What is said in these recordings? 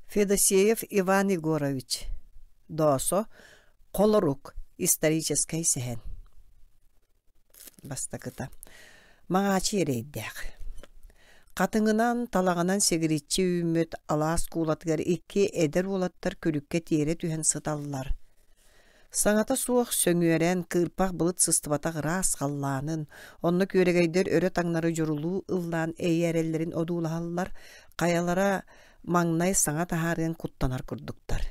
Федосеев Иван Егорович Доосо Холорук историческай сэһэн Бастакыта Маҥаачы эрэйдээх Хатыҥынан, талаҕынан сигириччи үүммүт алаас куулатыгар икки эдэр уолаттар күлүккэ тиэрэ түһэн сыталлар. Саҥата суох сөҥүөрэн, кыырпах былыт сыстыбатах ыраас халлаанын, онно күөрэгэйдэр өрө таҥнары дьурулуу ыллаан эйээрэллэрин одуулаһаллар, хайалара маҥнай саҥа таһаарыан куттанар курдуктар.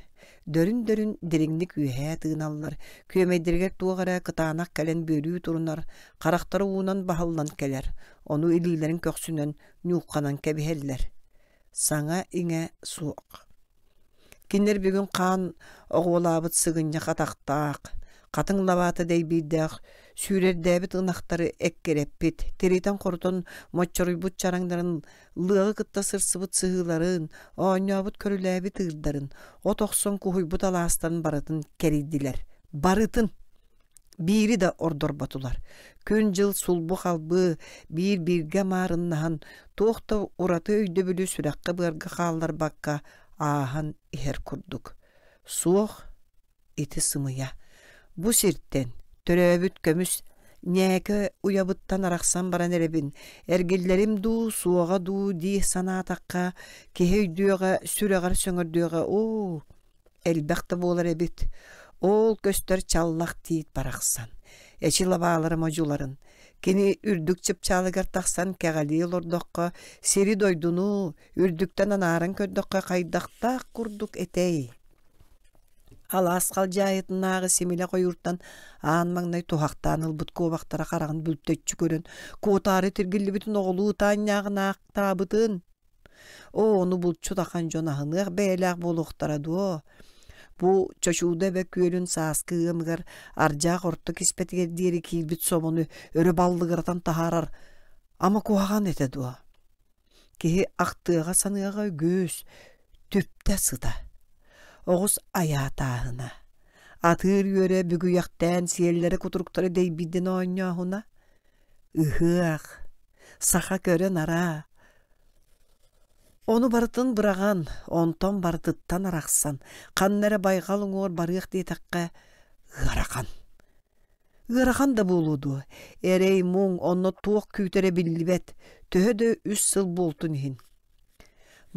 Дөрүн-дөрүн дириҥник үөһээ тыыналлар, күөмэйдэригэр туох эрэ кытаанах кэлэн бүөлүү турунар, харахтара уунан баһыллан кэлэр, ону илиилэрин көхсүнэн ньуухханан кэбиһэллэр. Саҥа-иҥэ суох. Кинилэр бүгүн хаан оҕуолаабыт сыгынньах атахтаах, хатыҥ лабаата дэйбиирдээх, сүүрэрдээбит ынахтары эккирэппит, тиритэн-хорутан моччоруйбут чараҥнарын лыаҕы кытта сырсыбыт сыһыыларын, оонньообут-көрүлээбит ыырдарын, от охсон куһуйбут алаастарын барытын кэрийдилэр. Барытын! Биири да ордорботулар. Күн-дьыл сулбу-халбы, биир-бииргэ маарыннаһан, туох да ураты өйдөбүлү сүрэххэ-быарга хаалларбакка ааһан иһэр курдук. Суох, ити сымыйа. Бу сиртэн, төрөөбүт көмүс ньээкэ уйабыттан арахсан баран эрэбин, эргиллэрим дуу, суоҕа дуу дии санаатахха, киһи өйдүөҕэ, сүрэҕэр сөҥөрдүөҕэ оо, элбэх да буолар эбит. Ол көстөр чаллах тиит барахсан, эчи лабаалара модьуларын, кини үрдүк чыпчаалыгар тахсан кэҕэлии олордоххо, сири-дойдуну үрдүктэн анааран көрдөххө хайдахтаах курдук этэй? Алаас халдьаайытынааҕы симилэх ойууртан аан маҥнай туһахтаан ылбыт куобахтара хараҕын бүлтэччи көрөн, куотаары тиргиллибитин оҕолуу ытаанньааҕынаахтаабытын Оо, ону булчут ахан дьон аһыныах бэйэлээх буолуохтара дуо? Бу Чочууда эбэ күөлүн сааскы ыамыгар ардьаах орто киспэтигэр диэри киирбит собону өрө баллыгыратан таһаарар ама куһаҕан этэ дуо? Киһи ахтыаҕа-саныаҕа үгүс, түптэ сыта. Оҕус айаатааһына, атыыр үөрэ бүгүйэхтээн сиэллэрэ-кутуруктара дэйбиирдэн оонньооһуна, ыһыах, саха көрө-нара, Ону барытын быраҕан, онтон барытыттан арахсан, ханна эрэ байҕал уҥуор барыах диэтэххэ, ыарахан. Ыарахан да буолуо дуо, эрэй-муҥ онно туох күүтэрэ биллибэт, төһө да үс сыл буолтун иһин.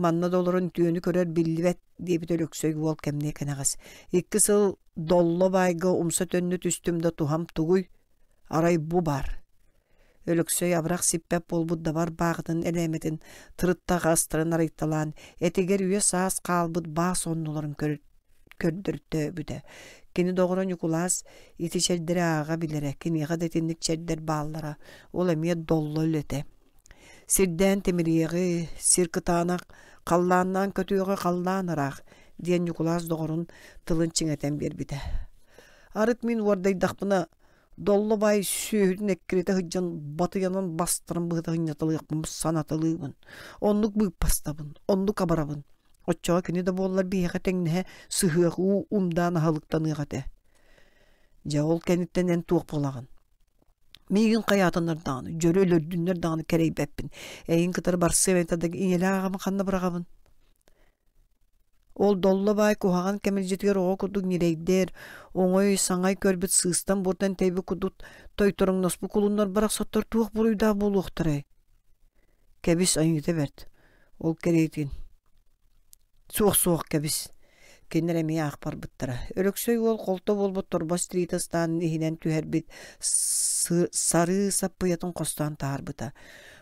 Манна да олорон үтүөнү көрөр биллибэт диэбит Өлөксөй уол кэмниэ кэнэҕэс. Икки сыл долло баайга умса төннө түстүм да туһам тугуй? Арай бу баар. Өлөксөй абырах сиппэт буолбут дабар бааҕытын элээмэтин тырыттах астарын арыйталаан, этигэр үйэ-саас хаалбыт баас оннуларын көрдөртөөбүтэ. Кини доҕоро Ньукулаас ити чэрдэри ааҕа билэрэ, киниэхэ да итинник чэрдэр бааллара, ол эмиэ долло үлэтэ. Сирдээн тимириэҕи, сир кытаанах, халлааннаан көтүөҕү халлаан ыраах, диэн Ньукулаас доҕорун тылын чиҥэтэн биэрбитэ. Арыт мин уордайдахпына, Долло баай сүөһүтүн эккирэтэ сылдьан батыйанан бастарын быһыта сынньаталыахпын санаталыыбын. Оннук быыппастабын, оннук абарабын. Оччоҕо кини да буоллар биһиэхэ тэҥнэһэ сыһыах уу умдаан аһылыктаныах этэ. Дьэ ол кэнниттэн эн туох буолаҕын? Миигин хайаатыннар даҕаны, дьөрү өлөрдүннэр даҕаны кэрэйбэппин. Эйин кытары барсыам этэ да ийэлээх аҕабын ханна быраҕабын? Ол долло баай куһаҕан кэмэлдьитигэр оҕо курдук ньирэйдэр, оҥой-саҥай көрбүт сыыстан-буортан тэйбит курдук тойтороҥноспут кулуннар барахсаттар туох буруйдаах буолуохтарай? Кэбис айыыта бэрт, ол кэриэтин Суох-суох кэбис Кинилэр эмиэ аах барбыттара. Өлөксөй уол холто буолбут торбос тириитэ ыстаанын иһинэн түһэрбит сарыы саппыйатын хостоон таһаарбыта.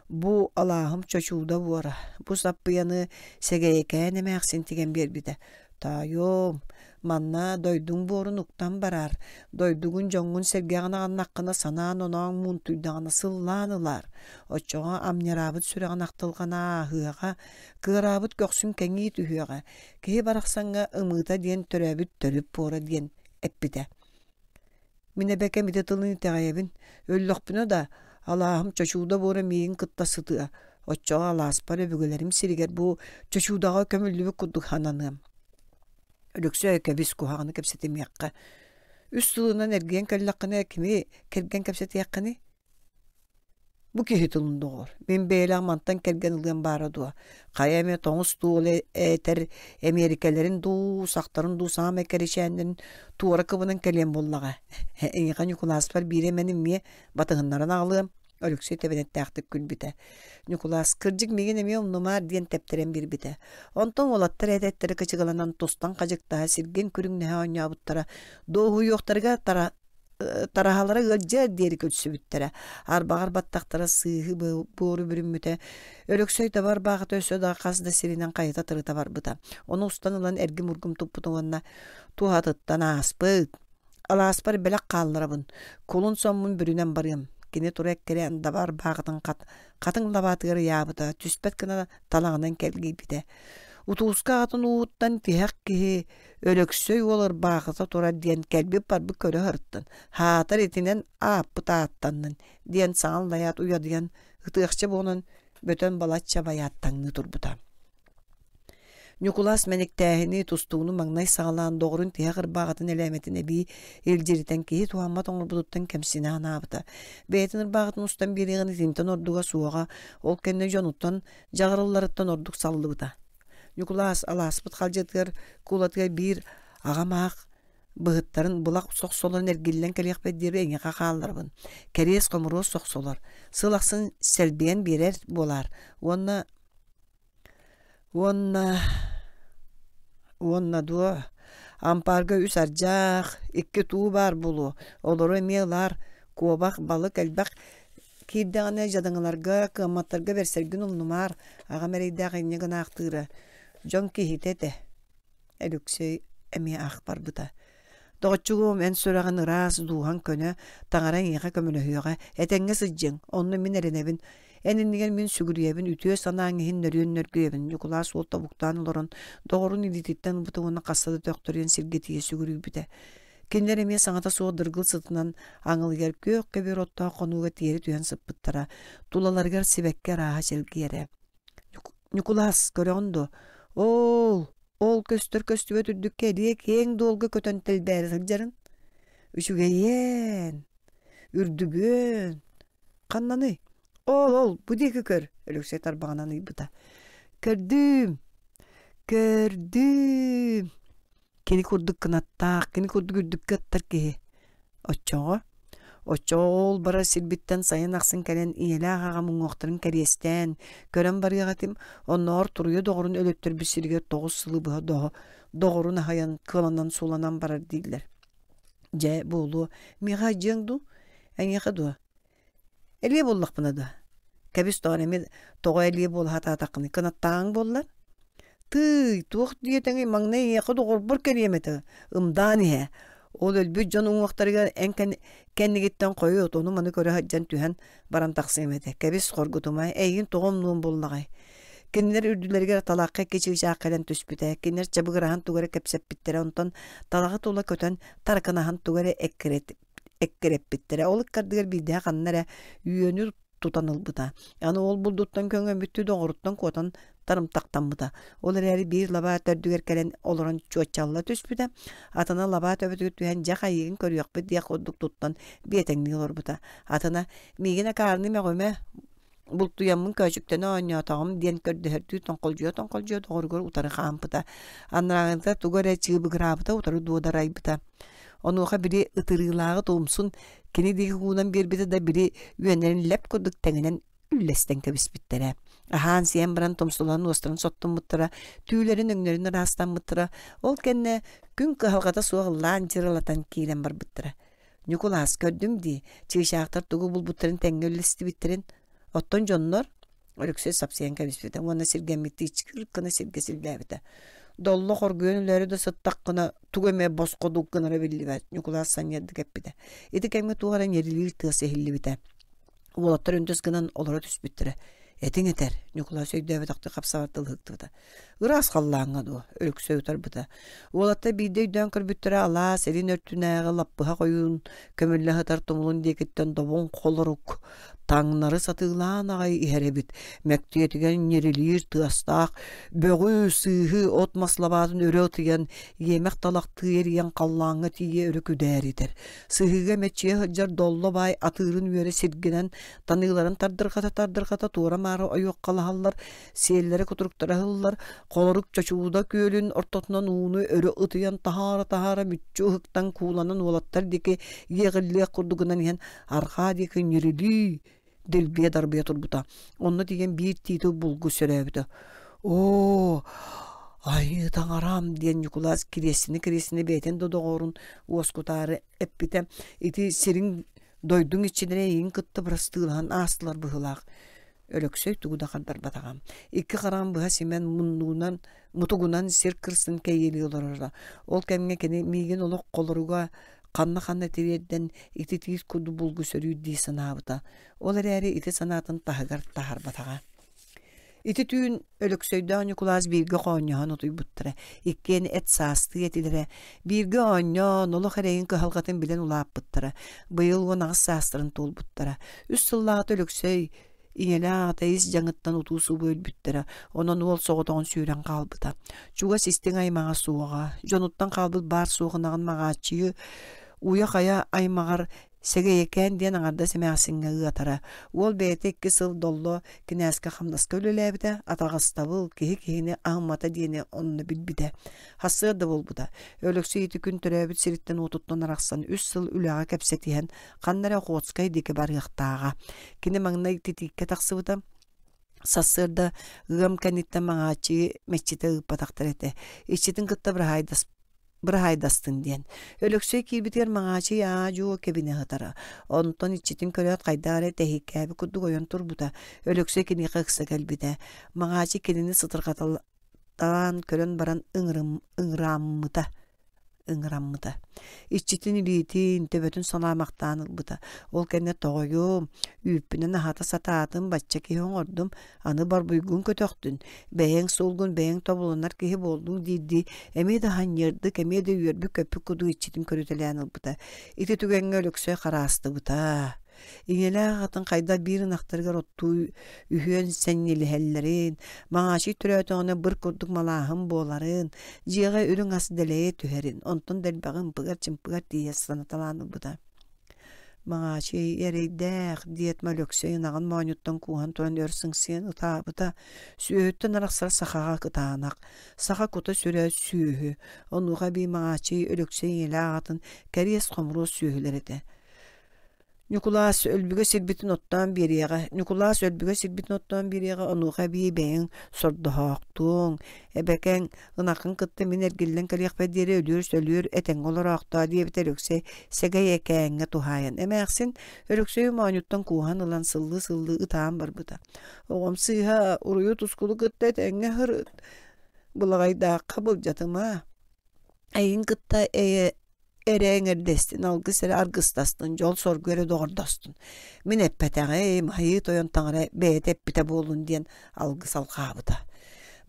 Бу алааһым чочууда буора. Бу саппыйаны Сэгэйэкээн эмээхсин тигэн биэрбитэ. Тоойуом, манна дойдуҥ буорун уктан бараар, дойдугун дьоҥҥун-сэргэҕин аҕыннаххына санаан-онооҥ муунтуйдаҕына сыллаан ылаар. Оччоҕо амньыраабыт сүрэҕин ахтылҕана ааһыаҕа, кыараабыт көхсүн кэҥии түһүөҕэ, киһи барахсаҥҥа ымыыта диэн төрөөбүт төрүт буора диэн эппитэ. Мин эбэкэм ити тылын итэҕэйэбин, өллөхпүнэ да, алааһым чочууда буора миигин кытта сытыа, оччоҕо алааспар өбүгэлэрим сиригэр бу чочуудаҕа көмүллүбүт курдук сананыам. Өлөксөй кэбис куһаҕаны кэпсэтимиэххэ. Үс сылынан эргийэн кэллэххинэ кими кэргэн кэпсэтиэххиний? Бу киһи тылын доҕор, мин бэйэлээх мантан кэргэн ылыам баара дуо? Хайа эмэ тоҥус дуу этэр Эмиэрикэлэрин дуу, сахтарын дуу саамай кэрэчээннэрин туора кыбынан кэлиэм буоллаҕа. Эйиэхэ Ньукулааспар биири эмэни эмиэ батыһыннаран аҕалыам, Өлөксөй тэбэнэттээхтик күлбүтэ. Ньукулаас, кырдьык миигин эмиэ умнумаар диэн тэптэрэн биэрбитэ. Онтон уолаттар эт-эттэрэ кычыгыланан тустан хадьыктаһа, сиргин күрүҥнэһэ оонньообуттара. Дуоһуйуохтарыгар тара тараһалара ыалдьыар диэри көрсүбүттэрэ. Арбаҕар баттахтара сыыһы буору бүрүммүтэ. Өлөксөй таба ырбаахыта өссө да хас да сиринэн хайыта тырыта барбыта. Ону устан ылан эргим-ургум туппута уонна туһатыттан ааспыт. Алааспар бэлэх хаалларабын. Кулун соммун бүрүнэн барыам. Кини тура эккирээн даба ырбаахытын хат, хатыҥ лабаатыгар ыйаабыта, түспэт гына талаҕынан кэлгийбитэ. Утууска аҕатын ууһуттан тиһэх киһи Өлөксөй уол ырбаахыта турар диэн кэлбит-барбыт көрө сырыттын, һаатар итинэн ааппыт ааттаннын диэн саҥа аллайаат уйадыйан ытыахча буолан бөтөн балачча байааттаҥныы турбута. Ньукулаас мэниктээһини, тустууну маҥнай саҕалаан доҕорун тиһэх ырбааҕытын элээмэтин эбии илдьиритэн киһи туһаммат оҥорбутуттан кэмсинэ санаабыта. Бэйэтин ырбааҕытын устан биэриэҕин итинтэн ордуга суоҕа, ол кэннэ дьонуттан дьаҕарылларыттан ордук саллыбыта. Ньукулаас алааспыт халдьатыгар куулатыгар биир аҕам аах быһыттарын былах сохсолорун эргиллэн кэлиэхпэр диэри эйиэхэ хаалларабын. Кэриэс-хомуруос сохсолор. Сыл ахсын сэлбийэн биэрэр буолаар. Уонна уонна уонна дуо ампаарга үс ардьаах, икки туу баар буолуо. Олору эмиэ ылаар. Куобах, балык элбэх Киирдэҕинэ дьадаҥыларга, кыамматтарга бэрсэргин умнумаар, аҕам эрэйдээх инньэ гынаахтыыра, дьон киһитэ этэ Өлөксөй эмиэ аах барбыта. Доҕоччугуом, эн сүрэҕин ыраас, дууһаҥ көнө, таҥара эйиэхэ көмөлөһүөҕэ, этэҥҥэ сылдьыҥ, онно мин эрэнэбин. Эн иннигэр мин сүгүрүйэбин, үтүө санааҥ иһин нөрүөн нөргүйэбин, Ньукулаас уол тобуктаан олорон, доҕорун илиититтэн ылбыта уонна хаста да төхтөрүйэн сиргэ тиийэ сүгүрүйбүтэ. Кинилэр эмиэ саҥата суох дыргыл сытынан аҥылыйар күөх көбүөр оттоох хонууга тиэрэ түһэн сыппыттара, тулаларыгар сибэкки арааһа чэлгийэрэ. Ньукулаас, көрөҕүн дуо? Оол, ол көстөр көстүбэт үрдүккэ элиэ киэҥ дуолга көтөн тэлбээрэ сылдьарын. Үчүгэйиэн, үрдүгүөн, ханнаный? Ол, ол, бу диэки көр, Өлөксөй тарбаҕынан ыйбыта. Көрдүүм, көрдүүм. Кини курдук кынаттаах, кини курдук үрдүккэ ыттар киһи. Оччоҕо? Оччоҕо ол барар сирбиттэн сайын ахсын кэлэн ийэлээх аҕам уҥуохтарын кэриэстээн, көрөн барыах этим, оннооҕор туруйа доҕорун өлөттөрбүт сиригэр тоҕус сылы быһа доҕо доҕорун аһыйан, кыланан суланан барар дииллэр. Дьэ, буолуо, миэхэ айдьыаҥ дуу? Эйиэхэ дуо? Элиэ буоллахпына да, кэбис тоҕо эмиэ тоҕо элиэ буола сатаатаххыный, кынаттааҕыҥ буоллар? Тыый, туох диэтэҥий, маҥнай эйиэхэ доҕорбор кэлиэм этэ, ымдаан иһэ. Ол өлбүт дьон уҥуохтарыгар эн кэннигиттэн хойут ону-маны көрө сылдьан түһэн баран тахсыам этэ. Кэбис, хоргутума, эйигин тоҕо умнуом буоллаҕай? Кинилэр үрдүлэригэр талахха икки чыычаах кэлэн түспүтэ. Кинилэр чабыгыраһан тугу эрэ кэпсэппиттэрэ, онтон талаҕы тула көтөн тарыкынаһан тугу эрэ эккирэппиттэрэ. Ол ыккардыгар биирдэһэ ханна эрэ үөнү тутан ылбыта. Аны ол булдуттан көҥөммүттүү доҕоруттан куотан тарымтахтаммыта. Ол эрээри биир лабаа төрдүгэр кэлэн олорон чуоччалла түспүтэ. Атына лабаа төбөтүгэр түһэн дьэ хайыгын көрүөхпүт диэх курдук туттан биэтэҥнии олорбута. Атына миигин акаарыны мөҕүмэ Бултуйаммын көөчүктэнэ оонньоотоҕум диэн көрдөһөрдүү тоҥхолдьуйа-тоҥхолдьуйа доҕоругар утары хаампыта. Анарааҥҥыта тугу эрэ чыыбыгыраабыта утары дуодарайбыта. Онуоха били ытырыылааҕы тумсун кини диэки уунан биэрбитэ да били үөннэрин лэп курдук тэҥинэн үллэстэн кэбиспиттэрэ. Аһаан-сиэн баран тумсулаһан уостарын соттуммуттара, түүлэрин өҥнөрүн ыраастаммыттара. Ол кэннэ күн кыһалҕата суох ыллаан дьырылатан киирэн барбыттара. Ньукулаас, көрдүм дии, чыычаахтар тугу булбуттарын тэҥҥэ үллэстибиттэрин. Оттон дьоннор Өлөксөй сапсыйан кэбиспитэ уонна сиргэммиттии чыыр гына сиргэ силлээбитэ. Долло хоргуйан өлөөрү да сыттаххына тугу эмэ босхо дук гынара биллибэт, Ньукулаас санньыардык эппитэ. Ити кэмҥэ туох эрэ ньирилиир тыас иһиллибитэ. Уолаттар үнтүс гынан олоро түспүттэрэ. Этиҥ этэр. Ньукулаас өйдөөбөтөхтүү хапсабар тыл ыһыктыбыта. Ыраас халлааҥҥа дуо? Өлөксөй утарбыта. Уолаттар биирдэ өйдөөн көрбүттэрэ алаас илин өртүнээҕи лаппыһах ойуун көмүллэ сытар тумулун диэкиттэн добун холорук таҥнары сатыылаан аҕай иһэр эбит. Мэктиэтигэр ньирилиир тыастаах бөҕү, сыыһы, от-мас лабаатын өрө ытыйан, иэмэх талахтыы эрийэн халлааҥҥа тиийэ өрө күдээритэр. Сыһыыга мэччийэ сылдьар долло баай атыырын үөрэ сиргэнэн, таныыларын тардырҕата-тардырҕата туора-маары ойуоххалаһаллар, сиэллэрэ кутуруктара ыһыллар, холорук чочууда күөлүн ортотунан ууну өрө ытыйан таһаара-таһаара мүччү ыһыктан кууланан уолаттар диэки иэҕиллиэх курдугунан иһэн арҕаа диэки ньирилии дэлбийэ дарбыйа турбута. Онно тиийэн биир тиити булгу сөрөөбүтэ. Оо, айыы таҥарам диэн Ньукулаас кириэстини-кириэстини бэйэтин да доҕорун уоскутаары эппитэ. Ити сириҥ дойдуҥ иччилэрэ эйигин кытта бырастыылаһан аастылар быһыылаах. Өлөксөй тугу да хардарбатаҕа. Икки хараҕын быһа симэн муннугунан, мутугунан сир кырсын кэйиэлии олороро. Ол кэмҥэ кини миигин олох холоруга ханна-ханна тириэрдэн ити тиис курдук булгу сөрүүр дии санаабыта. Ол эрээри ити санаатын таһыгар таһаарбатаҕа. Ити түүн Өлөксөйдөөх Ньукулаас бииргэ хоонньоһон утуйбуттара. Иккиэн эт саастыы этилэрэ. Бииргэ оонньоон, олох эрэйин кыһалҕатын билэн улааппыттара. Быйыл 18 саастарын туолбуттара. Үс сыллааҕыта Өлөксөй ийэлээх аҕата ис дьаҥыттан утуу-субуу өлбүттэрэ. Онон уол соҕотоҕун сүүрэн хаалбыта. Чугас истиҥ аймаҕа суоҕа. Дьонуттан хаалбыт баар-суох ынаҕын Маҕааччыйы уйа-хайа аймаҕар Сэгэйэкээн диэн аҥардас эмээхсиҥҥэ ыатара. Уол бэйэтэ икки сыл Долло кинээскэ хамнаска үлэлээбитэ, атаҕастабыл, киһи киһини аһыммата диэни онно билбитэ. Сарсыарда буолбута. Өлөксөй ити күн төрөөбүт сириттэн уотуттан арахсан үс сыл үлэҕэ кэпсэтиһэн, ханна эрэ Охотскай диэки барыахтааҕа. Кини маҥнай титииккэ тахсыбыта. Сарсыарда ыам кэнниттэн Маҥааччыйы мэччитэ ыыппатахтар этэ. Иччитин кытта быраһаайдастын диэн. Өлөксөй киирбитигэр Маҥаачый аа-дьуо кэбинэ сытара. Онтон иччитин көрөөт хайдах эрэ тэһииккээбит курдук ойон турбута. Өлөксөй киниэхэ ыкса кэлбитэ. Маҥаачый кинини сытырҕаталаан көрөн баран ыҥыраммыта ыҥыраммыта. Иччитин илиитин, төбөтүн санаамахтаан ылбыта. Ол кэннэ тоҕойуом, үүппүнэн аһата сатаатым, бачча киһи оҥордум, аны барбуйгун көтөхтүн, бэйэҥ суолгун бэйэҥ тобулунар киһи буоллуҥ диирдии эмиэ да ханньыардык, эмиэ да үөрбүт-көппүт курдук иччитин көрүтэлээн ылбыта. Ити түгэҥҥэ Өлөксөй хараастыбыта. Ийэлээх аҕатын хайдах биир ынахтарыгар оттуу үһүөн сэнньилиһэллэрин, Маҥаачый төрөөтөҕүнэ быр курдук малааһын буоларын, дьиэҕэ үрүҥ ас дэлэйэ түһэрин, онтон да элбэҕи ымпыгар-чымпыгар тиийэ санаталаан ылбыта. Маҥаачый эрэйдээх, диэт Өлөксөй ынаҕын моонньуттан кууһан туран өр сыҥсыйан ытаабыта, сүөһүттэн арахсар сахаҕа кытаанах, саха кута-сүрэ сүөһү, онуоха эбии Маҥаачый Өлөксөй ийэлээх аҕатын кэриэс-хомуруос сүөһүлэр этэ. Ньукулаас өлбүгэ сирбитин оттоон биэриэҕэ, Ньукулаас өлбүгэ сирбитин оттоон биэриэҕэ, онуоха эбии бэйэҥ сордоһоохтуоҥ, эбэкэҥ ынаххын кытта мин эргиллэн кэлиэхпэр диэри өлүөр-сөлүөр этэҥҥэ олороохтоо диэбитэ Өлөксөй сэгэй экээҥҥэ туһаайан. Эмээхсин Өлөксөйү моонньуттан кууһан ылан сыллыы-сыллыы ытаан барбыта. Оҕом сыыһа, уруйу-тускулу кытта этэҥҥэ сырыт, былаҕайдаахха былдьатыма. Эйигин кытта эйэ эрэ эҥэрдэстин, алгыс эрэ аргыстастын, дьол-соргу эрэ доҕордостун. Мин эппэтэҕим, Айыы Тойон Таҥара бэйэтэ эппитэ буоллун диэн алгыс алҕаабыта.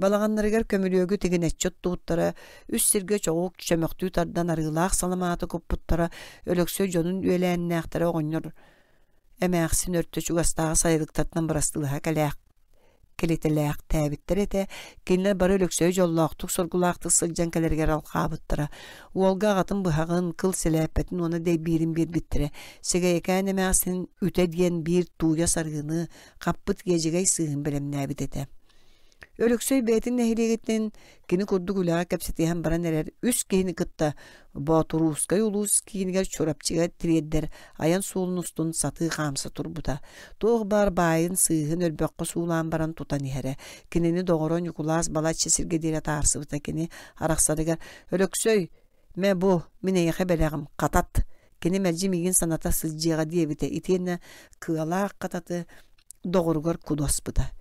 Балаҕаннарыгар көмүлүөгү тигинэччи оттубуттара, үс сиргэ чоҕу чөмөхтүү тардан арыылаах саламааты куппуттара, Өлөксөй дьонун үөлээннээхтэрэ оҕонньор эмээхсин өртө чугастааҕы сайылыктартан бырастыылаһа кэлээх кэлитэлээхтээбиттэр этэ. Кинилэр бары Өлөксөйү дьоллоохтук-соргулаахтык сылдьан кэлэригэр алҕаабыттара. Уолга аҕатын быһаҕын, кыл сэлээппэтин уонна дэйбиирин биэрбиттэрэ. Сэгэйэкээн эмээхсин үтэ диэн биир тууйа сарыыны, хаппыт иэдьэгэй сыыһын бэлэмнээбит этэ. Өлөксөй бэйэтин нэһилиэгиттэн кини курдук үлэҕэ кэпсэтиһэн баран эрэр үс киһини кытта Боотуруускай улуус киинигэр Чурапчыга тириэрдэр айан суолун устун сатыы хаамса турбута. Туох баар баайын сыыһын өрбөххө суулаан баран тутан иһэрэ. Кинини доҕоро Ньукулаас балачча сиргэ диэри атаарсыбыта. Кини арахсарыгар «Өлөксөй, мэ бу, мин эйиэхэ бэлэҕим, хатат, кини мэлдьи миигин саната сылдьыаҕа» диэбитэ итиэннэ кыалаах хататы доҕоругар кудуоспута.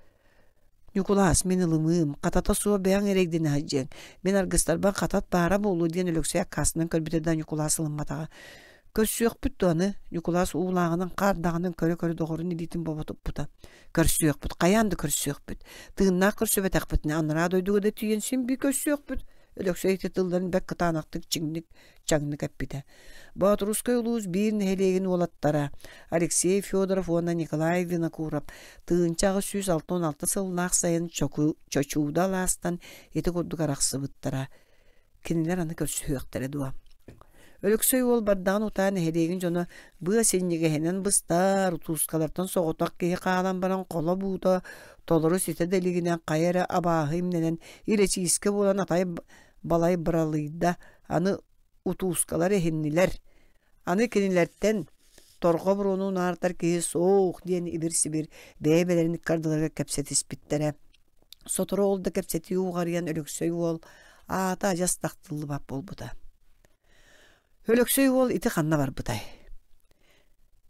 Ньукулаас, мин ылымыым, хатата суох бэйэҥ эрэйдэнэ сылдьыаҥ. Мин аргыстарбар хатат баара буолуо диэн Өлөксөй аккаастанан көрбүтэ да Ньукулаас ылымматаҕа. Көрсүөхпүт дуо аны? Ньукулаас уулааҕынан хаардаҕынан көрө-көрө доҕорун илиитин бобо туппута. Көрсүөхпүт, хайаан да көрсүөхпүт. Тыыннаах көрсүбэтэхпитинэ анараа дойдуга да тиийэн син биир көрсүөхпүт. Өлөксөй ити тылларын бэрт кытаанахтык чиҥник, чаҥнык эппитэ. Боотурускай улуус биир нэһилиэгин уолаттара Алексей Федоров уонна Николай Винокуров 1866 сыллаах сайын Чочууда алаастан ити курдук арахсыбыттара. Кинилэр аны көрсүһүөхтэрэ дуо? Өлөксөй уол бардаҕын утаа нэһилиэгин дьоно быа синньигэһинэн быстар, утуускалартан соҕотох киһи хаалан баран холо буута толору ситэ да илигинэн хайа эрэ абааһы имнэнэн илэчиискэ буолан атай балай быралыйда, аны утуускалар эһиннилэр. Аны кинилэртэн торҕо буруону унаартар киһи суох диэн ибир-сибир бэйэ-бэйэлэрин ыккардыларыгар кэпсэтиспиттэрэ. Сотору ол да кэпсэтии уҕарыйан Өлөксөй уол аата адьас тахтыллыбат буолбута. Өлөксөй уол ити ханна барбытай?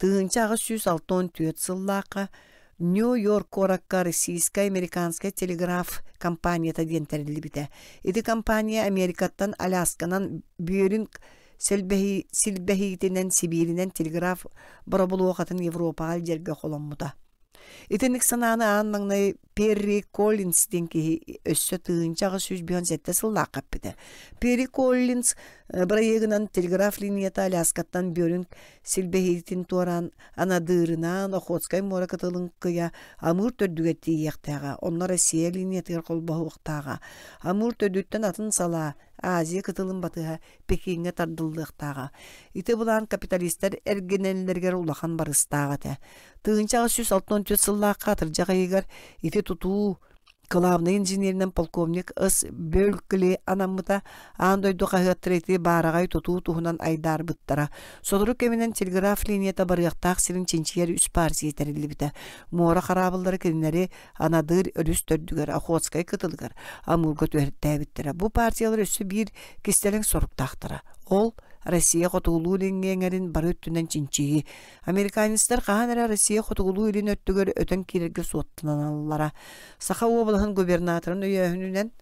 1864 сыллаахха Нью-Йорк куоракка Российскай-американскай телеграф компанията диэн тэриллибитэ. Ити компания Америкаттан Алясканан Беринг силбэһиитинэн Сибииринэн телеграф боробулуохатын Европаҕа илдьэргэ холоммута. Итинник санааны аан маҥнай Перри Коллинз диэн киһи өссө 1857 сыллаахха эппитэ. Перри Коллинз бырайыагынан телеграф линията Аляскаттан Беринг силбэһиитин туораан Анадырынаан Охотскай муора кытылын кыйа Амур төрдүгэр тиийиэхтээҕэ, онно Россия линиятыгар холбоһуохтааҕа. Амур төрдүттэн атын салаа Азия кытылын батыһа Пекиҥҥэ тардыллыахтааҕа. Ити былаан капиталистар эргинэллэригэр улахан барыстаах этэ. 1864 сыллаахха атырдьах ыйыгар ити тутуу кылаабынай инженеринэн полковник С. Бөлкли анаммыта. Аан дойду хаһыаттара ити баараҕай тутуу туһунан айдаарбыттара. Сотору кэминэн телеграф линията барыахтаах сирин чинчийэр үс партия тэриллибитэ. Муора хараабыллара кинилэри Анадырь өрүс төрдүгэр, Охотскай кытылыгар, Амурга түһэртээбиттэрэ. Бу партиялар өссө биир кистэлэҥ соруктаахтара. Ол Россия хотугулуу-илиҥҥи эҥэрин бары өттүнэн чинчийии. Американецтар хаһан эрэ Россия хотугулуу-илин өттүгэр өтөн киирэргэ суоттаналлара. Саха уобалаһын губернаторын өйөөһүнүнэн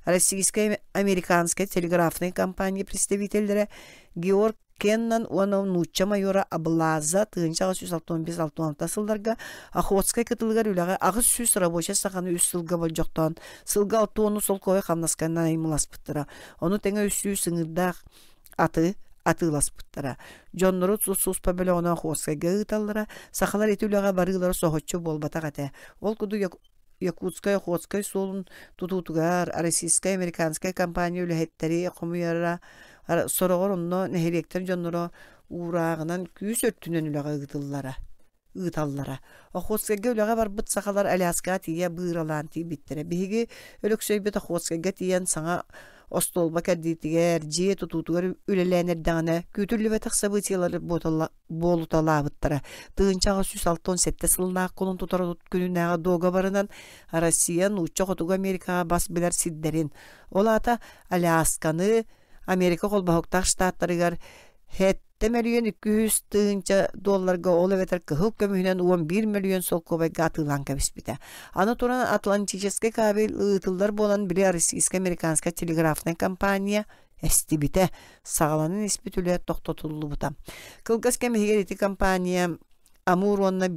Российскай американскай телеграфнай компания представителлэрэ Георг Кеннан уонна нуучча майора Аблаза 1865-66 сылларга Охотскай кытылыгар үлэҕэ 800 рабочай саханы үс сылга болдьохтоон сылга 60 солкуобай хамнаска наймыласпыттара. Ону тэҥэ 300 ыҥыырдаах аты атыыласпыттара. Дьоннору тус-туспа бөлөҕүнэн Охотскайга ыыталлара. Сахалар ити үлэҕэ барыылара соһуччу буолбатах этэ. Ол курдук Якутскай-Охотскай суолун тутуутугар российскай-американскай компания үлэһиттэри хомуйара, сороҕор онно нэһилиэктэр дьонноро уурааҕынан күүс өттүнэн үлэҕэ ыытыллара ыыталлара. Охотскайга үлэҕэ барбыт сахалар Аляскаҕа тиийэ быыралаан тиийбиттэрэ. Биһиги Өлөксөйбүт Охотскайга тиийэн саҥа остуолба кэрдиитигэр, дьиэ тутуутугар үлэлээн эрдэҕинэ, күүтүллүбэтэх событиелары буолуталаабыттара. 1867 сыллаах кулун тутар күнүнээҕи дуогабарынан Россия нуучча хотугу Америкаҕа бас билэр сирдэрин, ол аата Алясканы Америка холбоһуктаах штаттарыгар 7 200 000 долларга ол эбэтэр кыһыл көмүһүнэн 11 мөлүйүөн солкуобайга атыылаан кэбиспитэ. Аны туран Атлантическай кабель ыытыллар буолан били российско-американскай телеграфнай компания эстибитэ, саҕаланан испит үлэ тохтотуллубута. Кылгас кэм иһигэр ити компания Амур уонна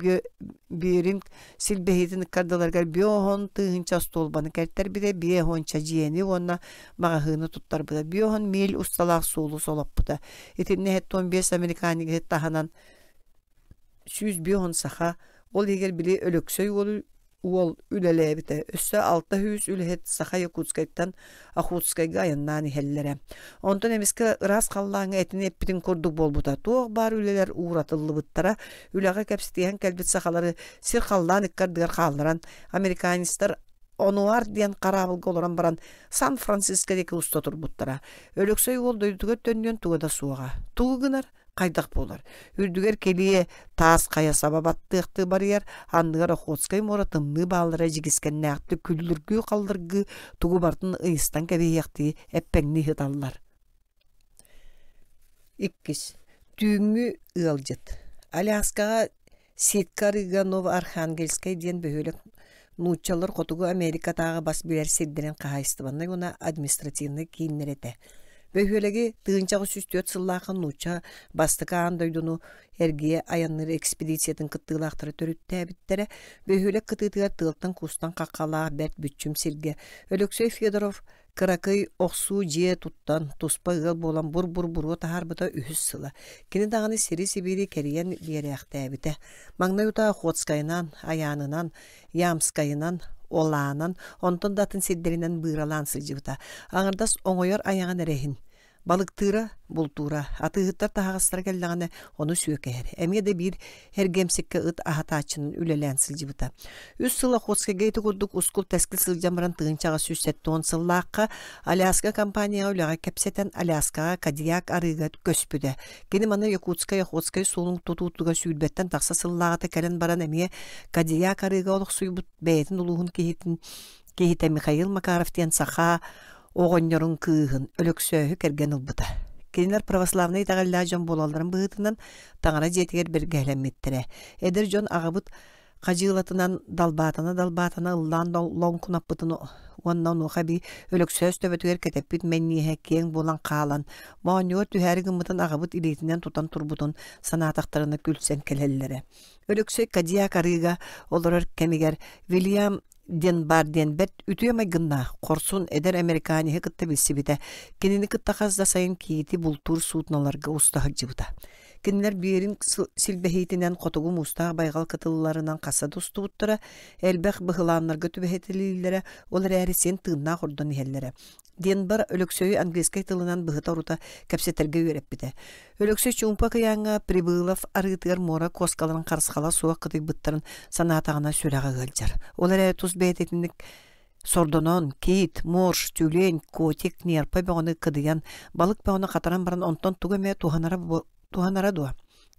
Беринг силбэһиитин ыккардыларыгар биоһон тыһыынча остуолбаны кэртэрбитэ, биоһонча дьиэни уонна маҕаһыыны туттарбыта, биоһон миль усталаах суолу солоппута. Итиннэ 75 американеһы таһынан 150 саха, ол иһигэр били Өлөксөй уолу уол үлэлээбитэ. Өссө 600 үлэһит Саха Якутскайтан Охотскайга айаннаан иһэллэрэ. Онтон эмискэ ыраас халлааҥҥа этин эппитин курдук буолбута. Туох баар үлэлэр ууратыллыбыттара. Үлэҕэ кэпсэтиһэн кэлбит сахалары сир-халлаан ыккардыгар хаалларан, американецтар Онуар диэн хараабылга олорон баран Сан-Франциско диэки уста турбуттара. Өлөксөй уол дойдутугар төннүөн туга да суоҕа. Тугу гынар? хайдах буолар? Үрдүгэр кэлиэ таас хайа саба баттыахтыы барыйар, анныгар Охотскай муора тымныы бааллара дьигискэннээхтик күллүргүү-халлыргыы тугу барытын ыйыстан кэбиһиэхтии эппэҥнии сыталлар. Иккис. Түүҥҥү ыалдьыт. Аляскаҕа Ситка арыыга Новоархангельскай диэн бөһүөлэк нууччалар Хотугу Америкатааҕы бас билэр сирдэрин хаһаайыстыбаннай уонна административнай кииннэрэ этэ. Бөһүөлэги 1804 сыллаахха нуучча бастакы аан дойдуну эргийэ айанныыр экспедициятын кыттыылаахтара төрүттээбиттэрэ. Бөһүөлэк кытыытыгар тыалтан-куустан хаххалаах бэрт бүччүм сиргэ Өлөксөй Федоров кыракый охсуу дьиэ туттан, туспа ыал буолан бур-бур буруо таһаарбыта үһүс сыла. Кини даҕаны сири-сибиири кэрийэн биэрээхтээбитэ. Маҥнай утаа Охотскайынан, Айаанынан, Ямскайынан, Олаанан, онтон да атын сирдэринэн быыралаан сылдьыбыта. Аҥардас оҥойор айаҕын эрэ иһин Балыктыыра, бултуура, атыыһыттар таһаҕастара кэллэҕинэ ону сүөкэһэр. Эмиэ да биир эргиэмсиккэ ыт аһатааччынан үлэлээн сылдьыбыта. Үс сыл Охотскайга ити курдук ускул-тэскил сылдьан баран 1870 сыллаахха Аляска компанияҕа үлэҕэ кэпсэтэн Аляскаҕа Кадьяк арыыга көспүтэ. Кини маны Якутскай-Охотскай суолун тутуутугар сүүрбэттэн тахса сыллааҕыта кэлэн баран эмиэ Кадьяк арыыга олохсуйбут бэйэтин улууһун киһитин киһитэ Михаил Макаров диэн саха оҕонньорун кыыһын Өлөксөөһү кэргэн ылбыта. Кинилэр православнай итэҕэллээх дьон буолалларын быһыытынан таҥара дьиэтигэр бэргэһэлэммиттэрэ. Эдэр дьон аҕабыт хадьыылатынан далбаатана-далбаатана ыллаан лоҥкунаппытын уонна онуоха эбии Өлөксөөс төбөтүгэр кэтэппит мэнньиэһэ киэҥ буолан хаалан, моонньугар түһээри гыммытын аҕабыт илиитинэн тутан турбутун санаатахтарына күлсэн кэлэллэрэ. Өлөксөй Кадьяк арыыга олорор кэмигэр Вильям диэн баар диэн бэрт үтүө майгыннаах, хорсун эдэр американеһы кытта билсибитэ. Кинини кытта хас да сайын киити бултуур судноларга уста сылдьыбыта. Кинилэр биэрин силбэһиитинэн хотугу муустаах байҕал кытылларынан хаса да устубуттара, элбэх быһылааннарга түбэһэтилииллэрэ, ол эрээри син тыыннаах ордон иһэллэрэ. Денбар Өлөксөйү английскай тылынан быһыта-орута кэпсэтэргэ үөрэппитэ. Өлөксөй Чуумпу акыйааҥҥа Прибылов арыытыгар муора куоскаларын харысхала суох кытыйбыттарын санаатаҕына сүрэҕэ ыалдьар. Ол эрээри тус бэйэтэ итинник сордонон, кит, морж, тюлень, котик, нерпа бөҕөнү кыдыйан, балык бөҕөнү хатаран баран онтон тугу эмэ туһанара, туһанара дуо?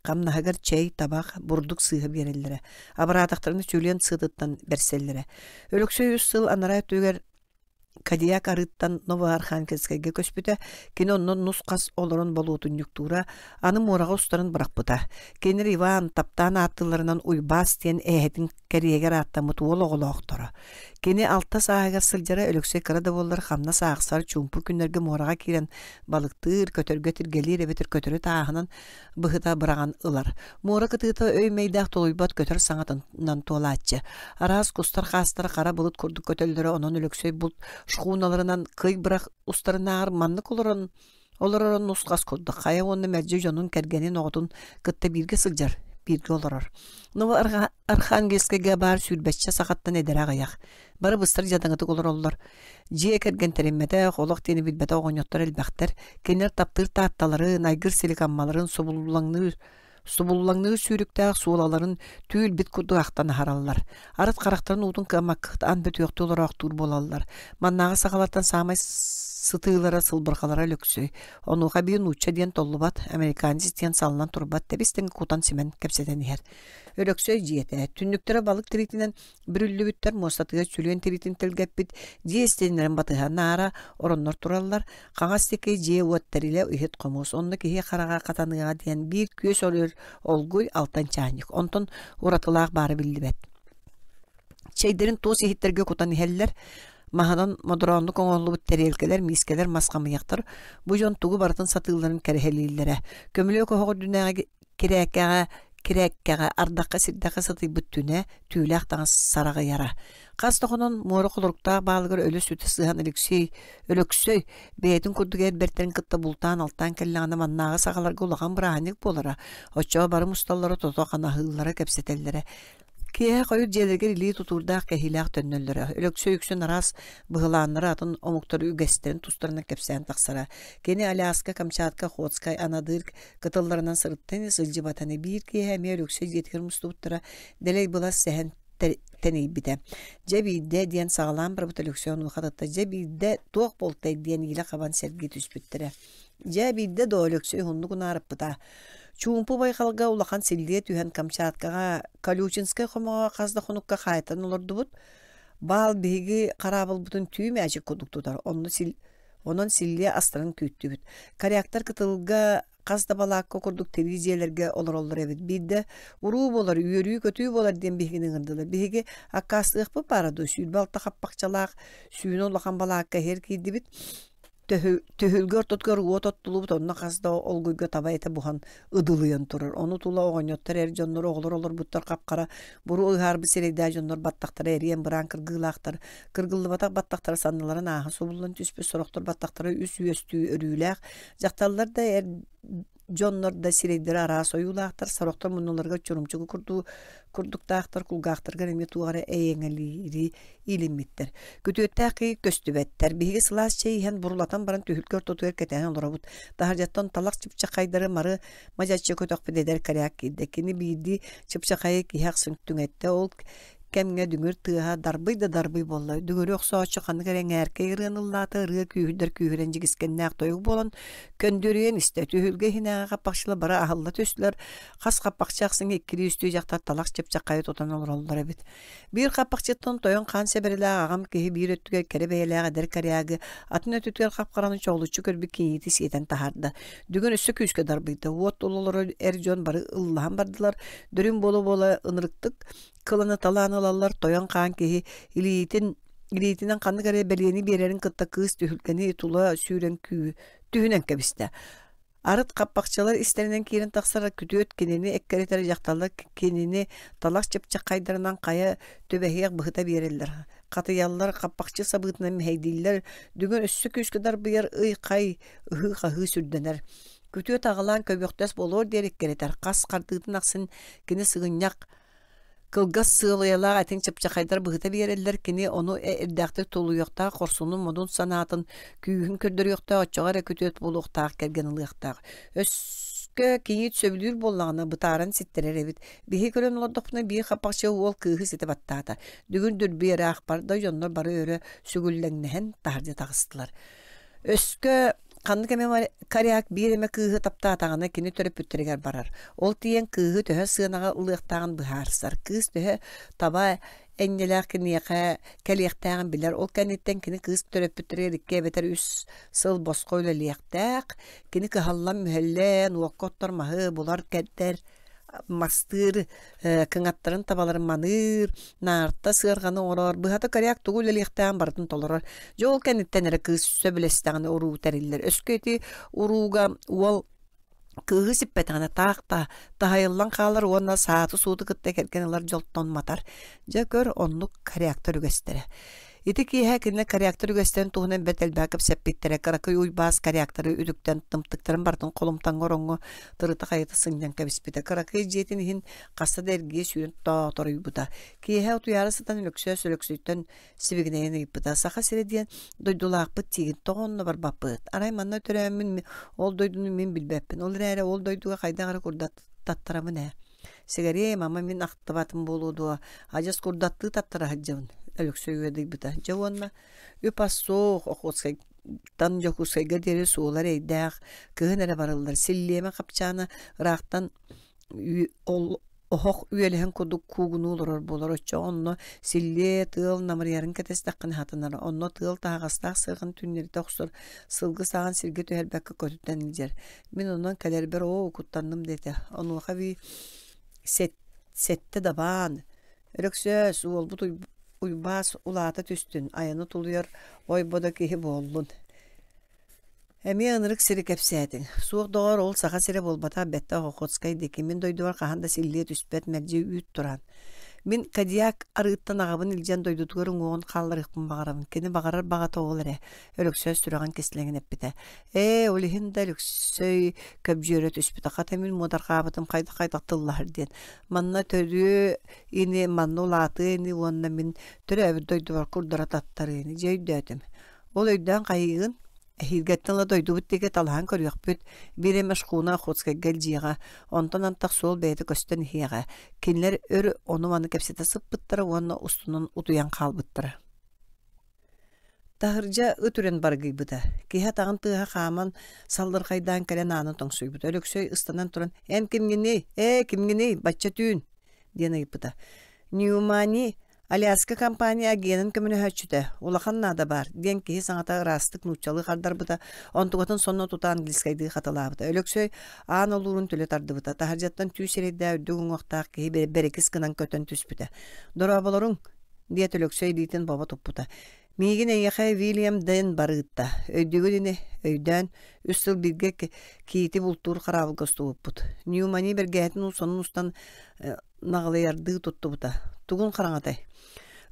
Хамнаһыгар чэй, табах, бурдук сыыһа биэрэллэрэ. Абыраатахтарына тюлень сыатыттан бэрсэллэрэ. Өлөксөй үс сыл анараа өттүгэр Кадьяк арыыттан Новоархангельскайга көспүтэ, кини онно нус-хас олорон болуотунньуктуура, аны муораҕа устарын бырахпыта. Кинилэр Иван таптаан ааттыылларынан Уйбаас диэн эһэтин кэриэгэр ааттаммыт уол оҕолоохторо. Кини алта сааһыгар сылдьара Өлөксөй кыра да буоллар хамнас аахсар чуумпу күннэргэ муораҕа киирэн балыктыыр, көтөргө тиргэлиир эбэтэр көтөрү тааһынан быһыта быраҕан ылар. Муора кытыыта өй-мэйдээх тулуйбат көтөр саҥатынан туолааччы. Араас кустар хаастара хара былыт курдук көтөллөрө, онон Өлөксөй булт шхуналарынан кый бырах устарынааҕар маннык олорон олоророн нус-хас курдук хайа уонна мэлдьи дьонун кэргэнин оҕотун кытта бииргэ сылдьар, бииргэ олорор. Ново Архангельскайга баар сүүрбэччэ сахаттан эдэрэ аҕыйах. Бары быстар дьадаҥытык олороллор. Дьиэ кэргэн тэриммэтэх, олох диэни билбэтэх оҕонньоттор элбэхтэр. Кинилэр таптыыр таатталарын, айгыр силик аммаларын субуллаҥныыр субуллаҥныыр сүүрүктээх суолаларын түүл-бит курдук ахтан аһараллар. Арыт харахтарын уутун кыаммаккыт аан бөтүөхтүү олороохтуур буолаллар. Маннааҕы сахалартан саамай сытыылара, сылбырҕалара Лөксөй. Онуоха эбии нуучча диэн толлубат, американец диэн саллан турбат тэбис-тэҥ кутан-симэн кэпсэтэн иһэр. Өлөксөй дьиэтэ, түннүктэрэ балык тириитинэн Бүрүллүбүттэр муостатыгар сүлүөн тириитин тэлгэппит дьиэ истиэнэлэрин батыһа наара ороннор тураллар, хаҥас диэки дьиэ-уот тэрилэ иһит-хомуос, онно киһи хараҕа хатаныаҕа диэн биир күөс өлөр олгуй алтан чаанньык, онтон уратылаах баара биллибэт. Чэйдэрин туос иһиттэргэ кутан иһэллэр, маһынан модорооннук оҥоһуллубут тэриэлкэлэр, миискэлэр, мас хамыйахтар бу дьон тугу барытын сатыылларын кэрэһэлииллэрэ. Көмүлүөк оһох үрдүнээҕи Кирээкэҕэ кирээккэҕэ ардахха-сирдэххэ сытыйбыт түнэ, түүлээх таҥас сараҕыйара. Хас да хонон муора холоруктаах баалыгар өлө-сүтэ сыһан Алексей Өлөксөй бэйэтин курдук эр бэртэрин кытта бултаан-алтаан кэллэҕинэ маннааҕы сахаларга улахан бырааһынньык буолара. Оччоҕо бары мусталлара, тото-хана аһыыллара, кэпсэтэллэрэ. Киэһэ хойут дьиэлэригэр илии тутуурдаах кэһиилээх төннөллөрө. Өлөксөй үксүн араас быһылааннары атын омуктар үгэстэрин тустарынан кэпсээн тахсара. Кини Аляска, Камчатка, Охотскай, Анадырь кытылларынан сырытта ини сылдьыбата ини биир киэһэ эмиэ Өлөксөй дьиэтигэр мустубуттара дэлэй былас сэһэн тэнийбитэ. Дьэ биирдэ диэн саҕалаан барбыт Өлөксөй онуоха татта дьэ биирдэ туох буолтай диэн иилэ хабан сэргии түспүттэрэ. Дьэ биирдэ доо Өлөксөй уһуннук унаарыппыта. Чуумпу байҕалга улахан силлиэ түһэн Камчаткаҕа Колючинскай хомоҕо хас да хонукка хаайтан олордубут. Баал биһиги хараабылбытын түү мээчик курдук тутар. Онно сил... Онон силлиэ астарын күүттүбүт. Коряктар кытылга хас да балаакка курдук тирии дьиэлэргэ олороллор эбит. Биирдэ уруу буолар, үөрүү-көтүү буолар диэн биһигини ыҥырдылар. Биһиги аккаастыахпыт баара дуо, 26 хаппахчалаах сүүнэ улахан балаакка иһэр киирдибит. Түһүлгэ ортотугар уот оттулубут, онно хас да олгуйга таба этэ буһан ыдылыйан турар. Ону тула оҕонньоттор, эр дьоннор, оҕолор олорбуттар хап-хара буруо ыһаарбыт сирэйдээх дьоннор баттахтара эриэн-быраан кыргыылаахтар, кыргыллыбатах баттахтара санныларын ааһа субуллан түспүт, сорохтор баттахтара үс үөстүү өрүүлээх, дьахталлар да эр дьоннор да сирэйдэрэ араас ойуулаахтар, сорохтор муннуларыгар чурумчугу курдуктаахтар, кулгаахтарыгар эмиэ туох эрэ эйэҥэлиири иилиммиттэр. Күтүөттээх киһи көстүбэттэр. Биһиги сылаас чэй иһэн бурулатан баран түһүлгэ ортотугар кэтэһэн олоробут. Таһырдьаттан талах чыпчахайдары мары мадьаччы көтөхпүт эдэр коряк киирдэ. Кини биирдии чыпчахайы киһи ахсын түҥэттэ. Ол кэмҥэ дүҥүр тыаһа дарбый да дарбый буолла. Дүҥүрү охсооччу ханнык эрэ эҥээркэй ырыаны ыллаата, ырыа күүһүрдэр күүһүрэн дьигискэннээх тойук буолан көндүрүйэн истэ. Түһүлгэ иһинээҕи хаппахчылар бары аһылла түстүлэр. Хас хаппахчы ахсын иккилии-үстүү дьахтар талах чыпчаххайы тутан олороллор эбит. Биир хаппахчыттан тойон хаан сэбэрэлээх аҕам киһи биир өттүгэр кэрэ бэйэлээх эдэр корягы, атын өттүгэр хап-хараны чоҕулуччу көрбүт кийиити сиэтэн таһаарда. Бүгүн өссө күүскэ дарбыйда. Уот олорор эр дьон бары ыллаһан бардылар. Дөрүн буола-буола ынырыктык кыланы талаан ылаллар. Тойон хаан киһи илиитин илиитинэн ханнык эрэ бэлиэни биэрэрин кытта кыыс түһүлгэни тула сүүрэн күү түһүнэн кэбистэ. Арыт хаппахчылар истэринэн киирэн тахсар күтүөт кинини эккирэтэр дьахталлар кинини талах чыпчаххайдарынан хайа түбэһиэх быһыта биэрэллэр. Хатыйаллар, хаппахчы сабыытынан мэһэйдииллэр, бүгүн өссө күүскэ дарбыйар ый-хай, ыһыы-хаһыы сүрдэнэр. Күтүөт аҕалаан көбүөхтэс буолуор диэри эккирэтэр, хас хардыытын ахсын кини сыгынньах Кылгас сыалыйалаах этиҥ чыпчахайдар быһыта биэрэллэр, кини ону эрдээхтик тулуйуохтаах, хорсунун, модун санаатын, күүһүн көрдөрүөхтээх, оччоҕо эрэ күтүөт буолуохтаах, кэргэн ылыахтаах. Өскө кийиит сөбүлүүр буоллаҕына, бытааран ситтэрэр эбит. Биһи көрөн олордохпуна биир хаппахчы уол кыыһы ситэ баттаата. Бүгүн дүрбүй ыраах барда, дьоннор бары өрө сүгүллэҥнэһэн таһырдьа таҕыстылар. Өскө ханнык эмэ коряк биир эмэ кыыһы таптаатаҕына кини төрөппүттэригэр барар. Ол тиийэн кыыһы төһө сыанаҕа ылыахтааҕын быһаарсар. Кыыс төһө таба энньэлээх киниэхэ кэлиэхтээҕин билэр. Ол кэнниттэн кини кыыс төрөппүттэригэр икки эбэтэр үс сыл босхо үлэлиэхтээх. Кини кыһаллан-мүһэллэн уокка оттор маһы булар кэрдэр мастыыр, кыҥаттарын табаларын маныыр, наарта сыарҕаны оҥорор, быһата коряк тугу үлэлиэхтээҕин барытын толорор. Дьэ ол кэнниттэн эрэ кыыс сөбүлэстэҕинэ уруу тэриллэр. Өскө ити урууга уол кыыһы сиппэтэҕинэ таах та таһайыллан хаалар уонна сааты-сууту кытта кэргэн ылар дьолтон матар. Дьэ көр, оннук коряктар үгэстэрэ. Ити киэһэ кинилэр коряктар үгэстэрин туһунан бэрт элбэҕи кэпсэппиттэрэ. Кыракый Уйбаас коряктары үтүктэн тымтыктарын барытын холумтаҥҥа ороҥҥо тырыта-хайыта сынньан кэбиспитэ. Кыракый дьиэтин иһин хаста да эргийэ сүүрэн тооторуйбута. Киэһэ утуйаары сытан Өлөксөөс Өлөксөйтөн сибигинэйэн ыйыппыта: «Саха сирэ диэн дойдулаахпыт тиигин, тоҕо онно барбаппыт? Арай манна төрөөммүн ол дойдуну мин билбэппин. Ол эрээри ол дойдуга хайдах эрэ курдаттарабын ээ. Сигариэм, ама мин ахтыбатым буолуо дуо, адьас курдаттыы таттара сылдьабын, Өлөксөй уйадыйбыта. Дьэ уонна үп-ас суох, Охотскайтан Дьокуускайга диэри суола эрэйдээх, кыһын эрэ барыллар, силлиэмэ хапчаана ыраахтан ол оһох үөлэһин курдук куугунуу олорор буолар. Оччоҕо онно силлиэ, тыал намырыйарын кэтэстэххинэ хатанар. Онно тыал таһаҕастаах сыаҕын түннэритэ охсор, сылгы саҕан сиргэ түһэрбэккэ көтүтэн илдьэр. Мин онон кэлэрбэр оо куттанным диэтэ. Онуоха эбии сэттэ дабаан, Өлөксөөс, уолбут Уйбаас улаата түстүн, айаны тулуйар ой-бодо киһи буоллун. Эмиэ ынырык сири кэпсээтиҥ. Суох доҕоор, ол Саха сирэ буолбатах, бэттэх Охотскай диэки. Мин дойдубар хаһан да силлиэ түспэт, мэлдьи үүт тураан. Мин Кадьяк арыыттан аҕабын илдьэн дойдутугар уҥуоҕун хаалларыахпын баҕарабын. Кини баҕарар баҕата ол эрэ. Өлөксөөс сүрэҕин кистэлэҥин эппитэ. Ээ, ол иһин да Өлөксөй көбдьүөрэ түспүтэ. Хата мин муодарҕаабытым хайдах-хайдах тыллаһар диэн. Манна төрүө ини, манна улаатыа ини уонна мин төрөөбүт дойдубар курдара таттарыа ини. Дьэ өйдөөтүм. Ол өйдөөн хайыыгын? Эһиилгэттэн ыла дойдубут диэки талаһан көрүөхпүт. Биир эмэ шхуна Охотскайга илдьиэҕэ. Онтон антах суол бэйэтэ көстөн иһиэҕэ. Кинилэр өр ону-маны кэпсэтэ сыппыттара уонна устунан утуйан хаалбыттара. Таһырдьа ыт үрэн баргыйбыта, киһи атаҕын тыаһа хааман саллырҕайдаан кэлэн ааны тоҥсуйбута. Өлөксөй ыстанан туран: «Эн кимҥиний? Ээ, кимҥиний? Бачча түүн!» диэн ыйыппыта. «Ньюмани, Аляска компания агенын көмөлөһөөччүтэ, улахан наада баар» диэн киһи саҥата ыраастык нууччалыы хардарбыта, онтукатын сонно тута английскайдыы хатылаабыта. Өлөксөй аан олуурун төлө тардыбыта. Таһырдьаттан түү сирэйдээх үрдүк уҥуохтаах киһи бэрикис гынан көтөн түспүтэ. «Дорооболоруҥ!» диэт Өлөксөй илиитин бобо туппута. Миигин эйиэхэ Вильям Дэн барыытта. Өйдүүгүн ини, өйдөөн, үс сыл бииргэ киити бултуур хараабылга устубуппут. Ньюмани бэргэһэтин сонун устан наҕылыйардыы туттубута. Тугун хараҥатай?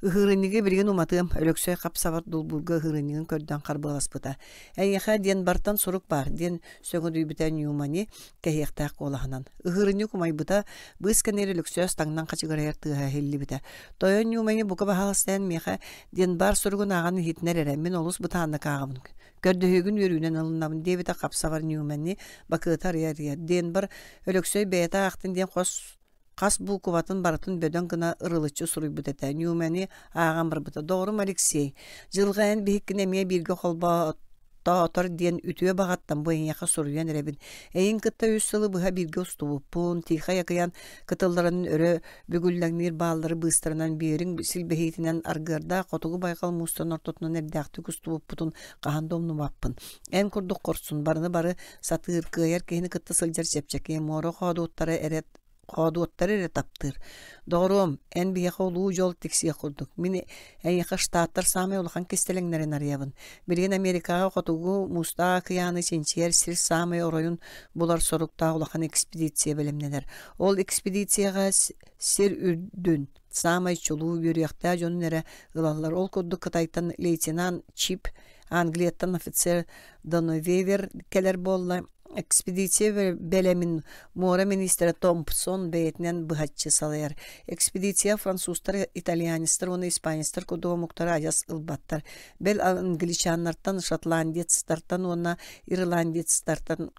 Ыһыырынньыгы билигин уматыам, Өлөксөй хап-сабар долбуурга ыһыырынньыгын көрдөөн харбыаласпыта. Эйиэхэ диэн бартан сурук баар, диэн сөҥөдүйбүтэ Ньюмани кэһиэхтээх куолаһынан. Ыһыырынньык умайбыта, быыс кэннигэр Өлөксөөс таҥнан хачыгырайар тыаһа иһиллибитэ. Тойон Ньюмани бука баһаалыстайан миэхэ диэн баар суругун ааҕан иһитинэр эрэ, мин олус бытааннык ааҕабын. Көрдөһүүгүн үөрүүнэн ылынабын диэбитэ хап-сабар Ньюмани бакыаты арыйа-арыйа. Денбар Өлөксөй бэйэтэ аахтын диэн хос хас буукубатын барытын бөдөҥ гына ырылыччы суруйбут этэ. Ньюмэни ааҕан барбыта. Доҕорум Алексей, дьылҕа эн биһиккини эмиэ бииргэ холбоотоотор диэн үтүө баҕаттан бу эйиэхэ суруйан эрэбин. Эйин кытта үс сылы быһа бииргэ устубуппун, Тихай акыйаан кытылларын өрө бүгүллэҥниир бааллары быыстарынан биэриҥ силбэһиитинэн аргыардаах хотугу байҕал муустан ортотунан эрдээхтик устубуппутун хаһан да умнубаппын. Эн курдук хорсун, барыны бары сатыыр, кыайар киһини кытта сылдьар чэпчэки, муора хоодуоттара эрэ хоодуоттары эрэ таптыыр. Доҕоруом, эн биһиэхэ улуу дьол тиксиэх курдук. Мин эйиэхэ штаттар саамай улахан кистэлэҥнэрин арыйабын. Билигин Америкаҕа хотугу муустаах акыйааны чинчийэр сир саамай оройун булар соруктаах улахан экспедиция бэлэмнэнэр. Ол экспедицияҕа сир үрдүн саамай чулуу үөрүйэхтээх дьонун эрэ ылаллар. Ол курдук Кытайтан лейтенант Чип Англияттан офицер Доновевер кэлэр буолла. Экспедиция бэлэмин муора миниистирэ Томпсон бэйэтинэн быһаччы салайар. Экспедиция французтар, итальянецтар уонна испанецтар курдук омуктары адьас ылбаттар. Бэл англичаннартан, шотландецтартан уонна ирландецтартан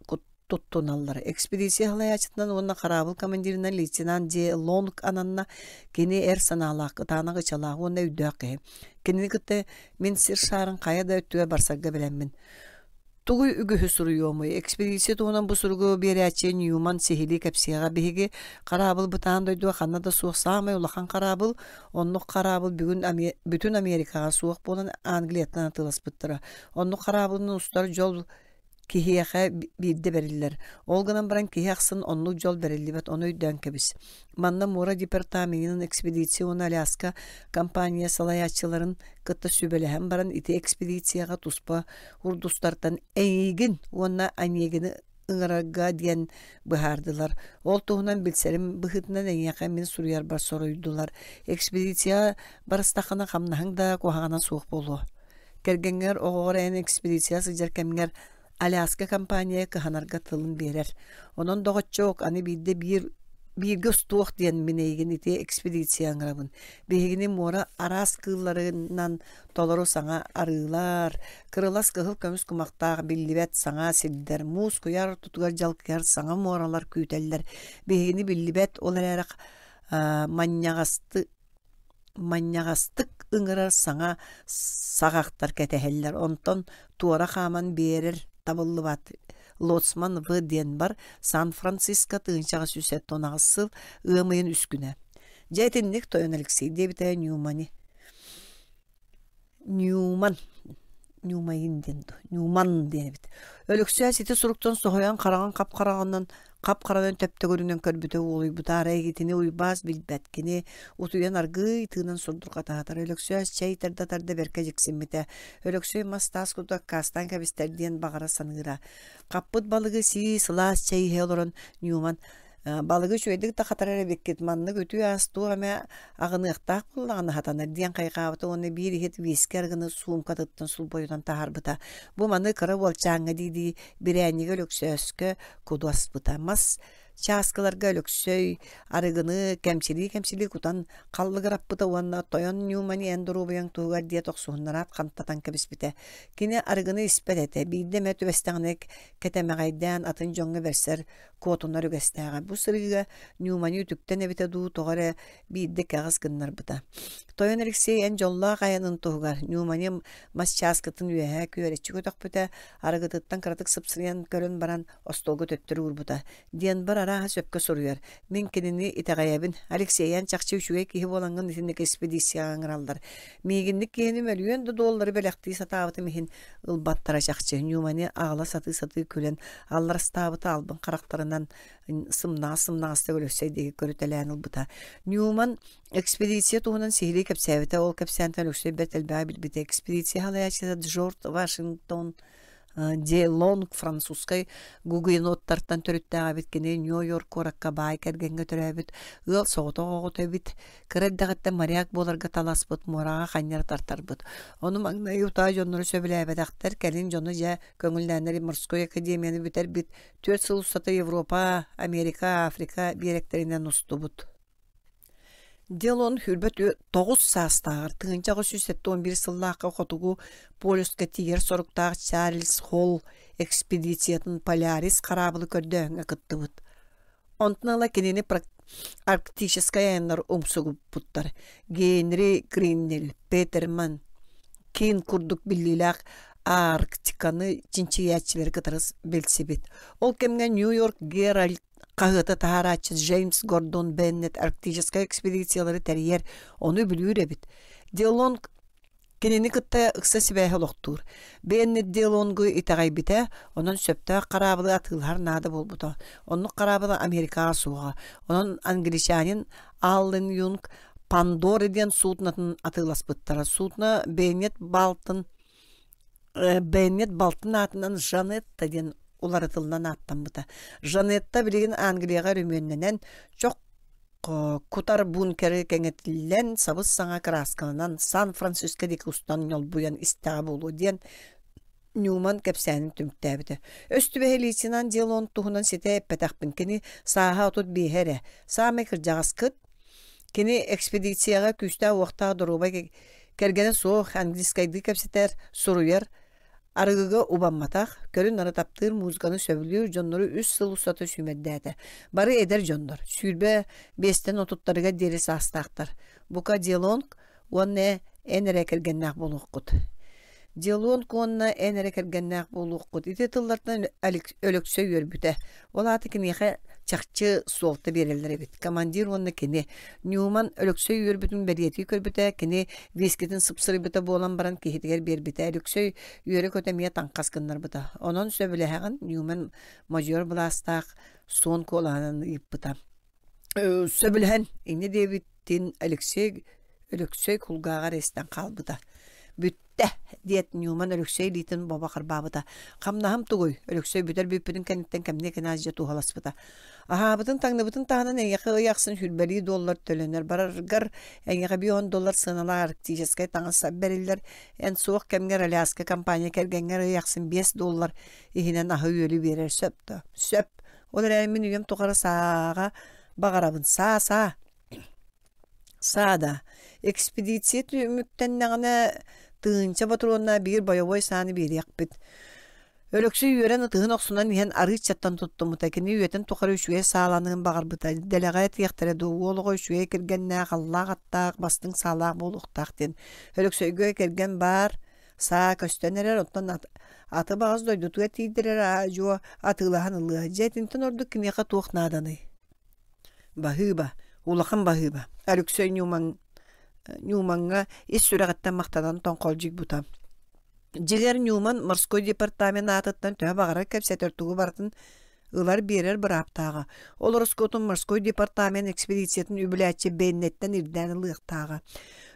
туттуналлар. Экспедиция салайааччытынан уонна хараабыл командирынан лейтенант Де Лонг ананна. Кини эр санаалаах, кытаанах ычалаах уонна өйдөөх киһи. Кинини кытта мин сир шаарын хайа да өттүгэр барсарга бэлэммин. Тугуй үгүһү суруйуомуй? Экспедиция туһунан бу суругу биэрээччи Ньюман сиһилии кэпсиэҕэ. Биһиги хараабыл бытаан дойдуга ханна да суох саамай улахан хараабыл, оннук хараабыл бүгүн бүтүн Америкаҕа суох буолан Англияттан атыыласпыттара. Оннук хараабылынан устар дьол киһиэхэ биирдэ бэриллэр. Ол гынан баран киһи ахсын оннук дьол бэриллибэт, ону өйдөөн кэбис. Манна муора департаменын экспедиция уонна Аляска компания салайааччыларын кытта сүбэлэһэн баран ити экспедицияҕа туспа урдустартан эйиигин уонна Онегины ыҥырарга диэн быһаардылар. Ол туһунан билсэрим быһыытынан эйиэхэ мин суруйарбар соруйдулар. Экспедицияҕа барыстаххына хамнаһыҥ да куһаҕана суох буолуо. Кэргэҥҥэр, оҕоҕор эн экспедицияҕа сылдьар кэмҥэр Аляска компания кыһанарга тылын биэрэр. Онон, доҕоччуок, аны биирдэ биир бииргэ устуох диэн мин эйигин ити экспедиция ыҥырабын. Биһигини муора араас кыылларынан толору саҥа арыылар, кырылас кыһыл көмүс кумахтаах биллибэт саҥа сирдэр, муус куйаар ортотугар дьалкыйар саҥа муоралар күүтэллэр. Биһигини биллибэт, ол эрээри манньаҕасты манньаҕастык ыҥырар саҥа саҕахтар кэтэһэллэр, онтон туора хааман биэрэр табыллыбат. Лоцман В диэн бар Сан-Франциско 1878 сыл ыам ыйын үс күнэ. Дьэ итинник тойон Алексей диэбитэ Ньюмани. Ньюман Ньюмайын диэн дуо Ньюман диэн эбит. Өлөксөөс ити суруктан соһуйан хараҕын хап-хараҕынан хап-харанан төптөгөрүнэн көрбүтэ уолуйбута арай итини Уйбаас билбэт. Кини утуйан аргыый тыынан сурдурҕатаатар. Өлөксөөс чэй тарда-тарда бэркэ дьиксиммитэ. Өлөксөй мас-таас курдук аккаастаан кэбистэр диэн баҕара саныыра. Хаппыт балыгы сии сылаас чэй иһэ олорон Ньюман Балыгы үчүгэйдик да хатарар эбиккит, маннык үтүө ас туох эмэ аҕыныахтаах буоллаҕына сатанар диэн хайҕаабыта уонна биир иһит виски арыгыны суумкатыттан сулбойутан таһаарбыта. Бу маны кыра уолчааҥҥа дии-дии бирээнньигэ Өлөксөөскө куду аспыта. Мас чааскыларга Өлөксөй арыгыны кэмчилии-кэмчилии кутан халлыгыраппыта уонна тойон Ньюмани эн доруобуйаҥ туһугар диэт охсуһуннараат хантатан кэбиспитэ. Кини арыгыны испэт этэ, биирдэ эмэ түбэстэҕинэ кэтэмэҕэйдээн атын дьоҥҥо бэрсэр куотунар үгэстээҕэ. Бу сырыыга Ньюмани үтүктэн эбитэ дуу, тоҕо эрэ биирдэ кэҕис гыннарбыта. Тойон Алексей эн дьоллоох айанын туһугар Ньюмани мас чааскытын үөһээ күөрэччи көтөхпүтэ, арыгытыттан кыратык сыпсырыйан көрөн баран остуолга төттөрү уурбута. Диэн бар арааһа сөпкө суруйар. Мин кинини итэҕэйэбин. Алексей, эн чахчы үчүгэй киһи буолаҥҥын итинник экспедицияҕа ыҥыраллар. Миигинник киһини мөлүйүөн да доллары бэлэхтии сатаабытым иһин ылбаттара чахчы. Ньуманы аҕала сатыы-сатыы күлэн алларастаабыта албын харахтарынан сымнаҕас-сымнаҕастык Өлөксөй диэки көрүтэлээн ылбыта. Ньуман экспедиция туһунан сиһилии кэпсээбитэ. Ол кэпсээнтэн Өлөксөй бэрт элбэҕи билбитэ. Экспедиция салайааччыта Джордж Вашингтон Де Лонг французскай гугеноттартан төрүттээх эбит. Кини Нью-Йорк куоракка баай кэргэҥҥэ төрөөбүт, ыал соҕотох оҕото эбит. Кыра эрдэҕиттэн моряк буоларга таласпыт, муораҕа ханньара тартарбыт. Ону маҥнай утаа дьонноро сөбүлээбэтэхтэр, кэлин дьоно дьэ көҥүллээннэр морской академияны бүтэрбит, 4 сыл устата Европа, Америка, Африка биэрэктэринэн устубут. Делон 29 саастааҕар 1971 сыллаахха Хотугу полюска тиийэр соруктаах Чарльз Холл экспедициятын Полярис хараабылы көрдөөһүҥҥэ кыттыбыт. Онтон ыла кинини арктическай айаннар умсугуппуттар. Генри Гриннелл, Петерман, Кин курдук биллиилээх Арктиканы чинчийээччилэри кытары билсибит. Ол кэмҥэ Нью-Йорк Геральд хаһыаты таһаарааччы Джеймс Гордон Беннет арктическай экспедициялары тэрийэр, ону үбүлүүр эбит. Делонг кинини кытта ыкса сибээһи олохтуур. Беннет Делонгу итэҕэйбитэ, онон сөптөөх хараабылы атыылаһар наада буолбута. Оннук хараабыла Америкаҕа суоҕа. Онон англичанин Аллен Юнг Пандора диэн суднотун атыыласпыттара. Судно Беннет балтын Беннет балтын аатынан Жанетта диэн уларытыллан ааттаммыта. Жанетта билигин Англияҕа өрөмүөннэнэн, чох кутар бункеры кэҥэтиллэн, сабыс-саҥа кырааскаланан Сан-Франциско диэки устан ньолбуйан истэҕэ буолуо диэн Ньуман кэпсээнин түмүктээбитэ. Өс түбэһэ лейтенант Делон туһунан ситэ эппэтэхпин. Кини сааһа 35 эрэ. Саамай кырдьаҕаскыт. Кини экспедицияҕа күүстээх-уохтаах доруобай Кэргэнэ суох, английскайдыы кэпсэтэр, суруйар, арыгыга убамматах, көрүн-нары таптыыр музыканы сөбүлүүр дьоннору үс сыл устата сүүмэрдээтэ. Бары эдэр дьоннор, 25-тэн отуттарыгар диэри саастаахтар. Бука Делонг уонна эн эрэ кэргэннээх буолуоххут. Делонг уонна эн эрэ кэргэннээх буолуоххут. Ити тыллартан Өлөксөй үөрбүтэ. Ол аата киниэхэ чахчы суолта биэрэллэр эбит. Командир уонна кини. Ньуман Өлөксөй үөрбүтүн бэлиэтии көрбүтэ, кини вискитин сыпсырыйбыта буолан баран киһитигэр биэрбитэ. Өлөксөй үөрэ-көтө эмиэ таҥхас гыннарбыта. Онон сөбүлэһэҕин, Ньуман модьуйар былаастаах суон куолаһынан ыйыппыта. Сөбүлэһэн, инньэ диэбитин Алексей Өлөксөй кулгааҕар истэн хаалбыта. Бүттэ, диэт Ньуман Өлөксөй илиитин бобо харбаабыта. Хамнаһым тугуй? Өлөксөй бүтэр бүппүтүн кэнниттэн кэмниэ кэнээс дьэ туһаласпыта. Аһаабытын таҥныбытын таһынан эйиэхэ ый ахсын сүүрбэлии доллар төлөнөр. Бараргар эйиэхэ 50 доллар сыаналаах арктическай таҥас бэриллэр. Эн суох кэмҥэр Аляска компания кэргэҥҥэр ый ахсын 5 доллар иһинэн аһы-үөлү биэрэр сөп да? Сөп. Ол эрээри мин үйэм тухары сааҕа баҕарабын. Саа-саа. Саада, экспедиция түмүктэннэҕинэ тыһыынча ботуруоннаах биир бойобуой сааны биэриэхпит. Өлөксөй үөрэн ытыһын охсунан иһэн арыыччаттан туттуммута. Кини үйэтин тухары үчүгэй сааланыан баҕарбыта. Дэлэҕэ этиэхтэрэ дуу, уол оҕо үчүгэй кэргэннээх, аллаах аттаах, бастыҥ саалаах буолуохтаах диэн. Өлөксөйгө кэргэн баар, саа көстөн эрэр, оттон аты баҕас дойдутугар тиийдэр эрэ аа-дьуо атыылаһан ылыа. Дьэ итинтэн ордук киниэхэ туох нааданый? Баһыыба, улахан баһыыба, Алексей Ньуман Ньумаҥҥа ис сүрэҕиттэн махтанан тоҥхолдьуйбута. Дьиҥэр Ньуман морской департамент аатыттан төһө баҕарар кэпсэтэр тугу барытын ылар-биэрэр бырааптааҕа. Ол ороскуотун морской департамент экспедициятын үбүлээччи Беннеттэн ирдээн ылыахтааҕа.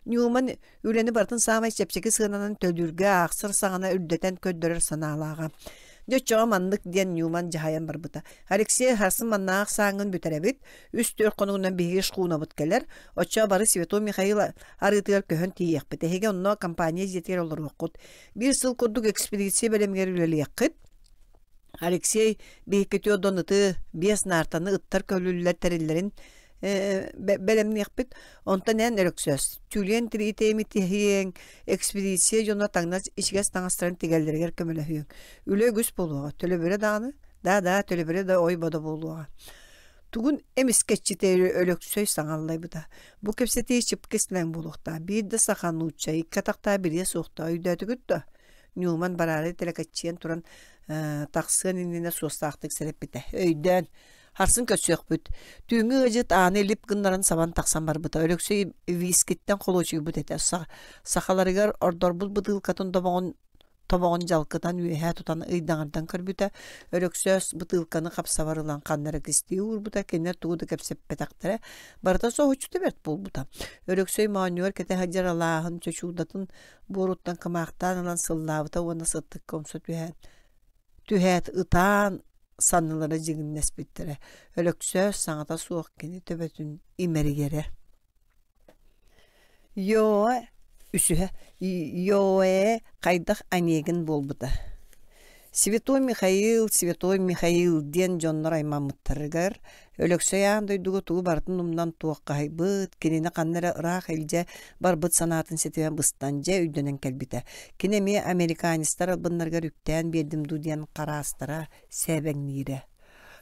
Ньуман Үлэни барытын саамай чэпчэки сыананан төлүүргэ аахсар саҕана үрдэтэн көрдөрөр санаалааҕа. Дьэ оччоҕо маннык диэн Ньуман дьаһайан барбыта. Алексей сарсын маннаах сааҥҥын бүтэрэбит, үс-түөрт хонугунан биһиги шхунабыт кэлэр, оччоҕо бары Святой Михаил арыытыгар көһөн тиийиэхпит. Эһиги онно компания дьиэтигэр олоруоххут. Биир сыл курдук экспедиция бэлэмигэр үлэлиэххит. Алексей биһикки түөрт ыты, биэс наартаны ыттар көлүллэр тэриллэрин бэлэмниэхпит. Онтон эн Өлөксөөс, түлүөн тириитэ имитиһиэҥ, экспедиция дьоно таҥнас ичигэс таҥастарын тигэллэригэр көмөлөһүөҥ. Үлэ үгүс буолуоҕа, төлөбүрэ даҕаны, да-да, төлөбүрэ да ой-бодо буолуоҕа. Тугун эмискэччитэ Өлөксөй саҥаллайбыта. Бу кэпсэтии чыпка силэҥ буолуохтаах. Биир да саха нуучча икки атахтаах билиэ суохтаах. Өйдөөтүгүт дуо? Ньуман бараары тэлэкэччийэн туран тахсыан иннинэ суостаахтык сэрэппитэ. Өйдөөн! Харсын көрсүөхпүт. Түүҥҥү ыалдьыт ааны илип гыннаран сабан тахсан барбыта. Өлөксөй вискиттэн холуочуйбут этэ. Сахаларыгар ордорбут бытыылкатын тобоҕун тобоҕун дьалкытан үөһэ тутан ыйдаҥардан көрбүтэ, Өлөксөөс бытыылканы хапсабар ылан ханна эрэ кистии уурбута, кинилэр тугу да кэпсэппэтэхтэрэ, барыта соһуччута бэрт буолбута. Өлөксөй моонньугар кэтэ сылдьар алааһын чочуудатын буоруттан кымаахтаан ылан сыллаабыта уонна сыттыкка умса түһэн түһээт ытаан саннылара дьигиҥнэспиттэрэ. Өлөксөөс саҥата суох кини төбөтүн имэрийэрэ. Йоо үсүһэ Йоэ хайдах Онегин буолбута. Святой Михаил, Святой Михаил диэн дьоннор аймаммыттарыгар Өлөксөй аан дойдуга тугу барытын умнан туоххаһыйбыт, кинини ханна эрэ ыраах илдьэ барбыт санаатын ситимэ быстан дьэ өйдөнөн кэлбитэ. Кини эмиэ американецтар албыннарыгар үктээн биэрдим дуу диэн хараастара сээбэҥниирэ.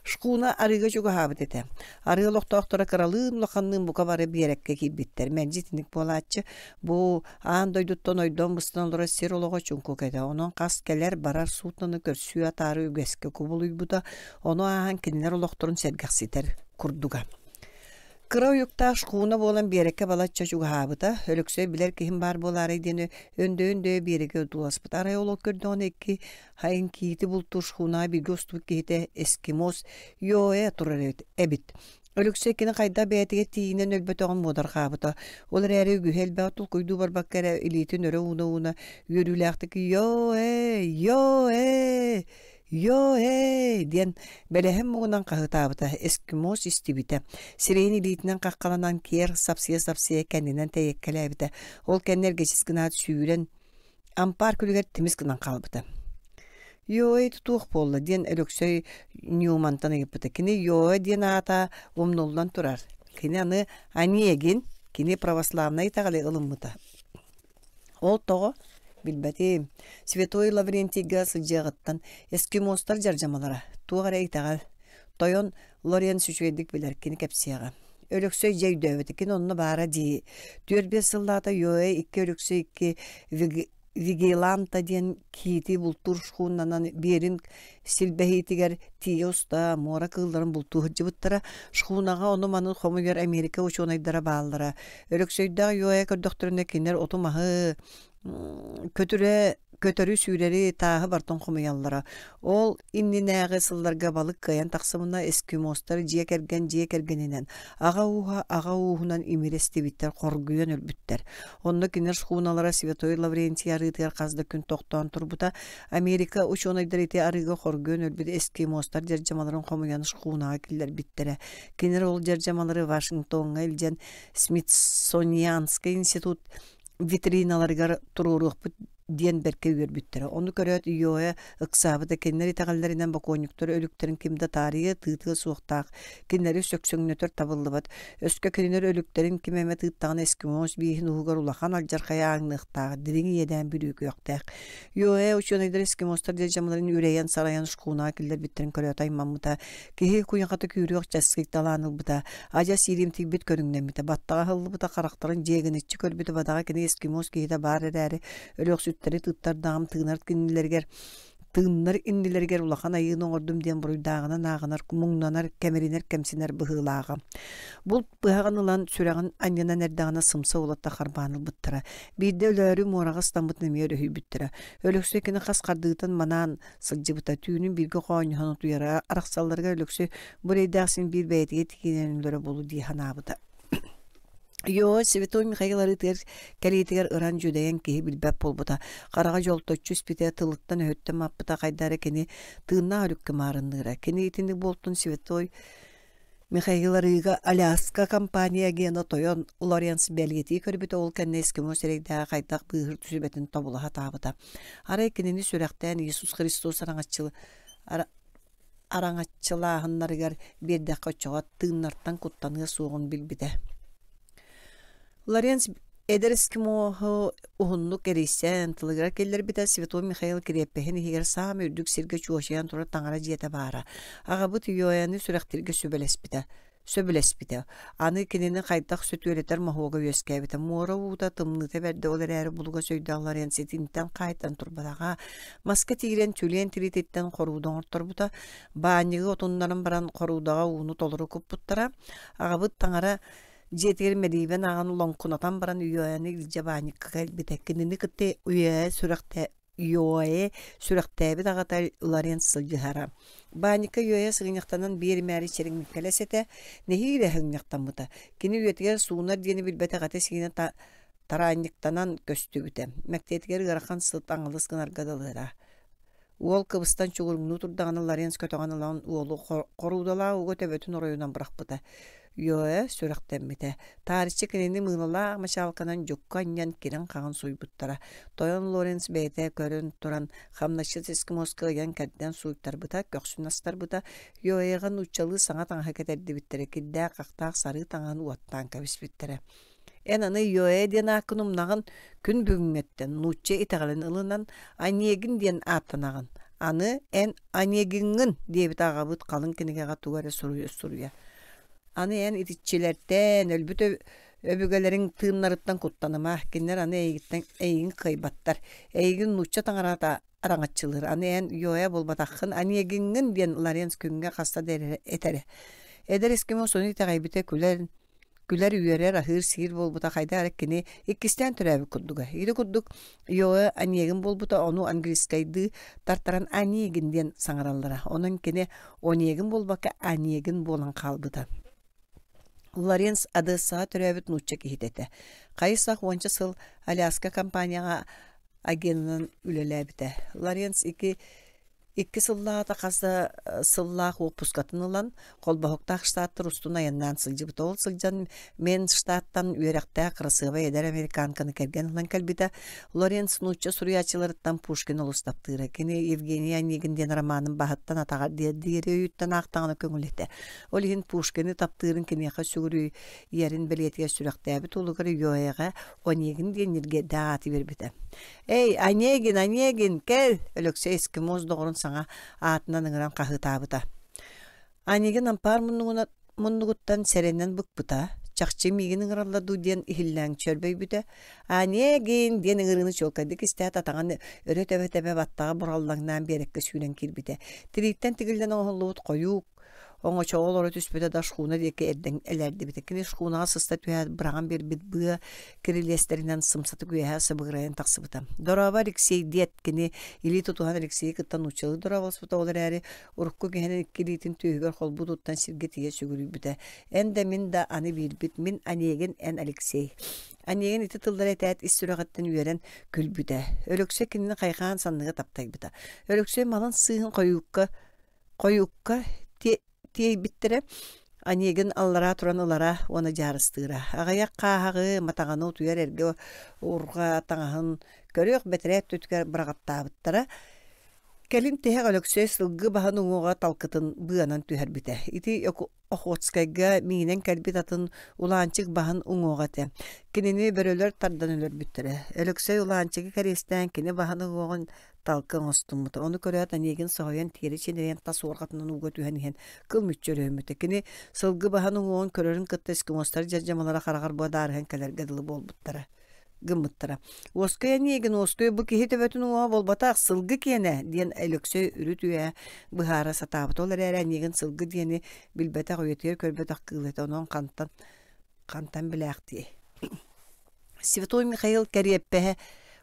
Шхуна арыыга чугаһаабыт этэ. Арыы олохтоохторо кыралыын-улаханныын бука бары биэрэккэ киирбиттэр. Мэлдьи итинник буолааччы. Бу аан дойдуттан ойдон быстан олорор сир олоҕо чуҥкук этэ. Онон хас кэлэр-барар судноны көрсүү атаары үгэскэ кубулуйбута. Ону ааһан кинилэр олохторун сэргэхситэр курдуга. Кыра уйуктаах шхуна буолан биэрэккэ балачча чугаһаабыта. Өлөксөй билэр киһим баар буолаарай диэн өндөйөн-дөйө биэрэги одууласпыта. Арай ол көрдөҕүнэ икки Хайын киити бултуур шхунаҕа бииргэ устубут киһитэ эскимос Йоэ турар эбит. Өлөксөй кини хайдах бэйэтигэр тиийинэн өлбөтөҕүн муодарҕаабыта. Ол эрээри үгүһү элбэҕи толкуйдуу барбакка эрэ илиитин өрө ууна-ууна үөрүүлээхтик «Йоэ! Йоэ! Йоэ!» диэн бэлэһин муҥунан хаһыытаабыта. Эскимос истибитэ. Сирэйин илиитинэн хаххаланан киэр сапсыйа-сапсыйа кэннинэн тэйэккэлээбитэ. Ол кэннэ эргэчис гынаат сүүрэн Ампаар күлүгэр тимис гынан хаалбыта. «Йоэ туох буолла?» диэн Өлөксөй Ньюмантан ыйыппыта. Кини Йоэ диэн аата умнуллан турар. Кини аны Онегин, кини православнай итэҕэли ылыммыта. Ол тоҕо? Билбэтим. Святой Лаврентийга сылдьыаҕыттан эскимостар дьардьамалара, туох эрэ итэҕэл. Тойон Лоренц үчүгэйдик билэр, кини кэпсиэҕэ. Өлөксөй дьэ өйдөөбүтэ, кини онно баара дии. Түөрт-биэс сыллаата Йоэ икки Өлөксөй икки Вигиланта диэн киити бултуур шхунанан биэрин силбэһиитигэр тиийэ уста муора кыылларын бултуу сылдьыбыттара. Шхунаҕа ону-маны хомуйар Америка учуонайдара бааллара. Өлөксөйдөөх Йоэ көрдөхтөрүнэ кинилэр оту-маһы көтүрэ көтөрү-сүүрэри, тааһы барытын хомуйаллара. Ол иннинээҕи сылларга балык кыайан тахсыбына эскимостар дьиэ кэргэн дьиэ кэргэнинэн, аҕа ууһа аҕа ууһунан имири эстибиттэр, хоргуйан өлбүттэр. Онно кинилэр шхуналара Святой Лаврентий арыытыгар хас да күн тохтоон турбута. Америка учуонайдара ити арыыга хоргуйан өлбүт эскимостар дьардьамаларын хомуйан шхунаҕа киллэрбиттэрэ. Кинилэр ол дьардьамалары Вашингтоҥҥа илдьэн Смитсонианскай институт витриналарыгар туруоруохпут диэн бэркэ үөрбүттэрэ. Ону көрөөт Йоэ ыксаабыта кинилэр итэҕэллэринэн бокуонньуктар өлүктэрин ким да таарыйа, тыытыа суохтаах, кинилэри сөксөҥнөтөр табыллыбат. Өскө кинилэр өлүктэрин ким эмэ тыыттаҕына эскимос бииһин уһугар улахан алдьархайы ааҥныахтаах, дириҥ иэдээн бүрүүкүөхтээх. Йоэ учуонайдар эскимостар дьадьамаларын үрэйэн-сарайан шхунаҕа киллэрбиттэрин көрөөт аймаммыта. Киһи куйахата күүрүөх часкый талаан ылбыта, адьас ииримтийбит көрүҥнэммитэ, баттаҕа аһыллыбыта, харахтарын дьиэгиниччи көрбүтэ бадаҕа кини эскимос киһитэ баар эрээри, өлүөхсүттэри тыттардаҕым тыынар кинилэригэр тыыннар иннилэригэр улахан айыыны оҥордум диэн буруйдааҕынан ааҕынар, муҥнанар, кэмиринэр, кэмсинэр быһыылааҕа. Булт быһаҕын ылан сүрэҕин анньынан эрдэҕинэ сымса уолаттар харбаан ылбыттара. Биирдэ өлөөрү муораҕа ыстаммытын эмиэ өрүһүйбүттэрэ. Өлөксөй кини хас хардыытын манаан сылдьыбыта. Түүнүн бииргэ хоонньоһон утуйара, арахсалларыгар Өлөксөй бу эрэйдээх син биир бэйэтигэр тиийинэн өлөрө буолуо дии санаабыта. Йоо, Святой Михаил арыытыгар кэлиитигэр ыран дьүдэйэн киһи билбэт буолбута. Хараҕа дьолточчу испитэ, тылыттан-өһүттэн маппыта хайда эрэ кини тыыннаах өлүккэ маарынныыра. Кини итинник буолтун Святой Михаил арыыга Аляска компания агена тойон Лоренц бэлиэтии көрбүтэ, ол кэннэ эскимо сирэйдээҕи хайдах быыһыыр сүбэтин тобула сатаабыта. Арай кинини сүрэхтээн Иисус Христос араҥаччылааһыннарыгар биэрдэххэ оччоҕо тыыннартан куттаныа суоҕун билбитэ. Лоренц эдэр эскимоһу уһуннук эрийсэн тылыгар киллэрбитэ Святой Михаил кириэппэһин иһигэр саамай үрдүк сиргэ чуочуйан турар таҥара дьиэтэ баара. Аҕабыт Иоанны сүрэхтииргэ сүбэлэспитэ. Сөбүлэспитэ. Аны кинини хайдах сөтүөлэтэр моһуога үөскээбитэ. Муора уута тымныыта бэрдэ ол эрээри булугас өйдөөх Лоренцо итинтэн хаайтан турбатаҕа. Маска тиирэн чүлүөн тириититтэн хорууда оҥорторбута. Баанньыгы отуннаран баран хоруудаҕа ууну толору куппуттара. Аҕабыт таҥара дьиэтигэр мэлиибэн ааҕан лоҥкунатан баран Үйэни илдьэ баанньыкка кэлбитэ. Кинини кытта Үйэ сүрэхтэ Йоэ сүрэхтээбит аҕата Лоренц сылдьыһара. Баанньыкка Йоэ сыгынньахтанан биэримээри чэриҥкэлэс этэ, нэһиилэ сыгынньахтаммыта. Кини үйэтигэр суунар диэни билбэтэх этэ-сиинэ тараанньыктанан көстүбүтэ. Мэктиэтигэр ыарахан сыт аҥылыс гынарга дылыра. Уол кыбыстан чугуруҥнуу турдаҕына Лоренц көтөҕөн ылан уолу хоруудалаах ууга төбөтүн оройунан бырахпыта. Йоэ сүрэхтэммитэ. Таарыччы кинини мыылалаах мачаалканан дьукка анньан кирин-хаҕын сууйбуттара. Тойон Лоренц бэйэтэ көрөн туран хамначчыт эскимоска ыйан-кэрдэн сууйтарбыта, көхсүн астарбыта, Йоэҕа нууччалыы саҥа таҥаһы кэтэрдибиттэрэ, кирдээх-хахтаах сарыы таҥаһын уоттаан кэбиспиттэрэ. Эн аны Йоэ диэн ааккын умнаҕын, күн бүгүҥҥэттэн нуучча итэҕэлин ылынан Онегин диэн ааттанаҕын. Аны эн Онегиҥҥын диэбит аҕабыт халыҥ кинигэҕэ тугу эрэ суруйа-суруйа. Аны эн итиччилэртэн, өлбүт өбүгэлэриҥ тыыннарыттан куттаныма, кинилэр аны эйигиттэн эйигин кыайбаттар. Эйигин нуучча таҥарата араҥаччылыыр. Аны эн Йоэ буолбатаххын, Онегиҥҥын диэн Лоренц күҥҥэ хаста да этэрэ. Эдэр эскимо сону итэҕэйбитэ күлэн күлэр-үөрэр, аһыыр-сиир буолбута хайдах эрэ кини иккистээн төрөөбүт курдуга. Ити курдук Йоэ Онегин буолбута, ону английскайдыы тартаран Онегин диэн саҥараллара. Онон кини Онегин буолбакка Онегин буолан хаалбыта. Лоренц Одессаҕа төрөөбүт нуучча киһитэ этэ. Хайы-сах уонча сыл Аляска компанияҕа агенынан үлэлээбитэ. Лоренц ики Икки сыллааҕыта хас да сыллаах уоппускатын ылан, Холбоһуктаах Штаттар устун айаннаан сылдьыбыта. Ол сылдьан Мэн штаттан үөрэхтээх кырасыабай эдэр американканы кэргэн ылан кэлбитэ. Лоренц нуучча суруйааччыларыттан Пушкин олус таптыыра. Кини Евгений Онегин диэн романын баһыттан атаҕар диэри өйүттэн аахтаҕына көҥүл этэ. Ол иһин Пушкины таптыырын киниэхэ сүгүрүйэрин бэлиэтигэр сүрэхтээбит уолугар Йоэҕэ Онегин диэн ньиргиэрдээх ааты биэрбитэ. «Эй, Онегин, Онегин, кэл!» Өлөксөй эскимос доҕорун саҥа аатынан ыҥыран хаһыытаабыта. Онегин ампаар муннугуттан сэрэнэн быкпыта, чахчы миигин ыҥыраллар дуу диэн иһиллээн чөрбөйбүтэ. «Онегин!» диэн ыҥырыыны чуолкайдык истээт, атаҕын өрө тэбэ-тэбэ баттаҕа бураллаҥнаан биэрэккэ сүүрэн киирбитэ. Тирииттэн тигиллэн оҥоһуллубут хойуу Оҥочоҕо олоро түспүтэ да шхуна диэки эрдэн элээрдибитэ. Кини шхунаҕа сыста түһээт быраҕан биэрбит быа кирилиэстэринэн сымсатык үөһэ сыбыгырайан тахсыбыта. «Дорообо, Алексей!» диэт кини илии тутуһан Алексейы кытта нууччалыы дорооболоспута, ол эрээри урукку киһини икки илиитин түөһүгэр холбуу туттан сиргэ тиийэ сүгүрүйбүтэ. «Эн да, мин да аны биирбит, мин Онегин, эн Алексей». Онегин ити тыллары этээт ис сүрэҕиттэн үөрэн күлбүтэ. Өлөксөй кинини хайҕаан санныга таптайбыта. Өлөксөй малын сыыһын хойуукка Хойукка тиэйбиттэрэ, Онегин аллараа туран ылара уонна дьаарыстыыра. Аҕыйах хааһаҕы, матаҕаны утуйар эргэ урҕа таҥаһын көрүөх бэтэрээ өттүтүгэр быраҕаттаабыттара. Кэлин тиһэх Өлөксөй сылгы баһын уҥуоҕа талкытын быанан түһэрбитэ. Ити Охотскайга миинэн кэлбит атын Улаанчык баһын уҥуоҕа этэ. Кинини бөрөлөр тардан өлөрбүттэрэ. Өлөксөй Улаанчыгы кэриэстээн кини баһын уҥуоҕун талкы оҥостуммута. Ону көрөөт Онегин соһуйан тиэрэ чинэрийэн тас уорҕатынан ууга түһэн иһэн кыл мүччү өрөһүммүтэ. Кини сылгы баһын уҥуоҕун көрөрүн кытта эскимостар дьардьамалара хараҕар быадаарыһан кэлэргэ дылы буолбуттара гыммыттара. «Уоскуй эниэгин, уоскуй, бу киһи төбөтүн уҥуоҕа буолбатах, сылгы киэнэ» диэн Өлөксөй үрүт үөһэ быһаара сатаабыта. Ол эрээри эниэгин сылгы диэни билбэтэх, үйэтигэр көрбөтөх кыыл этэ, онон хантан хантан билээхтиэй. Святой Михаил кэриэппэһэ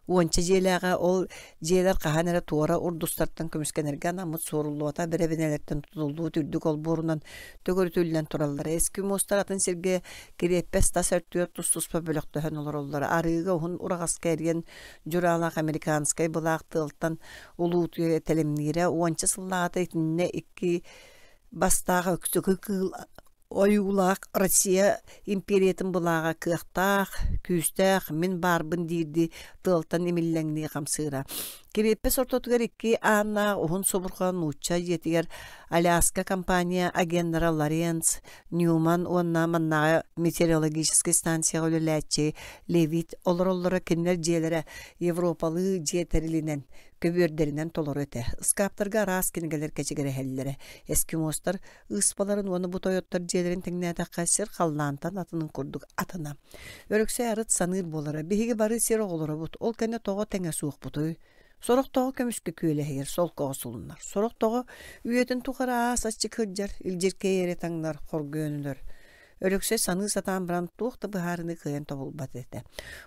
уонча дьиэлээҕэ, ол дьиэлэр хаһан эрэ туора урдустартан көмүскэнэргэ анаммыт суоруллубата бэрэбинэлэртэн тутуллубут үрдүк олбуорунан төгүрүтүллэн тураллара. Эскимостар атын сиргэ кириэппэс тас өртүгэр тус-туспа бөлөхтөһөн олороллоро. Арыыга уһун ураҕаска эриэн дьураалаах американскай былаах тыалтан улуутуйа тэлимниирэ. Уонча сыллааҕыта итиннэ икки бастаах өксөкү кыыл ойуулаах Россия империятын былааҕа кыахтаах, күүстээх, мин баарбын диирдии тыалтан имиллэҥнии хамсыыра. Кириэппэс ортотугар икки ааннаах уһун субурҕа нуучча дьиэтигэр Аляска компания агеннара Лоренц, Ньюман уонна маннааҕы метеорологическай станцияҕа үлэлээччи Левит олороллоро кинилэр дьиэлэрэ европалыы дьиэ тэрилинэн. көбүөрдэринэн толору этэ. Ыскааптарга араас кинигэлэр кэчигирэһэллэрэ. Эскимостар ыыспаларын уонна бу тойоттор дьиэлэрин тэҥнээтэххэ сир халлаантан атынын курдук атына. Өлөксөй арыт саныыр буолара. Биһиги бары сир оҕолоробут, ол кэннэ тоҕо тэҥэ суохпутуй? Сорох тоҕо көмүскэ күөлэһийэр, солкоҕо сулунар. Сорох тоҕо үйэтин тухары аас аччык сылдьар, илдьиркэй эрэ таҥнар, хоргуйан өлөр. Өлөксөй саныы сатаан баран туох да быһаарыыны кыайан тобулбат этэ.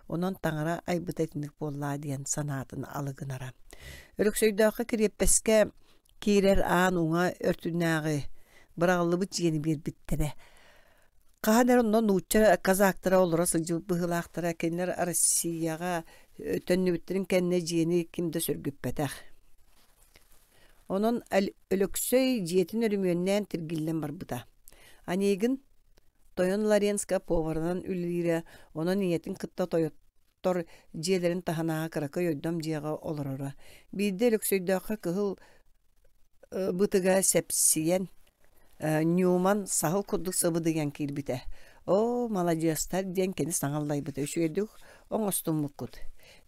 Онон таҥара айбыта итинник буоллаа диэн санаатын алы гынара. Өлөксөйдөөххө кириэппэскэ киирэр аан уҥа өртүнээҕи быраҕыллыбыт дьиэни биэрбиттэрэ. Хаһан эрэ онно нуучча казактара олоро сылдьыбыт быһыылаахтара, кинилэр Россияҕа төннүбүттэрин кэннэ дьиэни ким да сөргүппэтэх. Онон Өлөксөй дьиэтин өрөмүөннээн тиргиллэн барбыта. Онегин тойон Лоренска поварынан үлэлиирэ, онон ийэтин кытта тойоттор дьиэлэрин таһынааҕы кыракый ойдом дьиэҕэ олороро. Биирдэ Өлөксөйдөөххө кыһыл бытыга сэпсийэн Ньюман саһыл курдук сыбыдыйан киирбитэ. «Оо, маладьыастар!» диэн кини саҥа аллайбыта. «Үчүгэйдик оҥостуммуккут.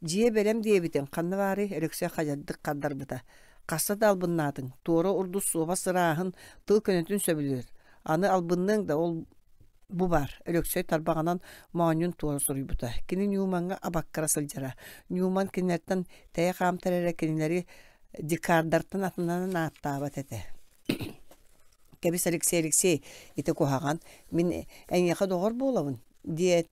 Дьиэ бэлэм диэбитиҥ, ханна баарый?» Өлөксөй хадьардык хардарбыта. «Хаста да албыннаатыҥ, туора урдус суобас ырааһын, тыл көнөтүн сөбүлүүр. Аны албынныаҥ да ол бу баар» Өлөксөй тарбаҕынан моонньун туора суруйбута. Кини Ньюмаҥҥа абаккара сылдьара. Ньюман кинилэртэн тэйэ хаамтар эрэ кинилэри дикардартан атынынан ааттаабат этэ. Кэбис, Алексей Алексей, ити куһаҕан, мин эйиэхэ доҕор буолабын, диэт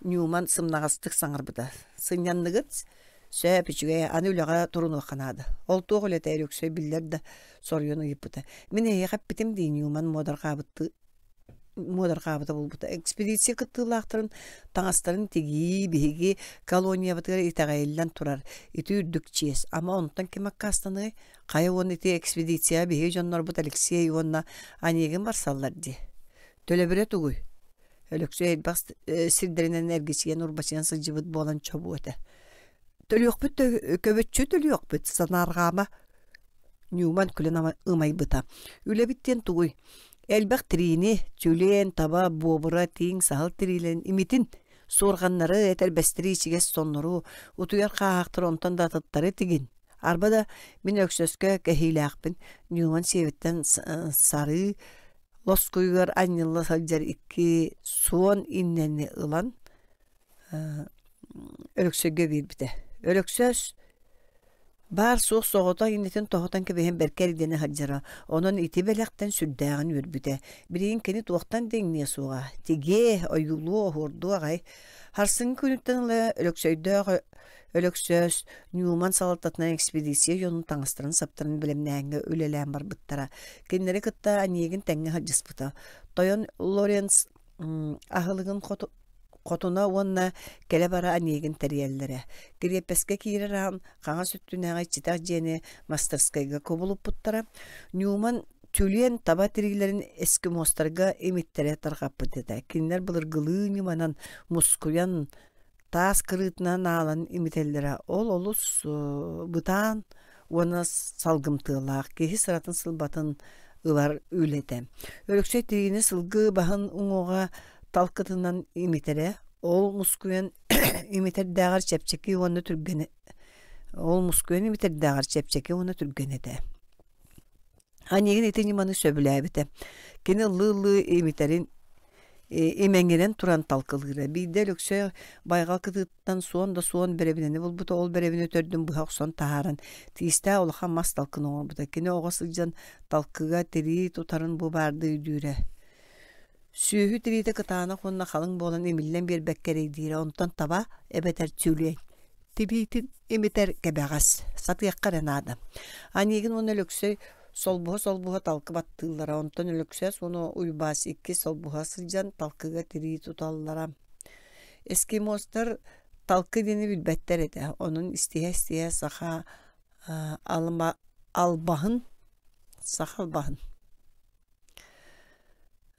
Ньюман сымнаҕастык саҥарбыта. Сынньанныгыт? Сөп, үчүгэй, аны үлэҕэ турунуохха наада. Ол туох үлэтэ Өлөксөй биллэр да соруйан ыйыппыта. Мин эйиэхэ эппитим дии Ньюман муодарҕаабыттыы муодарҕаабыта буолбута. Экспедиция кыттыылаахтарын таҥастарын тигии биһиги колониябытыгар итэҕэйиллэн турар. Ити үрдүк чиэс. Ама онтон ким аккаастаныай? Хайа уонна ити экспедицияҕа биһиги дьоннорбут Алексей уонна Онегин барсаллар дии. Төлөбүрэ тугуй? Өлөксөй элбэх сирдэринэн эргичийэн-урбачыйан сылдьыбыт буолан чобуо этэ. Төлүөхпүт көбөччү төлүөхпүт, санаарҕаама Ньюман күлэн ымайбыта. Үлэбит диэн тугуй? Элбэх тириини, тюлень, таба, буобура, тииҥ, саһыл тириилэрин имитин, суорҕаннары, этэрбэстэри, ичигэс соннору, утуйар хааһахтары онтон да атыттары тигин. Арба да мин өксөскө кэһиилээхпин, Ньюман сиэбиттэн сарыы лоскуйугар анньылла сылдьар икки суон иннэни ылан Өлөксөйгө биэрбитэ. Өлөксөөс баар-суох соҕотох иннэтин тоһутан кэбиһэн бэркэ эрдэнэ сылдьара, онон ити бэлэхтэн сүрдээҕин үөрбүтэ. Билигин кини туохтан да иҥниэ суоҕа, тигиэ, ойуулуо, оһуордуо аҕай. Харсыҥҥы күнүттэн ыла Өлөксөйдөөх Өлөксөөс Ньюман салалтатынан экспедиция дьонун таҥастарын-саптарын бэлэмнээҥҥэ үлэлээн барбыттара. Кинилэри кытта Онегин тэҥҥэ сылдьыспыта. Тойон Лоренц аһылыгын хоту Хотуна уонна кэлэ-бара Онегин тэрийэллэрэ. Кириэппэскэ киирэр аан хаҥас өттүнээҕи иччитэх дьиэни мастарскайга кубулуппуттара. Ньюман тюлень таба тириилэрин эскимостарга имиттэрэ тарҕаппыт этэ. Кинилэр былыргылыы ньыманан мускуйан, таас кырыытынан аалан имитэллэрэ. Ол олус бытаан уонна салгымтыалаах, киһи сыратын-сылбатын ылар үлэтэ. Өлөксөй тириини сылгы баһын уҥуоҕа талкытынан имитэрэ, ол мускуйан имитэрдээҕэр чэпчэки уонна түргэн ол мускуйан имитэрдээҕэр чэпчэки уонна түргэн этэ. Онегин ити ньыманы сөбүлээбитэ. Кини ыллыы-ыллыы имитэрин имэҥирэн туран талкылыыра. Биирдэ Өлөксөй байҕал кытыытыттан суон да суон бэрэбинэни булбута, ол бэрэбинэ төрдүн быһа охсон таһааран, тиистээх улахан мас талкыны оҥорбута. Кини оҕо сылдьан талкыга тирии тутарын бу баардыы өйдүүрэ. Сүөһү тириитэ кытаанах уонна халыҥ буолан имиллэн биэрбэккэ эрэйдиирэ, онтон таба эбэтэр тюлень тибиитин имитэр кэбэҕэс, сатыахха эрэ наада. Онегин уонна Өлөксөй солбуһа-солбуһа талкы баттыыллара, онтон Өлөксөөс уонна Уйбаас икки солбуһа сылдьан талкыга тирии туталлара. Эскимостар талкы диэни билбэттэр этэ, онон истиһэ-истиһэ саха албаһын саха албаһын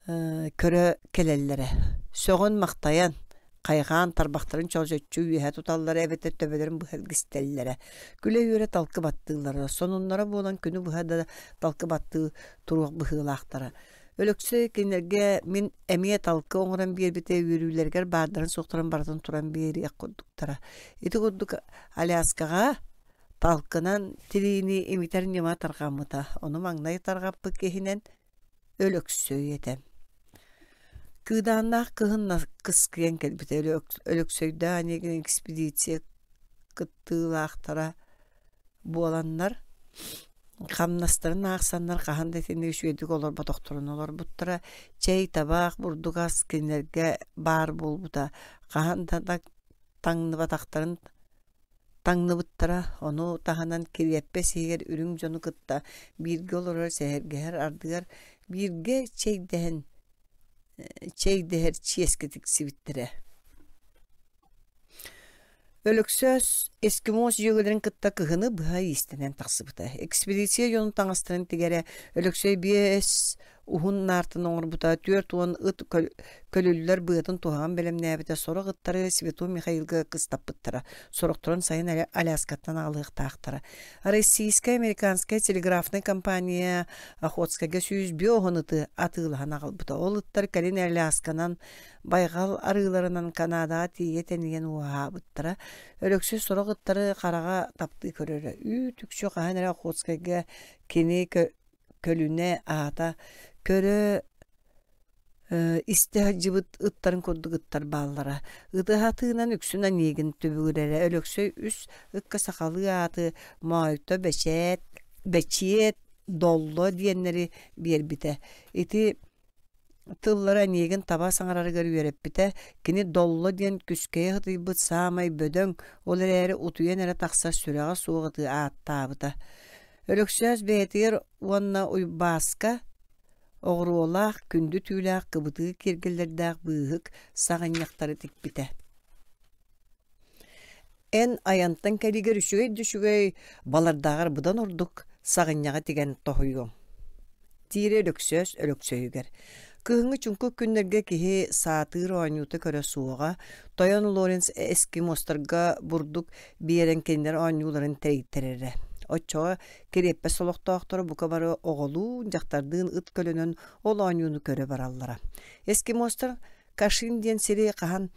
көрө кэлэллэрэ. Сөҕөн-махтайан, хайҕаан тарбахтарын чоочоччу үөһэ туталлара эбэтэр төбөлөрүн быһа илгистэллэрэ. Күлэ-үөрэ талкы баттыыллара, сонуннара буолан күнү быһа да талкы баттыы туруох быһыылаахтара. Өлөксөй кинилэргэ мин эмиэ талкы оҥорон биэрбитэ үөрүүлэригэр баардарын-суохтарын барытын туран биэриэх курдуктара. Ити курдук Аляскаҕа. Талкынан тириини имитэр ньыма тарҕаммыта, ону маҥнай тарҕаппыт киһинэн Өлөксөй этэ. Кыыдааннаах кыһын кыскыйан кэлбитэ. Өлөксөйдөөх Онегин экспедиция кыттыылаахтара буоланнар, хамнастарын аахсаннар хаһан да итинник үчүгэйдик олорботохторун олорбуттара. Чэй, табаах, бурдук ас кинилэргэ баар буолбута. Хаһан да таҥныбатахтарын таҥныбыттара, ону таһынан кириэппэс иһигэр үрүҥ дьону кытта бииргэ олорор сэһэргэһэр ардыгар бииргэ чэйдэһэн чэйдэһэр чиэскэ тиксибиттэрэ. Өлөксөөс эскимос дьүөгэлэрин кытта кыһыны быһа иистэнэн тахсыбыта. Экспедиция дьонун таҥастарын тигэрэ Өлөксөй биэс уһун наартан оҥорбута, 40 ыт көлүллэр быатын туһаҕын бэлэмнээбитэ, сорох ыттары Святой Михаилга кыстаппыттара, сорохторун сайын Аляскаттан аҕалыахтаахтара. Российскай-американскай телеграфнай компания Охотскайга 105 ыты атыылаһан аҕалбыта. Ол ыттар кэлин Алясканан, байҕал арыыларынан Канадаҕа тиийэ тэнийэн уоһаабыттара. Өлөксөй сорох ыттары хараҕа таптыы көрөрө. Үүт-үкчү хаһан эрэ Охотскайга кини көлүнэ аата көрө истэ сылдьыбыт ыттарын курдук ыттар бааллара. Ыты аһатыынан үксүн Онегин түбүгүрэрэ. Өлөксөй үс ыкка сахалыы ааты Моойто, Бэчээт, Бэчиэт, Долло диэннэри биэрбитэ. Ити тыллары Онегин таба саҥарарыгар үөрэппитэ. Кини Долло диэн күскэйэ сытыйбыт саамай бөдөҥ, ол эрээри утуйан эрэ тахсар сүрэҕэ суох ыты ааттаабыта. Өлөксөөс бэйэтигэр уонна Уйбааска оҕуруолаах, күндү түүлээх кыбытыы киэргэллэрдээх быыһык саҕынньахтары тикпитэ. Эн айантан кэлигэр үчүгэй да үчүгэй, балардааҕар быдан ордук саҕынньаҕы тигэн тоһуйуом диирэ Өлөксөөс Өлөксөйүгэр. Кыһыҥҥы чуҥкук күннэргэ киһи саатыыр оонньуута көрө суоҕа, тойон Лоренц эскимостарга бурдук биэрэн кинилэр оонньууларын тэрийтэрэрэ. Оччоҕо кириэппэс олохтоохторо бука бары оҕолуун, дьахтардыын ыт көлөнөн ол оонньууну көрө бараллара. Эскимостар Кашин диэн сири хаһан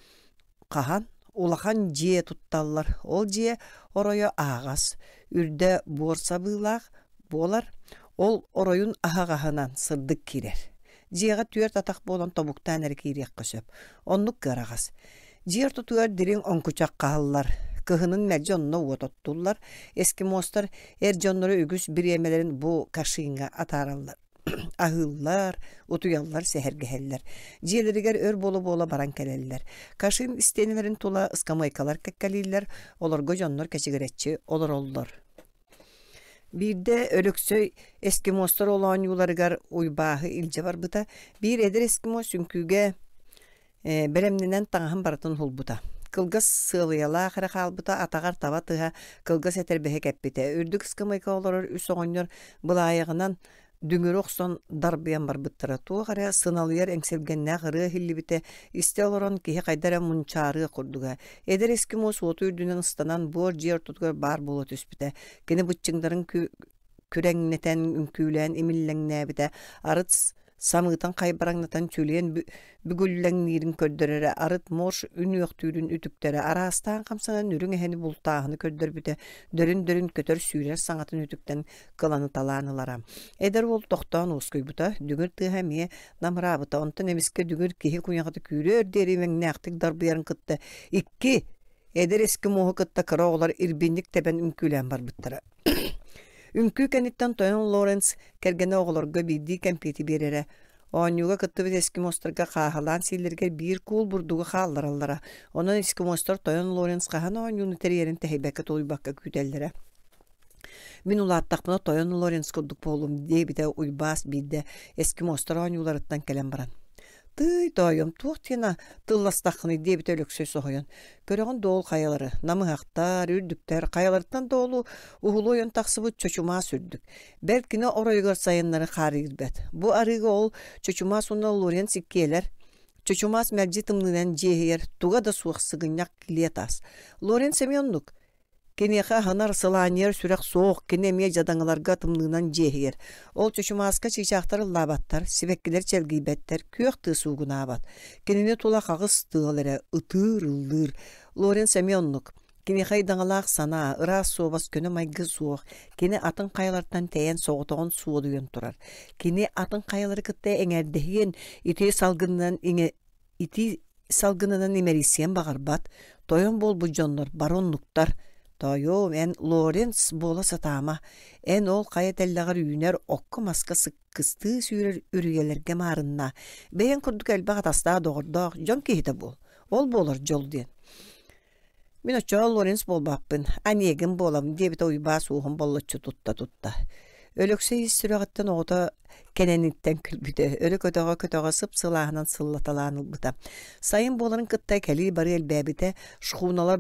хаһан улахан дьиэ тутталлар. Ол дьиэ оройо аһаҕас, үрдэ буор сабыылаах буолар. Ол оройун аһаҕаһынан сырдык киирэр. Дьиэҕэ түөрт атах буолан тобуктаан эрэ киириэххэ сөп. Оннук кыараҕас. Дьиэ ортотугар дириҥ оҥкучах хаһыллар. Кыһынын мэлдьи онно уот оттуллар. Эскимостар эр дьонноро үгүс бириэмэлэрин бу кашиҥҥа атаараллар. Аһыыллар, утуйаллар, сэһэргэһэллэр. Дьиэлэригэр өр буола-буола баран кэлэллэр. Кашин истиэнэлэрин тула ыскамыайкалар кэккэлииллэр, олорго дьоннор кэчигирэччи олороллор. Биирдэ Өлөксөй эскимостар ол оонньууларыгар Уйбааһы илдьэ барбыта. Биир эдэр эскимос үҥкүүгэ бэлэмнэнэн таҥаһын барытын уһулбута. Кылгас сыалыйалаах эрэ хаалбыта, атаҕар таба тыһа, кылгас этэрбэһи кэппитэ. Үрдүк ыскамыайка олорор үс оҕонньор былаайаҕынан дүҥүрү охсон дарбыйан барбыттара. Туох эрэ сыналыйар эҥсилгэннээх ырыа иһиллибитэ, истэ олорон киһи хайда эрэ мунчаарыа курдуга. Эдэр эскимос уоту үрдүнэн ыстанан буор дьиэ ортотугар баар буола түспүтэ. Кини быччыҥнарын күрэҥнэтэн, үҥкүүлээн имиллэҥнээбитэ, арыт самыытын хайбараҥнатан чүлүөн бүгүллэҥниирин көрдөрөрө, арыт морж үнүөхтүүрүн үтүктэрэ, араастаан хамсанан үрүҥ эһэни бултааһыны көрдөрбүтэ, дөрүн-дөрүн көтөр-сүүрэр саҥатын үтүктэн кыланыталаан ылара. Эдэр уол тохтоон уоскуйбута, дүҥүр тыаһа эмиэ намыраабыта, онтон эмискэ дүҥүр киһи куйаҕата күүрүөр диэри имэҥнээхтик дарбыйарын кытта икки эдэр эскимоһу кытта кыра оҕолор ирбинньик тэбэн үҥкүүлээн барбыттара. Үҥкүү кэнниттэн тойон Лоренс кэргэнэ оҕолорго биирдии кэмпиэти биэрэрэ. Оонньууга кыттыбыт эскимостарга хааһылаан сииллэригэр биир куул бурдугу хааллараллара. Онон эскимостар тойон Лоренс хаһан оонньууну тэрийэрин тэһийбэккэ-тулуйбакка күүтэллэрэ. Мин улааттахпына тойон Лоренс курдук буолуом диэбитэ Уйбаас биирдэ эскимостар оонньууларыттан кэлэн баран. Тыый, тоойуом, туох диэн тылластаххыный диэбитэ Өлөксөй соһуйан. Көрөҕүн дуо ол хайалары, намыһахтар, үрдүктэр, хайаларыттан да олу уһулу ойон тахсыбыт чочумаас үрдүк. Бэл кини оройугар сайыннары хаар иирбэт. Бу арыыга ол чочумаас уонна Лоренц иккиэлэр. Чочумаас мэлдьи тымныынан дьиэһийэр, туга да суох сыгынньах килиэ таас. Лоренц эмиэ оннук. Киниэхэ аһынар, сылаанньыйар сүрэх суох, кини эмиэ дьадаҥыларга тымныынан дьиэһийэр. Ол чочумааска чыычаахтар ыллаабаттар, сибэккилэр чэлгийбэттэр, күөх тыа суугунаабат. Кинини тула хаҕыс тыал эрэ ытыыр-ыллыыр. Лоренц эмиэ оннук. Киниэхэ ыйдаҥалаах санаа, ыраас суобас көнө майгы суох. Кини атын хайалартан тэйэн соҕотоҕун суодуйан турар. Кини атын хайалары кытта эҥэрдэһиэн, ити салгынынан иҥэ ити салгынынан имэрийсиэн баҕарбат. Тойон буолбут дьоннор бары оннуктар. Тоойуом, эн Лоренц буола сатаама. Эн ол хайа тэллэҕэр үүнэр окко-маска сыккыстыы сүүрэр үрүйэлэргэ маарыннаа. Бэйэҥ курдук элбэх атастаах доҕордоох дьон киһитэ буол. Ол буолар дьол диэн. Мин оччоҕо Лоренц буолбаппын, Онегин буолабын диэбитэ Уйбаас уоһун боллоччу тутта-тутта. Өлөксөй ис сүрэҕиттэн оҕото кэнэниттэн күлбүтэ, өрө көтөҕө-көтөҕө сып-сылааһынан сыллаталаан ылбыта. Сайын буоларын кытта кэлии-барыы элбээбитэ, шхуналар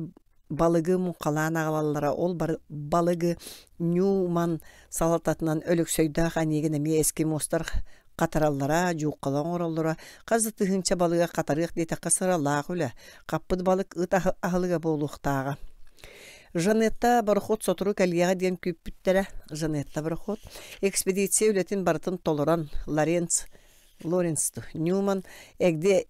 балыгы муҥхалаан аҕалаллара, ол балыгы Ньуман салалтатынан Өлөксөйдөөх Онегин эмиэ эскимостар хатараллара, дьууххала оҥороллоро, хас да тыһыынча балыга хатарыах диэтэххэ сыралаах үлэ, хаппыт балык ыт аһылыга буолуохтааҕа. Жанетта борохуот сотору кэлиэҕэ диэн күүппүттэрэ. Жанетта борохуот экспедиция үлэтин барытын толорон Лоренц Лоренц Ньюман эгди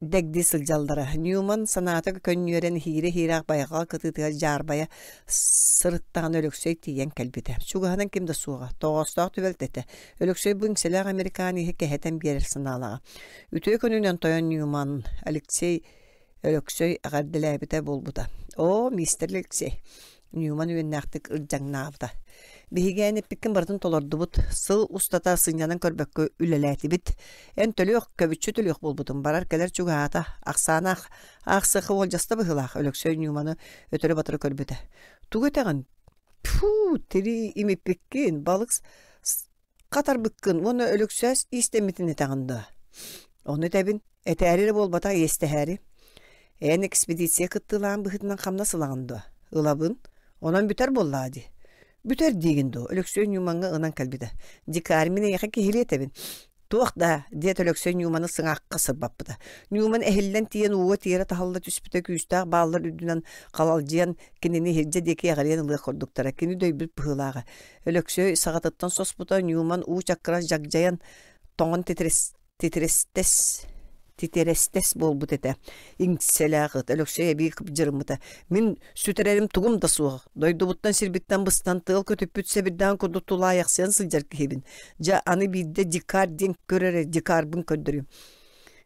дэгди сылдьаллара. Ньюман санаата көнньүөрэн иһиирэ-иһиирэх байҕал кытыытыгар дьаарбайа сырыттаҕына Өлөксөй тиийэн кэлбитэ. Чугаһынан ким да суоҕа. Тоҕоостоох түбэлтэ этэ. Өлөксөй бу иҥсэлээх американиһы кэһэтэн биэрэр санаалааҕа. Үтүө күнүнэн тойон Ньюман, Алексей Өлөксөй эҕэрдэлээбитэ буолбута. Оо, мистер Алексей, Ньюман үөннээхтик ырдьаҥнаабыта. Биһиги эн эппиккин барытын толордубут. Сыл устата сынньанан көрбөккө үлэлээтибит. Эн төлүөх, көбүччү төлүөх буолбутум. Барар-кэлэр чугаһаата. Ахсаана аахсыахха уолдьаста быһыылаах, Өлөксөй Ньюманы өтөрү-батары көрбүтэ. Тугу этэҕин? Тьфу, тирии имиппиккин, балык хатарбыккын уонна Өлөксөөс иистэммитин этэҕин дуо? Ону этэбин, этээри эрэ буолбатах иэстэһээри. Эн экспедиция кыттыылаан быһыытынан хамнас ылаҕын дуо? Ылабын. Онон бүтэр буоллаҕа дии. Бүтэр диигин дуо? Өлөксөй Ньумаҥҥа ынан кэлбитэ. Дикарь, мин эйиэхэ киһилии этэбин. Туох да, диэт Өлөксөй Ньуманы сыҥаахха сырбаппыта. Ньуман эһиллэн тиийэн ууга тиэрэ таһылла түспүтэ күүстээх бааллар үрдүнэн халалдьыйан кинини иһирдьэ диэки эҕирийэн ылыах курдуктара. Кини дөйбүт быһыылааҕа. Өлөксөй саҕатыттан соспута, Ньуман уу чаккырас дьагдьайан тоҥон титирэстэс титирэстэс буолбут этэ. Иҥсэлээх ыт Өлөксөй эбии кыбдьырыммыта. Мин сүтэрэрим тугум да суох. Дойдубуттан сирбиттэн быстан тыал көтүппүт сэбирдээн курдук тулаайахсыйан сылдьар киһибин. Дьэ, аны биирдэ дикарь диэн көр эрэ дикарбын көрдөрүм.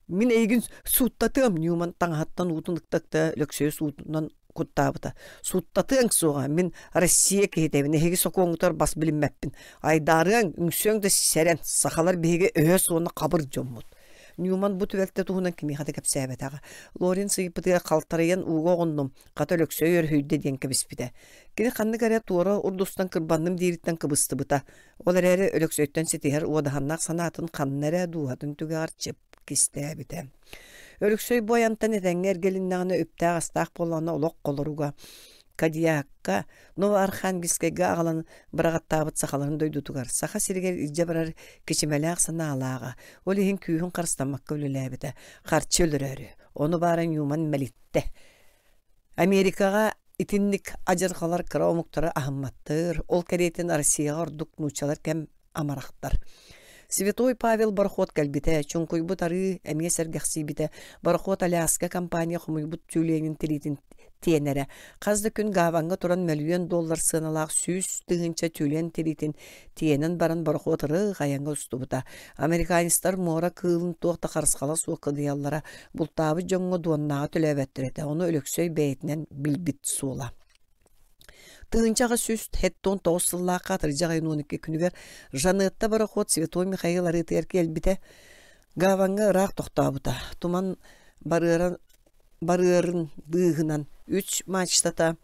Мин эйигин сууттатыам, Ньуман таҥаһыттан уутун ыкта-ыкта Өлөксөйү суутунан куттаабыта. Сууттатыаҥ суоҕа, мин Россия киһитэбин, эһиги сокуоҥҥутугар бас билиммэппин. Айдаарыаҥ, үҥсүөҥ да сэрэн, сахалар биһиги өһөс уонна хабыр дьоммут. Ньуман бу түбэлтэ туһунан кимиэхэ да кэпсээбэтэҕэ. Лоренц ыйыппытыгар халтарыйан ууга оҕуннум, хата Өлөксөй өрүһүйдэ диэн кэбиспитэ. Кини ханнык эрэ туора урдустан кырбанным диириттэн кыбыстыбыта. Ол эрээри Өлөксөйтөн ситиһэр уодаһыннаах санаатын ханна эрэ дууһатын түгэҕэр чып кистээбитэ. Өлөксөй бу айантан этэҥҥэ эргилиннэҕинэ үптээх-астаах буоллаҕына олох холоруга Кадьякка, Новоархангельскайга аҕалан быраҕаттаабыт сахаларын дойдутугар Саха сиригэр илдьэ барар кичимэлээх санаалааҕа, ол иһин күүһүн харыстаммакка үлэлээбитэ, харчы өлөрөөрү. Ону баара Ньуман мэлиттэ. Америкаҕа итинник адьырҕалар кыра омуктары аһымматтар, ол кэриэтин Россияҕа ордук нууччалар кэм амарахтар. Святой Павел борохуот кэлбитэ, чуҥкуйбут арыы эмиэ сэргэхсийбитэ. Борохуот Аляска компания хомуйбут тюленин тириитин тиэнэрэ. Хас да күн гаваҥҥа туран мөлүйүөн доллар сыаналаах 100 000 тюлень тириитин тиэнэн баран борохуот ырыых айаҥҥа устубута. Американецтар муора кыылын туох да харысхала суох кыдыйаллара, бултаабыт дьоҥҥо дуоннааҕы төлөөбөттөр этэ. Ону Өлөксөй бэйэтинэн билбит суола. 1879 сыллаахха атырдьах ыйын 12 күнүгэр Жанетта борохуот Святой Михаил арыытыгар кэлбитэ. Гаваҥҥа ыраах тохтообута. Туман барыарын, барыарын быыһынан үс мачтата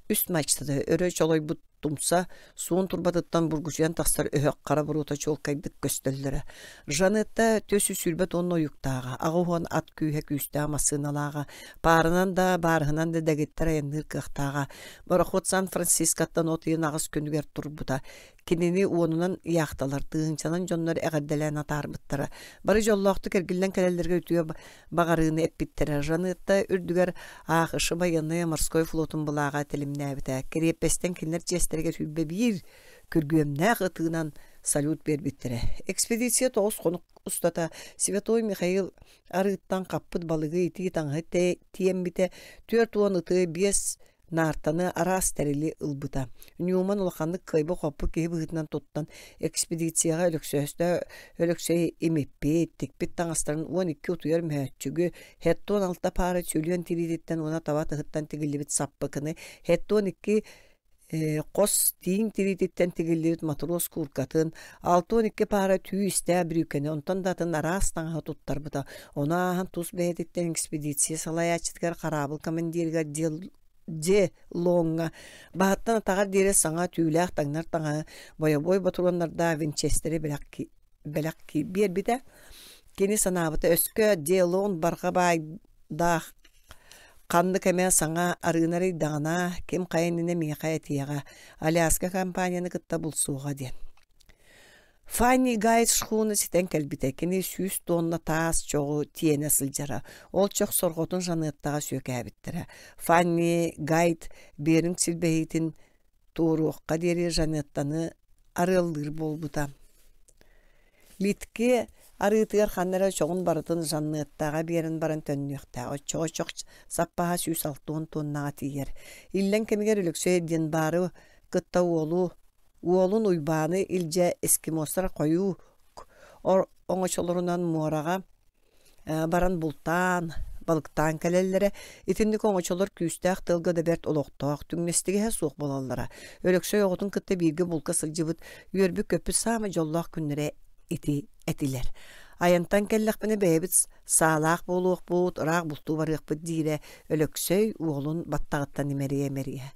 үс мачтата өрө чолойбут тумса суон турбатыттан бургучуйан тахсар өһөх хара буруота чуолкайдык көстөллөрө. Жанетта 420 тонна уйуктааҕа, 80 ат күүһэ күүстээх массыыналааҕа, паарынан да, баарыһынан да дэгиттэр айанныыр кыахтааҕа. Борохуот Сан-Францискоттан от ыйын аҕыс күнүгэр турбута. Кинини уонунан яхталар, тыһыынчанан дьоннор эҕэрдэлээн атаарбыттара. Бары дьоллоохтук эргиллэн кэлэллэргэ үтүө баҕарыыны эппиттэрэ. Жанетта үрдүгэр АХШ байыаннай морской флотун былааҕа тэлимнээбитэ. Кириэппэстэн кинилэр чиэстэригэр 21 күргүөмнээх ытыынан салют биэрбиттэрэ. Экспедиция тоҕус хонук устата Святой Михаил арыыттан хаппыт балыгы итии таҥаһы тиэммитэ, 40 ытыы биэс наартаны, араас тэрили ылбыта. Ньюман улаханнык кыайбыт-хоппут киһи быһыытынан туттан, экспедицияҕа Өлөксөөстөө Өлөксөй имиппит, тикпит таҥастарын 12 утуйар мөһөөччүгү, 76 паара сүлүөн тириититтэн уонна таба тыһыттан тигиллибит саппыкыны, 72 хос тииҥ тириититтэн тигиллибит матрос кууркатын, 62 паара түү истээх бүрүүкэни, онтон да атын араас таҥаһы туттарбыта. Ону ааһан тус бэйэтиттэн экспедиция салайааччытыгар хараабыл командирыгар Де-Лоҥҥа баһыттан атаҕар диэри саҥа түүлээх таҥнар таҥаһы, бойобуой ботуруоннардаах винчестэри бэлэх бэлэх биэрбитэ. Кини санаабыта өскө Де-Лон барҕа баайдаах ханнык эмэ саҥа арыыны арыйдаҕына, ким хайа иннинэ миэхэ этиэҕэ, Аляска компанияны кытта булсуоҕа диэн. Фанни Гайд шхуна ситэн кэлбитэ. Кини 100 тонна таас чоҕу тиэнэ сылдьара. Ол чох сорҕотун Жанеттаҕа сүөкээбиттэрэ. Фанни Гайд Беринг силбэһиитин туоруохха диэри Жанеттаны арыаллыыр буолбута. Литке арыытыгар ханна эрэ чоҕун барытын Жаннеттаҕа биэрэн баран төннүөхтээх. Оччоҕо чох саппааһа 160 тоннаҕа тиийэр. Иллэҥ кэмигэр Өлөксөй Денбары кытта уолу уолун Уйбааны илдьэ эскимостар хойуу оҥочолорунан муораҕа баран бултаан, балыктаан кэлэллэрэ. Итинник оҥочолор күүстээх тыалга да бэрт олохтоох, түҥнэстигэһэ суох буолаллара. Өлөксөй оҕотун кытта бииргэ булка сылдьыбыт, үөрбүт-көппүт саамай дьоллоох күннэрэ ити этилэр. Айантан кэллэхпинэ бэйэбит саалаах буолуохпут, ыраах бултуу барыахпыт диирэ Өлөксөй уолун баттаҕыттан имэрийэ-имэрийэ.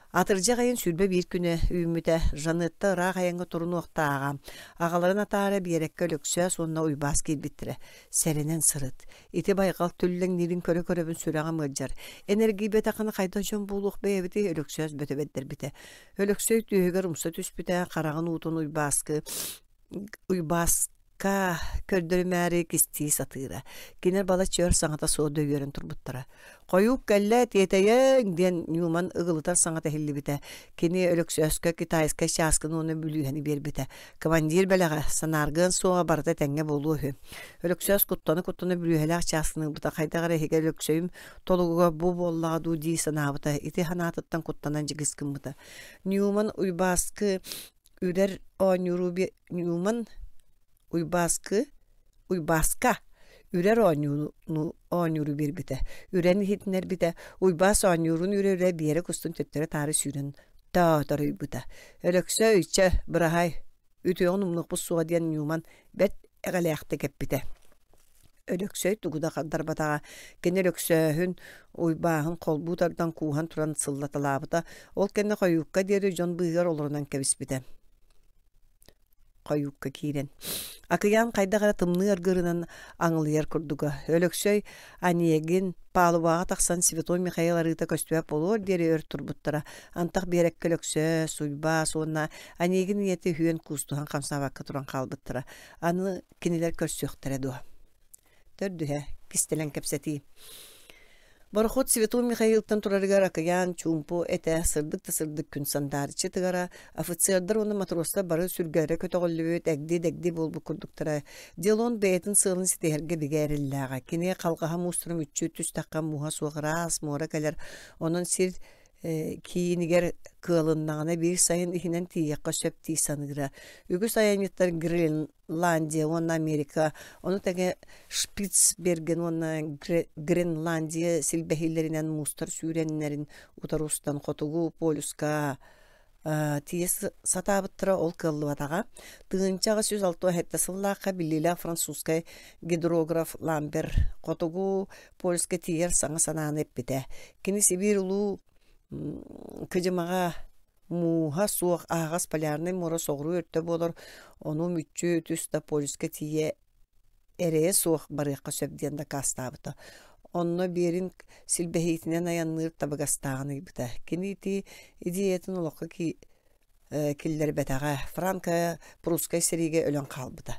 Атырдьах ыйын 21 күнэ үүммүтэ, Жанетта ыраах айаҥҥа турунуохтааҕа. Аҕаларын атаара биэрэккэ Өлөксөөс уонна Уйбаас киирбиттэрэ. Сэрэнэн сырыт. Ити байҕал түллэҥниирин көрө-көрөбүн сүрэҕим ыалдьар. Эн эргийбэтэххинэ хайдах дьон буолуох бэйэбитий Өлөксөөс бөтө бэрдэрбитэ. Өлөксөй түөһүгэр умса түспүтэ, хараҕын уутун Уйбааскы Уйбааска көрдөрүмээри кистии сатыыра. Кинилэр балачча өр саҥата суох дөйүөрэн турбуттара. «Хойуук кэллэ, тиэтэйэҥ!» диэн Ньюман ыгылытар саҥата иһиллибитэ. Кини Өлөксөөскө китайскай чааскыны уонна бүлүүһэни биэрбитэ. Командир бэлэҕэ, санааргыан суоҕа барыта этэҥҥэ буолуо үһү. Өлөксөөс куттана-куттана бүлүүһэлээх чааскыны ылбыта. Хайдах эрэ иһигэр Өлөксөйүм толугуга бу буоллаҕа дуу дии санаабыта. Ити санаатыттан куттанан дьигис гыммыта. Ньюман Уйбааскы Үрэр оонньууру Ньюман Уйбааскы Уйбааска үрэр оонньууну оонньууру биэрбитэ. Үрэн иһитиннэрбитэ. Уйбаас оонньуурун үрэ-үрэ биэрэк устун төттөрү-таары сүүрэн тооторуйбута. Өлөксөй, чэ, быраһаай, үтүөҕүн умнуохпут суоҕа диэн Ньюман бэрт эҕэлээхтик эппитэ. Өлөксөй тугу да хардарбатаҕа. Кини Өлөксөөһүн, Уйбааһын холбуу тардан кууһан туран сыллаталаабыта. Ол кэннэ хойуукка диэри дьон быыһыгар олорунан кэбиспитэ. Хойуукка киирэн. Акыйаан хайдах эрэ тымныы аргыарынан аҥылыйар курдуга. Өлөксөй Онегин палубаҕа тахсан Святой Михаил арыыта көстүбэт буолуор диэри өр турбуттара. Антах биэрэккэ Өлөксөөс, Уйбаас уонна Онегин ийэтэ үһүөн куустуһан хамсаабакка туран хаалбыттара. Аны кинилэр көрсүөхтэрэ дуо? Төрдүһэ, кистэлэҥ кэпсэтии. Борохуот Святой Михаилтан турарыгар акыйаан чуумпу этэ, сырдык да сырдык күн сандаарыччы тыгара, офицердар уонна матростар бары сүргэлэрэ көтөҕүллүбүт, эгди-дэгди буолбут курдуктара. Делон бэйэтин сыалын ситиһэргэ бигэ эрэллээҕэ. Кини халҕаһа муустарын мүччү түстэххэ мууһа суох ыраас муора кэлэр, онон сир киинигэр кыалыннаҕына биир сайын иһинэн тиийиэххэ сөп дии саныыра. Үгүс айанньыттар Гренландия уонна Америка, ону тэҥэ Шпицберген уонна Гренландия силбэһиилэринэн муустар сүүрэннэрин утары устан Хотугу полюска тиийэ сатаабыттара ол кыаллыбатаҕа. 1867 сыллаахха биллиилээх французскай гидрограф Ламбер Хотугу полюска тиийэр саҥа санааны эппитэ. Кини Сибиир улуу кыдьымаҕа мууһа суох аһаҕас полярнай муора соҕуруу өртө буолар, ону мүччү түс да полюска тиийэ эрэйэ суох барыахха сөп диэн дакаастаабыта. Онно Беринг силбэһиитинэн айанныыр табыгастааҕын ыйбыта. Кини ити идеятын олоххо киллэрбэтэҕэ, франко-прусскай сэриигэ өлөн хаалбыта.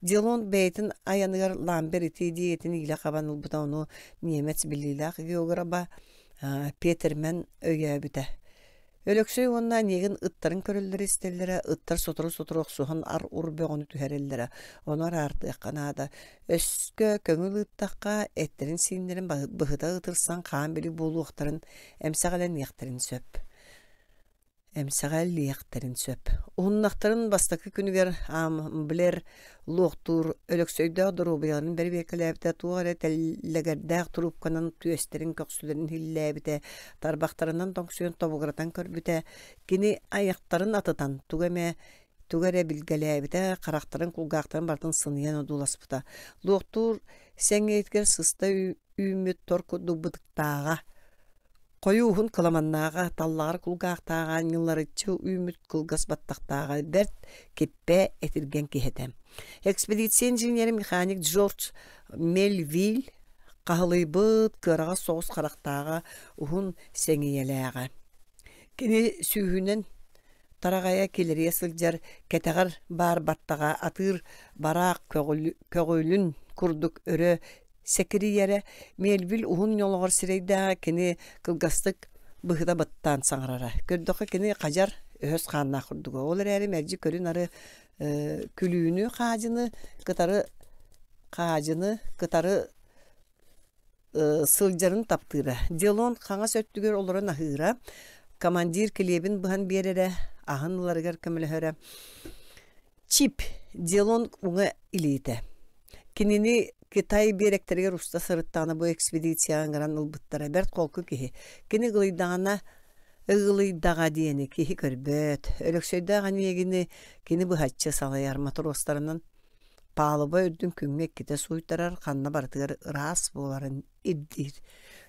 Дилон бэйэтин айаныгар Ламбер ити идеятын иилэ хабан ылбыта, ону немец биллиилээх геограба Петермен өйөөбүтэ. Өлөксөй уонна Онегин ыттарын көрөллөрө-истэллэрэ, ыттар сотору-сотору охсуһан ар-ур бөҕөнү түһэрэллэрэ, ону араартыахха наада. Өскө көҥүл ыыттахха, эттэрин-сииннэрин быһыта ытырсан хаан-билик буолуохтарын, эмсэҕэлэниэхтэрин сөп. Эмсэҕэлиэхтэрин сөп. Уһуннахтарын бастакы күнүгэр Амблер луохтуур Өлөксөйдөөх доруобуйаларын бэрэбиэркэлээбитэ, туох эрэ тэллэгэрдээх туруупканан түөстэрин көхсүлэрин иһиллээбитэ, тарбахтарынан тоҥсуйан тобугуратан көрбүтэ, кини айахтарын атытан тугу эмэ тугу эрэ билгэлээбитэ, харахтарын, кулгаахтарын барытын сыныйан одууласпыта. Луохтуур сэҥийэтигэр сыста үүммүт тор курдук бытыктааҕа Хойуу уһун кыламаннааҕа, таллаҕар кулгаахтааҕа, ньылларыччы үүммүт кылгас баттахтааҕа бэрт киппэ этиргэн киһи этэ. Экспедиция инженерэ механик Джордж Мельвиль хаһылыйбыт, кыараҕас соҕус харахтааҕа, уһун сэҥийэлээҕэ. Кини сүүһүнэн тараҕайа килэрийэ сылдьар кэтэҕэр баар баттаҕа атыыр бараах көҕүлүн курдук өрө сэкирийэрэ, Мельвиль уһун ньолоҕор сирэйдээҕэ кини кылгастык быһыта баттаан саҥарара. Көрдөххө кини хадьар, өһөс хааннаах курдуга. Ол эрээри мэлдьи көрү-нары күлүүнү хаадьыны кытары хаадьыны кытары сылдьарын таптыыра. Делон хаҥас өттүгэр олорон аһыыра, командир килиэбин быһан биэрэрэ, аһын ыларыгар көмөлөһөрө. Чип Делон уҥа илиитэ. Кинини Китай биэрэктэригэр уста сырыттаҕына бу экспедицияҕа ыҥыран ылбыттара. Бэрт холку киһи. Кини ыгылыйдаҕына ыгылыйдаҕа диэни киһи көрбөт. Өлөксөйдөөх эниэгини кини быһаччы салайар матростарынан палуба үрдүн күҥҥэ иккитэ сууйтарар, ханна барытыгар ыраас буоларын ирдиир.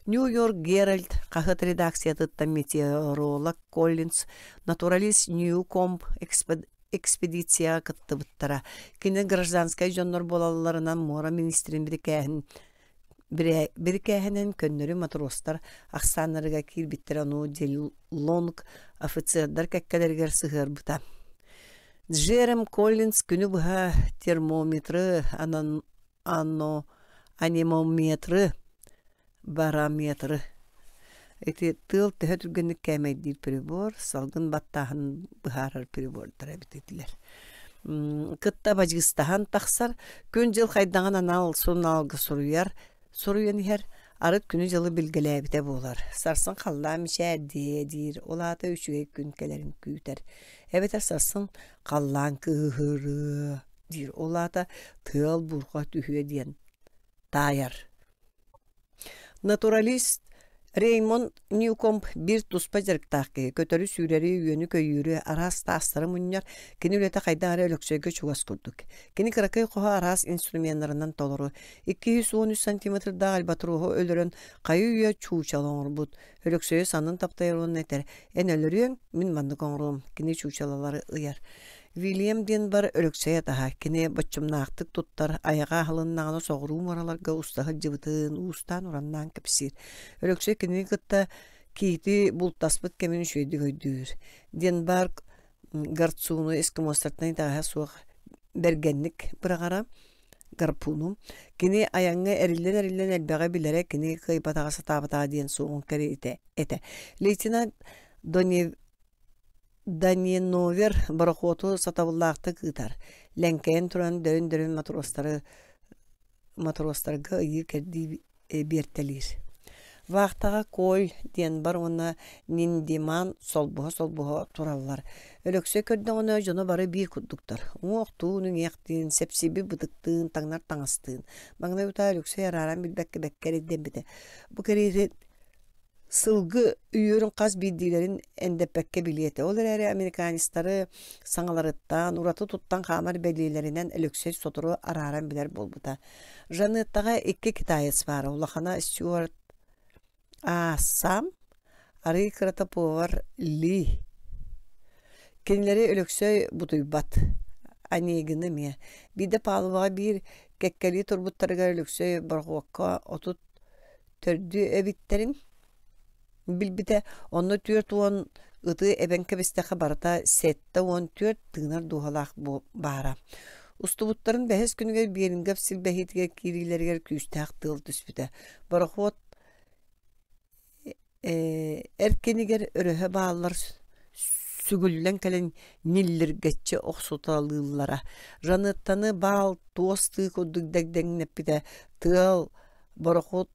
Нью-Йорк Геральд хаһыат редакциятыттан метеоролог Коллинз, натуралист Ньюкомб экспедицияҕа кыттыбыттара. Кини гражданскай дьоннор буолалларынан муора министрин бирикээһин бирикээһинэн көннөрү матростар ахсааннарыгар киирбиттэрэ ону Делонг офицердар кэккэлэригэр сыһыарбыта. Джерем Коллинз күнү быһа термометры, анемометры барометры Ити тыал төһө түргэнник кээмэйдиир прибор, салгын баттааһынын быһаарар прибордар эбит этилэр. Кытта бадьыыстаһан тахсар, күн-дьыл хайдаҕын анал сурунаалга суруйар, суруйан иһэр, арыт күнү-дьылы билгэлээбитэ буолар. Сарсын халлаан мичээрдиэ диир, ол аата үчүгэй күн кэлэрин күүтэр. Эбэтэр сарсын халлаан кыыһырыа диир, ол аата тыал буурҕа түһүө диэн таайар. Натуралист Реймонд Ньюкомб биир туспа дьарыктаах киһи, көтөрү-сүүрэри, үөнү-көйүүрү, араас таастары мунньар, кини үлэтэ хайдах эрэ Өлөксөйгө чугас курдук. Кини кыракый хоһо араас инструменнарынан толору, 213 сантиметрдаах альбатроһу өлөрөн хайы-үйэ чуучала оҥорбут. Өлөксөйү саннын таптайар уонна этэр: «Эн өлөрүөҥ, мин маннык оҥоруом». Кини чуучалалары ыйар. Вильям диэн бар Өлөксөй атаһа, кини боччумнаахтык туттар, айаҕа аһылыннаҕына соҕуруу муораларга уста сылдьыбытын уустаан-ураннаан кэпсиир. Өлөксөй кинини кытта киити бултаспыт кэмин үчүгэйдик өйдүүр. Денбарг гарцуну эскимостартан итэҕэһэ суох бэргэнник быраҕара гарпуну. Кини айаҥҥа эриллэн-эриллэн элбэҕи билэрэ, кини кыайбатаҕа сатаабатаҕа диэн суоҕун кэриэтэ этэ. Лейтенант Донев Даниновер борохуоту сатабыллаахтык ыытар, лэҥкэйэн туран дөрүн-дөрүн матростары матростарга ыйыы-кэрдии биэртэлиир. Вахтаҕа Коль диэн бар уонна Ниндиман солбуһа-солбуһа тураллар. Өлөксөй көрдөҕүнэ дьоно бары биир курдуктар: уҥуохтуун-иҥиэхтиин, сэпсийбит бытыктыын, таҥнар таҥастыын. Маҥнай утаа Өлөксөй арааран билбэккэ бэккэ эрэйдэммитэ. Бу кэриэтин Сылгы үөрүн хас биирдиилэрин эндэппэккэ билиэ этэ. Ол эрээри американецтары саҥаларыттан, ураты туттан хаамар бэлиэлэринэн Өлөксөй сотору арааран билэр буолбута. Жанеттаҕа икки китаец баара, улахана Стюарт Аасам, арыый кырата повар Ли. Кинилэри Өлөксөй бутуйбат, Онегины эмиэ. Биирдэ палубаҕа биир кэккэлии турбуттарыгар Өлөксөй борохуокка 30 төрдү эбиттэрин билбитэ. Онно 40 ыты эбэн кэбистэххэ барыта 74 тыынар дууһалаах баара. Устубуттарын бэһис күнүгэр Берингов силбэһиитигэр киириилэригэр күүстээх тыал түспүтэ. Борохуот эркинигэр өрөһө бааллар. Сүгүллэн кэлэн ньиллиргэччи охсуталыыллара. Жанеттаны баал туос тыы курдук дэгдэҥнэппитэ, тыал борохуот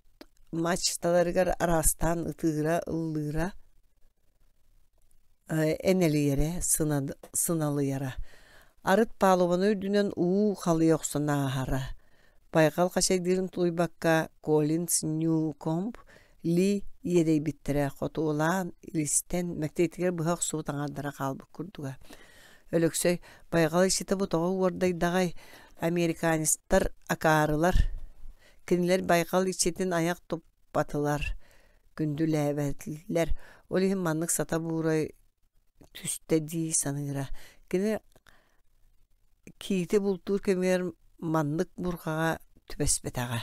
мачталарыгар араастаан ытыыра, ыллыыра, энэлийэрэ, сыналыйара. Арыт палубаны үрдүнэн уу халыйа охсон ааһара. Байҕал хачайдыырын тулуйбакка Коллинз Ньюкомб Ли иэдэйбиттэрэ хотуолаан, илистэн, мэктиэтигэр быһа охсубут аҥаардара хаалбыт курдуга. Өлөксөй байҕал иччитэ бу тоҕо уордайдаҕай, американецтар акаарылар, кинилэр байҕал иччитин айах туппатылар, күндүлээбэтилэр, ол иһин маннык сата буурай түстэ дии саныыра. Кини киити бултуур кэмигэр маннык бурҕаҕа түбэспэтэҕэ.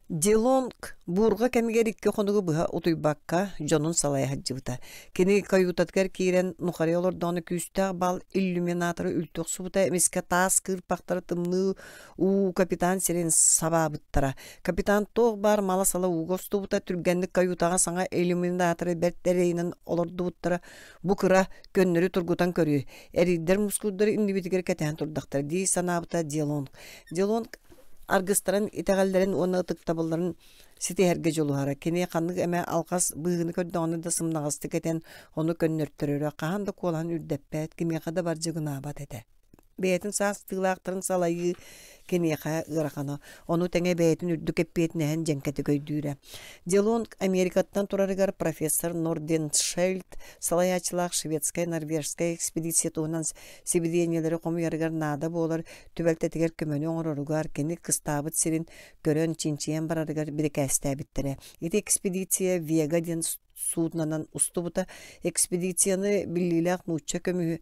Делонг буурҕа кэмигэр икки хонугу быһа утуйбакка дьонун салайа сылдьыбыта. Кини каютатыгар киирэн нухарыйа олордоҕуна күүстээх бал иллюминаторы үлтү охсубута, эмискэ таас кыырпахтара тымныы уу капитан сирин сабаабыттара. Капитан туох баар мала-сала ууга устубута, түргэнник каютаҕа саҥа иллюминаторы бэрт эрэйинэн олордубуттара. Бу кыра, көннөрү тургутан көрүү, эрийдэр мускулдар иннибитигэр кэтэһэн турдахтара дии санаабыта Делонг. Делонг аргыстарын итэҕэллэрин уонна ытыктабылларын ситиһэргэ дьулуһара. Кини ханнык эмэ алҕас быһыыны көрдөҕүнэ да сымнаҕастык этэн, ону көннөртөрөрө, хаһан да куолаһын үрдэппэт, кимиэхэ да бардьыгынаабат этэ. Бэйэтин саастыылаахтарын салайыы киниэхэ ыарахана, ону тэҥэ бэйэтин үрдүк эппиэтинэһин дьэҥкэтик өйдүүрэ. Делонг Америкаттан турарыгар профессор Норденшельд салайааччылаах шведскай-норвежскай экспедиция туһунан сибидиэнньэлэри хомуйарыгар наада буолар түбэлтэтигэр көмөнү оҥороругар кини кыстаабыт сирин көрөн чинчийэн барарыгар бирикээстээбиттэрэ. Ити экспедиция Вега диэн суудунанан устубута. Экспедицияны биллиилээх нуучча көмүһү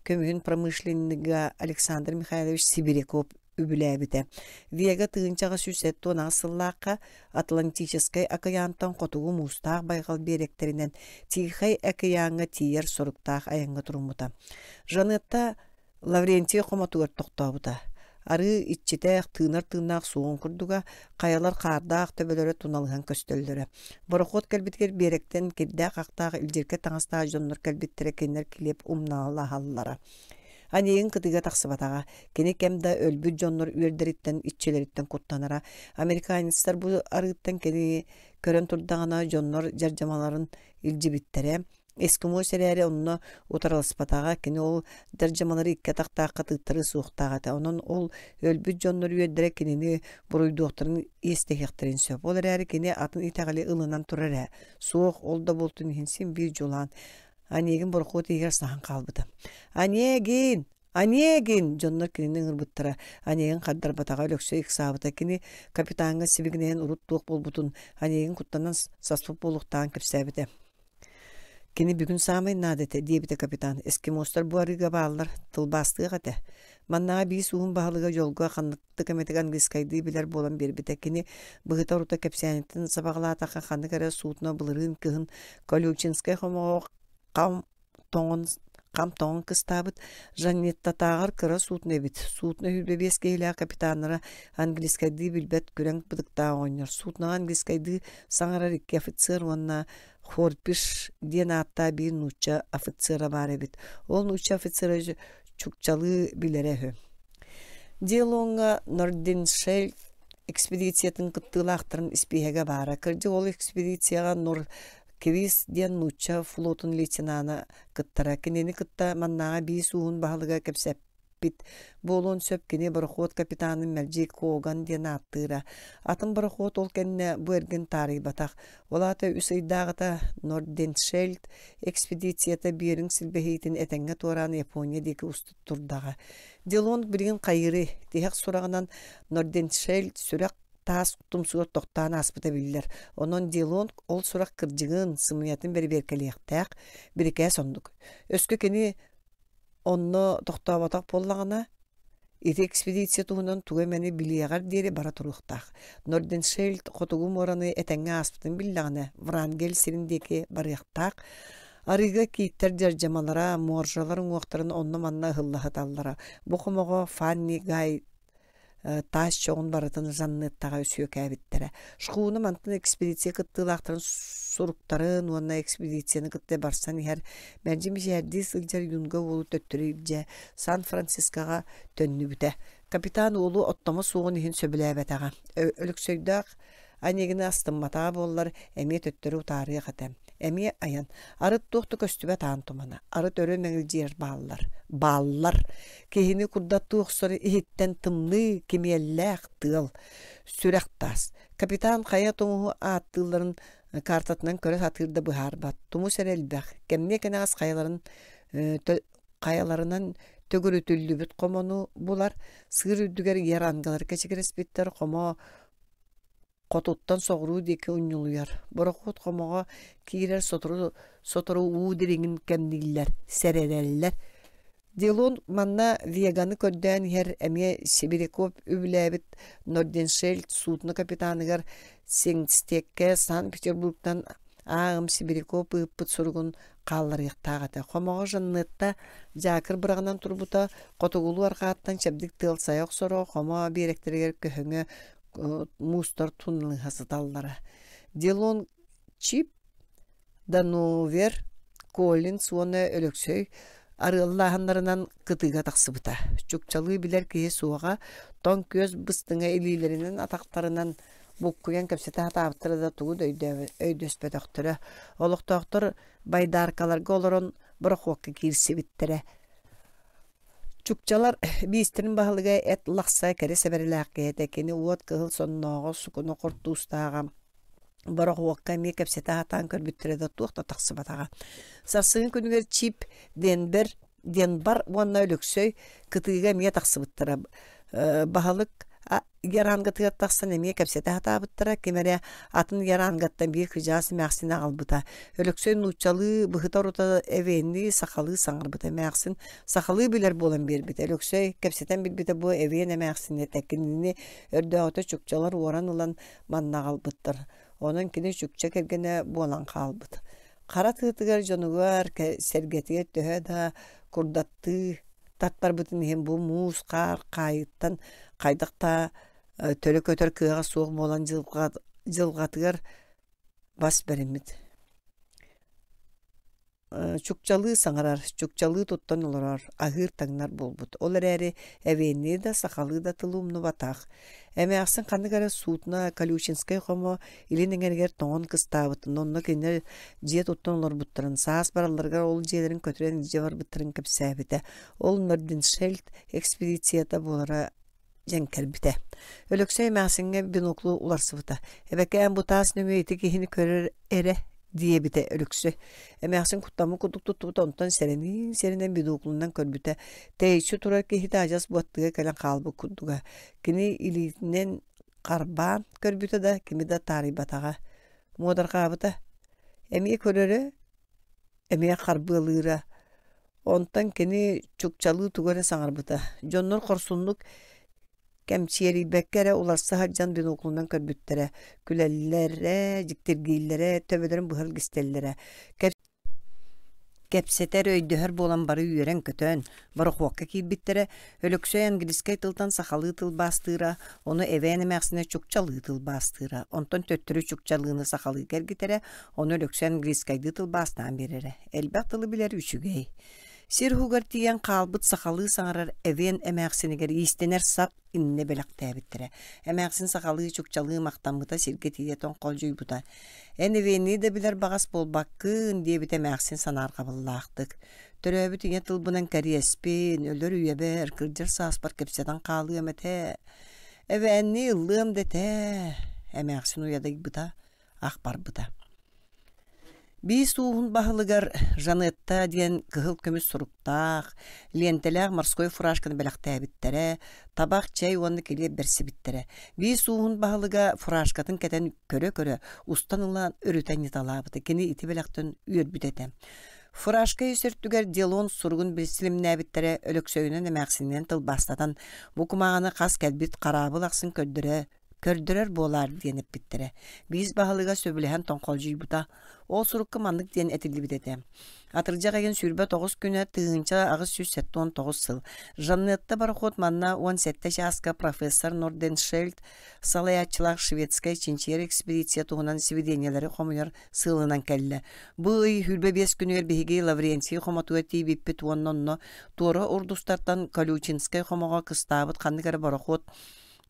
көмүһүн промышленнига Александр Михайлович Сибиряков үбүлээбитэ. Вега 1878 сыллаахха Атлантическай акыйаантан хотугу муустаах байҕал биэрэктэринэн Тихэй акыйааҥҥа тиийэр соруктаах айаҥҥа туруммута. Жанетта Лаврентий хомотугар тохтообута. Арыы иччитэх, тыынар тыыннаах суон курдуга, хайалар хаардаах төбөлөрө туналыһан көстөллөрө. Борохуот кэлбитигэр биэрэктэн кирдээх-ахтаах илдьиркэ таҥастаах дьоннор кэлбиттэрэ кинилэр килиэп умналаһаллара. Аньыйын кытыыга тахсыбатаҕа. Кини кэм да өлбүт дьоннор үөрдэриттэн, иччилэриттэн куттанара. Американецтар бу арыыттан кини көрөн турдаҕына дьоннор дьардьамаларын илдьибиттэрэ. Эскимос эрээри онно утарыласпатаҕа, кини ол дьардьамалары икки атахтаахха тыыттарыа суохтаах этэ. Онон ол өлбүт дьоннор үөрдэрэ кинини буруйдуохтарын иэстэһиэхтэрин сөп. Ол эрээри кини атын итэҕэли ылынан турар ээ. Суох, ол да буолтун иһин син биир дьулаан. Онегин борохуот иһигэр саһан хаалбыта. «Онегин! Онегин!» дьоннор кинини ыҥырбыттара. Онегин хардарбатаҕа Өлөксөй ыксаабыта. Кини капитаҥҥа сибигинэйэн урут туох буолбутун Онегин куттанан саспыт буолуохтааҕын кэпсээбитэ. Кини бүгүн саамай наада этэ, диэбитэ капитан. Эскимостар бу арыыга бааллар, тылбаастыах этэ. Маннаҕа биис уһун баһылыга дьолго ханныктык эмэтик английскайдыы билэр буолан биэрбитэ. Кини быһыта-орута кэпсээниттэн сабаҕалаатахха ханнык эрэ суудуна былырыын кыһын Колючинскай хомоҕо хам тоҥон хам тоҥон кыстаабыт Жаннеттатааҕар кыра суудуна эбит. Суудуна 25 киһилээх капитаннара английскайдыы билбэт күрэҥ бытыктаах оҕонньор. Суудунаҕа английскайдыы саҥарар икки офицер уонна Хорпиш диэн ааттаах биир нуучча офицера баар эбит. Ол нуучча офицера чукчалыы билэрэ үһү. Делоҥҥа Норденшель экспедициятын кыттыылаахтарын испииһэгэ баара. Кырдьык ол экспедицияҕа Норквист диэн нуучча флотун лейтенана кыттара. Кинини кытта маннааҕы биис ууһун баһылыга кэпсэппит буолуон сөп. Кини борохуот капитанын мэлдьи Коган диэн ааттыыра. Атын борохуот ол кэннэ бу эргин таарыйбатах. Ол аата үс ыйдааҕыта Норденшельд экспедицията Беринг силбэһиитин этэҥҥэ туораан Япония диэки устут турдаҕа. Делонг билигин хайыырый? Тиһэх сураҕынан Норденшельд сүрэх таас тумсугар тохтоон ааспыта биллэр. Онон Делонг ол сурах кырдьыгын, сымыйатын бэрэбиэркэлиэхтээх, бирикээс оннук. Өскө кини онно тохтооботох буоллаҕына, ити экспедиция туһунан тугу эмэни билиэҕэр диэри бара туруохтаах. Норденшельд хотугу муораны этэҥҥэ ааспытын биллэҕинэ, Врангель сирин диэки барыахтаах. Арыыга кииттэр таас чоҕун барытын Жаннеттаҕа сүөкээбиттэрэ. Шхуна мантан экспедиция кыттыылаахтарын суруктарын уонна экспедицияны кытта барсан иһэр мэлдьи мичээрдии сылдьар юнга уолу төттөрү илдьэ Сан-Францискоҕа төннүбүтэ. Капитан уолу оттомо суоҕун иһин сөбүлээбэтэҕэ. Өлөксөйдөөх Онегины астымматаҕа буоллар, эмиэ төттөрү утаарыах этэ. Эмиэ айан. Арыт туох да көстүбэт аан тумана, арыт өрө мэҥилдьийэр бааллар. Бааллар. Киһини курдаттыы охсор иһиттэн тымныы, кимиэллээх тыал. Сүрэх таас. Капитан хайа тумуһу ааттыылларын картатынан көрө сатыыр да быһаарбат. Тумус эрэ элбэх. Кэмниэ кэнэҕэс хайаларын хайаларынан төгүрүтүллүбүт хомону булар, сыыр үрдүгэр ярангалар кэчигирэспиттэр, хомо хотуттан соҕуруу диэки унньулуйар. Борохуот хомоҕо киирэр сотору сотору уу дириҥин кэмнииллэр, сэрэнэллэр. Дилон манна Веганы көрдөөн иһэр эмиэ Сибиряков үбүлээбит Норденшельд судно капитаныгар Сенгстеккэ Санкт-Петербургтан ааҕым Сибиряков ыыппыт суругун хаалларыахтаах этэ. Хомоҕо Жаннетта дьаакыр быраҕынан турбута, хотугулуу арҕааттан чэбдик тыал сайа охсоро, хомо биэрэктэригэр көһөҥө муустар туннуһа сыталлара. Дилон Чип, Дановер, Коллинз уонна Өлөксөй арыаллааһыннарынан кытыыга тахсыбыта. Чукчалыы билэр киһи суоҕа, тоҥ күөс быстыҥа илиилэринэн атахтарынан буккуйан кэпсэтэ сатаабыттара да тугу да өйдөспөтөхтөрө. Олохтоохтор байдааркаларга олорон борохуокка киирсибиттэрэ. Чукчалар биистэрин баһылыга эт лахса кэрэ сэбэрэлээх киһи этэ. Кини уот кыһыл соннооҕо, сукуна хортуустааҕа борохуокка эмиэ кэпсэтэ сатаан көрбүттэрэ да туох да тахсыбатаҕа. Сарсыҥҥы күнүгэр Чип Денбер Денбар уонна Өлөксөй кытыыга эмиэ тахсыбыттара. Баһылык ярангатыгар тахсан эмиэ кэпсэтэ сатаабыттара, ким эрэ атын ярангаттан биир кыдьаас эмээхсини аҕалбыта. Өлөксөй нууччалыы быһыта-орута эвеннии сахалыы саҥарбыта. Эмээхсин сахалыы билэр буолан биэрбитэ. Өлөксөй кэпсэтэн билбитэ бу эвен эмээхсин этэ. Кинини өрдөөҕүтэ чукчалар уоран ылан манна аҕалбыттар. Онон кини чукча кэргэнэ буолан хаалбыт. Хара тыатыгар дьонугар, сэргэтигэр төһө да курдаттыы таттарбытын иһин бу муус-хаар хаайыттан хайдах да төлө көтөр кыаҕа суох буолан дьылҕатыгар бас бэриммит. Чукчалыы саҥарар, чукчалыы туттан олорор, аһыыр-таҥнар буолбут. Ол эрээри эвеннии да, сахалыы да тылы умнубатах. Эмээхсин ханнык эрэ судно Колючинскай хомо илин эҥэригэр тоҥон кыстаабытын, онно кинилэр дьиэ туттан олорбуттарын, саас баралларыгар ол дьиэлэрин көтүрэн илдьэ барбыттарын кэпсээбитэ. Ол Норденшельд экспедицията буолара дьэҥкэрбитэ. Өлөксөй эмээхсиҥҥэ биноклу уларсыбыта. Эбэкээн бу таас нөҥүө ити киһини көрөр эрэ диэбитэ Өлөксөй. Эмээхсин куттаммыт курдук туттубута, онтон сэрэниин-сэрэнэн биноклунан көрбүтэ. Тэйиччи турар киһитэ адьас бу аттыга кэлэн хаалбыт курдуга. Кини илиитинэн харбаан көрбүтэ да, кими да таарыйбатаҕа. Муодарҕаабыта. Эмиэ көрөрө, эмиэ харбыалыыра. Онтон кини чукчалыы тугу эрэ саҥарбыта. Дьоннор хорсуннук кэмчиэрийбэккэ эрэ уларса сылдьан биноклунан көрбүттэрэ, күлэллэрэ, дьиктиргииллэрэ, төбөлөрүн быһа илгистэллэрэ. Кэпсэтэр, өйдөһөр буолан бары үөрэн-көтөн, борохуокка киирбиттэрэ. Өлөксөй английскай тылтан сахалыы тылбаастыыра, ону эбээн эмээхсинэ чукчалыы тылбаастыыра, онтон төттөрү чукчалыыны сахалыы кэргитэрэ, ону Өлөксөй английскайдыы тылбаастаан биэрэрэ. Элбэх тылы билэр үчүгэй. Сир уһугар тиийэн хаалбыт сахалыы саҥарар эвен эмээхсинигэр иистэнэр сап иннэ бэлэхтээбиттэрэ. Эмээхсин сахалыы чукчалыы махтаммыта сиргэ тиийэ тоҥхолдьуйбута. Эн эвеннии да билэр баҕас буолбаккын, диэбитэ эмээхсин санаарҕабыллаахтык. Төрөөбүт ийэ тылбынан кэриэспин, өлөр үйэбэр, кырдьар сааспар кэпсэтэн хаалыам этэ. Эбээннии ыллыам да этэ, эмээхсин уйадыйбыта, ах барбыта. Биис ууһун баһылыгар Жанетта диэн кыһыл көмүс суруктаах, лиэнтэлээх морской фуражканы бэлэхтээбиттэрэ, табах, чэй уонна килиэп бэрсибиттэрэ. Биис ууһун баһылыга фуражкатын кэтэн көрө-көрө, устан ылан өрүтэ анньыталаабыта. Кини ити бэлэхтэн үөрбүт этэ. Фуражка ис өртүгэр Делон суругун билсилимнээбиттэрэ Өлөксөйүнэн эмээхсининэн тылбаастатан, бу кумааҕыны хас кэлбит хараабыл ахсын көрдөрө. Көрдөрөр буолаар диэн эппиттэрэ. Биис баһылыга сөбүлэһэн тоҥхолдьуйбута. Ол сурукка маннык диэн этиллибит этэ. Атырдьах ыйын 29 күнэ 1879 сыл. Жаннетта борохуот манна 17 чааска профессор Норденшельд салайааччылаах шведскэй чинчийэр экспедиция туһунан сибидиэнньэлэри хомуйар сыалынан кэллэ. Бу ый 25 күнүгэр биһиги Лаврентий хомотугар тиийбиппит уонна онно туора урдустартан Колючинскай хомоҕо кыстаабыт ханнык эрэ борохуот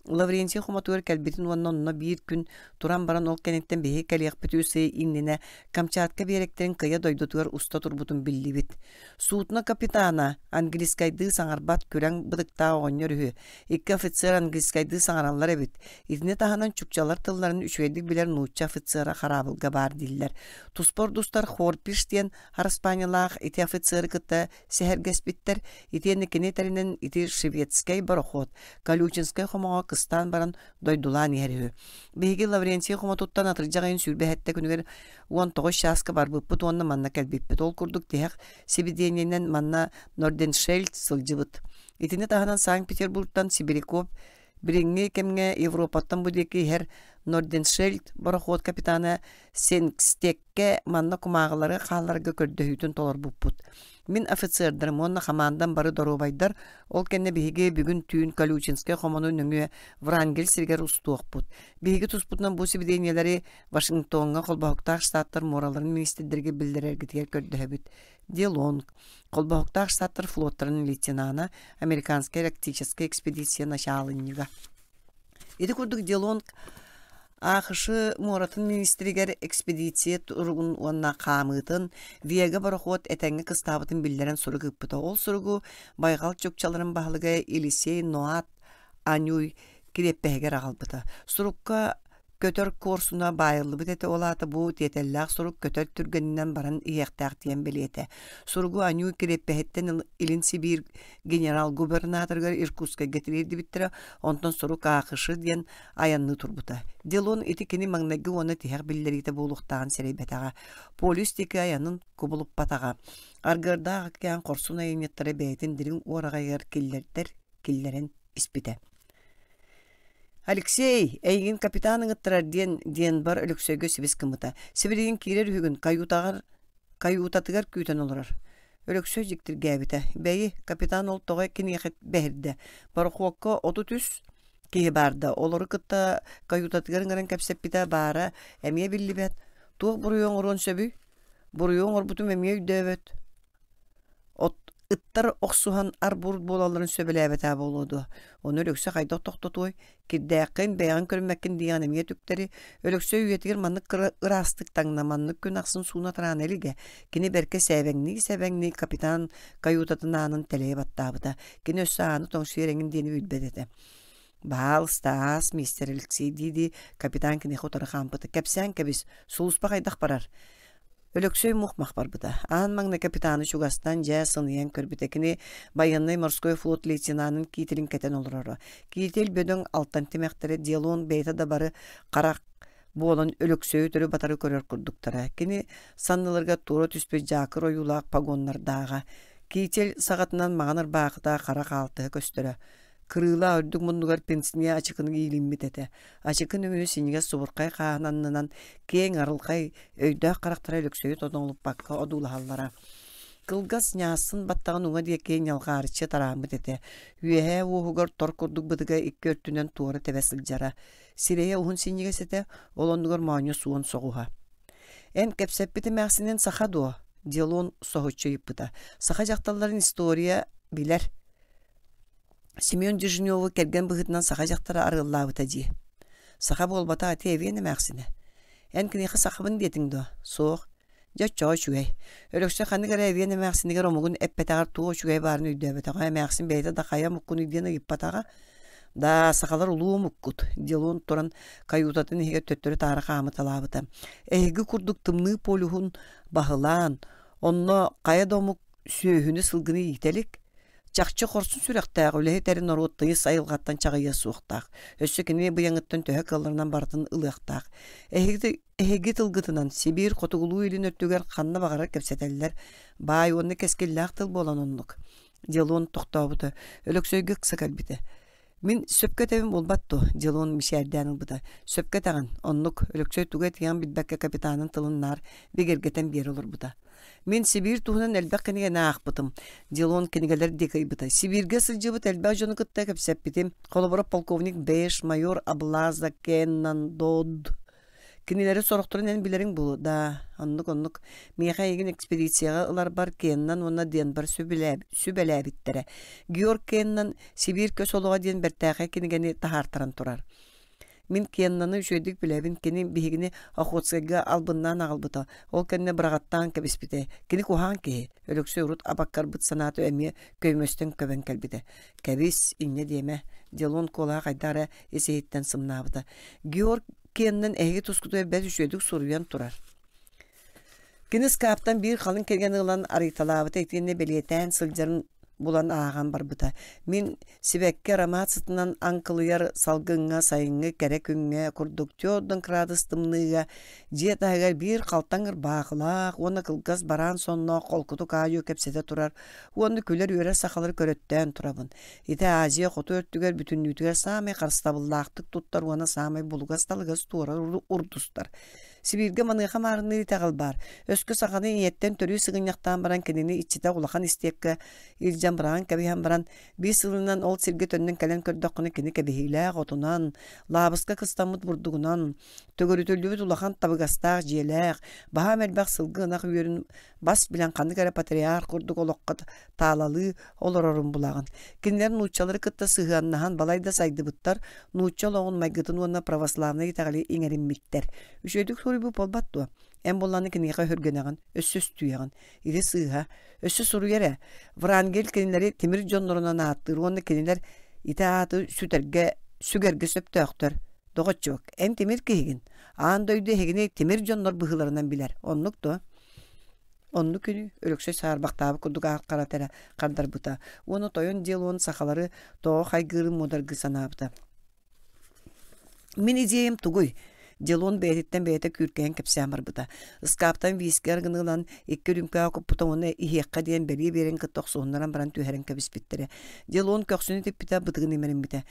Лаврентий хомотугар кэлбитин уонна онно биир күн туран баран ол кэнниттэн биһиги кэлиэхпит үс ый иннинэ Камчатка биэрэктэрин кыйа дойдутугар уста турбутун биллибит. Судно капитана английскайдыы саҥарбат күрэҥ бытыктаах оҕонньор үһү. Икки офицер английскайдыы саҥараллар эбит. Итини таһынан чукчалар тылларын үчүгэйдик билэр нуучча офицера хараабылга баар дииллэр. Туспа ордустар Хорпиш диэн араспаанньалаах ити офицеры кытта сэһэргэспиттэр, итиэннэ кини этэринэн ити шведскэй борохуот Колючинскай хомоҕо кыстаан баран дойдулаан иһэр үһү. Биһиги Лаврентий хомотуттан атырдьах ыйын 27 күнүгэр 19 чааска барбыппыт уонна манна кэлбиппит. Ол курдук тиһэх сибидиэнньэнэн манна Норденшельд сылдьыбыт. Итини таһынан Санкт-Петербургтан Сибиряков билиҥҥи кэмҥэ Европаттан бу диэки иһэр Норденшельд борохуот капитана Сенгстеккэ манна кумааҕылары хаалларга көрдөһүүтүн толорбуппут. Мин офицердарым уонна хамаандам бары доруобайдар, ол кэннэ биһиги бүгүн түүн Колючинскай хомону нөҥүө Врангель сиригэр устуохпут. Биһиги туспутунан бу сибидиэнньэлэри Вашингтоҥҥа Холбоһуктаах Штаттар муораларын министрдэригэр биллэрэргитигэр көрдөһөбүт. Делонг, Холбоһуктаах Штаттар флоттарын лейтенана, Американскай арктическай экспедиция начаалынньыга. Ити курдук Делонг АХШ муоратын министригэр экспедиция туругун уонна хаамыытын Вега борохуот этэҥҥэ кыстаабытын биллэрэн сурук ыыппыта. Ол суругу байҕал чукчаларын баһылыга Елисей Ноат Анюй кириэппэһигэр аҕалбыта. Сурукка көтөр куорсуна баайыллыбыт этэ, ол аата бу тиэтэллээх сурук көтөр түргэнинэн баран иһиэхтээх диэн бэлиэтэ. Суругу Анюй кириэппэһиттэн Илин Сибиир генерал-губернаторыгар Иркутскайга тириэрдибиттэрэ, онтон сурук АХШ диэн айанныы турбута. Делон ити кини маҥнайгы уонна тиһэх биллэриитэ буолуохтааҕын сэрэйбэтэҕэ. Полюс диэки айанын кубулуппатаҕа. Аргыардаах океан хорсун айанньыттара бэйэтин дириҥ уораҕайыгар киллэрдэр киллэрэн испитэ. «Алексей, эйигин капитан ыҥыттарар» диэн Денбар Өлөксөйгө сибис гыммыта. Сибилигин киирэр үһүгүн каютаҕар каютатыгар күүтэн олорор. Өлөксөй дьиктиргээбитэ. Бэйи, капитан ол тоҕо киниэхэ бэһирдэ. Борохуокка 33 киһи баарда. Олору кытта каютатыгар ыҥыран кэпсэппитэ баара эмиэ биллибэт. Туох буруйу оҥоруон сөбүй? Буруйу оҥорбутум эмиэ өйдөөбөт. От ыттар охсуһан ар-бур буолалларын сөбүлээбэтэ буолуо дуо? Ону Өлөксөй хайдах тохтотуой? Кирдээххин, бэйэҕин көрүммэккин диэҕин эмиэ түктэри. Өлөксөй үйэтигэр маннык кыра ыраастык таҥна, маннык күн ахсын сууна тараана илигэ. Кини бэркэ сээбэҥнии-сээбэҥнии капитан каютатын аанын тэлэйэ баттаабыта. Кини өссө ааны тоҥсуйар эҥин диэни билбэт этэ. «Баһаалыста, аас, мистер Алексей» дии-дии капитан киниэхэ утары хаампыта. «Кэпсээн кэбис, сулууспа хайдах барар?» Өлөксөй мух-мах барбыта. Аан маҥнай капитаны чугастан дьэ сыныйан көрбүтэ. Кини байыаннай морской флот лейтенанын киитилин кэтэн олороро. Киитил бөдөҥ алтан тимэхтэрэ Делон бэйэтэ да бары харах буолан Өлөксөйү өрө-батары көрөр курдуктара. Кини санныларыгар туора түспүт дьаакыр ойуулаах погоннардааҕа. Китель саҕатынан маҥан ырбаахыта хара хаалтыһа көстөрө. Кырыылаах үрдүк муннугар пенсне ачыкыны иилиммит этэ. Ачыкы нөҥүө синньигэс субурхай хааһын аннынан киэҥ арылхай өйдөөх харахтара Өлөксөйү тонолуппакка одуулаһаллара. Кылгас ньаассын баттаҕын уҥа диэки ньалҕаарыччы тарааммыт этэ. Үөһээ уоһугар тор курдук бытыга икки өттүнэн туора тэбэ сылдьара. Сирэйэ уһун синньигэс этэ, ол оннугар моонньо суон соҕуһа. «Эн кэпсэппит эмээхсинин саха дуо?» Делон соһуччу ыйыппыта. «Саха дьахталларын история билэр. Семен Дежневу кэргэн быһыытынан саха дьахтара арыаллаабыта дии. Саха буолбатах ити эбиэн эмээхсинэ. Эн киниэхэ сахабын диэтиҥ дуо? Суох. Дьэ оччоҕо үчүгэй. Өлөксөй ханнык эрэ эбиэн эмээхсинигэр омугун эппэтэҕэр туох үчүгэй баарын өйдөөбөтөҕө, эмээхсин бэйэтэ да хайа омуккунуй диэн ыйыппатаҕа. Да, сахалар улуу омуккут, Делон туран каютатын иһигэр төттөрү-таары хаамыталаабыта. Эһиги курдук тымныы полюһун баһылаан, онно хайа да омук сүөһүнү, сылгыны иитэ илик. Чахчы хорсун сүрэхтээх үлэһит эрэ норуот тыйыс айылҕаттан чаҕыйыа суохтаах. Өссө кини быйаҥыттан төһө кыалларынан барытын ылыахтаах. Эһиги, эһиги тылгытынан Сибиир хотугулуу-илин өттүгэр ханна баҕарар кэпсэтэллэр. Баай уонна кэскиллээх тыл буолан оннук. Делон тохтообута. Өлөксөйгө ыкса кэлбитэ. Мин сөпкө этэбин буолбат дуо? Дьылуон мичээрдээн ылбыта. Сөпкө этэҕин, оннук, Өлөксөй тугу этиэҕин билбэккэ капитанын тылын наар бигэргэтэн биэрэ олорбута. Мин Сибиир туһунан элбэх кинигэни аахпытым. Дилон кинигэлэр диэки ыйбыта. Сибииргэ сылдьыбыт элбэх дьону кытта кэпсэппитим. Холобура, полковник Бэш, майор Аблаза, Кеннан, Дод. Кинилэри сорохторун эн билэриҥ буолуо. Да, оннук-оннук. Миэхэ эйигин экспедицияҕа ыларбар Кеннан уонна Денбар сүбэлээбиттэрэ. Георг Кеннан «Сибиир көс олоҕо» диэн бэртээхэй кинигэни таһаартаран турар. Мин Кеннаны үчүгэйдик билэбин, кини биһигини Охотскайга албыннаан аҕалбыта, ол кэннэ быраҕаттаан кэбиспитэ. Кини куһаҕан киһи, Өлөксөй урут абаккарбыт санаата эмиэ көймөстөн көбөн кэлбитэ. Кэбис, инньэ диэмэ, Делон куолаһа хайдах эрэ ис-иһиттэн сымнаабыта. Георг Кеннан эһиги тускутугар бэрт үчүгэйдик суруйан турар. Кини ыскааптан биир халыҥ кэргэни ылан арыйталаабыта итиэннэ бэлиэтээн сылдьарын булан ааҕан барбыта. Мин сибэкки аромат сытынан аҥкылыйар салгыҥҥа сайыҥҥы кэрэ күҥҥэ курдук 40 кыраадыс тымныыга дьиэ таһыгар биир халтаҥ ырбаахылаах уонна кылгас бараан сонноох холкутук аайы кэпсэтэ турар уонна күлэр-үөрэр сахалары көрөттөөн турабын. Ити Азия хоту өртүгэр бүтүннүүтүгэр саамай харыстабыллаахтык туттар уонна саамай булугас-талыгас туора урдустар. Сибииргэ маныаха маарынныыр итэҕэл баар. Өскө саханы ийэттэн төрүү сыгынньахтаан баран кинини иччитэх улахан истиэпкэ илдьэн быраҕан кэбиһэн баран, биир сылынан ол сиргэ төннөн кэлэн көрдөххүнэ кини кэбиһиилээх отунан, лаабыска кыстаммыт бурдугунан, төгүрүтүллүбүт улахан табыгастаах дьиэлээх, баһаам элбэх сылгы ынах үөрүн бас билэн ханнык эрэ патриарх курдук олоххо таалалыы олорорун булаҕын. Кинилэр нууччалары кытта сыһыаннаһан балайда сайдыбыттар, нуучча олоҕун майгытын уонна православнай итэҕэли иҥэриммиттэр. Үчүгэйдик суруйбут буолбат дуо? Эн буоллаҕына киниэхэ өһүргэнэҕин, өссө өстүйэҕин. Ити сыыһа. Өссө суруйар ээ. Врангель кинилэри тимир дьоннорунан ааттыыр уонна кинилэр ити ааты сүтэргэ, сүгэргэ сөптөөхтөр. Доҕоччуок, эн тимир киһигин. Аан дойду эһигини тимир дьоннор быһыыларынан билэр. Оннук дуо? Оннук күнү Өлөксөй саарбахтаабыт курдук аат харата эрэ хардарбыта уонна тойон диэл сахалары тоҕо хайгыырын муодаргыы санаабыта. Мин идиэйим тугуй? Делон бэйэтиттэн бэйэтэ күүркэйэн кэпсээн барбыта. Ыскааптан виски аргыны ылан икки үрүүмкэҕэ куппута уонна иһиэххэ диэн бэлиэ биэрэн кытта охсуһуннаран баран түһэрэн кэбиспиттэрэ. Делон көхсүн итиппитэ, бытыгын имэриммитэ.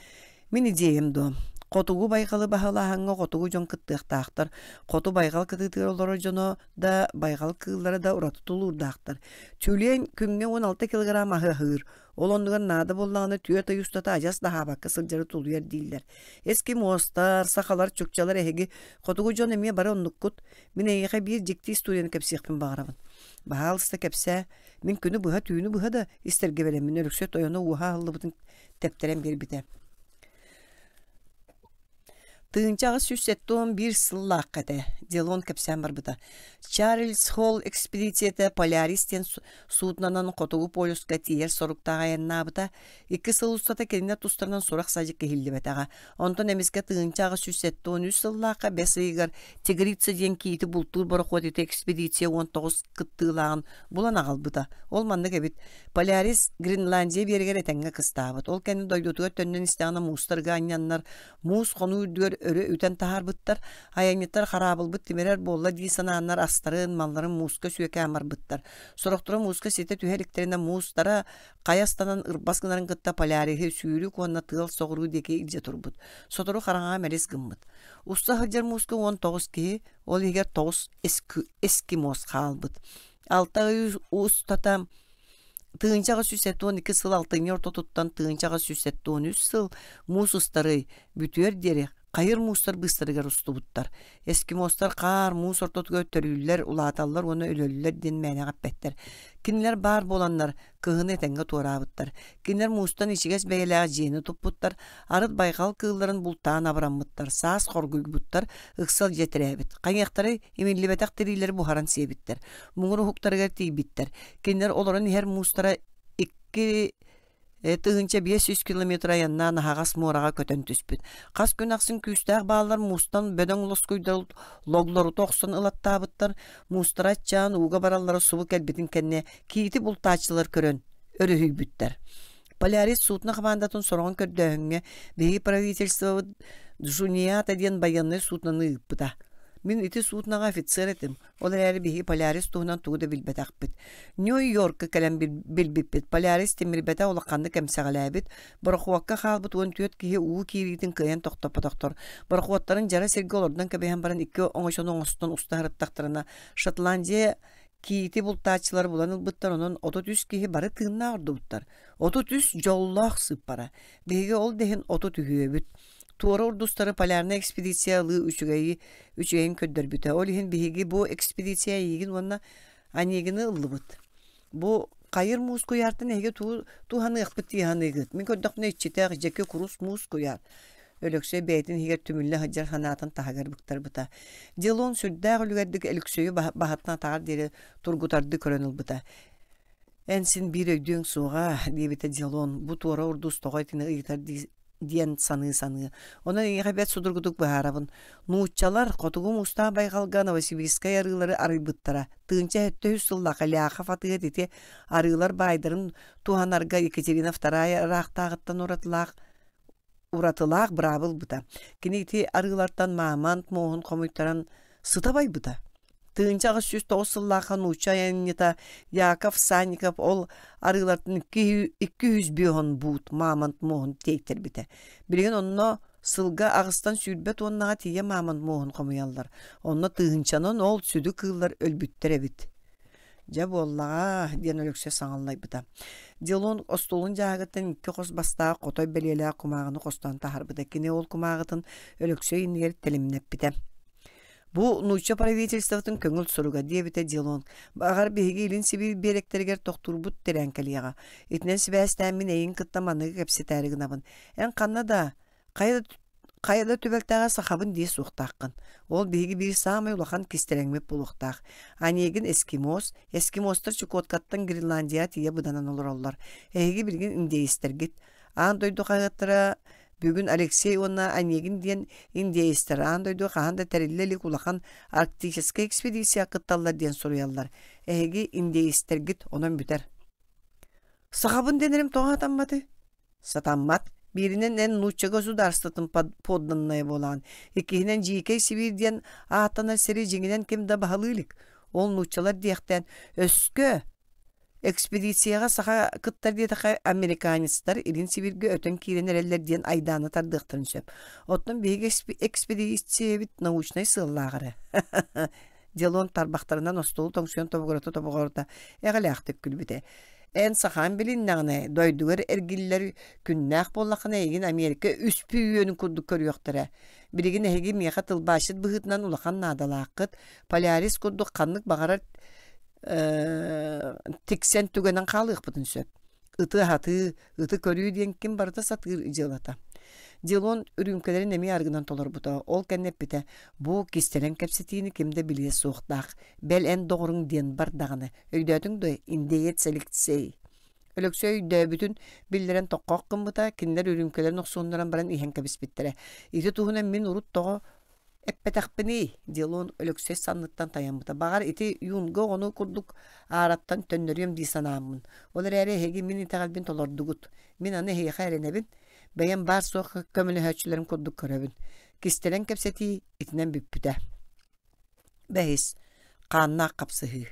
Мин идиэйим дуо? Хотугу байҕалы баһылааһыҥҥа хотугу дьон кыттыахтаахтар. Хоту байҕал кытыытыгар олорор дьоно да, байҕал кыыллара да ураты тулуурдаахтар. Тюлень күҥҥэ 16 килограмм аһы аһыыр. Ол оннугар наада буоллаҕына түөрт ый устата адьас да аһаабакка сылдьары тулуйар дииллэр. Эскимостар, сахалар, чукчалар эһиги хотугу дьон эмиэ бары оннуккут. Мин эйиэхэ биир дьикти историяны кэпсиэхпин баҕарабын. Баһаалыста кэпсээ. Мин күнү быһа, түүнү быһа да истэргэ бэлэммин Өлөксөй тойоно уоһа аһыллыбытын тэптэрэн биэрбитэ. 1871 сыллаахха этэ, Делон кэпсээн барбыта. Чарльз Холл экспедицията Полярис диэн суднонан Хотугу полюска тиийэр соруктаах айаннаабыта. Икки сыл устата кинилэр тустарынан сурах-садьык иһиллибэтэҕэ. Онтон эмискэ 1873 сыллаахха бэс ыйыгар Тигрица диэн киити бултуур борохуот ити экспедиция 19 кыттыылааҕын булан аҕалбыта. Ол маннык эбит. Полярис Гренландия биэрэгэр этэҥҥэ кыстаабыт. Ол кэннэ дойдутугар төннөн истэҕинэ муустарга анньаннар, муус хонуу үрдүгэр өрө үтэн таһаарбыттар. Айанньыттар хараабылбыт тимирэр буолла дии санааннар астарын, малларын мууска сүөкээн барбыттар. Сорохторо мууска ситэ түһэ иликтэринэ муустара хайа астанан ырбас гынарын кытта Поляриһы сүүрүк уонна тыал соҕуруу диэки илдьэ турбут. Сотору хараҥаҕа мэлис гыммыт. Уста сылдьар мууска 19 киһи, ол иһигэр 9 эскимос хаалбыт. Алта ый устата 1872 сыл алтынньы ортотуттан 1873 сыл муус устарый бүтүөр диэри хайыр муустар быыстарыгар устубуттар. Эскимостар хаар муус ортотугар төрүүллэр, улааталлар уонна өлөллөр диэн мээнэҕэ эппэттэр. Кинилэр баар буоланнар кыһыны этэҥҥэ туораабыттар. Кинилэр муустан ичигэс бэйэлээх дьиэни туппуттар, арыт байҕал кыылларын бултаан абыраммыттар, саас хоргуйбуттар, ыксал дьиэ тирээбит. Хайыахтарай, имиллибэтэх тириилэри буһаран сиэбиттэр. Муҥур уһуктарыгар тиийбиттэр. Кинилэр олорон иһэр муустара 2500 километр айаннаан аһаҕас муораҕа көтөн түспүт. Хас күн ахсын күүстээх бааллар муустан бөдөҥ лоскуйдар логлорута охсон ылаттаабыттар. Муустара аччаан ууга бараллара субу кэлбитин кэннэ киити бултааччылар көрөн өрүһүйбүттэр. Полярис судно хамаандатын сороҕун көрдөөһүҥҥэ биһиги правительствобыт Джуниата диэн байыаннай судноны ыыппыта. Мин ити судноҕа офицер этим, ол эрээри биһиги Полярис туһунан тугу да билбэтэхпит. Нью-Йоркка кэлэн билбиппит, Полярис тимирбэтэ улаханнык эмсэҕэлээбит, борохуокка хаалбыт 14 киһи уу киириитин кыайан тохтоппотохтор. Борохуоттарын дьара сиргэ олордон кэбиһэн баран икки оҥочону оҥостон уста сырыттахтарына, Шотландия киити бултааччылар булан ылбыттар, онон 33 киһи бары тыыннаах ордубуттар. 33 дьоллоох сыыппара. Биһиги ол да иһин 33-үбүт. Туора урдустары полярнай экспедиция ылыы үчүгэйи үчүгэйин көрдөрбүтэ. Ол иһин биһиги бу экспедиция эйигин уонна Онегины ыллыбыт. Бу хайыр муус куйаартан эһиги туу туһаныахпыт дии саныыгыт. Мин көрдөхпүнэ иччитэх, дьэки курус муус куйаар. Өлөксөй бэйэтин иһигэр түмүллэ сылдьар санаатын таһыгар быктарбыта. Делон сүрдээх үлүгэрдик Өлөксөйү баһаттан атаҕар диэри тургутардыы көрөн ылбыта. Эн син биир өйдүөҥ суоҕа, диэбитэ Делон, бу туора урдус тоҕо итини ыйытар дии диэн саныы-саныы. Онон эйиэхэ бэрт судургутук быһаарабын. Нууччалар Хотугу Муустаах байҕалга Новосибирскай арыылары арыйбыттара. Тыынча сэттэ үс сыллаах Ляхов атыыһыт ити арыылар баайдарын туһанарга Екатерина Вторая ыраахтааҕыттан уратылаах уратылаах быраабы ылбыта. Кини ити арыылартан мамонт муоһун хомуйтаран сыта байбыта. 1809 сыллаахха нуучча айанньыта Яков Санников ол арыылартан 200 буут мамонт муоһун тиэйтэрбитэ. Билигин онно сылга аҕыстан 20 туоннаҕа тиийэ мамонт муоһун хомуйаллар. Онно тыһыынчанан ол сүдү кыыллар өлбүттэр эбит. Дьэ буоллаҕа, диэн Өлөксөй саҥаллайбыта. Делон остуолун дьааһыгыттан икки хос бастаах хотой бэлиэлээх кумааҕыны хостоон таһаарбыта. Кини ол кумааҕытын Өлөксөй иннигэр тэлимнэппитэ. Бу нуучча правительствотын көҥүл суруга, диэбитэ Делон. Баҕар, биһиги Илин Сибиир биэрэктэригэр тохтуурбут тирээн кэлиэҕэ. Итинэн сибээстээн мин эйигин кытта манныгы кэпсэтээри гынабын. Эн ханна да, хайа да хайа да түбэлтэҕэ сахабын диэ суохтааххын. Ол биһиги биир саамай улахан кистэлэҥмит буолуохтаах. Онегин эскимос, эскимостар Чукоткаттан Гренландияҕа тиийэ быданан олороллор. Эһиги билигин индеецтэргит. Аан дойду хаһыаттара Бүгүн Алексей уонна Онегин диэн индеецтэр аан дойду хаһан да тэриллэ илик улахан арктическай экспедицияҕа кытталлар диэн суруйаллар. Эһиги индеецтэргит онон бүтэр. Сахабын дэнэрим тоҕо сатамматый? Сатаммат. Бииринэн эн нуучча государствотын подданная буолаҕын. Иккиһинэн Дьиикэй Сибиир диэн ааттанар сири дьиҥинэн ким да баһылыы илик. Ол нууччалар диэхтээн өскө Экспедицияҕа саха кыттар диэтэххэ, американецтар Илин Сибииргэ өтөн киирэн эрэллэр диэн айдааны тардыахтарын сөп. Оттон биһиги экспедициябит научнай сыаллаах эрэ. Делон тарбахтарынан остуолу тоҥсуйан тобугурата-тобугурата эҕэлээхтик күлбүтэ. Эн сахаан билиннэҕинэ, дойдугар эргиллэр күннээх буоллаххына эйигин Америка үспү үөнүн курдук көрүөхтэрэ. Билигин эһиги миэхэ тылбаасчыт быһыытынан улахан наадалааххыт. Полярис курдук ханнык баҕарар тиксэн түгэнэн хаалыахпытын сөп. Ыты аһатыы, ыты көрүү диэн ким барыта сатыыр дьыалата. Дилон үрүүмкэлэрин эмиэ арыгынан толорбута. Ол кэннэ эппитэ, бу кистэлэҥ кэпсэтиини ким да билиэ суохтаах. Бэл эн доҕоруҥ диэн бар даҕаны. Өйдөөтүҥ дуо, индеец Алексей? Өлөксөй өйдөөбүтүн биллэрэн тоххоох гыммыта, кинилэр үрүүмкэлэрин охсуоннаран баран иһэн кэбиспиттэрэ. Ити туһунан мин урут тоҕо Эппэтэхпиний, Делон Өлөксөй санныттан тайаммыта. Баҕар, ити юнга оҕону курдук аараттан төннөрүөм дии санааммын. Ол эрээри эһиги мин итэҕэлбин толордугут. Мин аны эһиэхэ эрэнэбин. Бэйэм баар-суох көмөлөһөөччүлэрим курдук көрөбүн. Кистэлэҥ кэпсэтии итинэн бүппүтэ. Бэһис. Хааннаах хапсыһыы.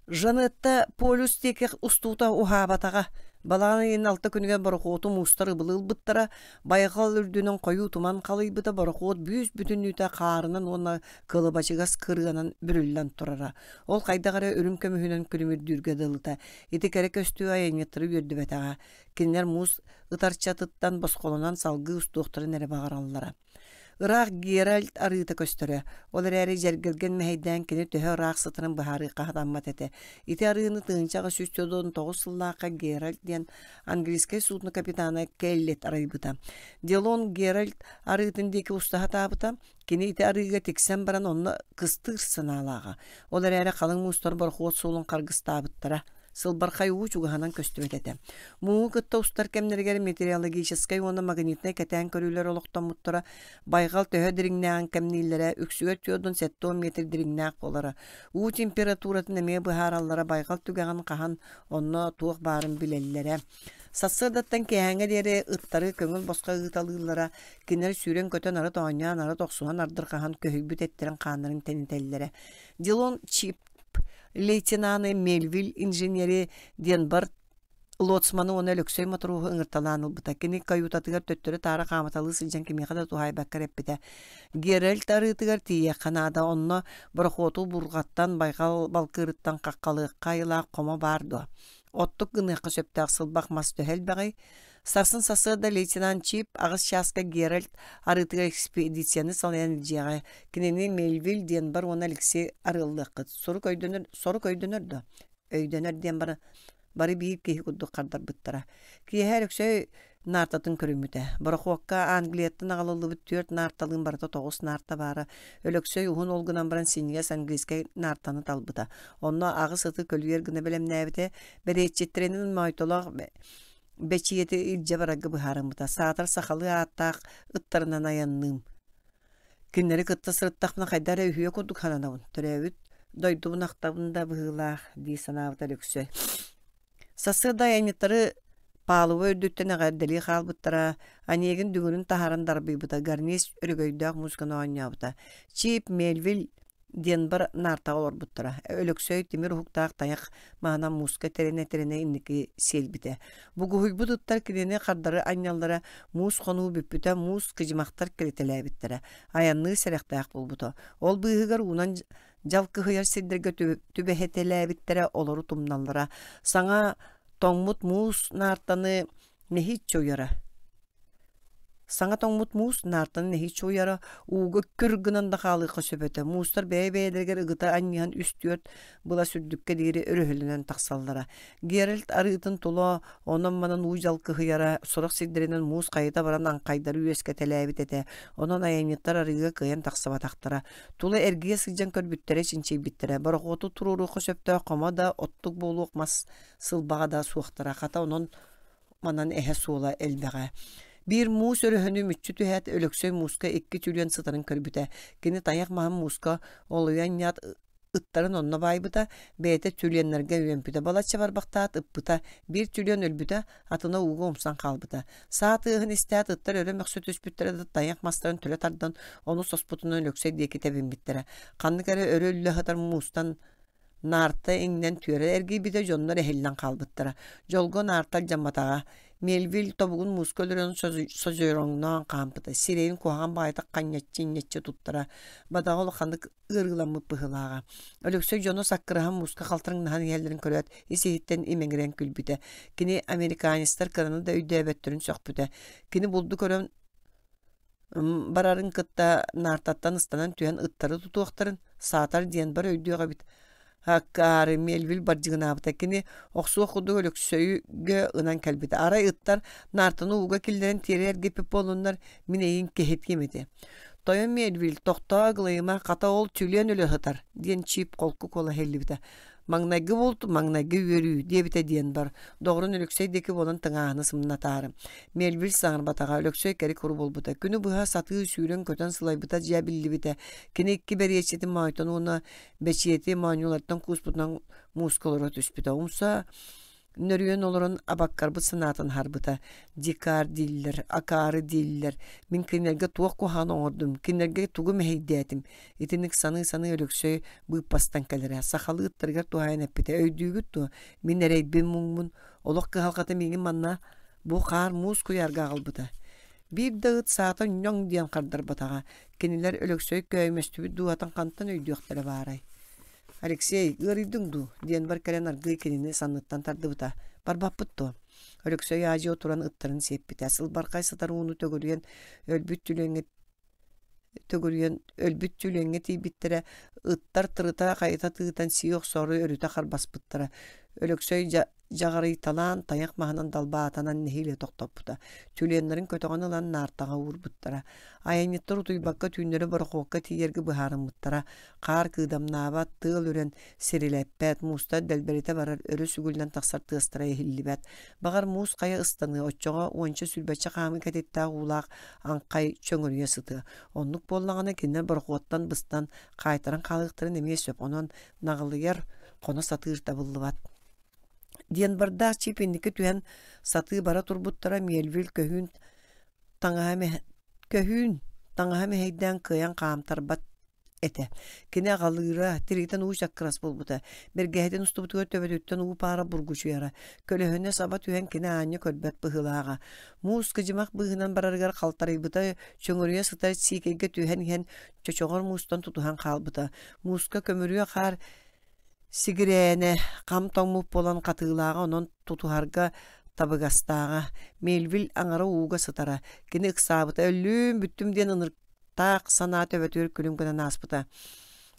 Жанетта полюс диэки устуута уһаабатаҕа. Балаҕан ыйын алта күнүгэр борохуоту муустар ыбылы ылбыттара, байҕал үрдүнэн хойуу туман халыйбыта, борохуот бүүс-бүтүннүүтэ хаарынан уонна кылабачыгас кырыанан бүрүллэн турара. Ол хайдах эрэ үрүҥ көмүһүнэн күлүмүрдүүргэ дылыта. Ити кэрэ көстүү айанньыттары үөрдүбэтэҕэ. Кинилэр муус ытарчатыттан босхолонон салгыы устуохтарын эрэ баҕараллара. Ыраах Геральд арыыта көстөрө, ол эрээри дьэргэлгэн мэһэйдээн кини төһө ыраах сытарын быһаарыахха сатаммат этэ. Ити арыыны 1819 сыллаахха Геральд диэн английскай судно капитана Келлет арыйбыта. Делон Геральд арыытын диэки уста сатаабыта, кини ити арыыга тиксэн баран онно кыстыыр санаалааҕа. Ол эрээри халыҥ муустар борохуот суолун харгыстаабыттара. Сылбархай уу чугаһынан көстүбэт этэ. Мууһу кытта устар кэмнэригэр метеорологическай уонна магнитнай кэтээн көрүүлэр олохтоммуттара. Байҕал төһө дириҥнээҕин кэмнииллэрэ, үксүгэр 470 метр дириҥнээх буолара. Уу температуратын эмиэ быһаараллара, байҕал түгэҕин хаһан, онно туох баарын билэллэрэ. Сарсыардаттан киэһээҥҥэ диэри ыттары көҥүл босхо ыыталыыллара, кинилэр сүүрэн-көтөн арыт оонньоон, арыт охсуһан ардырҕаһан көһүйбүт эттэрин-хааннарын тэнитэллэрэ. Дилон Чип лейтенаны Мельвиль инженери Денбар лоцманы уонна Өлөксөй Мотуруоһу ыҥырталаан ылбыта. Кини каютатыгар төттөрү-таары хаамыталыы сылдьан кимиэхэ да туһаайбакка эрэ эппитэ: «Геральт арыытыгар тиийиэххэ наада, онно борохуоту бурҕаттан, байҕал балкыырыттан хаххалыахха айылаах хомо баар дуо? Оттук гыныахха сөптөөх сылбах мас төһө элбэҕий? Сарсын сарсыарда лейтенант Чип аҕыс чааска Геральт арыытыгар экспедицияны салайан илдьиэҕэ. Кинини Мельвиль Денбар уонна Алексей арыаллыаххыт. Сорук өйдөнөр, сорук өйдөнөр дуо? Өйдөнөр диэн баран бары биир киһи курдук хардарбыттара. Киэһэ Өлөксөй наартатын көрүммүтэ. Борохуокка Англияттан аҕалыллыбыт түөрт наарталыын барыта тоҕус наарта баара. Өлөксөй уһун ол гынан баран синньигэс английскай наартаны талбыта. Онно аҕыс ыты көлүйэр гына бэлэмнээбитэ. Бэриэтчиттэринэн Моойтолоох Бэчиэти илдьэ барарга быһаарыммыта. Саатар сахалыы ааттаах ыттарынан айанныым. Кинилэри кытта сырыттахпына хайдах эрэ үһүө курдук сананабын. Төрөөбүт дойдубун ахтабын да быһыылаах дии санаабыта Өлөксөй. Сарсыарда айанньыттары палуба үрдүттэн эҕэрдэлии хаалбыттара, Онегин дүҥүрүн таһааран дарбыйбыта, гарнист өрөгөйдөөх музыканы оонньообута. Чип Мельвиль Денбар наартаҕа олорбуттара. Өлөксөй тимир уһуктаах тайах маһынан мууска тэринэ-тэринэ инники сиэлбитэ. Бугуһуйбут ыттар кинини хардары анньаллара, муус хонуу бүппүтэ, муус кыдьымахтар кэлитэлээбиттэрэ. Айанныы сэрэхтээх буолбута. Ол быыһыгар уунан дьалкыһыйар сирдэргэ түбэһэтэлээбиттэрэ, олору тумналлара. Саҥа тоҥмут муус наартаны нэһииччэ уйара. Саҥа тоҥмут муус наартаны нэһииччэ уйара, ууга күр гынан да хаалыахха сөп этэ. Муустар бэйэ-бэйэлэригэр ыгыта анньыһан үс-түөрт былас үрдүккэ диэри өрөһөлөнөн тахсаллара. Геральт арыытын тула онон-манан уу дьалкыһыйара, сорох сирдэринэн муус хайыта баран аҥхайдары үөскэтэлээбит этэ. Онон айанньыттар арыыга кыайан тахсыбатахтара. Тула эргийэ сылдьан көрбүттэрэ, чинчийбиттэрэ. Борохуоту туруоруохха сөптөөх хомо да, оттук буолуох мас сылбаҕа да суохтара. Хата онон манан эһэ суола элбэҕэ. Биир муус өрөһөнү мүччү түһээт, Өлөксөй мууска икки түлүөн сытарын көрбүтэ. Кини тайах маһын мууска олуйан ньаат ыттарын онно баайбыта, бэйэтэ түлүөннэргэ үөмпүтэ. Балачча барбахтаат ыппыта, биир түлүөн өлбүтэ, атына ууга умсан хаалбыта. Саа тыаһын истээт, ыттар өрө мөхсө түспүттэрэ да тайах мастарын төлө тардан, ону соспутунан Өлөксөй диэки тэбиммиттэрэ. Ханнык эрэ өрө үллэ сытар муустан Наарта иҥнэн түөрэ эргийбитэ, дьоннор эһиллэн хаалбыттара. Дьолго наарта алдьамматаҕа. Мельвиль тобугун мууска өлөрөн содьороҥноон хаампыта, сирэйин куһаҕан баҕайытык ханньаччы-инньэччи туттара. Бадаҕа улаханнык ыарыыламмыт быһыылааҕа. Өлөксөй дьоно саккыраһан мууска халтаҥнаһан иһэллэрин көрөөт, ис-иһиттэн имэҥирэн күлбүтэ. Кини американецтар кыраны да өйдөөбөттөрүн сөхпүтэ. Кини булду көрөн барарын кытта наартаттан ыстанан түһэн ыттары тутуохтарын, саатар диэн бары өйдүөх эбит. Акаары Мельвиль бардьыгынаабыта. Кини охсуох курдук Өлөксөйгө ынан кэлбитэ. Арай ыттар наартаны ууга киллэрэн тиэрэ эргиппит буоллуннар, мин эйигин кэһэтиэм этэ. Тойон Мельвиль, тохтоо ыгылыйыма, хата ол түлүөн өлө сытар, диэн Чип холку куолаһа иһиллибитэ. Маҥнайгы булт, маҥнайгы үөрүү, диэбитэ диэн бар, доҕорун Өлөксөй диэки буолан тыҥааһыны сымнатаары. Мельвиль саҥарбатаҕа, Өлөксөй кэри-куру буолбута. Күнү быһа сатыы сүүрэн-көтөн сылайбыта дьэ биллибитэ. Кини икки бэриэччитин Моойтон уонна Бэчиэти моонньуларыттан кууспутунан мууска олоро түспүтэ. Умса нөрүйэн олорон абаккарбыт санаатын аһарбыта. Дикар дииллэр, акаары дииллэр. Мин кинилэргэ туох куһаҕаны оҥордум, кинилэргэ тугу мэһэйдээтим. Итинник саныы-саныы Өлөксөй быыппастан кэлэрэ. Сахалыы ыттарыгар туһаайан эппитэ: «Өйдүүгүт дуо, мин эрэйбин муҥмун, олох кыһалҕата миигин манна бу хаар муус куйаарга аҕалбыта». Биир да ыт саата ньоҥ диэн хардарбатаҕа. Кинилэр Өлөксөй көөймөстүбүт дууһатын хантан өйдүөхтэрэ баарай? «Алексей, ыарыйдыҥ дуу?» диэн бар кэлэн аргыый кинини санныттан тардыбыта. «Барбаппыт дуо?» Өлөксөй аадьыа туран ыттарын сиэппитэ. Сылбархай сытар ууну төгүрүйэн өлбүт түлүөҥҥэ төгүрүйэн өлбүт түлүөҥҥэ тиийбиттэрэ, ыттар тырыта-хайыта тыытан сии охсоору өрүтэ харбаспыттара. Өлөксөй дьа Дьаҕарыйталаан тайах маһынан далбаатанан нэһиилэ тохтоппута. Чүлүөннэрин көтөҕөн ылан наартаҕа уурбуттара. Айанньыттар утуйбакка түүннэри борохуокка тиийэргэ быһаарыммыттара. Хаар кыыдамнаабат, тыал үрэн сирилэппэт, муустар дэлбэритэ барар, өрө сүгүллэн тахсар тыастара иһиллибэт. Баҕар муус хайа ыстаныа, оччоҕо уонча-сүүрбэччэ хаамыы кэтиттээх уулаах аҥхай чөҥөрүйэ сытыа. Оннук буоллаҕына кинилэр борохуоттан быстан, хаайтаран хаалыахтарын эмиэ сөп, онон наҕылыйар, хоно сатыыр табыллыбат. Диэн бардаах чип инники түһэн сатыы бара турбуттара Мельвиль көһүүн таҥаһа көһүүн таҥаһа мэһэйдээн кыайан хаамтарбат этэ. Кини аҕалыыра, тириитин уу чаккырас буолбута. Бэргэһэтин устубутугар төбөтүттэн уу паара бургучуйара. Көлөһүнэ саба түһэн кини аанньа көрбөт быһыылааҕа. Муус кыдьымах быыһынан барарыгар халтарыйбыта, чөҥөрүйэ сытар сиикэйгэ түһэн иһэн чочоҕор муустан тутуһан хаалбыта. Мууска көмүрүө хаар Сигирээнэ хам тоҥмут буолан хатыылааҕа онон тутуһарга табыгастааҕа. Мельвиль аҥара ууга сытара. Кини ыксаабыта өллүүм, бүттүм диэн ынырыктаах санаа төбөтүгэр күлүм гынан ааспыта.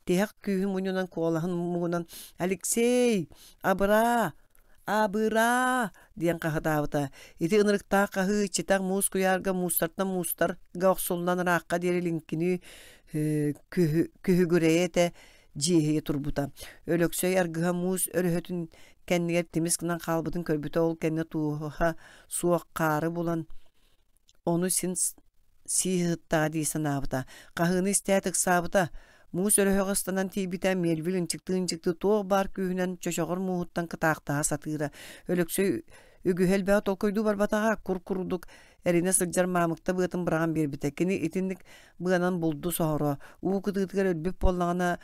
Тиһэх күүһүн мунньунан куолаһын муҥунан «Алексей! Абыраа! Абыраа!» диэн хаһытаабыта. Ити ынырыктаах хаһыы иччитэх муус куйаарга муустартан муустарга охсуллан ыраахха диэри лиҥкинии күһүгүрэйэ этэ дьиэһийэ турбута. Өлөксөй аргыһа муус өрөһөтүн кэннигэр тимис гынан хаалбытын көрбүтэ ол кэннэ тууһа суох хаары булан ону син сии сыттаҕа дии санаабыта. Хаһыыны истээт ыксаабыта. Муус өрөһөҕө ыстанан тиийбитэ Мельвиль ынчыктыы-ынчыктыы туох баар күүһүнэн чочоҕор мууһуттан кытаахтаһа сатыыра. Өлөксөй үгүһү элбэҕи толкуйдуу барбатаҕа, кур курдук эринэ сылдьар маамыкта быатын быраҕан биэрбитэ. Кини итинник быанан булду соһоро, уу кытыытыгар өлбүт буоллаҕына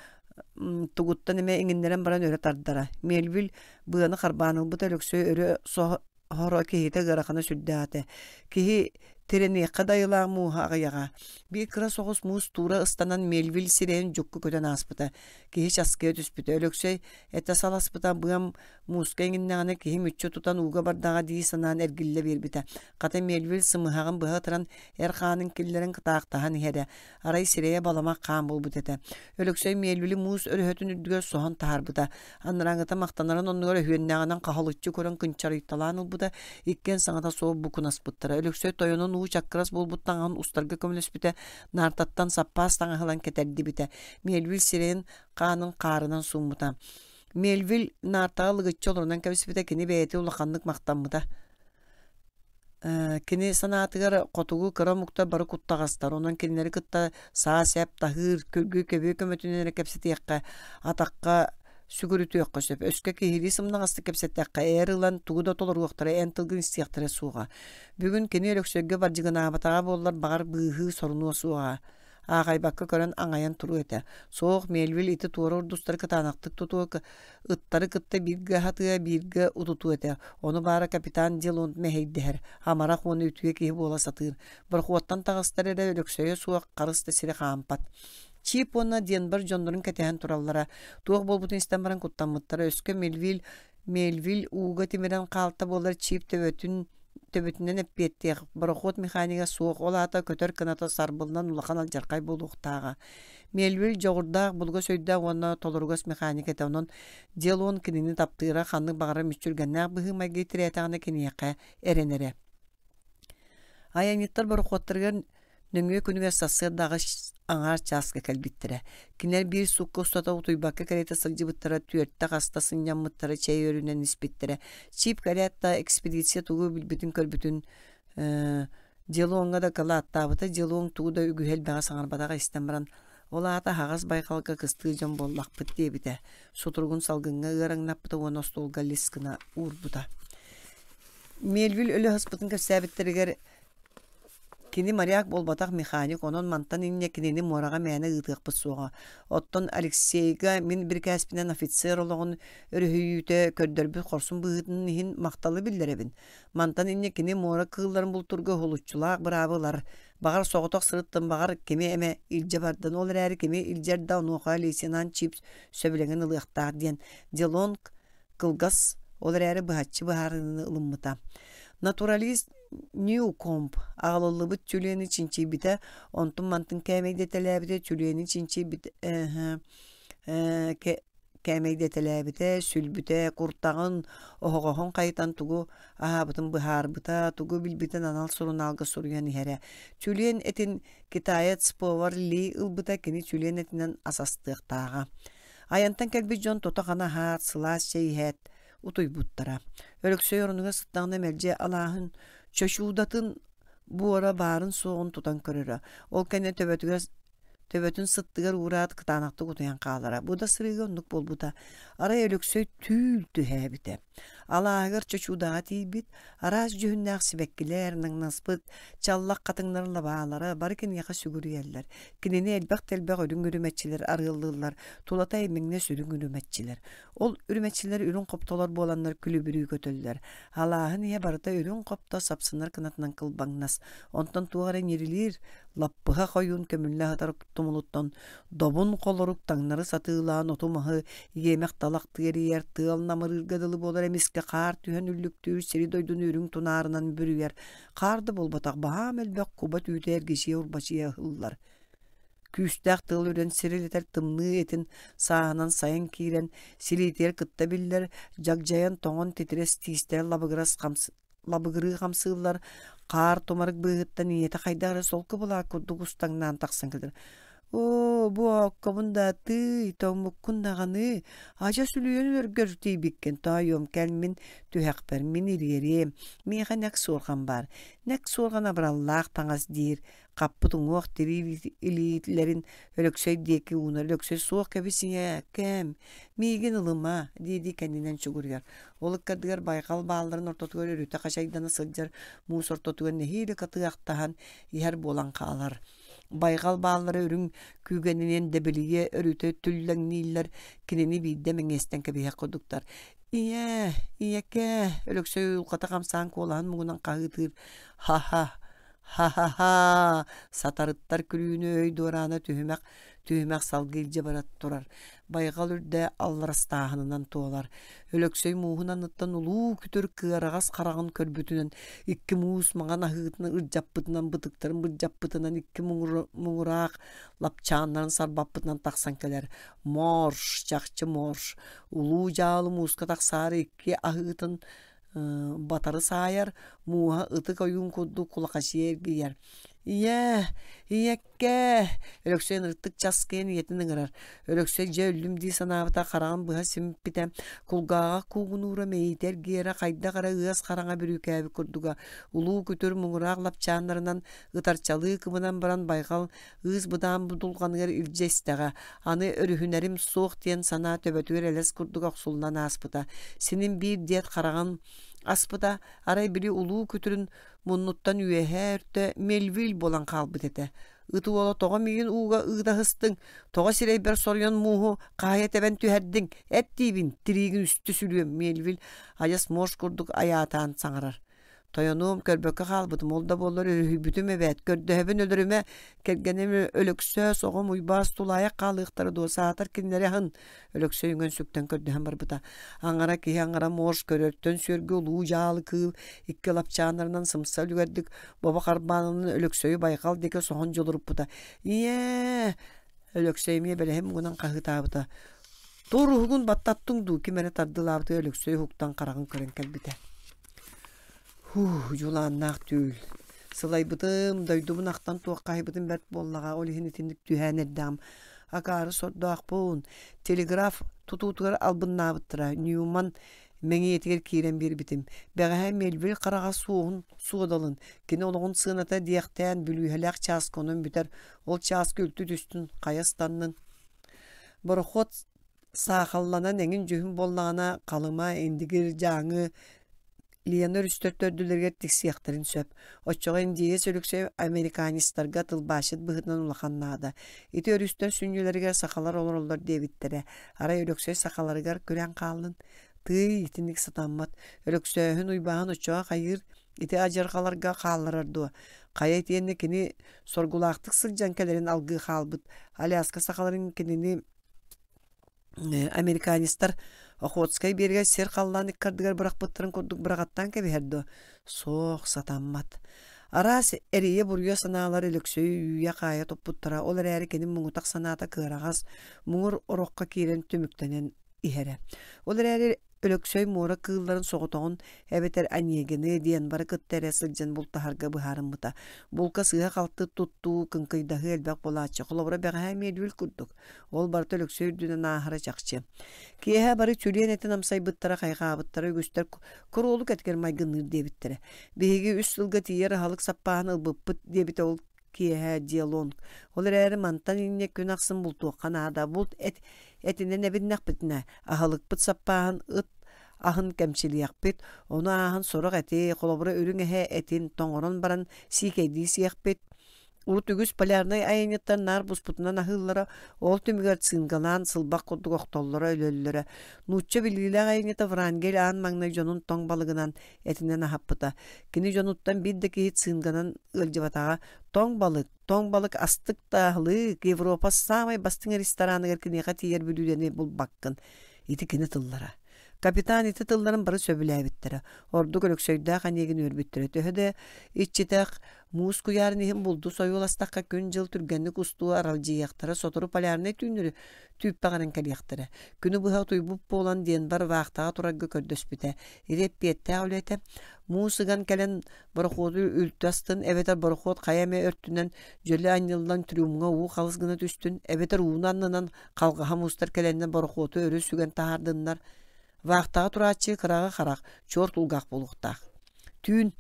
тугуттан эмэ иҥиннэрэн баран өрө тардара. Мельвиль быаны харбаан ылбыта Өлөксөй өрө соһоро киһитэ ыарахана сүрдээх этэ. Киһи тирэниэххэ да айылаах мууһа аҕыйаҕа. Биир кыра соҕус муус туура ыстанан Мельвиль сирэйин дьукку көтөн ааспыта. Киһи часкыйа түспүтэ. Өлөксөй этэ саласпыта быам Мууска иҥиннэҕинэ киһи мүччү тутан ууга бардаҕа дии санаан эргиллэ биэрбитэ. Хата Мельвиль сымыһаҕын быһа ытыран эр хаанын киллэрэн кытаахтаһан иһэрэ. Арай сирэйэ баламах хаан буолбут этэ. Өлөксөй Мельвили муус өрөһөтүн үрдүгэр соһон таһаарбыта. Анарааҥыта махтанарын оннугар өһүөннээҕинэн хаһылыччы көрөн кынчарыйталаан ылбыта. Иккиэн саҥата суох букунаспыттара. Өлөксөй тойонун уу чаккырас буолбут таҥаһын устарга көмөлөспүтэ, наартаттан саппаас таҥаһы ылан кэтэрдибитэ. Мельвиль сирэйин хаанын хаарынан сууммута. Мельвиль наартаҕа лыгыччы олорунан кэбиспитэ кини бэйэтэ улаханнык махтаммыта. Кини санаатыгар хотугу кыра омуктар бары куттаҕастар, онон кинилэри кытта саа-сэп таһыыр, күргү-көбүө көмөтүнэн эрэ кэпсэтиэххэ, атахха сүгүрүтүөххэ сөп. Өскө киһилии сымнаҕастык кэпсэттэххэ, эр ылан тугу да толоруохтара, эн тылгын истиэхтэрэ суоҕа. Бүгүн кини Өлөксөйгө бардьыгынаабатаҕа буоллар, баҕар, быыһыы сорунуо суоҕа. Аахайбакка көрөн аҥайан туруо этэ. Суох, Мельвиль ити туора урдустары кытаанахтык тутуо, ыттары кытта бииргэ аһатыа, бииргэ утутуо этэ. Ону баара капитан Делонт мэһэйдэһэр, амарах уонна үтүө киһи буола сатыыр. Борохуоттан таҕыстар эрэ Өлөксөйө суох харыс да сири хаампат. Чип уонна Денбер дьоннорун кэтэһэн тураллара. Туох буолбутун истэн баран куттаммыттара. Өскө Мельвиль Мельвиль ууга тимирэн хаалта буоллар Чип төбөтүн төбөтүнэн эппиэттиэх, борохуот механига суох, ол аата көтөр кыната сарбыллан улахан алдьархай буолуохтааҕа. Мельвиль дьоҕурдаах, булугас өйдөөх уонна толоругас механик этэ, онон Делон кинини таптыыра, ханнык баҕарар мүччүргэннээх быһыы-майгы тирээтэҕинэ киниэхэ эрэнэрэ. Айанньыттар борохуоттарыгар Нөҥүө күнүгэр сарсыарда аҕыс аҥаар чааска кэлбиттэрэ. Кинилэр биир суукка устата утуйбакка кэриэтэ сылдьыбыттара, түөртэ хаста сынньаммыттара, чэй өрүнэн испиттэрэ. Чип кэлээт да экспедиция тугу билбитин-көрбүтүн э, Делоҥҥа да кылааттаабыта, Делоҥ тугу да үгүһү элбэҕи саҥарбатаҕа истэн баран, ол аата аһаҕас байҕалга кыстыы дьон буоллахпыт диэбитэ. Сутуругун салгыҥҥа ыараҥнаппыта уонна остуолга лис гына уурбута. Мельвиль өлө сыспытын кэпсээбиттэригэр Кини моряк буолбатах механик, онон мантан инньэ кинини муораҕа мээнэ ыытыахпыт суоҕа. Оттон Алексейга мин бирикээспинэн офицер олоҕун өрүһүйүүтэ көрдөрбүт хорсун быһыытын иһин махталы биллэрэбин. Мантан инньэ кини муора кыылларын бултуурга уһулуччулаах быраабы ылар. Баҕар соҕотох сырыттын, баҕар кими эмэ илдьэ бардын, ол эрээри кими илдьэр да онуоха лейтенант Чипс сөбүлэҥин ылыахтаах диэн Делонг кылгас, ол эрээри быһаччы быһаарыныыны ылыммыта. Натуралист Ньюкомб аҕалыллыбыт чүлүөнү чинчийбитэ, онтун-мантын кээмэйдэтэлээбитэ, чүлүөнү чинчийбит кээмэйдэтэлээбитэ, сүлбүтэ, куртаҕын, оһоҕоһун хайытан тугу аһаабытын быһаарбыта, тугу билбитин анал сурунаалга суруйан иһэрэ. Чүлүөн этин китаец повар Ли ылбыта кини чүлүөн этинэн ас астыахтааҕа. Айантан кэлбит дьон тото-хана аһаат, сылаас чэй иһээт, утуйбуттара. Өлөксөй оронугар сыттаҕына мэлдьи алааһын чочуудатын буора баарын-суоҕун тутан көрөрө. Ол кэннэ төбөтүгэр төбөтүн сыттыгар уураат кытаанахтык утуйан хаалара. Бу да сырыыга оннук буолбута. Арай Өлөксөй түүл түһээбитэ. Алааһыгар чочуудаҕа тиийбит, араас дьүһүннээх сибэккилэр, наҥнаспыт чаллах хатыҥнар лабаалара бары киниэхэ сүгүрүйэллэр. Кинини элбэх-тэлбэх үрүҥ үрүмэччилэр арыаллыыллар, тулата эймэҥнэс үрүҥ үрүмэччилэр. Ол үрүмэччилэр үрүҥ хоптолор буоланнар күлүбүрүү көтөллөр. Алааһын иһэ барыта үрүҥ хопто сапсынар кынатынан кылбаҥнас. Онтон туох эрэ ньирилиир, лаппыһа хойуун көмүллэ сытар тумулуттан добун холорук таҥнары сатыылаан оту-маһы иэмэх талах тыарыйар, тыал намырыырга дылы буолар эмискэ хаар түһэн үллүктүүр сири-дойдуну үрүҥ тунаарынан бүрүйэр. Хаар да буолбатах баһаам элбэх куба түүтэ эргичийэ-урбачыйа ыһыллар. Күүстээх тыал үрэн сирилэтэр тымныы этин сааһынан сайын киирэн, силиитигэр кытта биллэр, дьагдьайан тоҥон титирэс тиистэрэ лабыгырас лабыгырыы хамсыыллар, хаар тумарык быыһыттан ийэтэ хайдах эрэ солко былаат курдук устаҥнаан тахсан кэлэр. «Оо, бу ооккобун да тыый, тоҥмуккун даҕаны, адьас үлүйэн өлөргөр тиийбиккин, тоойуом, кэл мин түһэхпэр, мин ириэриэм, миэхэ нэк суорҕан баар, нэк суорҕан абыраллаах таҥас» диир, хаппыт уҥуох тирии илиилэрин Өлөксөй диэки уунар Өлөксөй суох кэбис ийээ кэм миигин ылыма дии-дии кэннинэн чугуруйар ол ыккардыгар байҕал баалларын ортотугар өрүтэ хачайдана сылдьар муус ортотугар нэһиилэ кытыахтаһан иһэр буолан хаалар байҕал бааллара үрүҥ күүгэнинэн дэбилийэ өрүтэ түллэҥнииллэр кинини биирдэ мэҥиэстэн кэбиһиэх курдуктар ийээ ийэкээ Өлөксөй уйулҕата хамсаан куолаһын муҥунан хаһыытыыр ха-ха Ха-ха-ха! Сатарыттар күлүүнү өй дуораана түһүмэх түһүмэх салгыы илдьэ бара турар. Байҕал үрдэ алларастааһынынан туолар. Өлөксөй мууһун анныттан улуу күтүр кыараҕас хараҕын көрбүтүнэн, икки муус маҥан аһыытын ырдьаппытынан, бытыктарын бырдьаппытынан, икки муҥураах лапчааннарын сарбаппытынан тахсан кэлэр. Морж, чахчы морж. Улуу дьаалы мууска тахсаары икки аһыытын батары саайар, мууһа ытык ойуун курдук кулахачыйа эргийэр. «Ийээ, ийэккээ!» Өлөксөй ынырыктык часкыйан ийэтин ыҥырар. Өлөксөй дьэ өллүм дии санаабыта хараҕын быһа симпитэ, кулгааҕа куугунуура мэйиитэ эргийэрэ хайдах эрэ ыас хараҥа бүрүүкээбит курдуга. Улуу күтүр муҥураах лапчааннарынан ытарчалыы кыбынан баран байҕал ыыс-быдаан будулҕаныгар илдьэ истэҕэ, аны өрүһүнэрим суох диэн санаа төбөтүгэр элэс курдук охсуллан ааспыта. Синим биир диэт хараҕын аспыта, арай били улуу күтүрүн муннуттан үөһээ өртө Мельвиль буолан хаалбыт этэ. Ыт уола тоҕо миигин ууга ыытаһыстыҥ, тоҕо сирэйбэр соруйан мууһу хаайа тэбэн түһэрдиҥ, эт диибин, тириигин үстү сүлүөм, Мельвиль адьас муос курдук айаатаан саҥарар. Тойонуом, көрбөккө хаалбытым, ол да буоллар өрүһүйбүтүм эбээт, көрдөһөбүн өлөрүмэ, кэргэним Өлөксөөс, оҕом Уйбаас тулаайах хаалыахтара дуо, саатар кинилэри аһын, Өлөксөй үҥэн-сүктэн көрдөһөн барбыта. Аҥара киһи аҥара морж көрөртөн сүөргү улуу дьаалы кыыл икки лапчааннарынан сымса үлүгэрдик бобо харбаанынан Өлөксөйү байҕал диэки соһон дьулуруппута. Ийээ! Өлөксөй эмиэ бэлэһин муҥунан хаһыытаабыта. Тур уһугун баттаттыҥ дуу, ким эрэ тардылаабытыгар Өлөксөй уһуктан хараҕын көрөн кэлбитэ. Һуу, дьулааннаах түүл. Сылайбытым, дойдубун ахтан туоххаһыйбытым бэрт буоллаҕа, ол иһин итинник түһээн эрдэҕим. Акаары сордоохпун. Телеграф тутуутугар албыннаабыттара. Ньюман мэҥиэтигэр киирэн биэрбитим. Бэҕэһээ Мельвиль хараҕа суоһун суодалын, кини олоҕун сыаната диэхтээн бүлүүһэлээх чааска онон бүтэр. Ол чааска үлтү түстүн, хайа ыстаннын. Борохуот саахалланан эҥин дьүһүн буоллаҕына, Халыма, Индигир, Дьааҥы, Лена өрүстэр төрдүлэригэр тиксиэхтэрин сөп. Оччоҕо индиец Өлөксөй американецтарга тылбаасчыт быһыытынан улахан наада. Ити өрүстэр сүнньүлэригэр сахалар олороллор диэбиттэрэ. Арай Өлөксөй сахаларыгар күрээн хааллын? Тыый, итинник сатаммат. Өлөксөөһүн Уйбааһын оччоҕо хайыыр ити адьырҕаларга хаалларар дуо? Хайа итиэннэ кини соргулаахтык сылдьан кэлэрин алгыы хаалбыт Аляска сахаларын кинини американецтар Охотскай биэригэр сир-халлаан ыккардыгар бырахпыттарын курдук быраҕаттаан кэбиһэр дуо? Суох, сатаммат. Араас эрийэ-буруйа санаалар Өлөксөйү үүйэ-хаайа туппуттара, ол эрээри кини муҥутах санаата кыараҕас, муҥур ороххо киирэн түмүктэнэн. иһэрэ. Ол эрээри Өлөксөй муора кыылларын соҕотоҕун эбэтэр Онегины диэн бары кытта эрэ сылдьан бултаһарга быһаарыммыта. Булка сыыһа-халты туттуу, кыҥкыйдаһыы элбэх буолааччы. Холобура, бэҕэһээ эмиэ дүл курдук. Ол барыта Өлөксөй үрдүнэн ааһара чахчы. Киэһэ бары чүлүөн этин амсайбыттара, хайҕаабыттара, үгүстэр куруолук этигэр майгынныыр диэбиттэрэ. Биһиги үс сылга тиийэр аһылык саппааһын ылбыппыт диэбитэ ол киэһэ диалонг. Ол эрээри мантан инньэ күн ахсын бултуохха наада. Булт эт этинэн эбиннэхпитинэ, аһылыкпыт саппааһын ыт аһын кэмчилиэхпит, ону ааһан сорох эти, холобура үрүҥ эһэ этин тоҥорон баран сиикэйдии сиэхпит. Урут үгүс полярнай айанньыттар наар буспутунан аһыыллара, ол түмүгэр цингалаан сылбах курдук охтоллоро, өлөллөрө. Нуучча билиилээх айанньыта Врангель аан маҥнай дьонун тоҥ балыгынан этинэн аһаппыта. Кини дьонуттан биир да киһи цинганан ыалдьыбатаҕа. Тоҥ балык, тоҥ балык астык да аһылык, Европа саамай бастыҥ рестораныгар киниэхэ тиийэр бүлүүдэни булбаккын. Ити кини тыллара. Капитан ити тылларын бары сөбүлээбиттэрэ. Ордук Өлөксөйдөөх Онегин үөрбүттэрэ. Төһө да иччитэх муус куйаарын иһин булду сойуоластахха күн-дьыл түргэнник устуу аралдьыйыахтара, сотору полярнай түүннэри түүппэҕинэн кэлиэхтэрэ. Күнү быһа утуйбут буолан Денбар вахтаҕа турарга көрдөспүтэ. Ити эппиэттээх үлэтэ муус ыган кэлэн борохуоту үлтү астын эбэтэр борохуот хайа эмэ өртүнэн дьөлө анньыллан трюмҥа уу халыс гына түстүн эбэтэр ууну аннынан халҕаһа муустар кэлэннэр борохуоту өрө сүгэн таһаардыннар вахтаҕа турааччы кыраҕы харах чуор кулгаах буолуохтаах Түүн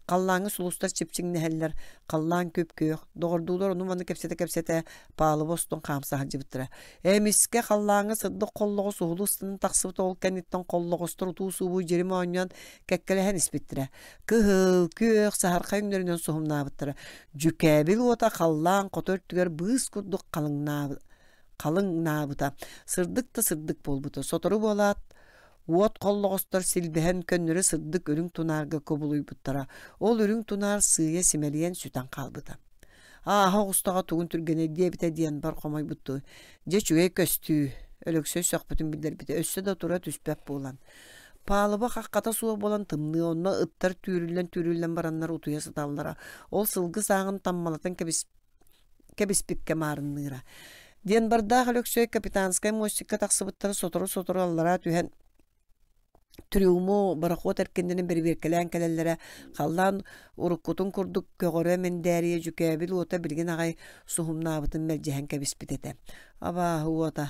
халлааҥҥа сулустар чипчиҥнэһэллэр, халлаан күп-күөх, доҕордуулар ону-маны кэпсэтэ-кэпсэтэ палуба устун хаамса сылдьыбыттара. Эмискэ халлааҥҥа сырдык холлоҕос уһулу ыстанан тахсыбыт ол кэнниттэн холлоҕостор утуу-субуу дьирим оонньоон кэккэлэһэн испиттэрэ. Кыһыл, күөх, саһархай өҥнөрүнэн суһумнаабыттара. Дьүкээбил уота халлаан хоту өртүгэр быыс курдук халыҥнаабыта, сырдык да сырдык буолбута. Сотору буолаат, Уот холлоҕостор силбэһэн көннөрү сырдык үрүҥ тунаарга кубулуйбуттара. Ол үрүҥ тунаар сыыйа симэлийэн сүтэн хаалбыта. Ааһа оҕустаҕа тугун түргэнэй диэбитэ диэн бар хомойбуттуу. Дьэ үчүгэй көстүү, Өлөксөй сөхпүтүн биллэрбитэ өссө да тура түспэт буолан. Палуба хаххата суох буолан тымныы онно ыттар түүрүллэн-түүрүллэн бараннар утуйа сыталлара. Ол сылгы сааҕын таммалатан кэбис кэбиспиккэ маарынныыра. Диэн бардаах Өлөксөй капитанскай мостикка тахсыбыттара сотору-сотору аллараа түһэн трюму борохуот эркиннэрин бэрэбиэркэлээн кэлэллэрэ халлаан уруккутун курдук көҕөрө мэндээрийэ дьүкээбил уота билигин аҕай суһумнаабытын мэлдьэһэн кэбиспит этэ. Абааһы уота,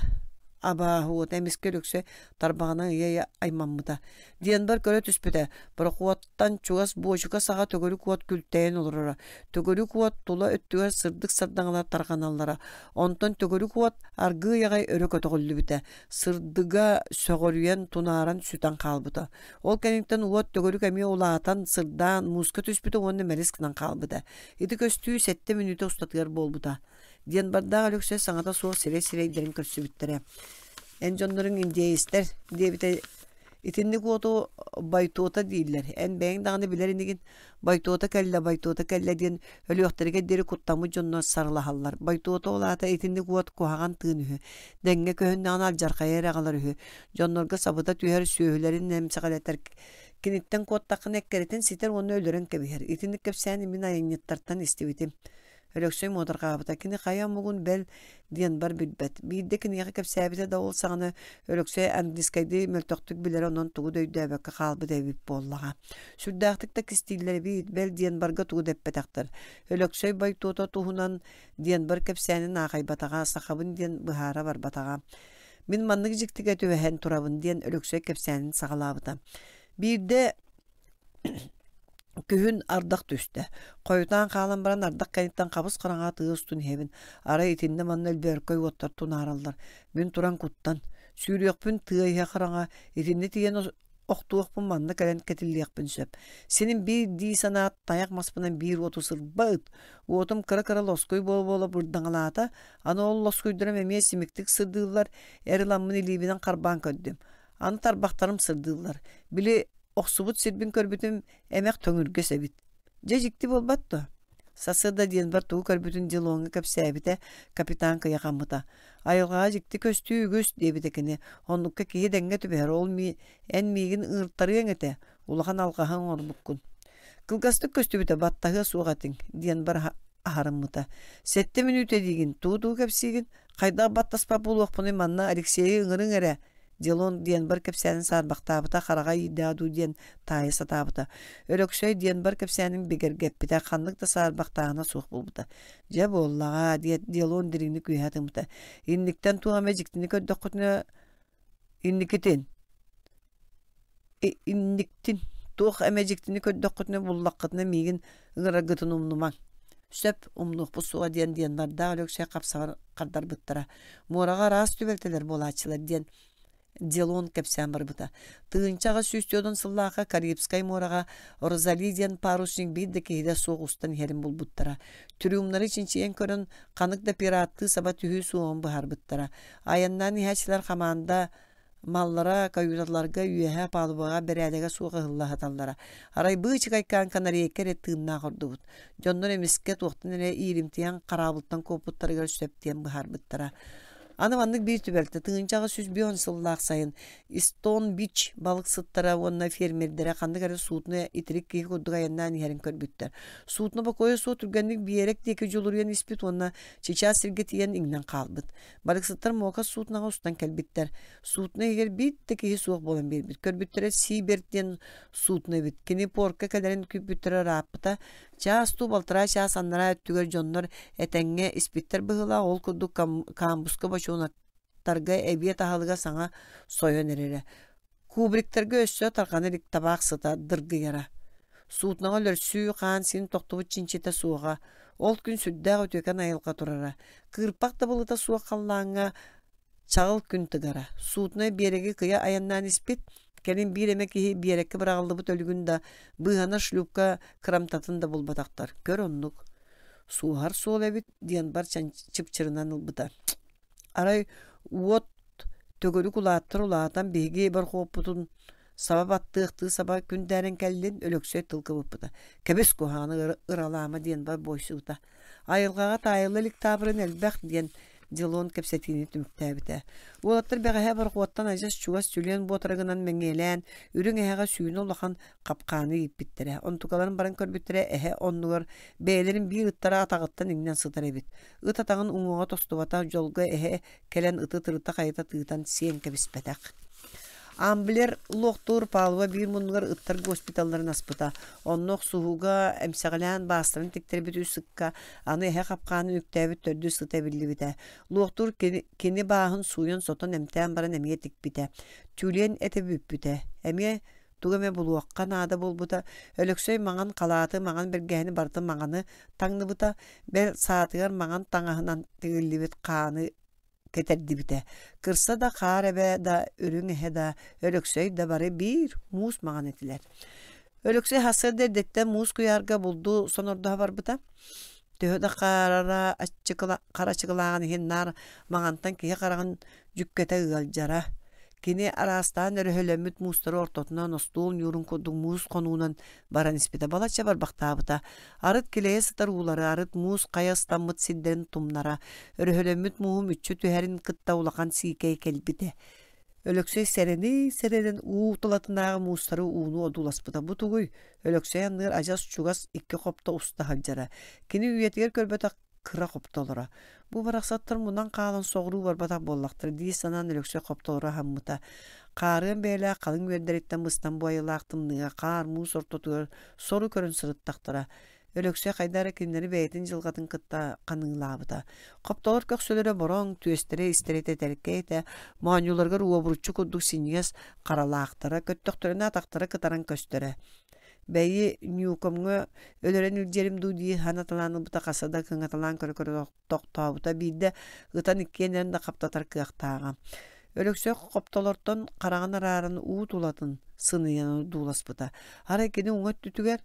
абааһы уота эмискэ Өлөксөй тарбаҕынан ыйа-ыйа аймаммыта. Диэн бар көрө түспүтэ, борохуоттан чугас буочука саҕа төгүрүк уот күлтэйэн олороро. Төгүрүк уот тула өттүгэр сырдык сардаҥалар тарҕаналлара. Онтон төгүрүк уот аргыый аҕай өрө көтөҕүллүбүтэ. Сырдыга сөҕүрүйэн, тунааран сүтэн хаалбыта. Ол кэнниттэн уот төгүрүк эмиэ улаатан, сырдаан, мууска түспүтэ уонна мэлис гынан хаалбыта. Ити көстүү сэттэ мүнүүтэ устатыгар буолбута. Диэн бардаах Өлөксөй саҥата суох сирэй-сирэйдэрин көрсүбүттэрэ. Эн дьонноруҥ индеецтэр, диэбитэ Итинник уоту байтуота дииллэр. Эн бэйэҥ даҕаны билэр инигин. Байтуота кэллэ, байтуота кэллэ диэн өлүөхтэригэр диэри куттаммыт дьоннор сарылаһаллар. Байтуота ол аата итинник уот куһаҕан тыын үһү. Дэҥҥэ көһүннэҕинэ алдьархайы эрэ аҕалар үһү. Дьоннорго сабыта түһэр, сүөһүлэрин эмсэҕэлэтэр. Киниттэн куоттаххына эккирэтэн ситэр уонна өлөрөн кэбиһэр. Итинник кэпсээни мин айанньыттартан истибитим. Өлөксөй муодарҕаабыта кини хайа омугун бэл диэн бар билбэт. Биирдэ киниэхэ кэпсээбитэ да ол саҕана Өлөксөй английскайдыы мөлтөхтүк билэрэ онон тугу да өйдөөбөккө хаалбыт эбит буоллаҕа. Сүрдээхтик да кистииллэр эбит, бэл диэн барга тугу да эппэтэхтэр. Өлөксөй Бойтуота туһунан диэн бар кэпсээнин аахайбатаҕа, сахабын диэн быһаара барбатаҕа. Мин маннык дьиктигэ түбэһэн турабын диэн Өлөксөй кэпсээнин саҕалаабыта. Биирдэ Күһүн ардах түстэ. Хойутаан хаалан баран ардах кэнниттэн хабыс-хараҥа тыа устун иһэбин. Арай итиннэ-манна өлбөөркөй уоттар тунаараллар. Мин туран куттан, сүүрүөхпүн тыа иһэ хараҥа, итиннэ тиийэн охтуохпун манна кэлэн кэтиллиэхпин сөп. Синим биир дии санаат тайах маспынан биир уоту сырба ыт. Уотум кыра-кыра лоскуй буола-буола бырдаҥалаата. Аны ол лоскуйдарым эмиэ симиктик сырдыыллар, эр ыламмын илиибинэн харбаан көрдүм. Аны тарбахтарым сырдыыллар. Били охсубут сирбин көрбүтүм эмэх төҥүргэс эбит. Дьэ дьикти буолбат дуо? Сарсыарда диэнбэр тугу көрбүтүн Дилоҥҥа кэпсээбитэ, капитан кыйахаммыта. Айылҕаҕа дьикти көстүү үгүс, диэбитэ кини. Оннукка киһи дэҥҥэ түбэһэр, ол ми эн миигин ыҥыртарыаҥ этэ, улахан алҕаһы оҥорбуккун. Кылгастык көстүбүтэ, баттаһыа суох этиҥ, диэн бар аһарыммыта. Сэттэ мүнүүтэ диигин, тугу-тугу кэпсиигин? Хайдах баттаспат буолуохпунуй манна Алексейы ыҥырыҥ эрэ, Делон диэн бар кэпсээнин саарбахтаабыта, хараҕа иирдэҕэ дуу диэн таайа сатаабыта. Өлөксөй диэн бар кэпсээнин бигэргэппитэ, ханнык да саарбахтааһына суох буолбута. Дьэ буоллаҕа, диэт Делон дириҥник үөһэ тыммыта. Инниктэн туох эмэ дьиктини көрдөххүтүнэ инникитин инниктин туох эмэ дьиктини көрдөххүтүнэ буллаххытына миигин ыҥыраргытын умнумаҥ. Сөп, умнуохпут суоҕа диэн диэннардаах Өлөксөй хапсаҕар хардарбыттара. Муораҕа араас түбэлтэлэр буолааччылар диэн Делон кэпсээн барбыта. 1840 сыллаахха Карибскай муораҕа Розали диэн парусник биир да киһитэ суох устан иһэрин булбуттара. Трюмнары чинчийэн көрөн, ханнык да пираттыы саба түһүү суоҕун быһаарбыттара. Айаннаан иһээччилэр хамаанда маллара каюталарга үөһэ палубаҕа бэрээдэгэ суох ыһылла сыталлара. Арай быычыкайкаан канарейка эрэ тыыннаах ордубут. Дьоннор эмискэ туохтан эрэ ииримтийэн хараабылтан куоппуттарыгар сөп диэн быһаарбыттара. Аны маннык биир түбэлтэ 1850 сыллаах сайын Истон Бич балыксыттара уонна фермердэрэ ханнык эрэ судно итирик киһи курдук айаннаан иһэрин көрбүттэр. Судно бокуойа суох түргэнник биэрэк диэки дьулуруйан испит уонна чычаас сиргэ тиийэн иҥнэн хаалбыт. Балыксыттар муокас судноҕа устан кэлбиттэр. Судно иһигэр биир да киһи суох буолан биэрбит. Көрбүттэрэ Сиберт диэн судно эбит. Кини порка кэлэрин күүппүттэрэ ырааппыта. Чаас дуу балтараа чаас анараа өттүгэр дьоннор этэҥҥэ испиттэр быһыылаах. Ол курдук камбузка бочуонаттарга эбиэт аһылыга саҥа сойон эрэрэ. Кубриктарга өссө тарҕана илик табаах сыта дыргыйара. Судноҕа өлөрсүү, хаан син тохтубут чинчитэ суоҕа. Ол күн сүрдээх үтүөкэн айылҕа турара. Кыырпах да былыта суох халлааҥҥа чаҕыл күн тыгара. Судно биэрэги кыйа айаннаан испит, кэлин биир эмэ киһи биэрэккэ быраҕыллыбыт өлүгүн да, быыһанар шлюпка кырамтатын да булбатахтар. Көр оннук. Суоһар суол эбит диэн бар чыпчырынан ылбыта. Арай уот төгүрүк улааттар улаатан биһиги борхуоппутун саба баттыахтыы саба күндээрэн кэллин Өлөксөй тыл кыбыппыта. Кэбис куһаҕаны ыралаама диэн бар буойсубута. Айылҕаҕа таайылла илик таабырын элбэх диэн Дилон кэпсэтиини түмүктээбитэ. Уолаттар бэҕэһээ борохуоттан адьас чугас Түлүөн буотарыгынан мэҥиэлээн, үрүҥ эһэҕэ сүүнэ улахан хапкааны ииппиттэрэ. Онтукаларын баран көрбүттэрэ эһэ оннугар бэйэлэрин биир ыттара атаҕыттан иҥнэн сытар эбит. Ыт атаҕын уҥуоҕа тостубатах дьолго эһэ кэлэн ыты тырыта-хайыта тыытан сиэн кэбиспэтэх. Амблер луохтуур палуба биир муннугар ыттар госпиталларын аспыта. Онно охсуһууга эмсэҕэлээн баастарын тиктэрбит үс ыкка аны эһэ хапкаанын үктээбит төрдүс ыта эбиллибитэ. Луохтуур кини, кини бааһын сууйан-сотон эмтээн баран эмиэ тикпитэ. Тюлень этэ бүппүтэ. Эмиэ тугу эмэ булуохха наада буолбута. Өлөксөй маҥан халааты, маҥан бэргэһэни барытын маҥаны таҥныбыта, бэл саатыгар маҥан таҥаһынан тигиллибит хааны кэтэрдибитэ. Кырса да, хаар эбэ да, үрүҥ эһэ да, Өлөксөй да бары биир муус маҥан этилэр. Өлөксөй сарсыарда эрдэттэн муус куйаарга булду сонордоһо барбыта. Төһө да харара хара ачыкылааҕын иһин наар маҥантан киһи хараҕын дьүккэтэ ыалдьара. Кини араастаан өрөһөлөммүт муустары ортотунан остуол ньуурун курдук муус хонуунан баран испитэ балачча барбахтаабыта. Арыт килэйэ сытар уулары, арыт муус хайа ыстаммыт сирдэрин тумнара, өрөһөлөммүт мууһу мүччү түһэрин кытта улахан сиикэй кэлбитэ. Өлөксөй сэрэнии-сэрэнэн уу тулатынааҕы муустары ууну одууласпыта. Бу тугуй? Өлөксөй анныгар адьас чугас икки хопто уста сылдьара. Кини үйэтигэр көрбөтөх кыра хоптолоро. Бу барахсаттар мунан хаалан соҕуруу барбатах буоллахтара дии санаан Өлөксөй хоптолоро аһаммыта. Хаарыан бэйэлээх халыҥ үөрдэриттэн быстан бу айылаах тымныыга хаар-муус ортотугар сору көрөн сырыттахтара. Өлөксөй хайда эрэ кинилэри бэйэтин дьылҕатын кытта ханыылаабыта. Хоптолор көхсүлэрэ бороҥ, түөстэрэ истэрэ тэтэркэй этэ, моонньуларыгар уобуруччу курдук синньигэс харалаахтара, көттөхтөрүнэ атахтара кытаран көстөрө. Бэйи Ньюкомҥа өлөрөн илдьэрим дуу дии санаталаан ылбыта хаса да кыҥаталаан көрө-көрө тохтообута биирдэ ытан иккиэннэрин да хаптатар кыахтааҕа. Өлөксөй хоптолортон хараҕын арааран уу тулатын сыныйан одууласпыта. Арай кини уҥа өттүтүгэр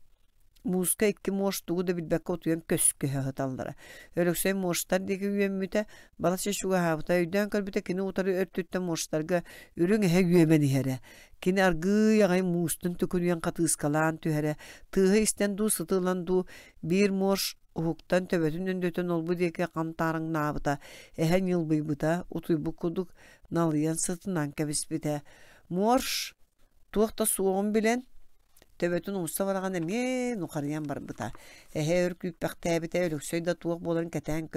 Мууска икки муос тугу да билбэккэ утуйан көскөһө сыталлара. Өлөксөй муостар диэки үөммүтэ, балачча чугаһаабыта, өйдөөн көрбүтэ кини утары өртүттэн муостарга үрүҥ эһэ үөмэн иһэрэ. Кини аргыый аҕай муустун төкүнүйэн хатыыскалаан түһэрэ, тыаһы истэн дуу, сыты ылан дуу, биир муос уһуктан төбөтүн өндөтөн олбу диэки хантаарыҥнаабыта, эһэ ньылбыйбыта, утуйбут курдук налыйан сытынан кэбиспитэ. Муорш туох да суоҕун билэн, Төбөтүн умса быраҕан эмиэ нухарыйан барбыта. Эһэ өр күүппэхтээбитэ, Өлөксөй да туох буоларын кэтээн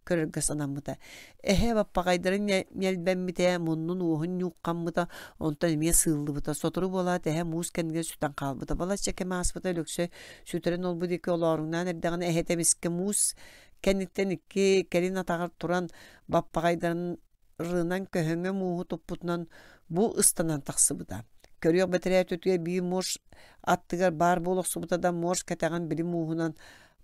көрөргө санаммыта. Эһэ баппаҕайдарын ньэлбэммитэ, муннун уоһун ньууххаммыта, онтон эмиэ сыыллыбыта. Сотору буолаат эһэ муус кэннигэр сүтэн хаалбыта. Балачча кэм ааспыта Өлөксөй сүтэрин олбу диэки олооруҥнаан эрдэҕинэ эһэтэ эмискэ муус кэнниттэн икки кэлин атаҕар туран баппаҕайдарын рынан көһөҥө мууһу туппутунан бу ыстанан тахсыбыта. Көрүөх бэтэрээ өттүгэр биир муос аттыгар баар буола охсубута да муос кэтэҕин били мууһунан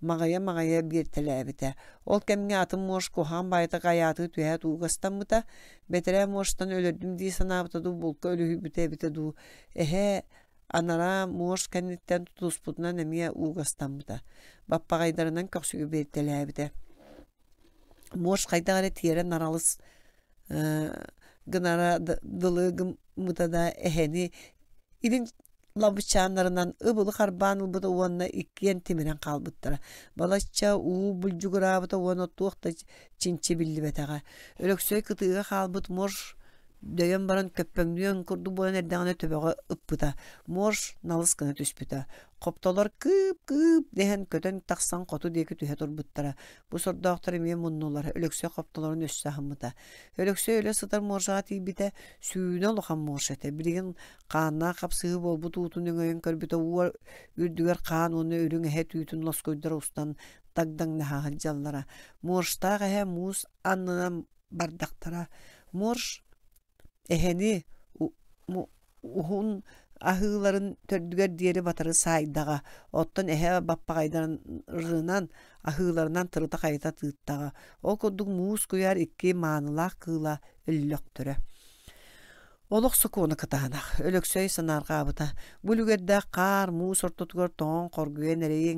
маҕыйа-маҕыйа биэртэлээбитэ. Ол кэмҥэ атын муос куһаҕан баайытык айаатыы түһээт ууга ыстаммыта. Бэтэрээ муостан өлөрдүм дии санаабыта дуу, булка үлүһүйбүтэ эбитэ дуу, эһээ анараа муос кэнниттэн тутуспутунан эмиэ ууга ыстаммыта. Баппаҕайдарынан көхсүгү биэртэлээбитэ. Муос хайдах эрэ тиэрэ наралыс гынара дылы гыммыта да эһэни илин лабычааннарынан ыбылы харбаан ылбыта уонна иккиэн тимирэн хаалбыттара. Балачча уу булдьугураабыта уонна туох да чинчи биллибэтэҕэ. Өлөксөй кытыыга хаалбыт морж дөйөн баран көппөҥнүөн курдук буолан эрдэҕинэ төбөҕө ыппыта. Морж налыс гына түспүтэ. Хоптолор кыып-кыып дэһэн көтөн тахсан хоту диэки түһэ турбуттара. Бу сордоохтор эмиэ муннулар, Өлөксөй хоптолорун өссө аһыммыта. Өлөксөй өлө сытар моржаҕа тиийбитэ, сүүнэ улахан морж этэ. Билигин хааннаах хапсыһыы буолбут уутун өҥөйөн көрбүтэ уу үрдүгэр хаан уонна үрүҥ эһэ түүтүн лоскуйдара устан дагдаҥнаһа сылдьаллара. Моржтаах эһэ муус аннынан бардахтара. Морж Эһэни уһун аһыыларын төрдүгэр диэри батары саайдаҕа, оттон эһэ баппаҕайдарынан, аһыыларынан тырыта-хайыта тыыттаҕа. Ол курдук муус куйаар икки маанылаах кыыла өллөхтөрө. Олох сокуона кытаанах. Өлөксөй санаарҕаабыта. Бу үлүгэрдээх хаар муус ортотугар тоҥон хоргуйан эрэйи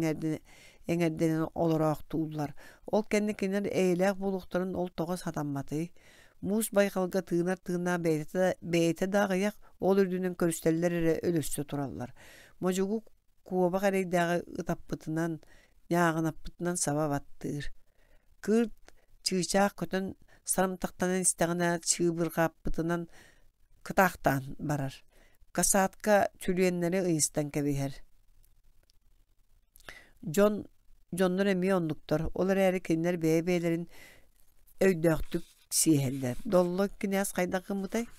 эҥэрдэнэн олороохтууллар. Ол кэннэ кинилэр эйэлээх буолуохтарын ол тоҕо сатамматый? Муус байҕалга тыынар тыыннаах бэйэтэ, бэйэтэ да аҕыйах, ол үрдүнэн көрүстэллэр эрэ өлөссө тураллар. Модьугу куобах эрэйдээҕи ытаппытынан, ньааҕынаппытынан саба баттыыр. Кыырт чыычаах көтөн сарамтахтанан истэҕинэ чыыбырҕаппытынан кытаахтаан барар. Касатка түлүөннэри ыйыстан кэбиһэр. Дьон дьоннор эмиэ оннуктар, ол эрээри кинилэр бэйэ-бэйэлэрин өйдөөхтүк сиэһэллэр. Долло кинээс хайдах гыммытай?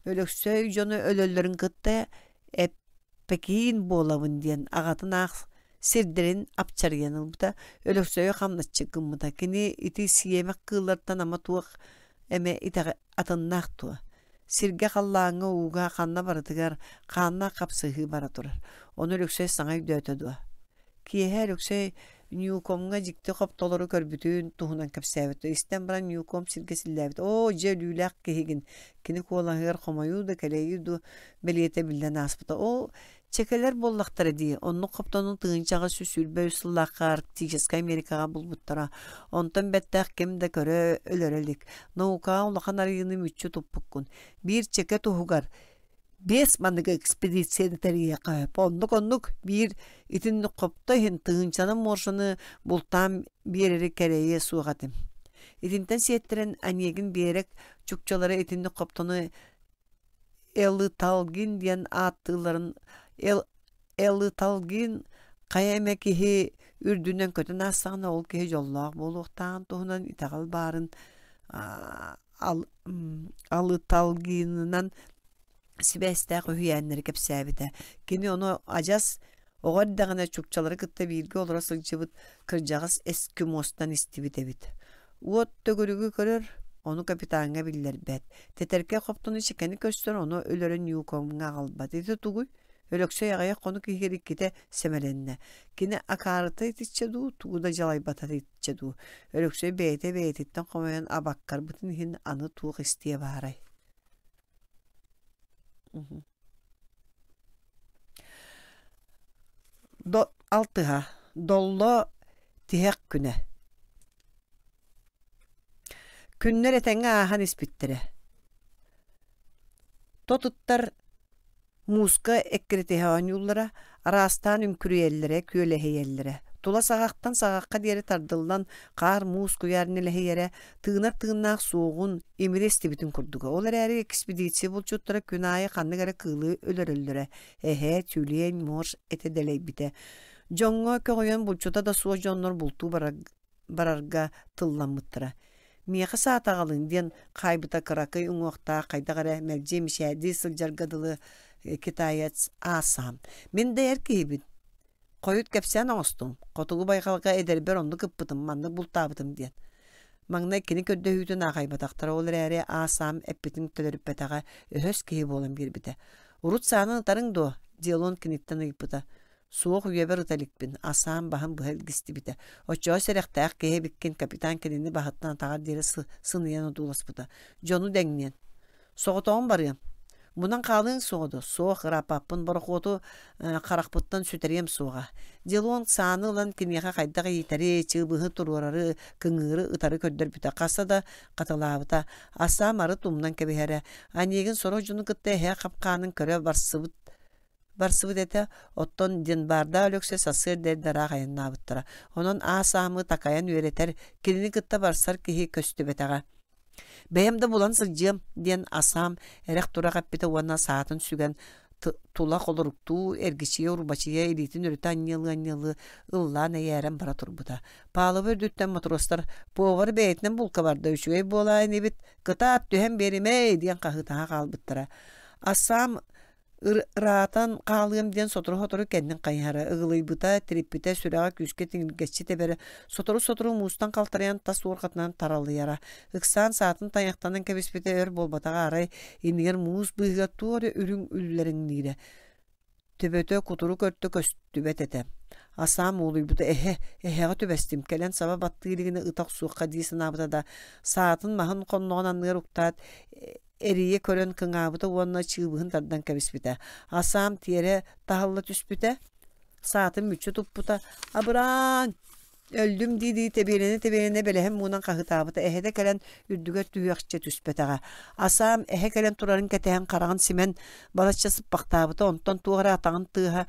Өлөксөй дьону өлөллөрүн кытта эппэкиин буолабын диэн аҕатын аах сирдэрин апчарыйан ылбыта, Өлөксөйү хамначчы гыммыта. Кини ити сиэмэх кыыллартан ама туох эмэ итэҕэ атыннаах дуо? Сиргэ-халлааҥҥа, ууга, ханна барытыгар хааннаах хапсыһыы бара турар. Ону Өлөксөй саҥа өйдөөтө дуо? Киэһэ Өлөксөй Ньюкомҥа дьикти хоптолору көрбүтүн туһунан кэпсээбит. Истэн баран Ньюком сиргэ силлээбит. Оо, дьэ өлүүлээх киһигин. Кини куолаһыгар хомойуу да, кэлэйии дуу бэлиэтэ биллэн ааспыта. Ол Чэкэлэр буоллахтара дии, оннук хоптону 1823 сыллаахха Арктическай Америкаҕа булбуттара. Онтон бэттэх ким да көрө өлөрө илик. Наукаҕа улахан арыйыыны мүччү туппуккун. Биир чэкэ туһугар биэс маннык экспедицияны тэрийиэххэ сөп. Оннук-оннук биир итинник хопто иһин тыһыынчанан моржаны бултаан биэрэри кэрэйиэ суох этим. Итинтэн сиэттэрэн Онегин биэрэк чукчалара итинник хоптону Элыталгин диэн ааттыылларын Элыталгин хайа эмэ киһи үрдүнэн көтөн аастаҕына ол киһи дьоллоох буолуохтааҕын туһунан итэҕэл баарын Алыталгинынан сибээстээх үһүйээннэри кэпсээбитэ. Кини ону адьас оҕо эрдэҕинэ чукчалары кытта бииргэ олоро сылдьыбыт кырдьаҕас эскимостан истибит эбит. Уот төгүрүгү көрөр, ону капитаҥҥа биллэрбэт. Тэтэркэй хоптону чэкэни көстөр, ону өлөрөн Ньюкомҥа аҕалбат. Ити тугуй? Өлөксөй аҕыйах хонук иһигэр иккитэ сэмэлэннэ. Кини акаарыта итиччэ дуу, тугу да дьалайбата итиччэ дуу. Өлөксөй бэйэтэ бэйэтиттэн хомойон абаккарбытын иһин аны туох истиэ баарай? Алтыһа. Долло тиһэх күнэ. Күннэр этэҥҥэ ааһан испиттэрэ. Тотуттар мууска эккирэтиһэ оонньууллара, араастаан үҥкүрүйэллэрэ, күөлэһийэллэрэ. Тула саҕахтан саҕахха диэри тардыллан хаар-муус куйаар нэлэһийэрэ, тыынар тыыннаах суоҕун имири истибитин курдуга. Ол эрээри экспедиция булчуттара күн аайы ханнык эрэ кыылы өлөрөллөрө. Эһэ, тюлень, морж этэ дэлэйбитэ. Дьоҥҥо көҕүйэн булчута да суох дьоннор бултуу барарга тылламмыттара. «Миэхэ саатаҕалыын» диэн хаайбыта кыракый уҥуохтаах хайдах эрэ мэлдьи мичээрдии сылдьарга дылы китаец аасаам. «Мин да эр киһибин. Хойут кэпсээн оҥостуҥ. Хотугу байҕалга эдэрбэр оннук ыппытым, маннык бултаабытым» диэн. Маҥнай кини көрдөһүүтүн аахайбатахтара, ол эрээри аасаам эппитин төлөрүппэтэҕэ, өһөс киһи буолан биэрбитэ. «Урут саанан ытарыҥ дуо?» Диалон киниттэн ыйыппыта. Суох үйэбэр ыта иликпин, асаам баһын быһа илгистибитэ. Оччоҕо сэрэхтээх киһи эбиккин, капитан кинини баһыттан атаҕар диэри сыныйан одууласпыта. Дьону дэҥниэн. Соҕотоҕун барыам. Бунан хаалыаҥ суоҕа дуо? Суох, ырааппаппын, борохуоту харахпыттан сүтэриэм суоҕа. Делон сааны ылан киниэхэ хайдах иитэри, чыыбыһы туруорары, кыҥыыры ытары көрдөрбүтэ. Хаста да хатылаабыта. Асаам арыт умнан кэбиһэрэ. Онегин сорох дьону кытта эһэ хапкаанын көрө барсыбыт барсыбыт этэ, оттон Денбардаах Өлөксөй сарсыарда эрдэ ыраах айаннаабыттара. Онон аас-аамы такайан үөрэтэр, кинини кытта барсар киһи көстүбэтэҕэ. «Бэйэм да булан сылдьыам» диэн Асаам эрэх-турах эппитэ уонна саатын сүгэн тула холоруктуу, эргичийэ-урбачыйа илиитин өрүтэ анньыалыы-анньыалыы ыллаан эйээрэн бара турбута. Палуба үрдүттэн матростар «Повар бэйэтинэн булка барда, үчүгэй буолаа инибит, кытаат, түһэн биэримэй!» диэн хаһыытаһа хаалбыттара. Асаам Ыраатан хаалыам диэн сотору-сотору кэннин хайыһара, ыгылыйбыта, тириппитэ, сүрэҕэ күүскэ тиҥиргэччи тэбэрэ, сотору-сотору муустан халтарыйан тас уорҕатынан таралыйара. Ыксаан саатын тайахтанан кэбиспитэ өр буолбатаҕа арай, иннигэр муус быыһыгар туох эрэ үрүҥ үллэриҥниирэ. Төбөтө кутурук өртө көстүбэт этэ. Асаам уолуйбута эһэ, эһэҕэ түбэстим, кэлэн саба баттыы илигинэ ыта охсуохха дии санаабыта да, саатын маһын хонноҕун анныгар уктаат, эрийэ көрөн кыҥаабыта уонна чыыбыһын тардан кэбиспитэ. Асаам тиэрэ таһылла түспүтэ, саатын мүччү туппута, «Абырааҥ! Өллүм!» дии-дии тэбиэлэнэ-тэбиэлэнэ бэлэһин муҥунан хаһыытаабыта. Эһэтэ кэлэн үрдүгэр түһүөхчэ түспэтэҕэ. Асаам эһэ кэлэн турарын кэтэһэн хараҕын симэн балачча сыппахтаабыта, онтон туох эрэ атаҕын тыаһа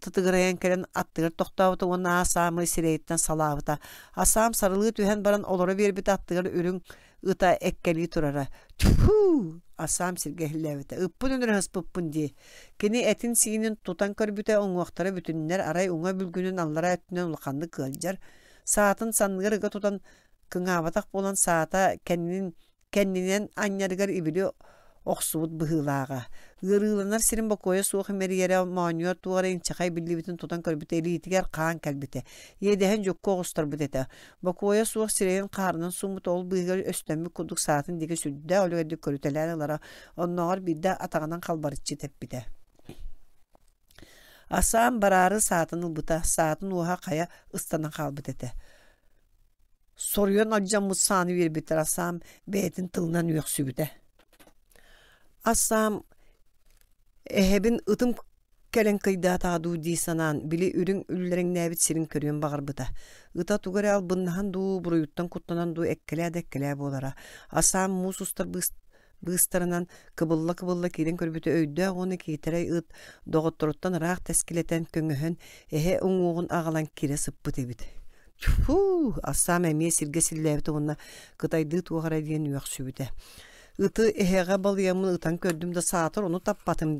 тытыгырайан кэлэн аттыгар тохтообута уонна Асаамы сирэйиттэн салаабыта. Асаам сарылыы түһэн баран олоро биэрбит аттыгар үрүҥ ыта эккэлии турара. Тьфу! Асаам сиргэ иһиллээбитэ. Ыппын өлөрө сыспыппын дии. Кини этин-сиинин тутан көрбүтэ, уҥуохтара бүтүннэр арай уҥа бүлгүнүн аллараа өттүнэн улаханнык ыалдьар. Саатын санныгар ыга тутан кыҥаабатах буолан саата кэннин кэннинэн анньарыгар ибили охсубут быһыылааҕа. Ыарыыланар сирин бокуойа суох имэрийэрэ, моонньугар туох эрэ инчэҕэй биллибитин тутан көрбүтэ, илиитигэр хаан кэлбитэ. Иэдэһин дьукку оҕустарбыт этэ. Бокуойа суох сирэйин хаарынан сууммут ол быыһыгар өстөммүт курдук саатын диэки сүрдээх үлүгэрдик көрүтэлээн ылара, оннооҕор биирдэ атаҕынан халбарыччы тэппитэ. Асаам бараары саатын ылбыта, саатын уоһа хайа ыстанан хаалбыт этэ. Соруйан алдьаммыт сааны биэрбиттэр Асаам бэйэтин тылынан үөхсүбүтэ. Асаам эһэбин ытым кэлэн кыйдаатаҕа дуу дии санаан, били үрүҥ үллэриҥнээбит сирин көрүөн баҕарбыта. Ыта тугу эрэ албыннаһан дуу, буруйуттан куттанан дуу эккэлээ да эккэлээ буолара. Асаам муус устар быыстарынан кыбылла-кыбылла киирэн көрбүтэ өйдөөх уонна киитэрэй ыт доҕотторуттан ыраах тэскилэтэн көҥөһөн эһэ уҥуоҕун аҕалан кирэ сыппыт эбит. Тьфу! Ассаам эмиэ сиргэ силлээбитэ уонна кытайдыы туох эрэ диэн үөхсүбүтэ. Ыты эһэҕэ балыйаммын ытан көрдүм да саатар ону таппатым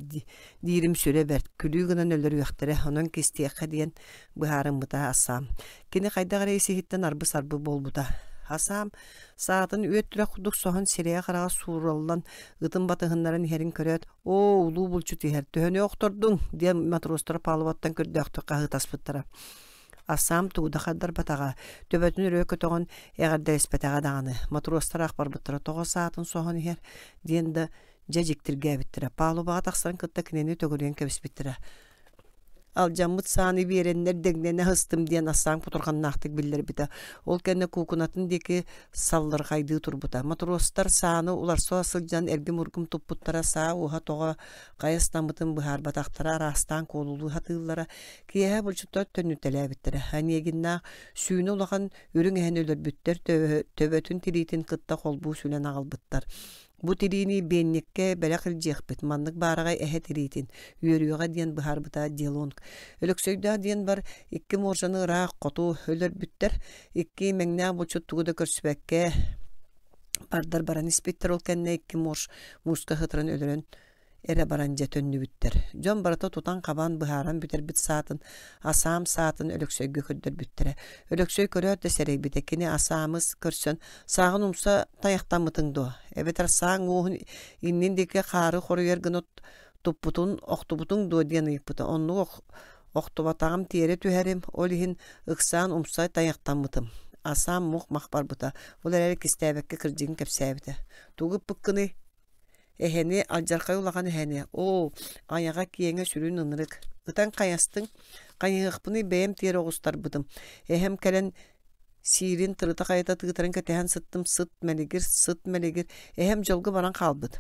диирим сүрэ бэрт, күлүү гынан өлөрүөхтэрэ, онон кистиэххэ диэн быһаарыммыта Ассаам. Кини хайдах эрэ ис-иһиттэн арбы-сарбы буолбута. Асаам саатын үөт-түрэх курдук соһон сирэйэ-хараҕа суураллан ытын батыһыннаран иһэрин көрөөт, «Оо, улуу булчут иһэр, төһөнү охтордуҥ?» диэн матростара палубаттан көрдөөхтүк хаһыытаспыттара. Ассаам тугу да хардарбатаҕа, төбөтүн өрө көтөҕөн эҕэрдэлэспэтэҕэ даҕаны. Матростар ах барбыттара тоҕо саатын соһон иһэр диэн да дьэ дьиктиргээбиттэрэ. Палубаҕа тахсан кытта кинини төгүрүйэн кэбиспиттэрэ. Алдьаммыт сааны биэрэннэр дэҥнэнэ сыстым диэн Ассаам кутурҕаннаахтык биллэрбитэ. Ол кэннэ куукунатын диэки саллырҕайдыы турбута. Матростар сааны уларса сылдьан эргим-ургум туппуттара, саа уоһа тоҕо хайа ыстаммытын быһаарбатахтара, араастаан куолулуу сатыыллара. Киэһэ булчуттар төннүтэлээбиттэрэ. Онегиннаах сүүнэ улахан үрүҥ эһэни өлөрбүттэр, төбөтүн тириитин кытта холбуу сүлэн аҕалбыттар. Бу тириини биэнньиккэ бэлэх илдьиэхпит, маннык баараҕай эһэ тириитин, үөрүөҕэ диэн быһаарбыта Делонг. Өлөксөйдөөх диэн бар икки моржаны ыраах хоту өлөрбүттэр, икки мэҥнээх булчут тугу да көрсүбэккэ бардар баран испиттэр, ол кэннэ икки морж мууска сытарын өлөрөн эрэ баран дьэ төннүбүттэр. Дьон барыта тутан-хабан быһааран бүтэрбит саатын, Асаам саатын Өлөксөйгө көрдөрбүттэрэ. Өлөксөй көрөөт да сэрэйбитэ, кини Асаамыс көрсөн «Сааҕын умса тайахтаммытыҥ дуо? Эбэтэр сааҥ уоһун иннин диэки хаары хоруйар гына туппутун, охтубутуҥ дуо?» диэн ыйыппыта. Оннук охтубатаҕым тиэрэ түһэрим, ол иһин ыксаан умса тайахтаммытым. Асаам мух-мах барбыта, ол эрээри кистээбэккэ кырдьыгын кэпсээбитэ. «Тугу ыппыккыный?» Эһэни, алдьархай улахан эһэни, оо, айаҕа киэҥэ сүрүн ынырык. Ытан хайастыҥ, хайыһыахпыный бэйэм тиэрэ оҕустарбытым. Эһэм кэлэн сиирин тырыта-хайыта тыытарын кэтэһэн сыттым, сыт мэлигир, сыт мэлигир. Эһэм дьолго баран хаалбыт.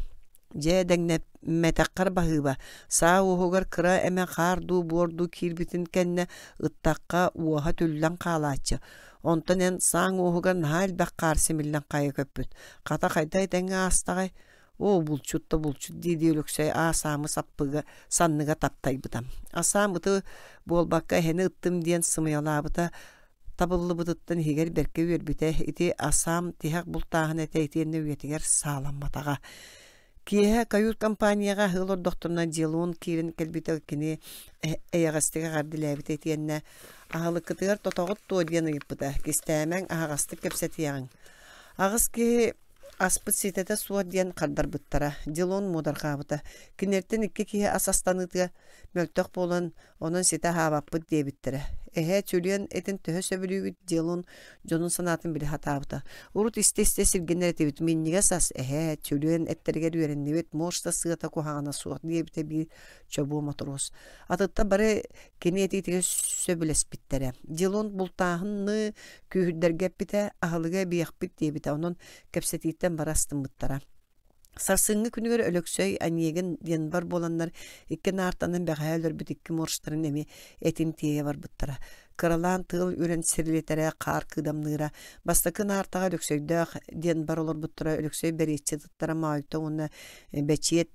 Дьэ, дэҥнэммэтэххэр баһыыба. Саа уоһугар кыра эмэ хаар дуу, буор дуу киирбитин кэннэ ыттахха уоһа түллэн хаалааччы. Онтон эн сааҥ уоһугар наһаа элбэх хаар симиллэн хайа көппүт. Хата хайда этэҥҥэ аастаҕай? Оо, булчут да булчут дии-дии Өлөксөй аа-саамы саппыга санныга таптайбыта. Асаам ыты буолбакка эһэни ыттым диэн сымыйалаабыта табыллыбытыттан иһигэр бэркэ үөрбүтэ. Ити Асаам тиһэх бултааһын этэ итиэннэ үйэтигэр сааламматаҕа. Киэһэ кают-компанияҕа аһыы олордохторуна Дилон киирэн кэлбитэ кини эйэҕэстик эҕэрдэлээбитэ итиэннэ «Аһылыккытыгар тотоҕут дуо?» диэн ыйыппыта. «Кистээмэҥ, аһаҕастык кэпсэтиэҕиҥ». Аҕыс киһи аспыт ситэтэ суох диэн хардарбыттара. Дилон муодарҕаабыта. Кинилэртэн икки киһи ас астаныытыгар мөлтөх буолан Онон ситэ аһаабаппыт диэбиттэрэ. Эһээ Чүлүөн этин төһө сөбүлүүгүт Дилон дьонун санаатын билэ сатаабыта. Урут истэ-истэ сиргэнэр этибит минньигэс ас эһээ Чүлүөн эттэригэр үөрэннибит муоста сыата куһаҕана суох диэбитэ биир чобуо мотуруос. Атыттар бары кини этиитигэр сөбүлэспиттэрэ. Дилон бултааһыны күүһүрдэргэ эппитэ, аһылыгы эбиэхпит диэбитэ. Онон кэпсэтииттэн бары астыммыттара. Сарсыҥҥы күнүгэр Өлөксөй Онегин диэн бар буоланнар икки наартанан бэҕэһээ өлөрбүт икки моржтарын эмиэ этин тиэйэ барбыттара. Кыралаан тыал үрэн сирилэтэрэ, хаар кыыдамныыра. Бастакы наартаҕа Өлөксөйдөөх диэн бар олорбуттара Өлөксөй бэриэтчит ыттара Моойто уонна Бэчиэт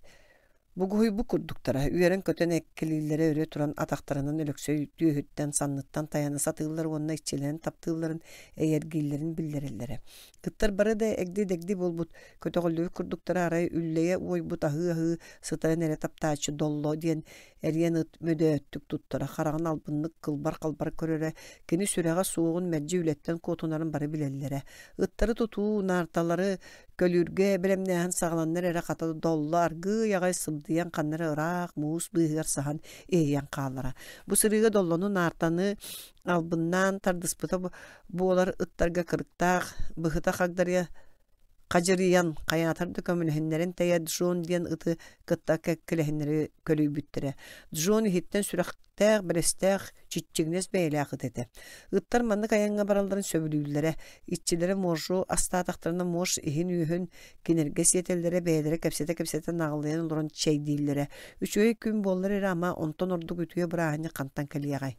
Бугуһуйбут курдуктара, үөрэн-көтөн эккэлииллэрэ өрө туран атахтарынан Өлөксөй түөһүттэн, санныттан тайана сатыыллар уонна иччилэрин таптыылларын, эйэргииллэрин биллэрэллэрэ. Ыттар бары да эгди-дэгди буолбут, көтөҕүллүбүт курдуктара арай үллэйэ уойбут аһыы-аһыы сытарын эрэ таптааччы Долло диэн эриэн ыт мөдөөттүк туттара, хараҕын албыннык кылбар-халбар көрөрө, кини сүрэҕэ суоҕун мэлдьи үлэттэн куотунарын бары билэллэрэ. Ыттары тутуу, наарталары Көлүүргэ бэлэмнээһин саҕаланнар эрэ хата долло аргыый аҕай сыбдыйан ханна эрэ ыраах муус быыһыгар саһан иһийэн хаалара. Бу сырыыга доллону наартаны албыннаан тардыспыта буолар ыттарга кырыктаах быһыта хагдарыйа хадьырыйан хайаатар да көмөлөһүннэрин тэйэ Джон диэн ыты кытта кэккэлэһиннэри көлүйбүттэрэ. Джон иһиттэн сүрэх Тээх, бэрэстээх, чиччигинэс бэйэлээх ыт этэ. Ыттар маннык айаҥҥа баралларын сөбүлүүллэрэ. Иччилэрэ моржу астаатахтарына морж иһин-үөһүн кинилэргэ сиэтэллэрэ, бэйэлэрэ кэпсэтэ-кэпсэтэ наҕылыйан олорон чэйдииллэрэ. Үчүгэй күн буоллар эрэ ама онтон ордук үтүө бырааһынньык хантан кэлиэҕэй?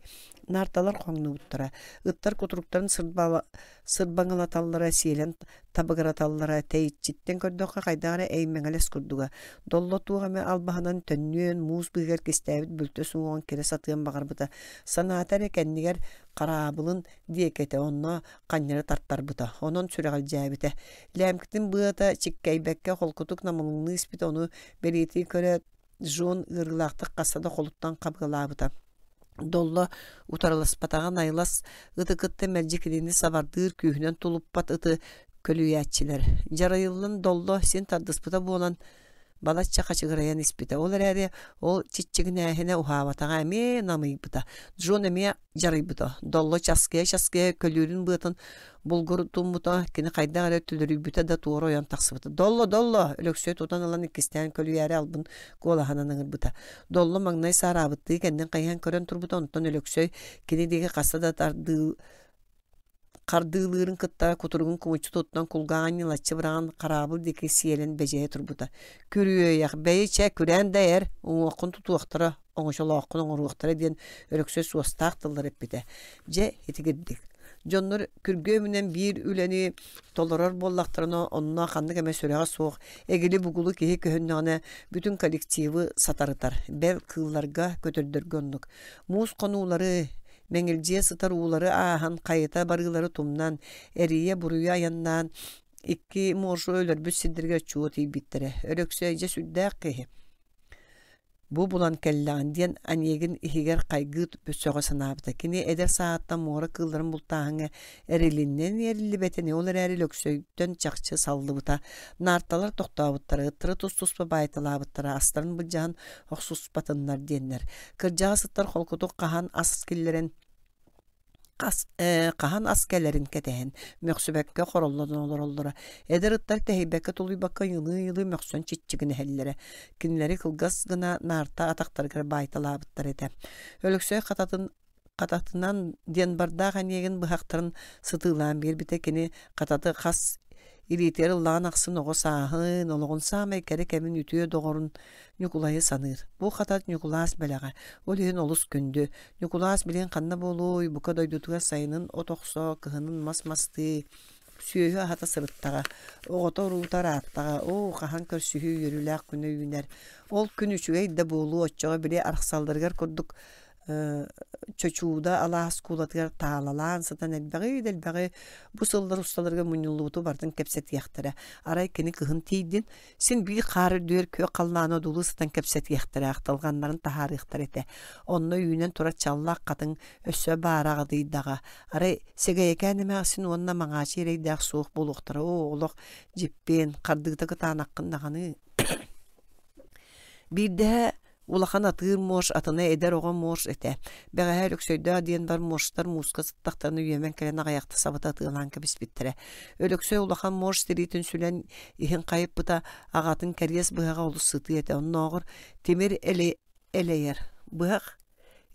Наарталар хоҥнубуттара. Ыттар кутуруктарын сырбаҥалаталлара, сиэлэн табыгыраталлара тэйиччиттэн көрдөххө хайдах эрэ эймэҥэлэс курдуга. Долло туох эмэ албаһынан төннүөн, муус быыһыгар кистээбит бүлтэ суҥуоҕун кирэ сатыан баҕарбыта. Санаата эрэ кэннигэр хараабылын диэки этэ, онно ханньары тартарбыта. Онон сүрэҕэлдьээбитэ. Лээмкитин быата чиккэйбэккэ холкутук намылыҥныы испитэ, ону бэлиэтии көрөөт, Джон ыарыылаахтык хаста да холуттан хабыалаабыта. Долло утарыласпатаҕа найлас ыты кытта мэлдьи кинини сабардыыр күүһүнэн тулуппат ыты көлүйээччилэр. Дьарайыллан Долло син тардыспыта буолан балачча хачыгырайан испитэ. Ол эрээри ол чиччигинээһинэ уһаабатаҕа эмиэ намыйбыта. Джон эмиэ дьарыйбыта. Долло часкыйа-часкыйа көлүүрүн быатын булгурутуммута, кини хайдах эрэ төлөрүйбүтэ да туора ойон тахсыбыта. «Долло, Долло!» Өлөксөй тутан ылан иккистээн көлүйээри албын куолаһынан ыҥырбыта. Долло маҥнай саараабыттыы кэннин хайыһан көрөн турбута, онтон Өлөксөй кини диэки хаста да тардыы хардыылыырын кытта кутуругун кумуччу туттан кулгааҕын ньылаччы быраҕан хараабыл диэки сиэлэн бэдьэйэ турбута. «Күрүөйэх, бэйи чэ, күрээн да эр, уҥуоххун тутуохтара, оҥочолооххун оҥоруохтара» диэн Өлөксөй суостаах тыллары эппитэ. Дьэ, итигирдик. Дьоннор күргүөмүнэн биир үлэни толорор буоллахтарына, онно ханнык эмэ сүрэҕэ суох, эгили-бугулу киһи көһүннэҕинэ, бүтүн коллективы сатарытар. Бэл, кыылларга, көтөрдөргө оннук. Муус хонуулары, мэҥилдьийэ сытар уулары ааһан, хайыта барыылары тумнан, эрийэ-буруйа айаннаан, икки моржу өлөрбүт сирдэригэр чуо тиийбиттэрэ. Өлөксөй дьэ сүрдээх киһи. Бу булан кэллэҕин диэн Онегин иһигэр хайгыы сөҕө санаабыта. Кини эдэр сааһыттан муора кыылларын бултааһыҥҥа эрилиннэн эриллибэтин, ол эрээри Лөксөйтөн чахчы саллыбыта. Наарталар тохтообуттара, ыттары тус-туспа баайталаабыттара, астарын былдьаһан охсуспатыннар диэннэр. Кырдьаҕас ыттар холкутук хаһан ас киллэрэн Хас, хаһан ас кэлэрин кэтэһэн, мөхсүбэккэ хороллон олороллоро. Эдэр ыттар тэһийбэккэ-тулуйбакка ыйылыы-ыйылыы мөхсөн чиччигинэһэллэрэ. Кинилэри кылгас гына наарта атахтарыгар баайталаабыттар этэ. Өлөксөй хататын хататынан диэн бардаах эниэгин быһахтарын сытыылаан биэрбитэ. Кини хататы хас илиитигэр ыллаҕын ахсын оҕо сааһын, олоҕун саамай кэрэ кэмин үтүө доҕорун Ньукулайы саныыр. Бу хатат Ньукулаас бэлэҕэ, ол иһин олус күндү. Ньукулаас билигин ханна буолуой, бука дойдутугар сайынын от охсо, кыһынын мас мастыы, сүөһү аһата сырыттаҕа, оҕото уруута ырааттаҕа, оо, хаһан көрсүһүү үөрүүлээх күнэ үүнэр. Ол күн үчүгэй да буолуо, оччоҕо били арахсалларыгар курдук Чочууда алаас куулатыгар таалалаан сытан элбэҕи да элбэҕи бу сыллар усталарыгар мунньуллубуту барытын кэпсэтиэхтэрэ. Арай кини кыһын тиийдин, син биир хаар үрдүгэр күөх халлааны одуулуу сытан кэпсэтиэхтэрэ, ахтылҕаннарын таһаарыахтара этэ. Онно үүнэн турар чаллах хатыҥ өссө баара аҕытыйдаҕа. Арай Сэгэйэкээн эмээхсин уонна Маҥаачый эрэйдээх суох буолуохтара. Оо, олох дьиппиэн, хардыыта кытаанаххын даҕаны. Биирдэһэ Улахан атыыр морж, атына эдэр оҕо морж этэ. Бэҕэһээ Өлөксөйдөөх диэн бар моржтар мууска сыттахтарына үөмэн кэлэн аҕыйахта сабыта атыылаан кэбиспиттэрэ. Өлөксөй улахан морж тириитин сүлэн иһин хайыппыта, аҕатын кэриэс быһаҕа олус сытыы этэ. Оннооҕор тимир элэйэр быһах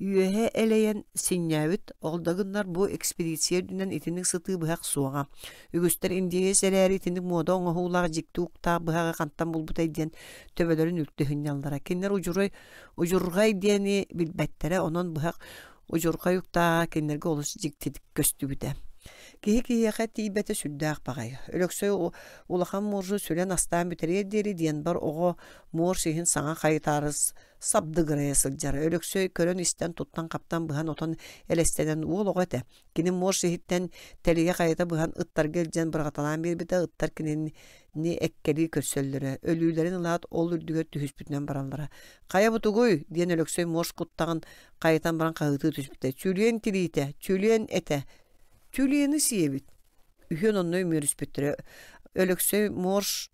үөһэ элэйэн синньээбит, ол да гыннар бу экспедиция үрдүнэн итинник сытыы быһах суоҕа. Үгүстэр индеец эрээри итинник муода оҥоһуулаах дьикти уктаах быһаҕы хантан булбутай диэн төбөлөрүн үлтү сынньаллара. Кинилэр удьурай, удьурҕай диэни билбэттэрэ, онон быһах удьурҕай уктааҕа кинилэргэ олус дьиктитик көстүбүтэ. Киһи киһиэхэ тиийбэтэ сүрдээх баҕайы. Өлөксөй улахан моржу сүлэн астаан бүтэриэр диэри диэн бар оҕо морж иһин саҥа хайытаары сабдыгырайа сылдьара. Өлөксөй көрөн-истэн, туттан-хаптан быһан-отон элэстэнэн уол оҕо этэ. Кини морж иһиттэн тэлийэ хайыта быһан ыттарга илдьэн быраҕаталаан биэрбитэ, ыттар кинини эккэлии көрсөллөрө. Өлүүлэрин ылаат ол үрдүгэр түһүспүтүнэн бараллара. «Хайа бу тугуй?» диэн Өлөксөй морж куттаҕын хайытан баран хаһыытыы түспүтэ. «Чүлүөн тириитэ, чүлүөн этэ, чүлүөнү сиэбит». Үһүөн онно үмүөрүспүттэрэ. Өлөксөй морж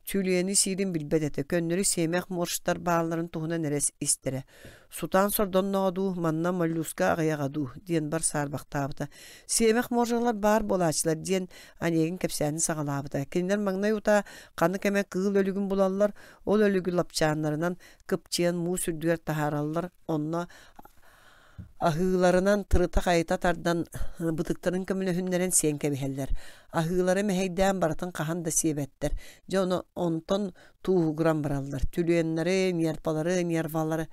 Чүлүөни сиирин билбэт этэ, көннөрү сиэмэх моржтар баалларын туһунан эрэ истэрэ. «Сутаан сордонноҕо дуу, манна моллюска аҕыйаҕа дуу» диэн бар саарбахтаабыта. «Сиэмэх моржалар баар буолааччылар» диэн Онегин кэпсээнин саҕалаабыта. Кинилэр маҥнай утаа ханнык эмэ кыыл өлүгүн булаллар, ол өлүгү лапчааннарынан кыпчыйан муус үрдүгэр таһаараллар, онно Аһыыларынан тырыта-хайыта тардан, бытыктарын көмөлөһүннэрэн сиэн кэбиһэллэр. Аһыылара мэһэйдээн барытын хаһан да сиэбэттэр. Дьэ ону онтон тууһугуран бараллар. Түлүөннэри, нерпалары, нервалары,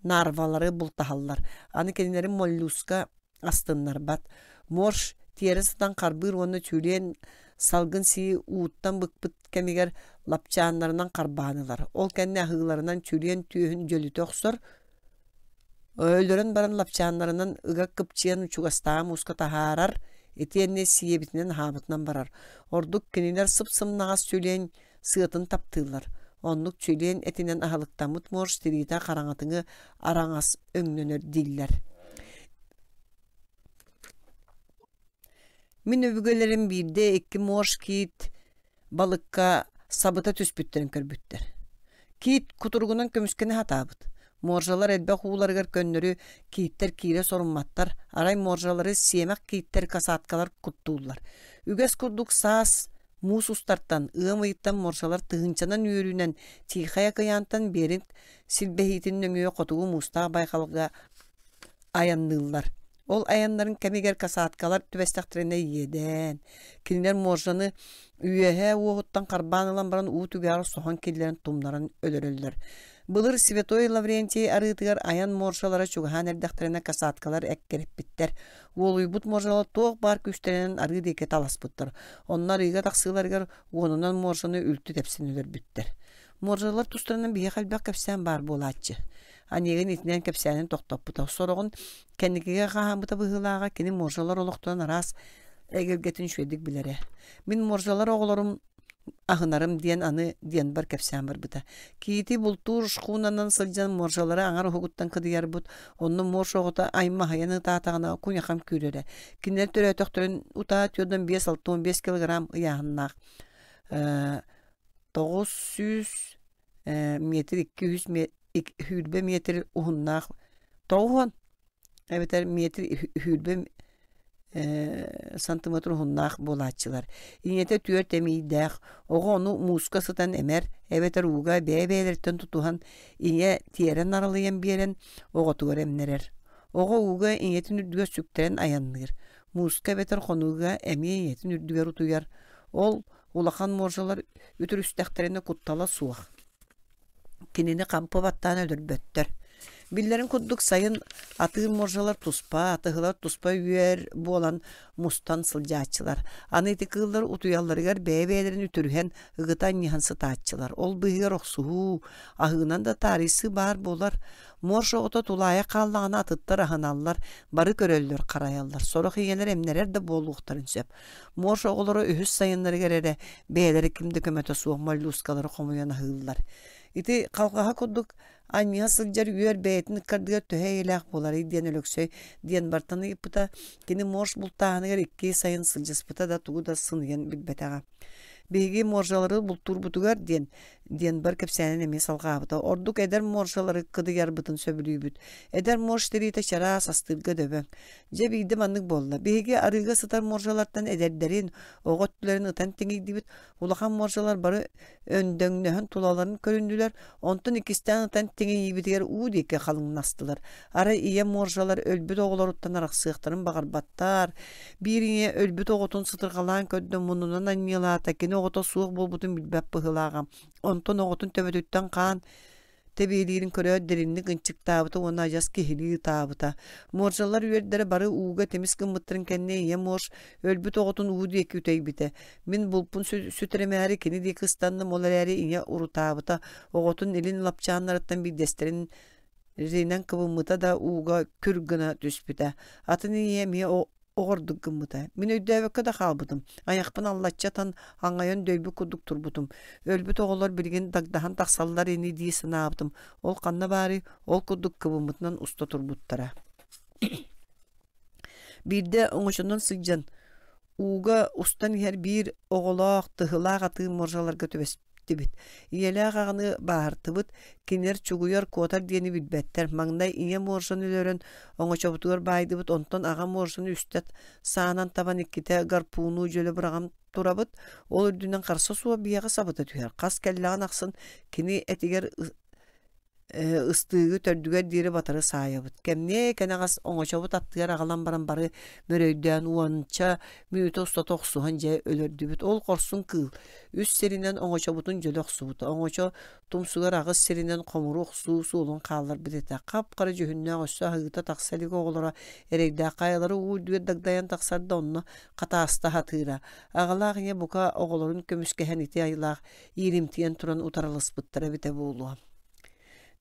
нарвалары бултаһаллар. Аны кинилэри моллюска астыннарбат. Морж тиэрэ сытан харбыыр уонна түлүөн салгын сии ууттан быкпыт кэмигэр лапчааннарынан харбаан ылар. Ол кэннэ аһыыларынан түлүөн түөһүн дьөлүтэ охсор, Өлөрөн баран лапчааннарынан ыга кыпчыйан чугастааҕы мууска таһаарар, итиэннэ сиэбитинэн-аһаабытынан барар. Ордук кинилэр сып-сымнаҕас сүлүөн сыатын таптыыллар. Оннук сүлүөн этинэн аһылыктаммыт морж тириитэ хараҥатыҥы араҥас өҥнөнөр дииллэр. Мин өбүгэлэрим биирдэ икки морж киит балыкка сабыта түспүттэрин көрбүттэр. Киит кутуругунан көмүскэнэ сатаабыт. Моржалар элбэх ууларыгар көннөрү кииттэр киирэ сорумматтар, арай моржалары сиэмэх кииттэр касаткалар куттууллар. Үгэс курдук саас муус устартан, ыам ыйыттан моржалар тыһыынчанан үөрүүнэн Тихай акыйаантан Беринг силбэһиитин нөҥүө хотугу муустаах байҕалга айанныыллар. Ол айаннарын кэмигэр касаткалар түбэстэхтэринэ иэдээн, кинилэр моржаны үөһээ уоһуттан харбаан ылан баран уу түгэҕэр соһон киллэрэн тумнаран өлөрөллөр. Былыр Святой Лаврентий арыытыгар айан моржалара чугаһаан эрдэхтэринэ касаткалар эккирэппиттэр. Уолуйбут моржалар туох баар күүстэринэн арыы диэки таласпыттар. Онно арыыга тахсыыларыгар уонунан моржаны үлтү тэпсэн өлөрбүттэр. Моржалар тустарынан биһиэхэ элбэх кэпсээн баар буолааччы. Онегин итинэн кэпсээнин тохтоппута. Сороҕун кэнникигэ хаһааммыта быһыылааҕа кини моржалар олохторун араас эгэлгэтин үчүгэйдик билэрэ. Мин моржалар оҕолорум аһынарым диэн аны диэнбэр кэпсээн барбыта. Киити бултуур шхунанан сылдьан моржалары аҥар уһугуттан кыдыйарбыт, онно морж оҕото аймаһыйан ытаатаҕына куйахам күүрэрэ. Кинилэр төрөөтөхтөрүн утаа 45-65 килограмм ыйааһыннаах 900 метр 200 сүүрбэ метр уһуннаах 90 эбэтэр метр сүүрбэ сантиметр уһуннаах буолааччылар. Ийэтэ түөрт эмиийдээх, оҕо ону мууска сытан эмэр эбэтэр ууга бэйэ-бэйэлэриттэн тутуһан ийэ тиэрэ нарылыйан биэрэн оҕотугар эмнэрэр. Оҕо ууга ийэтин үрдүгэр сүктэрэн айанныыр. Мууска эбэтэр хонууга эмиэ ийэтин үрдүгэр утуйар. Ол улахан моржалар үтүрүстэхтэринэ куттала суох. Кинини хампы баттаан өлөрбөттөр. Биллэрин курдук сайын атыыр моржалар туспа, атыһылар туспа үөр буолан мустан сылдьааччылар. Аны ити кыыллар утуйалларыгар бэйэ-бэйэлэрин үтүрүһэн, ыгыта анньыһан сытааччылар. Ол быыһыгар охсуһуу, аһыынан да таарыйсыы баар буолар. Морж оҕото тулаайах хааллаҕына атыттар аһыналлар, бары көрөллөр, харайаллар. Сорох ийэлэр эмнэрэр да буолуохтарын сөп. Морж оҕолоро үһүс сайыннарыгар эрэ бэйэлэрэ ким да көмөтө суох моллюскалары хомуйан аһыыллар. Ити халҕаһа курдук анньыһа сылдьар үөр бэйэтин ыккардыгар төһө эйэлээх буоларый диэн Өлөксөй диэн бартан ыйыппыта. Кини морж бултааһыныгар икки сайын сылдьыспыта да тугу да сыныйан билбэтэҕэ. Биһиги моржалары бултуурбутугар диэн диэн бар кэпсээнин эмиэ салҕаабыта. Ордук эдэр моржалары кыдыйарбытын сөбүлүүбүт. Эдэр морж тириитэ чараас, астыырга дөбөҥ. Дьэ биирдэ маннык буолла. Биһиги арыыга сытар моржалартан эдэрдэрин, оҕо өттүлэрин ытан тиҥийдибит. Улахан моржалар бары өндөҥнөһөн тулаларын көрүннүлэр. Онтон иккистээн ытан тиҥийиибитигэр уу диэки халыҥнастылар. Арай ийэ моржалар өлбүт оҕолоруттан арахсыахтарын баҕарбаттар. Биир ийэ өлбүт оҕотун сытырҕалаан көрдө, муннунан анньыалаата, кини оҕото суох буолбутун билбэт быһыылааҕа. Онтон оҕотун төбөтүттэн хаан Тэбиэлиирин көрөөт дириҥник ынчыктаабыта уонна адьас киһилии ытаабыта. Моржалар үөрдэрэ бары ууга тимис гыммыттарын кэннэ ийэ морж өлбүт оҕотун уу диэки үтэйбитэ. Мин булпун сүтэримээри кини диэки ыстанным, ол эрээри ийэ урутаабыта, оҕотун илин лапчааннарыттан биирдэстэрин ринэн кыбыммыта да ууга күр гына түспүтэ. Атын ийэ эмиэ оҕордук гыммыта. Мин өйдөөбөккө да хаалбытым. Айахпын аллаччы атан, аҥайан дөйбүт курдук турбутум. Өлбүт оҕолор билигин дагдаһан тахсаллар ини дии санаабытым. Ол ханна баарый, ол курдук кыбыммытынан уста турбуттара. Биирдэ оҥочонон сылдьан, ууга устан иһэр биир оҕолоох, тыһылаах атыы моржаларга түбэспит Тибит. Ийэлээх аҕаны бааһыртыбыт, кинилэр чугуйар, куотар диэни билбэттэр. Маҥнай ийэ моржаны өлөрөн оҥочобутугар баайдыбыт, онтон аҕа моржаны үстэ саанан табан иккитэ гарпууну дьөлө быраҕан турабыт. Ол үрдүнэн харса суох биһиэхэ сабыта түһэр. Хас кэллэҕин ахсын кини этигэр ыстыыгы төрдүгэр диэри батары саайабыт. Кэмниэ кэнэҕэс оҥочобут аттыгар аҕалан баран бары мөрөйдөөн уонча мүнүүтэ устата охсуһан дьэ өлөрдүбүт. Ол хорсун кыыл үс сиринэн оҥочобутун дьөлө охсубута. Оҥочо тумсугар аҕыс сиринэн хомуру охсуу суолун хаалларбыт этэ. Хап-хара дьүһүннээх өссө аһыыта тахса илик оҕолоро эрэйдээх хайалары уу үрдүгэр дагдайан тахсар да онно хатааста сатыыра. Аҕалаах ийэ бука оҕолорун көмүскэһэн ити айылаах ииримтийэн туран утарыласпыттара эбитэ буолуо.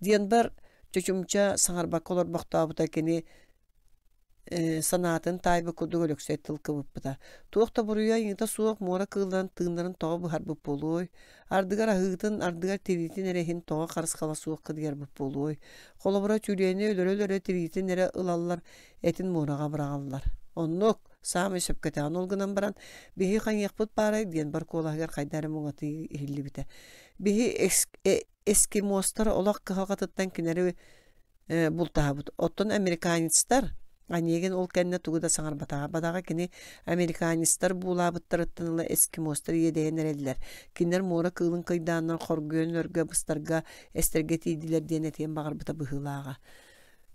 Диэнбэр чочумча саҥарбакка олорбохтообута кини санаатын таайбыт курдук Өлөксөй тыл кыбыппыта. Туох да буруйа айыыта суох муора кыылларын тыыннарын тоҕо быһарбыт буолуой? Ардыгар аһыытын, ардыгар тириитин эрэ иһин тоҕо харысхала суох кыдыйарбыт буолуой? Холобура, тюлени өлөрө-өлөрө тириитин эрэ ылаллар, этин муораҕа быраҕаллар. Оннук, саамай сөпкө этэҕин. Ол гынан баран, биһи хайыахпыт баарай диэн бар куолаһыгар хайда эрэ муҥатыы иһиллибитэ. Биһи эскимостар олох кыһалҕатыттан кинилэри бултаһабыт. Оттон американецтар Онегин ол кэннэ тугу да саҥарбатаҕа. Бадаҕа кини американецтар буулаабыттарыттан ыла эскимостар иэдэйэн эрэллэр. Кинилэр муора кыылын кыйдааннар хоргуйан өлөргө, быстарга, эстэргэ тиийдилэр диэн этиэн баҕарбыта быһыылааҕа.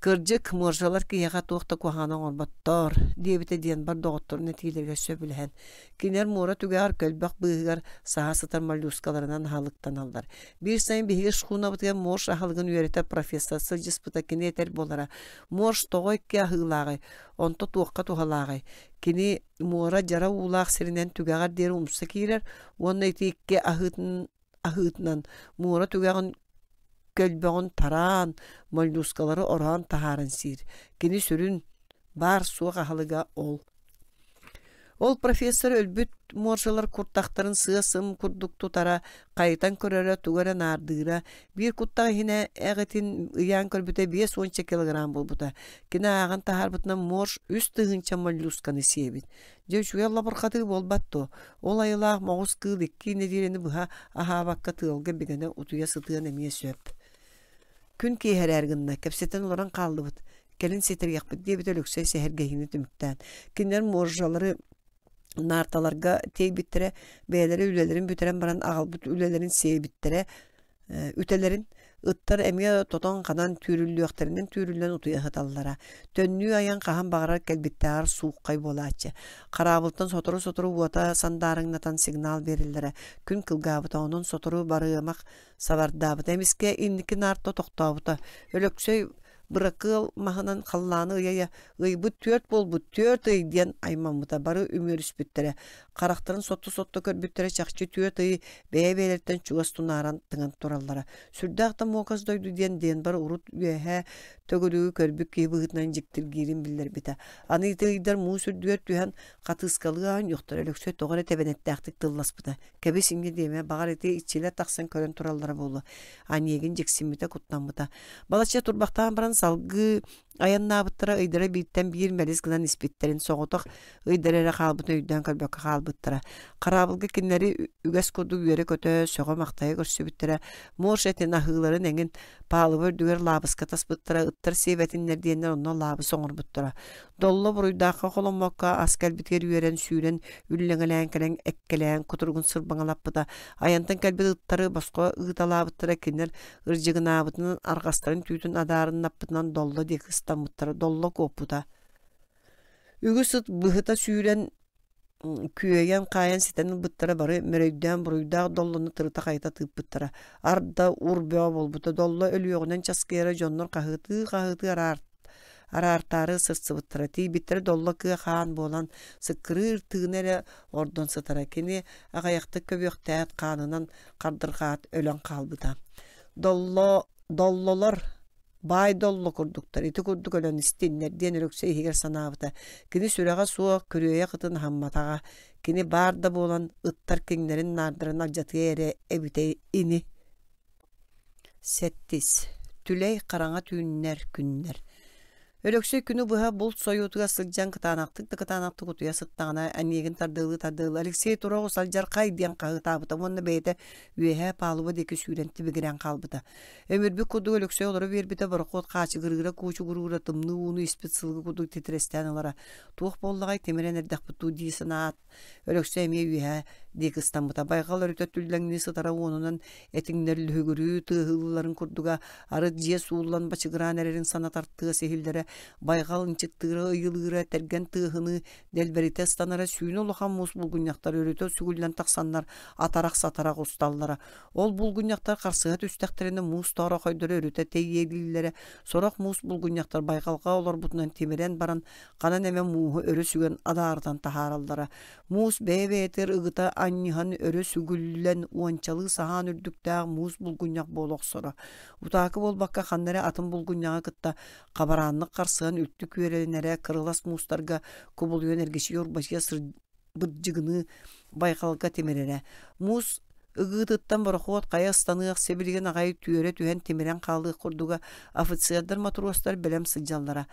Кырдьык, моржалар киһиэхэ туох да куһаҕаны оҥорботтор, диэбитэ диэн бар доҕотторун этиилэригэр сөбүлэһэн, кинилэр муора түгэҕэр көлбөх быыһыгар саһа сытар моллюскаларынан аһылыктаналлар. Биир сайын биһиги шхунабытыгар морж аһылыгын үөрэтэр профессор сылдьыспыта кини этэр буолара: «Морж тоҕо икки аһыылааҕый, онто туохха туһалааҕый? Кини муора дьара уулаах сиринэн түгэҕэр диэри умса киирэр уонна ити икки аһыытын аһыытынан муора түгэҕин көлбөҕүн тараан, моллюскалары ороон таһааран сиир. Кини сүрүн баар-суох аһылыга ол. Ол профессор өлбүт моржалар куртахтарын сыа-сым курдук тутара, хайытан көрөрө, тугу эрэ наардыыра. Биир куттах иһинэ эҕитин ыйаан көрбүтэ 50 килограмм буолбута. Кини ааҕан таһаарбытынан морж 3000 моллюсканы сиэбит. Дьэ үчүгэй лабырҕатыы буолбат дуо? Ол айылаах моҕус кыыл икки нэдиэлэни быһа аһаабакка тыалга бигэнэ утуйа сытыан эмиэ сөп. Күн киэһэрээр гынна, кэпсэтэн олорон хааллыбыт. Кэлин ситэриэхпит диэбитэ Өлөксөй сэһэргэһиини түмүктээн. Кинилэр моржалары наарталарга тиэйбиттэрэ, бэйэлэрэ үлэлэрин бүтэрэн баран аҕалбыт үлэлэрин сиэбиттэрэ, үтэлэрин ыттар эмиэ тотон-ханан түүрүллүөхтэринэн түүрүллэн утуйа сыталлара. Төннүү айан хаһан баҕарар кэлбиттээҕэр сууххай буолааччы. Хараабылтан сотору-сотору уота сандаарыҥнатан сигнал биэрэллэрэ. Күн кылгаабыта, онон сотору барыамах сабардаабыта. Эмискэ инники наарта тохтообута. Өлөксөй быракыал маһынан халлааны ыйа-ыйа «Ыйбыт түөрт буолбут, түөрт ый!» диэн аймаммыта. Бары үмүөрүспүттэрэ. Харахтарын сотто-сотто көрбүттэрэ чахчы түөрт ый бэйэ-бэйэлэриттэн чугас тунааран тыҥан тураллара. Сүрдээх да муокас дойду диэн Денбар урут үөһээ төгүрүгү көрбүт киһи быһыытынан дьиктиргиирин биллэрбитэ. Аны ити ыйдар муус үрдүгэр түһэн хатыыскалыы оонньуохтара Өлөксөй тоҕо эрэ тэбэнэттээхтик тылласпыта. Кэбис инньэ диэмэ, баҕар ити иччилэр тахсан көрөн тураллара буолуо. Анегин дьиксиммитэ, куттаммыта. Балачча турбахтаан баран салгыы айаннаабыттара ыйдара бииртэн биир мэлис гынан испиттэрин соҕотох ыйдара эрэ хаалбытын өйдөөн көрбөккө хаалбыттара. Хараабылга кинилэри үгэс курдук үөрэ-көтө, сөҕө-махтайа көрсүбүттэрэ. Морж этин аһыыларын эҥин палуба үрдүгэр лаабыска таспыттара, ыттар сиэбэтиннэр диэннэр онно лаабыс оҥорбуттара. Долло буруйдаахха холоммокко ас кэлбитигэр үөрэн, сүүрэн, үллэҥэлээн кэлэн эккэлээн кутуругун сырбаҥалаппыта. Айантан кэлбит ыттары босхо ыыталаабыттара кинилэр ырдьыгынаабытынан арҕастарын түүтүн адаарыннаппытынан Долло диэки ыстаммыттара. Долло куоппута. Үгүс ыт быһыта сүүрэн күөйэн-хаайан ситэн ылбыттара бары мөрөйдөөн буруйдаах Доллону тырыта-хайыта тыыппыттара. Арда ур бөҕө буолбута. Долло өлүөҕүнэн часкыйара дьоннор хаһыытыы-хаһыытыы араар араартаары сырсыбыттара. Тиийбиттэрэ Долло кыа хаан буолан сыккырыыр тыына эрэ ордон сытара. Кини аҕыйахтык көбүөхтээт хаанынан хардырҕаат өлөн хаалбыта. Долло доллолор баай долло курдуктар ити курдук өлөн истиннэр диэн Өлөксөй иһигэр санаабыта. Кини сүрэҕэ суох, күрүөйэх ытын аһамматаҕа. Кини баар да буолан ыттар киҥнэрин наардарын алдьатыа эрэ эбитэ ини. Сэттис. Түлэй хараҥа түүннэр, күннэр. Өлөксөй күнү быһа булт сойуутугар сылдьан кытаанахтык да кытаанахтык утуйа сыттаҕына эниэгин тардыалыы-тардыалыы «Алексей тура оҕус алдьархай!» диэн хаһыытаабыта уонна бэйэтэ үөһээ палуба диэки сүүрэн тибигирээн хаалбыта. Өмүрбүт курдук Өлөксөй олоро биэрбитэ борохуот хаачыгырыыра куучугуруура тымныы ууну испит сылгы курдук титирэстээн ылара. Туох буоллаҕай тимирэн эрдэхпит дуу дии санаат Өлөксөй эмиэ үөһэ диэки ыстаммыта. Байҕал өрүтэ түллэҥнии сытара уонунан этиҥнэр лүһүгүрүү тыаһыылларын курдуга, арыт дьиэ сууллан бачыгыраан эрэрин санатар тыас иһиллэрэ, байҕал ынчыктыыра, ыйылыыра, тэргэн тыаһыныы дэлбэритэ ыстанара, сүүнэ улахан муус булгунньахтар өрүтэ сүгүллэн тахсаннар атарах-сатарах усталлара. Ол булгунньахтар харсыһа түстэхтэринэ муус тоорохойдоро өрүтэ тэйиэлииллэрэ, сорох муус булгунньахтар байҕалга олорбутунан тимирэн баран ханан эмэ мууһу өрө сүгэн адаарытан таһаараллара. Муус бэйэ-бэйэтигэр ыгыта анньыһан өрө сүгүллэн уончалыы саһаан үрдүктээх муус булгунньах буола охсоро. Утаакы буолбакка ханна эрэ атын булгунньаҕы кытта хабарааннык харсыһан үлтү күөрэлэнэрэ кырылас муустарга кубулуйан эргичийэ-урбачыйа бырдьыгыныы байҕалга тимирэрэ. Муус ыгыытыттан борохуот хайа ыстаныах сибилигин аҕай түөрэ түһэн тимирэн хаалыах курдуга офицердар матростар бэлэм сылдьаллара.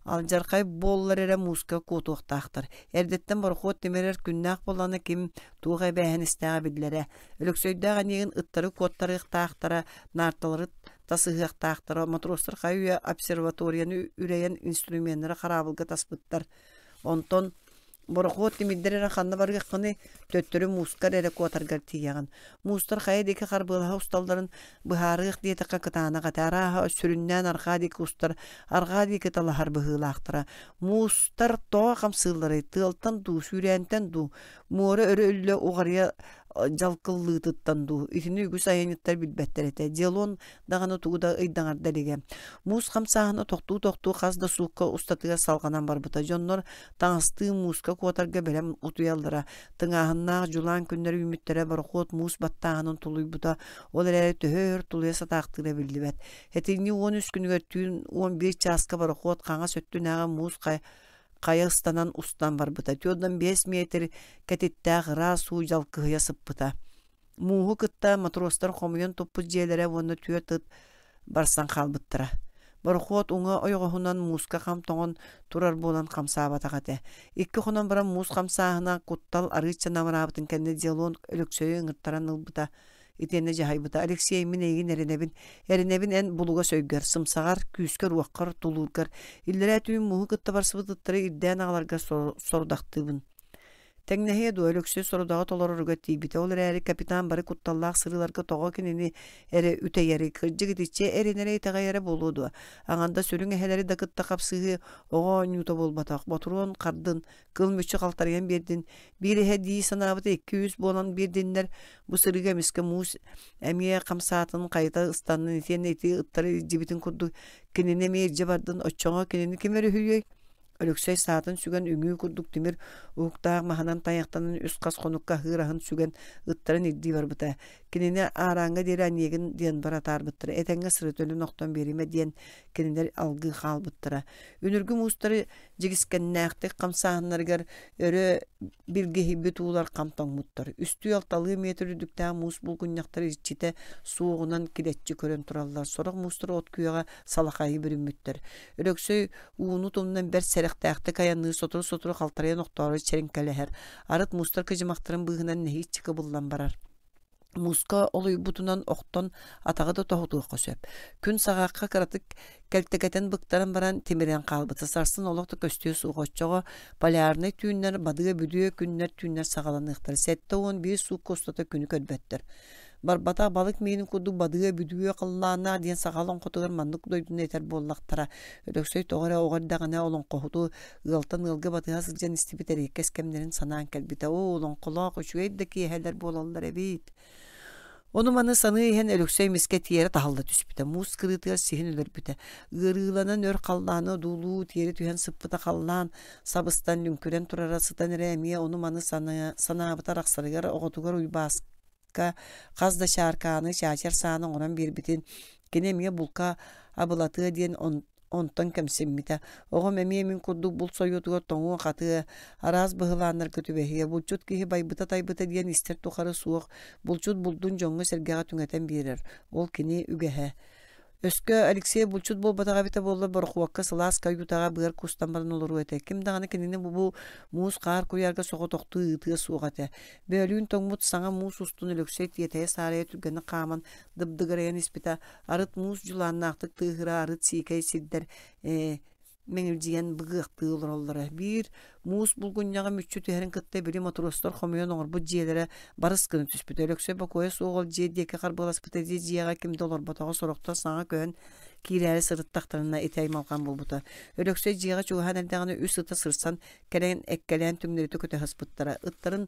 Алдьархай буоллар эрэ мууска куотуохтаахтар. Эрдэттэн борохуот тимирэр күннээх буоллаҕына ким туох эбээһинэстээҕэ биллэрэ. Өлөксөйдөөх эниэгин ыттары куоттарыахтаахтара, наарталары тасыһыахтаахтара, матростар хайы-үйэ обсерваторияны үрэйэн инструменнары хараабылга таспыттар. Онтон Борохуот тимирдэр эрэ ханна барыаххыный, төттөрү муускар эрэ куотаргар тиийэҕин. Муустар хайа диэки харбыалаһа усталларын быһаарыах диэтэххэ кытаанах этэ. Арааһа, сүрүннээн арҕаа диэки устар, арҕаа диэки талаһар быһыылаахтара. Муустар тоҕо хамсыылларый, тыалтан дуу, сүүрээнтэн дуу, муора өрө үллэ уҕарыйа дьалкыллыытыттан дуу, итини үгүс айанньыттар билбэттэр этэ. Делон даҕаны тугу да ыйдаҥарда илигэ. Муус хамсааһына тохтуу-тохтуу хас да суукка устатыгар салҕанан барбыта. Дьоннор таҥастыы мууска куотарга бэлэм утуйаллара. Тыҥааһыннаах дьулаан күннэр үүммүттэрэ борохуот муус баттааһынын тулуйбута, ол эрээри төһө өр тулуйа сатаахтыыра биллибэт. Этиҥҥи 13 күнүгэр түүн 11 чааска борохуот хаҥас өттүнээҕи муус хайа ыстанан устан барбыта. 45 метр кэтиттээх ыраас уу дьалкыһыйа сыппыта. Мууһу кытта матростар хомуйан туппут дьиэлэрэ уонна түөрт ыт барсан хаалбыттара. Борохуот уҥа ойоҕоһунан мууска хам тоҥон турар буолан хамсаабатах этэ. Икки хонон баран муус хамсааһына куттал арыычча намыраабытын кэннэ Делон Өлөксөйү ыҥыртаран ылбыта итиэннэ дьаһайбыта: «Алексей, мин эйигин эрэнэбин. Эрэнэбин эн булугас өйгөр, сымсаҕар, күүскэр-уоххар, тулуургар. Иллэрээ түүн мууһу кытта барсыбыт ыттары ирдээн аҕаларгар сорудахтыыбын. Тэҥнэһиэ дуо, Өлөксөй сорудаҕы толороругар тиийбитэ, ол эрээри капитан бары кутталлаах сырыыларга тоҕо кинини эрэ үтэйэрий, кырдьык итиччэ эрэнэрэ итэҕэйэрэ буолуо дуо? Аҥардас үрүҥ эһэлэри да кытта хапсыһыы оҕо оонньуута буолбатах, ботуруон хардын, кыл мүччү халтарыйан биэрдин, биир эһэ дии санаабыта икки-үс буолан биэрдиннэр, бу сырыыга эмискэ муус эмиэ хамсаатын хайыта ыстаннын итиэннэ ити ыттары илдьибитин курдук кинини эмиэ илдьэ бардын, оччоҕо кинини ким өрүһүйүөй? Өлөксөй саатын сүгэн үҥүү курдук тимир уһуктаах маһынан тайахтанан үс-хас хонукка аһыыр аһын сүгэн ыттарын ирдии барбыта. Кинини аарааҥҥа диэри Онегин диэн бар атаарбыттара. Этэҥҥэ сырыт өлөн охтон биэримэ диэн кинилэр алгыы хаалбыттара. Үнүргү муустары дьигискэннээхтик хамсааһыннарыгар өрө билгиһийбит уулар хам тоҥмуттар. Үстүү-алталыы метр үрдүктээх муус булгунньахтар иччитэ суоҕунан килэччи көрөн тураллар. Сорох муустар от күөҕэ салахайы бүрүммүттэр. Өлөксөй ууну тумнан бэрт сэрэхтээхтик айанныыр сотору-сотору халтарыйан охтоору чэриҥкэлэһэр. Арыт муустар кыдьымахтарын быыһынан нэһииччэ кыбыллан барар. Мууска олуйбутунан охтон атаҕы да тоһутуохха сөп. Күн саҕахха кыратык кэлтэкэтэн быктаран баран тимирэн хаалбыта. Сарсын олох да көстүө суох. Оччоҕо полярнай түүннэр, бадыа-бүдүө күннэр түүннэр саҕаланыахтара. 71 суукка устата күнү көрбөттөр. Барбатах балык миинин курдук бадыа-бүдүө халлааннаах диэн саха олоҥхотугар маннык дойдуну этэр буоллахтара. Өлөксөй тоҕо эрэ оҕо эрдэҕинэ олоҥхоһуту ыалтан ыалга батыһа сылдьан истибит эриэккэс кэмнэрин санаан кэлбитэ. Оо, олоҥхолоох үчүгэй да киэһэлэр буолаллар эбит. Ону-маны саныы иһэн Өлөксөй эмискэ тиэрэ таһылла түспүтэ, муус кырыытыгар сиһин өлөрбүтэ. Ыарыыланан өр халлааны одуулуу тиэрэ түһэн сыппыта халлаан сабыстан лүҥкүрэн турара сытан эрэ эмиэ ону-маны санаабыта арахсарыгар оҕотугар Уйбааска хас да чааркааны чаачар сааны оҥорон биэрбитин, кини эмиэ булка абылатыа диэн онтон кэмсиммитэ. Оҕом эмиэ мин курдук булт сойуотугар тоҥуо-хатыа, араас быһылааннарга түбэһиэ, булчут киһи байбыта-тайбыта диэн истэр тухары суох, булчут булдун дьоҥҥо-сэргэҕэ түҥэтэн биэрэр, ол кини үгэһэ. Өскө Алексей булчут буолбатаҕа эбитэ буоллар, борохуокка сылаас каютаҕа быар кустан баран олоруо этэ. Ким даҕаны кинини бу муус-хаар куйаарга соҕотохтуу ыытыа суох этэ. Бөөлүүн тоҥмут саҥа муус устун Өлөксөй тиэтэйэ-саарайа түргэнник хааман дыбдыгырайан испитэ. Арыт муус дьулааннаахтык тыаһыра, арыт сиикэй сирдэр ээ мэҥилдьийэн быгыахтыы олороллоро. Биир муус булгунньаҕа мүччү түһэрин кытта били мотуруостар хомуйан оҥорбут дьиэлэрэ барыс гына түспүтэ. Өлөксөй бокуойа суох ол дьиэ диэки харбыаласпыта ити дьиэҕэ ким да олорботоҕо, сорохтор саҥа көһөн киирээри сырыттахтарына ити аймалҕан буолбута. Өлөксөй дьиэҕэ чугаһаан эрдэҕинэ үс ыта сырсан кэлэн эккэлээн түҥнэритэ көтө сыспыттара. Ыттарын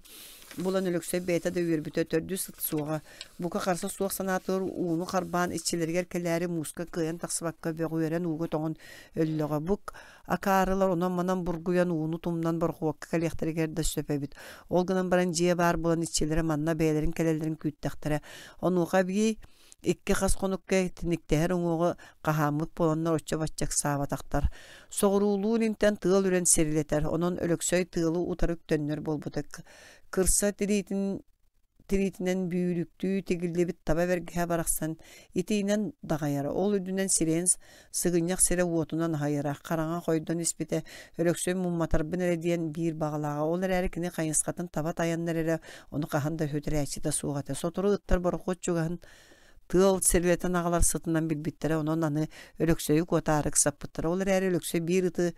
булан Өлөксөй бэйэтэ да үөрбүтэ, төрдүс ыт суоҕа. Бука харса суох санаатыгар ууну харбаан иччилэригэр кэлээри мууска кыайан тахсыбакка бөҕүөрэн ууга тоҥон өллөҕө. Бу акаарылар онон-манан бургуйан ууну тумнан борохуокка кэлиэхтэригэр да сөп эбит. Ол гынан баран дьиэ баар буолан иччилэрэ манна бэйэлэрин кэлэллэрин күүттэхтэрэ. Онуоха эбии икки хас хонукка тиниктэһэр уҥуоҕу хаһааммыт буоланнар оччо-бачча ыксаабатахтар. Соҕуруулуу илинтэн тыал үрэн сирилэтэр, онон Өлөксөй тыалы утары үктэннэр буолбута. Кырса тириитин тириитинэн бүүрүктүү тигиллибит таба бэргэһэ барахсан итиинэн даҕайара, ол үрдүнэн сирэйин сыгынньах сирэ уотунан аһайара, хараҥа хойдон испитэ, Өлөксөй мумматарбын эрэ диэн биир баҕалааҕа, ол эрээри кини хайысхатын таба тайаннар эрэ ону хаһан да сүтэрээччитэ суох этэ. Сотору ыттар борохуот чугаһын тыал сирилэтэн аҕалар сытынан билбиттэрэ, онон аны Өлөксөйү куотаары ыксаппыттара. Ол эрээри Өлөксөй биир ыты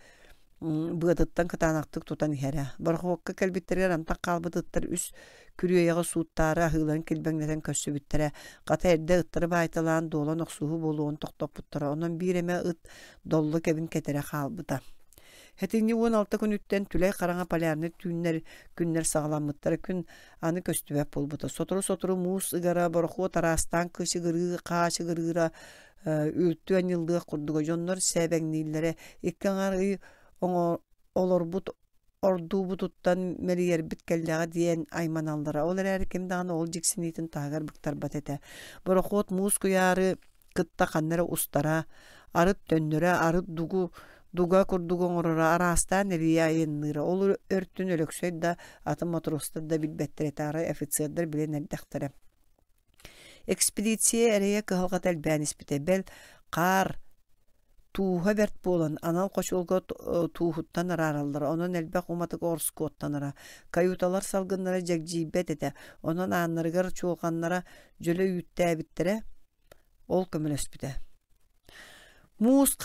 быатыттан кытаанахтык тутан иһэрэ. Борохуокка кэлбиттэригэр антах хаалбыт ыттар үс күрүөйэҕи сууттаары аһыыларын килбэҥнэтэн көрсүбүттэрэ. Хата эрдэ ыттары баайталаан дуолан охсуһуу буолуоҕун тохтоппуттара. Онон биир эмэ ыт доллу кэбин кэтэрэ хаалбыта. Сэтинньи 16 күнүттэн түлэй хараҥа полярнай түүннэр күннэр саҕаламмыттара. Күн аны көстүбэт буолбута. Сотору-сотору муус ыгара, борохуот араастаан кычыгырыы, хаачыгырыыра үлтү анньыллыах курдуга. Дьоннор сээбэҥнииллэрэ. Икки аҥаар ый олорбут ордуубутуттан мэлийэрбит кэллэҕэ диэн айманаллара. Ол эрээри ким даҕаны ол дьиксиниитин таһыгар быктарбат этэ. Борохуот муус куйаары кытта ханна эрэ устара, арыт төннөрө, арыт дугу дуга курдук оҥороро, араастаан эрийэ айанныыра. Ол өртүн Өлөксөй да, атын матростар да билбэттэр этэ, арай офицердар билэн эрдэхтэрэ. Экспедиция эрэйэ кыһалҕата элбээн испитэ. Бэл, хаар тууһа бэрт буолан, анал хочуолга тууһуттан араараллара, онон элбэх уматык ороскуоттанара. Каюталар салгыннара дьэгдьийбэт этэ, онон ааннарыгар чуолҕаннара дьөлө үүттээбиттэрэ, ол көмөлөспүтэ. Муус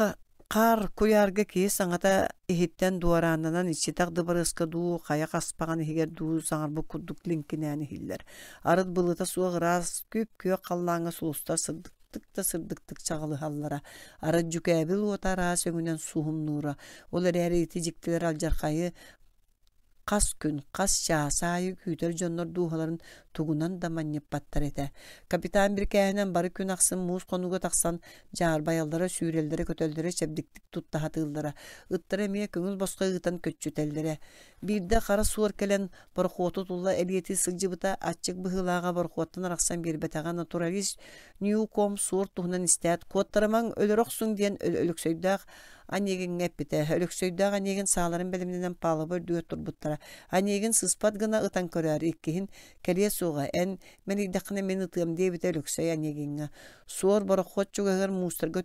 хаар куйаарга киһи саҥата иһиттэн дуорааннанан иччитэх дыбарыаска дуу, хайа хаспаҕын иһигэр дуу саҥарбыт курдук лиҥкинээн иһиллэр. Арыт былыта суох ыраас күп-күөх халлааҥҥа сулустар сырдыктык да сырдыктык чаҕылыһаллара. Арыт дьүкээбил уота араас өҥүнэн суһумнуура. Ол эрээри ити дьиктилэр алдьархайы Хас күн, хас чаас аайы күүтэр дьоннор дууһаларын тугунан да манньыппаттар этэ. Капитан бирикээһинэн бары күн ахсын муус хонууга тахсан дьаарбайаллара, сүүрэллэрэ-көтөллөрө чэбдиктик тутта сатыыллара. Ыттара эмиэ көҥүл босхо ыытан көччүтэллэрэ. Биирдэ хара суор кэлэн борохуоту тула элиэтии сылдьыбыта, аччык быһыылааҕа борохуоттан арахсан биэрбэтэҕэ натуралист Ньюком суор туһунан истээт, «Куоттарымаҥ, өлөрө охсуҥ» диэн Өлөксөйдөөх Онегиҥҥа эппитэ. Өлөксөйдөөх Онегин сааларын бэлэмнэнэн палуба үрдүгэр турбуттара. Онегин сыспат гына ытан көрөөр, иккиһин кэлиэ суоҕа, эн мэлийдэххинэ мин ытыам диэбитэ Өлөксөй Онегиҥҥа. Суор борохуот чугаһыгар муустарга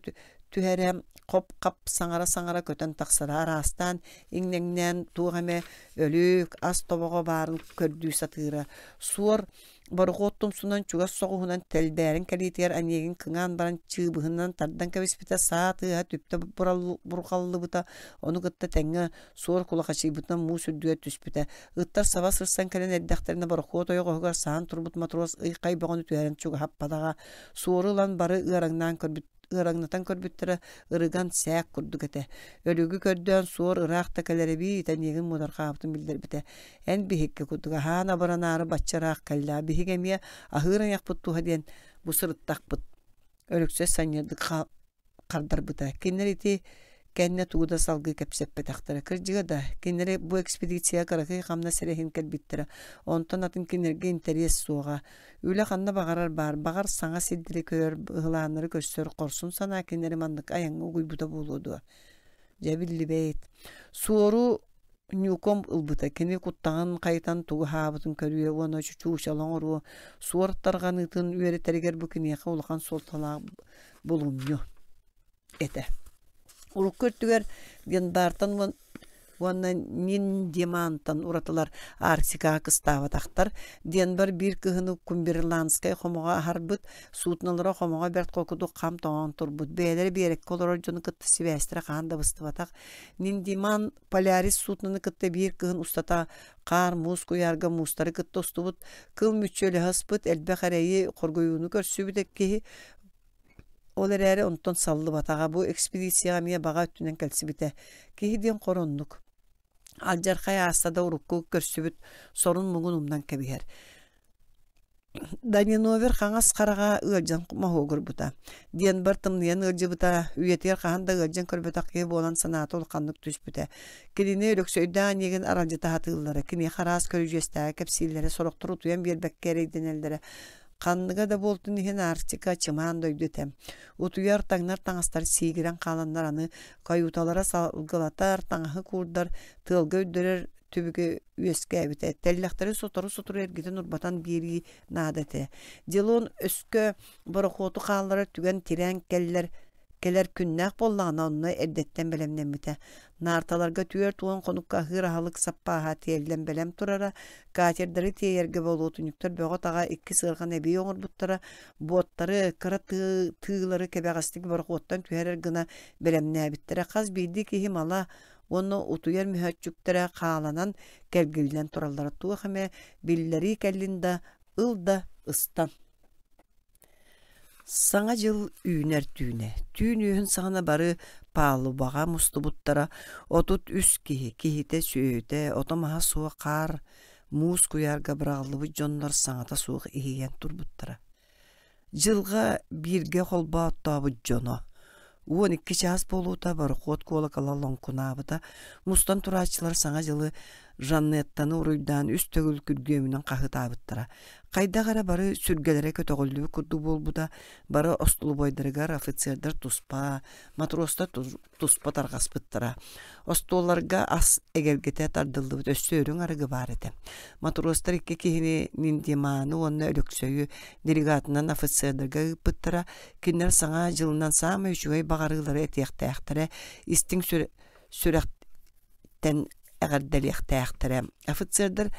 түһэрэ, хоп-хап саҥара-саҥара көтөн тахсара, араастаан иҥнэҥнээн туох эмэ өлүк, ас тобоҕо баарын көрдүү сатыыра. Суор Борохуот тумсунан чугас соҕуһунан тэлбээрин кэлиитигэр Онегин кыҥаан баран чыыбыһынан тардан кэбиспитэ, саа тыаһа түптэ бурҕаллыбыта, ону кытта тэҥҥэ суор кулахачыйбытынан муус үрдүгэр түспүтэ. Ыттар саба сырсан кэлэн эрдэхтэринэ борохуот ойоҕоһугар саһан турбут матрос ый-хай бөҕөнү түһэрэн чугаһаппатаҕа. Суору ылан бары ыараҥнаан көрбүт ыараҥнатан көрбүттэрэ ырыган сээк курдук этэ. Өлүгү көрдөөн суор ыраах да кэлэр эбиит Онегин муодарҕаабытын биллэрбитэ. Эн биһикки курдук аһаан абыранаары бачча ыраах кэллэ. Биһиги эмиэ аһыыр айахпыт туһа диэн бу сырыттахпыт. Өлөксөй санньыардык хардарбыта. Кинилэр ити кэннэ тугу да салгыы кэпсэппэтэхтэрэ. Кырдьыга да, кинилэри бу экспедицияҕа кыракый хамнас эрэ иһин кэлбиттэрэ. Онтон атын кинилэргэ интэриэс суоҕа. Үлэ ханна баҕарар баар, баҕар саҥа сирдэри көрөр, быһылааннары көрсөр хорсун санаа кинилэри маннык айаҥҥа угуйбута буолуо дуо? Дьэ биллибэт. Суору Ньуком ылбыта, кини куттаҕын хайытан тугу аһаабытын көрүө уонна чуучала оҥоруо, суор тарҕаныытын үөрэтэригэр бу киниэхэ улахан суолталаах булумньу этэ. Урукку өттүгэр Генбартан уонна Ниндемантан уратылар Арктикаҕа кыстаабатахтар. Денбар биир кыһыны Кумберландскай хомоҕо аһарбыт, суднолара хомоҕо бэрт холкутук хам тоҥон турбут. Бэйэлэрэ биэрэккэ олорор дьону кытта сибээстэрэ хаһан да быстыбатах. Ниндиман Полярис судноны кытта биир кыһын устата хаар, муус куйаарга муустары кытта устубут, кыл мүччү өлөһө ыспыт, элбэх эрэйи, хоргуйууну көрсүбүт киһи ол эрээри онтон саллыбатаҕа. Бу экспедицияҕа эмиэ баҕа өттүнэн кэлсибитэ. Киһи диэн хороннук. Алдьархай ааста да урукку көрсүбүт сорун-муҥун умнан кэбиһэр. Даниновер хаҥас хараҕа ыалдьан моһуогурбута. Диэнбэр тымныйан ыалдьыбыта, үйэтигэр хаһан да ыалдьан көрбөтөх киһи буолан санаата улаханнык түспүтэ. Кинини Өлөксөйдөөх Онегин аралдьыта сатыыллара, киниэхэ араас көрүдьүөстээҕи кэпсииллэрэ, сорохтор утуйан биэрбэккэ эрэйдэнэллэрэ. Ханныга да буолтун иһин Арктика чымаан дойду этэ. Утуйар, таҥнар таҥастар сиигирэн хааланнар аны каюталара салгылатар, таҥаһы куурдар, тыалга үрдэрэр түбүгэ үөскээбитэ. Тэллэхтэри сотору-сотору эргитэн-урбатан биэрии наада этэ. Дилон өскө борохуоту хаалларар түгэн тирээн кэллэр кэлэр күннээх буоллаҕына онно эрдэттэн бэлэмнэммитэ. Наарталарга 40 хонукка аһыыр аһылык саппааһа тиэллэн бэлэм турара, катердары тиэйэргэ болуотунньуктар бөҕө-таҕа икки сыарҕаны эбии оҥорбуттара, буоттары, кыра тыылары кэбэҕэстик борохуоттан түһэрэр гына бэлэмнээбиттэрэ. Хас биирдии киһи мала, уонна утуйар мөһөөччүктэрэ хааланан кэлгиллэн тураллара туох эмэ биллэрии кэллин да ыл да ыстан. Саҥа дьыл үүнэр түүнэ. Түүн үөһүн саҕана бары палубаҕа мустубуттара 33 киһи, киһитэ, сүөһүтэ, ото-маһа суох хаар, муус куйаарга быраҕыллыбыт дьоннор саҥата суох иһийэн турбуттара. Дьылҕа бииргэ холбооттообут дьоно 12 чаас буолуута борохуот куолакала лоҥкунаабыта, мустан турааччылар Саҥа дьылы Жаннеттаны уруйдаан үс төгүл күргүөмүнэн хаһыытаабыттара. Хайдах эрэ бары сүргэлэрэ көтөҕүллүбүт курдук буолбута, бары остолобуойдарыгар офицердар туспа, матростар туспа тарҕаспыттара. Остуолларга ас эгэлгэтэ тардыллыбыт өссө үрүҥ арыгы баар этэ. Матростар икки киһини Ниндиманы уонна Өлөксөйү делегатынан офицердарга ыыппыттара. Кинилэр Саҥа дьылынан саамай үчүгэй баҕарыылары этиэхтээхтэрэ, истиҥ сүрэхтэн эҕэрдэлиэхтээхтэрэ. Офицердар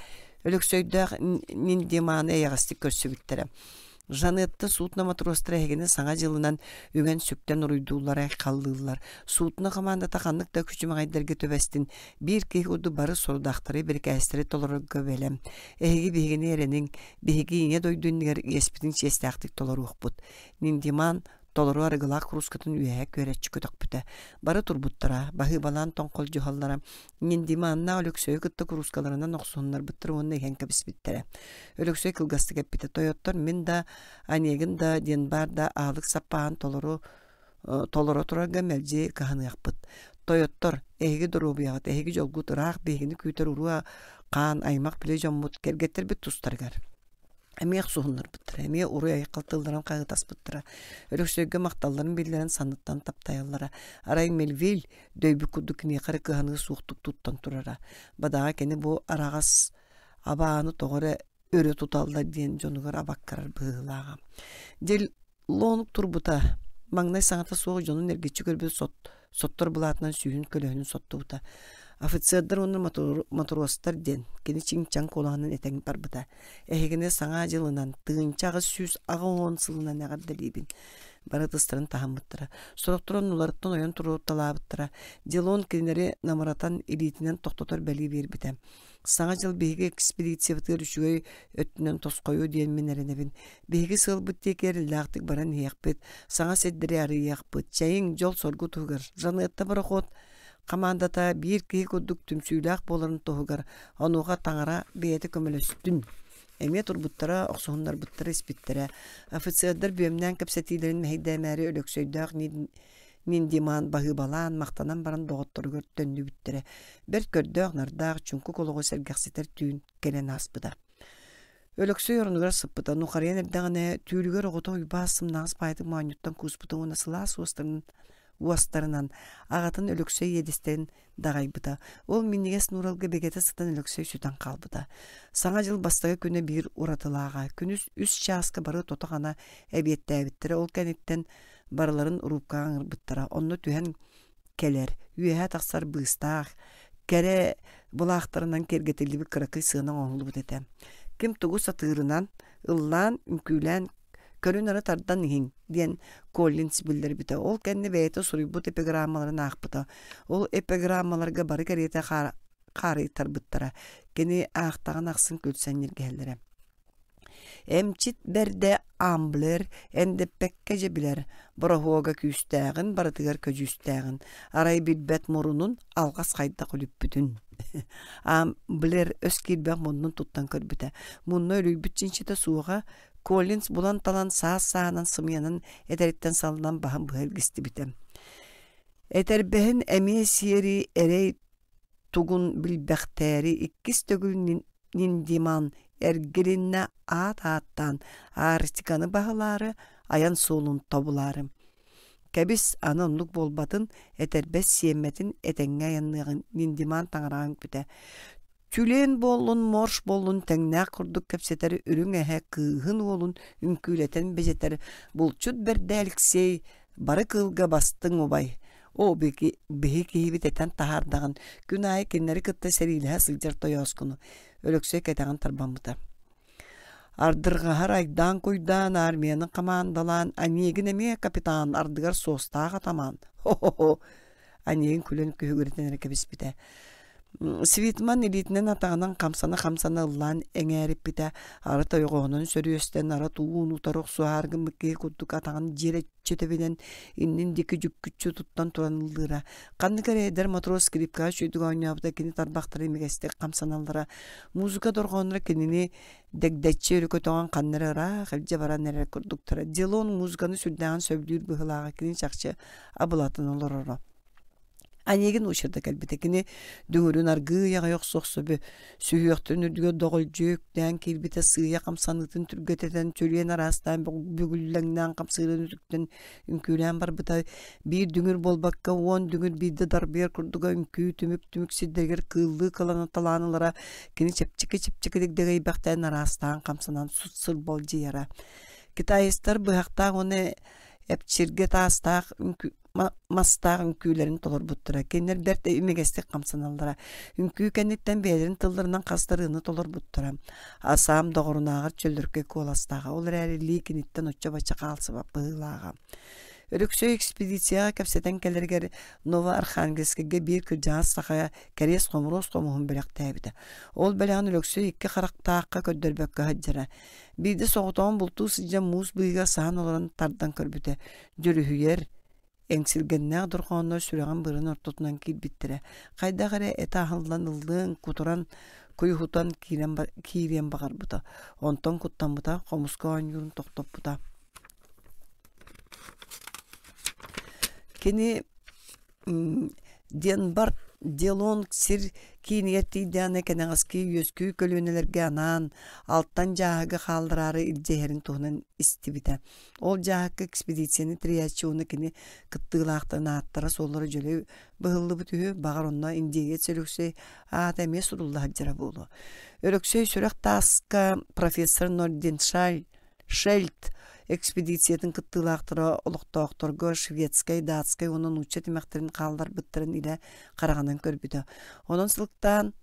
Өлөксөйдөөх Ниндиманы эйэҕэстик көрсүбүттэрэ. Жанетта судно матростара эһигини Саҥа дьылынан үҥэн-сүктэн уруйдууллар, айхаллыыллар. Судно хамаандата ханнык да күчүмэҕэйдэргэ түбэстин, биир киһи курдук бары сорудахтары, бирикээстэри толорорго бэлэм. Эһиги биһигини эрэниҥ, биһиги Ийэ дойду иннигэр иэспитин чиэстээхтик толоруохпут. Ниндиман толору арыгылаах куруускатын үөһэ күөрэччи көтөхпүтэ. Бары турбуттара, баһыыбалаан тоҥхолдьуһаллара. Ниндиманнаах Өлөксөйү кытта куруускаларынан охсуһуннарбыттар уонна иһэн кэбиспиттэрэ. Өлөксөй кылгастык эппитэ: «Тойоттор мин да, Онегин да диэн баар да аалык саппааһын толору толоро турарга мэлдьи кыһаныахпыт. Тойоттор, эһиги доруобуйаҕыт, эһиги дьолгут ыраах биһигини күүтэр уруу хаан аймах билэ дьоммут, кэргэттэрбит тустарыгар Эмиэ охсуһуннарбыттара, эмиэ уруй-айхал тылларын хаһыытаспыттара, Өлөксөйгө махталларын биллэрэн санныттан таптайаллара. Арай Мельвиль дөйбүт курдук киниэхэ эрэ кыһаныы суохтук туттан турара. Бадаҕа кини бу араҕас абааны тоҕо эрэ өрө туталлар диэн дьонугар абаккарар быһыылааҕа. Дьэ Лонук турбута, маҥнай саҥата суох дьонун эргиччи көрбүт сот, соттор былаатынан сүүһүн көлөһүнүн соттубута. Офицердар уонна матростар диэн кини чиҥ-чаҥ куолаһынан этэн барбыта. Эһигини Саҥа дьылынан, 1880 сылынан эҕэрдэлиибин. Бары ытыстарын таһыммыттара. Сорохтор оннуларыттан ойон туруорталаабыттара. Дилон кинилэри намыратан илиитинэн тохтотор бэлиэ биэрбитэ. Саҥа дьыл биһиги экспедициябытыгар үчүгэй өттүнэн тосхойуо диэн мин эрэнэбин. Биһиги сыалбыт диэки эрэллээхтик баран иһиэхпит, саҥа сирдэри арыйыахпыт. Чэйиҥ, дьол-соргу туһугар. Жанетта борохуот хамаандата биир киһи курдук түмсүүлээх буоларын туһугар, онуоха таҥара бэйэтэ көмөлөстүн. Эмиэ турбуттара, охсуһуннарбыттара, испиттэрэ. Офицердар бүөмнээн кэпсэтиилэрин мэһэйдээмээри Өлөксөйдөөх Ниндиман баһыыбалаан, махтанан баран доҕотторугар төннүбүттэрэ. Бэрт көрдөөх-нардаах, чуҥкук олоҕу сэргэхситэр түүн кэлэн ааспыта. Өлөксөй оронугар сыппыта, нухарыйан эрдэҕинэ, түүлүгэр оҕото Уйбаас сымнаҕас баайытык моонньуттан кууспута уонна сылаас уостарын уостарынан аҕатын Өлөксөй иэдэстэрин даҕайбыта. Ол минньигэс нууралга бигэтэ сытан Өлөксөй сүтэн хаалбыта. Саҥа дьыл бастакы күнэ биир уратылааҕа. Күнүс үс чааска бары тото-хана эбиэттээбиттэрэ. Ол кэнниттэн барыларын уруупкаҕа ыҥырбыттара. Онно түһэн кэлэр, үөһэ тахсар быыстаах, кэрэ былаахтарынан киэргэтиллибит кыракый сыана оҥоһуллубут этэ. Ким тугу сатыырынан, ыллаан, үҥкүүлээн, көрүн-ары тардан иһиҥ диэн Коллинз биллэрбитэ. Ол кэннэ бэйэтэ суруйбут эпиграммаларын аахпыта. Ол эпиграммаларга бары кэриэтэ хаарыйтарбыттара. Кини аахтаҕын ахсын күлсэн ньиргэһэллэрэ. Эмчит бэрдэ Амблер эндэппэккэ дьэ билэр, бороһуога күүстээҕин барытыгар көдьүүстээҕин, арай билбэт мурунун алҕас хайдах үлүппүтүн. Амблер өс киирбэх муннун туттан көрбүтэ. Мунна үлүйбүт чинчитэ суоҕа, Коллинз булан-талан саас-сааһынан сымыйанан этэриттэн саллан баһын быһа илгистибитэ. Этэрбэһин эмиэ сиэри эрэй тугун билбэхтээри иккис төгүл Ниндиман эргилиннэ аат ааттаан Арктиканы баһылаары, айан суолун тобулаары. Кэбис, аны оннук буолбатын, этэрбэс сиэммэтин этэҥҥэ айанныаҕын Ниндиман таҥараҕа үҥпүтэ. Тюлень буоллун, морж буоллун тэҥнээх курдук кэпсэтэр үрүҥ эһэ кыыһын уолун үҥкүүлэтэн бэдьэтэр булчут бэрдэ Алексей бары кыылга бастыҥ убай. Оо, биһи киһибит этэн таһаардаҕын, күн аайы кинилэри кытта сэриилэһэ сылдьар тойооскуну Өлөксөй кэтэҕин тарбаммыта. Ардырҕаһар айдаан-куйдаан армияны хамаандалаан, Онегин эмиэ капитан ардыгар суостаах атамаан. Хо-хо-хо! Анегин күлэн күһүгүрүтэн эрэ кэбиспитэ. Свитман илиитинэн атаҕынан хамсана-хамсана ыллаан эҥээриппитэ, арыт ойоҕоһунан сөрүөстэн, арыт уун утары охсуһаары гыммыт киһи курдук атаҕын дьиэрэччи тэбинэн, иннин диэки дьүккүччү туттан туран ыллыыра. Ханнык эрэ эдэр матрос скрипкаҕа үчүгэйдик оонньообута кини тарбахтара имигэстик хамсаналлара. Музыка дорҕоонноро кинини дэгдэччи өрө көтөҕөн ханна эрэ ыраах илдьэ баран эрэр курдуктара. Дилон музыканы сүрдээҕин сөбүлүүр быһыылааҕа кини чахчы абылатан олороро. Онегин очерда кэлбитэ. Кини дүҥүрүн аргыый аҕай охсо-охсо сүһүөхтэрин үрдүгэр доҕолдьуйа үктээн киирбитэ сыыйа хамсаныытын түргэтэтэн чөлүөн араастаан бүгүллэҥнээн хамсыырын үтүктэн үҥкүүлээн барбыта. Биир дүҥүр буолбакка уон дүҥүр биирдэ дарбыйар курдуга үҥкүү түмүк-түмүк сирдэригэр кыыллыы кылана талаан ылара кини чэпчэки-чэпчэкитик дэгэйбэхтээн араастаан хамсанан сырбалдьыйара. Китаецтар быһахтаах уонна эпчиргэ таастаах үҥкүү мастаах үҥкүүлэрин толорбуттара. Кинилэр бэрт имигэстик хамсаналлара. Үҥкүү кэнниттэн бэйэлэрин тылларынан хас да ырыаны толорбуттара. Асаам доҕорунааҕар чөллөркөй куоластааҕа. Ол эрээри Ли киниттэн оччо-бачча хаалсыбат быһыылааҕа. Өлөксөй экспедицияҕа кэпсэтэн кэлэригэр Ново-Архангельскайга биир кырдьаҕас саха кэриэс-хомуруос хомуһун бэлэхтээбитэ. Ол бэлэҕин Өлөксөй икки харахтаахха көрдөрбөккө сылдьара. Биирдэ соҕотоҕун бултуу сылдьан муус быыһыгар саһан олорон тардан көрбүтэ. Дьүрүһүйэр, эҥсилгэннээх дорҕооннор сүрэҕин бырын ортотунан киирбиттэрэ. Хайдах эрэ этэ аһыллан ыллыан, кутуран, куйуһутан киирэн киириэн баҕарбыта. Онтон куттаммыта, хомуска оонньуурун тохтоппута. Кини Денбарт Делонг сир киинигэр тиийдэҕинэ кэнэҕэски үөскүү көлүөнэлэргэ анаан алтан дьааһыгы хааллараары илдьэ иһэрин туһунан истибитэ. Ол дьааһыкка экспедицияны тэрийээччи уонна кини кыттыылаахтарын ааттара-суоллара дьөлө быһыллыбыт үһү, баҕар онно индеец Өлөксөй аата эмиэ сурулла сылдьара буолуо. Өлөксөй сүрэх тааска профессор Норденшаль Шельд экспедициятын кыттыылаахтара олохтоохторго шведскэй, датскай уонна нуучча тимэхтэрин хаалларбыттарын илэ хараҕынан көрбүтэ. Онон сылыктаан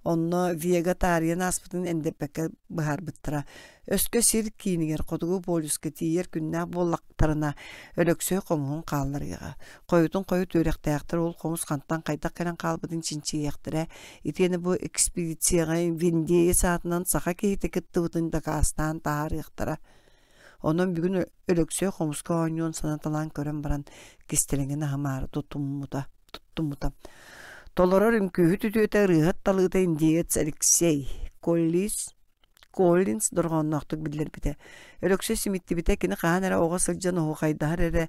онно Вега таарыйан ааспытын эндэппэккэ быһаарбыттара. Өскө сир киинигэр Хотугу полюска тиийэр күннээх буоллахтарына, Өлөксөй хомуһун хаалларыаҕа. Хойутун хойут үөрэхтээхтэр ол хомус хантан хайдах кэлэн хаалбытын чинчийиэхтэрэ. Итиэннэ бу экспедицияҕа Виндеец аатынан саха киһитэ кыттыбытын дакаастаан таһаарыахтара. Онон бүгүн Өлөксөй хомуска оонньуон санаталаан көрөн баран кистэлэҥин аһымаары тутуммута. туттуммута. Толорор үҥкүүһүт үтүөтэ ырыаһыт талыыта индеец Алексей Коллис Коллинз дорҕоонноохтук биллэрбитэ. Өлөксөй симиттибитэ кини хаһан эрэ оҕо сылдьан оһуохайдаһар эрэ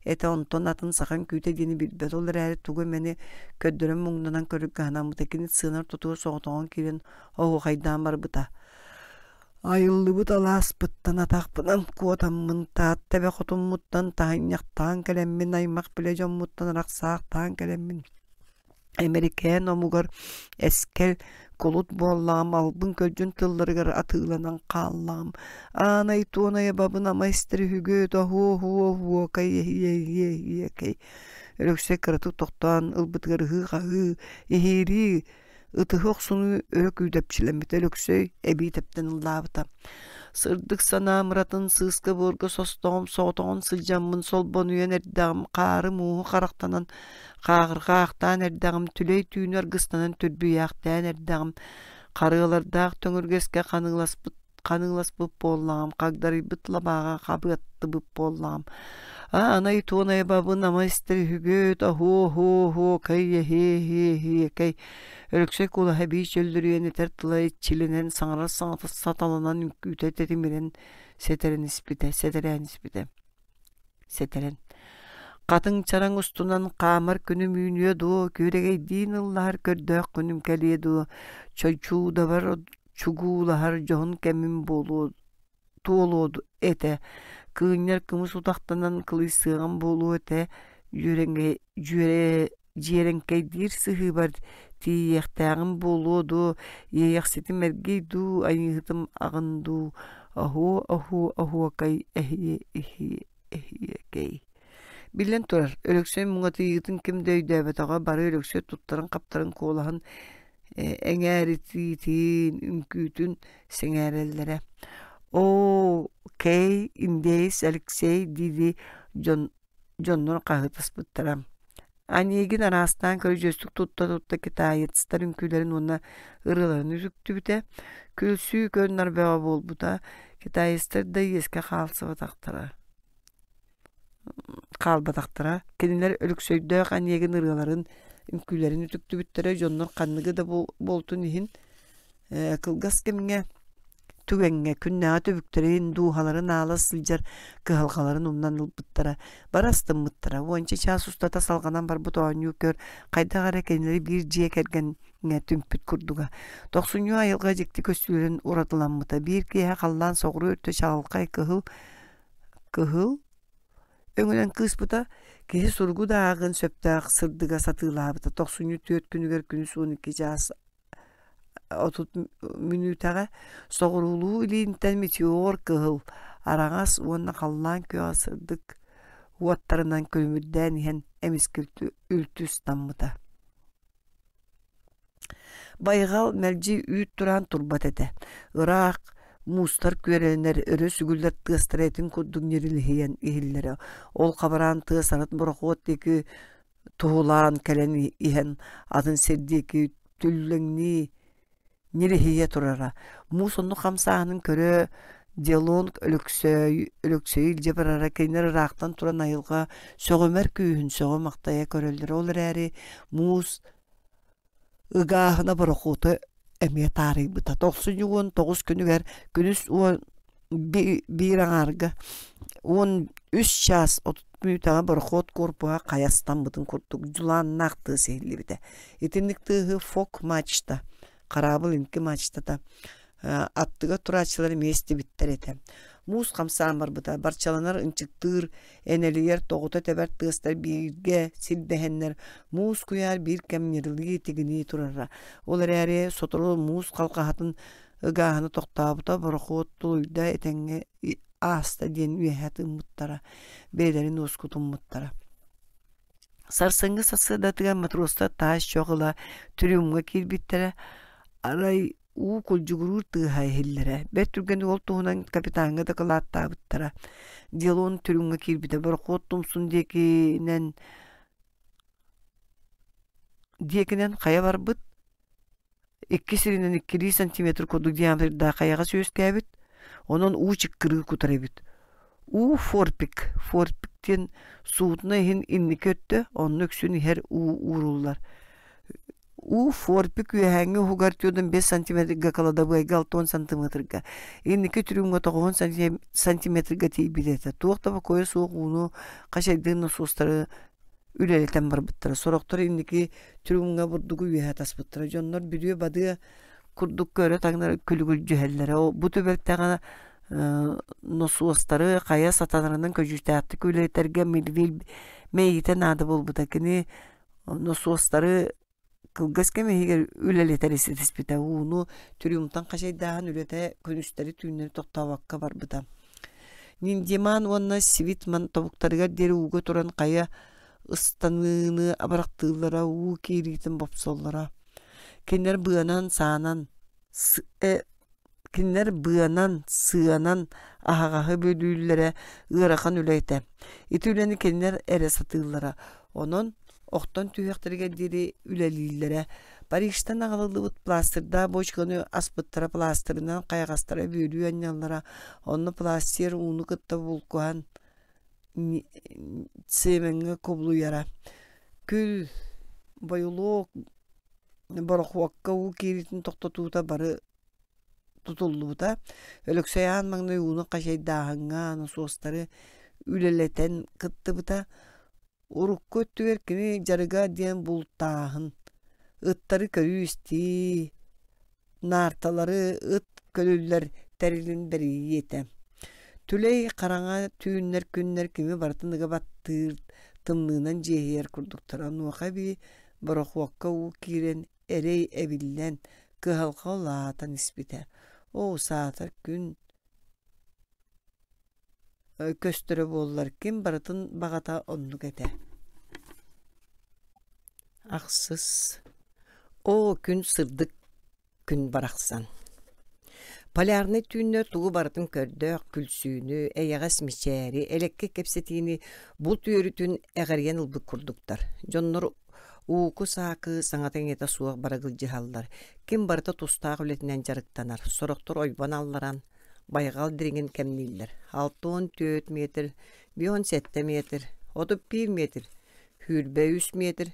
этэ онтон атын саха үҥкүүтэ диэни билбэт ол эрээри тугу эмэни көрдөрөн муҥнанан көрөргө санаммыта кини сыанар тутуга соҕотоҕун киирэн оһуохайдаан барбыта. Айыллыбыт алааспыттан атахпынан куотаммын Таатта эбэ хотуммуттан таһынньахтаан кэлэммин аймах билэ дьоммуттан арахсаахтаан кэлэммин Эмэрикээн омугар эскэл кулут буоллаҕым албын-көлдьүн тылларыгар атыыланан хааллаҕым аанай туонай абабын ама истэр үһүгүт оһуо-оһуо-оһуокай эһиэ-эһиэ-эһиэкэй Өлөксөй кыратык тохтоон ылбытыгар ыһыы-хаһыы иһиирии Ытыһы охсунуу өрө күүдэпчилэммитэ Өлөксөй эбии тэптэн ыллаабыта. Сырдык санаам ыратын сыыска-буорга состоҕум соҕотоҕун сылдьаммын солбонуйан эрдэҕим хаары-мууһу харахтанан хааҕырҕаахтаан эрдэҕим түлэй түүнү аргыстанан түрбүйээхтээн эрдэҕим харыалардаах төҥүргэскэ ханыыласпыт ханыыласпыт буоллаҕым, хагдарыйбыт лабааҕа хабыаттыбыт буоллаҕым. Аанай туонай бабын ама истэр үһүгүт, оһуо-оһуо-оһуо, кэй эһиэ-эһиэ-эһиэкэй. Өлөксөй куолаһа эбии чөллөрүйэн этэр тыла иччилэнэн, саҥарар саҥата саталанан үҥкүүтэ тэтимирэн сэтэрэн испитэ, сэтэрээн испитэ. Сэтэрэн. Хатыҥ чараҥ устунан хаамар күнүм үүнүө дуо, күөрэгэйдиин ыллаһар көрдөөх күнүм кэлиэ дуо, чочуудабар чугуулаһар дьоһун кэмим буолуо туолуо этэ, кыынньар кымыс утахтанан кылыйсыаҕым буолуо этэ, дьүөрэ дьиэрэҥкэйдиир сыһыыбар тиийиэхтээҕим буолуо дуо, иэйэхситим эргий дуу, айыыһытым аҕын дуу, оһуо-оһуо оһуокай эһиэ иһиэ эһиэкэй Биллэн турар, Өлөксөй муҥатыйыытын ким да өйдөөбөтөҕө, бары Өлөксөй туттарын-хаптарын куолаһын эҥээритиитин, үҥкүүтүн сэҥээрэллэрэ. «Оо, кэй, индеец Алексей» дии-дии дьон дьоннор хаһыытаспыттара. Онегин араастаан көрүдьүөстүк тутта-тутта китаецтар үҥкүүлэрин уонна ырыаларын үтүктүбүтэ, күлсүү көр-нар бөҕө буолбута, китаецтар да иэскэ хаалсыбатахтара хаалбатахтара. Кинилэр Өлөксөйдөөх Онегин ырыаларын, үҥкүүлэрин үтүктүбүттэрэ, дьоннор ханныгы да буолтун иһин кылгас кэмҥэ түгэҥҥэ күннээҕи түбүктэрин, дууһаларын аала сылдьар кыһалҕаларын умнан ылбыттара, бары астыммыттара. Уонча чаас устата салҕанан барбыт оонньуу көр хайдах эрэ кинилэри биир дьиэ кэргэҥҥэ түмпүт курдуга. Тохсунньу айылҕа дьикти көстүүлэрин уратыламмыта. Биир киэһэ халлаан соҕуруу өттө чаҕылхай кыһыл кыһыл өҥүнэн кыыспыта, киһи суругу да ааҕыан сөптөөх сырдыга сатыылаабыта. Тохсунньу түөрт күнүгэр күнүс 12 чаас 30 мүнүүтэҕэ соҕуруулуу илиинтэн метеор кыһыл, араҥас уонна халлаан күөҕэ сырдык уоттарынан күлүмүрдээн иһэн эмискэ үлтү ыстаммыта. Байҕал мэлдьи үүт тураан турбат этэ. Ыраах муустар күөрэлэнэр, өрө сүгүллэр тыастара этиҥ курдук ньирилиһийэн иһиллэрэ. Ол хабараан тыас арыт борохуот диэки туһулаан кэлэн иһэн атын сир диэки түллэҥнии ньириһийэ турара. Муус оннук хамсааһынын көрө Делонг Өлөксөй Өлөксөйү илдьэ барара кинилэр ыраахтан туран айылҕа сөҕүмэр күүһүн сөҕө-махтайа көрөллөрө. Ол эрээри муус ыгааһына борохуоту эмиэ таарыйбыта. Тохсунньу 19 күнүгэр күнүс уон биир аҥаарга 13 чаас 30 мүнүүтэҕэ борохуот куорпуһа хайастаммытын курдук дьулааннаах тыас иһиллибитэ. Итинник тыаһы фок мачта, хараабыл инки мачтата аттыгар турааччылар эмиэ истибиттэр этэ. Муус хамсаан барбыта, барчаланар, ынчыктыыр, энэлийэр, тоҕута тэбэр тыастар бииргэ силбэһэннэр муус куйаар биир кэм ньырылыы тигинии турара. Ол эрээри сотору муус халҕаһатын ыгааһына тохтообута, борохуот тулуйда этэҥҥэ ааста диэн үөһэ тыыммыттара, бэйэлэрин уоскутуммуттара. Сарсыҥҥы сарсыардатыгар матростар таас чох ыла трюмҥа киирбиттэрэ, арай уу кулдьугуруур тыаһа иһиллэрэ. Бэрт түргэнник ол туһунан капитаҥҥа дакылааттаабыттара. Делон трюмҥа киирбитэ, борохуот тумсун диэкинэн диэкинэн хайа барбыт, икки сиринэн иккилии сантиметр курдук диаметрдаах хайаҕас үөскээбит, онон уу чыккырыы кутар эбит. Уу форпик, форпик диэн судно иһин инники өттө, онно үксүн иһэр уу ууруллар. Уу форпик үөһээҥҥи уһугар 45 сантиметрга кыладабыайга 60 сантиметрга, инники трюмҥа 90 сантиметрга тиийбит этэ. Туох да бокуойа суох ууну хачайдыыр носуостары үлэлэтэн барбыттара. Сорохтор инники трюмҥа бурдугу үөһэ таспыттара. Дьоннор бүдүө-бадыа курдук көрө таҥнары күлүгүлдьүһэллэрэ. Бу түбэлтэҕэ носуостары хайа сатанарынан көдьүүстээхтик үлэлэтэргэ Мильвиль мэйиитэ наада буолбута. Кини носуостары Кылгас кэм иһигэр үлэлэтэри ситиспитэ, ууну трюмтан хачайдааһын үлэтэ күнүстэри-түүннэри тохтообокко барбыта. Ниндиман уонна Свитман тобуктарыгар диэри ууга туран хайа ыстаныыны абырахтыыллара, уу киириитин бопсоллоро. Кинилэр быанан, саанан Кинилэр быанан, сыанан аһаҕаһы бүөлүүллэрэ ыарахан үлэ этэ. Ити үлэни кинилэр эрэ сатыыллара. Онон охтон түһүөхтэригэр диэри үлэлииллэрэ. Парижтан аҕалыллыбыт пластырдаах бочканы аспыттара пластырынан хайаҕастара бүөлүү анньаллара. Онно пластир ууну кытта булкуһан цемеҥҥэ кубулуйара. Күл, бойулуок борохуокка уу киириитин тохтотуута бары тутуллубута. Өлөксөй аан маҥнай ууну хачайдааһыҥҥа носуостары үлэлэтэн кыттыбыта. Урукку өттүгэр кини дьарыга диэн бултааһын, ыттары көрүү-истии, наарталары ыт көлүллэр тэрилин бэрийии этэ. Түлэй хараҥа түүннэр күннэр кими барытын ыга баттыыр, тымныынан дьиэһийэр курдуктара. Онуоха эбии борохуокка уу киирэн эрэй эбиллэн, кыһалҕа улаатан испитэ. Оо, саатар күн көстөрө буоллар, ким барытын баҕата оннук этэ. Ахсыс Оо, күн сырдык күн барахсан. Полярнай түүннэр тугу барытын көрдөөх күлсүүнү, эйэҕэс мичээри, элэккэ кэпсэтиини булт үөрүүтүн эҕэрийэн ылбыт курдуктар. Дьоннор ууку-саакы саҥата-иҥэтэ суох барыгылдьыһаллар. Ким барыта тустаах үлэтинэн дьарыктанар, сорохтор ойбон алларан, байҕал дириҥин кэмнииллэр. 64 метр, 57 метр, 31 метр, 23 метр,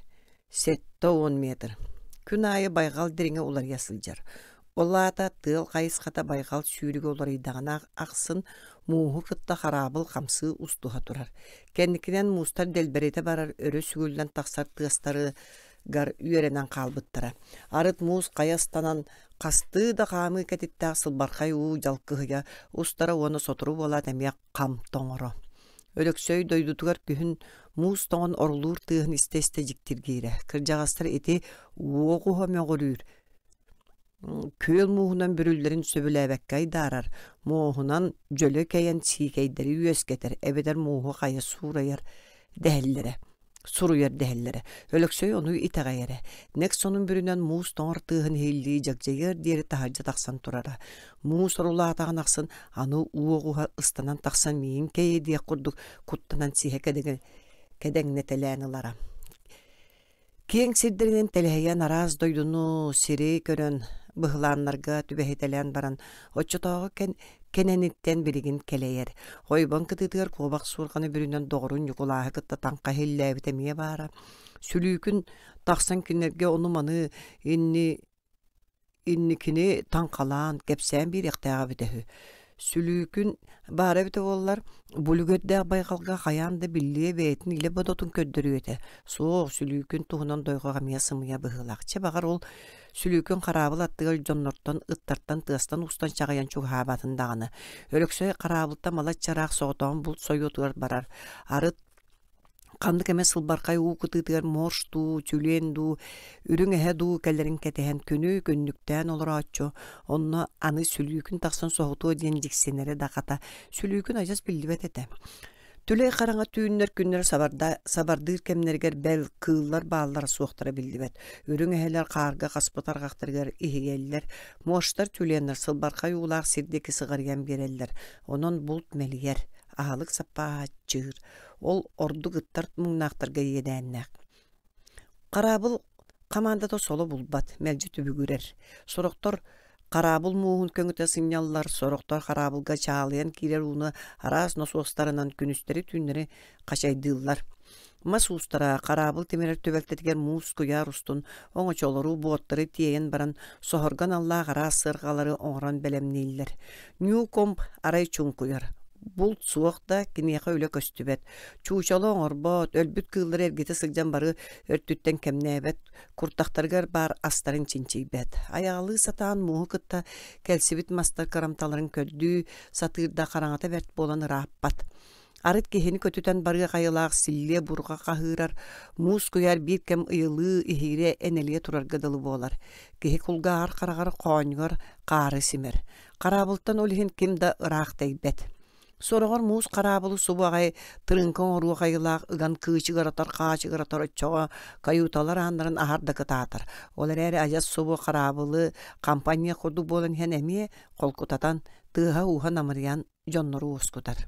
70 метр. Күн аайы байҕал дириҥэ уларыйа сылдьар. Ол аата тыал хайысхата байҕал сүүрүгэ уларыйдаҕына ахсын мууһу кытта хараабыл хамсыы устуһа турар. Кэнникинэн муустар дэлбэритэ барар өрө сүгүллэн тахсар тыастарыгар үөрэнэн хаалбыттара. Арыт муус хайа ыстанан хастыы да хаамыы кэтиттээх сылбархай уу дьалкыһыйа устара уонна сотору буолаат эмиэ хам тоҥоро. Өлөксөй дойдутугар күһүн муус тоҥон орулуур тыаһын истэ-истэ дьиктиргиирэ. Кырдьаҕастар ити уоҕуһа мөҕүрүүр, күөл мууһунан бүрүллэрин сөбүлээбэккэ айдаарар, муоһунан дьөлө кэйэн сиикэйдэри үөскэтэр эбэтэр мууһу хайа суурайар дэһэллэрэ суруйар дэһэллэрэ. Өлөксөй ону итэҕэйэрэ. Нэк сонун бүрүнэн муус тоҥор тыаһын иһиллии дьагдьайыар диэри таһырдьа тахсан турара. Муус орулаатаҕын ахсын аны уоҕуһа ыстанан тахсан миин кэйэ диэх курдук куттанан сиһэ кэдэҥнэтэлээн ылара. Киэҥ сирдэринэн тэлэһийэн араас дойдуну, сири көрөн, быһылааннарга түбэһитэлээн баран, оччотооҕу кэнэниттэн билигин кэлэйэр. Ойбон кытыытыгар куобах суорҕаны бүрүнэн доҕорун Ньукулааһы кытта таҥха иһиллээбитэ эмиэ баара. Сүлүүкүн тахсан кинилэргэ ону-маны инни Инникини таҥхалаан, кэпсээн биэриэхтээҕэ эбитэ үһү. Сүлүүкүн баара эбитэ буоллар, бу үлүгэрдээх байҕалга хайаан да биллиэ бэйэтин илэ бодотун көрдөрүө этэ. Суох, сүлүүкүн туһунан дойҕох эмиэ сымыйа быһыылаах. Чэ, баҕар, ол сүлүүкүн хараабыл аттыгар дьоннортон, ыттартан, тыастан-уустан чаҕыйан чугаһаабатын даҕаны. Өлөксөй хараабылтан балачча ыраах соҕотоҕун булт сойуотугар барар. Арыт Ханнык эмэ сылбархай уу кытыытыгар морж дуу, тюлень дуу, үрүҥ эһэ дуу кэлэрин кэтэһэн күнү күннүктээн олорооччу, онно аны сүлүүкүн тахсан соһутуо диэн дьиксинэрэ да хата, сүлүүкүн адьас биллибэт этэ. Түлэй хараҥа түүннэр күннэр сабардыыр кэмнэригэр бэл кыыллар бааллара суохтара биллибэт. Үрүҥ эһэлэр хаарга хаспыт арҕахтарыгар иһийэллэр, моржтар тюленнэр сылбархай уулаах сир диэки сыҕарыйан биэрэллэр, онон булт мэлийэр, аһылык саппааһа аччыыр. Ол ордук ыттар муҥнаахтарга иэдээннээх. Хараабыл хамаандата соло булбат, мэлдьи түбүгүрэр. Сорохтор хараабыл мууһун көҥүтэ сынньаллар, сорохтор хараабылга чаалыйан киирэр ууну араас носуостарынан күнүстэри-түүннэри хачайдыыллар. Мас уустара хараабыл тимирэр түбэлтэтигэр муус куйаар устун оҥочолору, буоттары тиэйэн баран соһорго аналлаах араас сыарҕалары оҥорон бэлэмнииллэр. Ньюкомб арай чуҥкуйар. Булт суох да, киниэхэ үлэ көстүбэт. Чуучалы оҥорбот, өлбүт кыыллары эргитэ сылдьан бары өртүттэн кэмнээбэт, куртахтарыгар баар астарын чинчийбэт. Айаҕалыы сатаан мууһу кытта кэлсибит мастар кырамталарын көрдүү сатыыр да хараҥата бэрт буолан ырааппат. Арыт киһини көтүтэн барыах айылаах силлиэ бурҕа хаһыырар, муус куйаар биир кэм ыйылыы, иһиирэ, энэлийэ турарга дылы буолар. Киһи кулгааҕар хараҕар хоонньугар хаары симэр. Хараабылтан ол иһин ким да ыраах тэйбэт. Сороҕор муус хараабылы субу аҕай тырыыҥка оҥоруох айылаах ыган кыычыгыратар, хаачыгыратар оччоҕо каюталар ааннарын аһар да кытаатар. Ол эрээри адьас субу хараабылы хампаньыах курдук буолан иһэн эмиэ холкутатан, тыаһа-ууһа намырыйан дьоннору уоскутар.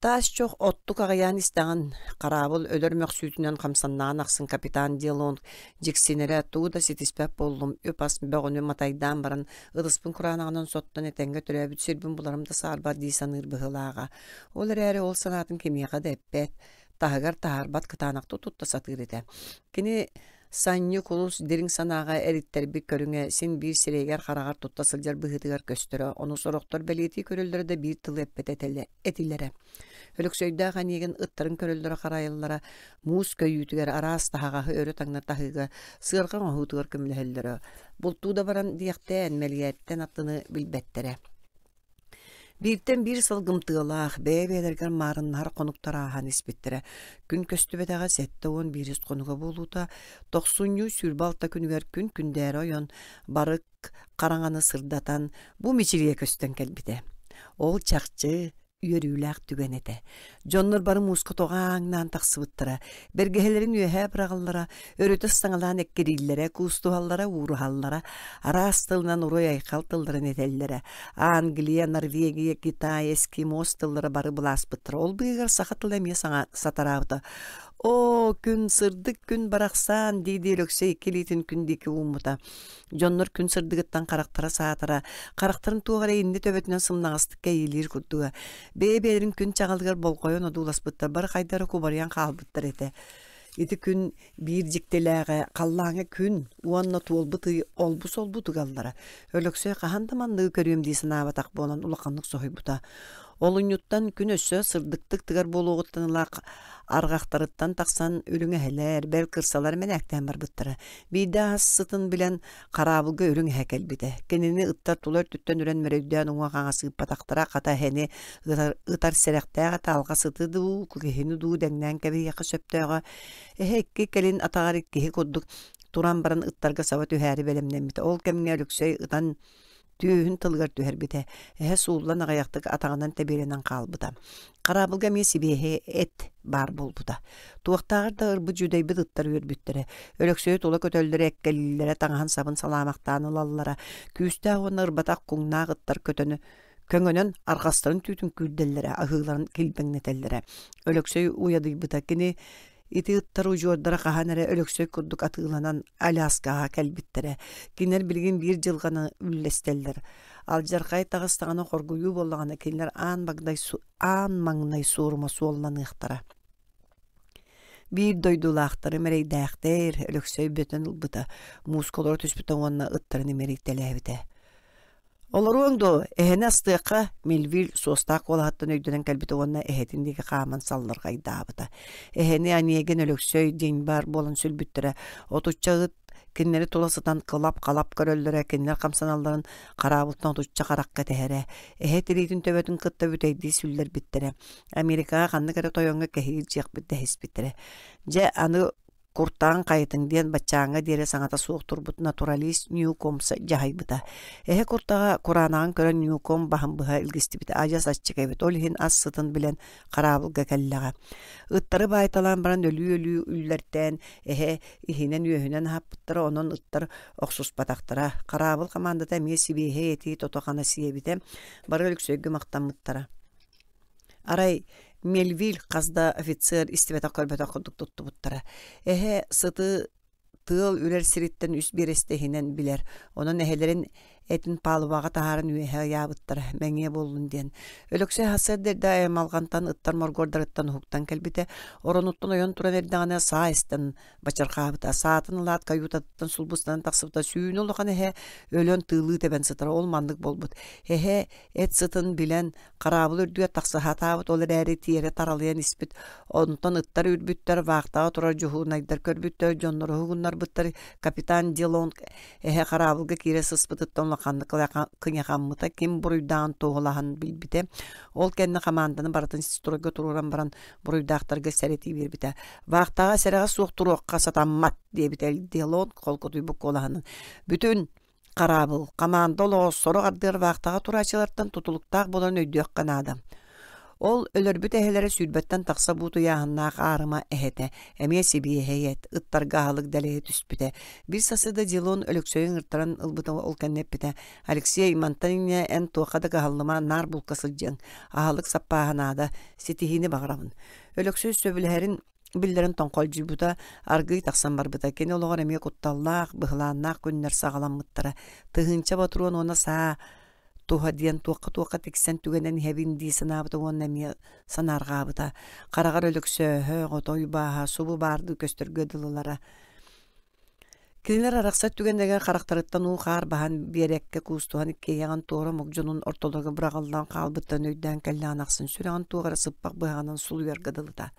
Таас чох оттук аҕыйаан истэҕин, хараабыл өлөр мөхсүүтүнэн хамсаннаҕын ахсын капитан Делонг дьиксинэрэ тугу да ситиспэт буоллум, үп-ас бөҕөнү матайдаан баран ытыспын кураанаҕынан соттон этэҥҥэ төрөөбүт сирбин буларым да саарбар дии саныыр быһыылааҕа. Ол эрээри ол санаатын кимиэхэ да эппэт, таһыгар таһаарбат кытаанахтык тутта сатыыр этэ. Кини Санньы кулус дириҥ санааҕа эриттэрбит көрүҥэ син биир сирэйигэр-хараҕар тутта сылдьар быһыытыгар көстөрө, ону сорохтор бэлиэтии көрөллөрө да биир тылы эппэт этилэрэ. Өлөксөйдөөх эниэгин ыттарын көрөллөрө харайаллара, муус көйүүтүгэр араас таһаҕаһы өрө таҥна таһыыга, сыарҕа оҥоһуутугар көмөлөһөллөрө. Бултуу да баран диэхтээн, мэлийээттэн аттыны билбэттэрэ. Бииртэн биир сылгымтыалаах, бэйэ-бэйэлэригэр маарыннаһар хонуктар ааһан испиттэрэ. Күн көстүбэтэҕэ 71 хонуга буолуута, тохсунньу 26 күнүгэр күн күндээрэ ойон, барык хараҥаны сырдатан, бу мичилийэ көстөн кэлбитэ. Ол чахчы. Үөрүүлээх түгэн этэ. Дьоннор бары мууска тоҕо ааҥнаан тахсыбыттара, бэргэһэлэрин үөһээ быраҕаллара, өрүтэ саҥалаан эккирииллэрэ, куустуһаллара, ууруһаллара, араас тылынан уруй-айхал тылларын этэллэрэ. Англия, Норвегия, Китай, эскимос тыллара бары былааспыттара. Ол быыһыгар саха тыла эмиэ саҥа сатараабыта. «Оо, күн сырдык күн барахсаан!» дии-дии Өлөксөй икки илиитин күн диэки ууммута. Дьоннор күн сырдыгыттан харахтара саатара, харахтарын туох эрэ иннэ төбөтүнэн сымнаҕастык кэйиилиир курдуга. Бэйэ-бэйэлэрин күн чаҕылыгар болҕойон одууласпыттар, бары хайда эрэ кубарыйан хаалбыттар этэ. Ити күн биир дьиктилээҕэ халлааҥҥа күн уонна туолбут ый олбу-солбу тыгаллара. Өлөксөй хаһан да манныгы көрүөм дии санаабатах буолан улаханнык соһуйбута. Олунньуттан күн өссө сырдыктык тыгар буолуоҕуттан ыла арҕахтарыттан тахсан үрүҥ эһэлэр, бэл кырсалар мэнээктээн барбыттара. Биирдэ ас сытын билэн хараабылга үрүҥ эһэ кэлбитэ. Кинини ыттар тула өртүттэн үрэн мөрөйдөөн уҥа-хаҥас ыыппатахтара, хата эһэни ытар, ытар сэрэхтээх этэ алҕас ыты дуу, киһини дуу дэҥнээн кэбиһиэххэ сөптөөҕө. Эһэ икки кэлин атаҕар иккиһи курдук туран баран ыттарга саба түһээри бэлэмнэммитэ. Ол кэмҥэ Өлөксөй ытан түөһүн тылыгар түһэрбитэ, эһэ сууллан аҕыйахтык атаҕынан тэбиэлэнэн хаалбыта. Хараабылга эмиэ сибиэһэй эт баар буолбута. Туохтааҕар да ырбыт дьүдэйбит ыттар үөрбүттэрэ. Өлөксөйү тула көтөллөрө, эккэлииллэрэ, таҥаһын-сабын салаамахтаан ылаллара. Күүстээх уонна ырбатах куҥнаах ыттар көтөнү көҥөнөн арҕастарын түүтүн күүрдэллэрэ, аһыыларын килбэҥнэтэллэрэ. Өлөксөй уйадыйбыта. Кини Ити ыттар удьуордара хаһан эрэ Өлөксөй курдук атыыланан Аляскаҕа кэлбиттэрэ. Кинилэр билигин биир дьылҕаны үллэстэллэр. Алдьархай таҕыстаҕына хоргуйуу буоллаҕына кинилэр аан маҥнай, аан маҥнай суорума суолланыахтара. Биир дойдулаахтарым эрэйдээхтэр, Өлөксөй бүтэн ылбыта, мууска олоро түспүтэ уонна ыттарын имэрийтэлээбитэ. Олоруоҥ дуо, эһэни астыахха, Мельвиль суостаах куолаһыттан өйдөнөн кэлбитэ уонна эһэтин диэки хааман саллырҕайдаабыта. Эһэни Онегин Өлөксөй диэн баар буолан сүлбүттэрэ. Отучча ыт кинилэри тула сытан кылап-халап көрөллөрө, кинилэр хамсаналларын хараабылтан отучча харахха тэһэрэ. Эһэ тириитин төбөтүн кытта бүтэйдии сүллэрбиттэрэ. Америкаҕа ханнык эрэ тойоҥҥо кэһии илдьиэхпит дэһиспиттэрэ. Дьэ, аны Куртаҕын хайытыҥ диэн баччааҥҥа диэри саҥата суох турбут натуралист Ньюкомса дьаһайбыта. Эһэ куртаҕа кураанаҕын көрөн Ньюком баһын быһа илгистибитэ адьас аччык эбит, ол иһин ас сытын билэн хараабылга кэллэҕэ. Ыттары баайталаан баран өлүү-өлүү үллэртээн эһэ иһинэн-үөһүнэн аһаппыттара, онон ыттар охсуспатахтара. Хараабыл хамаандата эмиэ сибиэһэй этии тото-хана сиэбитэ, бары Өлөксөйгө махтаммыттара. Арай Мельвиль хас да офицер истибэтэх-көрбөтөх курдук туттубуттара. Эһэ сыты тыал үрэр сириттэн үс биэрэстэ иһинэн билэр. Онон эһэлэрин этин палубаҕа таһааран үөһэ ыйаабыттара, мэҥиэ буоллун диэн. Өлөксөй сарсыарда эрдэ аймалҕантан ыттар моргуордарыттан уһуктан кэлбитэ. Оронуттан ойон туран эрдэҕинэ саа истэн бачырҕаабыта. Саатын ылаат каютатыттан сулбустанан тахсыбыта. Сүүнэ улахан эһэ өлөн тыылыы тэбэн сытара. Ол маннык буолбут. Эһэ эт сытын билэн Хараабыл үрдүгэр тахса сатаабыт, ол эрээри тиэрэ таралыйан испит. Онтон ыттар үрбүттэр, вахтаҕа турар дьуһуурунайдар көрбүттэр, дьоннору уһугуннарбыттар. Капитан Делонг эһэ хараабылга киирэ сыспытыттан улаханнык кыйахаммыта, ким буруйдааҕын туоһулаһан билбитэ. Ол кэннэ хамаанданы барытын стройга туруоран баран буруйдаахтарга сэрэтии биэрбитэ. «Вахтаҕа сэрэҕэ суох туруохха сатаммат» диэбитэ Делонг холкутуйбут куолаһынан. «Бүтүн Хараабыл, хамаанда олоҕо сорох ардыгар вахтаҕа турааччылартан тутулуктаах буолан өйдүөххэ наада. Ол өлөрбүт эһэлэрэ сүүрбэттэн тахса буут ыйааһыннаах аарыма эһэтэ, эмиэ сибиэһэй эт, ыттарга аһылык дэлэйэ түспүтэ. Биир сарсыарда Дилон Өлөксөйү ыҥыртаран ылбыта ол кэннэ эппитэ: «Алексей, мантан инньэ эн туохха да кыһаллыма, наар булка сылдьыаҥ. Аһылык саппааһа наада, ситиһиини баҕарабын». Өлөксөй сөбүлэһэрин биллэрин тоҥхолдьуйбута, аргыый тахсан барбыта. Кини олоҕор эмиэ кутталлаах, быһылааннаах күннэр саҕаламмыттара. Тыһыынча ботуруон уонна саа туһа диэн туохха-туохха тиксэн түгэнэн иһэбин дии санаабыта уонна эмиэ санаарҕаабыта. Хараҕар Өлөксөөһө, отой бааһа, субу баардыы көстөргө дылылара. Кинилэр арахсар түгэннэригэр харахтарыттан уу-хаар баһан биэрэккэ куустуһан иккиэйэҕин туора омук дьонун ортолоругар быраҕыллан хаалбыттарын өйдөөн кэллэҕин ахсын сүрэҕин туох эрэ сыппах быһаҕынан сулуйарга дылыта.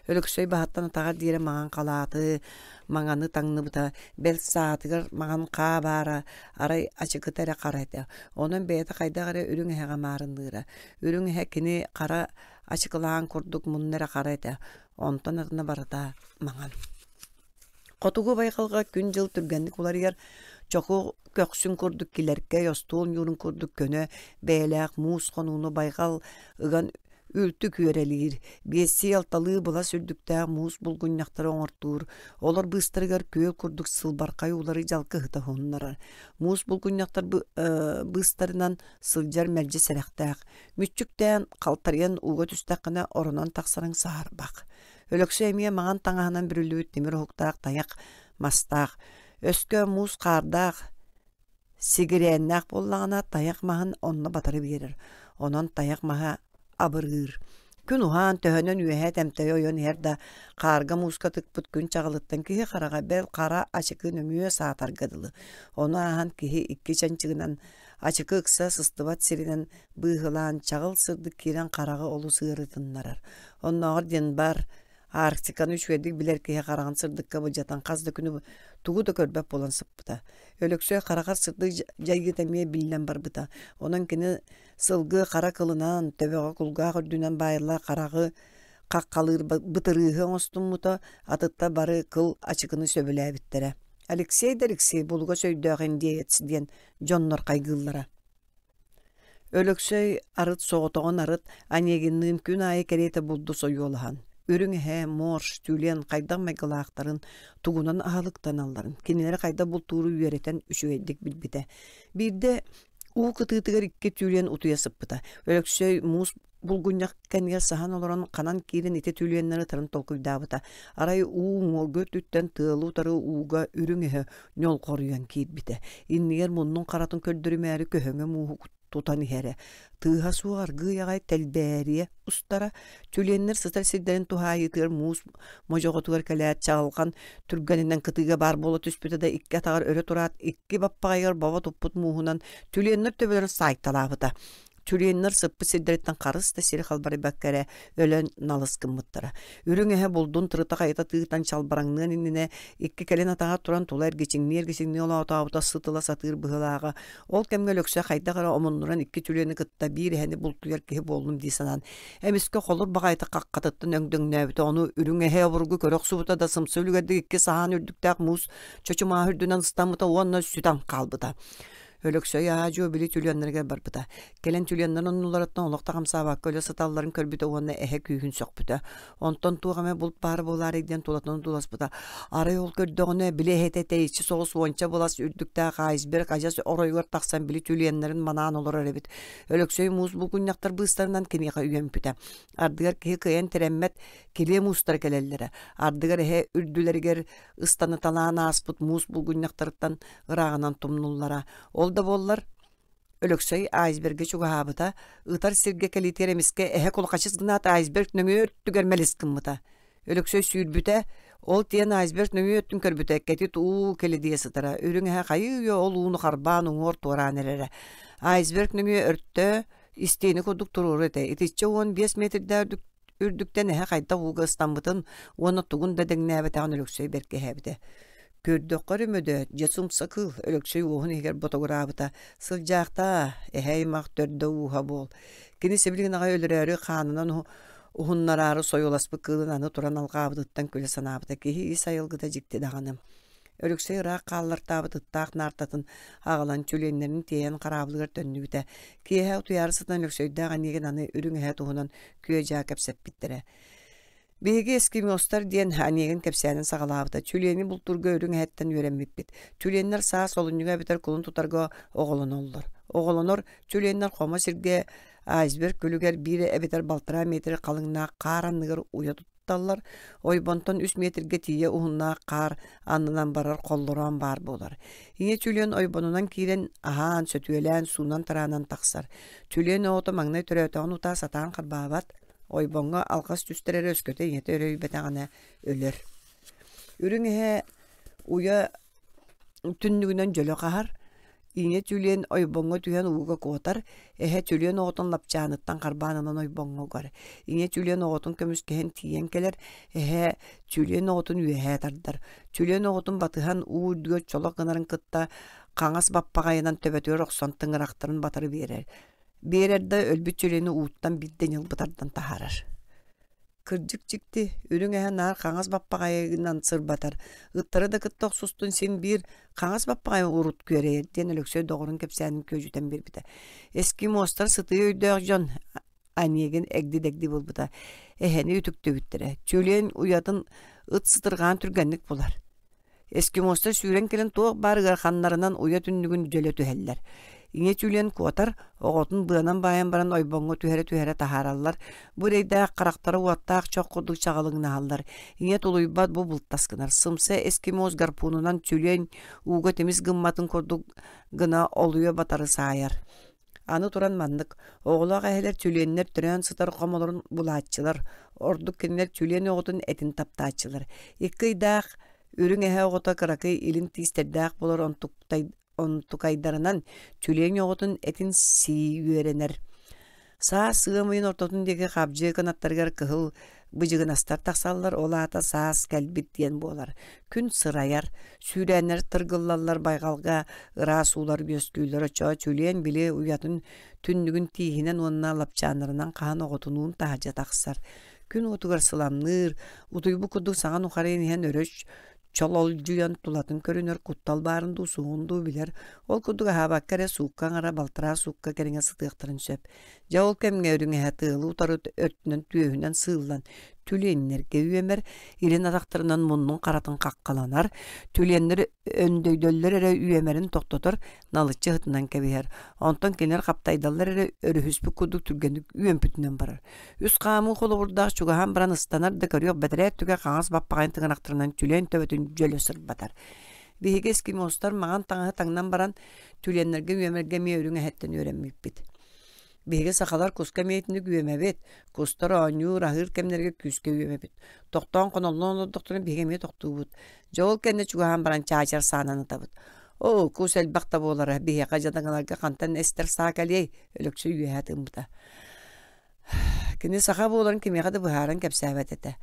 Өлөксөй баһыттан атаҕар диэри маҥан халааты, маҥаны таҥныбыта, бэл саатыгар маҥан хаа баара, арай ачыкыта эрэ хара этэ. Онон бэйэтэ хайдах эрэ үрүҥ эһэҕэ маарынныыра. Үрүҥ эһэ кини хара ачыкылаан курдук мунна эрэ хара этэ, онтон атына барыта маҥан. Хотугу байҕалга күн-дьыл түргэнник уларыйар, чоху көхсүн курдук килэркэй, остуол ньуурун курдук көнө бэйэлээх муус хонууну байҕал ыган Үлтү күөрэлиир, биэстии-алталыы былас үрдүктээх муус булгунньахтары оҥортуур, олор быыстарыгар күөл курдук сылбархай уулары дьалкыһыта уһуннарар. Муус булгунньахтар быыстарынан сылдьар мэлдьи сэрэхтээх. Мүччүктээн, халтарыйан ууга түстэххинэ оронон тахсарыҥ саарбах. Өлөксөй эмиэ маҥан таҥаһынан бүрүллүбүт тимир уһуктаах тайах мастаах, өскө муус хаардаах сигирээннээх буоллаҕына тайах маһын онно батары биэрэр, онон тайах маһа абырыыр. Күн уһаан төһөнөн үөһэ тэмтэйэ ойон иһэр да, хаарга мууска тыкпыт күн чаҕылыттан киһи хараҕа бэл хара ачыкы нөҥүө саатарга дылы. Ону ааһан киһи икки чанчыгынан ачыкы ыкса сыстыбат сиринэн быыһылаан чаҕыл сырдык киирэн хараҕы олус ыарытыннарар. Оннооҕор диэн баар Арктиканы үчүгэйдик билэр киһи хараҕын сырдыкка былдьатан хас да күнү тугу да көрбөт буолан сыппыта. Өлөксөй хараҕар сырдык дьайыыта эмиэ биллэн барбыта. Онон кини сылгы хара кылынан, төбөҕө кулгаах үрдүнэн баайыллар хараҕы хаххалыыр бытырыыһы оҥостуммута, атыттар бары кыл ачыкыны сөбүлээбиттэрэ. Алексей да Алексей булугас өйдөөх индеец диэн дьоннор хайгыыллара. Өлөксөй арыт соҕотоҕун арыт Онегинныын күн аайы кэриэтэ булду сойуолаһан, үрүҥ эһэ, морж, тюлен хайдах майгылаахтарын, тугунан аһылыктаналларын, кинилэри хайдах бултууру үөрэтэн үчүгэйдик билбитэ. Биирдэ уу кытыытыгар икки тюлен утуйа сыппыта. Өлөксөй муус булгунньах кэннигэр саһан олорон ханан киирэн ити түлүөннэри ытарын толкуйдаабыта. Арай уу уҥуоргу өттүттэн тыалы утары ууга үрүҥ эһэ ньолҕоруйан киирбитэ. Иннигэр муннун харатын көрдөрүмээри көһөҥө мууһу тутан иһэрэ. Тыаһа суох аргыый аҕай тэлбээрийэ устара. Түлүөннэр сытар сирдэрин туһаайыытыгар муус модьоҕотугар кэлээт чаҕылҕан түргэнинэн кытыыга баар буола түспүтэ да икки атаҕар өрө тураат икки баппаҕайыгар бобо туппут мууһунан түлүөннэр төбөлөрүн саайталаабыта. Тюленнар сыппыт сирдэриттэн харыс да сири халбарыйбакка эрэ өлөн налыс гыммыттара. Үрүҥ эһэ булдун тырыта-хайыта тыытан чалбараҥныан иннинэ икки кэлин атаҕар туран тула эргичиҥнии-эргичиҥнии олоотообута сыт ыла сатыыр быһыылааҕа. Ол кэмҥэ Өлөксөй хайдах эрэ омуннуран икки тюлени кытта биир эһэни бултуйар киһи буоллум дии санаан, эмискэ холур баҕайытык хаххатыттан өҥдөҥнөөбүтэ, ону үрүҥ эһэ обургу көрө охсубута да сымса үлүгэрдик икки саһаан үрдүктээх муус чочумааһы үрдүнэн ыстаммыта уонна сүтэн хаалбыта. Өлөксөй аа-дьуо били түлүөннэригэр барбыта. Кэлэн түлүөннэр оннуларыттан олох да хамсаабакка өлө сыталларын көрбүтэ уонна эһэ күүһүн сөхпүтэ. Онтон туох эмэ булт баар буолаарай диэн тулатын одууласпыта. Арай ол көрдөҕүнэ, били эһэтэ тэйиччи соҕус уонча былас үрдүктээх айсберг адьас оройугар тахсан били түлүөннэрин манаан олорор эбит. Өлөксөй муус булгунньахтар быыстарынан киниэхэ үөмпүтэ. Ардыгар киһи кыайан тирэммэт килиэ муустара кэлэллэрэ. Ардыгар эһэ үрдүлэригэр ыстаныталаан ааспыт муус булгунньахтарыттан ырааҕынан тумнуллара. Ол да буоллар, Өлөксөй айсбергэ чугаһаабыта, ытар сиргэ кэлиитигэр эмискэ эһэ кулахачыс гынаат айсберг нөҥүө өттүгэр мэлис гыммыта. Өлөксөй сүүрбүтэ, ол тиэн айсберг нөҥүө өттүн көрбүтэ, кэтит уу кэлидийэ сытара, үрүҥ эһэ хайыы-үйэ ол ууну харбаан уҥуор туораан эрэрэ. Айсберг нөҥүө өртө истиэнэ курдук туруору этэ, итиччэ 15 метрдээх үрдүктэн эһэ хайдах ууга ыстаммытын уонна тугун да дэҥнээбэтэҕин Өлөксөй бэркиһээбитэ. Көрдөххө эрэ мөдөөт, дьэ сумса кыыл, Өлөксөй уоһун иһигэр ботугураабыта. Сылдьаахтаа, эһэ аймах төрдө ууһа буол. Кини сибилигин аҕай өлөрөөрү хаанынан уһуннараары сойуоласпыт кыылын аны туран алҕаабытыттан күлэ санаабыта. Киһи ис айылгыта дьикти даҕаны. Өлөксөй ыраах хааллартаабыт ыттаах наартатын аҕалан чүлүөннэрин тиэйэн хараабылыгар төннүбүтэ. Киэһэ утуйаары сытан Өлөксөйдөөх эниигин аны үрүҥ эһэ туһунан күө-дьаа кэпсэппиттэрэ. Биһиги эскимостар диэн Онегин кэпсээнин саҕалаабыта. Чүлүөнү бултуурга үрүҥ эһэттэн үөрэммиппит. Чүлүөннэр саас олунньуга эбэтэр кулун тутарга оҕолоноллор. Оҕолонор чүлүөннэр хомо сиргэ айсберг күлүгэр биир эбэтэр балтараа метр халыҥнаах хаар анныгар уйа тутталлар. Ойбонтон үс метргэ тиийэ уһуннаах хаар аннынан барар холлороон баар буолар. Ийэ чүлүөн ойбонунан киирэн аһаан, сөтүөлээн, суунан-тараанан тахсар. Чүлүөн оҕото маҥнай төрөөтөҕүн утаа сатаан харбаабат, ойбоҥҥо алҕас түстэр эрэ өскөтө ийэтэ өрөйбөтөҕүнэ өлөр. Үрүҥ эһэ уйа түннүгүнэн дьөлө хаһар, ийэ түлүөн ойбоҥҥо түһэн ууга куотар, эһэ түлүөн оҕотун лапчааныттан харбаан ылан ойбоҥҥо угар. Ийэ түлүөн оҕотун көмүскэһэн тиийэн кэлэр, эһэ түлүөн оҕотун үөһээ тардар. Түлүөн оҕотун батыһан уу үрдүгэр чолох гынарын кытта хаҥас баппаҕайынан төбөтүгэр охсон тыҥырахтарын батары биэрэр. Биэрэр да өлбүт түлүөнү ууттан биирдэ ньылбы тардан таһаарар. Кырдьык дьикти, үрүҥ эһэ наар хаҥас баппаҕайынан сырбатар, ыттары да кытта охсустун син биир хаҥас баппаҕайы урут күөрэйэр диэн Өлөксөй доҕорун кэпсээнин күөдьүтэн биэрбитэ. Эскимостар сытыы өйдөөх дьон. Онегин эгди-дэгди буолбута. Эһэни үтүктүбүттэрэ. Тюлень уйатын ыт сытырҕаан түргэнник булар. Эскимостар сүүрэн кэлэн туох баар ыараханнарынан уйа түннүгүн дьөлө түһэллэр. Ийэ тюлень куотар, оҕотун быанан баайан баран ойбоҥҥо түһэрэ-түһэрэ таһаараллар. Бу эрэйдээх харахтара уоттаах чох курдук чаҕылыҥнаһаллар. Ийэ тулуйбат бу бултас гынар. Сымса эскимос гарпунунан тюлень ууга тимис гымматын курдук гына олуйа батары саайар. Аны туран маннык, оҕолоох эһэлэр тюленнэр төрөөн сытар хомолорун булааччылар, ордук кинилэр тюлень оҕотун этин таптааччылар. Икки ыйдаах үрүҥ эһэ оҕото кыракый илин тиистэрдээх буолар онтукайдарынан тюлень оҕотун этин сии үөрэнэр. Саас ыам ыйын ортотун диэки хабдьы кынаттарыгар кыһыл быдьыгынастар тахсаллар, ол аата саас кэлбит диэн буолар. Күн сырайар, сүүрээннэр тыргыллаллар, байҕалга ыраас уулар үөскүүллэр. Оччоҕо Чүлүөн били уйатын түннүгүн тииһинэн уонна лапчааннарынан хаһан оҕотунуун таһырдьа тахсар. Күн уотугар сыламныыр, утуйбут курдук саҥа нухарыйан иһэн өрө чололдьуйан тулатын көрүнэр куттал баарын дуу, суоҕун дуу билэр. Ол курдук аһаабакка эрэ суукка аҥара, балтараа суукка кэриҥэ сытыахтарын сөп. Дьэ ол кэмҥэ үрүҥ эһэ тыалы утары өттүнэн түөһүнэн сыыллан түлүөннэргэ үөмэр, илин атахтарынан муннун харатын хаххаланар, түлүөннэр өндөйдөллөр эрэ үөмэрин тохтотор, налыччы ыһытынан кэбиһэр. Онтон кинилэр хаптайдаллар эрэ өрүһүспүт курдук түргэнник үөмпүтүнэн барар. Үс хаамыы холобурдаах чугаһаан баран ыстанар да көрүөх бэтэрээ өттүгэр хаҥас баппаҕайын тыҥырахтарынан түлүөн төбөтүн дьөлө сырбатар. Биһиги эскимостар маҥан таҥаһы таҥнан баран түлүөннэргэ үөмэргэ эмиэ үрүҥ эһэттэн үөрэммиппит. Биһиги сахалар куска эмиэ итинник үөмэбит. Кустар оонньуур, аһыыр кэмнэригэр күүскэ үөмэбит. Тохтоон хоноллон олордохторуна биһиги эмиэ тохтуубут. Дьэ ол кэннэ чугаһаан баран чаачар саанан ытабыт. Оо, кус элбэх да буолара, биһиэхэ дьадаҥыларга хантан эстэр саа кэлиэй? Өлөксөй үөһэ тыыммыта. Кини саха буоларын кимиэхэ да быһааран кэпсээбэт этэ.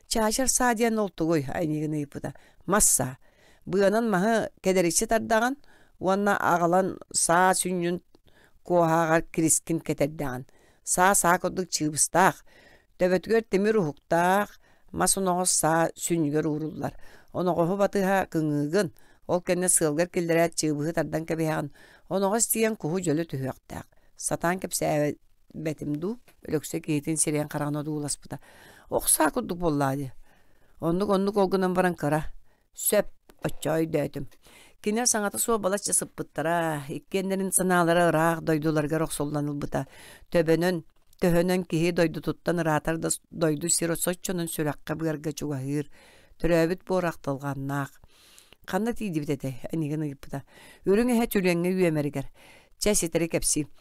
Чаачар саа диэн ол тугуй? Айнигин ыйыппыта. Мас саа. Быанан маһы кэдэриччи тардаҕын уонна аҕалан саа сүнньүн куоһааҕар кирискин кэтэрдэҕин. Саа саа курдук чыыбыстаах, төбөтүгэр тимир уһуктаах, мас оноҕос саа сүнньүгэр ууруллар. Оноҕоһу батыһа кыҥыыгын, ол кэннэ сыалгар киллэрээт чыыбыһы тардан кэбиһэҕин. Оноҕос тиийэн куһу дьөлө түһүөхтээх. Сатаан кэпсээбэтим дуу, Өлөксөй киһитин сирэйин-хараҕын одууласпыта. Ох саа курдук буоллаа дии. Оннук-оннук ол гынан баран кыра. Сөп, оччоо өйдөөтүм. Кинилэр саҥата суох балачча сыппыттара, иккиэннэрин санаалара ыраах дойдуларыгар охсуллан ылбыта. Төбөнөн, төһөнөн киһи дойдутуттан ыраатар да дойду сир соччонон сүрэххэ-быарга чугаһыыр, төрөөбүт буор ахтылҕаннаах. Ханна тиийдибит этэй? Энигин ыйыппыта. Үрүҥ эһэ түлүөҥҥэ үөмэригэр. Чэ, ситэри кэпсиим.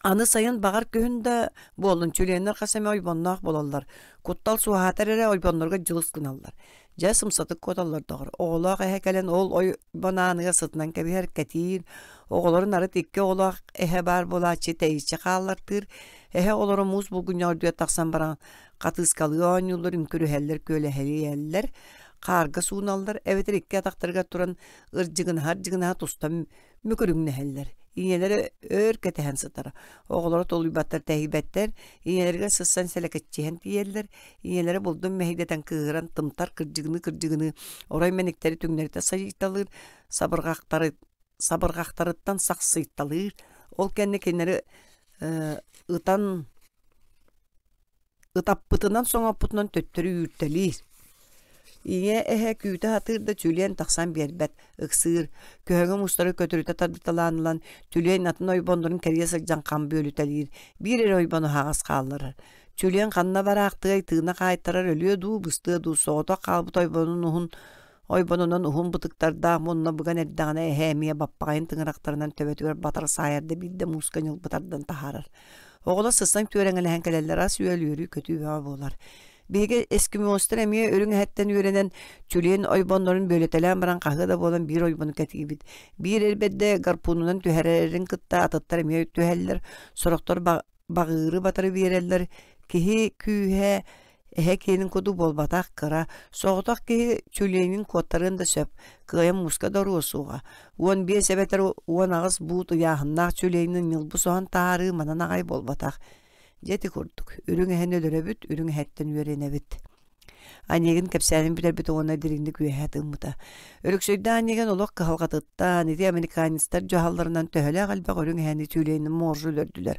Аны сайын баҕар күһүн да буоллун, чүлүөннэр хас эмэ ойбонноох буолаллар. Куттал суоһаатар эрэ ойбоннорго дьылыс гыналлар. Дьэ, сымсатык куоталлар доҕор. Оҕолоох эһэ кэлэн ол ойбон ааныгар сытынан кэбиһэр, кэтиир. Оҕолорун арыт икки оҕолоох эһэ баар буолааччы тэйиччи хааллартыыр. Эһэ оҕолоро муус булгунньах үрдүгэр тахсан баран хатыыскалыы оонньууллар, үҥкүрүһэллэр, күөлэһийэллэр, хаарга сууналлар эбэтэр икки атахтарыгар туран ырдьыгынаһа-ырдьыгынаһа тустан мүкүрүҥнэһэллэр. Ийэлэрэ өр кэтэһэн сытар. Оҕолоро тулуйбаттар, тэһийбэттэр. Ийэлэригэр сыссан сэлэкэччиһэн тиийэллэр. Ийэлэрэ булдун мэһэйдэтэн кыыһыран тымтар кырдьыгыныы-кырдьыгыныы орой мэниктэри түҥнэритэ сайыйталыыр, сабырҕахтары сабырҕахтарыттан сахсыйталыыр. Ол кэннэ кинилэри ытан Ытаппытынан соҥоппутунан төттөрү үүртэлиир. Ийэ эһэ күүтэ сатыыр да түлүөн тахсан биэрбэт, ыксыыр, көһөҥө мустары көтүрүтэ тардыталаан ылан, түлүөн атын ойбоннорун кэрийэ сылдьан хам бүөлүтэлиир, биир эрэ ойбону аһаҕас хаалларар. Түлүөн ханна бараахтыай, тыына хаайтарар өлүө дуу, быстыа дуу, соҕотох хаалбыт ойбонун уһун Ойбонунан уһун бытыктардаах мунна быган эрдэҕинэ эһэ эмиэ баппаҕайын тыҥырахтарынан төбөтүгэр батары саайар да биирдэ мууска ньылбы тардан таһаарар. Оҕолор сыстан түөрэҥэлэһэн кэлэллэр ас-үөл үөрүү-көтүү бөҕө буолар. Биһиги эскимостар эмиэ үрүҥ эһэттэн үөрэнэн чүлүөн ойбоннорун бүөлэтэлээн баран хаһыа да буолан биир ойбону кэтиибит. Биир эр бэрдэ гарпунунан түһэрэрин кытта атыттар эмиэ түһэллэр, сорохтор баҕыыры батары биэрэллэр. Киһи күүһэ эһэ киэнин курдук буолбатах кыра, соҕотох киһи чүлүөнүн куоттарыан да сөп, кыайан мууска да оруо суоҕа. 15 эбэтэр 18 буут ыйааһыннаах чүлүөнү ньылбы соһон таһаарыы манан аҕай буолбатах. Дьэ ити курдук, үрүҥ эһэни өлөрөбүт, үрүҥ эһэттэн үөрэнэбит. Онегин кэпсээнин бүтэрбит уонна дириҥник үөһэ тыыммыта. Өлөксөйдөөх Онегин олох кыһалҕатыттан, ити американецтар дьаһалларынан төһөлөөх элбэх үрүҥ эһэни түүлэйин моржу өлөрдүлэр.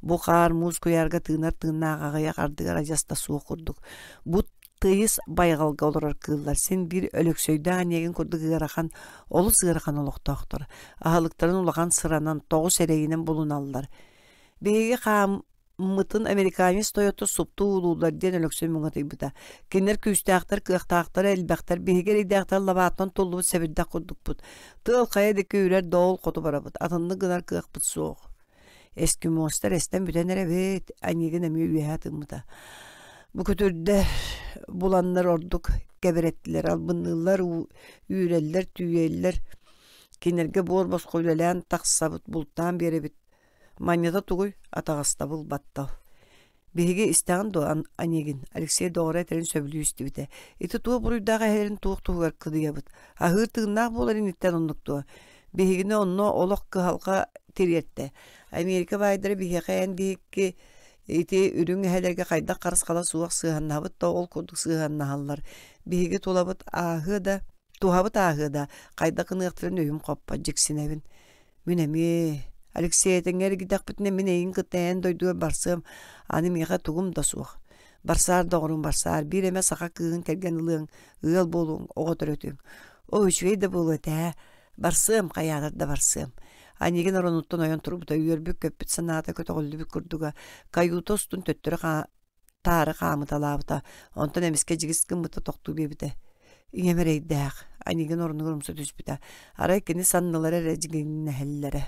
Бу хаар муус куйаарга тыынар тыыннаах аҕыйах ардыгар адьас да суох курдук. Бу тыйыс байҕалга олорор кыыллар син биир Өлөксөйдөөх Онегин курдук ыарахан, олус ыарахан олохтоохтор. Аһылыктарын улахан сыранан, тоҕус эрэйинэн булуналлар. Биһиги хаам мытын американец тойотто супту уулууллар диэн Өлөксөй муҥатыйбыта. Кинилэр күүстээхтэр, кыахтаахтар, элбэхтэр, биһиги эрэйдээхтэр лабааттан туллубут сэбирдэх курдукпут. Тыал хайа диэки үрэр доол хоту барабыт, атыннык гынар кыахпыт суох. Эскимостар эстэн бүтэн эрэбит, Онегин эмиэ үөһэ тыыммыта. Бу күтүрдэр буланнар ордук кэбирэттилэр, албынныыллар, үүрэллэр, түүйэллэр. Кинилэргэ буор босхо үлэлээн тахсабыт, бултаан биэрэбит Манньата тугуй, атаҕастабыл баттал. Биһиги истэҕин дуо, Онегин, Алексей доҕоро этэрин сөбүлүү истибитэ. Ити туох буруйдаах эһэлэрин туох туһугар кыдыйабыт? Аһыыр тыыннаах буолар инниттэн оннук дуо? Биһигини онно олох кыһалҕа тириэртэ. Америка баайдара биһиэхэ эн биһикки ити үрүҥ эһэлэргэ хайдах харысхала суох сыһыаннаһабыт да ол курдук сыһыаннаһаллар. Биһиги тулабыт ааһыа да, туһабыт ааһыа да, хайдах гыныахтарын өйүм хоппот, дьиксинэбин. Мин эмиэ Алексей этэҥҥэ эргийдэхпитинэ мин эйигин кытта эн дойдугар барсыам, аны миэхэ тугум да суох. Барсаар доҕорум барсаар, биир эмэ саха кыыһын кэргэн ылыаҥ, ыал буолуоҥ, оҕо төрөтүөҥ. Оо, үчүгэй да буолуо этэ ээ. Барсыам, хайаатар да барсыам. Онегин оронуттан ойон турбута, үөрбүт-көппүт санаата көтөҕүллүбүт курдуга, каюта устун төттөрү таары хаамыталаабыта, онтон эмискэ дьигис гыммыта тохтуу биэрбитэ. Ийэм эрэйдээх, Онегин орунугар умса түспүтэ. Арай кини саннылара эрэ дьигиҥнэһэллэрэ.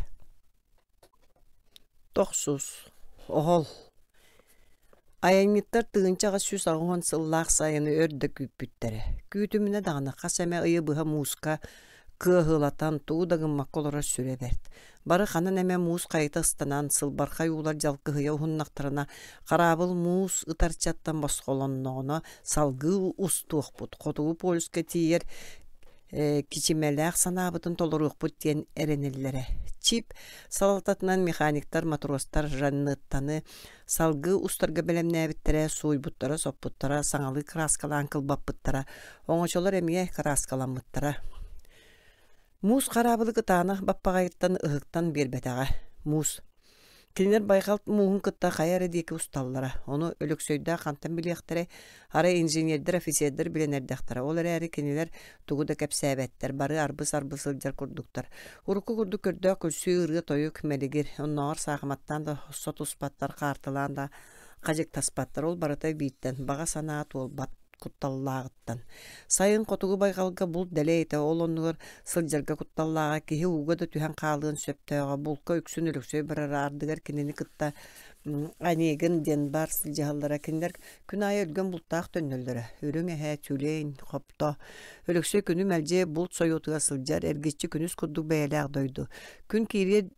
Тохсус, оһол. Айанньыттар 1880 сыллаах сайыны өр да күүппүттэрэ. Күүтүмүнэ даҕаны хас эмэ ыйы быһа мууска кыаһылатан, тугу да гыммакка олорор сүрэ бэрт. Бары ханан эмэ муус хайыта ыстанан, сылбархай уулар дьалкыһыйа уһуннахтарына, хараабыл муус ытарчаттан босхолонноҕуна салгыы устуохпут, хотугу полюска тиийэр кичимэлээх санаабытын толоруохпут диэн эрэнэллэрэ. Чип салалтатынан механиктар, матростар Жаннеттаны салгыы устарга бэлэмнээбиттэрэ, сууйбуттара, соппуттара, саҥалыы кырааскалаан кылбаппыттара, оҥочолор эмиэ кырааскаламмыттара. Муус хараабылы кытаанах баппаҕайыттан ыһыктан биэрбэтэҕэ. Муус. Кинилэр байҕал мууһун кытта хайа эрэ диэки усталлара. Ону Өлөксөйдөөх хантан билиэхтэрэй, арай инженердэр, офицердар билэн эрдэхтэрэ. Ол эрээри кинилэр тугу да кэпсээбэттэр, бары арбы-сарбы сылдьар курдуктар. Урукку курдук көрдөөх күлсүү, ырыа-тойук, мэлигир, оннооҕор саахыматтаан да сотуспаттар, хаартылаан да хадьыктаспаттар. Ол барыта бииртэн, баҕа санаа туолбат кутталлааҕыттан. Сайын хотугу байҕалга булт дэлэй этэ, ол оннугар сылдьарга кутталлааҕа, киһи ууга да түһэн хаалыан сөптөөҕө. Булка үксүн Өлөксөй барара, ардыгар кинини кытта Онегин диэн баар сылдьыһаллара. Кинилэр күн аайы өлгөм бултаах төннөллөрө. Үрүҥ эһэ, тюлень, хопто. Өлөксөй күнү мэлдьи булт сойуотугар сылдьар, эргиччи күнүс курдук бэйэлээх дойду. Күн киириэ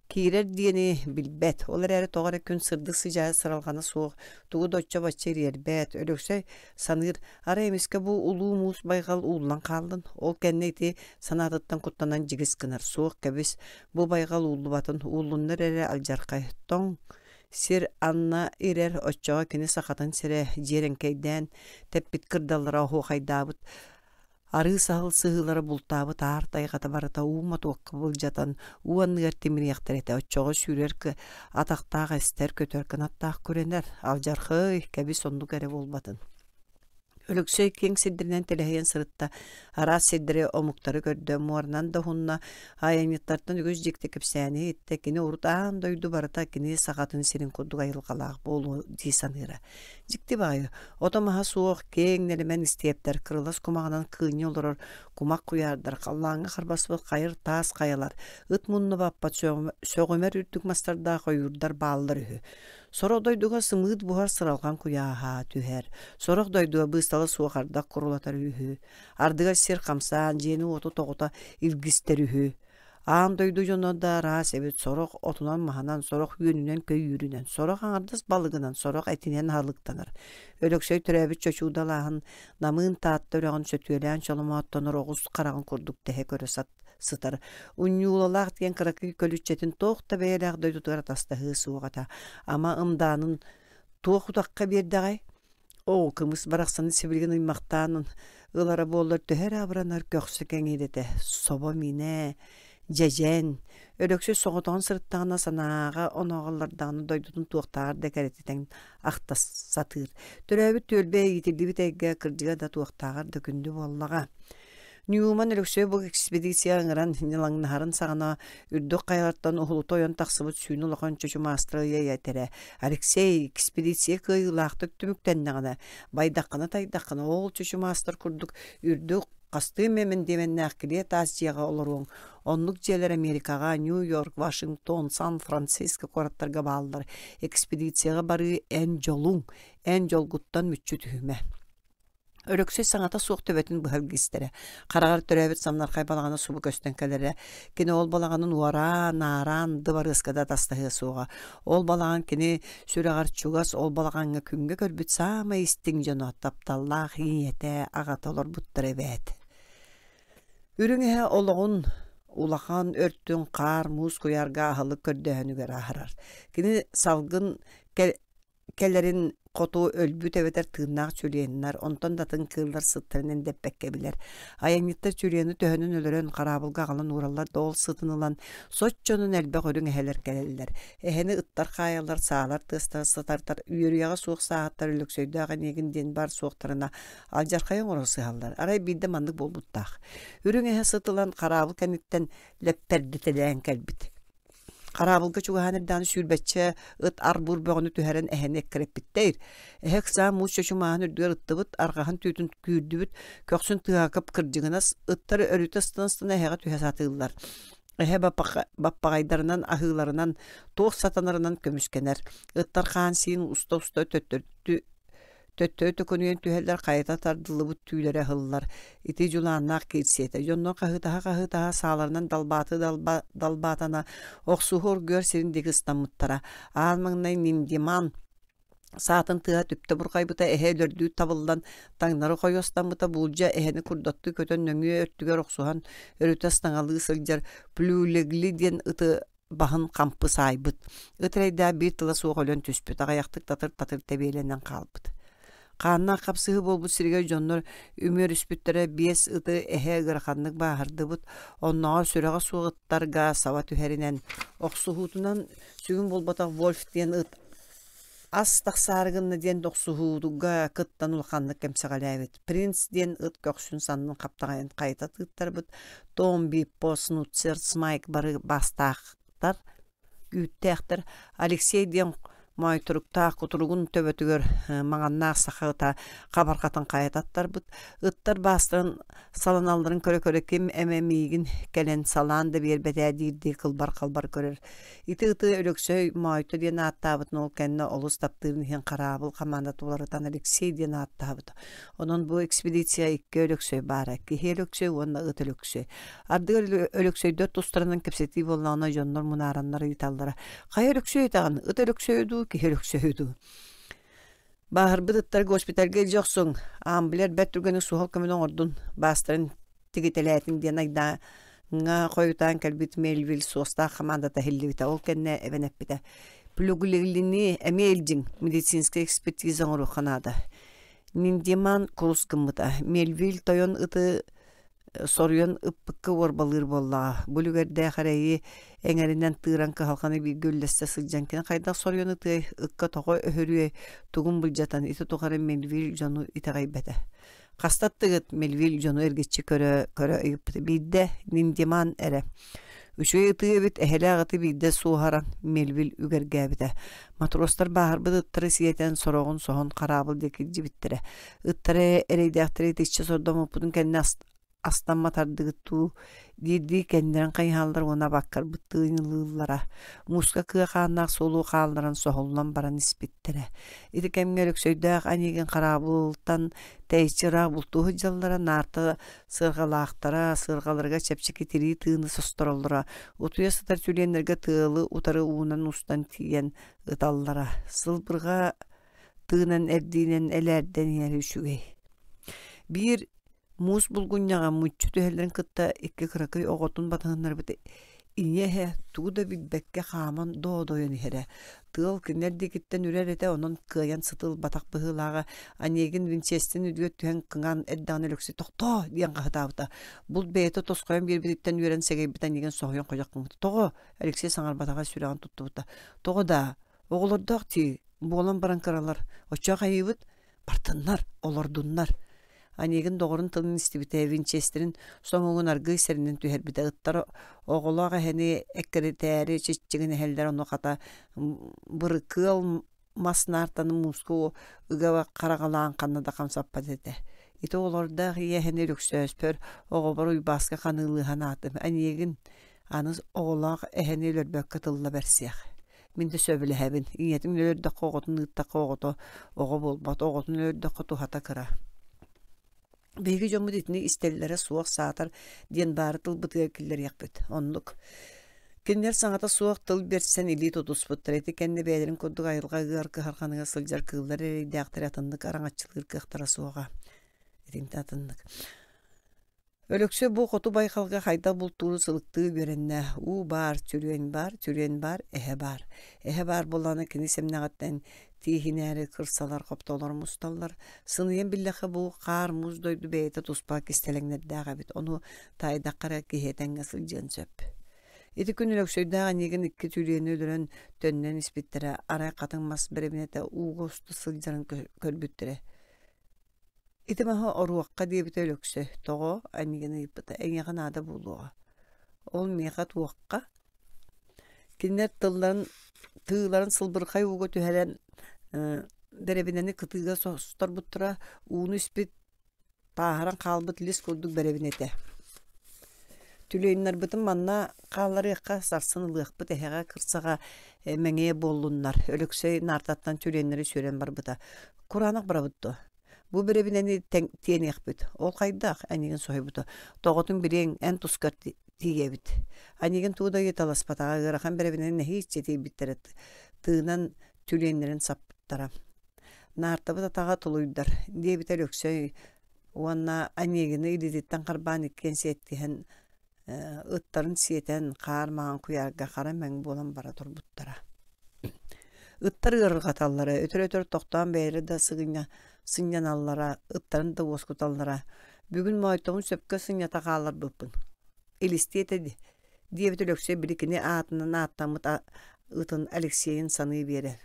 Киирэр диэни билбэт, ол эрээри тоҕо эрэ күн сырдык сыдьаайа сыралҕана суох, тугу да оччо-бачча ириэрбэт, Өлөксөй саныыр, арай эмискэ бу улуу муус байҕал ууллан хааллын, ол кэннэ ити санаатыттан куттанан дьигис гынар, суох кэбис, бу байҕал ууллубатын, ууллуннар эрэ алдьархай, тоҥ сир анна ирэр, оччоҕо кини сахатын сирэ дьиэрэҥкэйдээн тэппит кырдаллара оһуохайдаабыт Арыы саһыл сыһыылара бултаабыт аар тайҕата барыта уу мотуокка былдьатан, уу анныгар тимириэхтэр этэ, оччоҕо сүүрэр атахтаах эстэр, көтөр кынаттаах күрэнэр, алдьархай, кэбис оннук эрэ буолбатын. Өлөксөй киэҥ сирдэринэн тэлэһийэн сырытта, араас сирдэри, омуктары көрдө, муоранан да уһунна, айанньыттартан үгүс дьикти кэпсээни иһиттэ, кини урут аан дойду барыта кини сахатын сирин курдук айылҕалаах буолуо дии саныыра. Дьикти баайы, ото-маһа суох, киэҥ нэлэмэн истиэптэр, кырылас кумаҕынан кыынньа олорор кумах куйаардар, халлааҥҥа харбаспыт хайыр таас хайалар, ыт мунна баппат сөҕүмэр үрдүк мастардаах ойуурдар бааллар үһү. Сорох дойдуга сымыыт буһар сыралҕан куйааһа түһэр, сорох дойдуга быыстала суох ардах курулатар үһү. Ардыгар сир хамсаан, дьиэни-уоту тоҕута илгистэр үһү. Аан дойду дьоно да араас эбит, сорох отунан-маһынан, сорох үөнүнэн-көйүүрүнэн, сорох аҥардас балыгынан, сорох этинэн аһылыктанар. Өлөксөй төрөөбүт Чочууда алааһын намыын Таатта үрэҕин сөтүөлээн чоломооттонор оҕус хараҕын курдук тэһэ көрө сытар. Унньуулалаах диэн кыракый көлүччэтин туох да бэйэлээх дойдутугар атастаһыы суох этэ. Ама ымдаанын туох утахха биэрдэҕэй? Оо, кымыс барахсаны сибилигин ыймахтаан ылара буоллар төһө эрэ абыранар көхсө кэҥиир этэ, собо миинэ, дьэдьэн. Өлөксөй соҕотоҕун сырыттаҕына санааҕа онооҕоллордаҕына дойдутун туохтааҕар да кэрэтитэн ахта сатыыр. Төрөөбүт түөлбэ иитиллибит эйгэ кырдьыга да туохтааҕар да күндү буоллаҕа. Ньюман Өлөксөй бу экспедицияҕа ыҥыран ньылаҥнаһарын саҕана үрдүк хайалартан уһулута ойон тахсыбыт сүүнэ улахан чочумаастара ыйа этэрэ. Алексей экспедиция кыайыылаахтык түмүктэннэҕинэ, байдаххына-тайдаххына ол чочумаастар курдук үрдүк хастыы эмэ мэндиэмэннээх килиэ таас дьиэҕэ олоруоҥ. Оннук дьиэлэр Америкаҕа, Нью-Йорк, Вашингтон, Сан-Франциско куораттарга бааллар. Экспедицияҕа барыы эн дьолуҥ, эн дьолгуттан мүччү түһүмэ. Өлөксөй саҥата суох төбөтүн быһа илгистэрэ. Хараҕар төрөөбүт самнархай балаҕана субу көстөн кэлэрэ. Кини ол балаҕанын уораан, аараан дыбарыаска да атастаһыа суоҕа. Ол балаҕан кини сүрэҕэр чугас, ол балаҕаҥҥа күҥҥэ көрбүт саамай истиҥ дьоно, тапталлаах ийэтэ, аҕата олорбуттара эбээт. Үрүҥ эһэ олоҕун улахан өртүн хаар, муус куйаарга аһылык көрдөөһүнүгэр ааһарар. Кини салгын кэлэрин хоту өлбүт эбэтэр тыыннаах чүлүөннэр, онтон да атын кыыллар сыттарын эндэппэккэ билэр. Айанньыттар чүлүөнү төһөнөн өлөрөн, хараабылга аҕалан уураллар да ол сытын ылан, соччонон элбэх үрүҥ эһэлэр кэлэллэр. Эһэни ыттар хаайаллар, саалар тыастара сытартар, үөрүйэҕэ суох сааһыттар Өлөксөйдөөх эниэгин диэн бар суохтарына алдьархайы оҥоро сыһаллар. Арай биирдэ маннык буолбуттаах. Үрүҥ эһэ сыт ылан хараабыл кэнниттэн лэппэрдитэлээн кэлбит. Хараабылга чугаһаан эрдэҕинэ сүүрбэччэ ыт ар-бур бөҕөнү түһэрэн эһэни эккирэппиттэр. Эһэ ыксаан муус чочумааһын үрдүгэр ыттыбыт, арҕаһын түүтүн күүрдүбүт, көхсүн тыаһа кып-кырдьыгынас, ыттар өрүтэ ыстана-ыстана эһэҕэ түһэ сатыыллар. Эһэ баппаҕайдарынан, аһыыларынан, туох сатанарынан көмүскэнэр. Ыттар хаан-сиин уста-уста төттөрү Төттөрү төкүнүйэн түһэллэр, хайыта тардыллыбыт түүлэрэ ыһыллар. Ити дьулааннаах киирсиэтэ. Дьоннор хаһыытаһа-хаһыытаһа сааларынан далбааты далбаатана охсуһуу оргуйар сирин диэки ыстаммыттара. Аан маҥнай Ниндиман саатын тыаһа түптэ бурҕайбыта, эһэ өлөрдүү табыллан, таҥнары хойуостаммыта, буулдьа эһэни курдаттыы көтөн нөҥүө өртүгэр охсуһан өрүтэ ыстаҥалыы сылдьар Плюлегли диэн ыты баһын хампы саайбыт. Ыт эрэйдээх биир тыла суох өлөн түспүт, аҕыйахтык татыр-татыр тэбиэлэнэн хаалбыт. Хааннаах хапсыһыы буолбут сиригэр дьоннор үмүөрүспүттэрэ биэс ыты эһэ ыараханнык бааһырдыбыт, оннооҕор сүрэҕэ суох ыттарга саба түһэринэн, охсуһуутунан сүгүн буолбатах Вольф диэн ыт ас тахсаары гынна диэн охсуһууга кыттан улаханнык кэмсэҕэлээбит. Принц диэн ыт көхсүн саннын хаптаҕайын хайыта тыыттарбыт. Том, Биппо, Снуцер, Смайк бары баастаахтар, үүттээхтэр. Алексей диэн моойторуктаах кутуругун төбөтүгэр маҥаннаах саха ыта хабарҕатын хайа таттарбыт. Ыттар баастарын саланалларын көрө-көрө ким эмэ миигин кэлэн салаан да биэрбэтээ диирдии кылбар-халбар көрөр. Ити ыты Өлөксөй Моойто диэн ааттаабытын ол кэннэ олус таптыырын иһин хараабыл хамаандата уларытан Алексей диэн ааттаабыта. Онон бу экспедиция икки Өлөксөй баара, киһи Өлөксөй уонна ыт Өлөксөй. Ардыгар Өлөксөйдөр тустарынан кэпсэтии буоллаҕына дьоннор мунаараннар ыйыталлара: «Хайа Өлөксөй этэҕин, ыт Өлөксөйү дуу, киһи Өлөксөйү дуу?» Бааһырбыт ыттар госпитальга илдьэ охсуҥ, Амблер бэрт түргэнник суһал көмөнү оҥордун, баастарын тигитэлээтин диэн айдааҥҥа хойутаан кэлбит Мельвиль суостаах хамаандата иһиллибитэ. Ол кэннэ эбэн эппитэ: «Плюглилини эмиэ илдьиҥ, медицинскэй экспертиза оҥоруохха наада». Ниндиман курус гыммыта. Мельвиль тойон ыты соруйан ыппыкка уорбалыыр буоллаҕа. Бу үлүгэрдээх эрэйи эҥэринэн тыыран кыһалҕаны бииргэ үллэстэ сылдьан кини хайдах соруйан ытыай, ыкка тоҕо өһөрүөй, тугун былдьатан ити тухары Мельвиль дьону итэҕэйбэтэ. Хаста аттыгыт Мельвиль дьону эргиччи көрө көрө ыйыппыта. Биирдэ Ниндиман эрэ. Үчүгэй ытыы эбит, эһэлээх ыты биирдэ суоһаран Мельвиль үгэргээбитэ. Матростар бааһырбыт ыттары сиэтэн, сороҕун соһон хараабыл диэки илдьибиттэрэ. Ыттара эрэйдээхтэри итиччэ сордоммуппутун кэннэ астамматардыгыт дуу диирдии кэннилэрин хайыһаллар уонна абаккарбыттыы ылыыллара. Мууска кыа хааннаах суолу хаалларан соһуллан баран испиттэрэ. Ити кэмҥэ Өлөксөйдөөх Анегин хараабылтан тэйиччи ыраах бултуу сылдьаллара, наарта сыарҕалаахтара, сыарҕаларыгар чэпчэки тирии тыыны состороллоро, утуйа сытар түлүөннэргэ тыалы утары уунан устан тиийэн ыталлара. Сылбырҕа тыынан эрдиинэн элээрдэн иһэр үчүгэй. Биир муус булгунньаҕа муччу түһэллэрин кытта икки кыракый оҕотун батыһыннарбыт. Ийэ эһэ тугу да билбэккэ хааман доодойон иһэрэ. Тыал кинилэр диэкиттэн үрэр этэ, онон кыайан сытылбатах быһыылааҕа. Онегин Винчестин үрдүгэр түһэн кыҥаан эрдэҕинэ Өлөксөй «Тохтоо!» диэн хаһытаабыта. Булт бэйэтэ тосхойон биэрбититтэн үөрэн сэгэйбит Онегин соһуйан ходьох гыммыта. «Тоҕо?» Алексей саҥарбатаҕа сүрэҕин туттубута. «Тоҕо даа? Оҕолордоох дии, буолан баран кыралар. Оччоҕо хайыыбыт? Бартыннар, олордуннар. Онегин доҕорун тылын истибитэ, винчестерин соҥугун аргыый сэринэн түһэрбитэ. Ыттар оҕолоох эһэни эккирэтээри чиччигинэһэллэр, ону хата бырыкыал мас наартаны мууска ыга хараҕалаан ханна да хамсаппат этэ. Ити оҕолордоох ийэ эһэни Өлөксөөспөр, оҕобор Уйбааска ханыылыһан аатым. Онегин аны оҕолоох эһэни өлөрбөккө тылла бэрсиэх. Мин да сөбүлэһэбин. Ийэтин өлөрдөххө, оҕотун ыыттахха оҕото оҕо буолбат, оҕотун өлөрдөххө туһата кыра. Биһиги дьоммут итини истэллэрэ суох саатар диэн баары тылбытыгар киллэриэхпит. Оннук. Кинилэр саҥата суох тыл бэрсэн илии тутуспуттар. Ити кэннэ бэйэлэрин курдук айылҕа ыар кыһарҕаныгар сылдьар кыыллар эрэйдээхтэри атыннык араҥаччылыыр кыахтара суоҕа. Итинтэн атыннык. Өлөксөй бу хоту байҕалга хайдах бултууру сылыктыы үөрэннэ: уу баар, сүрүөн баар, сүрүөн баар, эһэ баар. Эһэ баар буоллаҕына кини сэмнэҕиттэн тииһинээри кырсалар, хоптолор мусталлар. Сыныйан биллэххэ бу хаар-муус дойду бэйэтэ туспа кистэлэҥнэрдээх эбит, ону таайдахха эрэ киһи этэҥҥэ сылдьыан сөп. Ити күн Өлөксөйдөөх эйигин икки түлүөнү өлөрөн төннөн испиттэрэ, арай хатыҥ мас бэрэбинэтэ ууга уста сылдьарын көрбүттэрэ. Ити маһы оруохха диэбитэ Өлөксөй, тоҕо эйигин ыйыппыта, эйиэхэ наада буолуоҕа. Ол миэхэ туохха? Кинилэр тылларын тыыларын сылбырхай ууга түһэрэн бэрэбинэни кытыыга состорбуттара, ууну испит, тааһыран хаалбыт лис курдук бэрэбинэ этэ. Түлүөннарбытын манна хаалларыахха, сарсын ылыахпыт эһэҕэ кырсаҕа мэҥиэ буоллуннар. Өлөксөй наартаттан түлүөннэри сүөрэн барбыта. Кураанах барабыт дуо? Бу бэрэбинэни тиэниэхпит. Ол хайдах? Анигин соһуйбута. Тоҕотун билиэҥ, эн тускар тиийэбит. Анигин тугу да ыйыталаспатаҕа, ыарахан бэрэбинэни нэһииччэ тиэйбиттэрэ, тыынан түлүөннэрин саппыттара. Наартабыт атаҕа тулуйдар, диэбитэ Өлөксөй уонна Онегины илиититтэн харбаан иккиэн сиэттиһэн ыттарын сиэтэн хаар маҥан куйаарга хара мэҥ буолан бара турбуттара. Ыттар ыарырҕаталлара, өтөр-өтөр тохтоон бэйэлэрэ да сыгынньа сынньаналлара, ыттарын да уоскуталлара. Бүгүн моойторун сөпкө сынньата хаалларбыппын. Илистиэ этэ дии, диэбит Өлөксөй били кини аатынан ааттаммыт ытын Алексейын саныы биэрэр.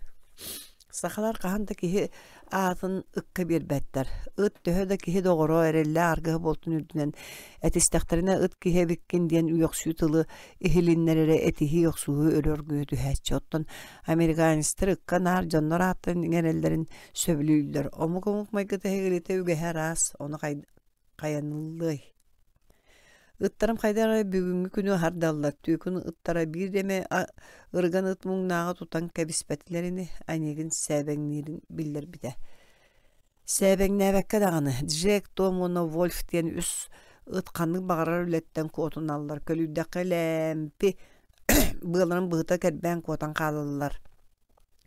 Сахалар хаһан да киһи аатын ыкка биэрбэттэр. Ыт төһө да киһи доҕоро, эрэллээх аргыһа буолтун үрдүнэн этистэхтэринэ ыт киһи эбиккин диэн үөхсүү тылы иһилиннэрэрэ этиһии охсуһуу өрө оргуйа түһээччи. Оттон американецтар ыкка наар дьоннор ааттарын иҥэрэллэрин сөбүлүүллэр. Омук-омук майгыта эһигилитэ үгэһэ араас, ону хайаныллыай? Ыттарым хайдах эрэ бүгүҥҥү күнү аһардаллар, түөкүн ыттара биир эмэ ырыган ыт муҥнааҕы тутан кэбиспэтилэр ини, Онегин сээбэҥниирин биллэрбитэ. Сээбэҥнээбэккэ даҕаны, Джек, Том уонна Вольф диэн үс ыт ханнык баҕарар үлэттэн куотуналлар, көлүйдэххэ лээмпи быаларын быһыта кэрбээн куотан хаалаллар.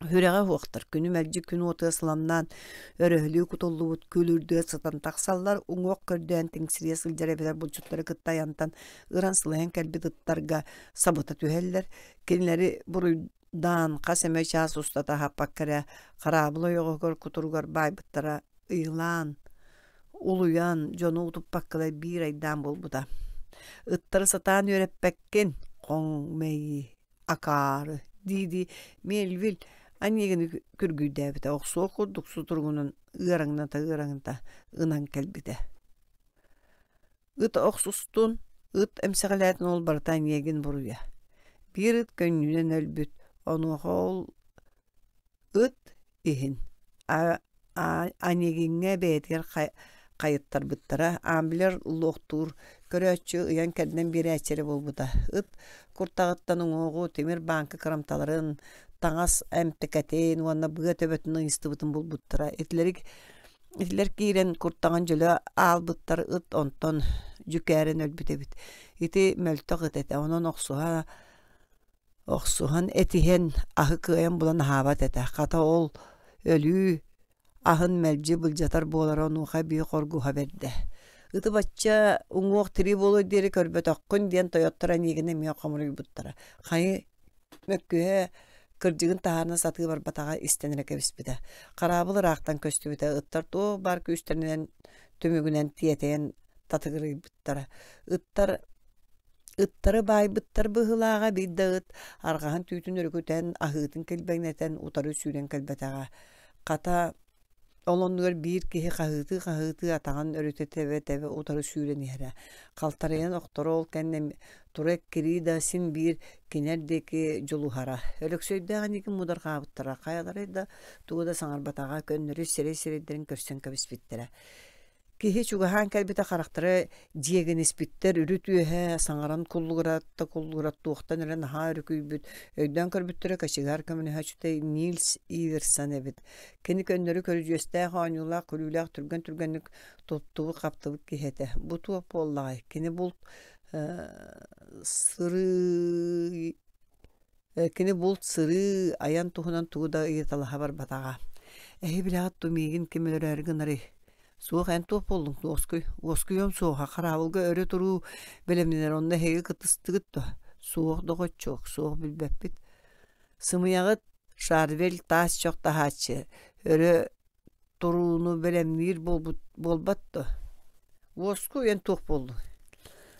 Сүрэҕэ уһуохтар, күнү мэлдьи күн уотугар сыламнаан, өрөһөлүү кутуллубут күл үрдүгэр сытан тахсаллар, уҥуох көрдөөн тиҥсирийэ сылдьар эбэтэр булчуттары кытта айантан ыран-сылайан кэлбит ыттарга сабыта түһэллэр. Кинилэри буруйдаан хас эмэ чаас устата аһаппакка эрэ хараабыл ойоҕоһугар кутуругар баайбыттара ыйылаан, улуйан, дьону утуппаккалар биир айдаан буолбута. Ыттары сатаан үөрэппэккин, хоҥ мэйии акаары дии-дии Мельвиль Онегины күргүйдээбитэ, охсуох курдук сутуругунан ыараҥната-ыараҥната ынан кэлбитэ. Ыт охсустун, ыт эмсэҕэлээтин ол барыта Онегин буруйа. Биир ыт көнньүнэн өлбүт, онуоха ол Ыт иһин Онегиҥҥа бэйэтигэр хайыттарбыттара, Амблер луохтуур көрөөччү ыйан-кэрдэн биэрээччи эрэ буолбута. Ыт куртаҕыттан уҥуоҕу, тимир бааҥка кырамталарын, таҥас эмтэкэтин уонна быа төбөтүн ыйыстыбытын булбуттара. Итилэри итилэр киирэн куртаҕын дьөлө аалбыттар ыт онтон дьүкээрэн өлбүт эбит. Ити мөлтөх ыт этэ, онон охсуһа Охсуһан, этиһэн, аһы кыайан булан аһаабат этэ, хата ол өлүү аһын мэлдьи былдьатар буолара онуоха эбии хоргуһа бэрдэ. Ыты бачча уҥуох тирии буолуор диэри көрбөтөххүн диэн тойоттор эйиигин эмиэ хомуруйбуттара. Хайы мөккүһэ кырдьыгын таһаарына сатыы барбатаҕа истэн эрэ кэбиспитэ. Хараабыл ыраахтан көстүбүтэ, ыттар туох баар күүстэринэн түмүгүнэн тиэтэйэн татыгырыйбыттара. Ыттар ыттары баайбыттар быһыылааҕа биир да ыт арҕаһын түүтүн өрүкүтэн, аһыытын килбэҥнэтэн утары сүүрэн кэлбэтэҕэ. Хата Ол оннугар биир киһи хаһыытыы-хаһыытыы атаҕын өрүтэ тэбэ-тэбэ утары сүүрэн иһэрэ. Халтарыйан охторо ол кэннэ тура эккирии да син биир кинилэр диэки дьулуһара. Өлөксөйдөөх инники мударҕаабыттара, хайалара да тугу да саҥарбатаҕа, көннөрү сирэй-сирэйдэрин көрсөн кэбиспиттэрэ. Киһи чугаһаан кэлбитэ харахтара дьиэгиниспиттэр, үрүт үөһэ саҥаран куллугуратта куллугурат туохтан эрэ наһаа өрүкүйбүт, өйдөөн көрбүттэрэ кочегар көмөлөһөөччүтэ Нильс Иверсон эбит. Кини көннөрү көрүдьүөстээх оонньуулаах, күлүүлээх түргэн-түргэнник туттубут-хаптыбыт киһи этэ. Бу туох буоллаҕай? Кини булт сырыы Кини булт, сырыы, айан туһунан тугу да ыйыталаһа барбатаҕа. Эһи билэҕит дуу миигин ким өлөрөөрү гынарый? Суох, эн туох буоллуҥ? Уоскуй. Уоскуйуом суоҕа, хараабылга өрө туруу бэлэмнэнэр, онно эһиги кыттыстыгыт дуо? Суох, доҕоччуок, суох билбэппит. Сымыйаҕыт, Шарвель таас чох таһааччы, өрө турууну бэлэмниир буолбут буолбат дуо? Уоскуй эн туох буоллуҥ?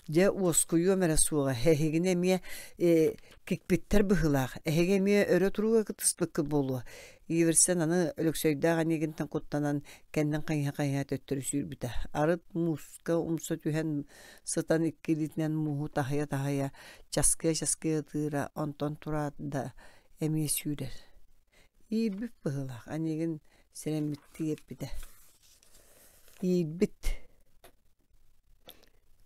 Дьэ уоскуйуом эрэ суоҕа, эһигини эмиэ э, кикпиттэр быһыылаах, эһиги эмиэ өрө турууга кыттыспыккыт буолуо. Иверсэн аны Өлөксөйдөөх эниигинтэн куттанан кэннин хайыһа-хайыһа төттөрү сүүрбүтэ. Арыт мууска умса түһэн сытан икки илиитинэн мууһу таһыйа-таһыйа часкыйа-часкыйа ытыыра, онтон тураат да эмиэ сүүрэр. Иирбит быһыылаах, эниигин сэрэммиттии эппитэ. Иирбит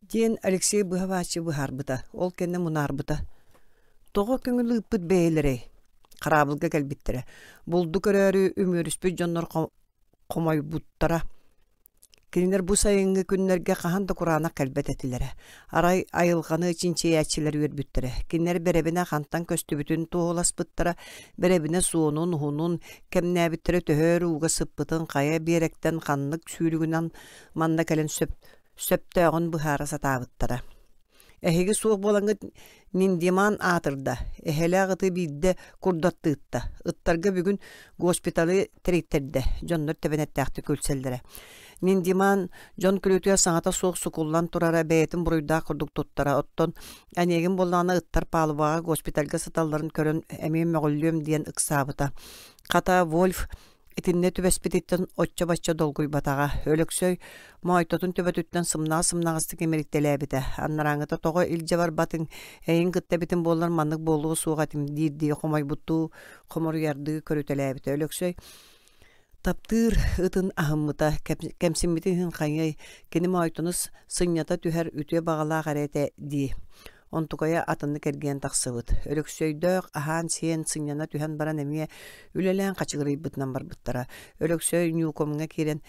диэн Алексей быһа-бааччы быһаарбыта, ол кэннэ мунаарбыта. Тоҕо көҥүл ыыппыт бэйэлэрэй? Хараабылга кэлбиттэрэ. Булду көрөөрү үмүөрүспүт дьоннор хомойбуттара. Кинилэр бу сайыҥҥы күннэргэ хаһан да кураанах кэлбэт этилэрэ. Арай айылҕаны чинчийээччилэр үөрбүттэрэ. Кинилэр бэрэбинэ хантан көстүбүтүн туоһуласпыттара, бэрэбинэ суонун, уһунун кэмнээбиттэрэ төһө өр ууга сыппытын, хайа биэрэктэн ханнык сүүрүгүнэн манна кэлэн сөп сөптөөҕүн быһаара сатаабыттара. Эһиги суох буолаҥҥыт Ниндиман аатырда, эһэлээх ыты биирдэ курдаттыытта, ыттарга бүгүн госпиталы тэрийтэрдэ, дьоннор тэбэнэттээхтик күлсэллэрэ. Ниндиман дьон күлүүтүгэр саҥата суох сукуллан турара бэйэтин буруйдаах курдук туттара, оттон Онегин буоллаҕына ыттар палубаҕа госпитальга сыталларын көрөн эмиэ мөҕүллүөм диэн ыксаабыта. Хата Вольф Итиннэ түбэспититтэн оччо-бачча долгуйбатаҕа. Өлөксөй моойторун төбөтүттэн сымнаҕас-сымнаҕастык имирийтэлээбитэ. Анарааҥҥыта тоҕо илдьэ барбатыҥ, эйигин кытта эбитим буоллар маннык буолуо суох этим диирдии хомойбуттуу, хоморуйардыы көрүтэлээбитэ. Өлөксөй таптыыр ытын аһыммыта, кэмсиммитин иһин хайыай, кини моойтору сынньата түһэр үтүө баҕалаах эрэ этэ дии. Онтукайа атыннык эргийэн тахсыбыт. Өлөксөйдөөх аһаан-сиэн, сынньана түһэн баран эмиэ үлэлээн хачыгырыйбытынан барбыттара. Өлөксөй Ньуукумҥа киирэн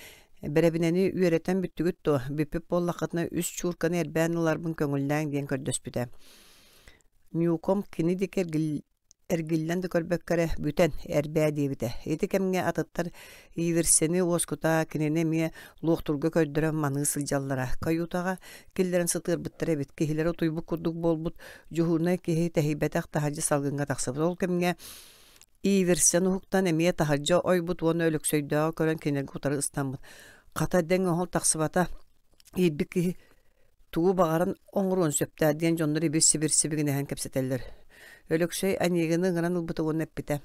«Бэрэбинэни үөрэтэн бүттүгүт дуо? Бүппүт буоллаххытына үс чуурканы эрбээн ыларбын көҥүллээҥ» диэн көрдөспүтэ. Ньуукум кини диэки эргиллэн да көрбөккө эрэ бүтэн эрбээ диэбитэ. Ити кэмҥэ атыттар Иверсени уоскута кинини эмиэ луохтурга көрдөрөн маныы сылдьаллара. Каютаҕа киллэрэн сытыарбыттар эбит. Киһилэрэ утуйбут курдук буолбут дьуһуурунай киһи тэһийбэтэх таһырдьа салгыҥҥа тахсыбыт. Ол кэмҥэ Иверсен уһуктан эмиэ таһырдьа ойбут уонна Өлөксөйдөөҕү көрөн кинилэргэ утары ыстаммыт. Хата дэҥ оһол тахсыбата. Иирбит киһи тугу баҕаран оҥоруон сөптөөх диэн дьоннор ибир-сибир сибигинэһэн кэпсэтэллэр. Өлөксөй Онегины ыҥыран ылбыта уонна эппитэ: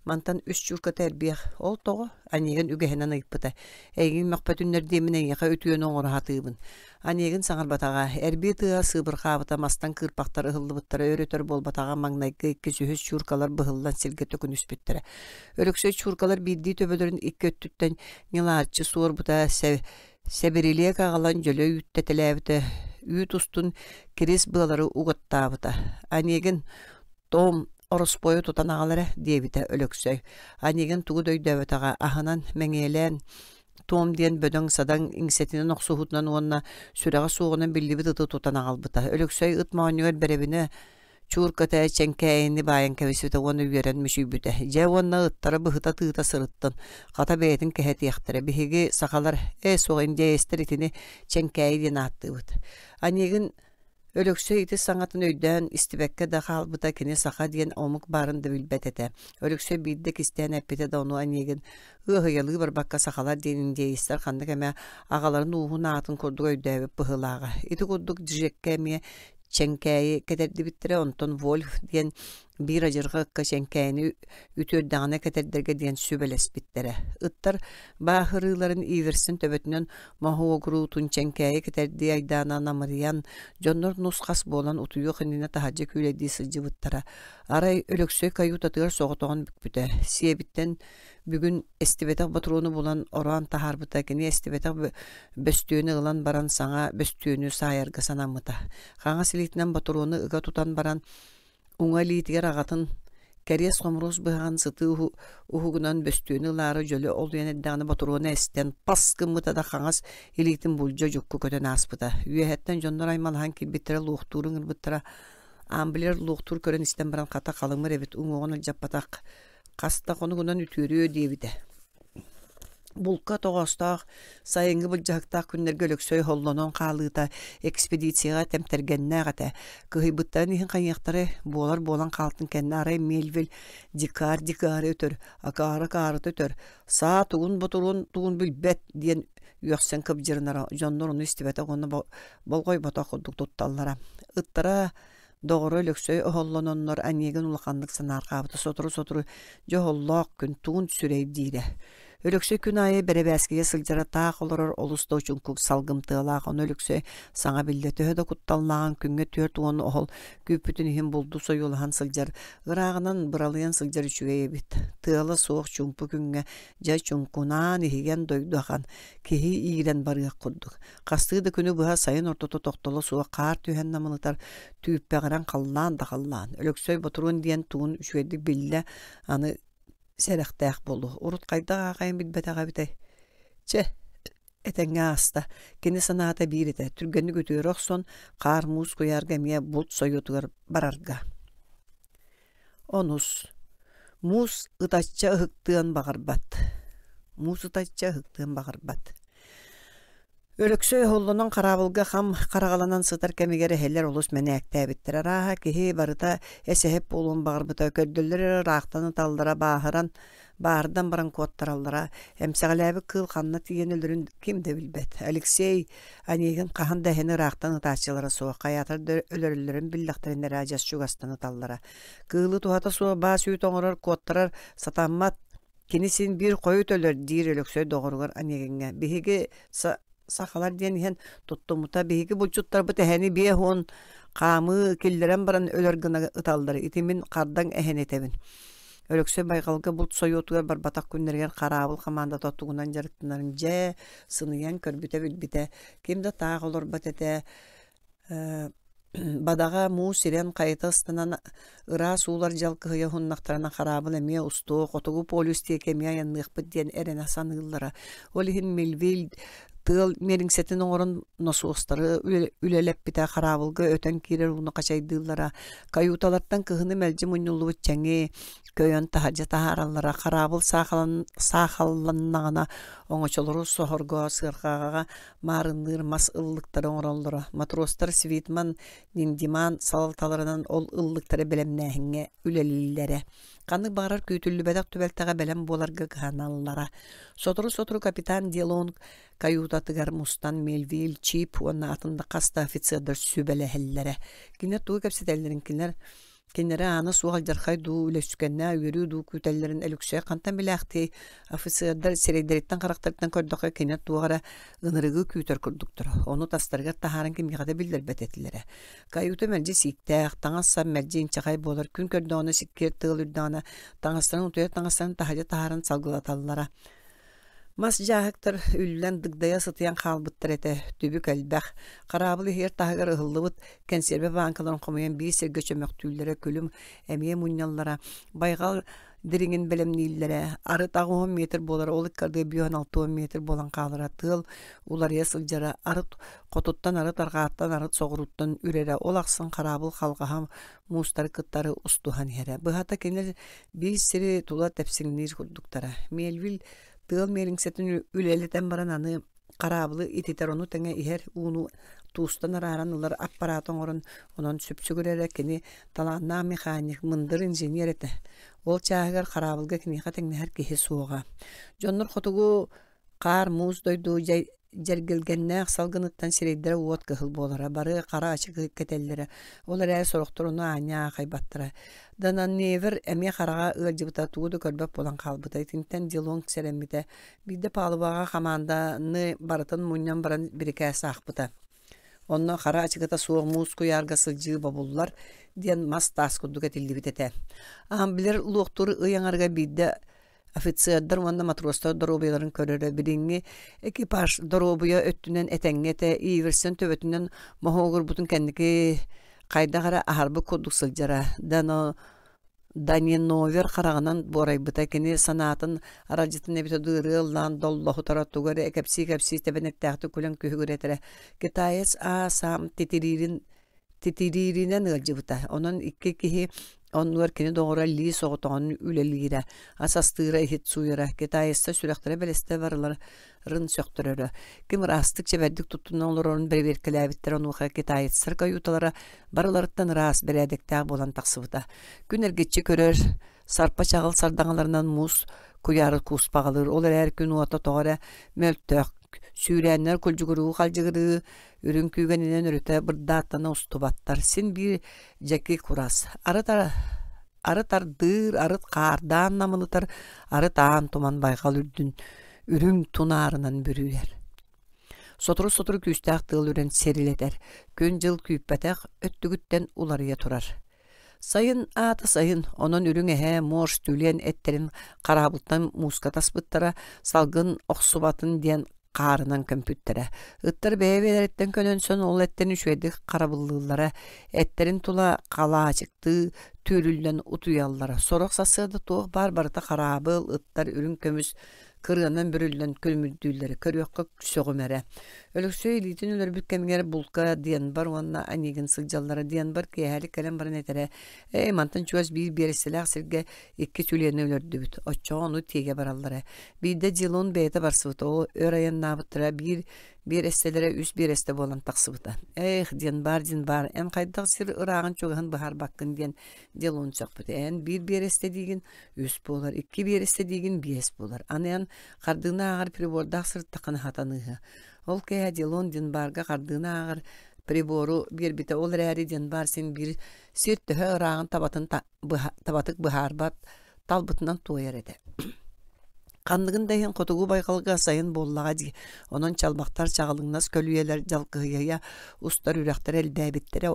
«Мантан үс чуурката эрбиэх. Ол тоҕо?» Онегин үгэһинэн ыйыппыта. «Эйигин мөхпөтүннэр диэммин эйиэхэ үтүөнү оҥоро сатыыбын». Онегин саҥарбатаҕа. Эрбии тыаһа сыыбырҕаабыта, мастан кыырпахтар ыһыллыбыттара өр-өтөр буолбатаҕа маҥнайгы иккис үһүс чууркалар быһыллан сиргэ төкүнүспүттэрэ. Өлөксөй чууркалар биирдии төбөлөрүн икки өттүттэн ньылаарчы суорбута, Сэбирилиэк аҕалан дьөлө үүттэтэлээбитэ, үүт устун кирис быалары угаттаабыта. Онегин «Том, ороспуойу тутан аҕал эрэ» диэбитэ Өлөксөй. Онегин тугу да өйдөөбөтөҕө, аһынан, мэҥиэлээн Том диэн бөдөҥ-садаҥ иҥсэтинэн охсуһуутунан уонна сүрэҕэ суоҕунан биллибит ыты тутан аҕалбыта. Өлөксөй ыт моонньугар бэрэбинэ Чуурката чэҥкээйини баайан кэбиспитэ уонна үөрэн мүчүйбүтэ. Дьэ уонна ыттара быһыта тыыта сырыттын, хата бэйэтин кэһэтиэхтэрэ. Биһиги, сахалар, ээ суох индиэйэстэр итини чэҥкээйи диэн ааттыыбыт. Анегин Өлөксөй ити саҥатын өйдөөн истибэккэ да хаалбыта кини саха диэн омук баарын да билбэт этэ. Өлөксөй биирдэ кистээн эппитэ да ону Онегин ыаһыйалыы барбакка сахалар диэн индеецтэр ханнык эмэ аҕаларын ууһун аатын курдук өйдөөбүт быһыылааҕа. Ити курдук Джеккэ эмиэ чэҥкээйи кэтэрдибиттэрэ, онтон Вольф диэн биир адьырҕа ыкка чэҥкээйини үтүөрдэҕинэ кэтэрдэргэ диэн сүбэлэспиттэрэ. Ыттар бааһырыыларын Иверсен төбөтүнэн моһуогуруутун чэҥкээйи кэтэрдии айдаана намырыйан, дьоннор нус-хас буолан утуйуох иннинэ таһырдьа күүлэйдии сылдьыбыттара. Арай Өлөксөй каютатыгар соҕотоҕун бүкпүтэ. Сиэбиттэн Бүгүн эстибэтэх ботуруону булан ороон таһаарбыта, кини эстибэтэх бөстүөнү ылан баран саҥа бөстүөнү саайарга санаммыта. Хаҥас илиитинэн ботуруону ыга тутан баран, уҥа илиитигэр аҕатын кэриэс-хомуруос быһаҕын сытыы уһугунан бөстүөнү ылаары дьөлө олуйан эрдэҕинэ ботуруона эстэн пас гыммыта да хаҥас илиитин булдьа дьукку көтөн ааспыта. Үөһэттэн дьоннор аймалаһан киирбиттэрэ луохтууру ыҥырбыттара. Амблер луохтуур көрөн истэн баран хата халымыр эбит уҥуоҕун алдьаппатах Хас да хонугунан үтүөрүө диэбитэ. Булка тоҕоостоох сайыҥҥы былдьаһыктаах күннэргэ Өлөксөй холлонон хаалыыта экспедицияҕа тэмтэргэннээх этэ. Кыһыйбыттарын иһин хайыахтарай, буолар буолан хаалтын кэннэ арай Мельвиль дикарь дикаары өтөр, акаары акаарыта өтөр, саа тугун ботуруон тугун билбэт диэн үөхсэн кыбдьырынара, дьоннор ону истибэтэх уонна болҕойботох курдук тутталлара. Ыттара Доҕоро Өлөксөй оһоллононнор Онегин улаханнык санаарҕаабыта сотору-сотору дьэ оһоллоох күн тугун сүрэй диирэ. Өлөксөй күн аайы бэрэбээскигэ сылдьара таах олорор олус да учуҥкук салгымтыалаах ону Өлөксөй саҥа биллэ төһө да кутталлааҕын күҥҥэ 40 оһол күүппүтүн иһин булду сойуолаһан сылдьар ырааҕынан быралыйан сылдьар үчүгэй эбит. Тыала суох чуумпу күҥҥэ дьэ чуҥкунаан иһигэн дойду ахан киһи иирэн барыах курдук. Хастыы да күнү быһа сайын ортото тохтоло суох хаар түһэн намылытар, түүппэҕирэн халлаан да халлаан. Өлөксөй ботуруон диэн тугун үчүгэйдик биллэ, аны сэрэхтээх буолуо. Урут хайдах аахайан билбэтэҕэ эбитэй? Чэ, этэҥҥэ ааста. Кини санаата биир этэ, түргэнник үтүөрэ охсон, хаар-муус куйаарга эмиэ булт сойуотугар барарга. Онус. Муус ытачча ыһыктыан баҕарбат. Муус ытачча ыһыктыан баҕарбат. Өлөксөй оһоллонон хараабылга хам хараҕаланан сытар кэмигэр эһэлэр олус мэнээктээбиттэр. Арааһа киһи барыта эсэһэп буолуон баҕарбыта, көрдөллөр эрэ ыраахтан ыталлара, бааһыран, баардан баран куоттараллара. Эмсэҕэлээбит кыыл ханна тиийэн өлөрүн ким да билбэт. Алексей Онегин хаһан да эһэни ыраахтан ытааччылара суох, хайаатар да өлөрөллөрүн биллэхтэринэ эрэ адьас чугастан ыталлара. Кыылы туһата суох баас үүт оҥорор, куоттарар сатаммат Кини син биир хойут өлөр диир Өлөксөй доҕоругар Онегиҥҥа. Биһиги сахалар диэн иһэн туттуммута. Биһиги булчуттарбыт эһэни 50 хаамыы киллэрэн баран өлөр гына ыталлар. Ити мин хардаҥ эһэни этэбин. Өлөксөй байҕалга булт сойуотугар барбатах күннэригэр хараабыл хамаандата тугунан дьарыктанарын дьэ сыныйан көрбүтэ-билбитэ. Ким да таах олорбот этэ. Бадаҕа муус ирэн хайыта ыстанан ыраас уулар дьалкыһыйа уһуннахтарына хараабыл эмиэ устуо, хотугу полюс диэки эмиэ айанныахпыт диэн эрэнэ саныыллара. Ол иһин Мельвиль тыал миэлиҥсэтин оҥорон носуостары үлэлэппитэ, хараабылга өтөн киирэр ууну хачайдыыллара, каюталартан кыһыны мэлдьи мунньуллубут чэҥи көйөн таһырдьа таһаараллара, хараабыл саахалланнаҕына оҥочолору соһорго, сыарҕаҕа маарынныыр мас ыллыктары оҥороллоро. Матростар Свитман, Ниндиман салалталарынан ол ыллыктары бэлэмнээһиҥҥэ үлэлииллэрэ. Ханнык баҕарар күүтүллүбэтэх түбэлтэҕэ бэлэм буоларга кыһаналлара. Сотору-сотору капитан Делонг каютатыгар мустан Мельвиль, Чип уонна атын да хас да офицердар сүбэлэһэллэрэ. Кинилэр тугу кэпсэтэллэрин кинилэр Кинилэри аана суох алдьархай дуу, үлэсүкэннээх үөрүү дуу күүтэллэрин Өлөксөй хантан билээхтиэй, офицердар сирэйдэриттэн-харахтарыттан көрдөххө кинилэр туох эрэ ынырыгы күүтэр курдуктара. Ону тастарыгар таһааран кимиэхэ да биллэрбэт этилэрэ. Каюта мэлдьи сииктээх, таҥас-сап мэлдьи инчэҕэй буолар, күн көрдөҕүнэ сиккиэр тыал үрдэҕинэ таҥастарын утуйар таҥастарын таһырдьа таһааран салгылаталлара. Мас дьааһыктар үллэн дыгдайа сытыйан хаалбыттар этэ, түбүк элбэх. Хараабыл иһигэр-таһыгар ыһыллыбыт кэнсиэрбэ бааҥкаларын хомуйан биир сиргэ чөмөхтүүллэрэ, күлүм эмиэ мунньаллара. Байҕал дириҥин бэлэмнииллэрэ. Арыт 80 метр буолара, ол ыккардыгар 56 метр буолан хаалара. Тыал уларыйа сылдьара. Арыт хотуттан, арыт арҕааттан, арыт соҕурууттан үрэрэ. Ол ахсын хараабыл халҕаһа муустары кыттары устуһан иһэрэ. Быһата кинилэр биир сири тула тэпсиҥниир курдуктара. Мельвиль тыал миэлиҥсэтин үлэлэтэн баран аны хараабылы ититэр, ону тэҥэ иһэр ууну туустан арааран ылар аппараат оҥорон, онон сүпсүгүрэрэ кини талааннаах механик, мындыр инженер этэ. Ол чааһыгар хараабылга киниэхэ тэҥнэһэр киһи суоҕа. Дьоннор хотугу хаар муус дойду дьэргэлгэннээх салгыныттан сирэйдэрэ уот кыһыл буолара, бары хара ачыкы кэтэллэрэ, ол эрээри сорохтор ону аанньа аахайбаттара. Дананевер эмиэ хараҕа ыалдьыбыта, тугу да көрбөт буолан хаалбыта. Итинтэн Дилонг сэрэммитэ. Биирдэ палубаҕа хамаанданы барытын мунньан баран бирикээс аахпыта. Онно хара ачыкыта суох муус куйаарга сылдьыы бобуллар диэн мас-таас курдук этиллибит этэ. Аамблер луохтуур ый аҥарыгар биирдэ офицердар уонна матростар доруобуйаларын көрөрө билиҥҥи экипаж доруобуйа өттүнэн этэҥҥэ этэ Иверсен төбөтүнэн моһуогурбутун кэнники хайдах эрэ аһарбыт курдук сылдьара Дано Даниновер хараҕынан буорайбыта кини санаатын аралдьытын эбитэ дуу ырыа ыллаан доллоһутара тугу эрэ кэпсии-кэпсии тэбэнэттээхтик күлэн күһүгүрэтэрэ китаец аа саам титириирин титирииринэн ыалдьыбыта. Онон икки киһи оннугар кини доҕоро Ли соҕотоҕун үлэлиирэ, ас астыыра, иһит сууйара, китаецтар сүрэхтэрэ бэлэстэ барыларын сөхтөрөрө. Ким ыраастык чэбэрдик туттунан олорорун бэрэбиэркэлээбиттэр онуоха китаецтар каюталара барыларыттан ыраас бэрээдэктээх буолан тахсыбыта. Күн эргиччи көрөр, сарпа чаҕыл сардаҥаларынан муус куйаары кууспаҕалыыр, ол эрээри күн уота тоҕо эрэ мөлтөх, сүүрээннэр кулдьугуруу-халдьыгырыы үрүҥ күүгэнинэн өрүтэ бырдааттана устубаттар, син биир дьэки курас. Арыт арыт ардыыр, арыт хаардаан намылытар, арыт аан туман байҕал үрдүн үрүҥ тунаарынан бүрүйэр. Сотору-сотору күүстээх тыал үрэн сирилэтэр, күн-дьыл күүппэтэх өттүгүттэн уларыйа турар. Сайын аата сайын, онон үрүҥ эһэ, морж, түлэн эттэрин хараабылтан мууска таспыттара, салгын охсубатын диэн хаарынан көмпүттэрэ. Ыттар бэйэ-бэйэлэриттэн көнөнсөн ол эттэн үчүгэйдик харабыллыыллара, эттэрин тула халаачыктыы түүрүллэн утуйаллара. Сорох сарсыарда туох баар барыта хараабыл, ыттар үрүҥ көмүс кырыанан бүрүллэн күлүмүрдүүллэрэ көрүөххэ сөҕүмэрэ. Өлөксөй илиитин өлөрбүт кэмигэр булка Денбар уонна Онегин сылдьаллара. Денбар киэһэлик кэлэн баран этэрэ: «Эй, мантан чугас биир биэрэстэлээх сиргэ икки чүлүөнү өлөрдүбүт, оччоҕо ону тиэгэ бараллара». Биирдэ Дилон бэйэтэ барсыбыта, ол өр айаннаабыттара биир биэрэстэлэрэ үс биэрэстэ буолан тахсыбыта. «Эх, Денбар, Денбар, эн хайдах сир ырааҕын-чугаһын быһаарбаккын» диэн Дилон сөхпүтэ. «Эн биир биэрэстэ диигин, үс буолар, икки биэрэстэ диигин биэс буолар. Аны эн хардыыны ааҕар прибордаах сырыттаххына хатаныыһы. Ол киэһэ Дилон Динбарга хардыыны ааҕар прибору биэрбитэ. Ол эрээри Динбар син биир сир төһө ырааҕын табатын табатык быһаарбат, талбытынан туойар этэ. Ханныгын да иһин хотугу байҕалга сайын буоллаҕа дии. Онон чалбахтар чаҕылыҥнас көлүйэлэр дьалкыһыйа устар үрэхтэр элбээбиттэрэ.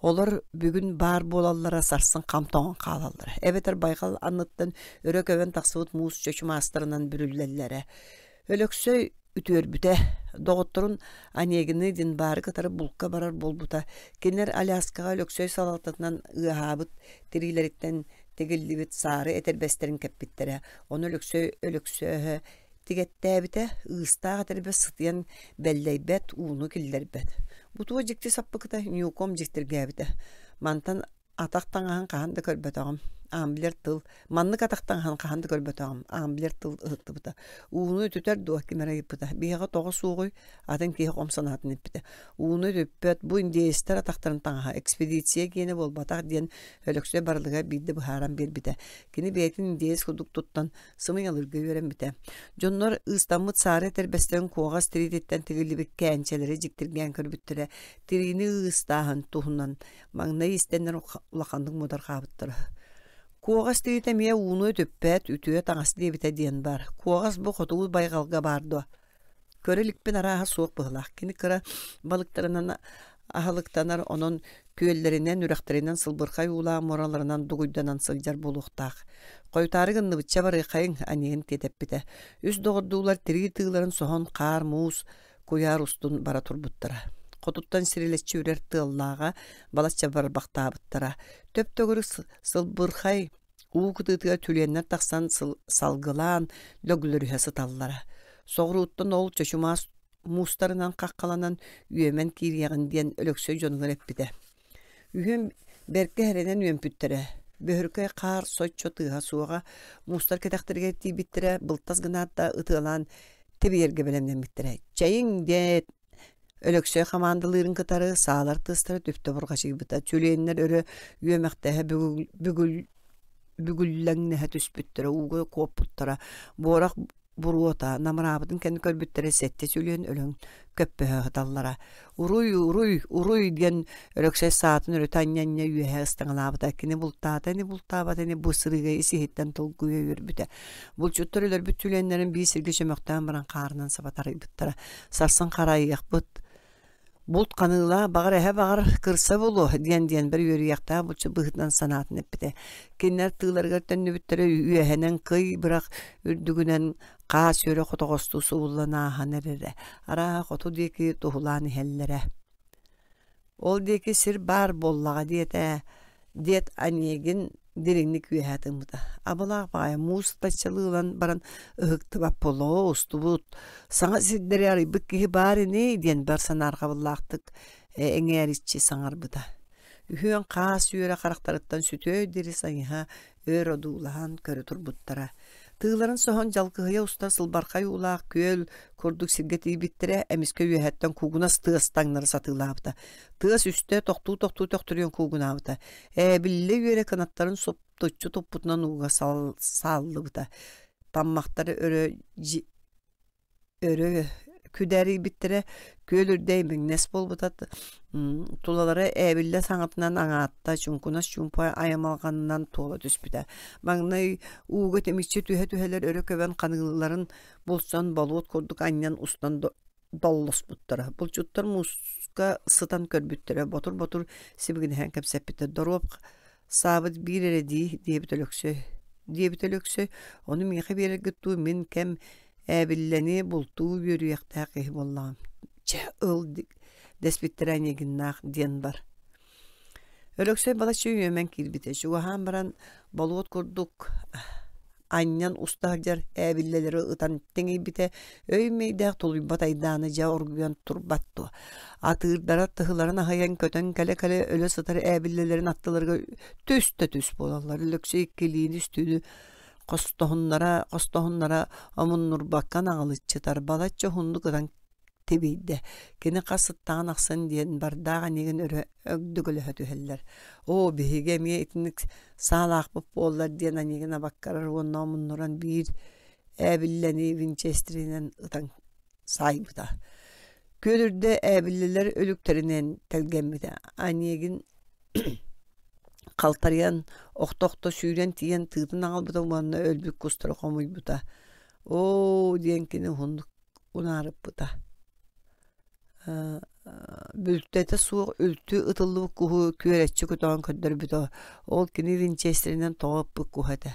Олор бүгүн баар буолаллара сарсын хам тоҥон хаалаллара. Эбэтэр байҕал анныттан өрө көбөн тахсыбыт муус чочумаастарынан бүрүллэллэрэ. Өлөксөй үтүөрбүтэ. Доҕотторун Онегины Динбары кытары булка барар буолбута. Кинилэр Аляскаҕа Өлөксөй салалтатынан ыаһаабыт тириилэриттэн тигиллибит саары этэрбэстэрин кэппиттэрэ. Ону Өлөксөй Өлөксөөһө тигэттээбитэ, ыыстаах этэрбэс сытыйан бэллэйбэт, ууну киллэрбэт. Бу туох дьикти саппыкыта Ньюком дьиктиргээбитэ. Мантан атах таҥаһын хаһан да көрбөтөҕүм. Амблер тыл маннык атах таҥаһын хаһан да көрбөтөҕүм. Амблер тыл ыһыктыбыта. Ууну үтүтэр дуо ким эрэ ыйыппыта. Биһиэхэ тоҕо суоҕуй? Атын киһи хом санаатын эппитэ. Ууну үтүппэт, бу индеецтэр атахтарын таҥаһа, экспедиция киэнэ буолбатах диэн Өлөксөй барылыгар биирдэ быһааран биэрбитэ. Кини бэйэтин индеец курдук туттан сымыйалыырга үөрэммитэ. Дьоннор ыыстаммыт саары этэрбэстэрин куоҕас тириититтэн тигиллибит кээнчэлэри дьиктиргээн көрбүттэрэ. Тириини ыыстааһын туһунан маҥнай истэннэр улаханнык муодарҕаабыттара. Куоҕас тириитэ эмиэ ууну өтүппэт, үтүө таҥас диэбитэ диэн баар. Куоҕас бу хотугу байҕалга баар дуо? Көрө иликпин арааһа суох быһыылаах. Кини кыра балыктарынан аһылыктанар, онон күөллэринэн, үрэхтэринэн сылбырхай уулаах муораларынан дугуйданан сылдьар буолуохтаах. Хойутаары гынныбычча барыаххайыҥ, Анегин тиэтэппитэ. Үс доҕордуулар тирии тыыларын соһон хаар-муус куйаар устун бара турбуттара. Хотуттан сирилэччи үрэр тыаллааҕа балачча барбахтаабыттара. Төп-төгүрүк сылбырхай. Уу кытыытыгар түлүөннэр тахсан салгылаан лөглөрүһэ сыталлара. Соҕурууттан ол чочумаас муустарынан хаххаланан үөмэн киириэҕин диэн Өлөксөй дьонугар эппитэ. Үһүөн бэркэ эрэнэн үөмпүттэрэ. Бөһөркөй хаар соччо тыаһа суоҕа, муустар кэтэхтэригэр тиийбиттэрэ, былтас гынаат да ытыалаан тибийэргэ бэлэмнэммиттэрэ. «Чэйиҥ!» диэт Өлөксөй хамаандалыырын кытары саалар тыастара түптэ бурҕачыйбыта, чүлүөннэр өрө үөмэхтэһэ бүгүллэҥнэһэ түспүттэрэ, ууга куоппуттара, буорах буруота намыраабытын кэннэ көрбүттэрэ сэттэ сүлүөн өлөн көппөһө сыталлара. «Уруй, уруй, уруй!» диэн Өлөксөй саатын өрүтэ анньа-анньа үөһэ ыстаҥалаабыта. Кини бултаата ини, бултаабата ини бу сырыыга ис-иһиттэн толкуйа үөрбүтэ. Булчуттар өлөрбүт түлүөннэрин биир сиргэ чөмөхтөөн баран хаарынан саба тарыйбыттара. Сарсын харайыахпыт Булт ханыылаах, баҕар эһэ баҕар кырса буолуо диэн диэн бэр үөрүйэхтээх булчут быһыытынан санаатын эппитэ. Кинилэр тыыларыгар төннүбүттэрэ үөһэнэн кый бырах үрдүгүнэн хаас үөрэ хотоҕостуу субуллан ааһан эрэрэ. Арааһа хоту диэки туһулаан иһэллэрэ. Ол диэки сир баар буоллаҕа диэтэ диэт Онегин дириҥник үөһэ тыыммыта. Абалаах баҕайы муус таччалыы ылан баран ыһыктыбат буолла, устубут, саҥа сирдэри арыйбыт киһи баар ини диэн бар санаарҕабыллаахтык эҥээриччи саҥарбыта. Үһүөн хаас үөрэ харахтарыттан сүтүөр диэри сайыһа өр одуулаһан көрө турбуттара. Тыыларын соһон дьалкыһыйа устар сылбархай уулаах күөл курдук сиргэ тиийбиттэрэ, эмискэ үөһэттэн куугунас тыас таҥнары сатыылаабыта. Тыас үстэ тохтуу-тохтуу төхтүрүйэн куугунаабыта. Ээбиллэ үөрэ кынаттарын суптуччу туппутунан ууга сааллыбыта. Таммахтары өрө өрө күдээрийбиттэрэ, күөл үрдэ имиҥнэс буолбута, тулалара ээбиллэ саҥатынан аҥаатта, чуҥкунас чуумпу аймалҕанынан туола түспүтэ. Маҥнай ууга тимиччи түһэ-түһэлэр өрө көбөн ханыыларын булсан болуот курдук анньан устан доллоспуттара. Булчуттар мууска сытан көрбүттэрэ, ботур-ботур сибигинэһэн кэпсэппиттэр. Доруоп саабыт биир эрэ дии, диэбит Өлөксөй. Диэбит Өлөксөй, ону миэхэ биэрэргит дуу, мин кэм ээбиллэни бултуу үөрүйэхтээх киһи буоллаҕым. Чэ, ыл дэспиттэрэ Онегиннаах диэн бар. Өлөксөй балачча үөмэн киирбитэ. Чугаһаан баран болуот курдук анньан уста сылдьар ээбиллэлэри ытан тэҥийбитэ, өй-мэйдээх тулуйбат айдааны дьэ оргуйан турбат дуо. Атыырдара тыһыларын аһыйан көтөн кэлэ-кэлэ өлө сытар ээбиллэлэрин аттыларыгар түс да түс буолаллар. Өлөксөй иккилиини үстүүнү хостоһуннара хостоһуннара омуннурбакка наҕылыччытар, балачча уһуннук ытан тибийдэ. Кини хас сыттаҕын ахсын диэн бардаах эниигин өрө өгдөгөлөһө түһэллэр. Оо, биһиги эмиэ итинник саалаахпыт буоллар диэн эниигин абаккарар уонна омуннуран биир ээбиллэни винчестеринэн ытан саайбыта. Күөл үрдэ ээбиллэлэр өлүктэринэн тэлгэммитэ. Онегин халтарыйан охто-охто сүүрэн тиийэн тыытын аҕалбыта уонна өлбүт кустары хомуйбута. Оо диэн кини уһуннук унаарыппыта. Бүлтэтэ суох үлтү ытыллыбыт куһу күөрэччи көтөҕөн көрдөрбүтэ. Ол кини винчестеринэн тоҕо ыппыт куһа этэ.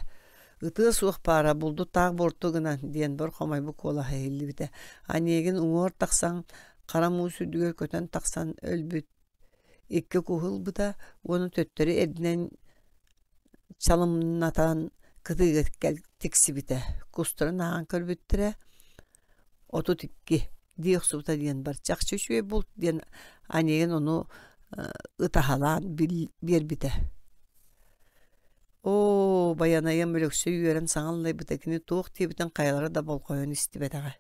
Ытыа суох баара, булду таах буорту гынан, диэн бор хомойбут куолаһа иһиллибитэ. Онегин уҥуор тахсан, хара муус үрдүгэр көтөн тахсан өлбүт икки куһу ылбыта уонна төттөрү эрдинэн чалымнатан кытыыга тиксибитэ. Кустарын ааҕан көрбүттэрэ 32 дии охсубута диэн бар чахчы үчүгэй булт диэн Онегин ону ытаһалаан биэрбитэ. Оо, Байанайым Өлөксөй үөрэн саҥа аллайбыта кини туох диэбитин хайалара да болҕойон истибэтэҕэ.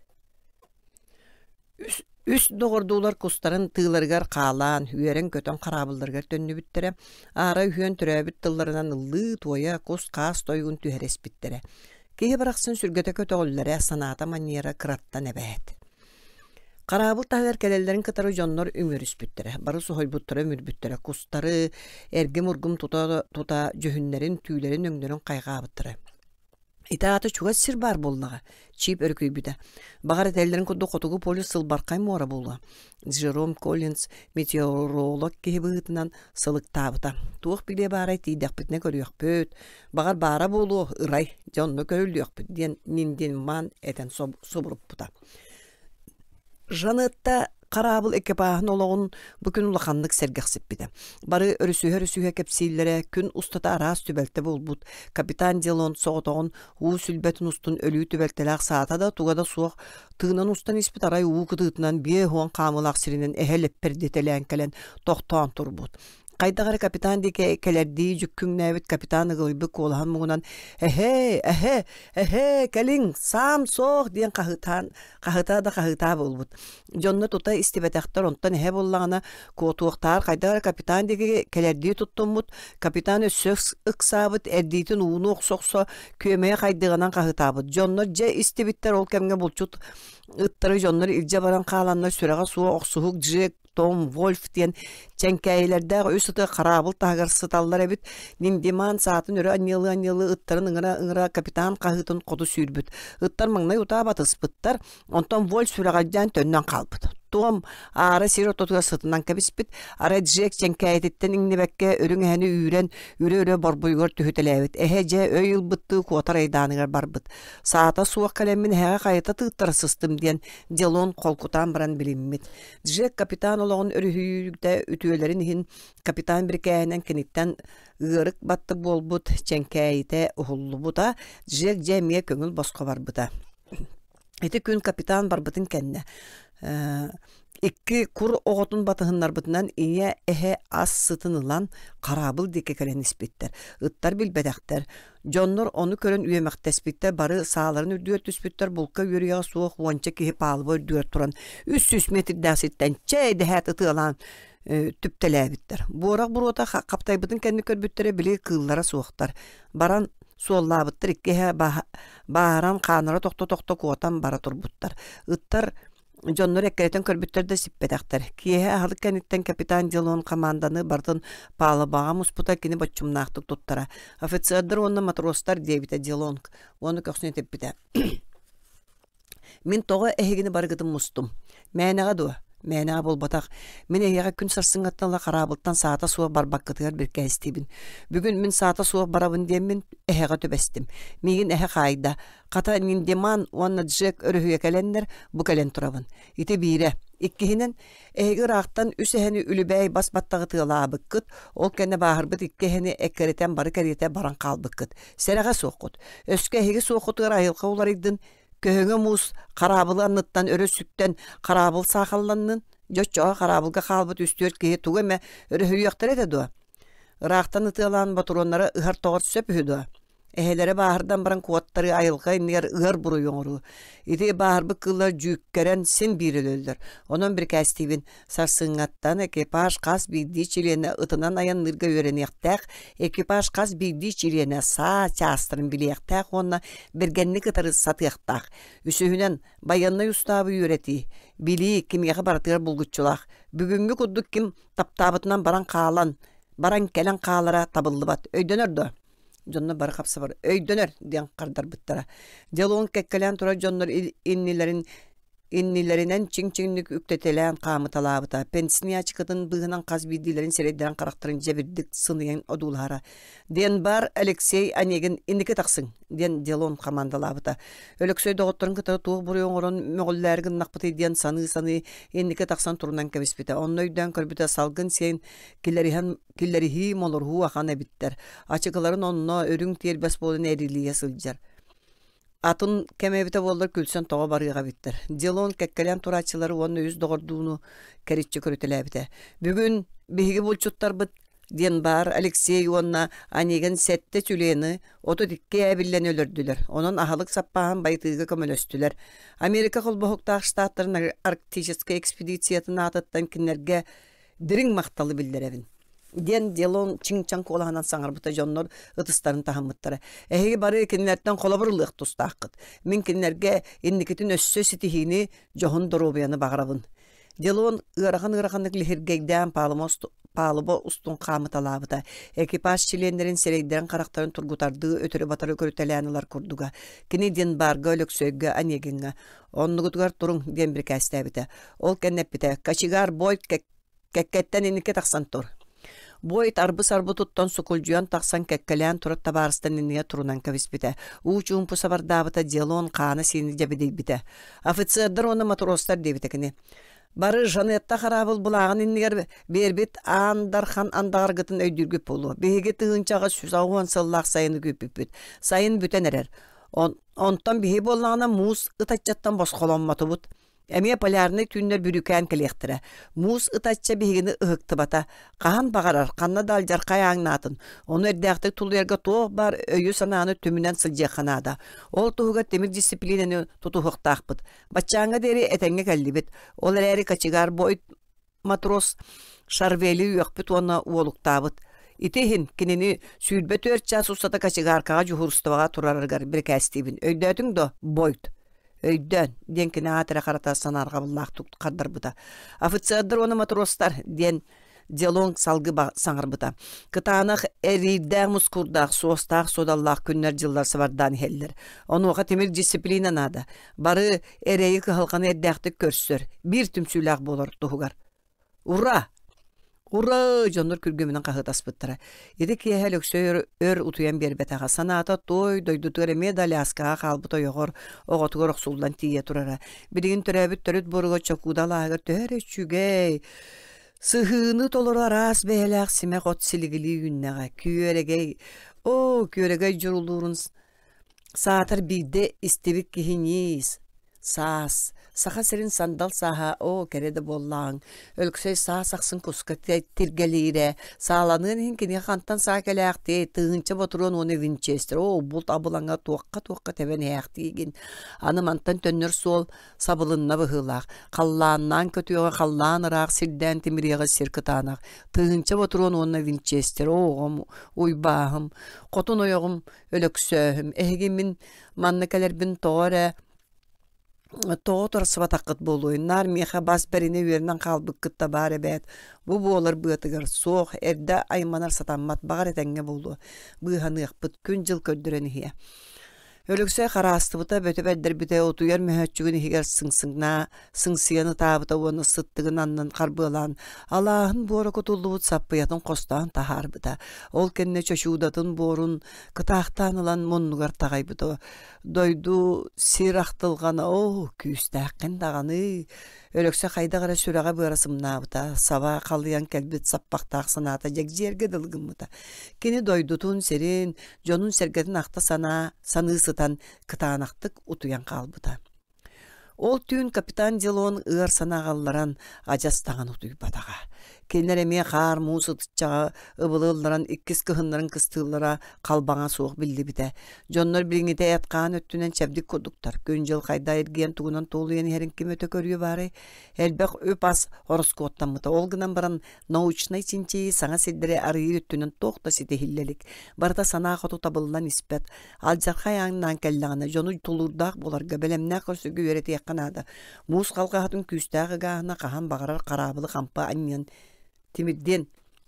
Үс, үс доҕордуулар кустарын тыыларыгар хаалаан, үөрэн-көтөн хараабылларыгар төннүбүттэрэ. Аара үһүөн төрөөбүт тылларынан ыллыы-туойа, кус-хаас тойугун түһэрэ испиттэрэ. Киһи барахсан сүргэтэ көтөҕүллэрэ, санаата манньыйара кыраттан эбээт. Хараабыл таһыгар кэлэллэрин кытары дьоннор үҥүөрүспүттэрэ, бары соһуйбуттара, үмүрбүттэрэ, кустары эргим-ургум тута-тута дьүһүннэрин, түүлэрин, өҥнөрүн хайҕаабыттара. Ити аата чугас сир баар буоллаҕа, Чип өрүкүйбүтэ. Баҕар этэллэрин курдук хотугу полюс сылбархай муора буолуо. Джером Коллинз метеоролог киһи быһыытынан сылыктаабыта. Туох билиэ баарай тиийдэхпитинэ көрүөхпүт, баҕар баара буолуо, ырай, дьэ онно көрүллүөхпүт диэн Ниндинман этэн субуруппута. Жанетта Хараабыл экипааһын олоҕун бу күн улаханнык сэргэхсиппитэ. Бары өрүсүһэ-өрүсүһэ кэпсииллэрэ, күн устата араас түбэлтэ буолбут. Капитан Делон соҕотоҕун уу сүлбэтин устун өлүү түбэлтэлээх саата да туга да суох тыынан устан испит арай уу кытыытынан 50 хаамыылаах сиринэн эһэ лэппэрдитэлээн кэлэн тохтоон турбут. Хайдах эрэ капитан диэки кэлэрдии дьүккүҥнээбит капитан ыгылыйбыт куолаһын муҥунан «Эһээ! Эһээ! Эһээ! Кэлиҥ! Саам суох!» диэн хаһыытаан хаһытаа да хаһыытаа буолбут. Дьонно тута истибэтэхтэр, онтон эһэ буоллаҕына куотуохтаар хайдах эрэ капитан диэки кэлэрдии туттуммут, капитан өссө ыксаабыт, эрдиитин ууну охсо-охсо күөмэйэ хайдыҕынан хаһыытаабыт. Дьоннор дьэ истибиттэр, ол кэмҥэ булчут ыттары дьоннор илдьэ баран хааланнар сүрэҕэ суох охсуһук Джек Том Вольф диэн чэҥкээйилэрдээх үс ыты хараабыл таһыгар сыталлар эбит. Ниндиман саатын өрө анньыалыы-анньыалыы ыттарын ыҥыра-ыҥыра капитан хаһыытын хоту сүүрбүт. Ыттар маҥнай утаа батыспыттар, онтон Вольф сүрэҕэлдьээн төннөн хаалбыт. Том аара сир ортотугар сытынан кэбиспит, арай Джек чэҥкээйититтэн иҥнибэккэ үрүҥ эһэни үүрэн үрэ-үрэ борбуйугар түһүтэлээбит. Эһэ дьэ өй ылбыттыы куотар айдааныгар барбыт. Саата суох кэлэммин эһэҕэ хайата тыыттара сыстым диэн Делон холкутаан баран билиммит. Джек капитан олоҕун өрүһүйүүтэ үтүөлэрин иһин капитан бирикээһинэн киниттэн ыарык баттык буолбут чэҥкээйитэ уһуллубута, Джек дьэ эмиэ көҥүл босхо барбыта. Ити күн капитан барбытын кэннэ икки кур оҕотун батыһыннарбытынан ийэ эһэ ас сытын ылан хараабыл диэки кэлэн испиттэр. Ыттар билбэтэхтэр. Дьоннор ону көрөн үөмэхтэспиттэр, бары сааларын үрдүгэр түспүттэр, булка үөрүйэҕэ суох уонча киһи палуба үрдүгэр туран 300 метрдээх сиртэн чэй дэһээт ытыалаан түптэлээбиттэр. Буорах буруота хаптайбытын кэннэ көрбүттэрэ били кыыллара суохтар. Баран суоллаабыттар икки эһэ бааһыран хааннара тохто-тохто куотан бара турбуттар. Ыттар Дьоннор эккирэтэн көрбүттэр да сиппэтэхтэр. Киэһэ аһылык кэнниттэн капитан Делон хамаанданы барытын палубаҕа муспута кини боччумнаахтык туттара. Офицердар уонна матростар диэбитэ Делон уонна көхсүн этиппитэ. Мин тоҕо эһигини барыгытын мустум? Мээнэҕэ дуо? Мээнэҕэ буолбатах. Мин эһиэхэ күн сарсыҥҥаттан ыла хараабылтан саата суох барбаккытыгар биркээстиибин. Бүгүн мин саата суох барабын диэммин эһэҕэ түбэстим. Миигин эһэ хаайда. Хата Ниндеман уонна Джек өрүһүйэ кэлэннэр, бу кэлэн турабын. Ити биирэ. Иккиһинэн, эһиги ыраахтан үс эһэни үлүбээй бас баттаҕы тыалаабыккыт, ол кэннэ бааһырбыт икки эһэни эккирэтэн бары кэриэтэ баран хаалбыккыт. Сэрэҕэ суоххут. Өскө эһиги суоххутугар айылҕа уларыйдын, көһөҥө муус хараабылы анныттан өрө сүктэн хараабыл саахалланнын, дьэ оччоҕо хараабылга хаалбыт үс-түөрт киһи тугу эмэ өрүһүйүөхтэрэ этэ дуо? Ыраахтан ытыалаан ботуруоннары ыһар-тоҕор сөп үһү дуо? Эһэлэрэ бааһырдан баран куоттарыы айылҕа иннигэр ыар буруйу оҥоруу. Ити бааһырбыт кыыллар дьүүккэрэн син биир өлөллөр. Онон бирикээстиибин. Сарсыҥҥаттан экипаж хас биирдии чилиэнэ ытынан айанныырга үөрэниэхтээх, экипаж хас биирдии чилиэнэ саа чаастарын билиэхтээх уонна бэргэнник ытары сатыахтаах. Үсүһүнэн, байыаннай устаабы үөрэтии, билии кимиэхэ барытыгар булгуччулаах. Бүгүҥҥү курдук ким таптаабытынан баран хаалан, баран кэлэн хаалара табыллыбат. Өйдөнөр дуо? Дьоннор бары хапсабар өйдөнөр диэн хардарбыттара. Делон кэккэлээн турар дьоннор иннилэрин иннилэринэн чиҥ-чиҥник үктэтэлээн хаамыталаабыта. Пенсиячкатын быыһынан хас биирдиилэрин сирэйдэрин харахтарын дьэбирдик сыныйан одуулаһара. Диэн бар Алексей Онегин инники тахсыҥ диэн Делон хамаандалаабыта. Өлөксөй доҕотторун кытары туох буруйу оҥорон мөҕүллээри гыннахпытый диэн саныы-саныы инники тахсан турунан кэбиспитэ. Онно өйдөөн көрбүтэ салгын сиэн килэриһэн киллэриһии, молоруһуу ахан эбиттэр. Ачыкыларын онно үрүҥ тиэрбэс буолан эрилийэ сылдьар. Атын кэм эбитэ буоллар күлсэн тоҕо барыах эбиттэр. Делон кэккэлээн турааччылары уонна үс доҕордууну кэриччи көрүтэлээбитэ. Бүгүн биһиги булчуттарбыт диэн баар Алексей уонна Онегин сэттэ чүлүөнү 32 ээбиллэн өлөрдүлэр. Онон аһылык саппааһын байытыыга көмөлөстүлэр. Америка холбоһуктаах штаттарын арктическай экспедициятын аатыттан кинилэргэ дириҥ махталы биллэрэбин диэн Делон чиҥ-чаҥ куолаһынан саҥарбыта дьоннор ытыстарын таһыммыттара. Эһиги бары кинилэртэн холобур ылыах тустааххыт. Мин кинилэргэ инникитин өссө ситиһиини, дьоһун доруобуйаны баҕарабын. Делон ыарахан-ыараханнык лиһиргэйдээн палуба устун хаамыталаабыта. Экипаж чилиэннэрин сирэйдэрин-харахтарын тургутардыы өтөрү-батары көрүтэлээн ылар курдуга. Кини Денбарга, Өлөксөйгө, Онегиҥҥа «Оннугутугар туруҥ» диэн бирикээстээбитэ. Ол кэннэ эппитэ: «Кочегар Бойт кэккэттэн инники тахсан тур». Бойт арбы-сарбы туттан сукулдьуйан тахсан кэккэлээн турар табаарыстан иннигэр турунан кэбиспитэ. Уу чуумпу сабардаабыта Делон хаана-сиини дьэбидийбитэ. «Офицердар уонна матростар» диэбитэ кини. Бары Жанетта хараабыл былааҕын иннигэр биэрбит Аан Дархан андаҕаргытын өйдүүргүт буолуо. Биһиги тыһыынчаҕа 180 сыллаах сайыны күүппүппүт. Сайын бүтэн эрэр. Онтон биһи буоллаҕына муус ытаччаттан босхоломмотубут. Эмиэ полярнай түүннэр бүрүүкээн кэлиэхтэрэ. Муус ытачча биһигини ыһыктыбата. Хаһан баҕарар, ханна да алдьархай ааҥнаатын, ону эрдээхтик тулуйарга туох баар өйү-санааны түмүнэн сылдьыахха наада. Ол туһугар тимир дьиссипилиинэни тутуһуохтаахпыт. Баччааҥҥа диэри этэҥҥэ кэллибит. Ол эрээри кочегар Бойт матрос Шарвели үөхпүт уонна уолуктаабыт. Ити иһин кинини 24 чаас устата кочегаркаҕа дьуһуурустубаҕа турарыгар бирикээстиибин. Өйдөөтүҥ дуо, Бойт? Өйдөөн, диэн кини аат эрэ харата санаарҕабыллаахтык хардарбыта. Офицердар уонна матростар, диэн Делонг салгыы саҥарбыта. Кытаанах эриирдээх-мускуурдаах, суостаах-суодаллаах күннэр-дьыллар сабардаан иһэллэр. Онуоха тимир дисциплина наада. Бары эрэйи-кыһалҕаны эрдээхтик көрсөр, биир түмсүүлээх буолар туһугар. Ура! Ура! Дьоннор күргүөмүнэн хаһыытаспыттара. Ити киэһэ Өлөксөй өр, өр утуйан биэрбэтэҕэ. Санаата туой дойдутугар эмиэ да Аляскаҕа хаалбыт ойоҕор, оҕотугар охсуллан тиийэ турара. Билигин төрөөбүт төрүт буоругар Чокууда алааһыгар төһө эрэ үчүгэй, Сыһыыны толору араас бэйэлээх симэх от силигилии үүннэҕэ. Күөрэгэй, оо, күөрэгэй дьурулуурун саатар биирдэ истибит киһи ньиис. Саас, Саха сирин сандал сааһа, оо, кэрэ да буоллааҥ. Өлөксөй саас ахсын куска тиргэлиирэ. Сааланыан иһин киниэхэ хантан саа кэлээхтиэй, тыһыынча ботуруон уонна винчестер, оо, булт абылаҥа туохха-туохха тэбэн иһээхтиигин. Аны мантан төннөр суол сабылынна быһыылаах. Халлааннаан көтүөҕэ халлаан ыраах сирдээн тимириэҕэ сир кытаанах. Тыһыынча ботуруон уонна винчестер, оо, оҕом, уйбааһым, хотун ойоҕум, Өлөксөөһүм, эһиги мин манна кэлэрбин тоҕо эрэ тоҕо утарсыбатаххыт буолуой, наар миэхэ бас бэринэ үөрэнэн хаалбыккыт да баар эбээт. Бу буолар быатыгар суох, эрдэ айманар сатаммат, баҕар этэҥҥэ буолуо. Быыһаныахпыт, күн-дьыл көрдөрөн иһиэ. Өлөксөй хараастыбыта, бөтө бэрдэрбитэ, утуйар мөһөөччүгүн иһигэр сыҥсыҥнаа, сыҥсыйан ытаабыта уонна сыттыгын аннын харбыалаан, алааһын буора кутуллубут саппыйатын хостоон таһаарбыта. Ол кэннэ чочуудатын буорун кытаахтаан ылан муннугар таҕайбыта. Дойду сир ахтылҕана, оо, күүстээххин даҕаны! Өлөксөй хайдах эрэ сүрэҕэ-быара сымнаабыта, саба халыйан кэлбит саппахтаах санаата дьэгдьиэргэ дылы гыммыта. Кини дойдутун, сирин, дьонун-сэргэтин ахта санаа, саныы сытан кытаанахтык утуйан хаалбыта. Ол түүн капитан Дилон ыар санааҕа ылларан, адьас таҥан утуйбатаҕа. Кинилэр эмиэ хаар-муус ытыччаҕа ыбылы ылларан иккис кыһыннарын кыстыыллара халбаҥа суох биллибитэ. Дьоннор билиҥҥитэ эт-хаан өттүнэн чэбдик курдуктар. Күн-дьыл хайда эргийэн тугунан туолуйан иһэрин ким өтө көрүө баарай? Элбэх үп-ас ороскуоттаммыта. Ол гынан баран научнай чинчийии саҥа сирдэри арыйыы өттүнэн туох да ситиһиллэ илик. Барыта санаа хоту табыллан испэт. Алдьархай ааҥнаан кэллэҕинэ, дьону тулуурдаах буоларга, бэлэмнээх көрсөргө үөрэтиэххэ наада. Муус халҕаһатын күүстээх ыгааһына хаһан баҕарар хараабылы хампа анньыан тимирдиэн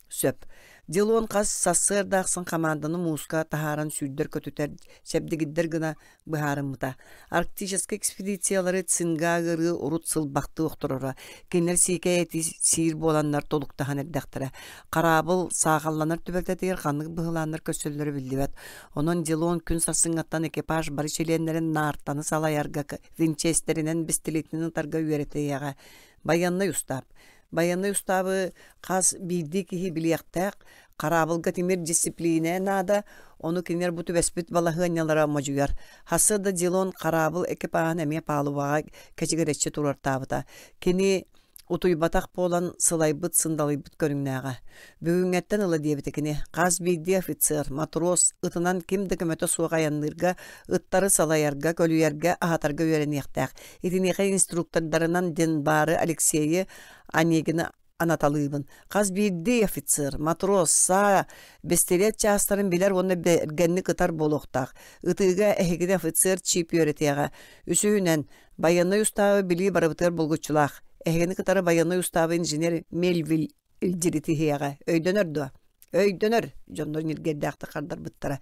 сөп. Дилон хас сарсыарда ахсын хамаанданы мууска таһааран сүүрдэр-көтүтэр, чэбдигирдэр гына быһаарыммыта. Арктическай экспедициялары цинга ыарыы урут сылбахтыы охтороро. Кинилэр сиикэй эти сиир буоланнар толуктаһан эрдэхтэрэ. Хараабыл саахалланар түбэлтэтигэр ханнык быһылааннар көрсөллөрө биллибэт. Онон Дилон күн сарсыҥҥаттан экипаж бары чилиэннэрин наартаны салайарга, винчестеринэн бэстилиэтинэн ытарга үөрэтиэҕэ. Байыаннай устаап. Байыаннай устаабы хас биирдии киһи билиэхтээх, хараабылга тимир дьиссипилиинэ наада, ону кинилэр бу түбэспит балаһыанньалара модьуйар. Хассыарда Дилон хараабыл экипааһын эмиэ палубаҕа кэчигирэччи туруортаабыта. Кини утуйбатах буолан сылайбыт, сындалыйбыт көрүҥнээҕэ. Бүгүҥҥэттэн ыла диэбитэ кини, хас биирдии офицер, матрос ытынан ким да көмөтө суох айанныырга, ыттары салайарга, көлүйэргэ, аһатарга үөрэниэхтээх. Итиниэхэ инструктордарынан Денбары Алексейы Онегины анаталыыбын. Хас биирдии офицер, матрос, саа, бэстилиэт чаастарын билэр уонна бэргэнник ытар буолуохтаах. Ытыыга эһигини офицер чип үөрэтиэҕэ. Үсүһүнэн, байыаннай устаабы билии барыбытыгар булгуччулаах. Эһигини кытары байыаннай устаабы инженер Мельвиль илдьиритиһиэҕэ. Өйдөнөр дуо? Өйдөнөр, дьоннор ньиргиэрдээхтик хардарбыттара.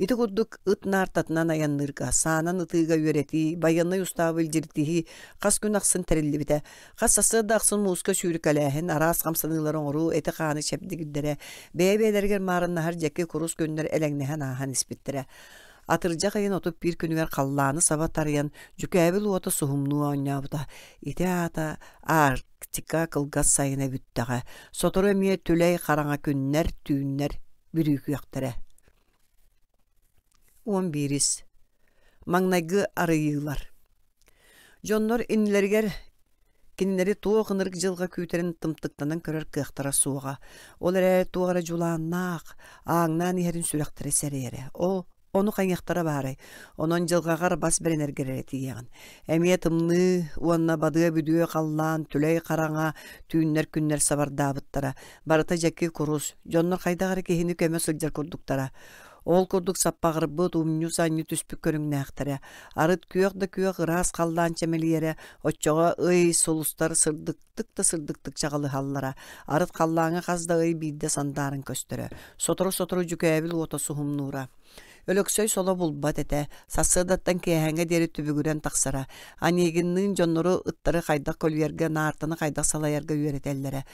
Ити курдук ыт наартатынан айанныырга, саанан ытыыга үөрэтии, байыаннай устаабы илдьиритиһии хас күн ахсын тэриллибитэ. Хас сарсыарда ахсын мууска сүүрүкэлээһин, араас хамсаныылары оҥоруу эти-хааны чэбдигирдэрэ, бэйэ-бэйэлэригэр маарыннаһар дьэки курус күннэр элэҥнэһэн ааһан испиттэрэ. Атырдьах ыйын 31 күнүгэр халлааны саба тарыйан, дьүкээбил уота суһумнуу оонньообута. Ити аата Арктика кылгас сайына бүттэҕэ. Сотору эмиэ түлэй хараҥа күннэр, түүннэр бүрүүкүөхтэрэ. 11. Маҥнайгы арыйыылар. Дьоннор иннилэригэр Кинилэри туох ынырык дьылҕа күүтэрин тымтыктанан көрөр кыахтара суоҕа. Ол эрээри туох эрэ дьулааннаах, ааҥнаан иһэрин сүрэхтэрэ сэрэйэрэ. Ол ону хайыахтара баарай? Онон дьылҕаҕар бас бэринэргэр эрэ тиийэҕин. Эмиэ тымныы уонна бадыа-бүдүө халлаан, түлэй хараҥа түүннэр-күннэр сабардаабыттара. Барыта дьэки курус, дьоннор хайдах эрэ киһини көмө сылдьар курдуктара. Ол курдук саппаҕырбыт, умньу-санньы түспүт көрүҥнээхтэрэ. Арыт күөх да күөх ыраас халлаан чэмэлийэрэ, оччоҕо ый, сулустар сырдыктык да сырдыктык чаҕылыһаллара. Арыт халлааҥҥа хас да ый биирдэ сандааран көстөрө. Сотору-сотору дьүкээбил уота суһумнуура. Өлөксөй соло булбат этэ, сарсыардаттан киэһээҥҥэ диэри түбүгүрэн тахсара. Онегинныын дьоннору ыттары хайдах көлүйэргэ, наартаны хайдах салайарга үөрэтэллэрэ.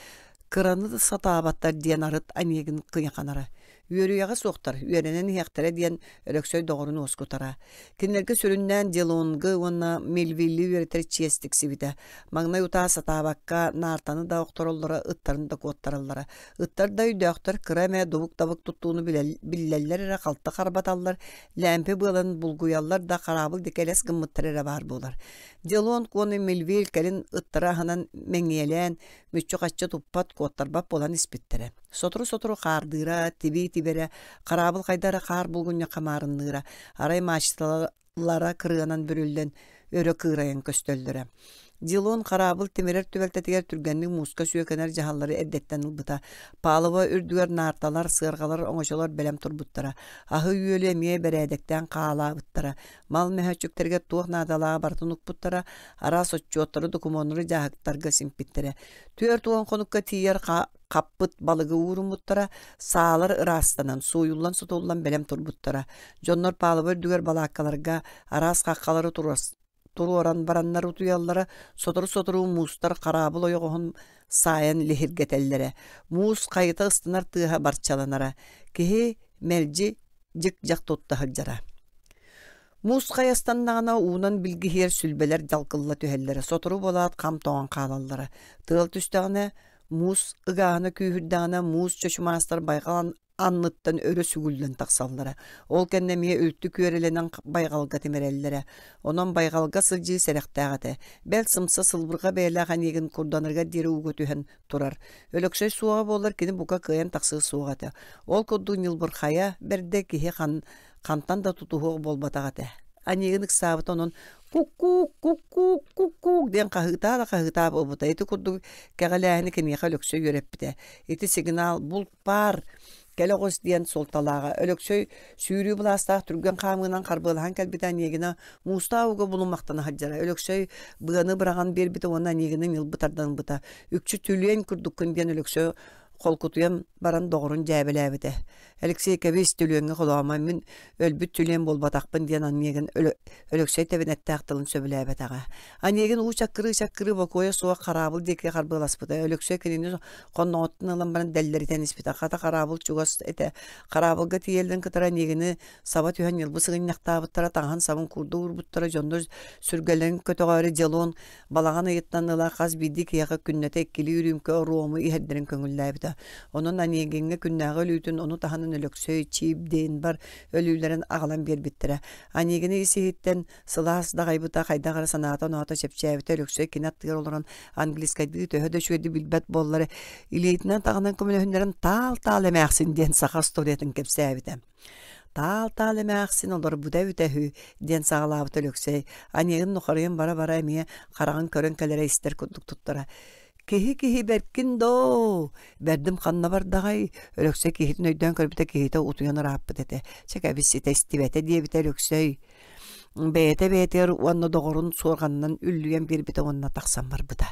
Кыраны да сатаабаттар диэн арыт Онегин кыйаханара. Үөрүйэҕэ суохтар, үөрэнэн иһиэхтэрэ диэн Өлөксөй доҕорун уоскутара. Кинилэргэ сүрүннээн Делонгы уонна Мельвилли үөрэтэр чиэс тиксибитэ. Маҥнай утаа сатаабакка, наартаны да охтороллоро, ыттарын да куоттараллара. Ыттар да өйдөөхтөр кыра эмэ дубук-табык туттууну биллэллэр эрэ халты харбаталлар, лээмпи быаларын булгуйаллар да хараабыл диэки элэс гыммыттара эрэ баар буолар. Делонг уонна Мельвиль кэлин ыттары аһынан мэҥиэлээн, мүччү-хаччы туппат, куоттарбат буолан испиттэрэ. Сотору-сотору хаардыыра, тибии тибэрэ, хараабыл хайда эрэ хаар булгунньахха маарынныыра, арай мачталара кырыанан бүрүллэн, өрө кыырайан көстөллөрө. Дилон хараабыл тимирэр түбэлтэтигэр түргэнник мууска сүөкэнэр дьаһаллары эрдэттэн ылбыта. Палуба үрдүгэр наарталар, сыарҕалар, оҥочолор бэлэм турбуттара. Аһы-үөлү эмиэ бэрээдэктээн хаалаабыттара. Мал мөһөөччүктэригэр туох наадалааҕы барытын укпуттара, араас отчуоттары, докумуоннары дьааһыктарга симпиттэрэ. 40 хонукка тиийэр хаппыт балыгы ууруммуттара, саалар ыраастанан, сууйуллан-сотуллан бэлэм турбуттара. Дьоннор палуба үрдүгэр балааккаларга араас хаххалары туруоран бараннар утуйаллара, сотору-сотору муустар хараабыл ойоҕоһун саайан лиһиргэтэллэрэ. Муус хайыта ыстанар тыаһа барчаланара. Киһи мэлдьи дьик-дьах тутта сылдьара. Муус хайастаннаҕына уунан билгиһиэр сүлбэлэр дьалкылла түһэллэрэ, сотору буолаат хам тоҥон хаалаллара. Тыал түстэҕинэ, муус ыгааһына күүһүрдэҕинэ, муус чочумаастар байҕал анныттан өрө сүгүллэн тахсаллара. Ол кэннэ эмиэ үлтү күөрэлэнэн байҕалга тимирэллэрэ. Онон байҕалга сылдьыы сэрэхтээх этэ. Бэл сымса сылбырҕа бэйэлээх эниэгин курданарыгар диэри ууга түһэн турар. Өлөксөй суоҕа буоллар кини бука кыайан тахсыа суох этэ. Ол курдук ньылбырхайа бэрдэ киһи хан хантан да тутуһуох буолбатах этэ. Аньыыгын ыксаабыта онон куккуук куккуук куккуук диэн хаһыытаа да хаһыытаа буолбута. Ити курдук кэҕэлээһини киниэхэ Өлөксөй үөрэппитэ. Ити сигнал булт баар, кэлэ оҕус диэн суолталааҕа. Өлөксөй сүүрүү былаастаах түргэн хаамыынан харбыалаһан кэлбитэ Аньыгина муустаах ууга булумахтана сылдьара. Өлөксөй быаны быраҕан биэрбитэ уонна Аньыгины ньылбы тардан ылбыта. Үкчү түлүөн курдуккун диэн Өлөксөй холкутуйан баран доҕорун дьээбэлээбитэ. Алексей кэбис түлүөҥҥэ холоомо мин өлбүт түлүөн буолбатахпын диэн Онегин Өлөксөй тэбинэттээх тылын сөбүлээбэтэҕэ. Онегин уу чаккырыы-чаккырыы бокуойа суох хараабыл диэки харбыаласпыта. Өлөксөй кинини хонноҕуттан ылан баран дэллэритэн испитэ. Хата хараабыл чугас этэ. Хараабылга тиийэллэрин кытары Онегины саба түһэн ньылбы сыгынньахтаабыттара, таҥаһын сабын курдук уурбуттара, дьоннор сүргэлэрин көтөҕөөрү Делон Балаҕан ыйыттан ыла хас биирдии киһиэхэ күннэтэ иккилии үрүүмкэ оруому иһэрдэрин көҥүллээбитэ. Онон Онегиҥҥа күннээҕи өлүүтүн, ону таһынан Өлөксөй, Чиип, Дейнбар өлүүлэрин аҕалан биэрбиттэрэ. Онегины ис-иһиттэн сылаас даҕайбыта, хайдах эрэ санаата-оноото чэпчээбитэ Өлөксөй кини аттыгар олорон английскайдыы төһө да үчүгэйдик билбэт буоллар, илиитинэн таҕынан көмөлөһүннэрэн таал-таал эмээхсин диэн саха историятын кэпсээбитэ. Таал-таал эмээхсин олорбута эбитэ үһү диэн саҕалаабыта Өлөксөй, Анегин нухарыйан бара-бара эмиэ хараҕын көрөн кэлэрэ истэр курдук туттара. «Киһи-киһи бэркин доо! Бэрдим ханна бардаҕай?» Өлөксөй киһитин өйдөөн көрбүтэ киһитэ утуйан ырааппыт этэ. «Чэ кэбис ситэ истибэтэ» диэбитэ Өлөксөй. Бэйэтэ бэйэтигэр уонна доҕорун суорҕанынан үллүйэн биэрбитэ уонна тахсан барбыта.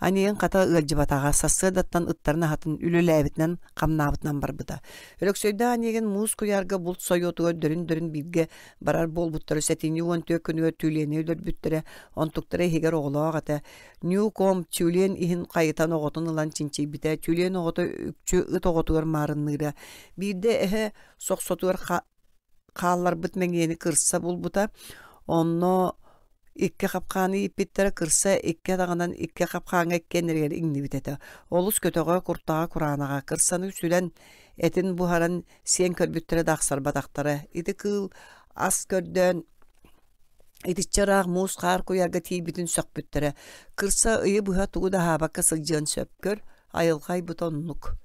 Аньыйын хата ыалдьыбатаҕа, сарсыардаттан ыттарын аһатын үлэлээбитинэн, хамнаабытынан барбыта. Өлөксөйдөөх Аньыгын муус куйаарга булт сойуотугар дөрүн-дөрүн бииргэ барар буолбуттара сэтинньи 14 күнүгэр түлүөнү өлөрбүттэрэ, онтуктара иһигэр оҕолоох этэ. Ньюком тюлень иһин хайытан оҕотун ылан чинчийбитэ, тюлень оҕото үкчү ыт оҕотугар маарынныыра. Биирдэ эһэ сохсотугар. хаалларбыт мэҥиэни кырса булбута. Онно икки хапкааны ииппиттэрэ кырса икки атаҕынан икки хапкааҥҥа иккиэннэригэр иҥнибит этэ. Олус көтөҕө, куртаҕа кураанаҕа кырсаны сүлэн, этин буһаран сиэн көрбүттэрэ да ахсарбатахтара. Ити кыыл ас көрдөөн итиччэ ыраах муус-хаар куйаарга тиийбитин сөхпүттэрэ. Кырса ыйы быһа тугу да аһаабакка сылдьыан сөп. Көр, айылҕа айбыта оннук.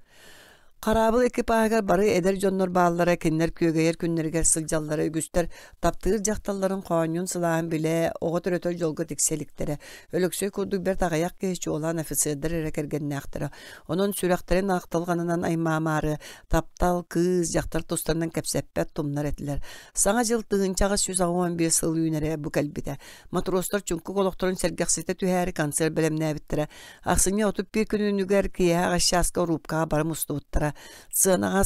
Хараабыл экипаһыгар бары эдэр дьоннор бааллара, кинилэр күөгэйэр күннэригэр сылдьаллара үгүстэр таптыыр дьахталларын хоонньун сылааһын билэ, оҕо төрөтөр дьолго тиксэ иликтэрэ. Өлөксөй курдук бэрт аҕыйах киһи чуолаан офицердар эрэ кэргэннээхтэрэ. Онон сүрэхтэрин ахтылҕанынан аймаамаары, таптал, кыыс, дьахтар тустарынан кэпсэппэт, тумнар этилэр. Саҥа дьыл 1885 сыл үүнэрэ бу кэлбитэ. Матростар чуҥкук олохторун сэргэхситэ түһээри концерт бэлэмнээбиттэрэ. Ахсынньы 31 күнүнүгэр киэһэ аҕыс чааска уруупкаҕа бары мустубуттара. Сыанаҕа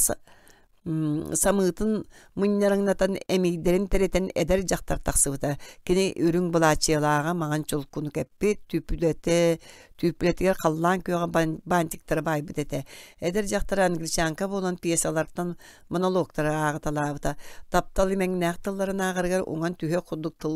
самыытын мунньараҥнатан эмиийдэрин тэритэн эдэр дьахтар тахсыбыта. Кини үрүҥ былаачыйалааҕа маҥан чулкуну кэппит, түүпүлэтэ, түүпүлэтигэр халлаан күөҕэ бантиктары баайбыт этэ. Эдэр дьахтар англичанка буолан пьесалартан монологтары ааҕыталаабыта. Таптал имэҥнээх тылларын ааҕарыгар уҥан түһүөх курдук тыл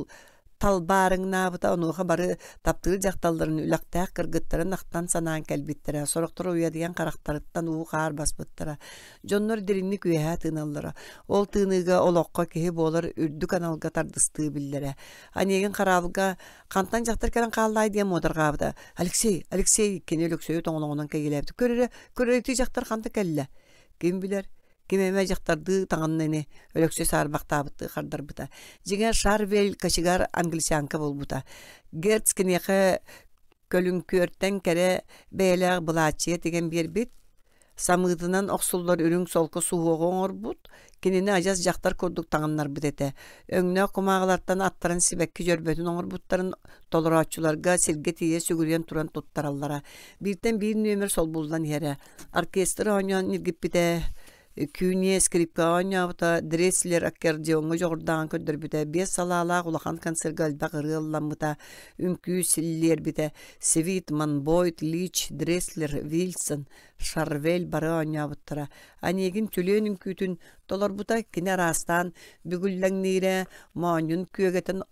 талбаарыҥнаабыта, онуоха бары таптыыр дьахталларын үлэхтээх кыргыттарын ахтан санаан кэлбиттэрэ, сорохтор уйадыйан харахтарыттан уу-хаар баспыттара. Дьоннор дириҥник үөһээ тыыналлара. Ол тыыныыга олоххо киһи буолар үрдүк аналга тардыстыы биллэрэ. Онегин хараабылга хантан дьахтар кэлэн хааллаай диэн муодарҕаабыта. Алексей, Алексей кини Өлөксөйү тоҥолоҕунан кэйгэлээбит. Көр эрэ, көр эрэ ити дьахтар ханта кэллэ? Ким билэр, ким эмэ дьахтардыы таҥынна ини, Өлөксөй саарбахтаабыттыы хардарбыта. Дьиҥэр Шарвель кочегар англичанка буолбута. Герц киниэхэ көлүҥкүөртэн кэрэ бэйэлээх былааччыйа тигэн биэрбит, самыытынан охсуллар үрүҥ солко суһуоҕу оҥорбут, кинини адьас дьахтар курдук таҥыннарбыт этэ. Өҥнөөх кумааҕылартан аттаран сибэкки дьөрбөтүн оҥорбуттарын толорооччуларга сиргэ тиийэ сүгүрүйэн туран туттараллара. Бииртэн биир нүөмэр солбуллан иһэрэ. Оркестр оонньоон ньиргиппитэ, Күүнүө скрипкаҕа оонньообута, Дреслер аккордеоҥҥа дьоҕурдааҕын көрдөрбүтэ, биэс салаалаах улахан концерга элбэх ырыа ылламмыта, үҥкүү силлиэрбитэ. Свитман, Бойд, Лич, Дреслер, Вильсон, Шарвель бары оонньообуттара. Онегин түлүөн үҥкүүтүн толорбута, кини араастаан бүгүллэҥниирэ, моонньун күөгэтин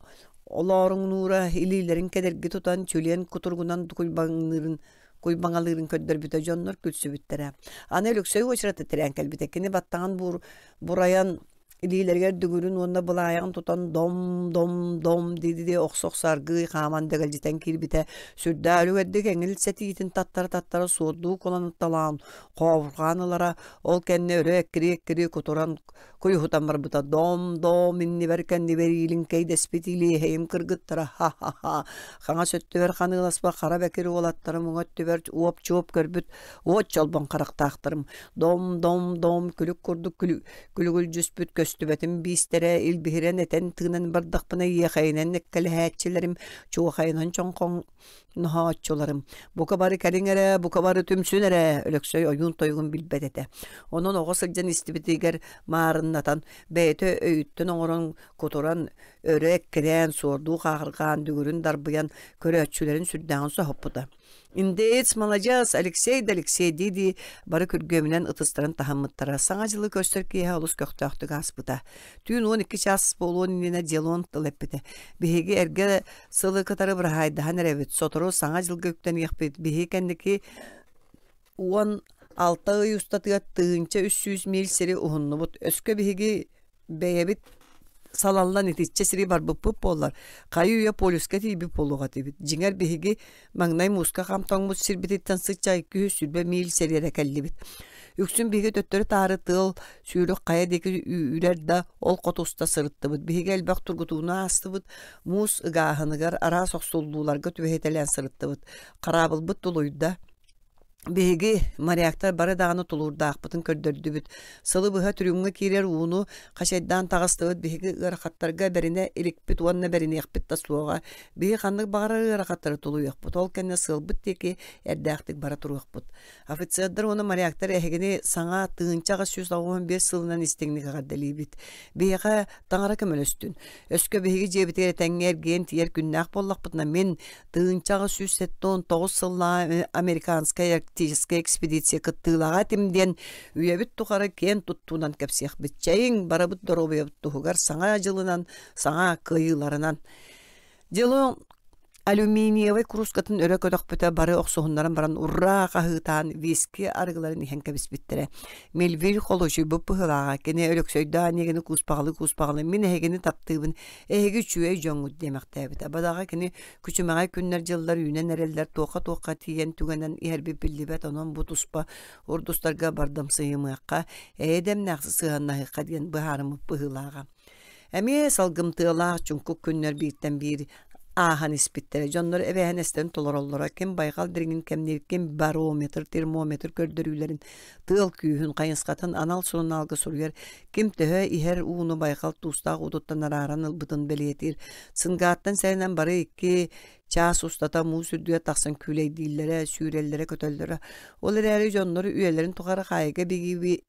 олооруҥнуура, илиилэрин кэдэрги тутан түлүөн кутуругунан куйбаҥныырын куйбаҥалыырын көрдөрбүтэ дьоннор күлсүбүттэрэ. Аны Өлөксөй уочарата тирээн кэлбитэ. Кини баттаҕын бур, бурайан илиилэригэр дүҥүрүн уонна былаайаҕын тутан дом-дом-дом дии-дии охсо-охсо аргыый хааман дэгэлдьитэн киирбитэ. Сүрдээх үлүгэрдик эҥил сэтиитин таттара-таттара суордуу куланыталаан хообурҕаан ылара, ол кэннэ өрө эккирии-эккирии кутуран куйуһутан барбыта дом-дом иннибэр кэннибэр иилиҥкэйдэспит илиэһэйим кыргыттара ха-ха-ха хаҥас өттүбэр ханыыласпар хара бэкир уолаттарым уҥа өттүбэр уоп-чуоп көрбүт уот чолбон харахтаахтарым дом-дом-дом күлүк курдук күлүгүлдьүспүт көстүбэтим биистэрэ илбиһирэн этэн тыынан бардахпына иэхэйинэн эккэлэһээччилэрим чуохайынан чоҥхоҥ Ноһооччуларым, бука бары кэлиҥ эрэ, бука бары түмсүн эрэ, Өлөксөй ойуун тойугун билбэт этэ. Онон оҕо сылдьан истибитигэр маарыннатан, бэйэтэ өйүттэн оҥорон кутуран, өрө эккирээн, суордуу хааҕырҕаан, дүҥүрүн дарбыйан, көрөөччүлэрин сүрдээҕин соһуппута. Индеец маладьыас, Алексей да Алексей дии-дии бары күргүөмүнэн ытыстарын таһыммыттара. Саҥа дьылы көрсөр киэһэ олус көхтөөхтүк ааспыта. Түүн 12 чаас буолуон иннинэ Делон тыл эппитэ. Биһиги эргэ Сылы кытары быраһаайдаһан эрэбит, сотору Саҥа дьылга үктэниэхпит, биһиги кэнники 16 ый устатыгар 1300 миль сири уһуннубут. Өскө биһиги бэйэбит салаллан итиччэ сири барбыппыт буоллар, хайы-үйэ полюска тиийбит буолуох этибит. Дьиҥэр биһиги маҥнай мууска хам тоҥмут сирбититтэн сычча 220 миль сири эрэ кэллибит. Үксүн биһиги төттөрү-таары тыал, сүүрүк хайа диэки үрэр да, ол хоту уста сырыттыбыт. Биһиги элбэх тургутууну аастыбыт, Муус ыгааһыныгар араас охсуллууларга түбэһитэлээн сырыттыбыт. Хараабылбыт тулуйда. Биһиги моряктар бары даҕаны тулуурдаахпытын көрдөрдүбүт. Сылы быһа трюмҥа киирэр ууну хачайдаан таҕыстыбыт. Биһиги ыарахаттарга бэринэ иликпит уонна бэриниэхпит да суоҕа. Биһиги ханнык баҕарар ыарахаттары тулуйуохпут. Ол кэннэ сыалбыт диэки эрдээхтик бара туруохпут. Офицердар уонна моряктар эһигини саҥа 1885 сылынан истиҥник эҕэрдэлиибит. Биһиэхэ таҥара көмөлөстүн. Өскө биһиги дьиэбитигэр этэҥҥэ эргийэн тиийэр күннээх буоллахпытына, мин 1879 сыллааҕы американскай Арктическай экспедиция кыттыылааҕа этим диэн үйэбит тухары киэн туттуунан кэпсиэхпит. Чэйиҥ, барыбыт доруобуйабыт туһугар саҥа дьылынан, саҥа кыайыыларынан. Дело алюминиевай куруускатын өрө көтөхпүтэ бары охсуһуннаран баран ураа хаһыытаан виски арыгыларын иһэн кэбиспиттэрэ. Мельвиль холуочуйбут быһыылааҕа кини Өлөксөйдөөх эйигини кууспаҕалыы-кууспаҕалыы мин эһигини таптыыбын, эһиги үчүгэй дьоҥҥут диэмэхтээбитэ. Бадаҕа кини күчүмэҕэй күннэр-дьыллар үүнэн эрэллэр туохха-туохха тиийэн түгэнэн иһэрбит биллибэт, онон бу туспа урдустарга бардамсыйымыахха, эйэ дэмнээх сыһыаннаһыахха диэн быһаарыммыт быһыылааҕа. Эмиэ салгымтыалаах чуҥкук күннэр бииртэн биир ааһан испиттэрэ. Дьоннор эбээһинэстэрин толороллоро, ким байҕал дириҥин кэмниир, ким барометр, термометр көрдөрүүлэрин, тыал күүһүн хайысхатын анал сурунаалга суруйар, ким төһө иһэр ууну байҕал туустаах уутуттан арааран ылбытын бэлиэтиир. Сынгааттан сэрэнэн бары икки чаас устата муус үрдүгэр тахсан күүлэйдииллэрэ, сүүрэллэрэ-көтөллөрө. Ол эрээри дьоннор үйэлэрин тухары хаайыга бигии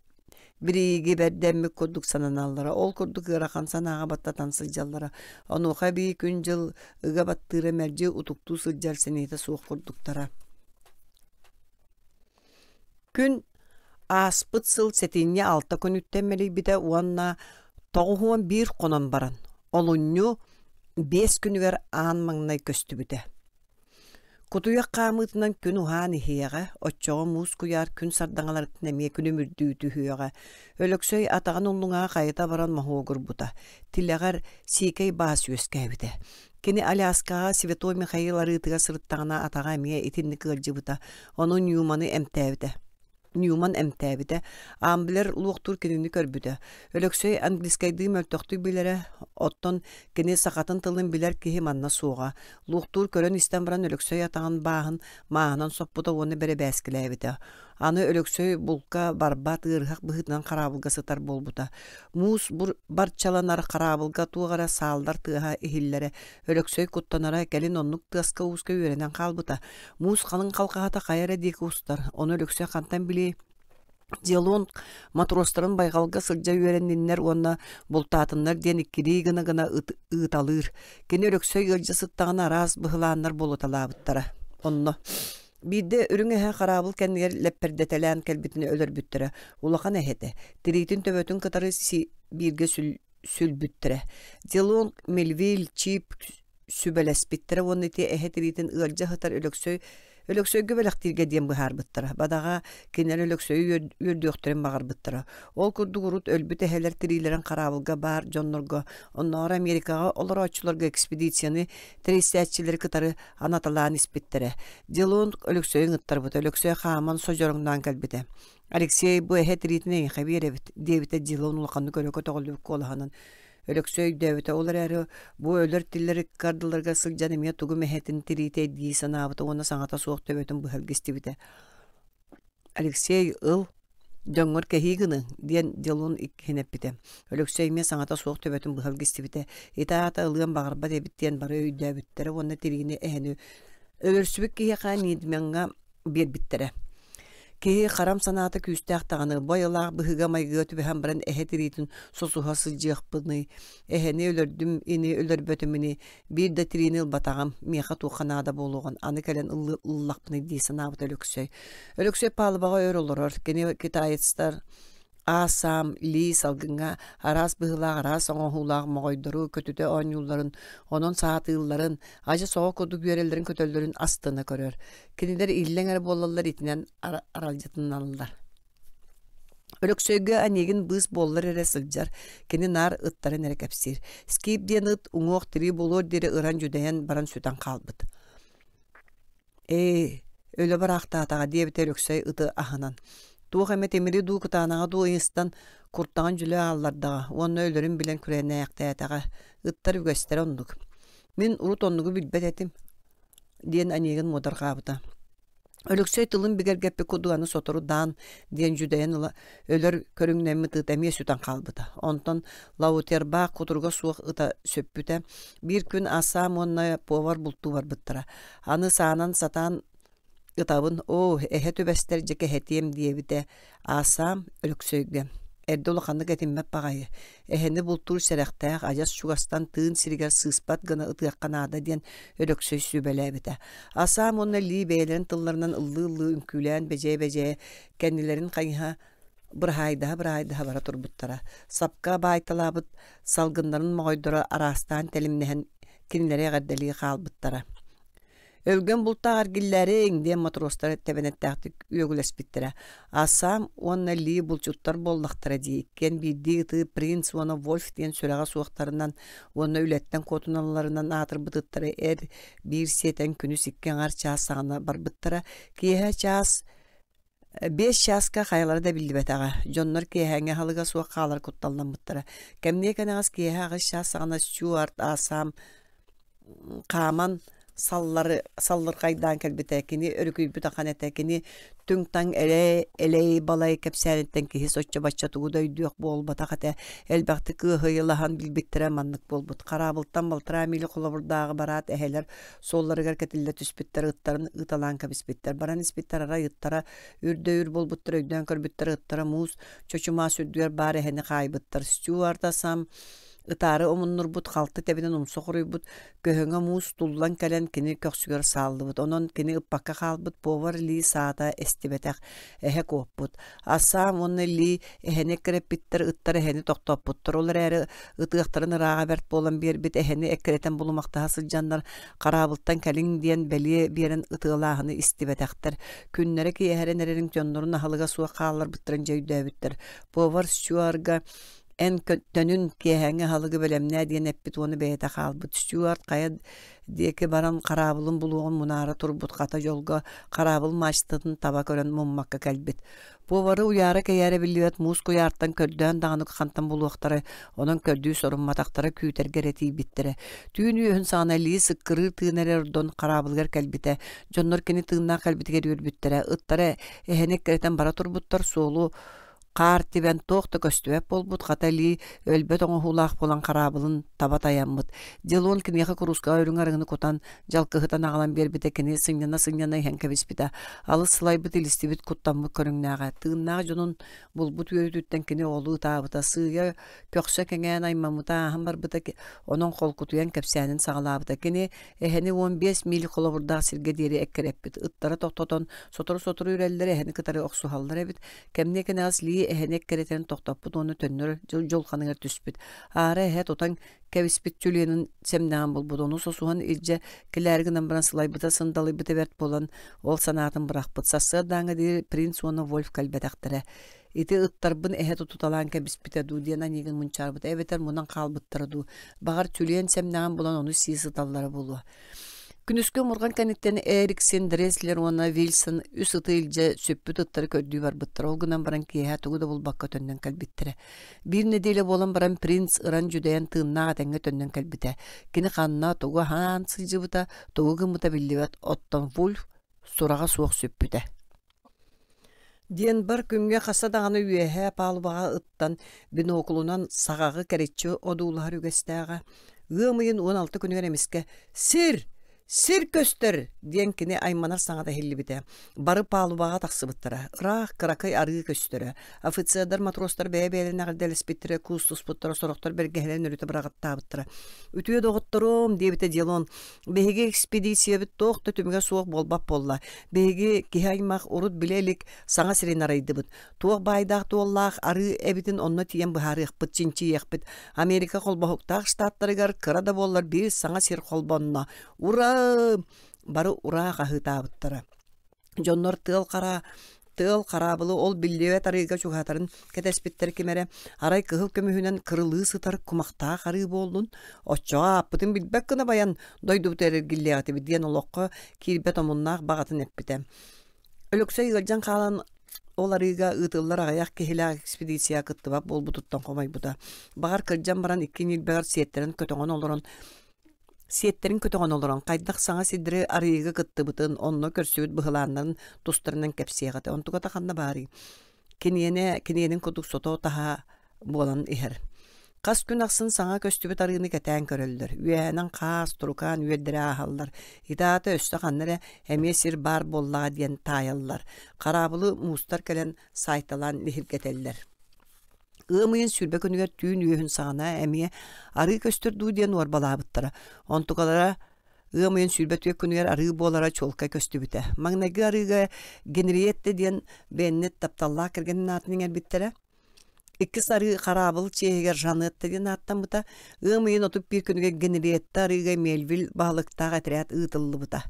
бириигибэрдэммит курдук сананаллара, ол курдук ыарахан санааҕа баттатан сылдьаллара. Онуоха эбии күн-дьыл ыга баттыыра мэлдьи утуктуу сылдьар сэниэтэ суох курдуктара. Күн ааспыт сыл сэтинньи алта күнүттэн мэлийбитэ уонна 91 хонон баран, олунньу 5 күнүгэр аан маҥнай көстүбүтэ. Кутуйах хаамыытынан күн уһаан иһиэҕэ, оччоҕо муус куйаар күн сардаҥаларыттан эмиэ күлүмүрдүү түһүөҕэ. Өлөксөй атаҕын уллуҥаҕа хайыта баран моһуогурбута, тилэҕэр сиикэй баас үөскээбитэ. Кини Аляскаҕа Святой Михаил арыытыгар сырыттаҕына атаҕа эмиэ итинник ыалдьыбыта, ону Ньюманы эмтээбитэ. Ньюман эмтээбитэ, Амблер луохтуур кинини көрбүтэ. Өлөксөй английскайдыы мөлтөхтүк билэрэ, оттон кини сахатын тылын билэр киһи манна суоҕа. Луохтуур көрөн-истэн баран Өлөксөй атаҕын бааһын мааһынан соппута уонна бэрэбээскилээбитэ. Аны Өлөксөй булка барбат ыарыһах быһыытынан хараабылга сытар буолбута. Муус барчаланар хараабылга туох эрэ сааллар тыаһа иһиллэрэ. Өлөксөй куттанара, кэлин оннук тыаска-ууска үөрэнэн хаалбыта. Муус халыҥ халҕаһата хайа эрэ диэки устар, ону Өлөксөй хантан билиэй? Дьелон матростарын байҕалга сылдьа үөрэнниннэр уонна бултаатыннар диэн иккилии гына-гына ыыталыыр. Кини Өлөксөй ыалдьа сыттаҕына араас быһылааннар буолуталаабыттара. Онно Биирдэ үрүҥ эһэ хараабыл кэннигэр лэппэрдэтэлээн кэлбитин өлөрбүттэрэ. Улахан эһэ этэ. Тириитин төбөтүн кытары бииргэ сүлбүттэрэ. Делонг, Мельвиль, Чип сүбэлэспиттэрэ уонна ити эһэ тириитин ыалдьа сытар Өлөксөй Өлөксөйгө бэлэхтииргэ диэн быһаарбыттара. Бадаҕа кинилэр Өлөксөйү үөрдүөхтэрин баҕарбыттара. Ол курдук урут өлбүт эһэлэр тириилэрин хараабылга баар дьоннорго, оннооҕор Америкаҕа олорооччуларга экспедицияны тэрийсээччилэри кытары анаталаан испиттэрэ. Делонг Өлөксөйү ыҥыттарбыта. Өлөксөй хааман содьороҥноон кэлбитэ. Алексей, бу эһэ тириитин эйиэхэ биэрэбит, диэбитэ Дилон улаханнык өрө көтөҕүллүбүт куолаһынан. Өлөксөй өйдөөбүтэ, ол эрээри бу өлөр-тиллэр ыккардыларыгар сылдьан эмиэ тугу эһэтин тириитэ дии санаабыта уонна саҥата суох төбөтүн быһа илгистибитэ. Алексей, ыл, дьоҥҥор кэһии гыныҥ, диэн Дилон иккиһин эппитэ. Өлөксөй эмиэ саҥата суох төбөтүн быһа илгистибитэ. Ити аата ылыан баҕарбат эбит диэн бары өйдөөбүттэрэ уонна тириини эһэни өлөрсүбүт киһиэхэ Нидмеҥҥа биэрбиттэрэ. Киһи харам санаата күүстээх даҕаны, бу айылаах быһыыга-майгыга түбэһэн баран эһэ тириитин сосуһа сылдьыахпыный, эһэни өлөрдүм ини, өлөрбөтүм ини, биир да тириини ылбатаҕым, миэхэ туохха наада буолуоҕун, аны кэлэн ыллахпыный дии санаабыта Өлөксөй. Өлөксөй палубаҕа өр олорор, кини китаецтар Аа-саам, Ли салгыҥҥа араас быһыылаах, араас оҥоһуулаах моҕойдору көтүтэ оонньуулларын, онон саатыылларын, адьас оҕо курдук үөрэллэрин-көтөллөрүн астына көрөр. Кинилэр иллэҥ эрэ буоллаллар итинэн аралдьытыналлар. Өлөксөйгө Онегин быыс буоллар эрэ сылдьар, кини наар ыттарын эрэ кэпсиир. Скип диэн ыт уҥуох-тирии буолуор диэри ыран-дьүдэйэн баран сүтэн хаалбыт. Ээ, өлө бараахтаатаҕа диэбитэ Өлөксөй ыты аһынан. Туох эмэ тимири дуу, кытаанаҕы дуу ыйыстан, куртаҕын дьүлэ ааллардаҕа уонна өлөрүн билэн күрэнээхтээтэҕэ. Ыттар үгэстэрэ оннук. Мин урут оннугу билбэт этим, диэн Онегин муодарҕаабыта. Өлөксөй тылын бигэргэппит курдук аны сотору даан диэн дьүдэйэн ыла өлөр көрүҥнэммит ыт эмиэ сүтэн хаалбыта. Онтон Лаутербах кутуруга суох ыта сүппүтэ. Биир күн Асаам уонна повар бултуу барбыттара. Аны саанан сатаан ытабын, оо, эһэ түбэстэр дьэ кэһэтиэм диэбитэ Аасаам Өлөксөйгө. Эрдэ улаханнык этиммэт баҕайы, эһэни бултуур сэрэхтээх, адьас чугастан тыын сиригэр сыыспат гына ытыахха наада диэн Өлөксөй сүбэлээбитэ. Асаам уонна Лии бэйэлэрин тылларынан ыллыы-ыллыы үҥкүүлээн бэдьэйэ-бэдьэйэ кэннилэрин хайыһа быраһаайдаһа-быраһаайдаһа бара турбуттара. Сапка баайталаабыт салгыннарын моҕойдоро араастаан тэлимнэһэн кинилэри эҕэрдэлии хаалбыттара. Өлгөм бултаах эргиллээриҥ диэн матростар тэбэнэттээхтик үөгүлэспиттэрэ. Асам уонна Ли булчуттар буоллахтара дии, иккиэн биирдии ытыы Принц уонна Вольф диэн сүрэҕэ суохтарынан уонна үлэттэн куотуналларынан аатырбыт ыттары эр биир сиэтэн күнүс икки аҥар чаас саҕана барбыттара. Киэһэ чаас Биэс чааска хайалара да биллибэтэҕэ, дьоннор киэһээҥҥи аһылыга суох хаалар кутталламмыттара. Кэмниэ кэнэҕэс киэһэ аҕыс чаас саҕана Стюарт Аасаам хааман саллары саллырҕайдаан кэлбитэ. Кини өрүкүйбүт ахан этэ. Кини түҥ-таҥ элэй, элэй-балай кэпсээниттэн киһи соччо-бачча тугу да өйдүөх буолбатах этэ. Элбэхтик ыаһыйылаһан билбиттэрэ маннык буолбут. Хараабылтан балтараа миля холобурдааҕы бараат эһэлэр Суолларыгар кэтиллэ түспүттэр ыттарын ыыталаан кэбиспиттэр. Баран испиттэр арай ыттара үрдэ үр буолбуттар өйдөөн көрбүттэр ыттара муус чочумаас үрдүгэр баар эһэни хаайбыттар. Стюарт сам ытаары омуннурбут халты тэбинэн умса хоруйбут көһөҥө муус туллан кэлэн кини көхсүгэр сааллыбыт. Онон кини ыппакка хаалбыт повар Ли саата эстибэтэх эһэ куоппут. Ассаам уонна Ли эһэни эккирэппиттэр, ыттар эһэни тохтоппуттар. Ол эрээри ытыахтарын ырааҕа бэрт буолан биэрбит эһэни эккирэтэн булумахтаһа сылдьаннар, хараабылтан кэлиҥ диэн бэлиэ биэрэн ытыалааһыны истибэтэхтэр. Күннэрэ киэһэрэн эрэрин дьоннорун аһылыга суох хаалларбыттарын дьэ өйдөөбүттэр. Повар Стюарга эн төнүн киэһээҥҥи аһылыгы бэлэмнээ диэн эппит уонна бэйэтэ хаалбыт. Стюарт хайа диэки баран хараабылын булуоҕун мунаара турбут хата дьолго хараабыл мачтатын таба көрөн муммакка кэлбит. Повары уйаара-кэйээрэ биллибэт муус куйаартан көрдөөн даҕаны хантан булуохтара, онон көрдүү сорумматахтара күүтэргэ эрэ тиийбиттэрэ. Түүн үөһүн саҕана Ли сыккырыыр тыына эрэ ордон хараабылыгар кэлбитэ. Дьоннор кини тыыннаах кэлбитигэр үөрбүттэрэ. Ыттара эһэни эккирэтэн бара турбуттар, суолу Хаар тибэн туох да көстүбэт буолбут, хата илии өлбөт оҥоһуулаах буолан хараабылын таба тайаммыт. Дилон киниэхэ куруускаҕа үрүҥ арыгыны кутан, дьалкыһытан аҕалан биэрбитэ кини сынньана-сынньана иһэн кэбиспитэ. Алыс сылайбыт, илистибит, куттаммыт көрүҥнээҕэ. Тыыннаах дьонун булбут үөрүүтүттэн кини оҕолуу ытаабыта, сыыйа көхсө кэҥээн аймаммыта ааһан барбыта, онон холкутуйан кэпсээнин саҕалаабыта. Кини эһэни 15 миль холобурдаах сиргэ диэри эккирэппит. Ыттара тохтотон, сотору-сотору үрэллэр эһэни кытары охсуһаллар эбит. Кэмниэ кэнэҕэс Ли эһэни эккирэтэн тохтоппут уонна төннөр дьулханыгар түспүт. Аара эһэ тутан кэбиспит чүлүөнүн сэмнэҕин булбут, ону сосуһан илдьэ кэлээри гынан баран сылайбыта сындалыйбыта бэрт буолан, ол санаатын бырахпыт. Сарсыардааҥҥа диэри Принц уонна Вольф кэлбэтэхтэрэ. Ити ыттарбын эһэ тутуталаан кэбиспитэ дуу диэн аньыыгын мунчаарбыта эбэтэр мунан хаалбыттара дуу, баҕар чүлүөн сэмнэҕин булан ону сии сыталлара буолуо. Күнүскү омурҕан кэнниттэн Эриксон, Дреслер уонна Вильсон үс ыты илдьэ сүппүт ыттары көрдүү барбыттар. Ол гынан баран киэһэ тугу да булбакка төннөн кэлбиттэрэ. Биир нэдиэлэ буолан баран принц ыран-дьүдэйэн тыыннаах этэҥҥэ төннөн кэлбитэ. Кини ханна, тугу аһаан сылдьыбыта, тугу гыммыта биллибэт, оттон Вульф сураҕа суох сүппүтэ. Диэн бар күҥҥэ хаста даҕаны үөһээ палубаҕа ыттан бинокулунан саҕаҕы кэриччи одуулаһар үгэстээҕэ. Ыам ыйын 16 күнүгэр эмискэ «Сир! Сир көстөр!» диэн кини айманар саҥата иһиллибитэ. Бары палубаҕа тахсыбыттара. Ыраах кыракый арыы көстөрө. Офицердар, матростар бэйэ-бэйэлэрин эҕэрдэлэспиттэрэ, куустуспуттара, сорохтор бэргэһэлэрин өрүтэ быраҕаттаабыттара. «Үтүө доҕотторум!» диэбитэ Делон Биһиги экспедициябыт туох да түмүгэ суох буолбат буолла. Биһиги киһи аймах урут билэ илик саҥа сирин арыйдыбыт. Туох баайдаах-туоллаах арыы эбитин онно тиийэн быһаарыахпыт, чинчийиэхпит. Америка холбоһуктаах штаттарыгар кыра да буоллар биир саҥа сир холбонно. Ура! Бары ураа хаһыытаабыттара. Дьоннор тыал хара тыал хараабылы ол биллибэт арыыга чугаһатарын кэтэспиттэр ким эрэ арай кыһыл көмүһүнэн кырылыы сытар кумахтаах арыы буоллун, оччоҕо ааппытын билбэт гына байан дойдубутугар эргиллиэх этибит диэн олоххо киирбэт омуннаах баҕатын эппитэ. Өлөксөй ыалдьан хаалан ол арыыга ыытыллар аҕыйах киһилээх экспедицияҕа кыттыбат буолбутуттан хомойбута. Баҕар кырдьан баран икки ньилбэгэр сиэттэрин көтөҕөн олорон Сиэттэрин көтөҕөн олорон хайдах саҥа сирдэри арыйыыга кыттыбытын, онно көрсүбүт быһылааннарын тустарынан кэпсиэх этэ. Онтуката ханна баарый? Киниэнэ киниэнин курдук сото-таһаа буолан иһэр. Хас күн ахсын саҥа көстүбүт арыыны кэтээн көрөллөр. Үөһэнэн хаас, турукаан үөрдэрэ ааһаллар. Ити аата өссө ханна эрэ эмиэ сир баар буоллаҕа диэн таайаллар. Хараабылы муустар кэлэн саайталаан лиһиргэтэллэр. Ыам ыйын 20 күнүгэр түүн үөһүн саҕана эмиэ арыы көстөр дуу диэн уорбалаабыттара. Онтукалара ыам ыйын 24 күнүгэр арыы буолара чуолкай көстүбүтэ. Маҥнайгы арыыга Генриетта диэн Беннет тапталлаах кэргэнин аатын иҥэрбиттэрэ. Иккис арыы хараабыл чиэһигэр Жанетта диэн ааттаммыта. Ыам ыйын 31 күнүгэр Генриетта арыыга Мельвиль баһылыктаах этэрээт ыытыллыбыта.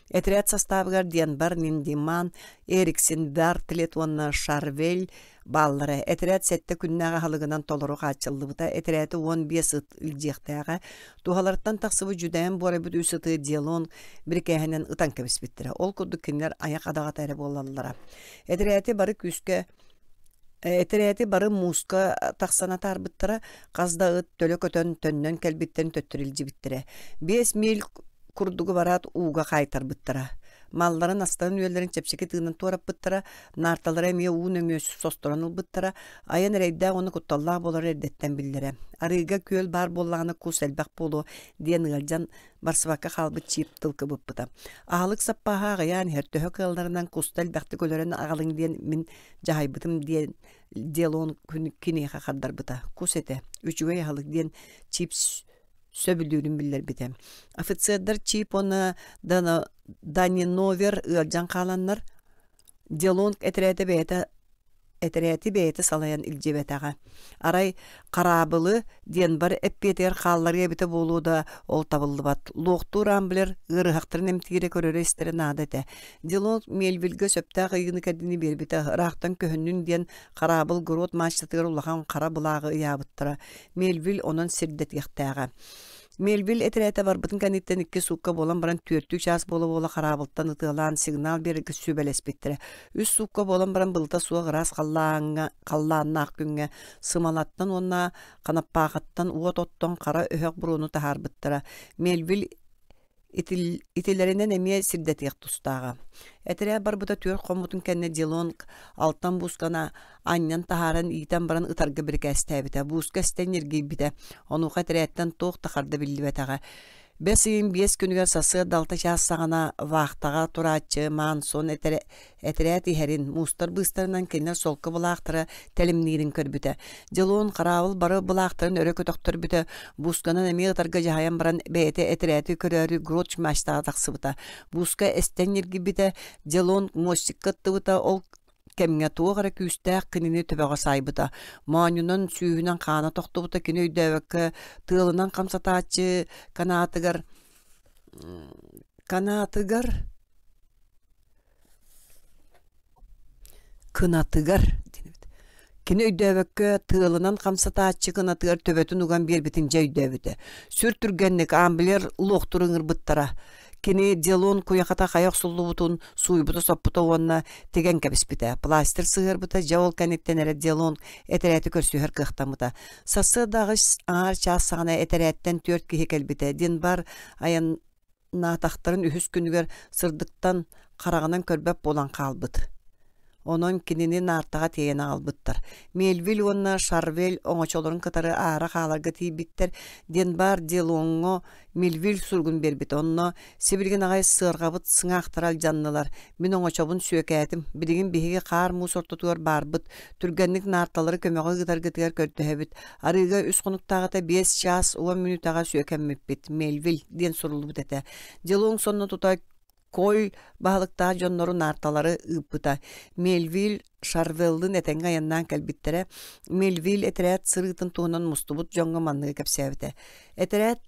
Этэрээт састаабыгар Денбар, Ниндиман, Эриксен, Бартлетт уонна Шарвель бааллара. Этэрээт сэттэ күннээх аһылыгынан толору хааччыллыбыта. Этэрээти 15 ыт илдьиэхтээҕэ. Туһаларыттан тахсыбыт дьүдэйэн буорайбыт үс ыты Делон бирикээһинэн ытан кэбиспиттэрэ. Ол курдук кинилэр айах адаҕата эрэ буолаллара. Этэрээти бары күүскэ Этэрээти бары мууска тахсан атаарбыттара, хас да ыт төлө көтөн төннөн кэлбиттэрин төттөрү илдьибиттэрэ. 5 миль курдугу бараат ууга хаайтарбыттара. Малларын астарын-үөллэрин чэпчэки тыынан туораппыттара, наарталара эмиэ уу нөҥүө состорон ылбыттара, айан эрэйдээх уонна кутталлаах буолара эрдэттэн биллэрэ. Арыыга күөл баар буоллаҕына кус элбэх буолуо диэн ыалдьан барсыбакка хаалбыт чип тыл кыбыппыта. Аһылык саппааһа аҕыйаан иһэр, төһө кыалларынан куста элбэхтик өлөрөн аҕалыҥ диэн мин дьаһайбытым диэн Делон киниэхэ хардарбыта. Кус этэ, үчүгэй аһылык диэн Чип сөбүлүүрүн биллэрбитэ. Офицердар Чип уонна Даниновер ыалдьан хааланнар, Делон этэрээтэ бэйэтэ этэрээти бэйэтэ салайан илдьибэтэҕэ. Арай хараабылы диэн бар эппиэтигэр хаалларыа эбитэ буолуо да, ол табыллыбат. Луохтуур Амблер ыарыһахтарын эмтиирэ көрөрө-истэрэ наада этэ. Делон Мельвильгэ сөптөөх ыйыыны-кэрдиини биэрбитэ, ыраахтан көһүннүн диэн хараабыл грот мачтатыгар улахан хара былааҕы ыйаабыттара. Мельвиль онон сирдэтиэхтээҕэ. Мельвиль этэрээтэ барбытын кэнниттэн икки суукка буолан баран түөртүү чаас буола-буола хараабылтан ытыалаан сигнал биэрэргэ сүбэлэспиттэрэ. Үс суукка буолан баран былыта суох ыраас халлааҥҥа халлааннаах күҥҥэ сымалаттан уонна ханаппаахыттан уот оттон хара өһөх буруону таһаарбыттара. Мельвиль итилэринэн эмиэ сирдэтиэх тустааҕа. Этэрээт барбыта түөрт хоммутун кэннэ Делонг алтан буусканы анньан таһааран иитэн баран ытарга бирикээстээбитэ. Бууска эстэн ньиргийбитэ. Онуоха этэрээттэн туох да харда биллибэтэҕэ. Бэс ыйын биэс күнүгэр сарсыарда алта чаас саҕана вахтаҕа турааччы Мансон этэрээт иһэрин, муустар быыстарынан кинилэр солко былаахтара тэлимниирин көрбүтэ. Дьолуон хараабыл бары былаахтарын өрө көтөхтөрбүтэ, буусканан эмиэ ытарга дьаһайан баран бэйэтэ этэрээти көрөөрү Гроч мачтаҕа тахсыбыта. Бууска эстэн ньиргийбитэ, Дьолуон мостикка ыттыбыта, ол кэмҥэ туох эрэ күүстээх кинини төбөҕө саайбыта, моонньунан сүүһүнэн хаана тохтубута кини өйдөөбөккө тыалынан хамсатааччы канаатыгар канаатыгар кынатыгар кини өйдөөбөккө тыалынан хамсатааччы кынатыгар төбөтүн уган биэрбитин дьэ өйдөөбүтэ. Сүр түргэнник Амблер луохтур ыҥырбыттара. Кини Делон куйахата хайа охсуллубутун сууйбута-соппута уонна тигэн кэбиспитэ. Пластырь сыһыарбыта, дьэ ол кэнниттэн эрэ Делон этэрээти көрсүһэр кыахтаммыта. Сарсыарда аҕыс аҥаар чаас саҕана этэрээттэн түөрт киһи кэлбитэ. Динбар айаннаатахтарын үһүс күнүгэр сырдыктан хараҕынан көрбөт буолан хаалбыт. Онон кинини наартаҕа тиэйэн аҕалбыттар. Мельвиль уонна Шарвель оҥочолорун кытары аара хааларга тиийбиттэр. Денбар Делоҥҥо Мельвиль суругун биэрбит. Онно сибилигин аҕай сыарҕабыт сыҥаахтара алдьаннылар. Мин оҥочобун сүөкээтим. Билигин биһиги хаар-муус ортотугар баарбыт. Түргэнник наарталары көмөҕө ыытаргытыгар көрдөһөбүт. Арыыга үс хонуктааҕыта биэс чаас уон мүнүүтэҕэ сүөкэммиппит. Мельвиль диэн суруллубут этэ. Делоҥ сонно тута Коль баһылыктаах дьоннору наарталары ыыппыта. Мельвиль Шарвеллын этэҥҥэ айаннаан кэлбиттэрэ. Мельвиль этэрээт сырыытын туһунан мустубут дьоҥҥо манныгы кэпсээбитэ. Этэрээт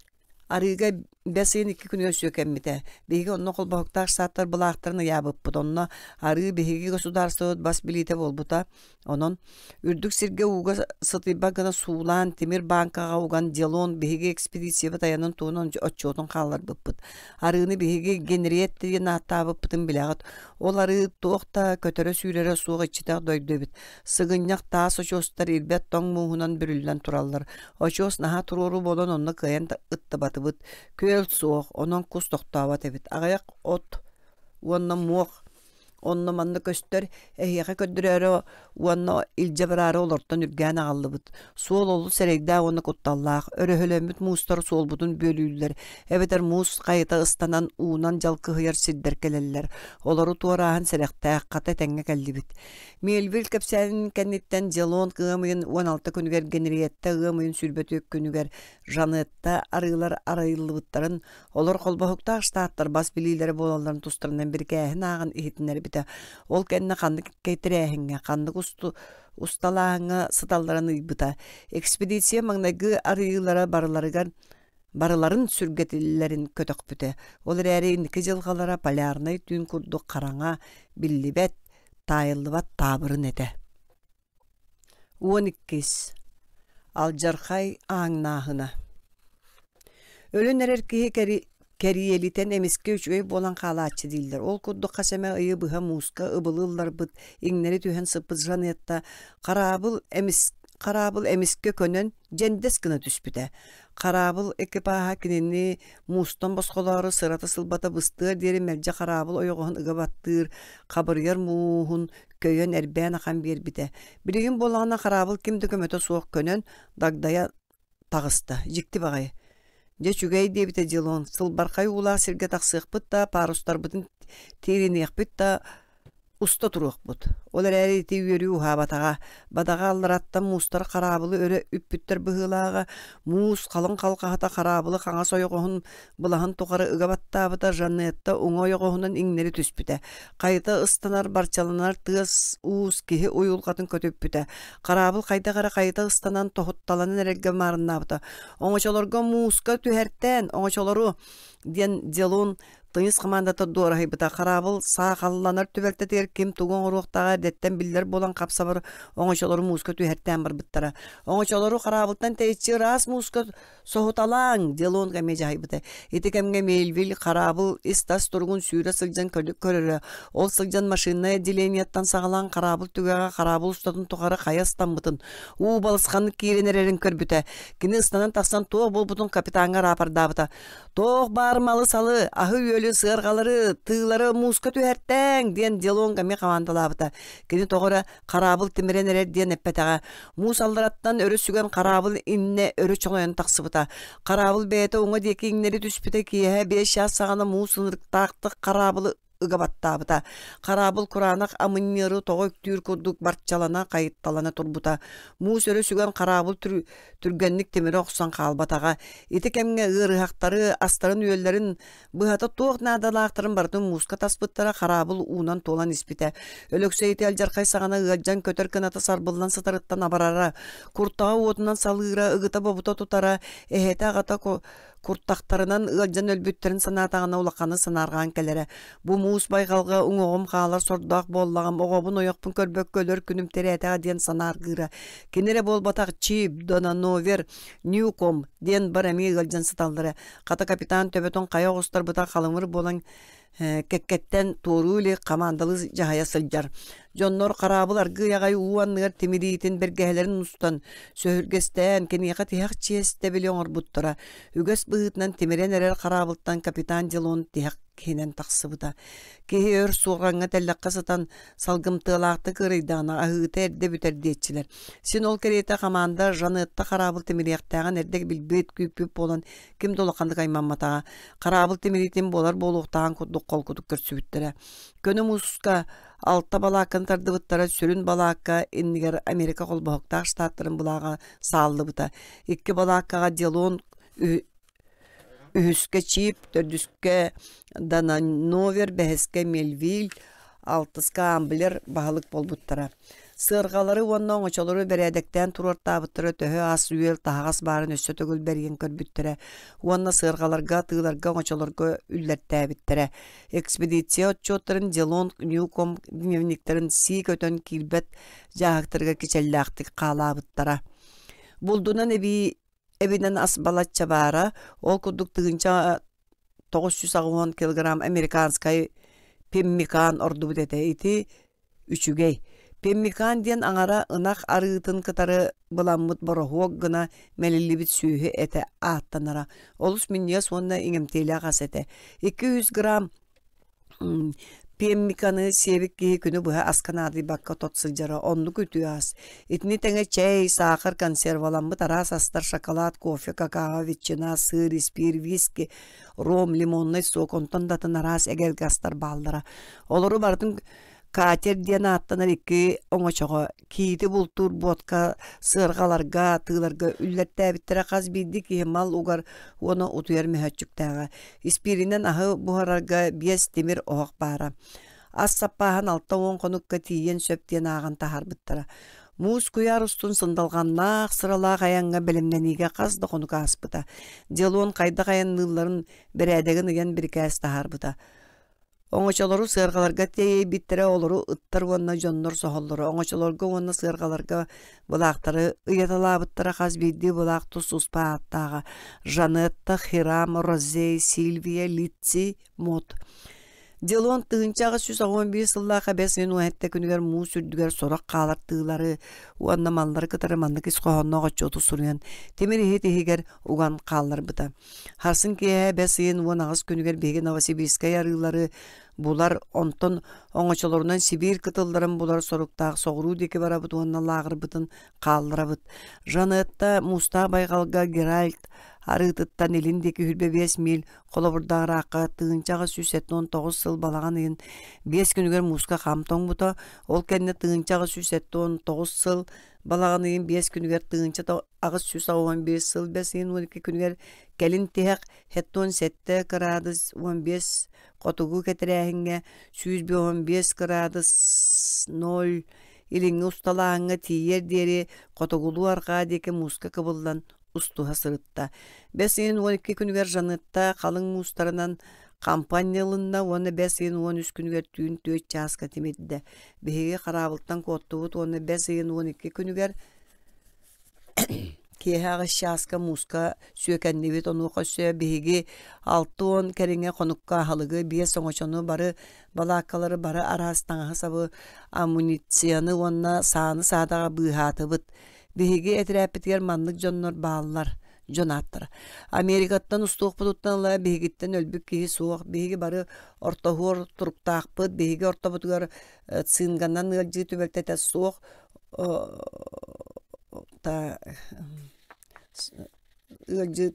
арыыга бэс ыйын икки күнүгэр сүөкэммитэ. Биһиги онно холбоһуктаах штаттар былаахтарын ыйаабыппыт. Онно арыы биһиги государствобыт бас билиитэ буолбута. Онон үрдүк сиргэ ууга сытыйбат гына суулаан, тимир бааҥкаҕа уган Делон биһиги экспедициябыт айанын туһунан отчуотун хаалларбыппыт. Арыыны биһиги Генриетта диэн ааттаабыппытын билэҕит. Ол арыы туох да көтөрө-сүүрэрэ суох иччитэх дойду эбит. Сыгынньах таас очуостар ирбэт тоҥ мууһунан бүрүллэн тураллар. Очуос наһаа туруору буолан онно кыайан ыттыбатыбыт. Күөл суох, онон кус тохтообот эбит. Аҕыйах от уонна муох. Онно-манна көстөр, эһиэхэ көрдөрөөрү уонна илдьэ бараары олортон үргээн аҕаллыбыт. Суол олус эрэйдээх уонна кутталлаах. Өрөһөлөммүт муустар суолбутун бүөлүүллэр, эбэтэр муус хайыта ыстанан уунан дьалкыһыйар сирдэр кэлэллэр. Олору туорааһын сэрэхтээх, хата этэҥҥэ кэллибит. Мельвиль кэпсээнин кэнниттэн Делон ыам ыйын 16 күнүгэр Генриетта ыам ыйын 24 күнүгэр Жанетта арыылар арыйыллыбыттарын Олор холбоһуктаах штаттар бас билиилэрэ буолалларын тустарынан бирикээһин ааҕан иһитиннэрбитэ. Ол кэннэ ханнык тэрээһиҥҥэ, ханнык усталааһыҥҥа сыталларын ыйбыта. Экспедиция маҥнайгы арыйыылара барыларыгар барыларын сүргэтиллэрин көтөхпүтэ. Ол эрээри инники дьылҕалара полярнай түүн курдук хараҥа, биллибэт, таайыллыбат таабырын этэ. 12. Алдьархай ааҥнааһына Өлөн эрэр киһи кэриэлитэн эмискэ үчүгэй буолан хаалааччы дииллэр. Ол курдук хас эмэ ыйы быһа мууска ыбылы ылларбыт, иҥнэри түһэн сыппыт Жанетта хараабыл, эмис, хараабыл эмискэ көнөн дьэндэс гына түспүтэ. Хараабыл экипааһа кинини муустан босхолоору сырата-сылбата быстыар диэри мэлдьи хараабыл ойоҕоһун ыга баттыыр, хабырыйар мууһун көйөн эрбээн ахан биэрбитэ. Билигин буоллаҕына хараабыл ким да көмөтө суох көнөн, дагдайа таҕыста. Дьикти баҕайы. Дьэ үчүгэй диэбитэ Дилон, сылбархай уулаах сиргэ тахсыахпыт да, парустарбытын тириниэхпит да уста туруохпут. Ол эрээри ити үөрүү уһаабатаҕа. Бадаҕа аллараттан муустар хараабылы өрө үппүттэр быһыылааҕа, муус халыҥ халҕаһата хараабылы хаҥас ойоҕоһун былаһын тухары ыга баттаабыта Жанетта уҥа ойоҕоһунан иҥнэри түспүтэ. Хайыта ыстанар, барчаланар тыас-уус киһи уйулҕатын көтүппүтэ. Хараабыл хайдах эрэ хайыта ыстанан, тоһутталанан эрэргэ маарыннаабыта. «Оҥочолорго мууска түһэртээн, оҥочолору!» диэн Делон тыйыс хамаандата дуораһыйбыта. Хараабыл саахалланар түбэлтэтигэр ким тугу оҥоруохтааҕа эрдэттэн биллэр буолан хап-сабар оҥочолору мууска түһэртээн барбыттара. Оҥочолору хараабылтан тэйиччи ыраас мууска Соһуталааҥ, Делонг эмиэ дьаһайбыта. Ити кэмҥэ Мельвиль хараабыл ис-тас туругун сүүрэ сылдьан көрөрө. Ол сылдьан машиннай отделениеттан саҕалаан хараабыл түгэҕэ хараабыл устатын тухары хайа ыстаммытын, уу балысханнык киирэн эрэрин көрбүтэ. Кини ыстанан тахсан туох буолбутун капитаҥҥа рапордаабыта. «Туох баар малы-салы, аһы-үөлү, сыарҕалары, тыылары мууска түһэртээҥ!» диэн Делонг эмиэ хамаандалаабыта. Кини тоҕо эрэ хараабыл тимирэн эрэр диэн эппэтэҕэ. Муус аллараттан өрө сүгэн хараабыл иннэ өрө чоҥойон тахсыбыта. Хараабыл бэйэтэ уҥа диэки иҥнэри түспүтэ киэһэ 5 чаас саҕана муус ынырыктаахтык хараабылы ыга баттаабыта. Хараабыл кураанах амынньыары тоҕо үктүүр курдук барчалана, хайытталана турбута. Муус өрө сүгэн хараабыл түргэнник тимирэ охсон хаалбатаҕа. Ити кэмҥэ ыарыһахтары, астарын-үөллэрин Быһата туох наадалаахтарын барытын мууска таспыттара, хараабыл уунан туолан испитэ. Өлөксөй ити алдьархай саҕана ыалдьан көтөр кыната сарбыллан сытарыттан абарара, куртаҕа уотунан салыыра, ыгыта-бобута тутара, эһэтэ аҕата куртахтарынан ыалдьан өлбүттэрин санаатаҕына улаханы санаарҕаан кэлэрэ. Бу муус байҕалга уҥуоҕум хаалар сордоох буоллаҕым, оҕобун ойохпун көрбөккө өлөр күнүм тирээтэҕэ диэн санааргыыра. Кини эрэ буолбатах Чип, Дононовер, Ньюком диэн бар эмиэ ыалдьан сыталлара. Хата капитан төбөтүн хайа оҕустарбыта халымыр буолан кэккэттэн туоруу илик хамаандалыы дьаһайа сылдьар. Дьоннор хараабыл аргыый аҕай уу анныгар тимириитин бэргэһэлэрин устан, сөһүргэстээн, киниэхэ тиһэх чиэстэбили оҥорбуттара. Үгэс быһыытынан тимирэн эрэр хараабылтан капитан Делон тиһэх киһинэн тахсыбыта. Киһи өр суорҕаҥҥа тэллэххэ сытан салгымтыалаахтык ыарыйдаҕына аһыыта эрдэ бүтэр диэччилэр. Син ол кэриэтэ хамаанда Жанетта хараабыл тимириэхтээҕин эрдэ билбит, күүппүт буолан ким да улаханнык аймамматаҕа. Хараабыл тимириитин буолар буолуохтааҕын курдук холкутук көрсүбүттэрэ. Көнө мууска алта балаакканы тардыбыттара сүрүн балаакка иннигэр Америка холбоһуктаах штаттарын былааҕа сааллыбыта. Икки балааккаҕа Делон Үһүскэ Чип, төрдүскэ Данановер, бэһискэ Мельвиль, алтыска Амблер баһылык буолбуттара. Сыарҕалары уонна оҥочолору бэрээдэктээн туруортаабыттара төһө ас-үөл, таһаҕас баарын өссө төгүл бэрийэн көрбүттэрэ уонна сыарҕаларга, тыыларга, оҥочолорго үллэртээбиттэрэ. Экспедиция отчуоттарын Делонг Ньюком дневниктарын сии көтөн киирбэт дьааһыктарыгар кичэллээхтик хаалаабыттара. Булдунан эбии эбинэн ас балачча баара, ол курдук 1980 килограмм американскай пеммикан ордубут этэ. Ити үчүгэй. Пеммикан диэн аҥара ынах арыытын кытары быламмыт бороһуок гына мэлиллибит сүөһү этэ ааттанара. Олус минньигэс уонна иҥэмтиэлээх ас этэ. 200 грамм. Пеммиканы сиэбит киһи күнү быһа аска наадыйбакка тот сылдьара оннук үтүө ас. Итини тэҥэ чэй, саахар, консерваламмыт араас астар, шоколад, кофе, какао, ветчина, сыыр, испиир, виски, ром, лимоннай сок, онтон да атын араас эгэлгэ астар бааллара. Олору барытын катер диэн ааттанар икки оҥочоҕо киити бултуур буотка сыарҕаларга, тыыларга үллэртээбиттэрэ хас биирдии киһи мал угар уонна утуйар мөһөөччүктээҕэ. Испииринэн аһы буһарарга биэс тимир оһох баара. Ас саппааһын 60 хонукка тиийиэн сөп диэн ааҕан таһаарбыттара. Муус куйаар устун сындалҕаннаах, сыралаах айаҥҥа бэлэмнэниигэ хас да хонук ааспыта. Делон хайдах айанныылларын бэрээдэгин ыйан бирикээс таһаарбыта. Оҥочолору сыарҕаларга тиэйбиттэрэ, олору ыттар уонна дьоннор соһоллоро. Оҥочолорго уонна сыарҕаларга былаахтары ыйаталаабыттара хас биирдии былаах тус-туспа ааттааҕа: Жанетта, Хирам, Розей, Сильвия, Лици, Мот. Делон 1881 сыллаах бэс ыйын уһэттэ күнүгэр муус үрдүгэр сорох хаалар тыылары уонна маллары кытары маннык ис хоһоонноох отчуоту суруйан тимир иһит иһигэр уган хаалларбыта. Сарсын киэһэ бэс ыйын 18 күнүгэр биһиги Новосибирскай арыылары булар, онтон оҥочолорунан Сибиир кытылларын булар соруктаах соҕуруу диэки барабыт уонна лааҕырбытын хаалларабыт. Жанетта Муустаах байҕалга Геральт арыытыттан илин диэки 25 миль холобурдаах ыраахха 1879 сыл балаҕан ыйын биэс күнүгэр мууска хам тоҥмута, ол кэннэ 1879 сыл балаҕан ыйын биэс күнүгэр 1881 сыл бэс ыйын 12 күнүгэр кэлин тиһэх 77 кыраадыс 15 хотугу кэтирээһиҥҥэ 155 кыраадыс 0 илиҥҥи усталааһыҥҥа тиийиэр диэри хотугулуу-арҕаа диэки мууска кыбыллан устуһа сырытта. Бэс ыйын 12 күнүгэр Жанетта халыҥ муустарынан хампанньа ылынна уонна бэс ыйын 13 күнүгэр түүн түөрт чааска тимирдэ. Биһиги хараабылтан куоттубут уонна бэс ыйын 12 күнүгэр киэһэ аҕыс чааска мууска сүөкэннибит. Онуоха өссө биһиги 60 кэриҥэ хонукка аһылыгы, биэс оҥочону бары балааккалары бары араас таҥаһы-сабы, амуницияны уонна сааны-саадаҕа быыһаатыбыт. Биһиги этэрээппитигэр маннык дьоннор бааллар дьон ааттара. Америкаттан устуохпутуттан ыла биһигиттэн өлбүт киһи суох. Биһиги бары ортоһуор туруктаахпыт. Биһиги ортобутугар цинганан ыалдьыы түбэлтэтэ суох. Ыалдьыы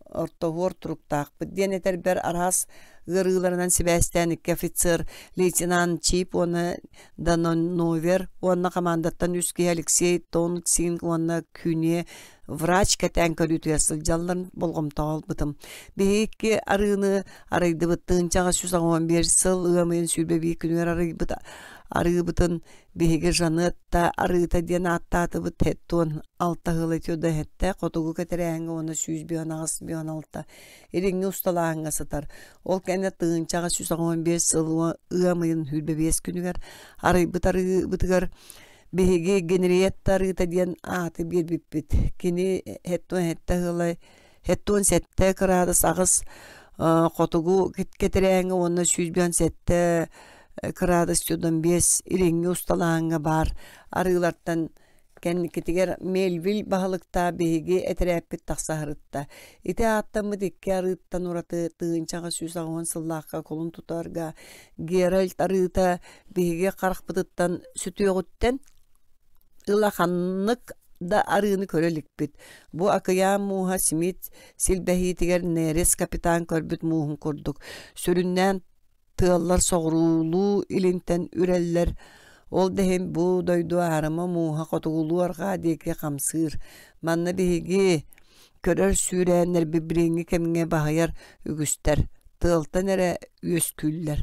ортоһуор туруктаахпыт диэн этэрбэр араас ыарыыларынан сибээстээн икки офицер лейтенант Чип уонна Даноновер уонна хамаандаттан үс киһи Алексей Тонгсинг уонна Күне врач кэтээн көрүүтүгэр сылдьалларын болҕомтоҕо ылбытым. Биһиги икки арыыны арыйдыбыт 1881 сыл ыам ыйын 21 күнүгэр арыйбыт арыыбытын Биһиги Жанетта арыыта диэн ааттаатыбыт Хеттон алта ыла дэһэттэ хотугу кэтэрээҥҥэ уонна 158-56 илиҥҥи усталааһыҥҥа сытар. Ол кэннэ 1885 сыл ыам ыйын 25 күнүгэр арыйбыт арыыбытыгар биһиги Генриетта арыыта диэн ааты биэрбиппит. Кини Хеттон сэттэ ыла Хеттон сэттэ кыраадыс аҕыс хотугу кэтэрээҥҥэ уонна 157 кыраадыс 105 илиҥҥи усталааһыҥҥа баар арыылартан кэнникитигэр Мельвиль баһылыктаах биһиги этэрээппит тахса сырытта. Ити ааттаммыт икки арыыттан ураты 1880 сыллаахха кулун тутарга Геральт арыыта биһиги харахпытыттан сүтүөҕүттэн ыла ханнык да арыыны көрө иликпит. Бу акыйаан мууһа Смит силбэһиитигэр Нерес капитан көрбүт мууһун курдук. Сүрүннээн тыаллар соҕуруулуу илинтэн үрэллэр. Ол да иһин бу дойду аарыма мууһа хотугулуу-арҕаа диэки хамсыыр. Манна биһиги көрөр сүүрээннэрбит билиҥҥи кэмҥэ баһыйар үгүстэр. Тыалтан эрэ үөскүүллэр.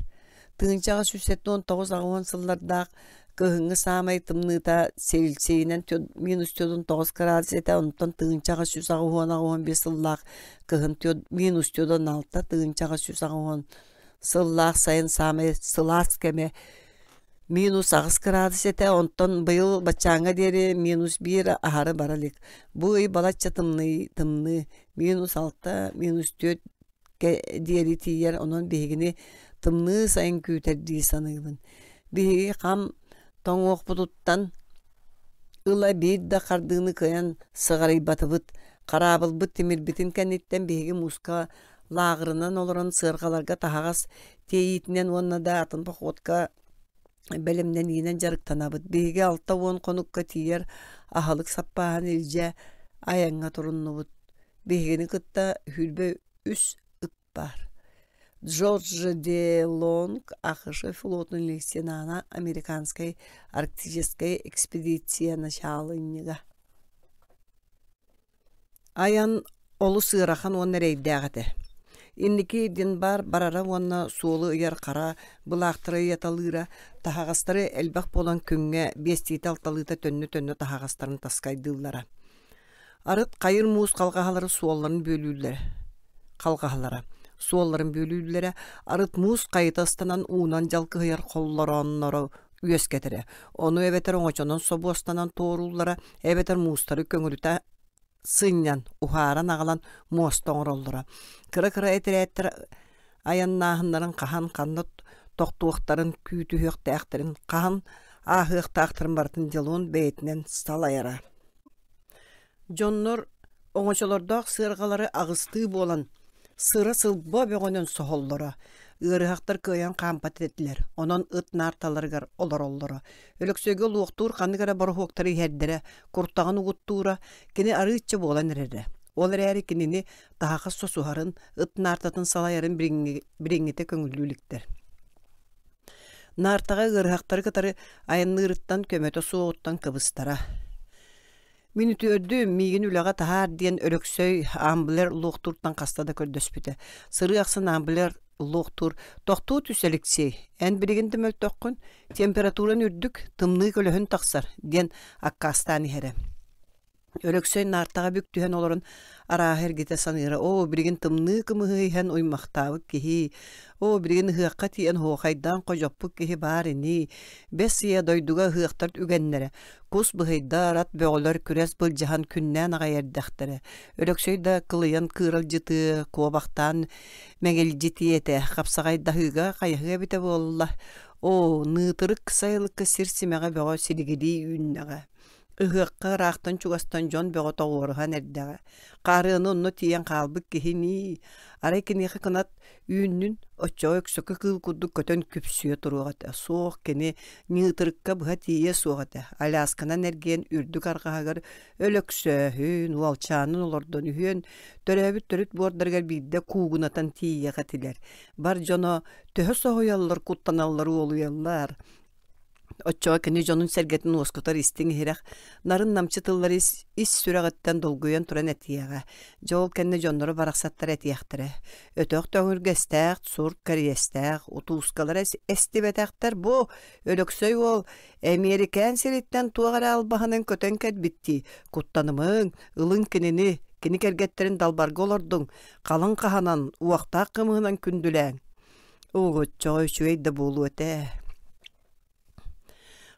1879-80 сыллардаах кыһыҥҥы саамай тымныыта Цельсийинэн минус 49 кыраадыс этэ, онтон 1880-85 сыллаах кыһын минус 46 1880 сыллаах сайын саамай сылаас кэмэ минус аҕыс кыраадыс этэ, онтон быйыл баччааҥҥа диэри минус биир аһары бара илик. Бу ый балачча тымныы, тымныы минус алта, минус түөрт диэри тиийэр, онон биһигини тымныы сайын күүтэр дии саныыбын. Биһиги хам тоҥуохпутуттан ыла биир да хардыыны кыайан сыҕарыйбатыбыт. Хараабылбыт тимирбитин кэнниттэн биһиги мууска Лааҕырынан олорон сыарҕаларга таһаҕас тиэйиитинэн уонна да атын походка бэлэмнэниинэн дьарыктанабыт. Биһиги 60 хонукка тиийэр аһылык саппааһын илдьэ айаҥҥа туруннубут. Биһигини кытта 23 ыт баар. Джордж де Лонг АХШ флотун лейтенана, американскай арктическай экспедиция начаалынньыга. Айан олус ыарахан уонна эрэйдээх этэ. Инники Динбар барара уонна суолу ыйар хара былаахтары ыйаталыыра, таһаҕастары элбэх буолан күҥҥэ биэстиитэ-алталыыта төннө-төннө таһаҕастарын таскайдыыллара. Арыт хайыр муус халҕаһалары суолларын бүөлүүллэрэ халҕаһалара суолларын бүөлүүллэрэ, арыт муус хайыта ыстанан уунан дьалкыһыйар холлороонноро үөскэтэрэ. Ону эбэтэр оҥочонон собуостанан туорууллара, эбэтэр муустары көҥүрүтэ сынньан, уһааран аҕалан муоста оҥороллоро. Кыра-кыра этэрээттэр айаннааһыннарын хаһан ханна тохтуохтарын, күүтүһүөхтээхтэрин, хаһан ааһыахтаахтарын барытын Делон бэйэтинэн салайара. Дьоннор оҥочолордоох сыарҕалары аҕыстыы буолан, сыра-сылба бөҕөнөн соһоллоро, ыарыһахтар кыайан хаампат этилэр, онон ыт наарталарыгар олороллоро. Өлөксөйгө луохтуур ханнык эрэ бороһуоктары иһэрдэрэ, куртаҕын угуттуура, кини арыычча буолан эрэрэ. Ол эрээри кинини таһаҕас сосуһарын, ыт наартатын салайарын билиҥҥитэ көҥүллүү иликтэр. Наартаҕа ыарыһахтары кытары айанныырыттан көмөтө суоҕуттан кыбыстара. Мин үтүөрдүм, миигин үлэҕэ таһаар диэн Өлөксөй Амблер луохтууртан хаста да көрдөспүтэ. Сырыы ахсын Амблер луохтуур «Тохтуу түс, Алексей, эн билигин да мөлтөххүн, температуран үрдүк, тымныы көлөһүн тахсар» диэн аккаастаан иһэрэ. Өлөксөй наартаҕа бүк түһэн олорон арааһы эргитэ саныыра: «Оо, билигин тымныы кымыһы иһэн уймахтаабыт киһи, оо, билигин ыһыахха тиийэн оһуохайдаан ходьоппут киһи баар ини, бэс ыйа дойдуга ыһыахтар үгэннэрэ, кус быһыйдар, ат бөҕөлөр күрэс былдьаһан күннээн аҕай эрдэхтэрэ». Өлөксөй да кылыйан кыыралдьытыа, куобахтаан мэҥилдьитиэ этэ, хапсаҕайдаһыыга хайаһыа эбитэ буолла. Оо, ныытырык сайылыкка сир симэҕэ бөҕө силигилии үүннэҕэ. Ыһыахха ыраахтан-чугастан дьон бөҕө тоҕуоруһан эрдэҕэ. Хаарыаны онно тиийэн хаалбыт киһи нии, арай киниэхэ кынат үүннүн, оччоҕо өксөкү кыыл курдук көтөн күпсүйэ туруох этэ. Суох, кини Ньыытырыкка быһа тиийиэ суох этэ. Алясканан эргийэн үрдүк арҕаһыгар Өлөксөөһүн, уолчаанын олордон үһүөн төрөөбүт төрүт буордарыгар биирдэ куугунатан тиийиэх этилэр. Бар дьоно төһө соһуйаллар, куттаналлар, уолуйаллар. Оччоҕо кини дьонун-сэргэтин уоскутар истиҥ-иһирэх, нарын-намчы тыллары ис, ис сүрэҕиттэн долгуйан туран этиэҕэ. Дьэ ол кэннэ дьонноро барахсаттар этиэхтэрэ: «Өтөх төҥүргэстээх, сурт кэриэстээх, утуускалара эстибэтэхтэр бу, Өлөксөй уол, Эмиэрикээн сириттэн туох эрэ албаһынан көтөн кэлбиттии, куттанымыҥ, ылыҥ кинини, кини кэргэттэрин далбарга олордуҥ, халыҥ хаһанан, уохтаах кымыһынан күндүлээҥ». Угуччоҕо үчүгэй да буолуо этэ.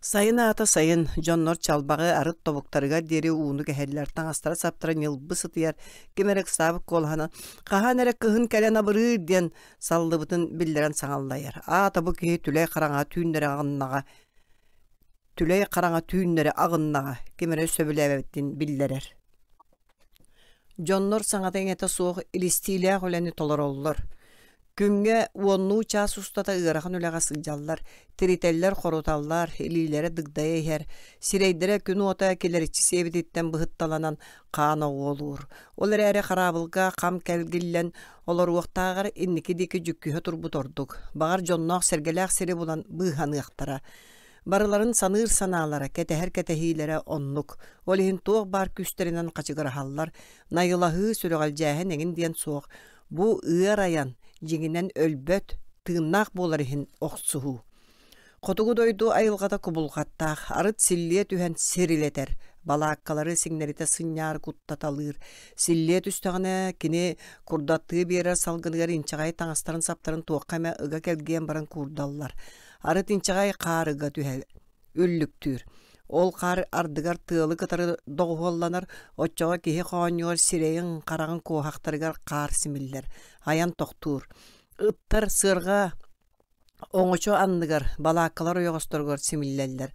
Сайын аата сайын, дьоннор чалбаҕы арыт тобуктарыгар диэри ууну кэһэллэр, таҥастара-саптара ньылбы сытыйар, ким эрэ ыксаабыт куолаһынан «Хаһан эрэ кыһын кэлэн абырыыр» диэн саллыбытын биллэрэн саҥаллайар. Аата бу киһи түлэй хараҥа түүннэри аҕыннаҕа, түлэй хараҥа түүннэри аҕыннаҕа, ким эрэ сөбүлээбэтин биллэрэр. Дьоннор саҥата-иҥэтэ суох илистиилээх үлэни толороллор. Күҥҥэ уоннуу чаас устата ыарахан үлэҕэ сылдьаллар, тиритэллэр-хоруталлар, илиилэрэ дыгдайа иһэр, сирэйдэрэ күн уота килэриччи сиэбититтэн быһытталанан хаан оҕуолуур. Ол эрээри хараабылга хам кэлгиллэн олоруохтааҕар инники диэки дьүккүһэ турбут ордук. Баҕар дьонноох-сэргэлээх сири булан быыһаныахтара. Барыларын саныыр санаалара, кэтэһэр кэтэһиилэрэ оннук. Ол иһин туох баар күүстэринэн хачыгыраһаллар, найылаһыы, сүрэҕэлдьээһин эҥин диэн суох. Бу ыар айан, дьиҥинэн өлбөт, тыыннаах буолар иһин охсуһуу. Хотугу дойду айылҕата кубулҕаттаах, арыт силлиэ түһэн сирилэтэр, балааккалары сиҥнэритэ сынньаары куттаталыыр. Силлиэ түстэҕинэ, кини курдаттыы биэрэр салгыныгар инчэҕэй таҥастарын-саптарын туохха эмэ ыга кэлгийэн баран куурдаллар. Арыт инчэҕэй хаарыга түһэ үллүктүүр. Ол хаар ардыгар тыалы кытары доҕуһуолланар, оччоҕо киһи хоонньугар сирэйин, хараҕын куоһахтарыгар хаар симиллэр, айан тохтуур. Ыттар сыарҕа оҥочо анныгар, балааккалар ойоҕосторугар симиллэллэр.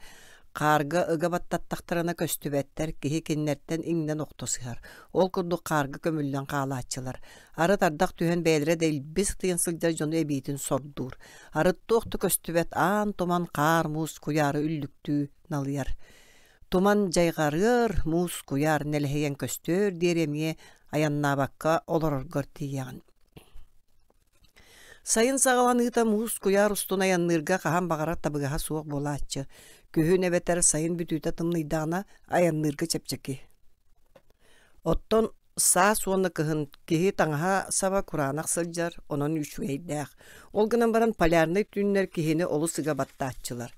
Хаарга ыга баттаттахтарына көстүбэттэр, киһи кинилэртэн иҥнэн охто сыһар. Ол курдук хаарга көмүллэн хаалааччылар. Арыт ардах түһэн бэйэлэрэ да илби сытыйан сылдьар дьону эбиитин сордуур. Арыт туох да көстүбэт аан туман хаар муус куйаары үллүктүү налыйар. Туман дьайҕарыар, муус куйаар нэлэһийэн көстүөр диэри эмиэ айаннаабакка олороргор тиийэҕин. Сайын саҕаланыыта муус куйаар устун айанныырга хаһан баҕарар табыгаһа суох буолааччы. Күһүн эбэтэр сайын бүтүүтэ тымныйдаҕына айанныырга чэпчэки. Оттон саас уонна кыһын киһи таҥаһа-саба кураанах сылдьар, онон үчүгэйдээх. Ол гынан баран полярнай түүннэр киһини олус ыга баттааччылар.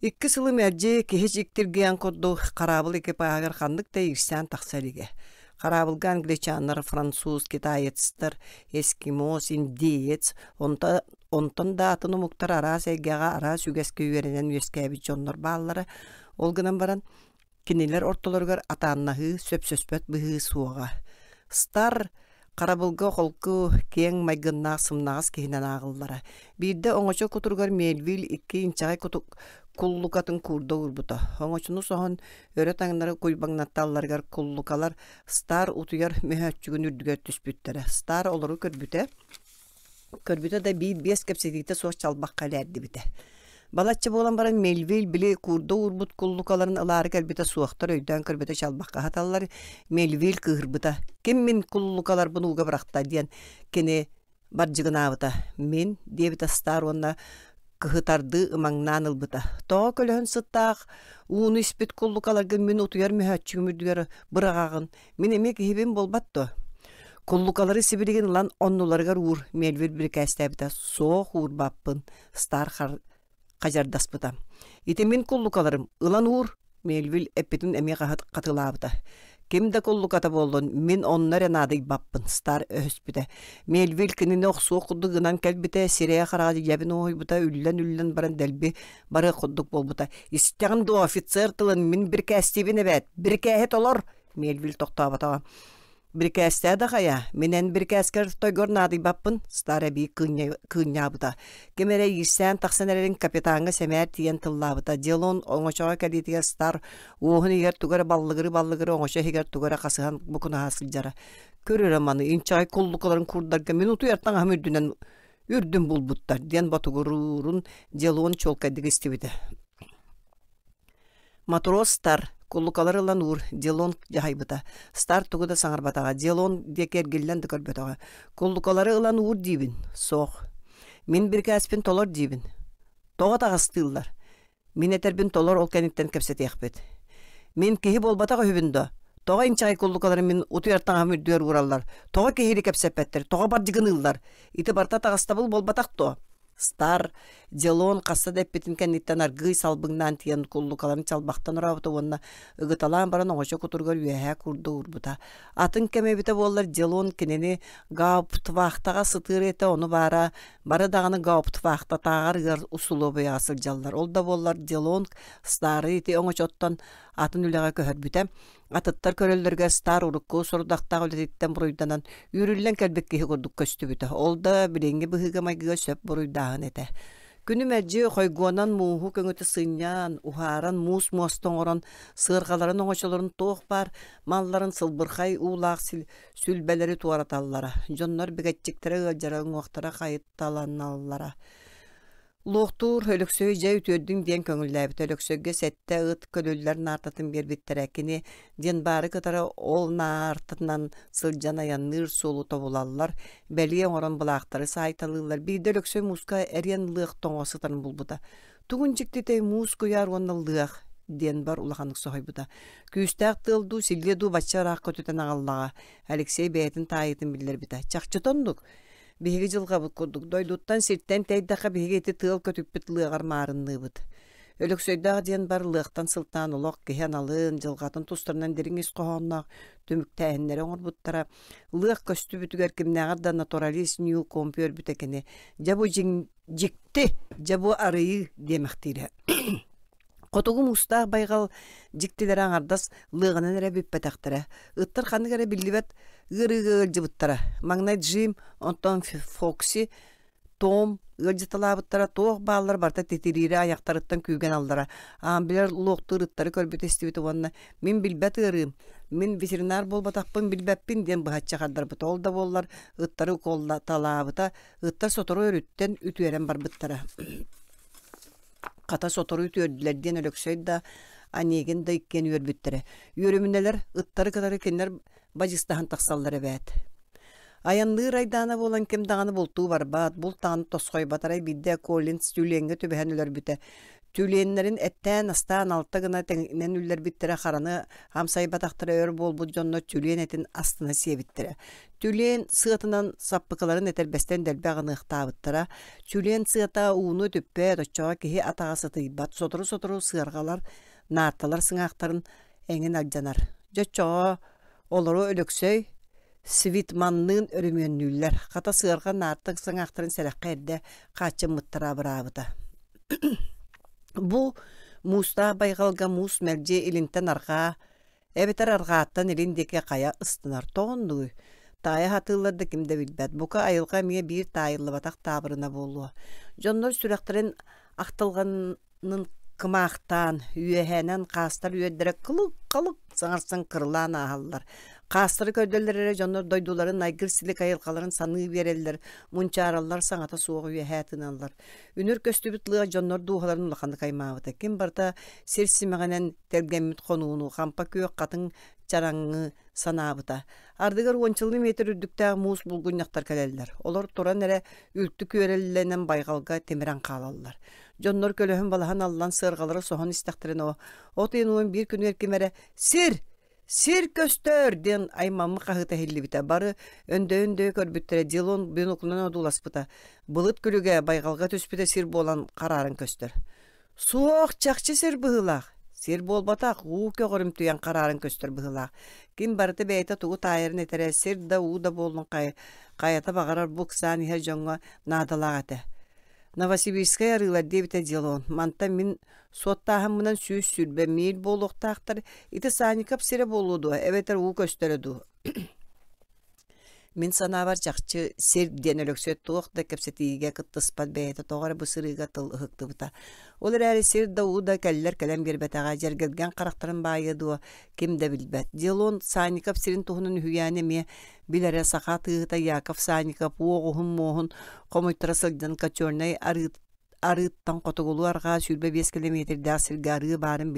Икки сылы мэлдьи киһи дьиктиргиэн курдук хараабыл экипаһыгар ханнык да иирсээн тахса илигэ. Хараабылга англичаннар, француз, китаецтар, эскимос, индеец, онто, онтон да атын омуктар араас эйгэҕэ араас үгэскэ үөрэнэн үөскээбит дьоннор бааллара. Ол гынан баран Кинилэр ортолоругар атааннаһыы, сөпсөспөт быһыы суоҕа. Стар харабылга холку, киэҥ майгыннаах сымнаҕас киһинэн ааҕыллара. Биирдэ оҥочо кутуругар Мельвиль икки инчэҕэй куллукатын куурда уурбута. Оҥочону соһон өрө таҥнары куйбаҥнатталларыгар куллукалар Стар утуйар мөһөөччүгүн үрдүгэр түспүттэрэ. Стар олору көрбүтэ Көрбүтэ да биир-биэс кэпсэтиитэ суох чалбахха элээрдибитэ. Балачча буолан баран Мельвиль били куурда уурбут куллукаларын ылаары кэлбитэ суохтар өйдөөн көрбүтэ чалбахха аһаталлар. Мельвиль кыыһырбыта. «Ким мин куллукаларбын ууга бырахта?» диэн кини бардьыгынаабыта. «Мин» диэбитэ Стар уонна кыһытардыы ымаҥнаан ылбыта. «Тоҕо көлөһүн сыттаах ууну испит куллукаларгын мин утуйар мөһөөччүгүм үрдүгэр быраҕаҕын? Мин эмиэ киһибин буолбат дуо? Куллукалары сибилигин ылан оннуларыгар уур, Мельвиль бирикээстээбитэ. Суох уурбаппын, Стар хадьардаспыта. Ити мин куллукаларым, ылан уур, Мельвиль эппитин эмиэ хатылаабыта. Ким да куллуката буоллун, мин онно эрэ наадыйбаппын, Стар өһөспүтэ. Мельвиль кинини охсуох курдук гынан кэлбитэ, сирэйэ-хараҕа дьэбин уоһуйбута, үллэн-үллэн баран дэлби барыах курдук буолбута. Истэҕин дуо, офицер тылын мин бирикээстиибин эбээт, бирикээһи толор! Мельвиль тохтооботоҕо. Бирикээстээ да хайа, мин эн бирикээскэр тойгор наадыйбаппын, Стар эбии кыынньаабыта. Ким эрэ иирсээн тахсан эрэрин капитаҥҥа сэмээр тиийэн тыллаабыта. Делон оҥочоҕо кэлиитигэр Стар уоһун иһигэр тугу эрэ баллыгырыы-баллыгырыы оҥочо иһигэр тугу эрэ хасыһан букунаһа сылдьара. Көр эрэ маны, инчэҕэй куллукаларын курдарга мин утуйар таҥаһым үрдүнэн үрдүн булбуттар диэн ботугуруурун Делон чуолкайдык истибитэ. Матрос Стар, куллукалары ылан уур, Делон дьаһайбыта. Стар тугу да саҥарбатаҕа, Делон диэки эргиллэн да көрбөтөҕө. Куллукалары ылан уур диибин. Суох. Мин бирикээспин толор диибин. Тоҕо таҕыстыыллар? Мин этэрбин толор ол кэнниттэн кэпсэтиэхпит. Мин киһи буолбатах үһүбүн дуо? Тоҕо инчэҕэй куллукалары мин утуйар таҥаһым үрдүгэр уураллар? Тоҕо киһини кэпсэппэттэр? Тоҕо бардьыгыныыллар? Ити барыта таҕыстабыл буолбатах дуо? Стар Делон хаста да эппитин кэнниттэн аргыый салбыҥнаан тиийэн куллукаларын чалбахтан орообута уонна ыгыталаан баран оҥочо кутуругар үөһээ курда уурбута. Атын кэм эбитэ буоллар Делон кинини гауптвахтаҕа сытыыр этэ, ону баара бары даҕаны гауптвахтатааҕар ыар усулуобуйаҕа сылдьаллар. Ол да буоллар Делон Стары ити оҥочоттон атын үлэҕэ көһөрбүтэ. Атыттар көрөллөрүгэр Стар урукку сорудахтаах үлэтиттэн буруйданан үүрүллэн кэлбит киһи курдук көстүбүтэ. Ол да билиҥҥи быһыыга-майгыга сөп буруйдааһын этэ. Күнү мэлдьи хойгуонан мууһу көҥүтэ сынньаан, уһааран муус муоста оҥорон, сыарҕаларын оҥочолорун туох баар малларын сылбырхай уулаах сүлбэлэри туораталлара. Дьоннор бигэччиктэрэ ыалдьара, уҥуохтара хайытталаналлара. Луохтуур Өлөксөйү дьэ үтүөрдүҥ диэн көҥүллээбитэ. Өлөксөйгө сэттэ ыт көлүллэр наартатын биэрбиттэрэ. Кини Денбары кытары ол наартатынан сылдьан айанныыр суолу тобулаллар, бэлиэ оҥорон былаахтары саайталыыллар. Биирдэ Өлөксөй мууска эриэн лыах тоҥо сытарын булбута. Тугун дьиктитэй муус куйаар уонна лыах диэн бар улаханнык соһуйбута. Күүстээх тыал дуу, силлиэ дуу бачча ыраах көтүтэн аҕаллаҕа. Алексей бэйэтин таайыытын биллэрбитэ. Чахчыта оннук. Биһиги дьылҕабыт курдук дойдуттан сиртэн тэйдэххэ биһиги ити тыал көтүппүт лыаҕар маарынныыбыт. Өлөксөйдөөх диэн бар лыахтан сылтаан олох киһи аналын, дьылҕатын тустарынан дириҥ ис хоһоонноох түмүктээһиннэри оҥорбуттара. Лыах көстүбүтүгэр кимнээҕэр да натуралист Нью Комп үөрбүтэ кини. Дьэ бу дьиҥ дьикти, дьэ бу арыйыы диэмэхтиирэ. Хотугу муустаах байҕал дьиктилэрэ аҥардас лыаҕынан эрэ бүппэтэхтэрэ. Ыттар ханнык эрэ биллибэт ыарыыга ыалдьыбыттара. Маҥнай Джим, онтон Фокси, Том, Ыалдьыталаабыттара туох бааллар барыта титириирэ айахтарыттан күүгэн аллара. Аан билэр луохтуур ыттары көрбүтэ истибитэ уонна «Мин билбэт ыарыым, мин ветеринар буолбатахпын билбэппин» диэн быһаччы хардарбыта. Ол да буоллар ыттары укуоллаталаабыта, ыттар сотору өрүттэн үтүөрэн барбыттара. Хата сотору үтүөрдүлэр диэн Өлөксөй да, Онегин да иккиэн үөрбүттэрэ. Үөрүмүнэлэр ыттары кытары кинилэр бадьыыстаһан тахсаллар эбээт. Айанныыр айдаана буолан ким даҕаны бултуу барбат, булт даҕаны тосхойбот арай биирдэ Коллинз түлүөҥҥэ түбэһэн өлөрбүтэ. Түлүөннэрин эттээн-астаан алта гына тэҥинэн үллэрбиттэрэ хараны амсайбатахтара өр буолбут дьонно түлүөн этин астына сиэбиттэрэ. Түлүөн сыатынан саппыкыларын этэрбэстэн дэлби аҕыныахтаабыттара. Түлүөн сыата ууну өтүппэт, оччоҕо киһи атаҕа сытыйбат, сотору-сотору сыарҕалар, наарталар сыҥаахтарын эҥин алдьанар. Дьэ оччоҕо Олору Өлөксөй Свитманныын өрөмүөннүүллэр, хата сыарҕа наартык саҥаахтарын сэрэххэ эрдэ хааччыммыттара абыраабыта. Бу муустаах байҕалга муус мэлдьи илинтэн арҕаа эбэтэр арҕааттан илин диэки хайа ыстанар. Тоҕо оннугуй? Таайа сатыыллар да ким да билбэт. Бука айылҕа эмиэ биир таайыллыбатах таабырына буолуо. Дьоннор сүрэхтэрин ахтылҕан кымаахтаан, үөһээнэн хаастар үөрдэрэ кылык-халык саҥарсан кырылаан ааһаллар. Хаастары көрдөллөр эрэ дьоннор дойдуларын айгыр-силик айылҕаларын саныы биэрэллэр, мунчаараллар, саҥата суох үөһээ тыыналлар. Үнүр көстүбүт лыах дьоннор дууһаларын улаханнык аймаабыта. Ким барыта сир симэҕинэн тэлгэммит хонууну, хампа күөх хатыҥ чараҥы санаабыта. Ардыгар уончалыы метр үрдүктээх муус булгунньахтар кэлэллэр. Олор туран эрэ үлтү күөрэллэнэн байҕалга тимирэн хаалаллар. Дьоннор көлөһүн-балаһан аллан сыарҕалары соһон истэхтэринэ от ыйын 11 күнүгэр ким эрэ «Сир! Сир көстөр!» диэн аймаммыт хаһыыта иһиллибитэ. Бары өндөйө-өндөйө көрбүттэрэ Дилон биноклунан одууласпыта. Былыт күлүгэ байҕалга түспүтэ сир буолан харааран көстөр. Суох, чахчы сир быһыылаах. Сир буолбатах, уу көҕөрүмтүйэн харааран көстөр быһыылаах. Ким барыта бэйэтэ тугу таайарын этэрэ, сир да, уу да буоллун хайата баҕарар бу ыксаан иһэр дьоҥҥо наадалаах этэ. Новосибирскай арыылар диэбитэ Дилон. Мантан мин суоттааһыммынан 120 миль буолуохтаахтар. Ити Санников сирэ буолуо дуо, эбэтэр уу көстөрө дуу? Мин санаабар чахчы сир диэн Өлөксөй туох да кэпсэтиигэ кыттыспат бэйэтэ тоҕо эрэ бу сырыыга тыл ыһыктыбыта. Ол эрээри сир да уу да кэллэр кэлэн биэрбэтэҕэ, дьэргэлгэн харахтарын баайыа дуо, ким да билбэт. Дилон Санников сирин туһунан үһүйээни эмиэ Билэрэ саха атыыһыта Яков Санников уоҕуһун-муоһун хомуйтара сылдьан Кочернай арыыттан хотугулуу-арҕаа 25 килэмиэтирдээх сиргэ арыы баарын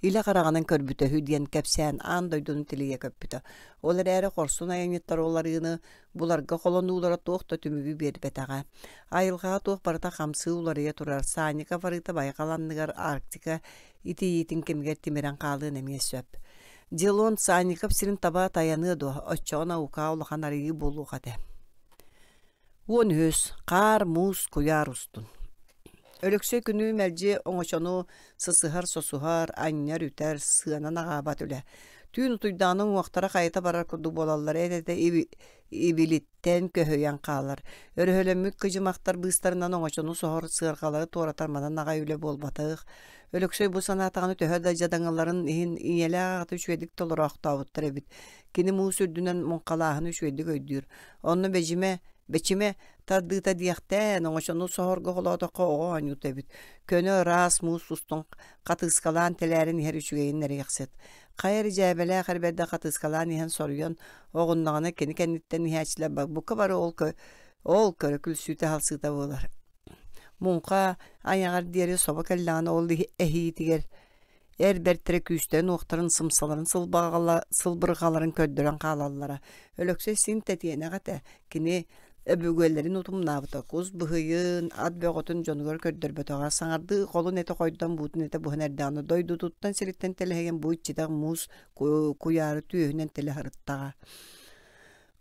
илэ хараҕынан көрбүтэ үһү диэн кэпсээн аан дойдуну тилийэ көппүтэ. Ол эрээри хорсун айанньыттар ол арыыны буларга холонуулара туох да түмүгү биэрбэтэҕэ. Айылҕаҕа туох барыта хамсыы уларыйа турар Санников арыыта байҕал анныгар Арктика итийиитин кэмигэр тимирэн хаалыан эмиэ сөп. Дилон Санников сирин таба тайаныа дуо, оччоҕо наука улахан арыйыы буолуох этэ. 13. Хаар, муус, куйаар устун. Өлөксөй күнүү мэлдьи оҥочону сысыһар-сосуһар, анньар-үтэр, сыанан аҕаабат үлэ. Түүн утуйдаҕына уҥуохтара хайыта барар курдук буолаллар, эт-этэ ибилит тэн көһүйэн хаалар. Өрөһөлөммүт кыдьымахтар быыстарынан оҥочону соһор, сыарҕалары туоратар манан аҕай үлэ буолбатах. Өлөксөй бу санаатаҕына төһө да дьадаҥыларын иһин ийэлээх аҕата үчүгэйдик толороохтообуттар эбит. Кини муус үрдүнэн муҥхалааһыны үчүгэйдик өйдүүр. Онно бэдьимэ, бэчимэ тардыыта диэхтээн, оҥочону соһорго холоотоххо оҕо оонньуута эбит. Көнө ыраас муус устун хатыыскалаан тэлээрэн иһэр үчүгэйин эриэхсит. Хайа эрэ дьээбэлээх эр бэрдэ хатыыскалаан иһэн соруйан оҕуннаҕына кини кэнниттэн иһээччилэр бука бары ол, ол көрө күлсүүтэ-халсыыта буолар. Муҥха айаҕар диэри собо кэллэҕинэ ол эһиитигэр эр бэртэрэ күүстэрин уохтарын сымсаларын сылбырҕаларын көрдөрөн хаалаллара. Өлөксөй син тэтиэнэх этэ. Кини өбүгэлэрин утумнаабыта. Кус быһыйын, ат бөҕөтүн дьонугар көрдөрбөтөҕө. Саҥардыы холун этэ хойдон буутун этэ буһан эрдэҕинэ дойдутуттан сириттэн тэлэһийэн бу иччитэх муус куйаары түөһүнэн тэлэ сырыттаҕа.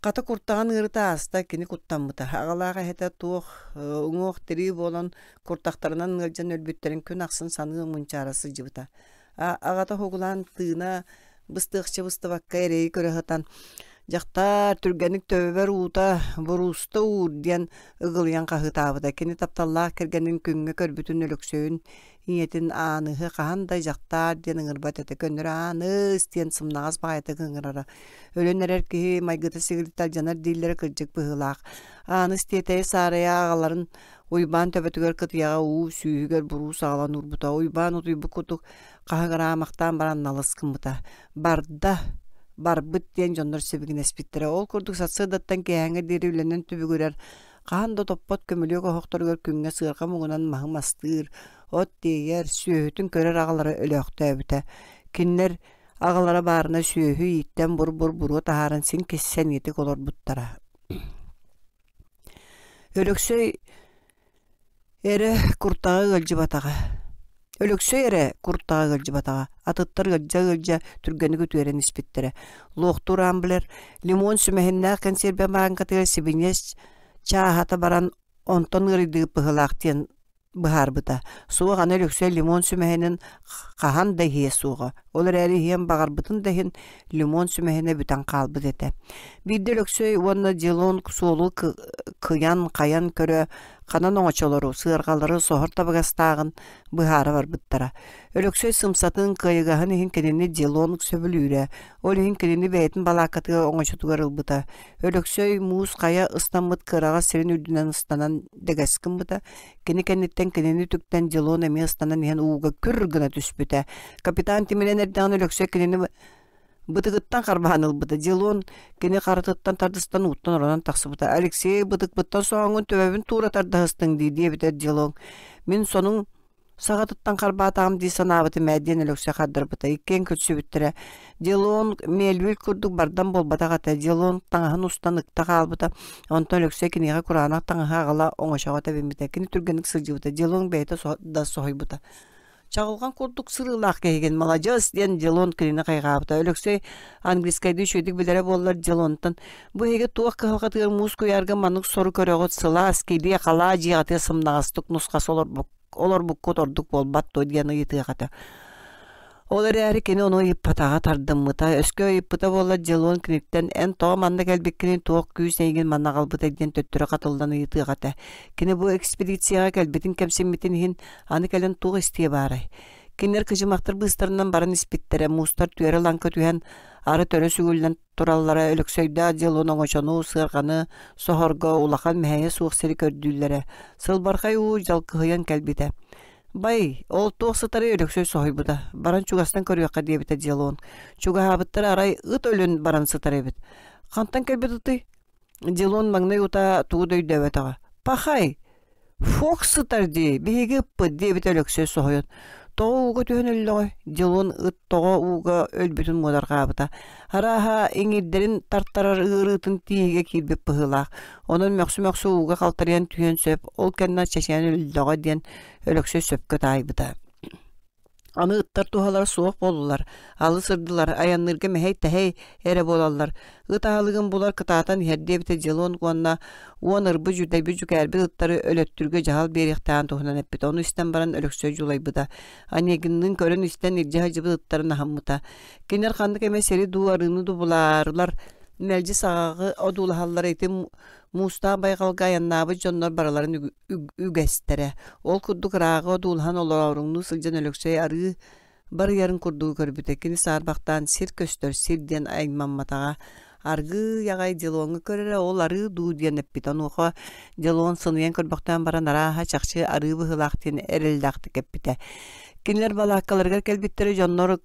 Хата куртаҕын ыарыта ааста, кини куттаммыта. Аҕалаах эһэтэ туох уҥуох-тирии буолан куртахтарынан ыалдьан өлбүттэрин күн ахсын саныы мунчаара сылдьыбыта. Аҕата уһугулаан тыына быстыахча быстыбакка эрэйи көрө сытан. Дьахтаар, түргэнник төбөбөр уута, бурууста уур диэн ыгылыйан хаһыытаабыта. Кини тапталлаах кэргэнин күҥҥэ көрбүтүн Өлөксөйүн ийэтин Ааныһы хаһан да дьахтаар диэн ыҥырбат этэ. Көннөрү Ааныс диэн сымнаҕас баҕайытык ыҥырара. Өлөн эрэр киһи майгыта-сигилитэ алдьанар дииллэрэ кырдьык быһыылаах. Ааныс тиэтэйэ-саарайа аҕаларын Уйбаан төбөтүгэр кытыйаҕа уу сүүһүгэр буруус аҕалан уурбута. Уйбаан утуйбут курдук хаһыгыраамахтаан баран налыс гыммыта. Барда, барбыт диэн дьоннор сибигинэспиттэрэ. Ол курдук сарсыардаттан киэһээҥҥэ диэри үлэнэн түбүгүрэр, хаһан да топпот көмүлүөк оһохторугар күҥҥэ сыарҕа муҥунан маһы мастыыр, от тиэйэр, сүөһүтүн көрөр аҕалара өлөөхтөөбүтэ. Кинилэр аҕалара баарына сүөһү ииттэн бур-бур буруо таһааран син сэниэтик олорбуттара. Өлөксөй эрэ куртаҕа ыалдьыбатаҕа. Өлөксөй эрэ куртаҕа ыалдьыбатаҕа. Атыттар ыалдьа-ыалдьа түргэнник үтүөрэн испиттэрэ. Луохтуур Амблер лимон сүмэһиннээх кэнсиэрбэ бааҥкатыгар сибиньиэс чааһата баран онтон ыарыйдыгыт быһыылаах диэн быһаарбыта. Суох аны Өлөксөй лимон сүмэһинин хаһан да иһиэ суоҕа. Ол эрээри иһиэн баҕарбытын да иһин лимон сүмэһинэ бүтэн хаалбыт этэ. Биирдэ Өлөксөй уонна Дилон суолу кыйан хайан көрө ханан оҥочолору, сыарҕалары соһор табыгастааҕын быһаара барбыттара. Өлөксөй сымсатын, кыайыгаһын иһин кинини Дилон сөбүлүүрэ. Ол иһин кинини бэйэтин балааккатыгар оҥочотугар ылбыта. Өлөксөй муус хайа ыстаммыт кыараҕас сирин үрдүнэн ыстанан дэгэс гыммыта. Кини кэнниттэн кинини үтүктэн Дилон эмиэ ыстанан иһэн ууга күр гына түспүтэ. Капитан тимирэн эрдэҕинэ Өлөксөй кинини бытыгыттан харбаан ылбыта. Дилон кини харытыттан тардыстан ууттан оронон тахсыбыта. Алексей бытыкпыттан соһоҥҥун төбөбүн туура тардаһыстыҥ дии диэбитэ Дилон. Мин сонуҥ саҕатыттан харбаатаҕым дии санаабытым ээ диэн Өлөксөй хардарбыта. Иккиэн көрсүбүттэрэ. Дилон Мельвиль курдук бардам буолбатах этэ. Дилон таҥаһын устан ыкта хаалбыта. Онтон Өлөксөй киниэхэ кураанах таҥаһы аҕала оҥочоҕо тэбиммитэ. Кини түргэнник сылдьыбыта. Дилон бэйэтэ да соһуйбута. Чаҕылҕан курдук сырыылаах киһигин, маладьыас диэн Дилон кинини хайҕаабыта. Өлөксөй английскайдыы үчүгэйдик билэрэ буоллар Дилонтан «Бу эһиги туох кыһалҕатыгар муус куйаарга маннык сору көрөҕүт, сылаас, килиэ, халаа дьиэҕитигэр сымнаҕастык нусхас олорбук олорбуккут ордук буолбат дуо диэн ыйытыах этэ. Ол эрээри кини ону ыйыппатаҕа тардыммыта. Өскө ыйыппыта буоллар Дилон киниттэн эн тоҕо манна кэлбиккиний, туох күүс эйигин манна аҕалбытай диэн төттөрү хатыллан ыйытыах этэ. Кини бу экспедицияҕа кэлбитин кэмсиммитин иһин аны кэлэн туох истиэ баарай? Кинилэр кыдьымахтар быыстарынан баран испиттэрэ, муустар түөрэ-лаҥкы түһэн, ары төрө сүгүллэн тураллара Өлөксөйдөөх дьылын оҥочону, сыарҕаны соһорго улахан мэһэйэ суох сири көрдүүллэрэ. Сылбархай уу дьалкыһыйан кэлбитэ. «Бай, ол туох сытарый?» Өлөксөй соһуйбута. «Баран чугастан көрүөххэ» диэбитэ Дьелон. Чугаһаабыттара арай ыт өлөн баран сытар эбит. «Хантан кэлбит ытый?» Дилон маҥнай утаа тугу да өйдөөбөтөҕө. «Пахай, Фокс сытар дии, биһиги ыппыт» диэбитэ Өлөксөй соһуйан. «Тоҕо ууга түһэн өллөҕөй?» Дилон ыт тоҕо ууга өлбүтүн муодарҕаабыта. Арааһа, иҥиирдэрин тартарар ыарыытын тииһигэ киирбит быһыылаах. Онон мөхсө-мөхсө ууга халтарыйан түһүөн сөп, ол кэннэ чэчээн өллөҕө диэн Өлөксөй сөпкө таайбыта. Аны ыттар туһалара суох буоллулар, алыс ырдылар, айанныырга мэһэй-тэһэй эрэ буолаллар. Ыт аһылыгын булар кытаатан иһэр диэбитэ Дилон уонна уон ырбыт дьүдэйбит дьүкээрбит ыттары өлөттүүргэ дьаһал биэриэхтээҕин туһунан эппитэ. Ону истэн баран Өлөксөй дьулайбыта. Онегинныын көрөн-истэн илдьэ сылдьыбыт ыттарын аһыммыта. Кинилэр ханнык эмэ сири дуу, арыыны дуу булаарылар, мэлдьи саҕаҕы одуулаһаллара ити муустаах байҕалга айаннаабыт дьоннор барыларын үгэстэрэ. Ол курдук ырааҕы одуулаһан олорооруҥнуу сылдьан Өлөксөй арыы барыйарын курдугу көрбүтэ. Кини саарбахтаан сир көстөр сир диэн аймамматаҕа. Аргыый аҕай Дилоҥҥа көрөрө ол арыы дуу диэн эппитэ. Онуоха Дилон сыныйан көрбөхтөөн баран арааһа чахчы арыы быһыылаах диэн эрэллээхтик эппитэ. Кинилэр балааккаларыгар кэлбиттэрэ дьоннор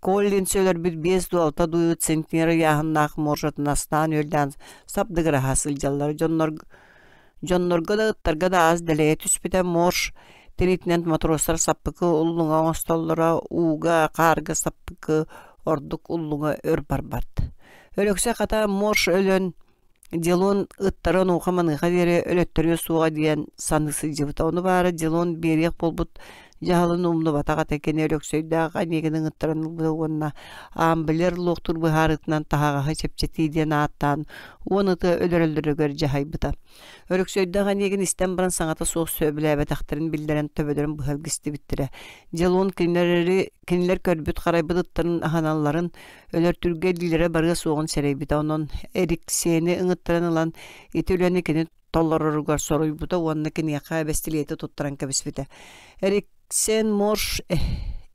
Коллинс өлөрбүт биэс дуу, алта дуу центнер ыйааһыннаах моржатын астаан-үөллээн сап-дыгыраһа сылдьаллар. Дьоннорго да, ыттарга да ас дэлэйэ түспүтэ. Морж тириитинэн матростар саппыкы уллуҥа оҥостоллоро, ууга, хаарга саппыкы ордук уллуҥа өр барбат. Өлөксөй хата морж өлөн Дилон ыттары онуоха-маныаха диэри өлөттөрүө суоҕа диэн саныы сылдьыбыта. Ону баара Дилон биэриэх буолбут. дьаһалын умнубатах этэ. Кини Өлөксөйдөөх эниэгин ыҥыттаран ылбыта уонна Амблер луохтуур быһаарыытынан таһаҕаһы чэпчэтии диэн ааттаан уон ыты өлөрөллөрүгэр дьаһайбыта. Өлөксөйдөөх эниэгин истэн баран саҥата суох сөбүлээбэтэхтэрин биллэрэн төбөлөрүн быһа илгистибиттэрэ. Дьолуон кинилэри кинилэр көрбүт-харайбыт ыттарын аһыналларын, өлөртүргэ илиилэрэ барыа суоҕун сэрэйбитэ. Онон Эриксиэни ыҥыттаран ылан ити үлэни кини толороругар соруйбута уонна киниэхэ бэстилиэти туттаран кэбиспитэ. Эриксен Морж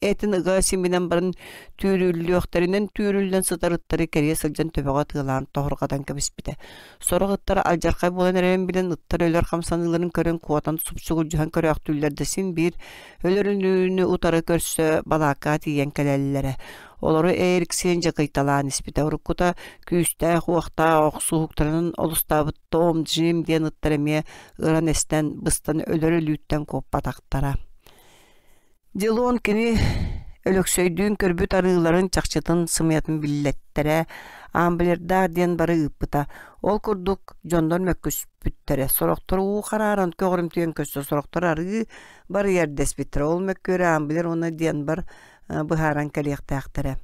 этин ыга симинэн баран түүрүллүөхтэринэн түүрүллэн сытар ыттары кэрийэ сылдьан төбөҕө ытыалаан тоһурҕатан кэбиспитэ. Сорох ыттар алдьархай буолан эрэрин билэн ыттар өлөр хамсаныыларын көрөн куотан супсугулдьуһан көрөөхтүүллэр да син биир өлөрүнүүнү утары көрсө балаакка тиийэн кэлэллэрэ. Олору Эриксен дьакыйталаан испитэ. Уруккута күүстээх-уохтаах охсуһуктарынан олустаабыт Том, Джим диэн ыттар эмиэ ыран эстэн, быстан өлөр өлүүттэн куоппатахтара. Дилон кини Өлөксөйдүүн көрбүт арыыларын чахчытын сымыйатын биллэттэрэ, Амблердаах диэн бары ыыппыта. Ол курдук дьоннор мөккүспүттэрэ. Сорохтор уу харааран көҕүрүмтүйэн көстө, сорохтор арыы барыйар дэспиттэрэ. Ол мөккүөрэ Амблер уонна Денбар быһааран кэлиэхтээхтэрэ.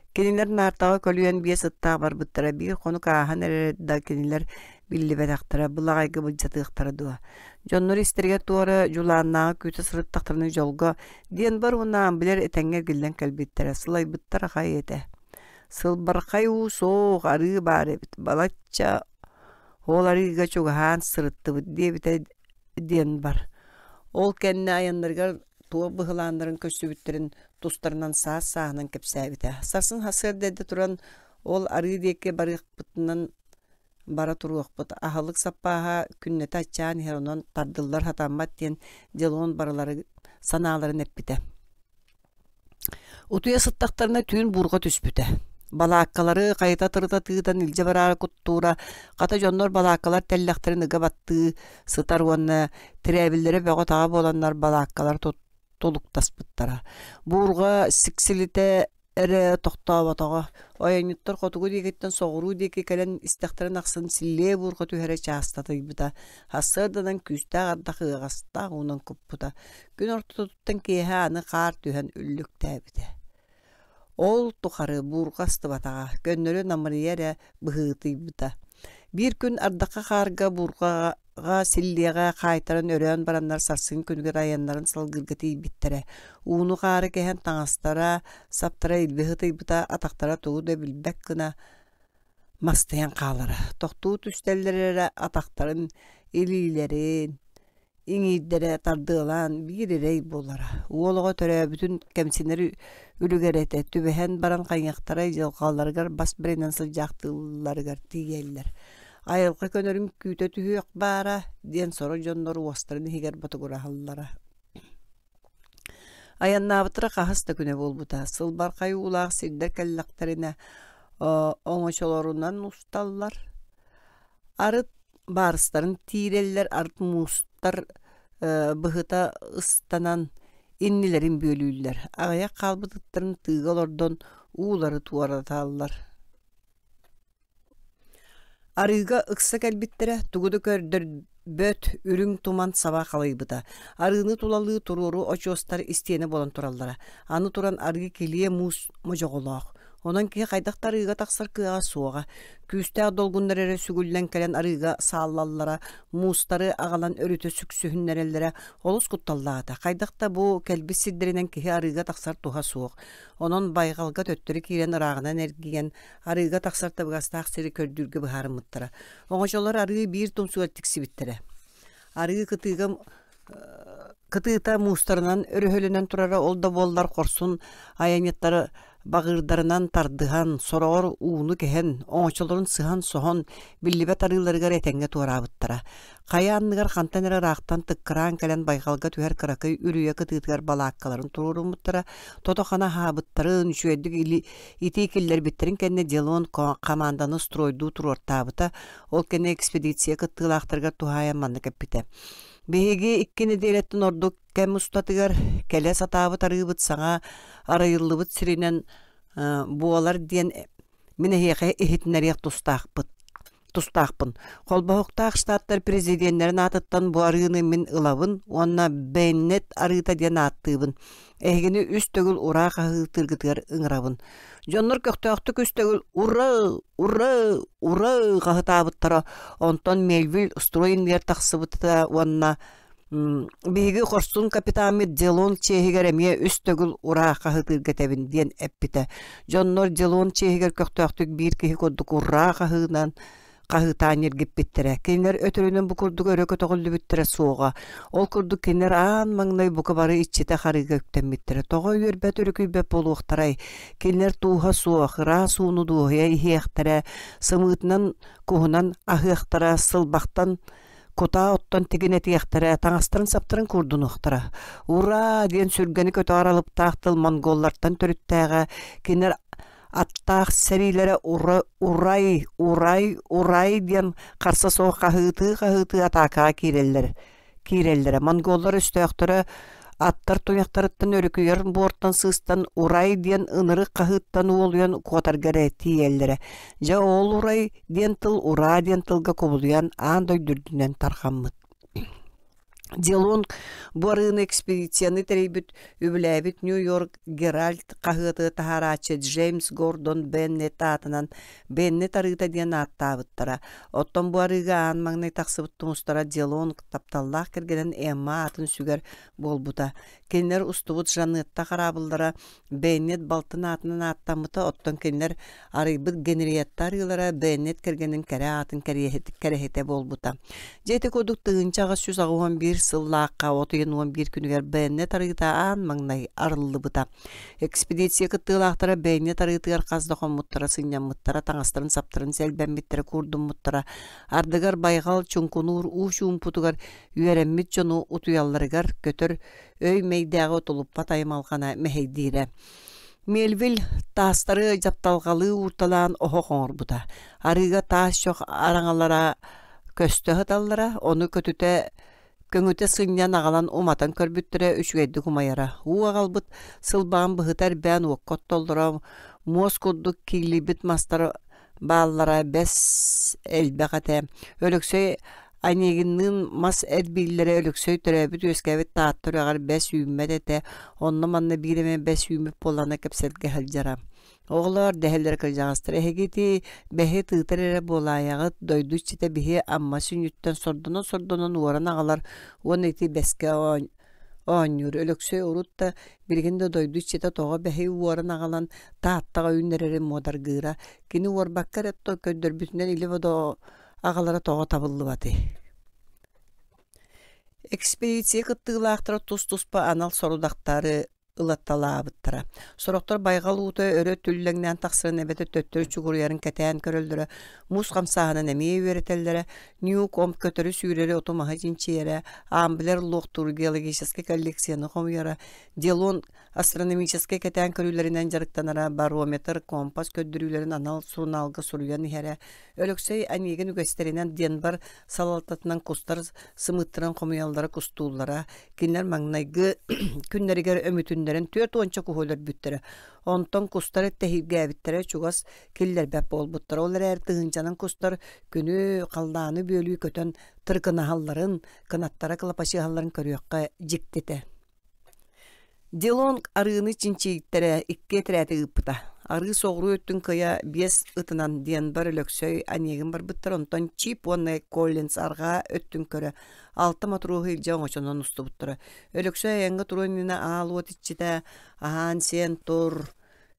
Кинилэр наартаҕа көлүйэн биэс ыттаах барбыттара, биир хонук ааһан эрэр да кинилэр биллибэтэхтэрэ, былаҕайга былдьатыахтара дуо. Дьоннор истэригэр туора дьулааннааҕы күүтэ сырыттахтарына дьолго Денбар уонна Амблер этэҥҥэ эргиллэн кэлбиттэрэ, сылайбыттар аҕай этэ. Сылбархай уу суох, арыы баар эбит, балачча ол арыыга чугаһаан сырыттыбыт диэбитэ диэн бар. Ол кэннэ айаннарыгар туох быһылааннарын көрсүбүттэрин тустарынан саас-сааһынан кэпсээбитэ. Сарсын сарсыарда эрдэ туран ол арыы диэки барыахпытынан бара туруохпут. Аһылык саппааһа күннэтэ аччаан иһэр, онон тардыллар сатаммат диэн Делон барылары санааларын эппитэ. Утуйа сыттахтарына түүн буурҕа түспүтэ. Балааккалары хайыта-тырыта тыытан илдьэ бараары куттуура, хата дьоннор балааккалар тэллэхтэрин ыга баттыы сытар уонна тирээбиллэрэ бөҕө-таҕа буоланнар балааккалар тулуктаспыттара. Буурҕа сиксилитэ эрэ тохтооботоҕо. Ойонньуттар хотугу диэкиттэн соҕуруу диэки кэлэн истэхтэрин ахсын силлиэ буурҕа түһэрэ чаастатыйбыта. Сарсыарданан күүстээх ардах ыаҕастаах уунан куппута. Күн ортотуттан киэһэ аны хаар түһэн үллүктээбитэ. Ол тухары буурҕа астыбатаҕа, көннөрү намырыйа эрэ быһыытыйбыта. Биир күн ардахха хаарга буурҕаҕа силлиэҕэ хаайтаран өрөөн бараннар сарсын күнүгэр айаннарын салгыырга тиийбиттэрэ. Ууну-хаары кэһэн таҥастара, саптара илби ытыйбыта, атахтара тугу да билбэт гына мастыйан хаалара. Тохтуу түстэллэр эрэ атахтарын, илиилэрин, иҥиирдэрэ тардыалаан биир эрэй буолара. Уол оҕо төрөөбүтүн кэмсинэр үлүгэрэ этэ, түбэһэн баран хайыахтарай дьылҕаларыгар бас бэринэн сылдьаахтыылларыгар тиийэллэр. Айылҕа көнөрүн күүтэ түһүөх баара диэн сорох дьоннор уостарын иһигэр ботугураһаллара. Айаннаабыттара хаһыс да күнэ буолбута. Сылбархай уулаах сирдэр кэллэхтэринэ оҥочолорунан усталлар. Арыт баарыстарын тиирэллэр, арыт муустар быһыта ыстанан иннилэрин бүөлүүллэр. Аҕыйах хаалбыт ыттарын тыыга олордон уулары туораталлар. Арыыга ыкса кэлбиттэрэ, тугу да көрдөрбөт үрүҥ туман саба халыйбыта. Арыыны тулалыы туруору очуостар истиэнэ буолан тураллара. Аны туран арыы килиэ муус модьоҕолоох. Онон киһи хайдах да арыыга тахсар кыаҕа суоҕа. Күүстээх долгуннар эрэ сүгүллэн кэлэн арыыга сааллаллара, муустары аҕалан өрүтэ сүксүһүннэрэллэрэ олус кутталлаах этэ. Хайдах да бу кэлбит сирдэринэн киһи арыыга тахсар туһа суох. Онон байҕалга төттөрү киирэн ырааҕынан эргийэн арыыга тахсар табыгастаах сири көрдүүргэ быһаарыммыттара. Оҥочолор арыы биир тумсугар тиксибиттэрэ. Арыы кытыыга кытыыта муустарынан өрөһөлөнөн турара ол да буоллар хорсун айанньыттары баҕыырдарынан тардыһан, сороҕор ууну кэһэн, оҥочолорун сыһан-соһон, биллибэт арыыларыгар этэҥҥэ туораабыттара. Хайа анныгар хантан эрэ ыраахтан тыккыраан кэлэн байҕалга түһэр кыракый үрүйэ кытыытыгар балааккаларын туруоруммуттара, тото-хана аһаабыттарын, үчүгэйдик или итии киллэрбиттэрин кэннэ Делон хамаанданы стройдуу туруортаабыта, ол кэннэ экспедиция кыттыылаахтарыгар туһаайан маннык эппитэ: «Биһиги икки нэдиэлэттэн ордук кэм устатыгар кэлэ сатаабыт арыыбыт саҥа арыйыллыбыт сиринэн буолар диэн мин эһиэхэ иһитиннэриэх тустаахпыт. Тустаахпын. Холбоһуктаах штаттар президеннэрин аатыттан бу арыыны мин ылабын уонна Беннет арыыта диэн ааттыыбын. Эһигини үс төгүл ураа хаһыытыыргытыгар ыҥырабын. Дьоннор көхтөөхтүк үс төгүл «Ура! Ура! Ура!» хаһытаабыттара. Онтон Мельвиль строй иннигэр тахсыбыта уонна Биһиги хорсун капитаммыт Делон чиэһигэр эмиэ үс төгүл ураа хаһыытыырга этэбин диэн эппитэ. Дьоннор Делон чиэһигэр көхтөөхтүк биир киһи курдук ураа хаһыынан хаһыытаан ньиргиппиттэрэ. Кинилэр өтөрүнэн бу курдук өрө көтөҕүллүбүттэрэ суоҕа. Ол курдук кинилэр аан маҥнай бука бары иччитэ харыыга үктэммиттэрэ. Тоҕо үөрбэт өрүкүйбэт буолуохтарай? Кинилэр тууһа суох, ыраас ууну дуоһуйа иһиэхтэрэ, сымыытынан куһунан аһыахтара, сылбахтан кутаа оттон тигинэтиэхтэрэ, таҥастарын-саптарын куурдунуохтара. «Ураа!» диэн сүргэни көтөҕөр алыптаах тыл монголлартан төрүттээҕэ, кинилэр аттаах сэриилэрэ ура, «Урай! Урай! Урай!» диэн харса суох хаһыытыы-хаһыытыы атаакаҕа киирэллэр киирэллэрэ. Монголлар өстөөхтөрө аттар туйахтарыттан өрүкүйэр буортан сыыстан «Урай!» диэн ынырык хаһыыттан уолуйан куотарга эрэ тиийэллэрэ. Дьэ ол «Урай» диэн тыл «Ураа» диэн тылга кубулуйан аан дойду үрдүнэн тарҕаммыт. Делон бу арыыны экспедицияны тэрийбит, үбүлээбит Нью-Йорк Геральд хаһыаты таһаарааччы Джеймс Гордон Беннет аатынан Беннет арыыта диэн ааттаабыттара. Оттон бу арыыга аан маҥнай тахсыбыт тумустара Делон тапталлаах кэргэнин Эмма аатын сүгэр буолбута. Кинилэр устубут Жанетта хараабыллара Беннет балтын аатынан ааттаммыта, оттон кинилэр арыйбыт Генриетта арыылара Беннет кэргэнин кэрэ аатын кэрэһитэ буолбута. Дьэ ити курдук 1881 сыллаахха от ыйын 11 күнүгэр Беннет арыыта аан маҥнай арыллыбыта. Экспедиция кыттыылаахтара Беннет арыытыгар хас да хоммуттара, сынньаммыттара, таҥастарын-саптарын сэлбэммиттэрэ, куурдуммуттара. Ардыгар байҕал чуҥкунуур уу чуумпутугар үөрэммит дьону утуйалларыгар көтөр өй мэйдээҕи утулуппат аймалҕана мэһэйдиирэ. Мельвиль таастары дьапталҕалыы уурталаан оһох оҥорбута. Арыыга таас чох араҥалара көстө сыталлара, ону көтүтэ көҥүтэ сынньан аҕалан уматан көрбүттэрэ үчүгэйдик умайара. Уу аҕалбыт сылбаҕын быһыта эрбээн уокка оттоллоро, муос курдук кииллийбит мастар бааллара бэс элбэх этэ. Өлөксөй Онегинныын мас эрбииллэрэ Өлөксөй төрөөбүт-үөскээбит Таатта үрэҕэр бэс үүммэт этэ, онно-манна биир эмэ бэс үүммүт буоллаҕына кэпсэлгэ сылдьара. Оҕолоор, дэһэллэрэ кырдьаҕастар, эһиги ити бэһи тыытар эрэ буолаайаҕыт, дойду иччитэ биһи Амма сүнньүттэн сордонон-сордонон уоран аҕалар уонна ити бэскэ оонньуур. Өлөксөй урут да, билигин да дойду иччитэ тоҕо бэһи уоран аҕалан Тааттаҕа үүннэрэрин муодаргыыра. Кини уорбакка эрэ көрдөрбүтүнэн илэ-бодо аҕалара тоҕо табыллыбатый? Экспедиция кыттыылаахтара тус-туспа анал сорудахтары ылатталаабыттара. Сорохтор байҕал уута өрө түллэҥнээн тахсарын эбэтэр төттөрү чугуруйарын кэтээн көрөллөрө, муус хамсааһынын эмиэ үөрэтэллэрэ, Ньюкомп көтөрү-сүүрэри оту-маһы чинчийэрэ, Амблер луохтуур геологическай коллекцияны хомуйара, Делон астрономическай кэтээн көрүүлэринэн дьарыктанара, барометр, компас көрдөрүүлэрин анал сурунаалга суруйан иһэрэ, Өлөксөй Онегин үгэстэринэн Денбар салалтатынан кустар сымыыттарын хомуйаллара кустууллара, Кинилэр маҥнайгы күннэригэр өмүтүннэрэн түөрт уонча куһу өлөрбүттэрэ. Онтон кустар тэһииргээбиттэрэ чугас киллэрбэт буолбуттара. Ол эрээри тыһыынчанан кустар күнү, халлааны бүөлүү көтөн тыркынаһалларын, кынаттара кылапачыһалларын көрүөххэ дьиктитэ. Делонг арыыны чинчийиктэрэ икки этэрээти ыыппыта. Арыы соҕуруу өттүн кыйа биэс ытынан Денбар Өлөксөй Онегин барбыттар, онтон Чип уонна Коллинз арҕаа өттүн көрө алта мотуруоһу илдьэ оҥочонон устубуттара. Өлөксөй айаҥҥа туруон иннинэ аал уот иччитэ аһаан-сиэн тур,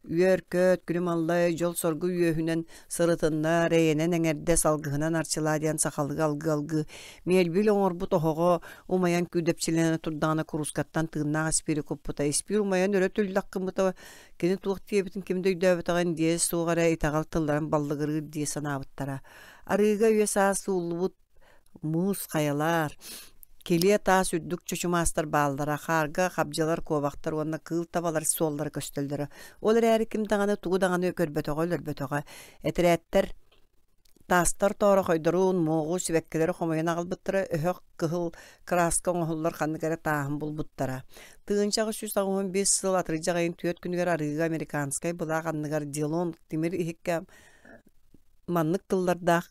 үөр-көт, күлүм аллай, дьол-соргу үөһүнэн сырытыннар, эйэнэн эҥэрдэ, салгыһынан арчылаа диэн сахалыы алгыы-алгыы миэлбил оҥорбут оһоҕо умайан күүдэпчилэнэ турдаҕына куруускаттан тыыннаах испиири куппута. Испиир умайан өрө түллэх гыммыта кини туох диэбитин ким да өйдөөбөтөҕүн диэ суох эрэ итэҕэл тылларын баллыгырыыр дии санаабыттара. Арыыга үйэ-саас сууллубут Муус хайалар, килиэ таас үрдүк чочумаастар бааллара, хаарга хабдьылар, куобахтар уонна кыыл табалар суоллара көстөллөрө. Ол эрээри ким даҕаны тугу даҕаны көрбөтөҕө, өлөрбөтөҕө. Этэрээттэр таастар тоорохойдорун, муоҕу, сибэккилэри хомуйан аҕалбыттара, өһөх кыһыл кырааска оҥоһуллар ханнык эрэ тааһын булбуттара. 1885 сыл атырдьах ыйын түөрт күнүгэр арыыга американскай былаах анныгар Дилон тимир иһиккэ маннык тыллардаах.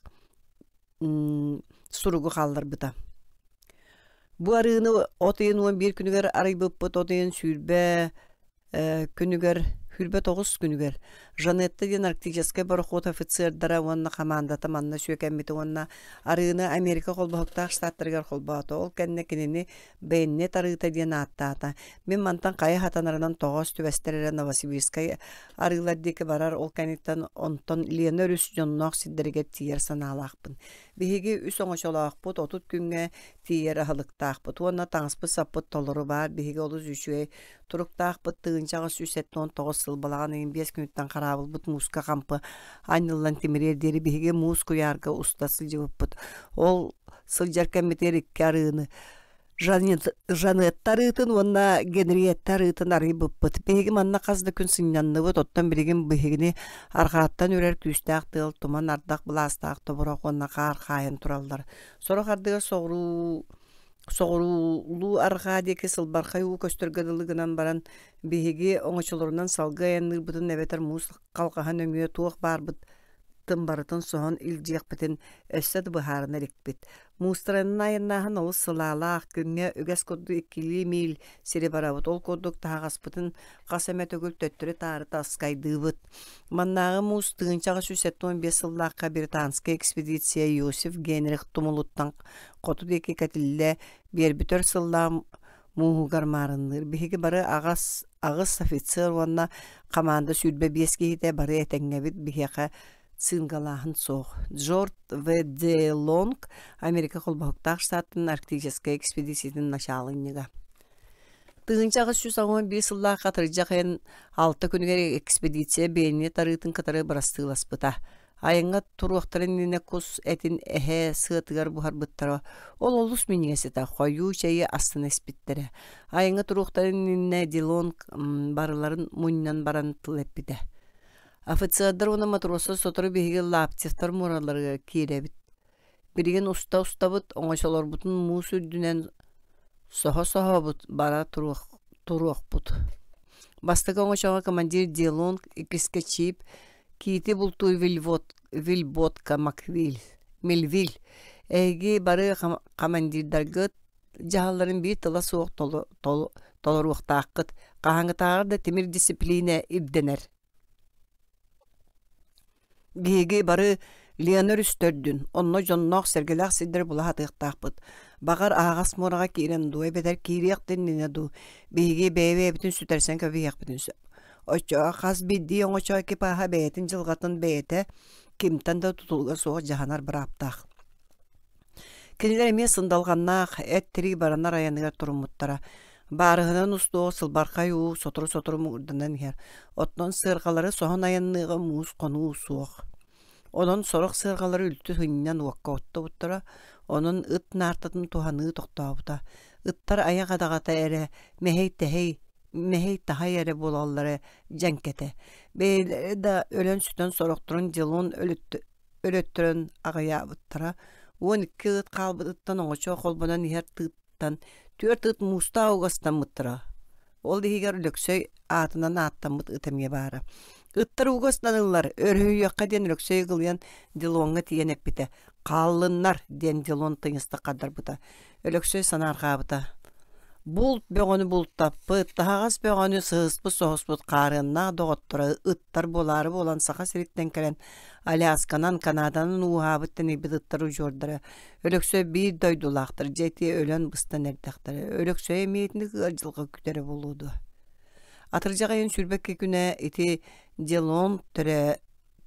суругу хаалларбыта. Бу арыыны от ыйын 11 күнүгэр арыйбыппыт, от ыйын 20 күнүгэр 29 күнүгэр Жанетта диэн арктическай борохуот офицердара уонна хамаандата манна сүөкэммитэ уонна арыыны Америка холбоһуктаах штаттарыгар холбоото. Ол кэннэ кинини Беннет арыыта диэн ааттаата. Мин мантан хайа хатанарынан тоҕоос түбэстэр эрэ Новосибирскай арыылар диэки барар, ол кэнниттэн онтон Лена өрүс дьонноох сирдэригэр тиийэр санаалаахпын. Биһиги үс оҥочолоохпут, 30 күҥҥэ тиийэр аһылыктаахпыт уонна таҥаспыт-саппыт толору баар. Биһиги олус үчүгэй туруктаахпыт. 1879 сыл балаҕан ыйын 5 күнүттэн хараабылбыт мууска хампы анньыллан тимириэр диэри биһиги муус куйаарга уста сылдьыбыппыт. Ол сылдьар кэммитигэр икки арыыны Жанетта арыытын уонна Генриетта арыытын арыйбыппыт. Биһиги манна хас да күн сынньанныбыт, оттон билигин биһигини арҕааттан үрэр күүстээх тыал, туман, ардах былаастаах тобурах уонна хаар хаайан тураллар. Сорох ардыгар соҕуруу соҕуруулуу арҕаа диэки сылбархай уу көстөргө дылы гынан баран, биһиги оҥочолорунан салгыы айанныырбытын эбэтэр муус халҕаһа нөҥүө туох баарбыт тын барытын соһон илдьиэхпитин өссө да быһаарына иликпит. Муустаранан айаннааһын олус сылаалаах, күҥҥэ үгэс курдук иккилии миил сири барабыт. Ол курдук таһаҕаспытын хас эмэ төгүл төттөрү-таары таскайдыыбыт. Маннааҕы муус 1875 сыллаахха британскай экспедиция Иосиф Генрих тумулуттан хоту диэки кэтиллэ биэрбит өр сыллаах мууһугар маарынныыр. Биһиги бары аҕас аҕыс офицер уонна хамаанда 25 киһитэ бары этэҥҥэбит биһиэхэ цингалааһын суох. Джордж В. Д. Лонг Америка Холбоһуктаах Штаттарын Арктическай экспедициятын начаалынньыга. 1881 сыллаах атырдьах ыйын алта күнүгэр экспедиция Беннет арыытын кытары бырастыыласпыта. Айаҥҥа туруохтарын иннинэ кус этин эһэ сыатыгар буһарбыттара. Ол олус минньигэс этэ, хойуу чэйи астына испиттэрэ. Айаҥҥа туруохтарын иннинэ Дилон барыларын мунньан баран тыл эппитэ. Офицердар уонна матростар сотору биһиги Лаптевтар муораларыгар киирэбит. Билигин уста-устабыт, оҥочолорбутун муус үрдүнэн соһо-соһобут, бара туруох, туруохпут. Бастакы оҥочоҕо командир Дилон, иккискэ Чип, Киити бултуур Вильботка Маквиль, Мельвиль. Эһиги бары командирдаргыт дьаһалларын биир тыла суох толоруохтааххыт. Хаһааҥҥытааҕар да тимир дисциплинэ ирдэнэр. Биһиги бары Лена өрүс төрдүн, онно дьонноох-сэргэлээх сирдэри була сатыахтаахпыт. Баҕар, аһаҕас муораҕа киирэн дуу, эбэтэр киириэх да иннинэ дуу, биһиги бэйэ-бэйэбитин сүтэрсэн кэбиһиэхпитин сөп. Оччоҕо хас биирдии оҥочо экипаһа бэйэтин дьылҕатын бэйэтэ кимтэн да тутулуга суох дьаһанар бырааптаах. Кинилэр эмиэ сындалҕаннаах, эт-тирии баранар айаныгар туруммуттара. Баарыһынан устуоҕу сылбархай уу сотору-сотору муҥурданан иһэр, оттон сыарҕалары соһон айанныаҕа муус хонуу суох. Онон сорох сыарҕалары үлтү сынньан уокка оттубуттара, онон ыт наартатын туһаныы тохтообута. Ыттар айах адаҕата эрэ мэһэй-тэһэй, мэһэй-таһай эрэ буолаллара дьэҥкэтэ. Бэйэлэрэ да өлөн-сүтэн сорохторун дьылын өлөттөрөн аҕыйаабыттара. 12 ыт хаалбытыттан оҥочо холбонон иһэр тыыттан түөрт ыт муустаах угастаммыттара. Ол иһигэр Өлөксөй аатынан ааттаммыт ыт эмиэ баара. Ыттар угастаныллар, өрүһүйүөххэ диэн Өлөксөй ыгылыйан Дилоҥҥа тиийэн эппитэ. Хааллыннар диэн Дилон тыйыстык хардарбыта. Өлөксөй санаарҕаабыта. Булт бөҕөнү бултаппыт, таһаҕас бөҕөнү сыһыспыт-соһуспут хаарыаннаах доҕотторо ыттар буолаары буолан Саха сириттэн кэлэн Алясканан, Канаданан ууһаабыт-тэнийбит ыттар удьуордара Өлөксөй биир дойдулаахтар дьэ ити өлөн-быстан эрдэхтэрэ. Өлөксөй эмиэ итинник ыар дьылҕа күтэрэ буолуо дуо? Атырдьах ыйын 22 күнэ ити Делон төрөө...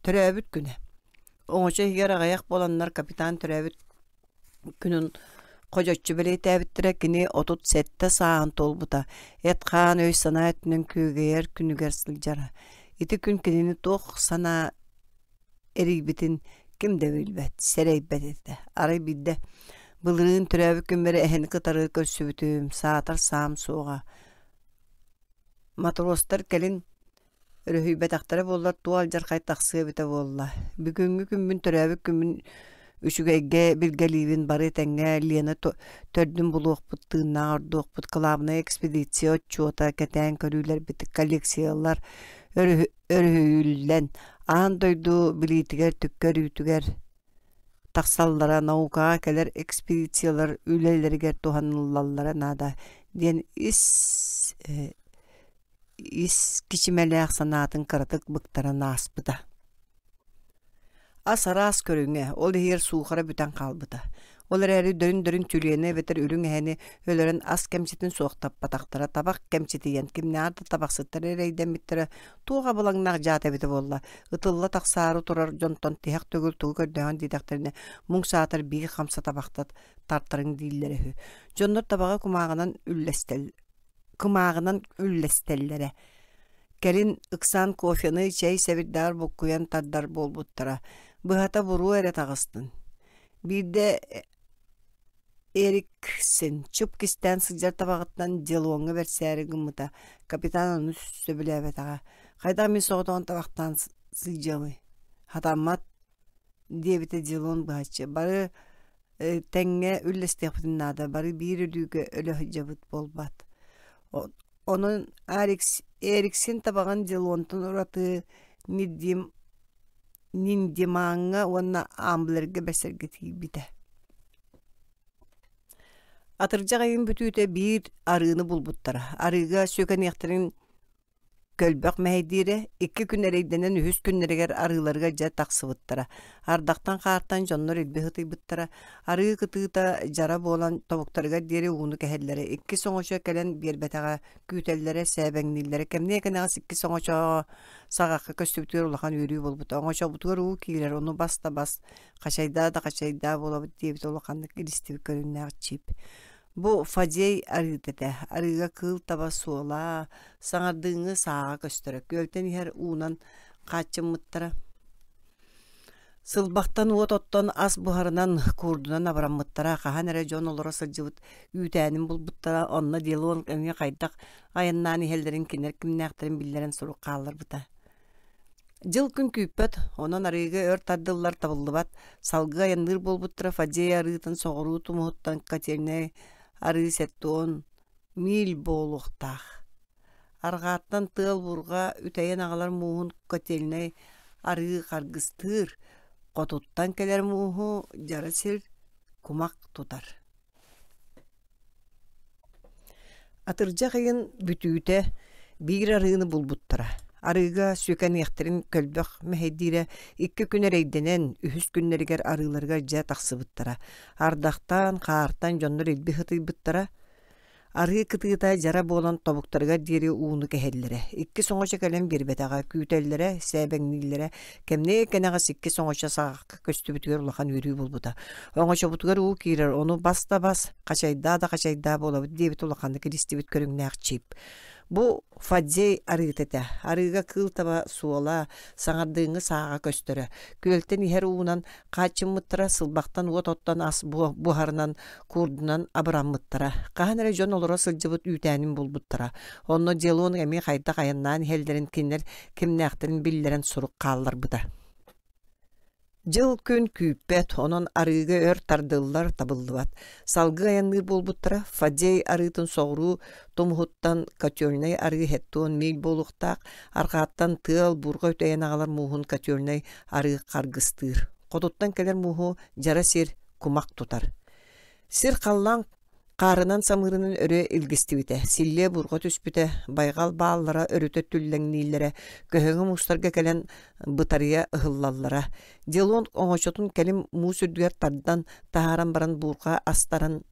төрөөбүт күнэ. Оҥочо иһигэр аҕыйах буоланнар капитан төрөөбүт күнүн ходьоччу бэлиэтээбиттэрэ кини 37 сааһын туолбута. Эт-хаан өй-санаа өттүнэн күөгэйэр күнүгэр сылдьара. Ити күн кинини туох санаа эрийбитин ким да билбэт, сэрэйбэт этэ. Арай биирдэ былырыын төрөөбүт күммэр эһэни кытары көрсүбүтүм, саатар саам суоҕа. Матростар кэлин өрүһүйбэтэхтэрэ буоллар туох алдьархай тахсыа эбитэ буолла. Бүгүҥҥү күммүн төрөөбүт күммүн үчүгэйгэ билгэлиибин бары тэҥҥэ Лена төрдүн булуохпут, тыыннаах ордуохпут, кылаабынай экспедиция отчуота, кэтээн көрүүлэрбит, коллекциялар өрүһүйүллэн, аан дойду билиитигэр түккэ өрүүтүгэр. тахсаллара наукаҕа кэлэр экспедициялар үлэлэригэр туһаныллаллара наада диэн ис ис кичимэлээх санаатын кыратык быктаран ааспыта. Ас араас көрүҥэ, ол иһигэр суухара бүтэн хаалбыта. Ол эрээри дөрүн-дөрүн түлүөнэ эбэтэр үрүҥ эһэни өлөрөн ас кэмчитин суохтаппатахтара, табах кэмчитийэн, кимнээҕэр да табахсыттар эрэйдэммиттэрэ туох абылаҥнаах дьаат эбитэ буолла, ытылла тахсаары турар дьонтон тиһэх төгүл тугу көрдөһөн диэтэхтэринэ, муҥ саатар биир хамса табахтат тартарыҥ дииллэрэ үһү. Дьоннор табаҕы кумааҕынан үллэстэл кымааҕынан үллэстэллэрэ. Кэлин ыксаан кофены чэй сэбирдэҕэр буккуйан тардар буолбуттара. Быһата буруо эрэ таҕыстын. Биирдэ Эриксен чуп кистээн сылдьар табаҕыттан Делоҥҥа бэрсээри гыммыта. Капитан ону сөбүлээбэтэҕэ. Хайдах мин соҕотоҕун табахтаан сылдьыамый? Хатаммат диэбитэ Дилон быһаччы. Бары тэҥҥэ үллэстиэхпитин наада, бары биир өлүүгэ өлө сылдьабыт буолбат. Онон Арикс, Эриксин табаҕын Дилонтан ураты Ниддим, Ниндимаҥҥа уонна Амблерга бэсэргэ тиийбитэ. Атырдьах ыйын бүтүүтэ биир арыыны булбуттара. Арыыга сүөкэниэхтэрин Көлбөх мэһэйдиирэ, икки күн эрэйдэнэн үһүс күннэригэр арыыларыгар дьэ тахсыбыттара. Ардахтан-хаартан дьоннор илби ытыйбыттара, арыы кытыыта дьара буолан тобуктарыгар диэри ууну кэһэллэрэ. Иккис оҥочо кэлэн биэрбэтэҕэ, күүтэллэрэ, сээбэҥнииллэрэ. Кэмниэ кэнэҕэс иккис оҥочоҕо саҕахха көстүбүтүгэр улахан үөрүү буолбута. Оҥочобутугар уу киирэр, ону бас да бас, хачайдаа да хачайдаа буолабыт диэбит улаханнык илистибит көрүҥнээх чип. Бу Фадей арыыта этэ. Арыыга кыыл таба суола, саҥардыыҥҥы сааҕа көстөрө. Күөлтэн иһэр уунан хааччыммыттара. Сылбахтан уот оттон ас буһарынан, куурдунан абыраммыттара. Хаһан эрэ дьон олоро сылдьыбыт үүтээнин булбуттара. Онно Делон эмиэ хайдах айаннаан иһэллэрин кинилэр кимнээхтэрин биллэрэн сурук хаалларбыта. Дьыл-күн күүппэт, онон арыыга өр тардыллар табыллыбат, салгыы айанныыр буолбуттара Фадей арыытын соҕуруу тумуһуттан Котельнай арыы 70 миль буолуохтаах. Арҕааттан тыал-бурҕа үтэйэн аҕалар мууһун Котельнай арыы харгыстыыр, хотуттан кэлэр мууһу дьара сир кумах тутар. Атырдьах ыйын бүтүүтэ биир арыыны булбуттара. Арыыга сүөкэниэхтэрин көлбөх мэһэйдиирэ икки күн эрэйдэнэн, үһүс күннэригэр арыыларыгар дьэ тахсыбыттара. Ардахтан, хаартан дьоннор илби ытыйбыттара. Арыы кытыыта дьара буолан тобуктарыгар диэри ууну кэһэллэрэ. Иккис оҥочо кэлэн биэрбэтэҕэ, күүтэллэрэ, сээбэҥнииллэрэ. Кэмниэ кэнэҕэс иккис оҥочо саҕахха көстүбүтүгэр улахан үөрүү буолбута. Оҥочобутугар уу киирэр, ону бас да бас, хачайдаа да хачайдаа буолабыт диэбит улаханнык илистибит көрүҥнээх чип. Бу Фадзей арыыта этэ. Арыыга кыыл таба суола, саҥардыыҥҥы сааҕа көстөрө. Күөлтэн иһэр уунан хааччыммыттара, сылбахтан уот оттон ас буһарынан, куурдунан абыраммыттара. Хаһан эрэ дьон олоро сылдьыбыт үүтээнин булбуттара. Онно Делон эмиэ хайдах айаннаан иһэллэрин кинилэр кимнээхтэрин биллэрэн сурук хаалларбыта. Дьыл-күн күүппэт, онон арыыга өр тардыллар табыллыбат. Салгыы айанныыр буолбуттара Фадей арыытын соҕуруу тумуһуттан Котельнай арыы 70 миль буолуохтаах, арҕааттан тыал, буурҕа үтэйэн аҕалар мууһун Котельнай арыы харгыстыыр. Хотуттан кэлэр мууһу дьара сир кумах тутар. Сир-халлаан Хаарынан-самыырынан өрө илгистибитэ, силлиэ буурҕа түспүтэ, байҕал бааллара өрүтэ түллэҥнииллэрэ, көһөҥө муустарга кэлэн бытарыйа ыһыллаллара. Делон оҥочотун кэлин муус үрдүгэр тардан, таһааран баран буурҕа астаран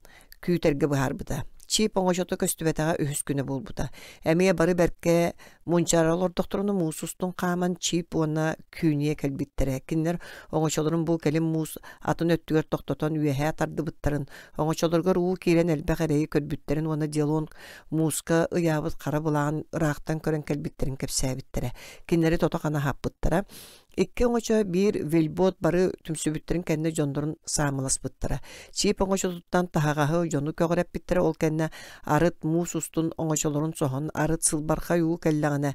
күүтэргэ быһаарбыта. Чип оҥочото көстүбэтэҕэ үһүс күнэ буолбута. Эмиэ бары бэркэ Мунчаара олордохторуна муус устун хааман Чип уонна Күньэ кэлбиттэрэ. Кинилэр оҥочолорун бу кэлин муус атын өттүгэр тохтотон үөһээ тардыбыттарын, оҥочолоругар уу киирэн элбэх эрэйи көрбүттэрин уонна Делон мууска ыйаабыт хара былаан ыраахтан көрөн кэлбиттэрин кэпсээбиттэрэ. Кинилэри тото-хана аһаппыттара. Икки оҥочо биир вельбот бары түмсүбүттэрин кэннэ дьоннорун саамыласпыттара. Чип оҥочотуттан таһаҕаһы дьону көҕүрэппиттэрэ, ол кэннэ арыт муус устун оҥочолорун соһон, арыт сылбархай уу кэллэҕинэ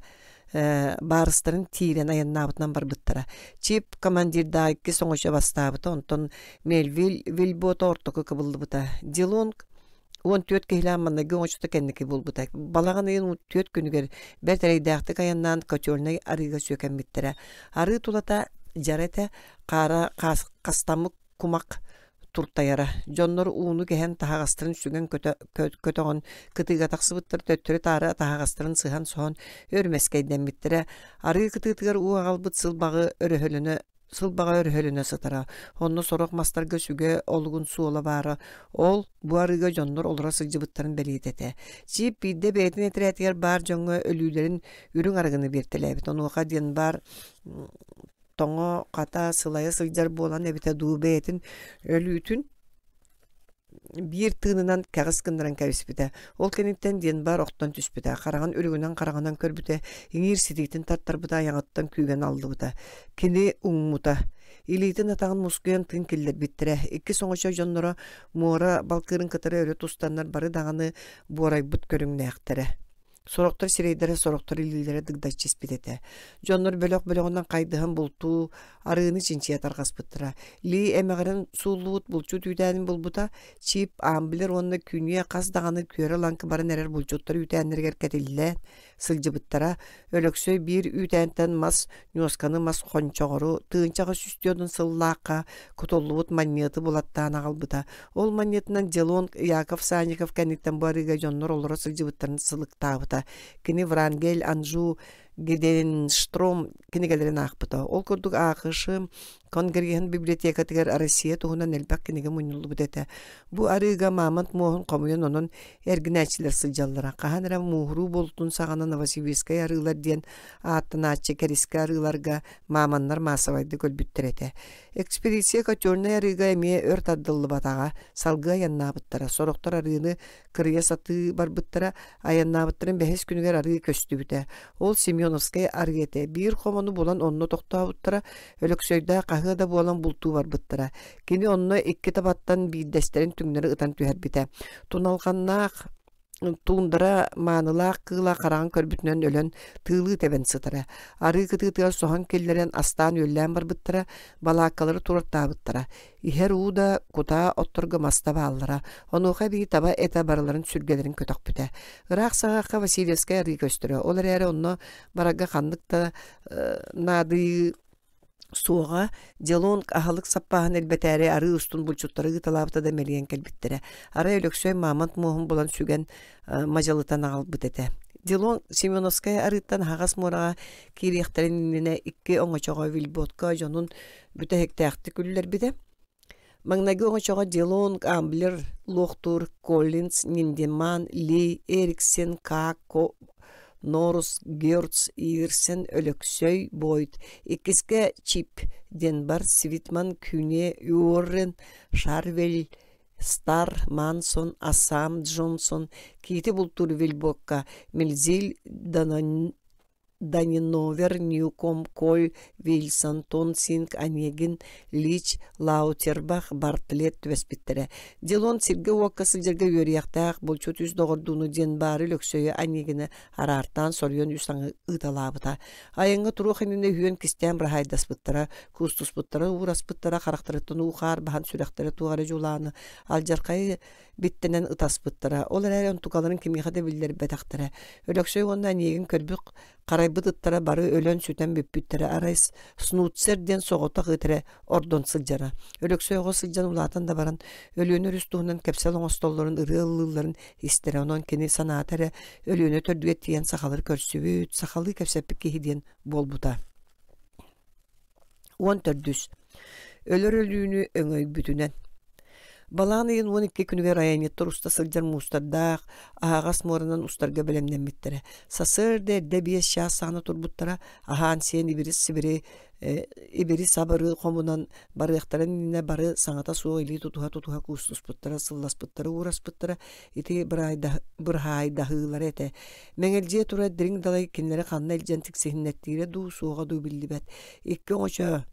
баарыстарын тиирэн айаннаабытынан барбыттара. Чип командирдаах иккис оҥочо бастаабыта, онтон Мельвиль вельбота ортоку кыбыллыбыта. Дилонг 14 киһилээх маҥнайгы оҥочото кэнники буолбута. Балаҕан ыйын 4 күнүгэр бэрт эрэйдээхтик айаннаан Котельнай арыыга сүөкэммиттэрэ. Арыы тулата дьара этэ, хаара хастаммыт. кумах туртайара. Дьоннор ууну кэһэн таһаҕастарын сүгэн көтөҕөн кытыыга тахсыбыттар төттөрү-таары таһаҕастарын сыһан-соһон өр мэскэйдэммиттэрэ. Арыы кытыытыгар уу аҕалбыт сылбаҕы өрөһөлөнө сылбаҕа өрөһөлөнө сытара. Онно сорох мастарга сүгэ олугун суола баара. Ол бу арыыга дьоннор олоро сылдьыбыттарын бэлиэтэ этэ. Чип биирдэ бэйэтин этэрээтигэр баар дьоҥҥо өлүүлэрин үрүҥ арыгыны биэртэлээбит. Онуоха диэн баар тоҥо-хата сылайа сылдьар буолан эбитэ дуу бэйэтин өлүүтүн биир тыынынан кэҕис гыннаран кэбиспитэ. Ол кэнниттэн диэн баар охтон түспүтэ, хараҕын үрүҥүнэн хараҕынан көрбүтэ, иҥиир ситиитин тартарбыта айаҕыттан күүгэн аллыбыта. Кини уҥмута. Илиитин атаҕын мускуйан тыын киллэрбиттэрэ. Иккис оҥочо дьонноро муора балкыырын кытары өрө тустаннар бары даҕаны буорайбыт көрүҥнээхтэрэ. Сорохтор сирэйдэрэ, сорохтор илиилэрэ дыгдаччы испит этэ. Дьоннор бөлөх-бөлөҕүнэн хайдыһан бултуу, арыыны чинчийэ тарҕаспыттара. Ли эмэҕирэн сууллубут булчут үүтээнин булбута, Чип, Амблер уонна Күнүө хас даҕаны күөрэ-лаҥкы баран эрэр булчуттар үүтээннэригэр кэтиллэн сылдьыбыттара. Өлөксөй биир үүтээнтэн мас ньуосканы мас хончоҕору тыынчаҕа сүүстүөдун сыллаахха кутуллубут манньыаты булаттаан аҕалбыта. Ол манньыатынан Делон Яков Санников кэнниттэн бу арыыга дьоннор олоро сылдьыбыттарын сылыктаабыта. Кини Врангель, Анжу, Геденштром кинигэлэрин аахпыта. Ол курдук АХШ Конгреһын библиотекатыгар Россия туһунан элбэх кинигэ мунньуллубут этэ. Бу арыыга мамонт муоһун хомуйан онон эргинээччилэр сылдьаллара. Хаһан эрэ мууһуруу буолтун саҕана Новосибирскай арыылар диэн ааттанааччы кэрискэ арыыларга мамоннар маассабайдык өлбүттэр этэ. Экспедиция Котельнай арыыга эмиэ өр тардыллыбатаҕа, салгыы айаннаабыттара. Сорохтор арыыны кырыйа сатыы барбыттара, айаннаабыттарын бэһис күнүгэр арыы көстүбүтэ. Ол Семеновскай арыы этэ. Биир хомону булан онно тохтообуттара, Өлөксөйдөөх хаһыа да буолан бултуу барбыттара. Кини онно икки табаттан биирдэстэрин түҥнэри ытан түһэрбитэ. Туналҕаннаах туундара маанылаах кыыла хараҕын көрбүтүнэн өлөн тыылыы тэбэн сытара. Арыы кытыытыгар соһон киллэрэн астаан-үөллээн барбыттара, балааккалары туруортаабыттара. Иһэр уу да, кутаа отторго мас да бааллара. Онуоха эбии таба этэ барыларын сүргэлэрин көтөхпүтэ. Ыраах саҕахха Васильевскай арыы көстөрө. Ол эрээри онно барарга ханнык да наадыйыы суоҕа Делонг аһылык саппааһын элбэтээри арыы устун булчуттары ыыталаабыта да мэлийэн кэлбиттэрэ. Арай Өлөксөй мамонт муоһун булан сүгэн мадьалытан аҕалбыт этэ. Делонг Семеновскай арыыттан аһаҕас муораҕа киириэхтэрин иннинэ икки оҥочоҕо вильботка дьонун бүтэһиктээхтик үллэрбитэ. Маҥнайгы оҥочоҕо Делонг, Амблер, Луохтуур, Коллинз, Ниндеман, Ли, Эриксен, Каако, Норус, Герц, Иирсен, Өлөксөй, Бойд, иккискэ Чип, Денбар, Свитман, Күне, Уоррен, Шарвель, Стар, Мансон, Ассам, Джонсон, Киити бултуур Вильбокка, Мильзиль, Даниновер, Ньюком, Коль, Вильсон, Тонсинг, Онегин, Лич, Лаутербах, Бартлетт түбэспиттэрэ. Дилон сиргэ-уокка сылдьарга үөрүйэхтээх булчут үс доҕордууну диэн баары Өлөксөйү Онегины араартаан соруйан үс аҥы ыыталаабыта. Айаҥҥа туруох иннинэ үһүөн кистээн быраһаайдаспыттара, куустуспуттара, уураспыттара, харахтарыттан уу-хаар баһан сүрэхтэрэ туох эрэ дьулааны, алдьархайы биттэнэн ытаспыттара. Ол эрээри онтукаларын кимиэхэ да биллэрбэтэхтэрэ. Өлөксөй уонна эйиигин көрбүт харайбыт ыттара бары өлөн-сүтэн бүппүттэрэ. Арай Снуцер диэн соҕотох ыт эрэ ордон сылдьара. Өлөксөй оҕо сылдьан улаатан да баран Өлүөнэ өрүс туһунан кэпсэл оҥостоллорун, ырыа ыллыылларын истэрэ. Онон кини санаата эрэ Өлүөнэ төрдүгэр тиийэн сахалары көрсүбүт, сахалыы кэпсэппит киһи диэн буолбута. 14. Өлөр өлүүнү өҥөйбүтүнэн. Балаан ыйын 12 күнүгэр айанньыттар уста сылдьар муустардаах, аһаҕас муоранан устарга бэлэмнэммиттэрэ. Сарсыарда эрдэ биэс чаас саҕана турбуттара, аһаан-сиэн ибири-сибири ибири-сабыры хомунан барыахтарын иннинэ бары саҥата суох илии тутуһа-тутуһа куустуспуттара, сылласпыттара, уураспыттара ити быраһаайдаһыылара этэ. Мэҥэлдьийэ турар дириҥ далай кинилэри ханна илдьэн тиксиһиннэртиирэ дуу, суоҕа дуу биллибэт. Икки оҥочо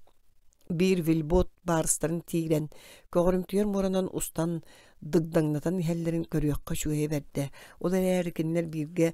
биир вельбот баарыстарын тиирэн, көҕөрүмтүйэр муоранан устан дыгдаҥнатан иһэллэрин көрүөххэ үчүгэйэ бэрдэ. Ол эрээри кинилэр бииргэ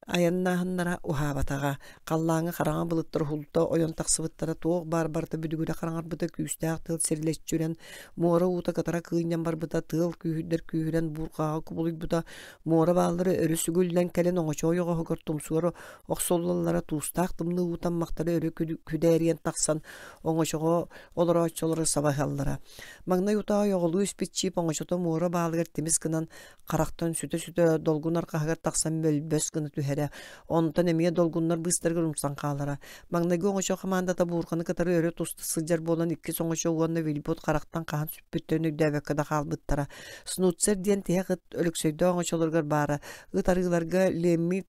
Айаннааһыннара уһаабатаҕа, халлааҥҥа хараҥа былыттар уһулта ойон тахсыбыттара, туох баар барыта бүдүгүрэ хараҥарбыта, күүстээх тыал сирилэччи үрэн, муора уута кытара кыынньан барбыта, тыал күүһүрдэр күүһүрэн буурҕаҕа кубулуйбута, муора бааллара өрүс үгүллэн кэлэн оҥочо ойоҕоһугар тумсугар охсуллаллара, туустаах тымныы уу таммахтара өрө күдээрийэн тахсан оҥочоҕо олорооччулары сабаһаллара. Маҥнай утаа ойоҕолуу испит чиип оҥочото муора баалыгар тимис гынан харахтан сүтэ-сүтэ долгун арҕаһыгар тахсан мөлбөс гына түһэрэ, онтон эмиэ долгуннар быыстарыгар умсан хаалара. Маҥнайгы оҥочо хамаандата буурҕаны кытары өрө туста сылдьар буолан иккис оҥочо уонна Вильбот харахтан хаһан сүппүттэрин өйдөөбөккө да хаалбыттара. Снуцер диэн тиһэх ыт Өлөксөйдөөх оҥочолоругар баара. Ыт арыыларга Лемми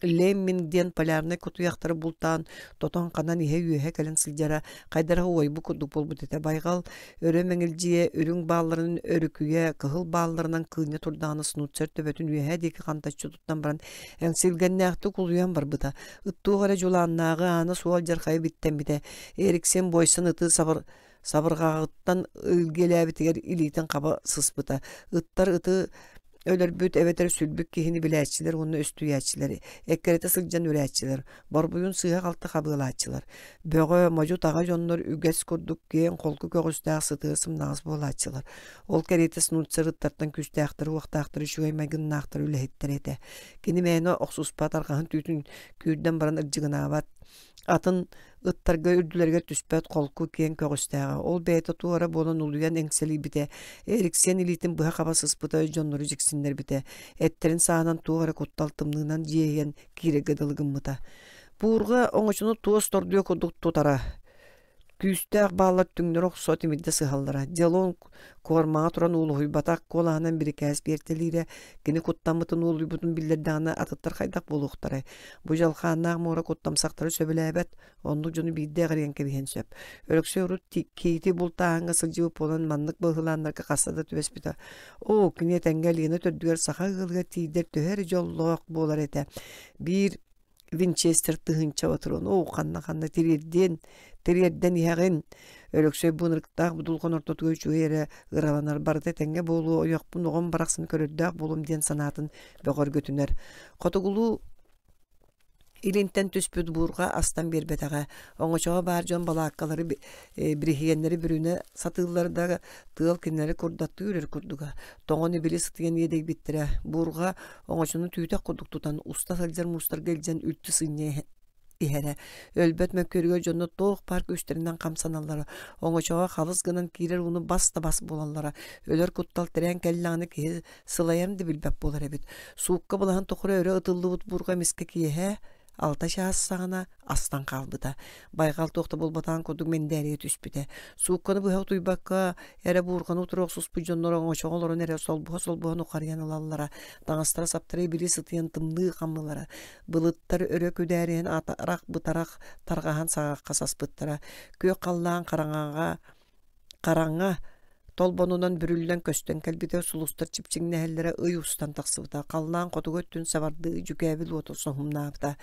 Лемминг диэн полярнай кутуйахтары бултаан, тотон-ханан иһэ-үөһэ кэлэн сылдьара, хайдах уойбут курдук буолбут этэ. Байҕал өрө мэҥилдьийэ, үрүҥ баалларын өрүкүйэ, кыһыл баалларынан кыынньа турдаҕына Снуцер төбөтүн үөһэ диэки хантаччы туттан баран, эҥсилгэннээхтик улуйан барбыта. Ыт туох эрэ дьулааннааҕы аана суол дьархайы биттэммитэ. Эриксен буойсан ыты сабыр сабырҕаҕыттан илгиэлээбитигэр илиитин хаба сыспыта. Ыттар ыты өлөрбүт эбэтэр сүлбүт киһини билээччилэр уонна өстүйээччилэр, эккирэтэ сылдьан үрээччилэр, борбуйун сыыһа-халты хабыалааччылар. Бөҕө, модьу-таҕа дьоннор үгэс курдук киэҥ холку көҕүстээх сытыы сымнаҕас буолааччылар. Ол кэриэтэ снуцер ыттартан күүстээхтэр, уохтаахтар, үчүгэй майгыннаахтар үлэһиттэр этэ. Кини мээнэ охсуспат арҕаһын түүтүн күүрдэн баран ырдьыгынаабат, атын ыттарга үрдүлэригэр түспэт холку киэҥ көҕүстээҕэ. Ол бэйэтэ туора буолан улуйан эҥсэлийбитэ, Эриксен илиитин быһа хаба сыспыта, дьоннору дьиксиннэрбитэ. Эттэрин саанан туох эрэ куттал тымныынан дьиэһийэн киирэргэ дылы гыммыта. Буурҕа оҥочону туос тордуйа курдук тутара. Күүстээх бааллар түҥнэри охсо тимирдэ сыһаллара. Диалон куормаҕа туран уулуһуйбатах куолаһынан бирикээс биэртэлиирэ, кини куттаммытын уолуйбутун биллэрдэҕинэ атыттар хайдах буолуохтарай? Бу дьалхааннаах муора куттамсахтары сөбүлээбэт, оннук дьону биирдэ эҕирийэн кэбиһиэн сөп. Өлөксөй урут киити бултааһыҥҥа сылдьыбыт буолан маннык быһылааннарга хаста да түбэспитэ. Оо, кини этэҥҥэ Лена төрдүгэр саха ыалыгар тиийдэр төһө эрэ дьоллоох буолар этэ. Биир Винчестер тыһыынча ботуруон оо ханна-ханна тириэрдиэн тириэрдэн иһэҕин Өлөксөй бу ынырыктаах будулҕан ортотугар үчүгэй эрэ ыраланар барыта этэҥҥэ буолуо ойохпун оҕом барахсан көрөрдөөх буолуом диэн санаатын бөҕөргөтүнэр хотугулуу илинтэн түспүт буурҕа астан биэрбэтэҕэ оҥочоҕо баар дьон балааккалары бириһиэннэри бүрүнэ сатыыллар да тыал кинилэри курдаттыы үрэр курдуга тоҥон ибили сытыйан иэдэйбиттэрэ буурҕа Оҥочону түүтэх курдук тутан, уста сылдьар муустарга илдьэн үлтү сынньа иһэрэ. Өлбөт мөккүөрүгэр дьоно туох баар күүстэринэн хамсаналлара, оҥочоҕо халыс гынан киирэр ууну бас да бас буолаллара. Өлөр куттал тирээн кэллэҕинэ киһи сылайан да билбэт буолар эбит. Суукка былаһын тухары өрө ытыллыбыт буурҕа эмискэ киэһэ алта чаас саҕана астан хаалбыта. Байҕал туох да буолбатаҕын курдук мэндээрийэ түспүтэ. Суукканы быһа утуйбакка эрэ буурҕаны утары охсуспут дьоннор оҥочоҕо олорон эрэ солбуһа-солбуһа нухарыйан ылаллара. Таҥастара-саптара ибили сытыйан тымныы хаммылара. Былыттар өрө күдээриһэн атарах-бытарах тарҕаһан саҕахха саспыттара. Күөх халлаан хараҥаҕа Хараҥа толбонунан бүрүллэн көстөн кэлбитэ, сулустар чипчиҥнэһэллэрэ ый устан тахсыбыта, халлаан хотугу өттүн сабардыы дьүкээбил уоту соһумнаабыта.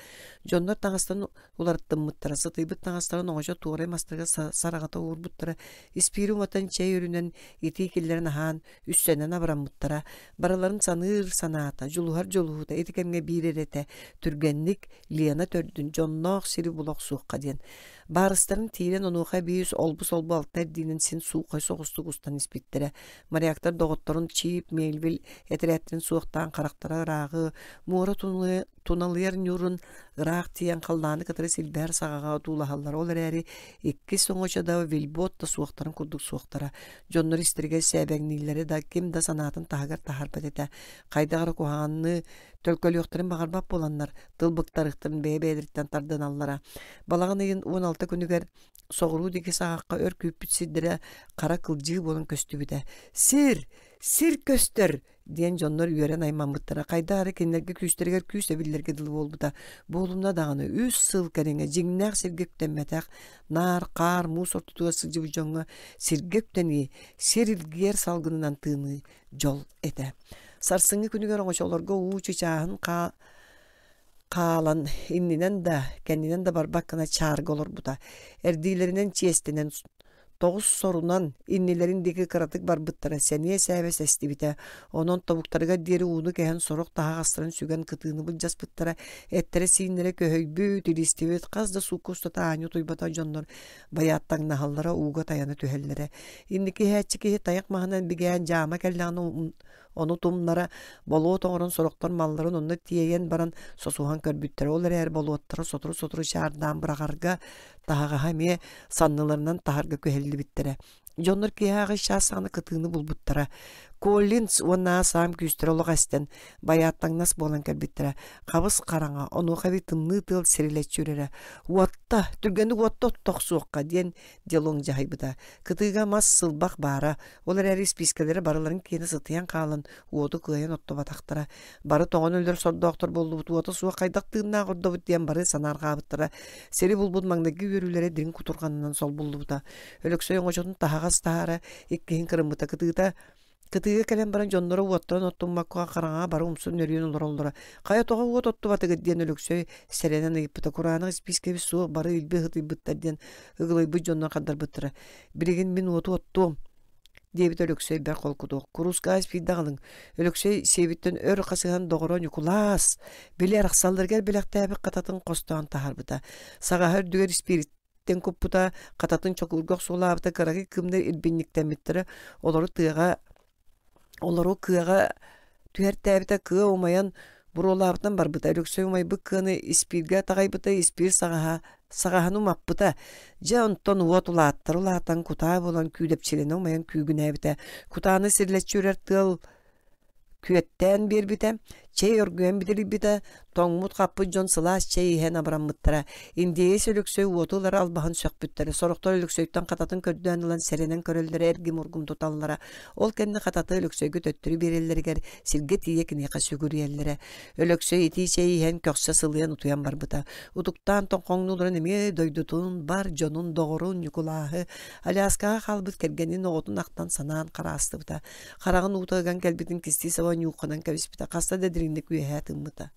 Дьоннор таҥастарын уларыттыммыттара, сытыйбыт таҥастарын оҥочо туорай мастарга сараҕата уурбуттара, испиири уматан чэй өрүнэн итии киллэрэн аһаан, үссэнэн абыраммыттара. Барыларын саныыр санаата, дьулуһар дьулуһуута ити кэмҥэ биир эрэ этэ, түргэнник Лена төрдүн дьонноох сири була охсуохха диэн. Баарыстарын тиирэн онуоха эбии олбу-солбу алта эрдиинэн син суухай соҕустук устан испиттэрэ. Моряктар доҕотторун Чип, Мельвиль этэрээттэрин суохтаан харахтара ырааҕы, муора туналыйар ньуурун ыраах тиийэн халлааны кытары силбэһэр саҕаҕа отуулаһаллар. Ол эрээри иккис оҥочо да вельбот да суохтарын курдук суохтара. Дьоннор истэригэр сээбэҥнииллэрэ да ким да санаатын таһыгар таһаарбат этэ. Хайдах эрэ куһаҕанныы төлкөлүөхтэрин баҕарбат буоланнар, тыл быктарыахтарын бэйэ-бэйэлэриттэн тардыналлара. Балаҕан ыйын 16 күнүгэр соҕуруу диэки саҕахха өр күүппүт сирдэрэ хара кылдьыы буолан көстүбүтэ. «Сир! Сир көстөр!» диэн дьоннор үөрэн аймаммыттара. Хайдах эрэ кинилэргэ күүстэригэр күүс эбиллэргэ дылы буолбута. Буолумна даҕаны үс сыл кэриҥэ дьиҥнээх сиргэ үктэммэтэх, наар хаар, муус ортотугар сылдьыбыт дьоҥҥо сиргэ үктэнии, сир илгийэр салгынынан тыыныы дьол этэ. Сарсыҥҥы күнүгэр оҥочолорго уу чычааһын хаалан иннинэн да, кэннинэн да барбат гына чаарга олорбута. Эрдиилэринэн чиэстэнэн. Тоҕус сорунан иннилэрин диэки кыратык барбыттара сэниэ-сээбэ сэстибитэ. Онон тобуктарыгар диэри ууну кэһэн сорох таһаҕастарын сүгэн кытыыны былдьаспыттара, эттэрэ-сииннэрэ көһөйбүт, илистибит, хас да суукка устата аанньа утуйбатах дьоннор байааттаҥнаһаллара, ууга тайана түһэллэрэ. Инники иһээччи киһи тайах маһынан бигээн дьаама кэллэҕинэ ону тумнара, болуот оҥорон сорохтор малларын онно тиэйэн баран сосуһан көрбүттэрэ. Ол эрээри болуоттара сотору-сотору чаардаан быраҕарга, таһаҕаһа эмиэ санныларынан таһарга күһэллибиттэрэ. Дьоннор киэһэ аҕыс чаас саҕана кытыыны булбуттара. Коллинз уонна саам күүстэрэ олох эстэн, байааттаҥнас буолан кэлбиттэрэ. Хабыс хараҥа, онуоха эбии тымныы тыал сирилэччи үрэрэ. «Уотта, түргэнник уотта оттохсуохха» диэн Делонг дьаһайбыта. Кытыыга мас сылбах баара, ол эрээри испиискэлэрэ барыларын киэнэ сытыйан хаалан, уоту кыайан оттубатахтара. Бары тоҥон өлөр сордоохтор буоллубут, уота суох хайдах тыыннаах ордобут диэн бары санаарҕаабыттара. Сири булбут маҥнайгы үөрүүлэрэ дириҥ кутурҕанынан солбуллубута. Өлөксөй оҥочотун таһаҕас таһаара иккиһин кырыммыта кытыыта Кытыыга кэлэн баран дьонноро уоттарын оттуммакка хараҥаҕа бары умсун нөрүйэн олороллоро. «Хайа тоҕо уот оттубатыгыт?» диэн Өлөксөй сэрэнэн ыйыппыта. «Кураанах испиискэбит суох, бары илби ыһытыйбыттар» диэн ыгылыйбыт дьоннор хардарбыттара. «Билигин мин уоту оттуом» диэбит Өлөксөй бэрт холкутук. «Куруускаа испиирдэ аҕалыҥ». Өлөксөй сиэбиттэн өр хасыһан доҕоро Ньукулаас били арахсалларыгар бэлэхтээбит хататын хостоон таһаарбыта. Саҕаһа үрдүгэр испиирит куппута, хататын чокуурга охсуолаабыта кыракый кымнар ирбинньиктэммиттэрэ, олору тыаҕа олору кыаҕа түһэртээбитэ, кыа умайан буруолаабытынан барбыта. Өлөксөй умайбыт кыаны испииргэ таҕайбыта, испиир саҕаһа саҕаһын умаппыта. Дьэ онтон уот улааттар улаатан кутаа буолан күүдэпчилэнэ умайан күүгүнээбитэ. Кутааны сирилэччи үрэр тыал күөттээн биэрбитэ, чэй оргуйан бидилийбитэ, тоҥмут-хаппыт дьон сылаас чэй иһэн абыраммыттара. Индиэйэс Өлөксөй уоту ылара албаһын сөхпүттэрэ, сорохтор Өлөксөйтөн хататын көрдөөн ылан сэрэнэн көрөллөрө, эргим-ургум туталлара. Ол кэннэ хататы Өлөксөйгө төттөрү биэрэллэригэр сиргэ тиийэ киниэхэ сүгүрүйэллэрэ. Өлөксөй итии чэй иһэн көхсө сылыйан утуйан барбыта. Утуктаан тоҥхоҥнууларын эмиэ дойдутун, бар дьонун, доҕорун Ньукулааһы, Аляскаҕа хаалбыт кэргэнин оҕотун ахтан санаан хараастыбыта. Хараҕын уута ыган кэлбитин кистии саба ньуухханан кэбиспитэ, хаста да дириҥник үөһээ тыыммыта.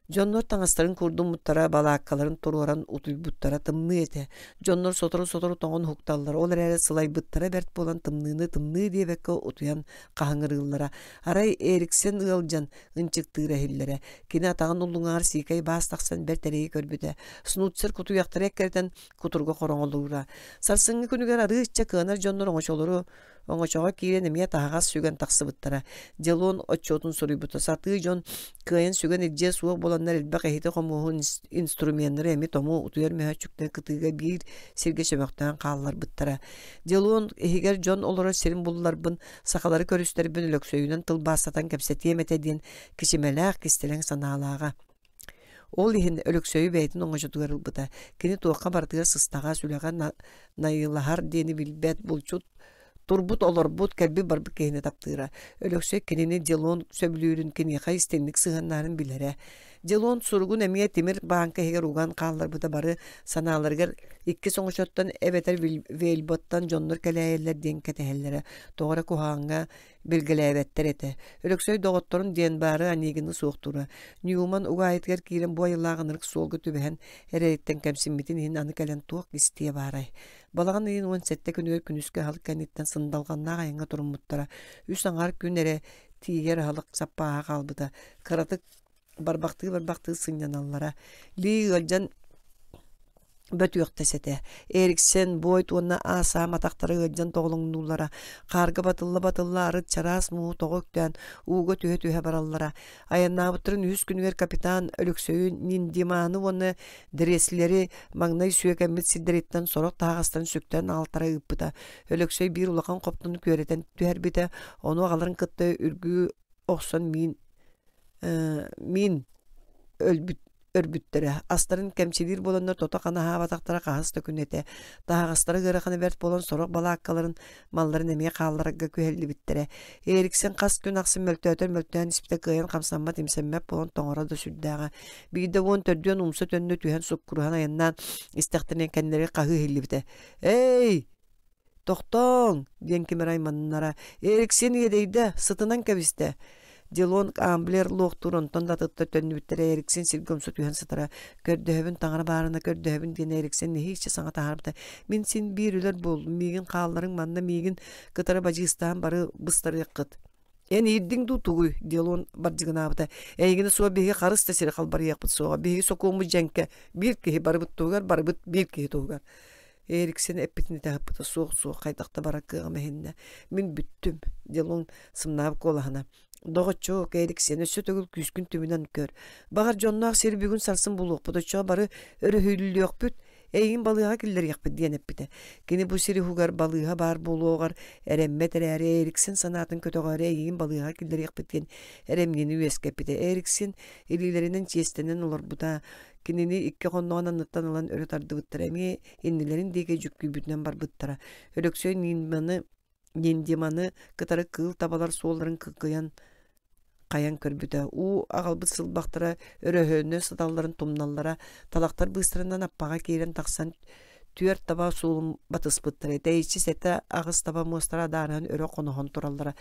Дьоннор таҥастарын куурдуммуттара, балааккаларын туруоран утуйбуттара тымныы этэ. Дьоннор сотору-сотору тоҥон уһукталлар, ол эрээри сылайбыттара бэрт буолан тымныыны тымныы диэбэккэ утуйан хаһыҥырыыллара. Арай Эриксен ыалдьан ынчыктыыра иһиллэрэ. Кини атаҕын уллуҥаҕар сиикэй баас тахсан бэрт эрэйи көрбүтэ. Снуцер кутуйахтары эккирэтэн кутурга хороҥолуура. Сарсыҥҥы күнүгэр арыычча кыанар дьоннор оҥочолору Оҥочоҕо киирэн эмиэ таһаҕас сүгэн тахсыбыттара. Делон отчуотун суруйбута. Сатыы дьон кыайан сүгэн илдьиэ суох буоланнар элбэх иһити-хомуоһу инструменнары эми тому утуйар мөһөөччүктэн кытыыга биир сиргэ чөмөхтөөн хаалларбыттара. Делон иһигэр дьон олорор сирин булларбын, сахалары көрүстэрбин Өлөксөйүнэн тылбаастатан кэпсэтиэм этэ диэн кичимэлээх кистэлэҥ санаалааҕа. Ол иһин Өлөксөйү бэйэтин оҥочотугар ылбыта. Кини туохха барытыгар сыстаҕас, үлэҕэ найылаһар диэни билбэт, булчут турбут-олорбут, кэлбит-барбыт киһини таптыыра. Өлөксөй кинини Делон сөбүлүүрүн, киниэхэ истиҥник сыһыаннаһарын билэрэ. Делон суругун эмиэ тимир бааҥка иһигэр уган хаалларбыта бары санааларыгар иккис оҥочоттон эбэтэр Вельботтан дьоннор кэлээйэллэр диэн кэтэһэллэрэ. Тоҕо эрэ куһаҕаҥҥа билгэлээбэттэр этэ. Өлөксөй доҕотторун диэн баары Онегины суохтуура. Ньюман угаайытыгар киирэн бу айылаах ынырык суолга түбэһэн эрэйиттэн кэмсиммитин иһин аны кэлэн туох истиэ баарай. Балаҕан ыйын 17 күнүгэр күнүскү аһылык кэнниттэн сындалҕаннаах айаҥҥа туруммуттара. Үс аҥаар күн эрэ тиийэр аһылык саппааһа хаалбыта. Кыратык барбахтыы-барбахтыы сынньаналлара. Ли ыалдьан бөтүөхтэс этэ. Эриксен, Бойт уонна Аасаам атахтара ыалдьан тоҕолоҥнууллара. Хаарга батылла-батылла арыт чараас мууһу тоҕо үктээн, ууга түһэ-түһэ бараллара. Айаннаабыттарын үһүс күнүгэр капитан Өлөксөйү Ниндиманы уонна Дреслери маҥнай сүөкэммит сирдэриттэн сорох таһаҕастарын сүктэн аҕалтара ыыппыта. Өлөксөй биир улахан хоптону күөрэтэн түһэрбитэ, ону аҕаларын кытта үргүү охсон миин миин өлбүт өрбүттэрэ. Астарын кэмчилиир буоланнар тото ханаһаабатахтара хаһыс да күн этэ. Таһаҕастара ыарахана бэрт буолан сорох балааккаларын, малларын эмиэ хаалларарга күһэллибиттэрэ. Эриксен хас күн ахсын мөлтөөтөр мөлтөөн испитэ кыайан хамсаммат, имсэммэт буолан тоҥоро да сүрдээҕэ. Биирдэ уон төрдүөн умса төннө түһэн суккуруһан айаннаан истэхтэринэ кэннилэригэр хаһыы иһиллибитэ. «Эй, «Тохтооҥ!» диэн ким эрэ айманнара. «Эриксен иэдэйдэ, сытынан кэбистэ» Дилон Амблер луохтуур онтон да атыттар төннүбүттэрэ Эриксен сиргэ умса түһэн сытара. Көрдөһөбүн таҥара баарына көрдөһөбүн диэн Эриксен нэһииччэ саҥа таһаарбыта. Мин син биир үлэр буоллум, миигин хаалларыҥ манна миигин кытары бадьыыстаан бары быстарыаххыт. Эн иирдиҥ дуу тугуй? Делон бардьыгынаабыта. Эйигини суох биһиги харыс да сири халбарыйыахпыт суоҕа. Биһиги сокуоммут дьэҥкэ. Биир киһи барыбыт туһугар, барыбыт биир киһи туһугар. Эриксен эппитин итэҕэппитэ суох суох хайдах да барар кыаҕым эһиннэ. Мин бүттүм, Делон сымнаабыт куолаһына. Доҕоччуок, Эриксен, өссө төгүл күүскүн түмүнэн көр. Баҕар дьонноох сири бүгүн сарсын булуохпут, оччоҕо бары өрүһүллүөхпүт, эйигин балыыһаҕа киллэриэхпит диэн эппитэ. Кини бу сир уһугар балыыһа баар буолуоҕар эрэммэт эрээри Эриксен санаатын көтөҕөөрү эйигин балыыһаҕа киллэриэхпит диэн эрэмньини үөскэппитэ. Эриксен илиилэринэн чиэстэнэн олорбута. Кинини икки хонноҕун анныттан ылан өрө тардыбыттара, эмиэ иннилэрин диэки дьүккүйбүтүнэн барбыттара. Өлөксөй Ниндиманы, Ниндиманы кытары кыыл табалар суолларын кыккыйан хайан көрбүтэ. Уу аҕалбыт сылбахтара өрөһөнө сыталларын тумналлара, талахтар быыстарынан аппаҕа киирэн тахсан түөрт таба суолун батыспыттара. Тэйиччи сэтэ аҕыс таба муостара адаарыһан өрө хоноһон тураллара.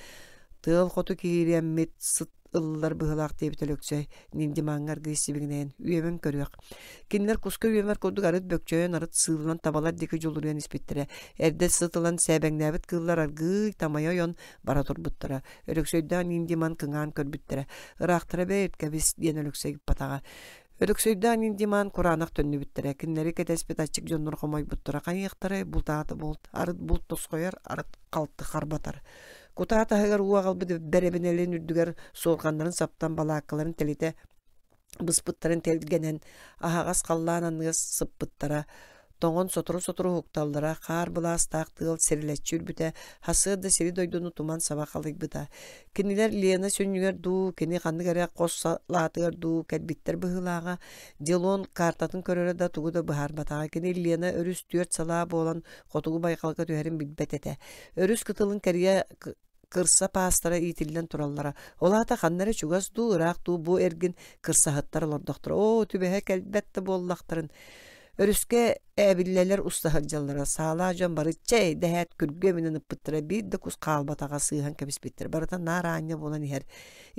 Тыал хоту киирэммит сыт ыллар быһыылаах диэбит Өлөксөй Ниндимаҥҥа аргыый сибигинэйэн үөмэн көрүөх. Кинилэр куска үөмэр курдук арыт бөкчөйөн, арыт сыылынан табалар диэки дьулуруйан испиттэрэ. Эрдэ сыт ылан сээбэҥнээбит кыыллар аргыый тамайа ойон бара турбуттара. Өлөксөйдөөх Ниндиман кыҥаан көрбүттэрэ. Ыраахтара бэйэт кэбис диэн Өлөксөй ыппатаҕа. Өлөксөйдөөх Ниндиман кураанах төннүбүттэрэ. Кинилэри кэтэспит аччык дьоннор хомойбуттара. Хайыахтарай бултаата булт, арыт булт тосхойор, арыт халты харбатар. Кутаа таһыгар уу аҕалбыт бэрэбинэлэрин үрдүгэр суорҕаннарын саптан балааккаларын тэлитэ быспыттарын тэлгэнэн аһаҕас халлаан анныгар сыппыттара. Тоҥон сотору-сотору уһукталлара, хаар былаастаах тыал сирилэччи үрбүтэ, сарсыарда сири-дойдуну туман саба халыйбыта. Кинилэр Лена сүнньүгэр дуу, кини ханнык эрэ хос салаатыгар дуу кэлбиттэр быһыылааҕа. Дилон картатын көрөрө да тугу да быһаарбатаҕа. Кини Лена өрүс түөрт салаа буолан хотугу байҕалга түһэрин билбэт этэ. Өрүс кытылын кэрийэ кырса паастара иитиллэн тураллара. Ол аата ханна эрэ чугас дуу, ыраах дуу бу эргин кырсаһыттар олордохторо. Оо, түбэһэ кэлбэт да буоллахтарын. Өрүскэ ээбиллэлэр уста сылдьаллара. Саалаах дьон бары чэй дэһээт күргүөмүнэн ыппыттара. Биир да кус хаалбатаҕа сыыһан кэбиспиттэр. Барыта наар аанньа буолан иһэр.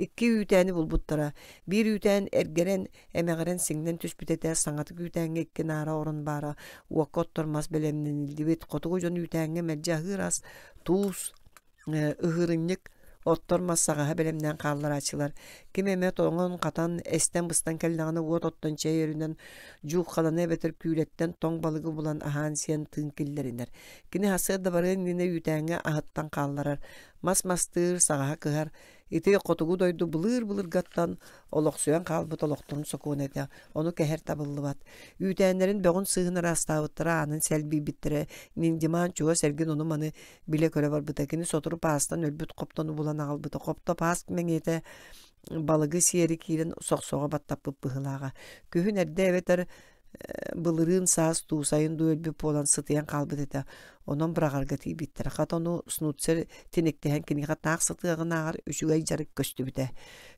Икки үүтээни булбуттара. Биир үүтээн эргэрэн Эмэҕирэн сиҥнэн түспүт этэ, саҥатык үүтээҥҥэ икки наара орон баара, уокка оттор мас бэлэмнэниллибит, хотугу дьон үүтээҥҥэ мэлдьи аһыыр ас, туус, ыһыырынньык, оттор мас саҕаһа бэлэмнээн хаалларааччылар. Ким эмэ тоҥон-хатан, эстэн-быстан кэллэҕинэ уот оттон чэй өрүнэн, дьууххалана эбэтэр күүлэттэн тоҥ балыгы булан аһаан-сиэн тыын киллэринэр. Кини сарсыарда барыан иннинэ үүтээҥҥэ аһыттан хаалларар, мас мастыыр, саҕаһа кыһар, Ити хотугу дойду былыыр-былыргаттан олохсуйан хаалбыт олохторун сокуона этэ, ону кэһэр табыллыбат. Үүтээннэрин бөҕүн-сыыһын ыраастаабыттара, аанын сэлбийбиттэрэ, Ниндиман чугас эргин ону-маны билэ-көрө барбыта. Кини сотору паастан өлбүт хоптону булан аҕалбыта. Хопто паас мэҥиэтэ балыгы сиэри киирэн сохсоҕо баттаппыт быһыылааҕа. Күһүн эрдэ эбэтэр былырыын саас дуу, сайын дуу өлбүт буолан сытыйан хаалбыт этэ. Онон быраҕарга тиийбиттэрэ. Хата ону Снуцер тиниктэһэн киниэхэ таах сытыаҕынааҕар үчүгэй дьарык көстүбүтэ.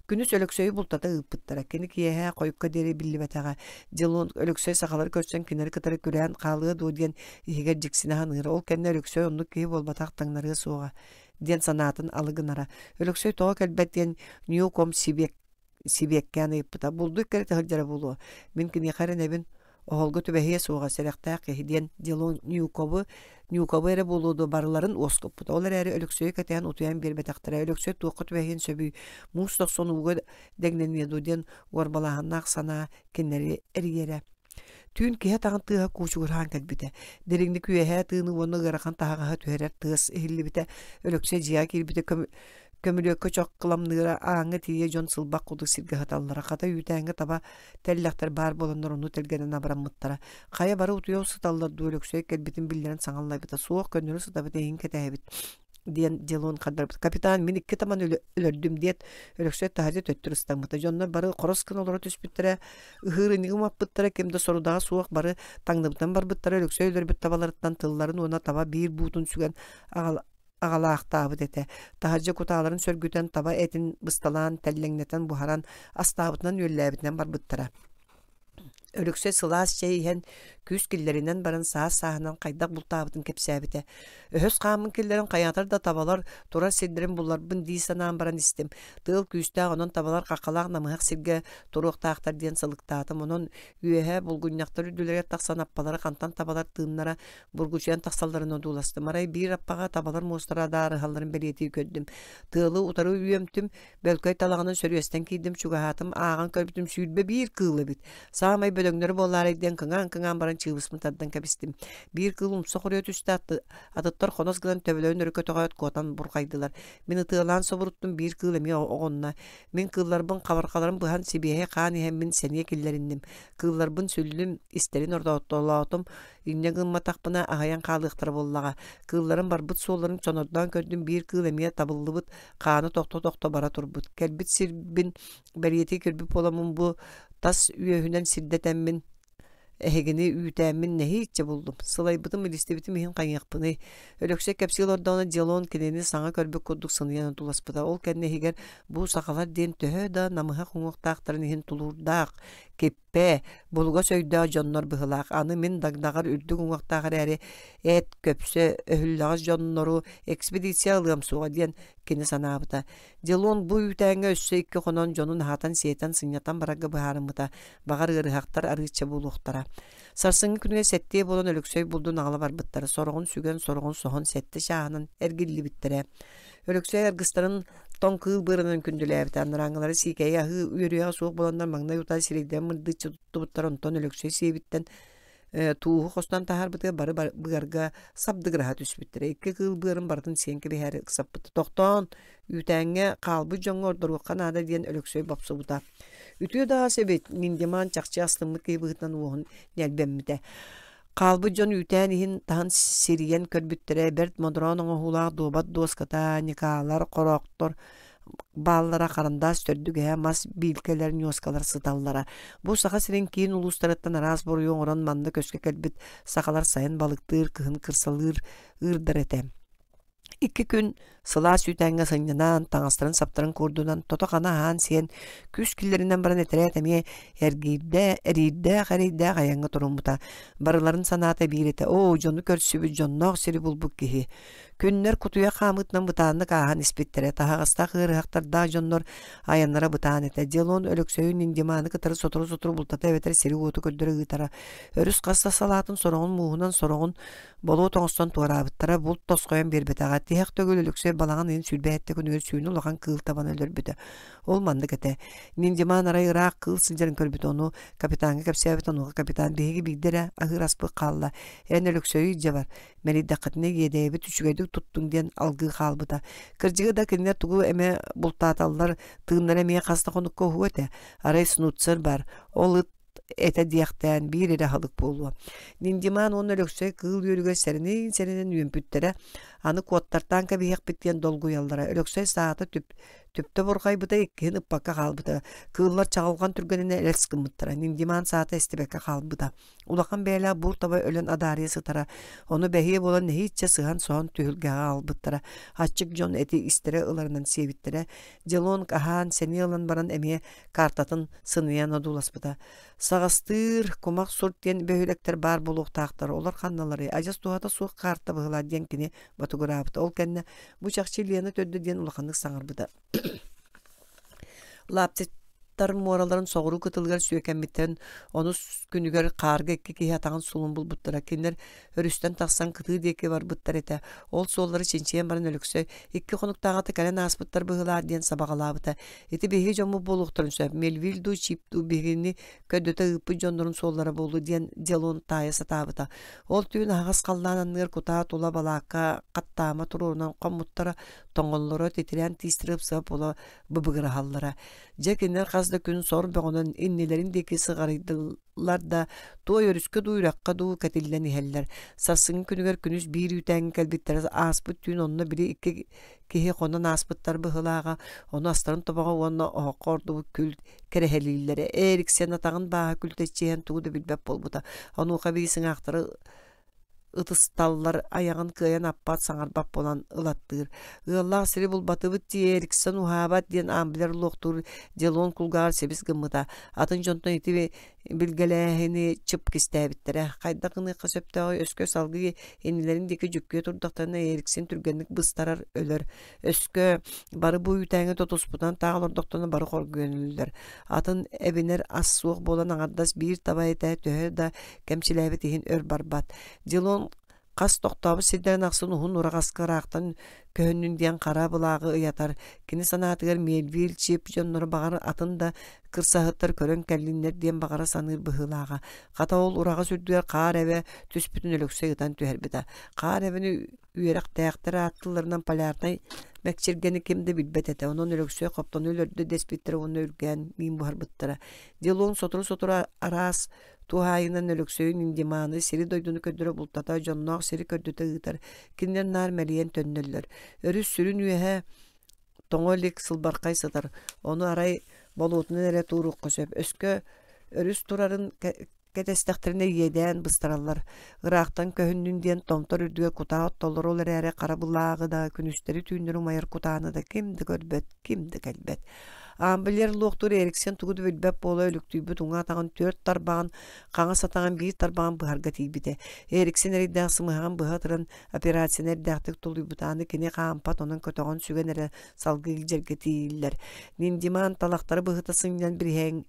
Күнүс Өлөксөйү бултата ыыппыттара. Кини киэһэ хойукка диэри биллибэтэҕэ. Дьылон Өлөксөй сахалары көрсөн кинилэри кытары күрээн хаалыа дуо диэн иһигэр дьиксинэ саныыра. Ол кэннэ Өлөксөй оннук киһи буолбатах таҥнарыа суоҕа диэн санаатын алы гынара. Өлөксөй тоҕо кэлбэт диэн Ньюком сибиэк сибиэккээн ыйыппыта. Булду иккэритэ сылдьара буолуо. Мин киниэхэ эрэнэбин, оһолго түбэһиэ суоҕа сэрэхтээх киһи диэн Дилон Ньюкобу, Ньюкобу эрэ буолуо дуо барыларын уоскуппута. Ол эрээри Өлөксөйү кэтэһэн утуйан биэрбэтэхтэрэ. Өлөксөй туохха түбэһиэн сөбүй, муус тохсон ууга дэҥнэниэ дуо диэн уорбалааһыннаах санаа кинилэри эрийэрэ. Түүн киһи атаҕын тыаһа куучугураан кэлбитэ. Дириҥник үөһээ тыыны уонна ыарахан таһаҕаһы түһэрэр тыас иһиллибитэ. Өлөксөй дьиэҕэ киирбитэ көмүлүөккэ чох кыламныыра, ааҥҥа тиийэ дьон сылбах курдук сиргэ сыталлара. Хата үүтээҥҥэ таба тэллэхтэр баар буоланнар ону тэлгэнэн абыраммыттара. Хайа бары утуйа сыталлар дуу Өлөксөй кэлбитин биллэрэн саҥаллайбыта. Суох, көннөрү сытабыт эйигин кэтэһэбит диэн Делон хардарбыт. Капитан, мин икки таман өлөрдүм диэт, Өлөксөй таһырдьа төттөрү ыстаммыта. Дьоннор бары хорос гына олоро түспүттэрэ, ыһыырынньыгы умаппыттара, ким да сорудаҕа суох бары таҥныбытынан барбыттара. Өлөксөй өлөрбүт табаларыттан тылларын уонна таба биир буутун сүгэн аҕалаахтаабыт этэ. Таһырдьа кутааларын сөргүтэн, таба этин бысталаан, тэллэҥнэтэн буһаран, астаабытынан-үөллээбитинэн барбыттара. Өлөксөй сылаас чэй иһэн, Күүс киллэринэн баран саас-сааһынан хайдах бултаабытын кэпсээбитэ. Өһөс хааммын киллэрэн хайаатар да табалар турар сирдэрин булларбын дии санаан баран истим. Тыал күүстээх онон табалар хаххалаах намыһах сиргэ туруохтаахтар диэн сылыктаатым. Онон үөһэ булгунньахтар үрдүлэригэр тахсан аппалары хантан табалар тыыннара бургучуйан тахсалларын одууластым. Арай биир аппаҕа табалар муостара адаарыһалларын бэлиэтии көрдүм. Тыалы утары үөмтүм, бөлкөй талаҕынан сөрүөстэн киирдим, чугаһаатым, ааҕан көрбүтүм 21 кыыл эбит. Саамай бөдөҥнөрө буолаарай диэн кыҥаан-кыҥаан баран чыыбыспын тардан кэбистим. Биир кыыл умса хоруйа түстэ, атыттар хонос гынан төбөлөрүн өрө көтөҕөөт куотан бурҕайдылар. Мин ытыалаан собуруттум, биир кыыл эмиэ оҕунна. Мин кыылларбын хабарҕаларын быһан сибиэһэй хаан иһэммин сэниэ киллэринним. Кыылларбын сүллүм, истэрин ордоотолоотум, инньэ гымматахпына аһыйан хаалыахтара буоллаҕа. Кыылларым барбыт суолларын сонордоон көрдүм, биир кыыл эмиэ табыллыбыт, хаана тохто-тохто бара турбут. Кэлбит сирбин бэлиэтии көрбүт буоламмын бу тас үөһүнэн сирдэтэммин эһигини үүтээммин нэһииччэ буллум. Сылайбытым, илистибитим иһин хайыахпыный? Өлөксөй кэпсии олордоҕуна Дьелон кинини саҥа көрбүт курдук сыныйан одууласпыта. Ол кэннэ иһигэр бу сахалар диэн төһө да намыһах уҥуохтаахтарын иһин тулуурдаах, киппэ, булугас өйдөөх дьоннор быһыылаах. Аны мин дагдаҕар үрдүк уҥуохтаах эрээри эт, көпсө, өһүллэҕэс дьоннору экспедиция ылыам суоҕа диэн кини санаабыта. Дилон бу үүтээҥҥэ өссө икки хонон дьонун аһатан-сиэтэн, сынньатан барарга быһаарыммыта. Баҕар, ыарыһахтар арыычча буолуохтара. Сарсыҥҥы күнүгэр сэттиэ буолан Өлөксөй булдун аҕала барбыттара. Сороҕун сүгэн, сороҕун соһон сэттэ чааһынан эргиллибиттэрэ. Өлөксөй аргыстарын тоҥ кыыл быарынан күндүлээбитэ. Анарааҥҥылары сиикэйи аһыы үөрүйэҕэ суох буоланнар маҥнай утаа сирэйдэрин мырдыччы туттубуттар. Онтон Өлөксөй сиэбиттэн тууһу хостон таһаарбытыгар бары быарга сабдыгыраһа түспүттэрэ. Икки кыыл быарын барытын сиэн кэбиһээри ыксаппыта. Тохтоон, үүтээҥҥэ хаалбыт дьоҥҥо ордоруохха наада диэн Өлөксөй бопсубута. Үтүө да ас эбит, Миндиман чахчы астыммыт киһи быһыытынан уоһун ньэлбэммитэ. Хаалбыт дьон үүтээн иһин таһын сирийэн көрбүттэрэ, бэрт модороон оҥоһуулаах дуобат дуоската, ньыкаалар, хороохтор, бааллара харандаас төрдүгэһэ мас биилкэлэр, ньуоскалар сыталлара. Бу Саха сирин киин улуустарыттан араас буруйу оҥорон манна көскө кэлбит сахалар сайын балыктыыр, кыһын кырсалыыр ыырдар этэ. Икки күн сылаас үүтээҥҥэ сынньанан, таҥастарын-саптарын куурдунан, тото-хана аһаан-сиэн, күүс киллэринэн баран этэрээт эмиэ эргиирдэ, эриирдээх эрэйдээх айаҥҥа туруммута. Барыларын санаата биир этэ: «Оо, дьону көрсүбүт, дьонноох сири булбут киһи. Күннэр кутуйах хаамыытынан бытааннык ааһан испиттэрэ. Таһаҕастаах ыарыһахтардаах дьоннор айаннара бытаан этэ. Делон Өлөксөйү Ниндиманы кытары сотору-сотору бултата эбэтэр сири-уоту көрдөрө ыытара. Өрүс хас да салаатын сороҕун мууһунан, сороҕун болуот оҥостон туораабыттара. Булт тосхойон биэрбэтэҕэ. Тиһэх төгүл Өлөксөй балаҕан ыйын 27 күнүгэр сүүнэ улахан кыыл табаны өлөрбүтэ. Ол маннык этэ. Ниндиман арай ыраах кыыл сылдьарын көрбүтэ, ону капитаҥҥа кэпсээбит, онуоха капитан биһиги биирдэ эрэ аһыыр аспыт хаалла. Эн Өлөксөйү илдьэ бар. Мэлийдэххитинэ иэдэйэбит үчүгэйдик туттуҥ диэн алгыы хаалбыта. Кырдьыга да кинилэр тугу эмэ бултааталлар, тыыннара эмиэ хас да хонукка уһуо этэ. Арай снуцер бар, ол ыт этэ диэхтээн биир эрэ аһылык буолуо. Ниндиман уонна Өлөксөй кыыл үөрүгэр сэрэнин-сэрэнэн үөмпүттэрэ, аны куоттартаан кэбиһиэхпит диэн долгуйаллара. Өлөксөй саата түп, түптэ бурҕайбыта, иккиһин ыппакка хаалбыта. Кыыллар чаҕылҕан түргэнинэн элэс гыммыттара. Ниндиман саата истибэккэ хаалбыта. Улахан бэйэлээх буур таба өлөн адаарыйа сытара. Ону бэһиэ буолан нэһииччэ сыһан-соһон түһүлгэҕэ аҕалбыттара. Аччык дьон эти истэрэ ыларынан сиэбиттэрэ. Делонг аһаан, сэниэ ылан баран эмиэ картатын сыныйан одууласпыта. Саҕастыыр, кумах сурт диэн бөһүөлэктэр баар буолуохтаахтар. Олор ханналарый? Адьас туһата суох карта быһыылаах диэн кини ботугураабыта. Ол кэннэ бу чахчы Лена төрдө диэн улаханнык саҥарбыта. Лаптевтар муораларын соҕуруу кытылыгар сүөкэммиттэрин онус күнүгэр хаарга икки киһи атаҕын суолун булбуттара. Кинилэр өрүстэн тахсан кытыы диэки барбыттар этэ. Ол суоллары чинчийэн баран Өлөксөй икки хонуктааҕыта кэлэн ааспыттар быһыылаах диэн сабаҕалаабыта. Ити биһиги дьоммут буолуохтарын сөп. Мельвиль дуу, Чип дуу биһигини көрдөтө ыыппыт дьоннорун суоллара буолуо диэн Делон таайа сатаабыта. Ол түүн аһаҕас халлаан анныгар кутаа тула балаакка хаттаама туруорунан хоммуттара тоҥоллоро, титирээн тиистэрэ ыпсыга буола быбыгыраһаллара. Дьэ кинилэр хас да күн сор бөҕөнөн иннилэрин диэки сыҕарыйдылар да, туой өрүскэ дуу, үрэххэ дуу кэтиллэн иһэллэр. Сарсыҥҥы күнүгэр күнүс биир үүтээҥҥэ кэлбиттэрэ ааспыт түүн онно били икки киһи хонон ааспыттар быһыылааҕа, ону астарын тобоҕо уонна оһоххо ордубут күл кэрэһэлииллэрэ. Эриксен атаҕын бааһа күлтэччиһэн тугу да билбэт буолбута. Онуоха эбии сыҥаахтары. ытысталлар айаҕын кыайан аппат, саҥарбат буолан ылаттыыр. Ыаллаах сири булбатыбыт дии Эриксон уһаабат диэн Амблер луохтуур Делон кулгааҕар сибис гыммыта. Атын дьонтон ити билгэлээһини чып кистээбиттэрэ. Хайдах гыныахха сөптөөҕүй өскө салгыы иннилэрин диэки дьүккүйэ турдахтарына Эриксон түргэнник быстарар, өлөр. Өскө бары бу үүтээҥҥэ тутуспутунан таах олордохторуна бары хоргуйан өлөллөр. Атын эбинэр ас суох буолан аҥардас биир таба этэ төһө да кэмчилээбит иһин өр барбат. Дилон хас тохтообут сирдэрин ахсын уһун ураҕаска ыраахтан көһүннүн диэн хара былааҕы ыйатар. Кини санаатыгар Мельвиль, Чип дьонноро баҕар атын да кырсаһыттар көрөн кэллиннэр диэн баҕара саныыр быһыылааҕа. Хата ол ураҕас үрдүгэр хаар эбэ түспүтүн Өлөксөй ытан түһэрбитэ. Хаар эбэни үөрэхтээхтэр ааттыылларынан полярнай мэкчиргэни ким да билбэт этэ. Онон Өлөксөй хоптону өлөрдө дэспиттэрэ уонна үргээн миин буһарбыттара. Дилон сотору-сотору араас туһаайынан Өлөксөйүн Индиманы сири-дойдуну көрдөрө бултата, дьонноох сири көрдөтө ыытар. Кинилэр наар мэлийэн төннөллөр. Өрүс сүрүн үөһэ тоҥо илик сылбархай сытар. Ону арай болуотунан эрэ тууруохха сөп. Өскө өрүс турарын кэтэстэхтэринэ иэдээн быстараллар. Ыраахтан көһүннүн диэн томтор үрдүгэр кутаа оттоллор ол эрээри хара былааҕы да, күнүстэри-түүннэри умайар кутааны да ким да көрбөт, ким да кэлбэт. Амблер луохтуур Эриксон тугу да билбэт буола өлүктүйбүт уҥа атаҕын түөрт тарбаҕын, хаҥас атаҕын биир тарбаҕын быһарга тиийбитэ. Эриксон эрэйдээх сымыһаҕын быһа ытыран операцияны эрдээхтик тулуйбута аны кини хаампат, онон көтөҕөн сүгэн эрэ салгыы илдьэргэ тиийиллэр. Ниндиман талахтары быһыта сынньан бириһээн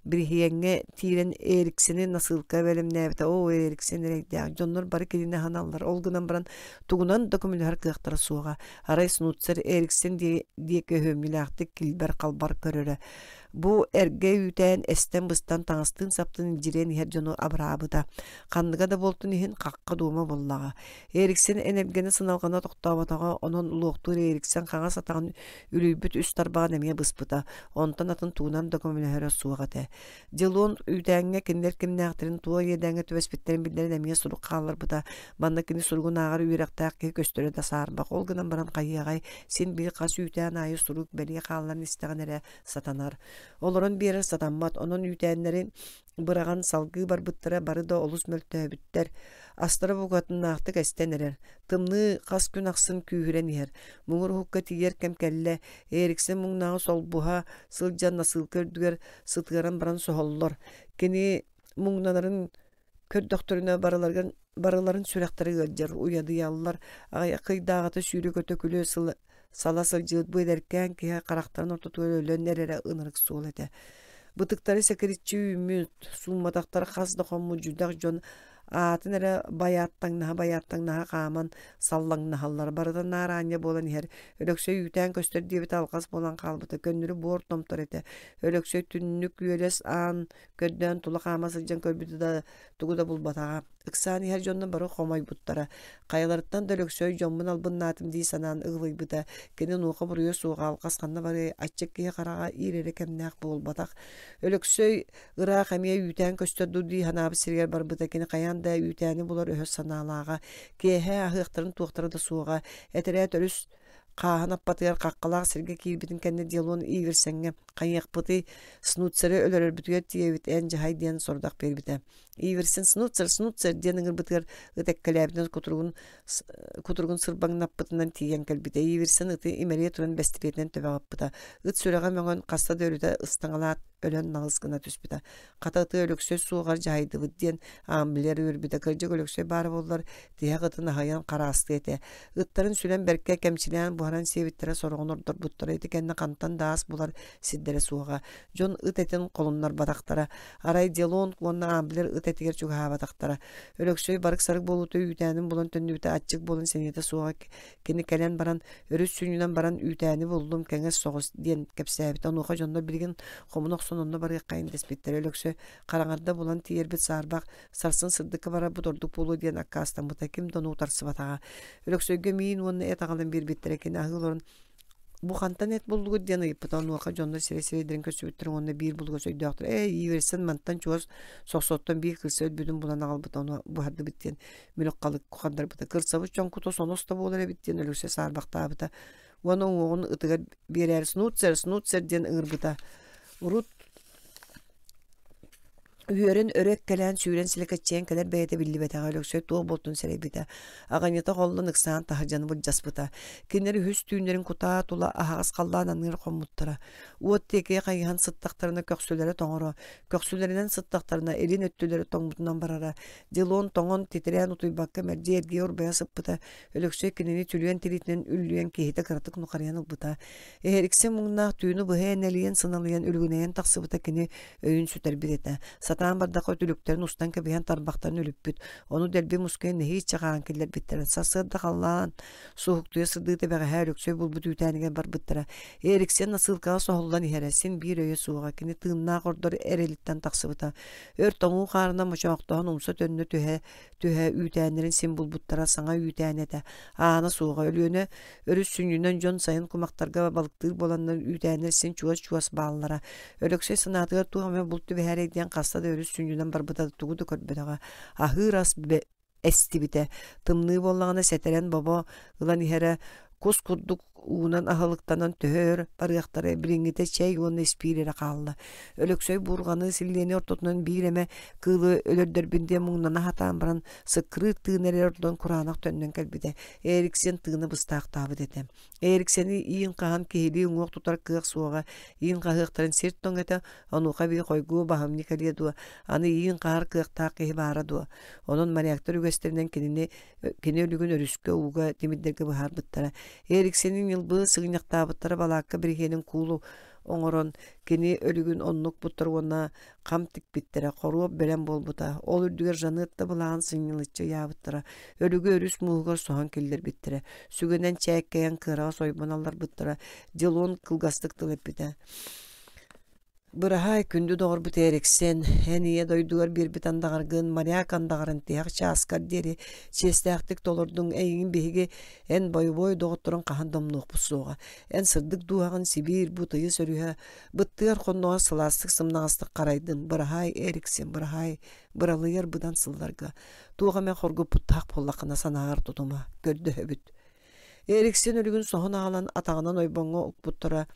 Бириһиэҥҥэ тиирэн Эриксени насыылка бэлэмнээбитэ. Оо, Эриксен эрэйдээх, дьоннор бары кинини аһыналлар, ол гынан баран тугунан да көмөлөһөр кыахтара суоҕа. Арай Снуцер Эриксен диэки өһүөмньүлээхтик килбэр-халбар көрөрө. Бу эргэ үүтээн эстэн-быстан таҥастыын-саптыын илдьириэн иһэр дьону абыраабыта. Ханныга да буолтун иһин хахха дуома буоллаҕа. Эриксен энергияны сыналҕана тохтооботоҕо, онон луохтуур Эриксен хаҥас атаҕын Үлүйбүт үс тарбаҕын эмиэ быспыта, онтон атын тугунан да көмөлөһөрө суох этэ. Дилон үүтээҥҥэ кинилэр кимнээхтэрин туох иэдээҥҥэ түбэспиттэрин биллэрэн эмиэ сурук хаалларбыта. Манна кини суругун ааҕар үөрэхтээх киһи көстөрө да саарбах. Ол гынан баран хайыаҕай, син биир хас үүтээн аайы сурук бэлиэ хаалларан истэҕин эрэ сатанар. Олорон биэрэр сатаммат, онон үүтээннэрин быраҕан салгыы барбыттара бары да олус мөлтөөбүттэр. Астара букатыннаахтык эстэн эрэр. Тымныы хас күн ахсын күүһүрэн иһэр. Муҥур уһукка тиийэр кэм кэллэ. Эриксон муҥнааҕы солбуһа сылдьан насыылка үрдүгэр сытыаран баран соһоллор. Кини муҥнанарын көрдөхтөрүнэ барыларыгар барыларын сүрэхтэрэ ыалдьар, уйадыйаллар. Аҕыйах ыйдааҕыта сүүрэ-көтө күлэ сала сылдьыбыт бу эдэркээн киһи харахтарын ортотугар өлөн эрэрэ ынырык суол этэ. Бытыктары сэкириччи үүммүт, суумматахтар хас да хоммут дьүдэх дьон аатын эрэ байааттаҥнаһа-байааттаҥнаһа хааман саллаҥнаһаллар. Барыта наар аанньа буолан иһэр. Өлөксөй үүтээн көстөр диэбитэ алҕас буолан хаалбыта. Көннөрү буор томтор этэ. Өлөксөй түннүк үөлэс аан көрдөөн тула хаама сылдьан көрбүтэ да тугу да булбатаҕа. Ыксаан иһэр дьонно бары хомойбуттара. Хайаларыттан да Өлөксөй дьоммун албыннаатым дии санаан ыгылыйбыта. Кини онуоха буруйа суоҕа алҕас ханна барыай, аччык киһи хараҕа иирэрэ кэмнээх буолбатах. Өлөксөй ыраах эмиэ үүтээн көстөр дуу дии санаабыт сиригэр барбыта. Кини хайаан да үүтээни булар өһөс санаалааҕа. Киэһэ аһыахтарын туохтара да суоҕа. Этэрээт өрүс хааһын аппатыгар хаххалаах сиргэ киирбитин кэннэ Диалон Иверсеҥҥэ «Хайыахпытый, Снуцеры өлөрөрбүтүгэр тиийэбит, эн дьаһай» диэн сорудах биэрбитэ. Иверсен «Снуцер, Снуцер» диэн ыҥырбытыгар ыт эккэлээбитинэн кутуругун, кутуругун сырбаҥнаппытынан тиийэн кэлбитэ. Иверсен ыты имэрийэ туран бэстилиэтинэн төбөҕө ыппыта. Ыт сүрэҕэ мөҥөн хаста да өрүтэ ыстаҥалаат өлөн налыс гына түспүтэ. Хата ыты Өлөксөй суоҕар дьаһайдыбыт диэн Амблер үөрбүтэ. Кырдьык Өлөксөй баара буоллар тиһэх ытын аһыйан хараастыа этэ. Ыттарын сүлэн бэркэ кэмчилээн буһаран сиэбиттэрэ сороҕун ордорбуттара. Ити кэннэ хантан да ас булар сирдэрэ суоҕа. Дьон ыт этин холуннарбатахтара. Арай Делон уонна Амблер ыт этигэр чугаһаабатахтара. Өлөксөй барык-сарык буолуута үүтээнин булан төннүбүтэ аччык буолан сэниэтэ суоҕа Кини кэлэн баран, өрүс сүнньүнэн баран үүтээни буллум, кэҥэс соҕус диэн кэпсээбитэ. Онуоха дьоннор билигин хомуна охсон онно барыаххайын дэспиттэрэ. Өлөксөй хараҥарда булан тиийэрбит саарбах, сарсын сырдыкка барарбыт ордук буолуо диэн аккаастаммыта. Ким да ону утарсыбатаҕа. Өлөксөйгө миин уонна эт аҕалан биэрбиттэрэ. Кини аһыы олорон бу хантан эт буллугут диэн ыйыппыта. Онуоха дьоннор сирэй-сирэйдэрин көрсүбүттэрин уонна биир булугас өйдөөхтөр ээ Иверсен мантан чугас сохсоттон биир кырса өлбүтүн булан аҕалбыта ону буһардыбыт диэн мүлүк-халык хандарбыта. Кырсабыт чоҥкута сонос да буолар эбит диэн Өлөксөй саарбахтаабыта. Уонна уҥуоҕун ытыгар биэрээри «Снуцер, снуцер» диэн ыҥырбыта. Урут Үөрэн өрө эккэлээн сүүрэн силэкэччийэн кэлэр бэйэтэ биллибэтэҕэ Өлөксөй туох буолтун сэрэйбитэ. Аҕынньыта холлон ыксаан таһырдьаны былдьаспыта. Кинилэр үһүс түүннэрин кутаа тула аһаҕас халлаан аныыр хоммуттара. Уот диэки хайыһан сыттахтарына көхсүлэрэ тоҥоро, көхсүлэринэн сыттахтарына илин өттүлэрэ тоҥмутунан барара. Дилон тоҥон, титирээн утуйбакка мэлдьи эргийэ урбайа сыппыта. Өлөксөй кинини түлүөн тириитинэн үллүйэн киһитэ кыратык нухарыйан ылбыта. Эһэриксэ муҥнаах түүнү быһа энэлийэн сыналыйан үлүгүнэйэн тахсыбыта кини өйүн сүтэрбит этэ. Сатаан бардахха үтүлүктэрин устан кэбиһэн тарбахтарын үлүппүт. Ону дэлби мускуйан нэһииччэ хаан киллэрбиттэрэ. Сарсыарда халлаан суһуктуйа сырдыыта бэҕэһээ Өлөксөй булбут үүтээнигэр барбыттара. Эриксен насыылкаҕа соһуллан иһэрэ. Син биир өйө суоҕа. Кини тыыннаах ордор эрэлиттэн тахсыбыта. Өр тоҥуу хаарынан мочоохтоһон умса төннө түһэ түһэ үүтээннэрин син булбуттара саҥа үүтээн этэ. Аана суоҕа. Өлүөнэ Өрүс сүнньүнэн дьон сайын кумахтарга балыктыыр буоланнар үүтээннэр син чугас-чугас бааллара. Өлөксөй санаатыгар туох эмэ булт түбэһээрэй диэн хаста да өрүс сүнньүнэн барбыта да тугу да көрбөтөҕө. Аһыыр ас эстибитэ. Тымныы буоллаҕына сэтэрэн бобо ылан иһэрэ кус курдук уунан аһылыктанан төһө өр барыахтара билиҥҥитэ чэй уонна испиир эрэ хаалла. Өлөксөй буурҕаны силлиэни ортотунан биир эмэ кыылы өлөрдөрбүн диэн муҥнана сатаан баран сыккырыыр тыын эрэ ордон кураанах төннөн кэлбитэ. Эриксен тыына быстаахтаабыт этэ. Эриксени иин хаһан киһилии уҥуох тутар кыах суоҕа, иин хаһыахтарын сир тоҥ этэ, онуоха эбии хойгуо баһымньы кэлиэ дуо, аны иин хаһар кыахтаах киһи баара дуо? Онон моряктар үгэстэринэн кинини кини өлүгүн өрүскэ ууга тимирдэргэ быһаарбыттара. Эриксени ньылбы сыгынньахтаабыттара балаакка бириһиэнин куулу оҥорон кини өлүгүн оннук буттар уонна хам тикпиттэрэ, хоруоп бэлэм буолбута. Ол үрдүгэр Жанетта былаан сынньылыччы ыйаабыттара. Өлүгү өрүс мууһугар соһон киллэрбиттэрэ. Сүгэнэн чээккэйэн кыараҕас ойбон алларбыттара. Дилон кылгастык тыл эппитэ. Быраһаай, күндү доҕорбут Эриксен, эн ийэ дойдугар биэрбит андаҕаргын моряк андаҕарын тиһэх чааскар диэри чиэстээхтик толордуҥ. Эйигин биһиги эн бойобуой доҕотторуҥ хаһан да умнуохпут суоҕа. Эн сырдык дууһаҕын Сибиир бу тыйыс өрүһэ Быттыар хонноҕор сылаастык сымнаҕастык харайдын, быраһаай Эриксен, быраһаай, быралыйар быдан сылларга. Туох эмэ хоргуппуттаах буоллаххына санааҕар тутума, көрдөһөбүт. Эриксен өлүгүн соһон аҕалан атаҕынан ойбоҥҥо укпуттара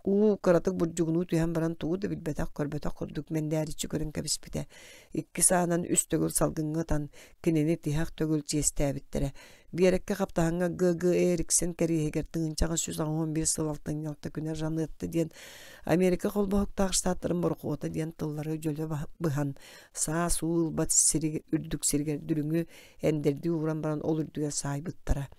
уу кыратык бурдьугунуу түһэн баран тугу да билбэтэх көрбөтөх курдук мэндээриччи көрөн кэбиспитэ. Икки саанан үс төгүл салгыҥҥа ытан кинини тиһэх төгүл чиэстээбиттэрэ. Биэрэккэ хаптаһыҥҥа Г.Г. Эриксен кэриэһигэр 1881 сыл алтынньы алта күнэ Жанетта диэн Америка Холбоһуктаах Штаттарын борохуота диэн тыллары дьөлө быһан саас уу ылбат сири үрдүк сиригэр дүлүҥү эндэрдии ууран баран ол үрдүгэр саайбыттара.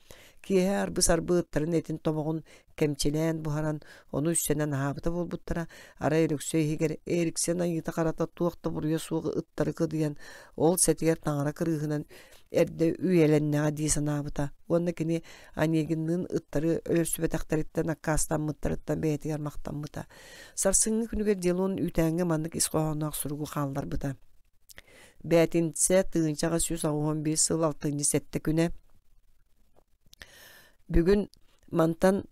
Киэһэ арбы-сарбы ыттарын этин тобоҕун кэмчилээн буһаран ону үссэнэн аһаабыта буолбуттара. Арай Өлөксөй иһигэр Эриксен айыыта-харата туох да буруйа суох ыттары кыдыйан ол сэтигэр таҥара кырыыһынан эрдэ үйэлэннэҕэ дии санаабыта уонна кини Онегинныын ыттары өлөрсүбэтэхтэриттэн аккаастаммыттарыттан бэйэтигэр махтаммыта. Сарсыҥҥы күнүгэр Делон үүтээҥҥэ маннык ис хоһоонноох суругу хаалларбыта. Бээтинсэ 1881 сыл алтынньы сэттэ күнэ Бүгүн мантан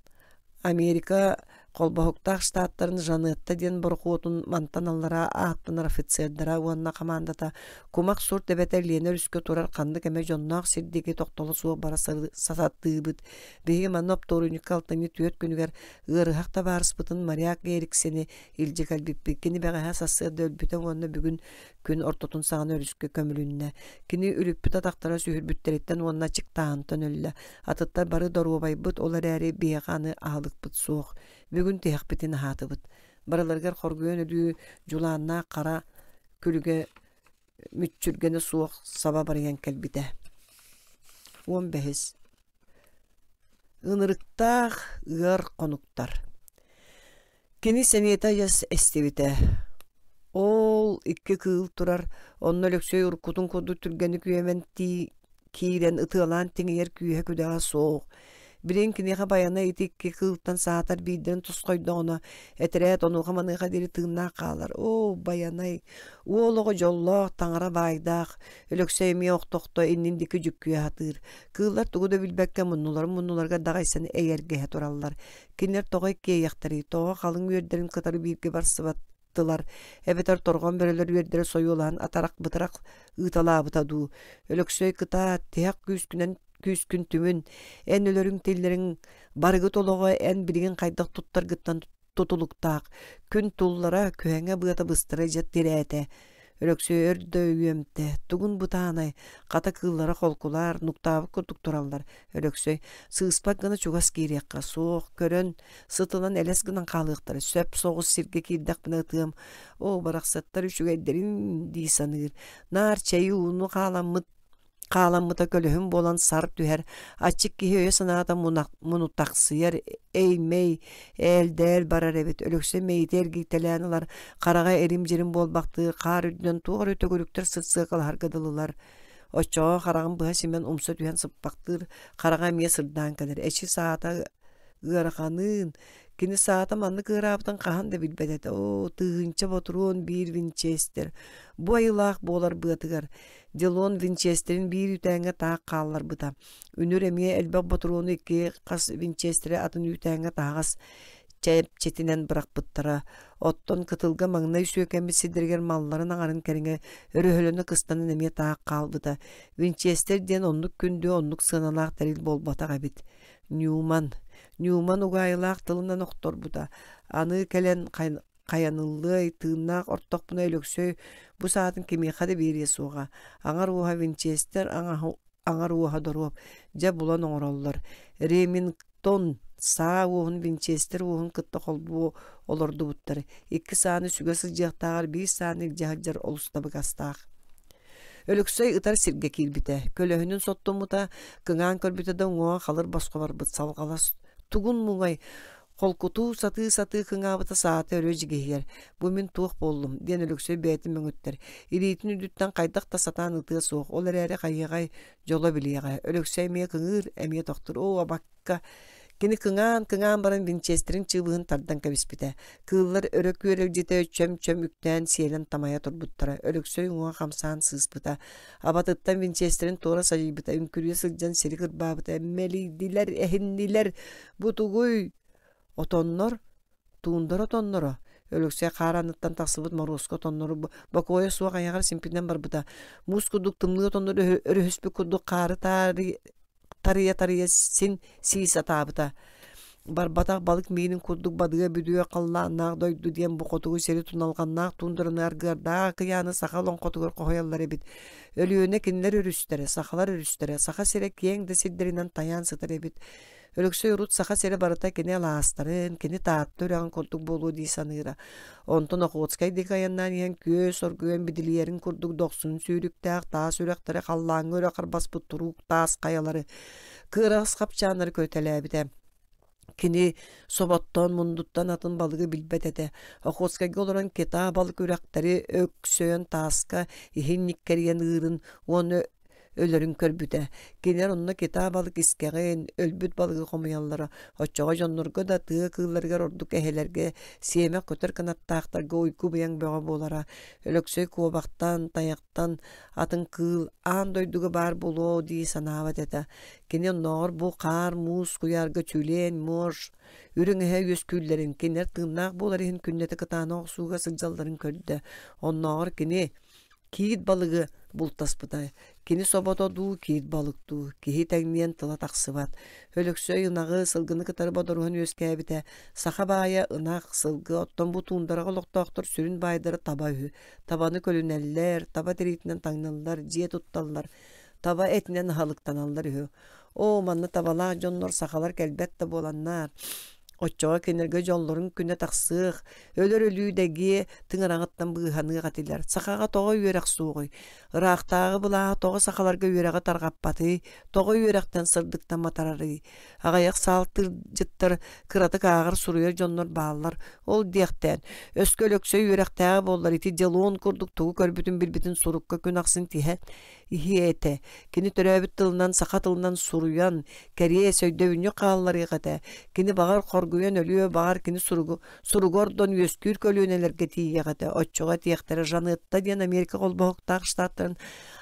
Америка Холбоһуктаах Штаттарын Жанетта диэн борохуотун мантан аллараа ааттанар офицердара уонна хамаандата кумах сур эбэтэр Лена өрүскэ турар ханнык эмэ дьонноох сир диэки тохтоло суох бара сатыыбыт. Биһиги манна оптуорунньукка алтынньы түөрт күнүгэр ыарыһах табаарыспытын моряк Эриксени илдьэ кэлбиппит. Кини бэҕэһээ сарсыарда өлбүтэ уонна бүгүн күн ортотун саҕана өрүскэ көмүлүннэ. Кини үлүппүт атахтара сүһүрбүттэриттэн уонна аччыктааһынтан өллө. Атыттар бары доруобайбыт, ол эрээри биһиэхэ аны аһылыкпыт суох. Бүгүн тиһэхпитин аһаатыбыт. Барыларыгар хоргуйан өлүү дьулааннаах хара күлүгэ мүччүргэнэ суох саба барыйан кэлбитэ. Уон бэһис Ынырыктаах ыар хонуктар Кини сэниэтэ адьас эстибитэ. Ол икки кыыл турар, онно Өлөксөй уруккутун курдук түргэнник үөмэн тии киирэн ытыалаан тиҥийэр күүһэ-күдэҕэ суох. Билигин киниэхэ Байанай ити икки кыылтан саатар биирдэрин тосхойдоҕуна, этэрээт онуоха-маныаха диэри тыыннаах хаалар. Оо, Байанай, уол оҕо дьоллоох, таҥара баайдаах, Өлөксөй эмиэ охто-охто иннин диэки дьүккүйэ сатыыр. Кыыллар тугу да билбэккэ муннуларын муннуларыгар даҕайсан эйэргэһэ тураллар. Кинилэр тоҕо иккиэйэхтэрий, тоҕо халыҥ үөрдэрин кытары бииргэ барсыбаттылар, эбэтэр торҕон бөрөлөр үөрдэрэ сойуолаһан атарах-бытарах ыыталаабыта дуу. Өлөксөй кытаат, тиһэх күүскүнэн күүскүн түмүн, эн өлөрүҥ-тиллэриҥ барыгыт олоҕо эн билигин хайдах туттаргыттан тутулуктаах, күн туллара, күһэҥэ быата быстара дьэ тирээтэ. Өлөксөй өр да үөмтэ, тугун бытаанай, хата кыыллара холкулаар, нуктаабыт курдук тураллар. Өлөксөй, сыыспат гына чугас киириэххэ, суох, көрөн, сытынан элэс гынан хаалыахтара, сөп соҕус сиргэ киирдэхпинэ ытыам, оо, барахсаттар үчүгэйдэрин дии саныыр. Наар чэйи ууну хааламмыт Хааламмыта көлөһүн буолан сар түһэр, аччык киһи өйө-санаата мунутахсыйар, эй-мэй, ээл-дээл барар эбит. Өлөксөй мэйиитэ эргийтэлээн ылар, хараҕа эрим-дьирим буолбахтыы, хаар үрдүнэн туох эрэ төгүрүктэр сыт-сыакалаһарга дылылар. Оччоҕо хараҕын быһа симэн умса түһэн сыппахтыыр, хараҕа эмиэ сырдаан кэлэр. Эчи саата ыараханыын, Кини саата маннык ыараабытын хаһан да билбэт этэ. Оо, тыһыынча ботуруон биир винчестер. Бу айылаах буолар быатыгар Дилон винчестерин биир үүтээҥҥэ таах хаалларбыта. Үнүр эмиэ элбэх ботуруону икки хас винчестери атын үүтээҥҥэ таһаҕас чэпчэтинэн бырахпыттара. Оттон кытылга маҥнай сүөкэммит сирдэригэр малларын аҥарын кэриҥэ өрөһөлөнө кыстанан эмиэ таах хаалбыта. Винчестер диэн оннук күндү, оннук сыаналаах тэрил буолбатах эбит. Ньюман. Ньюман угаайылаах тылынан охторбута. Аны кэлэн хайаныллыай, тыыннаах ортохпуна Өлөксөй бу саатын кимиэхэ да биэриэ суоҕа. Аҥар уоһа Винчестер, аҥар уоһа доруоп. Дьэ булан оҥороллор. Ремингтон саа уоһун Винчестер уоһун кытта холбуу олордубуттар. Икки сааны сүгэ сылдьыахтааҕар биир сааны илдьэ сылдьар олус табыгастаах. Өлөксөй ытар сиргэ киирбитэ, көлөһүнүн соттуммута, кыҥаан көрбүтэ да уҥуоҕа халыр босхо барбыт салҕалас тугун муҥай Холкутуу сатыы-сатыы кыҥаабыта саата өрө дьигиһийэр. «Бу мин туох буоллум?» диэн Өлөксөй бэйэтин мөҥүттэр. Илиитин үрдүттэн хайдах да сатаан ытыа суох, ол эрээри хайыаҕай, дьоло билиэҕэ. Өлөксөй эмиэ кыҥыыр, эмиэ тохтуур. «Оо, абакка!» Кини кыҥаан-кыҥаан баран винчестерин чыыбыһын тардан кэбиспитэ. Кыыллар өрө күөрэлдьитэ чөм-чөм үктээн сиэлэн тамайа турбуттара. Өлөксөй уҥуоҕа хамсаан сыыспыта. Абатыттан винчестерин туора садьыйбыта, үҥкүрүйэ сылдьан сири кырбаабыта. «Мэлийдилэр, эһиннилэр, Бу тугуй? Отоннор? Туундара отонноро? Өлөксөй хаар анныттан тахсыбыт моруоска отоннору бокуойа суох айаҕар симпитинэн барбыта. Муус курдук тымныы отоннор өрүһүспүт курдук хаары тарыйа-тарыйа син сии сатаабыта. Барбатах балык миинин курдук бадыа-бүдүө халлааннаах дойду диэн бу хотугу сири туналҕаннаах туундараны аргыардаах акыйааны саха олоҥхотугар хоһуйаллар эбит. Өлүөнэ кинилэр өрүстэрэ, сахалар өрүстэрэ, Саха сирэ киэҥ да сирдэринэн тайаан сытар эбит. Өлөксөй урут Саха сирэ барыта кини алаастарын, кини Таатта үрэҕин курдук буолуо дии саныыра. Онтон Охотскай диэки айаннаан иһэн күөс оргуйан бидилийэрин курдук дохсун сүүрүктээх таас үрэхтэри халлааҥҥа өрө харбаспыт туруук таас хайалары, кыараҕас хапчааннары көтөлөөбүтэ. Кини соботтон, мундуттан атын балыгы билбэт этэ. Охотскайга олорон кита балык үрэхтэри өксөйөн тааска иһин ньиккэрийэн ыырын уонна өлөрүн көрбүтэ. Кинилэр онно кита балык искэҕин, өлбүт балыгы хомуйаллара. Оччоҕо дьоннорго да тыа кыылларыгар ордук эһэлэргэ, сиэмэх көтөр кынаттаахтарга уйгу-быйаҥ бөҕө буолара. Өлөксөй куобахтан, тайахтан атын кыыл аан дойдуга баар буолуо дии санаабат этэ. Кини оннооҕор бу хаар-муус куйаарга тюлень, морж, үрүҥ эһэ үөскүүллэрин, кинилэр тыыннаах буолар иһин күннэтэ кытаанах охсууга сылдьалларын көрдө. Оннооҕор кини Киит балыгы бултаспыта. Кини собото дуу, киит балык дуу, киһи тэҥниэн тыла тахсыбат. Өлөксөй ынаҕы, сылгыны кытары бодоруһан үөскээбитэ. Саха баайа ынах, сылгы, оттон бу туундараҕа олохтоохтор сүрүн баайдара таба үһү. Табаны көлүнэллэр, таба тириитинэн таҥналлар, дьиэ тутталлар, таба этинэн аһылыктаналлар үһү. Оо, манна табалаах дьоннор сахалар кэлбэт да буоланнар. Оччоҕо кинилэргэ дьоллорун күнэ тахсыах, өлөр өлүү дэгиэ тыҥыраҕыттан быыһаныах этилэр. Сахаҕа тоҕо үөрэх суоҕуй? Ыраахтааҕы былааһа тоҕо сахаларга үөрэҕи тарҕаппатый? Тоҕо үөрэхтэн сырдыктан матарарый? Аҕыйах саалтыырдьыттар, кыратык ааҕар-суруйар дьоннор бааллар. Ол диэхтээн, өскө Өлөксөй үөрэхтээҕэ буоллар ити Делон курдук тугу көрбүтүн-билбитин сурукка күн ахсын тиһэн иһиэ этэ. Кини төрөөбүт тылынан саха тылынан суруйан, кэриэс, өйдөбүнньүк хаалларыах этэ. Кини баҕар хоргуйан өлүө, баҕар кини суругу, суругу ордон үөскүүр көлүөнэлэргэ тиийиэх этэ. Оччоҕо этиэхтэрэ Жанетта диэн Америка холбоһуктаах штаттарын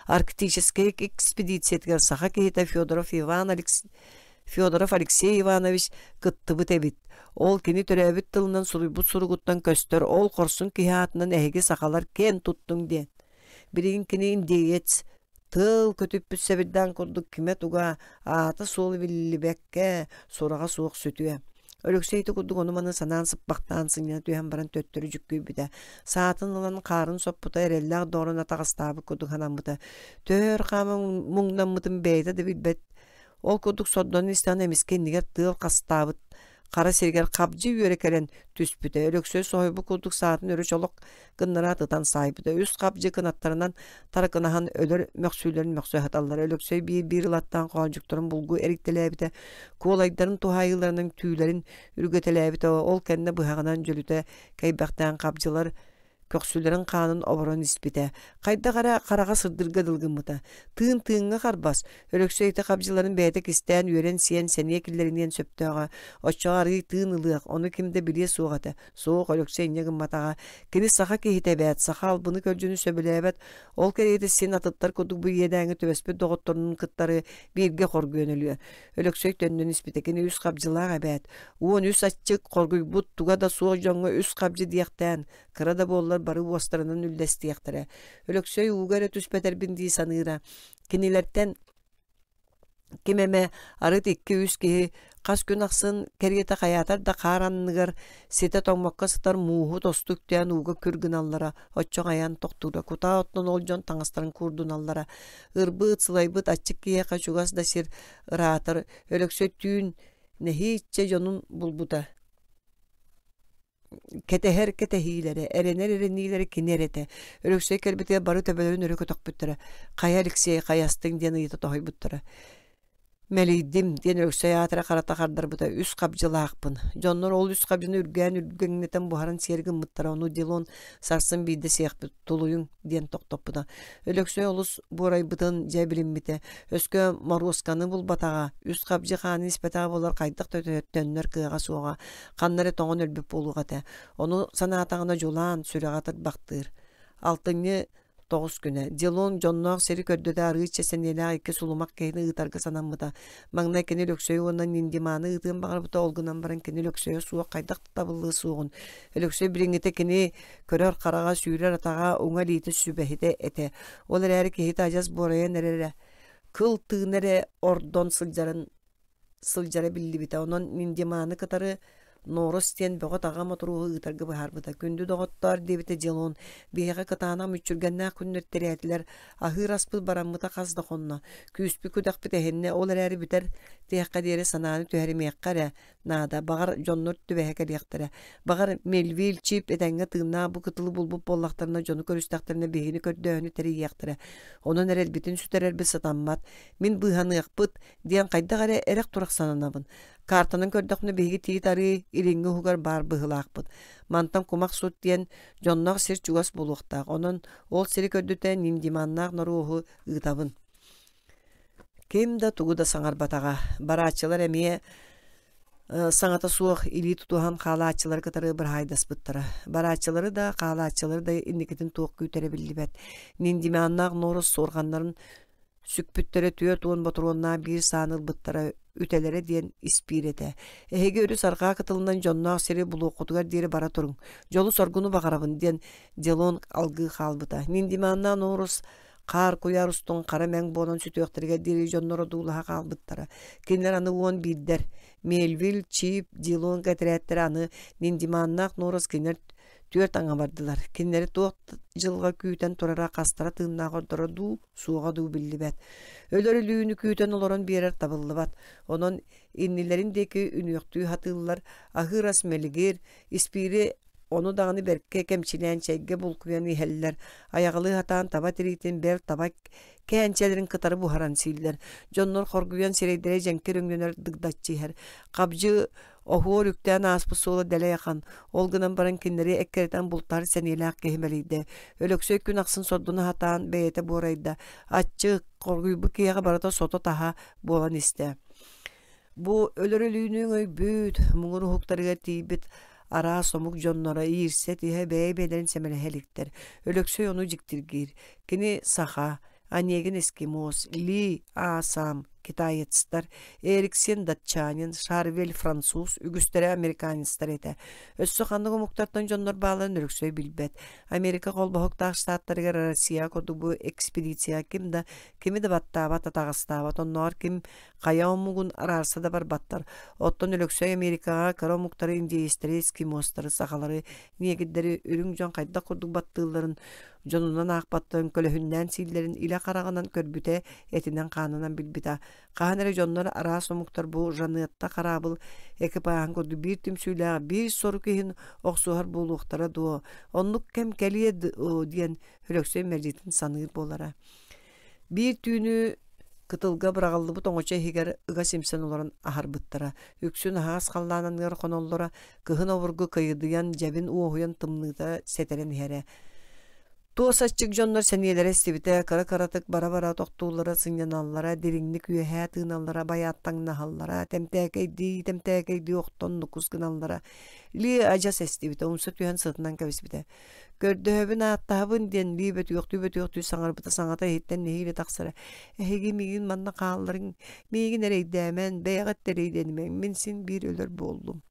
арктическай экспедициятыгар саха киһитэ Федоров Иван Алекс... Федоров Алексей Иванович кыттыбыт эбит. Ол кини төрөөбүт тылынан суруйбут суругуттан көстөр ол хорсун киһи аатынан эһиги сахалар киэн туттуҥ диэн. Билигин кини индеец, тыал көтүппүт сэбирдээн курдук кимэ-туга, аата-суола биллибэккэ, сураҕа суох сүтүө. Өлөксөй ити курдук ону-маны санаан сыппахтаан сынньана түһэн баран төттөрү дьүккүйбүтэ. Саатын ылан хаарын соппута, эрэллээх доҕорун атаҕастаабыт курдук санаммыта. Төһө өр хааман муҥнаммытын бэйэтэ да билбэт. Ол курдук сордонон истэҕинэ эмискэ иннигэр тыал хастаабыт хара сиригэр хабдьы үөрэ кэлэн түспүтэ. Өлөксөй соһуйбут курдук саатын өрө чолох гыннараат ытан саайбыта. Үс хабдьы кынаттарынан таракынаһан өлөр мөхсүүлэрин мөхсө саталлара. Өлөксөй биир-биир ылаттаан хоончуктарын булгу эриктэлээбитэ, куолайдарын туһаайыыларынан түүлэрин үргэтэлээбитэ. Ол кэннэ быһаҕынан дьөлүтэ кэйбэхтээн хабдьылар көхсүлэрин хаанын оборон испитэ. Хайдах эрэ хараҕа сырдырга дылы гыммыта. Тыын тыыҥҥа харбас, Өлөксөй ити хабдьыларын бэйэтэ кистээн үөрэн сиэн сэниэ киллэриниэн сөптөөҕө. Оччоҕо арыый тыын ылыах, ону ким да билиэ суох этэ. Суох, Өлөксөй инньэ гымматаҕа. Кини саха киһитэ эбээт, саха албыны-көлдьүнү сөбүлээбэт. Ол кэриэтэ син атыттар курдук бу иэдээҥҥэ түбэспит доҕотторун кыттары бииргэ хоргуйан өлүө. Өлөксөй төннөн испитэ. Кини үс хабдьылаах эбээт. 13 аччык, хоргуйбут, туга да суох дьоҥҥо үс хабдьы диэхтээн, кыра да буоллар бары уостарынан үллэстиэхтэрэ. Өлөксөй ууга эрэ түспэтэрбин дии саныыра. Кинилэртэн ким эмэ арыт икки-үс киһи хас күн ахсын кэриэтэ хайаатар да хаар анныгар ситэ тоҥмокко сытар мууһу тосту үктээн ууга күр гыналлара, оччоҕо айан тохтуура, кутаа оттон ол дьон таҥастарын куурдуналлара. Ырбыт, сылайбыт аччык киһиэхэ чугас да сир ыраатар, Өлөксөй түүн нэһииччэ дьонун булбута. Кэтэһэр кэтэһиилэрэ, эрэнэр эрэниилэрэ кини эрэ этэ. Өлөксөй кэлбитигэр бары төбөлөрүн өрө көтөхпүттэрэ. «Хайа, Алексей, хайастыҥ?» диэн ыйыта тоһуйбуттара. «Мэлийдим», диэн Өлөксөй аатыра харата хардарбыта. «Үс хабдьылаахпын». Дьоннор ол үс хабдьыны үргээн үргэҥнэтэн буһаран сиэр гыммыттара. Ону Дилон сарсын биирдэ сиэхпит, тулуйуҥ диэн тохтоппута. Өлөксөй олус буорайбытын дьэ билиммитэ. Өскө Моруосканы булбатаҕа, үс хабдьы хаанын испэтэҕэ буоллар хайдах да төннөр кыаҕа суоҕа. Ханна эрэ тоҥон өлбүт буолуох этэ. Ону санаатаҕына дьулаан, сүрэҕэ тырбахтыыр. Алтынньы тоҕус күнэ. Дилон дьонноох сири көрдөтө арыычча сэниэлээх икки сулумах киһини ыытарга санаммыта. Маҥнай кини Өлөксөйү уонна Ниндиманы ыытыан баҕарбыта, ол гынан баран кини Өлөксөйө суох хайдах да табыллыа суоҕун. Өлөксөй билиҥҥитэ кини көрөр хараҕа, сүүрэр атаҕа, уҥа илиитэ сүбэһитэ этэ. Ол эрээри киһитэ адьас буорайан эрэрэ. Кыл тыына эрэ ордон сылдьарын сылдьара биллибитэ. Онон Миндиманы кытары Норос диэн бөҕө-таҕа мотуруоһу ыытарга быһаарбыта. Күндү доҕоттоор, диэбитэ Дилон, биһиэхэ кытаанах мүччүргэннээх күннэр тирээтилэр, аһыыр аспыт бараммыта хас да хонно. Күүспүт-күдэхпит эһиннэ, ол эрээри бүтэр тиһэххэ диэри санааны түһэримиэххэ эрэ наада. Баҕар, дьоннор түбэһэ кэлиэхтэрэ. Баҕар, Мельвиль, Чип этэҥҥэ тыыннаах бу кытылы булбут буоллахтарына, дьону көрүстэхтэринэ биһигини көрдөөһүнү тэрийиэхтэрэ. Онон эрэлбитин сүтэрэрбит сатаммат. Мин быыһаныахпыт, диэн хайдах эрэ эрэх-турах сананабын. Картанан көрдөхпүнэ биһиги Тиит Арыы илиҥҥи уһугар баар быһыылаахпыт. Мантан кумах сут диэн дьонноох сир чугас буолуохтаах. Онон ол сири көрдүтэ Ниндиманнаах норуоһу ыытабын. Ким да тугу да саҥарбатаҕа. Барааччылар эмиэ саҥата суох илии тутуһан хаалааччылары кытары быраһаайдаспыттара. Барааччылары да, хаалааччылары да инникитин туох күүтэрэ биллибэт. Ниндиманнаах Норос суорҕаннарын Сүкпүттэрэ 40 ботуруоннаах биир сааны ылбыттара үтэлэрэ диэн испиир этэ. Эһиги өрүс арҕаа кытылынан дьонноох сири булуоххутугар диэри бара туруҥ. Дьолу-соргуну баҕарабын диэн Делон алгыы хаалбыта. Ниндиманнаан Орус хаар куйаар устун хара мэҥ буолан сүтүөхтэригэр диэри дьонноро дуулаһа хаалбыттара. Кинилэр аны уон биирдэр. Мельвиль, Чип, Дилон этэрээттэрэ аны Ниндиманнаах Норос кинилэр түөрт аҥа бардылар. Кинилэри туох дьылҕа күүтэн турара хастара тыыннаах ордоро дуу, суоҕа дуу биллибэт. Өлөр өлүүнү күүтэн олорон биэрэр табыллыбат. Онон иннилэрин диэки үнүөхтүү сатыыллар, аһыыр ас мэлигир, испиири ону даҕаны бэркэ кэмчилээн чэйгэ булкуйан иһэллэр, айаҕалыы сатаан таба тириитин бэл таба кээнчэлэрин кытары буһаран сииллэр. Дьоннор хоргуйан сирэйдэрэ дьэҥкир өҥнөнөр дыгдаччы иһэр. Хабдьы Оһуор үктээн ааспыт суола дэлэй ахан, ол гынан баран кинилэри эккирэтэн бултаһар сэниэлээх киһи мэлийдэ. Өлөксөй күн ахсын сордуна сатаан бэйэтэ буорайда, аччык, хоргуйбут киһиэхэ барыта сото-таһа буолан истэ. Бу өлөр өлүүнү өҥөйбүт, муҥур уһуктарыгар тиийбит араас омук дьонноро иирсэ-түһэ бэйэ-бэйэлэрин сэмэлэһэ иликтэр. Өлөксөй ону дьиктиргиир. Кини саха, Онегин эскимос, Ли А. Сам. китаецтар, Эриксен датчанин, Шарвель француз, үгүстэрэ американецтар этэ. Өссө ханнык омуктартан дьоннор баалларын Өлөксөй билбэт. Америка холбоһуктаах штаттарыгар Россия курдук бу экспедицияҕа ким да кими да баттаабат, атаҕастаабат, оннооҕор ким хайа омугун араарса да барбаттар. Оттон Өлөксөй Америкаҕа кыра омуктары, индеецтэри, эскимостары, сахалары, негрдэри үрүҥ дьон хайдах курдук баттыылларын, дьонунан аахпаттарын, көлөһүннээн сииллэрин илэ хараҕынан көрбүтэ, этинэн-хаанынан билбитэ. Хаһан эрэ дьоннор араас омуктар бу Жанетта хараабыл экипааһын курдук биир түмсүүлээх биир сорук иһин охсуһар буолуохтара дуо, оннук кэм кэлиэ диэн Өлөксөй мэлдьитин саныыр буолара. Биир түүнү кытылга быраҕыллыбыт оҥочо иһигэр ыга симсэн олорон аһарбыттара. Үксүн аһаҕас халлаан анныгар хоноллоро, кыһын обургу кыйыдыйан, дьэбин уоһуйан тымныыта сэтэрэн иһэрэ. Туос аччык дьоннор сэниэлэрэ эстибитэ, кыра-кыратык бара-бара тохтууллара, сынньаналлара, дириҥник үөһээ тыыналлара, байааттаҥнаһаллара, тэмтээкэйдии-тэмтээкэйдии охтон нукус гыналлара. Ли адьас эстибитэ, умса түһэн сытынан кэбиспитэ. Көрдөһөбүн, ааттаһабын диэн Ли бөтүөхтүү-бөтүөхтүү саҥарбыта саҥата иһиттэн нэһиилэ тахсара. Эһиги миигин манна хаалларыҥ, миигин эрэйдээмэн, бэйэҕит да эрэйдэнимэҥ, мин син биир өлөр буоллум.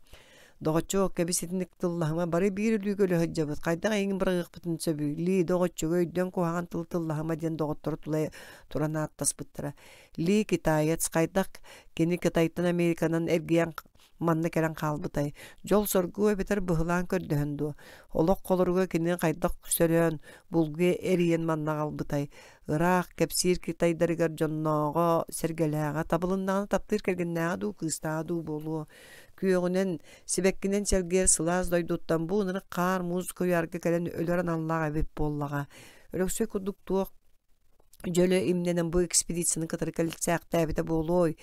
Доҕоччуок, кэбис итинник тыллаһыма, бары биир өлүүгэ өлө сылдьабыт, хайдах эйигин быраҕыахпытын сөбүй, Ли доҕоччуга өйдөөн куһаҕан тыл тыллаһыма диэн доҕотторо тула туран ааттаспыттара. Ли китаец, хайдах кини Кытайтан Американан эргийэн манна кэлэн хаалбытай, дьол-соргу эбэтэр быһылаан көрдөһөн дуо, олох холоруга кини хайдах сөрөөн, булгуйа эрийэн манна аҕалбытай, ыраах кэпсиир кытайдарыгар дьоннооҕо, сэргэлээҕэ, табылыннаҕына таптыыр кэргэннээҕэ дуу, кыыстааҕа дуу буолуо, күөҕүнэн, сибэккинэн чэлгийэр сылаас дойдуттан бу ынырык хаар-муус куйаарга кэлэн өлөр аналлаах эбит буоллаҕа. Өлөксөй курдук туох дьөлө имнэнэн бу экспедицияны кытары кэлсээхтээбитэ буолуой?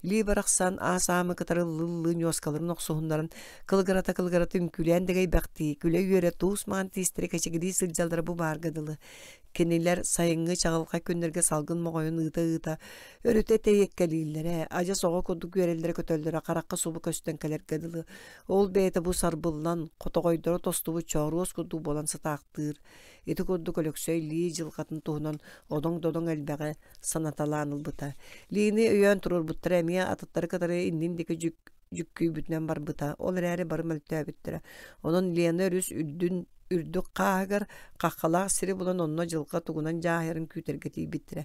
Ли барахсан аас аамы кытары ыллыы ньуоскаларын охсуһуннаран кылыгырата-кылыгырата үҥкүүлээн дэгэйбэхтии, күлэ-үөрэ туус маҥан тиистэрэ кэчигирии сылдьаллара бу баарга дылы. Кинилэр сайыҥҥы чаҕылхай күннэргэ салгын моҕойун ыыта-ыыта өрүтэ тэйиэккэлииллэрэ, адьас оҕо курдук үөрэллэрэ-көтөллөрө харахха субу көстөн кэлэргэ дылы. Ол бэйэтэ бу сарбыллан, хотоҕойдоро тостубут чооруос курдук буолан сытаахтыыр. Ити курдук Өлөксөй Лии дьылҕатын туһунан одоҥ-додоҥ элбэҕи санаталаан ылбыта. Лиини өйөөн туруорбуттара эмиэ атыттары кытары иннин диэки дьүк дьүккүйбүтүнэн барбыта. Ол эрээри бары мөлтөөбүттэрэ. Онон Лена өрүс үрдүн үрдүк хааһыгар хаххалаах сири булан онно дьылҕа тугунан дьааһыйарын күүтэргэ тиийбиттэрэ.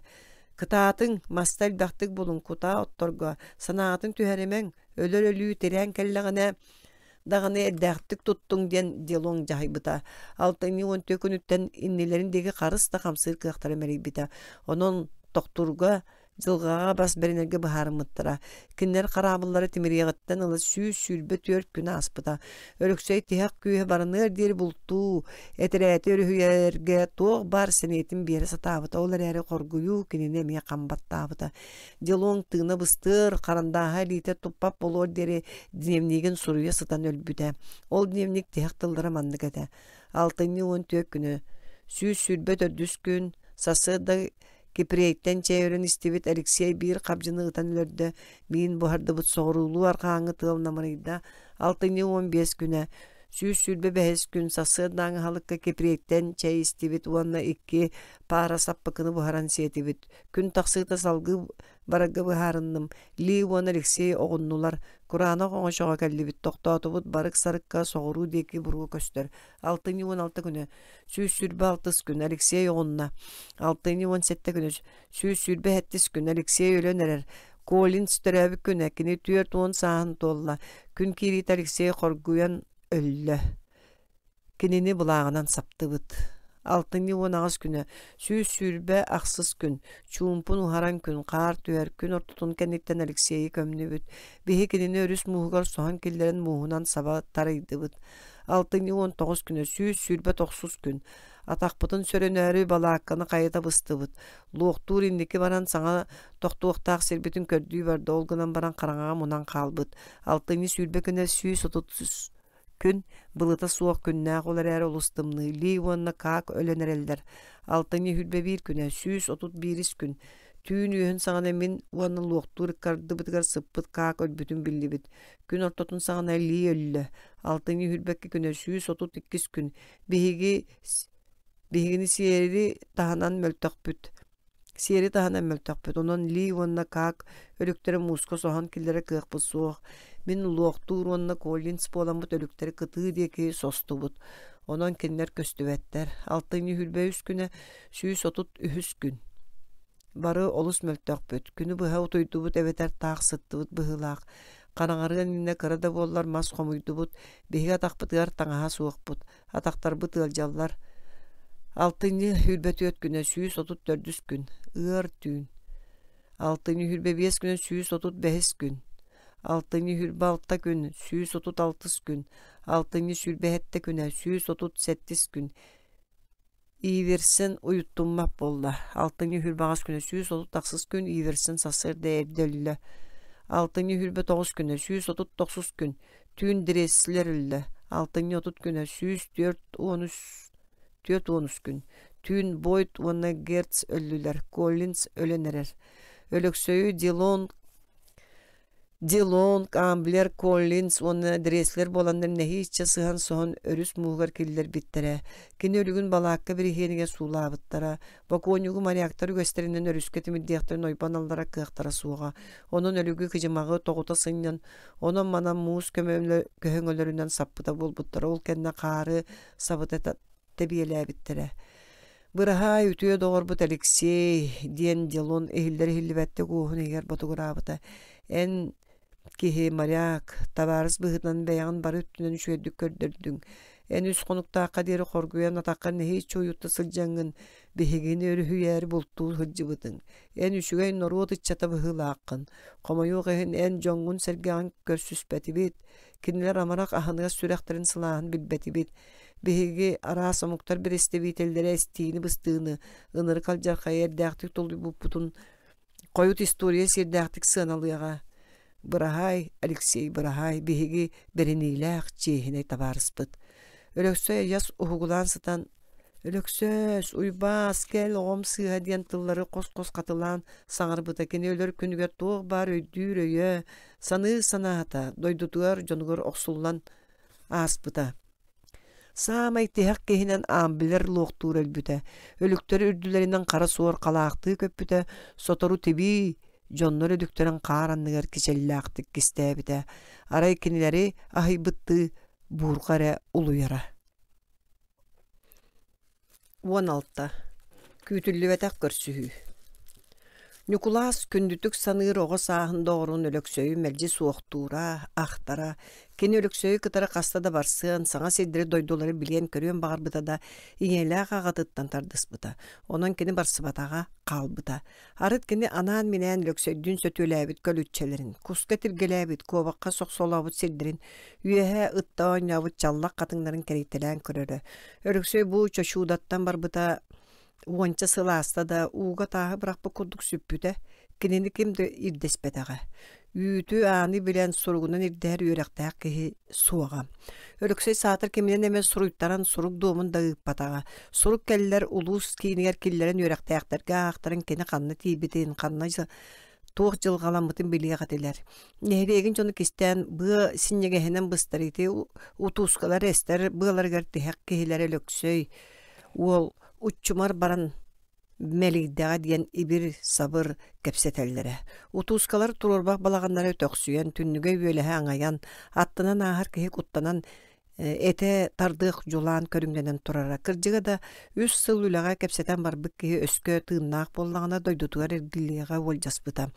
Кытаатыҥ, маста элбэхтик булуҥ, кутаа отторго, санаатын түһэримэҥ, өлөр өлүү тирээн кэллэҕинэ даҕаны эрдээхтик туттуҥ диэн Делоҥ дьаһайбыта. Алтынньы 14 күнүттэн иннилэрин диэки харыс да хамсыыр кыахтара мэлийбитэ. Онон тохтуурга дьылҕаҕа бас бэринэргэ быһаарыммыттара. Кинилэр хараабыллара тимириэҕиттэн ыла 124 күн ааспыта. Өлөксөй тиһэх күүһэ барыныар диэри бултуу, этэрээти өрүһүйэргэ туох баар сэниэтин биэрэ сатаабыта. Ол эрээри хоргуйуу кинини эмиэ хам баттаабыта. Делоҥ тыына быстыар, харандааһа илиитэ туппат буолуор диэри дневнигин суруйа сытан өлбүтэ. Ол дневник тиһэх тыллара маннык этэ. Алтынньы 14 күнү, 124 күн, сарсыарда Киприэйтэн чэй өрөн истибит Алексей биир хабдьыны ытан өлөрдө, миин буһардыбыт соҕуруулуу арҕааҥҥы тыал намырыйда. Алтынньы 15 күнэ, 125 күн сарсыардааҥы аһылыкка Киприэйтэн чэй истибит уонна икки паара саппыкыны буһаран сиэтибит. Күн тахсыыта салгыы барарга быһаарынным. Ли уонна Алексей оҕуннулар. Кураанах оҥочоҕо кэллибит, тохтоотубут, барык-сарыкка соҕуруу диэки буруо көстөр. Алтынньы 16 күнэ, 126 күн Алексей оҕунна. Алтынньы 17 күнэ, 127 күн Алексей өлөн эрэр. Коллинз төрөөбүт күнэ, кини 40 сааһын туолла. Күн киириитэ Алексей хоргуйан өллө. Кинини былааҕынан саптыбыт. Алтынньы 18 күнэ, 128 күн, чуумпун уһаран күн, хаар түһэр, күн ортотун кэнниттэн Алексейы көмнүбүт. Биһи кинини өрүс мууһугар соһон киллэрэн мууһунан саба тарыйдыбыт. Алтынньы 19 күнэ, 129 күн, атахпытын сөрөнөөрү балаакканы хайыта быстыбыт. Луохтуур инники баран саҥа тохтуохтаах сирбитин көрдүү барда, ол гынан баран хараҥаҕа мунан хаалбыт. Алтынньы 20 күнэ 130 күн былыта суох күннээх ол эрээри олус тымныы Ли уонна Как өлөн эрэллэр. Алтынньы 21 күнэ 131 күн түүн үөһүн саҕана мин уонна луохтуур ыккардыбытыгар сыппыт Как өлбүтүн биллибит. Күн ортотун саҕана Ли өллө. Алтынньы 22 күнэ 132 күн биһиги биһигини сиэри таһынан мөлтөхпүт. Сиэри таһынан мөлтөхпүт, онон Ли уонна Как өлүктэрин мууска соһон киллэрэр кыахпыт суох. Мин луохтуур уонна Коллинз буоламмыт өлүктэри кытыы диэки состубут. Онон кинилэр көстүбэттэр. Алтынньы 23 күнэ 133 күн. Бары олус мөлтөхпүт, күнү быһа утуйдубут эбэтэр таах сыттыбыт быһыылаах. Хараҥарыан иннинэ кыра да буоллар мас хомуйдубут, биһиги атахпытыгар таҥаһа суохпут, атахтарбыт ыалдьаллар. Алтынньы 24 күнэ 134 күн, ыар түүн. Алтынньы 25 күнэ 135 күн. Алтынньы 26 күн, 136 күн. Алтынньы 27 күнэ 137 күн. Иверсен уйуттуммат буолла. Алтынньы 28 күнэ 138 күн Иверсен сарсыарда эрдэ өллө. Алтынньы 29 күнэ 139 күн түүн Дресслер өллө. Алтынньы 30 күнэ 143 43 күн түүн Бойд уонна Герц өллүлэр. Коллинз өлөн эрэр. Өлөксөйү Дилон Дилон, Камблер, Коллинз уонна Дресслер буоланнар нэһииччэ сыһан-соһон өрүс мууһугар киллэрбиттэрэ. Кини өлүгүн балаакка бириһиэнигэр суулаабыттара. Бокуонньугу моряктар үгэстэринэн өрүскэ тимирдиэхтэрин ойбон аллара кыахтара суоҕа. Онон өлүгү кыдьымаҕы тоҕута сынньан, онон-манан муус көһөҥөлөрүнэн саппыта буолбуттара. Ол кэннэ хаары сабыта тэбиэлээбиттэрэ. «Быраһаай, үтүө доҕорбут Алексей!» диэн Дилон иһиллэр-иһиллибэттик уоһун иһигэр ботугураабыта. «Эн киһи, моряк, табаарыс быһыытынан бэйэҕин бары өттүнэн үчүгэйдик көрдөрдүҥ. Эн үс хонуктаахха диэри хоргуйан атаххар нэһииччэ уйутта сылдьаҥҥын, биһигини өрүһүйээри бултуу сылдьыбытыҥ. Эн үчүгэй норуот ыччата быһыылааххын. Хомойуох иһин, эн дьоҥҥун-сэргэҕин көрсүспэтибит. Кинилэр амарах аһыныгас сүрэхтэрин сылааһын билбэтибит. Биһиги араас омуктар бэрэстэбиитэллэрэ эстиини-быстыыны, ынырык алдьархайы эрдээхтик толуйбуппутун хойут история сиэрдээхтик сыаналыаҕа. Быраһаай, Алексей, быраһаай, биһиги бэриниилээх, чиэһинэй табаарыспыт. Өлөксөй айас уһугулаан сытан «Өлөксөөс, Уйбаас, кэл, оҕом сыыһа» диэн тыллары хос-хос хатылаан саҥарбыта кини өлөр күнүгэр туох баар өйдүүр өйө, саныыр санаата дойдутугар, дьонугар охсуллан ааспыта. Саамай тиһэх киһинэн Амблер луохтуур өлбүтэ. Өлүктэр үрдүлэринэн хара суор халаахтыы көппүтэ, сотору тибии дьоннор өлүктэрин хаар анныгар кичэллээхтик кистээбитэ. Арай кинилэри аһыйбыттыы буурҕа эрэ улуйара. 16. Күүтүллүбэтэх көрсүһүү Ньукулаас күндүтүк саныыр оҕо сааһын доҕорун Өлөксөйү мэлдьи суохтуура, ахтара. Кини Өлөксөйү кытары хаста да барсыан, саҥа сирдэри дойдулары билиэн-көрүөн баҕарбыта да, ийэлээх аҕатыттан тардыспыта. Онон кини барсыбатаҕа, хаалбыта. Арыт кини анаан-минээн Өлөксөйдүүн сөтүөлээбит көлүччэлэрин, куска тиргэлээбит, куобахха сохсолообут сирдэрин, үөһэ ытта оонньообут чаллах хатыҥнарын кэрийтэлээн көрөрө. Өлөксөй бу чочуудаттан барбыта уонча сыл ааста да, ууга тааһы бырахпыт курдук сүппүтэ, кинини ким да ирдэспэтэҕэ. Үүтү, ааны билэн, суругунан ирдэһэр үөрэхтээх киһи суоҕа. Өлөксөй саатар киминэн эмэ суруйтаран сурук дуомун да ыыппатаҕа. Сурук кэллэр улуус киинигэр киллэрэн үөрэхтээхтэргэ аахтаран кини ханна тиийбитин, ханна туох дьылҕаламмытын билиэх этилэр. Нэһилиэгин дьону кистээн быа синньигэһинэн быстар ити утуускалар эстэр быаларыгар тиһэх киһилэрэ Өлөксөй уол уччумар баран мэлийдэҕэ диэн ибир-сабыр кэпсэтэллэрэ. Утуускалар туруорбах балаҕаннара өтөхсүйэн, түннүгэ үөлэһэ аҥайан, аттынан ааһар киһи куттанан этэ тардыах дьулаан көрүҥнэнэн турара. Кырдьыга да, үс сыл үлэҕэ кэпсэтэн барбыт киһи өскө тыыннаах буоллаҕына дойдутугар эргиллиэҕэ уолдьаспыта.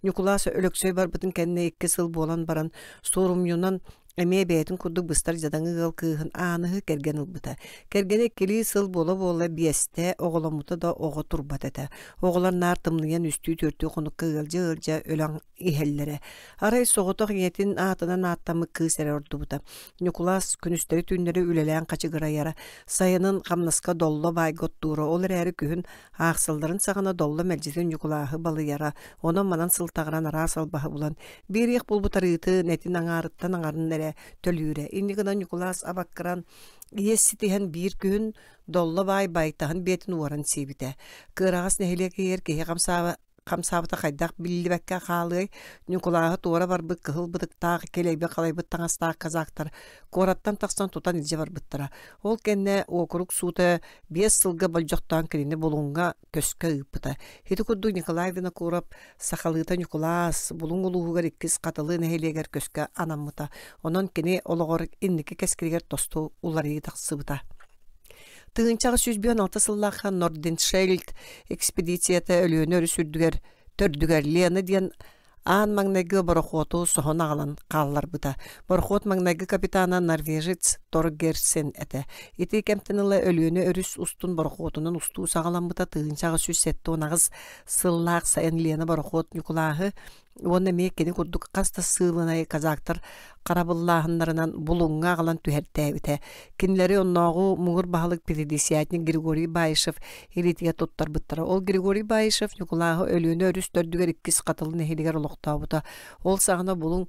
Ньукулаас Өлөксөй барбытын кэннэ икки сыл буолан баран, суорумньунан Эмиэ бэйэтин курдук быстар дьадаҥы ыал кыыһын Ааныһы кэргэн ылбыта. Кэргэнэ иккилии сыл буола-буола биэстэ оҕоломмута да оҕо турбат этэ. Оҕолор наар тымныйан үстүү-түөртүү хонукка ыалдьа-ыалдьа өлөн иһэллэрэ. Арай соҕотох ийэтин аатынан ааттаммыт кыыс эрэ ордубута. Ньукулаас күнүстэри-түүннэри үлэлээн хачыгырайара. Сайынын хамнаска долло баайга оттуура, ол эрээри күһүн Аахсалларын саҕана Долло мэлдьитин Ньукулааһы балыйара, онон-манан сылтаҕыран араас албаһы булан, биэриэх буолбут арыытын, этин аҥаарыттан аҥарын эрэ төлүүрэ. Инньэ гынан Ньукулаас абаккаран, иэс ситиһэн биир күһүн Долло баай байтаһын биэтин уоран сиэбитэ. Кыараҕас нэһилиэк иһигэр киһи хамсаабат. хамсаабыта хайдах биллибэккэ хаалыай, Ньукулааһы туора барбыт кыһыл бытыктаах, килэйбит-халайбыт таҥастаах казактар куораттан тахсан тутан илдьэ барбыттара. Ол кэннэ уокурук суута 5 сылга болдьохтоон кинини Булуҥҥа көскө ыыппыта. Ити курдук Николай Винокуров сахалыыта Ньукулаас Булуҥ улууһугар иккис Хатылы нэһилиэгэр көскө анаммыта. Онон кини олоҕор инники кэскилигэр тосту уларыйыы тахсыбыта. 1856 сыллаахха Норденшельд экспедицията Өлүөнэ өрүс үрдүгэр төрдүгэр Лена диэн аан маҥнайгы борохуоту соһон аҕалан хаалларбыта. Борохуот маҥнайгы капитана норвежец Торгерсен этэ. Ити кэмтэн ыла Өлүөнэ өрүс устун борохуотунан устуу саҕаламмыта 1878 сыллаах сайын Лена борохуот Ньукулааһы уонна эмиэ кини курдук хас да сыылынай казактар харабыллааһыннарынан Булуҥҥа аҕалан түһэртээбитэ. Кинилэри оннооҕу муҥур баһылык пятидесятник Григорий Баишев илиитигэр туттарбыттара. Ол Григорий Баишев Ньукулааһы Өлүөнэ өрүс төрдүгэр иккис Хатылы нэһилиэгэр олохтообута. Ол саҕана Булуҥ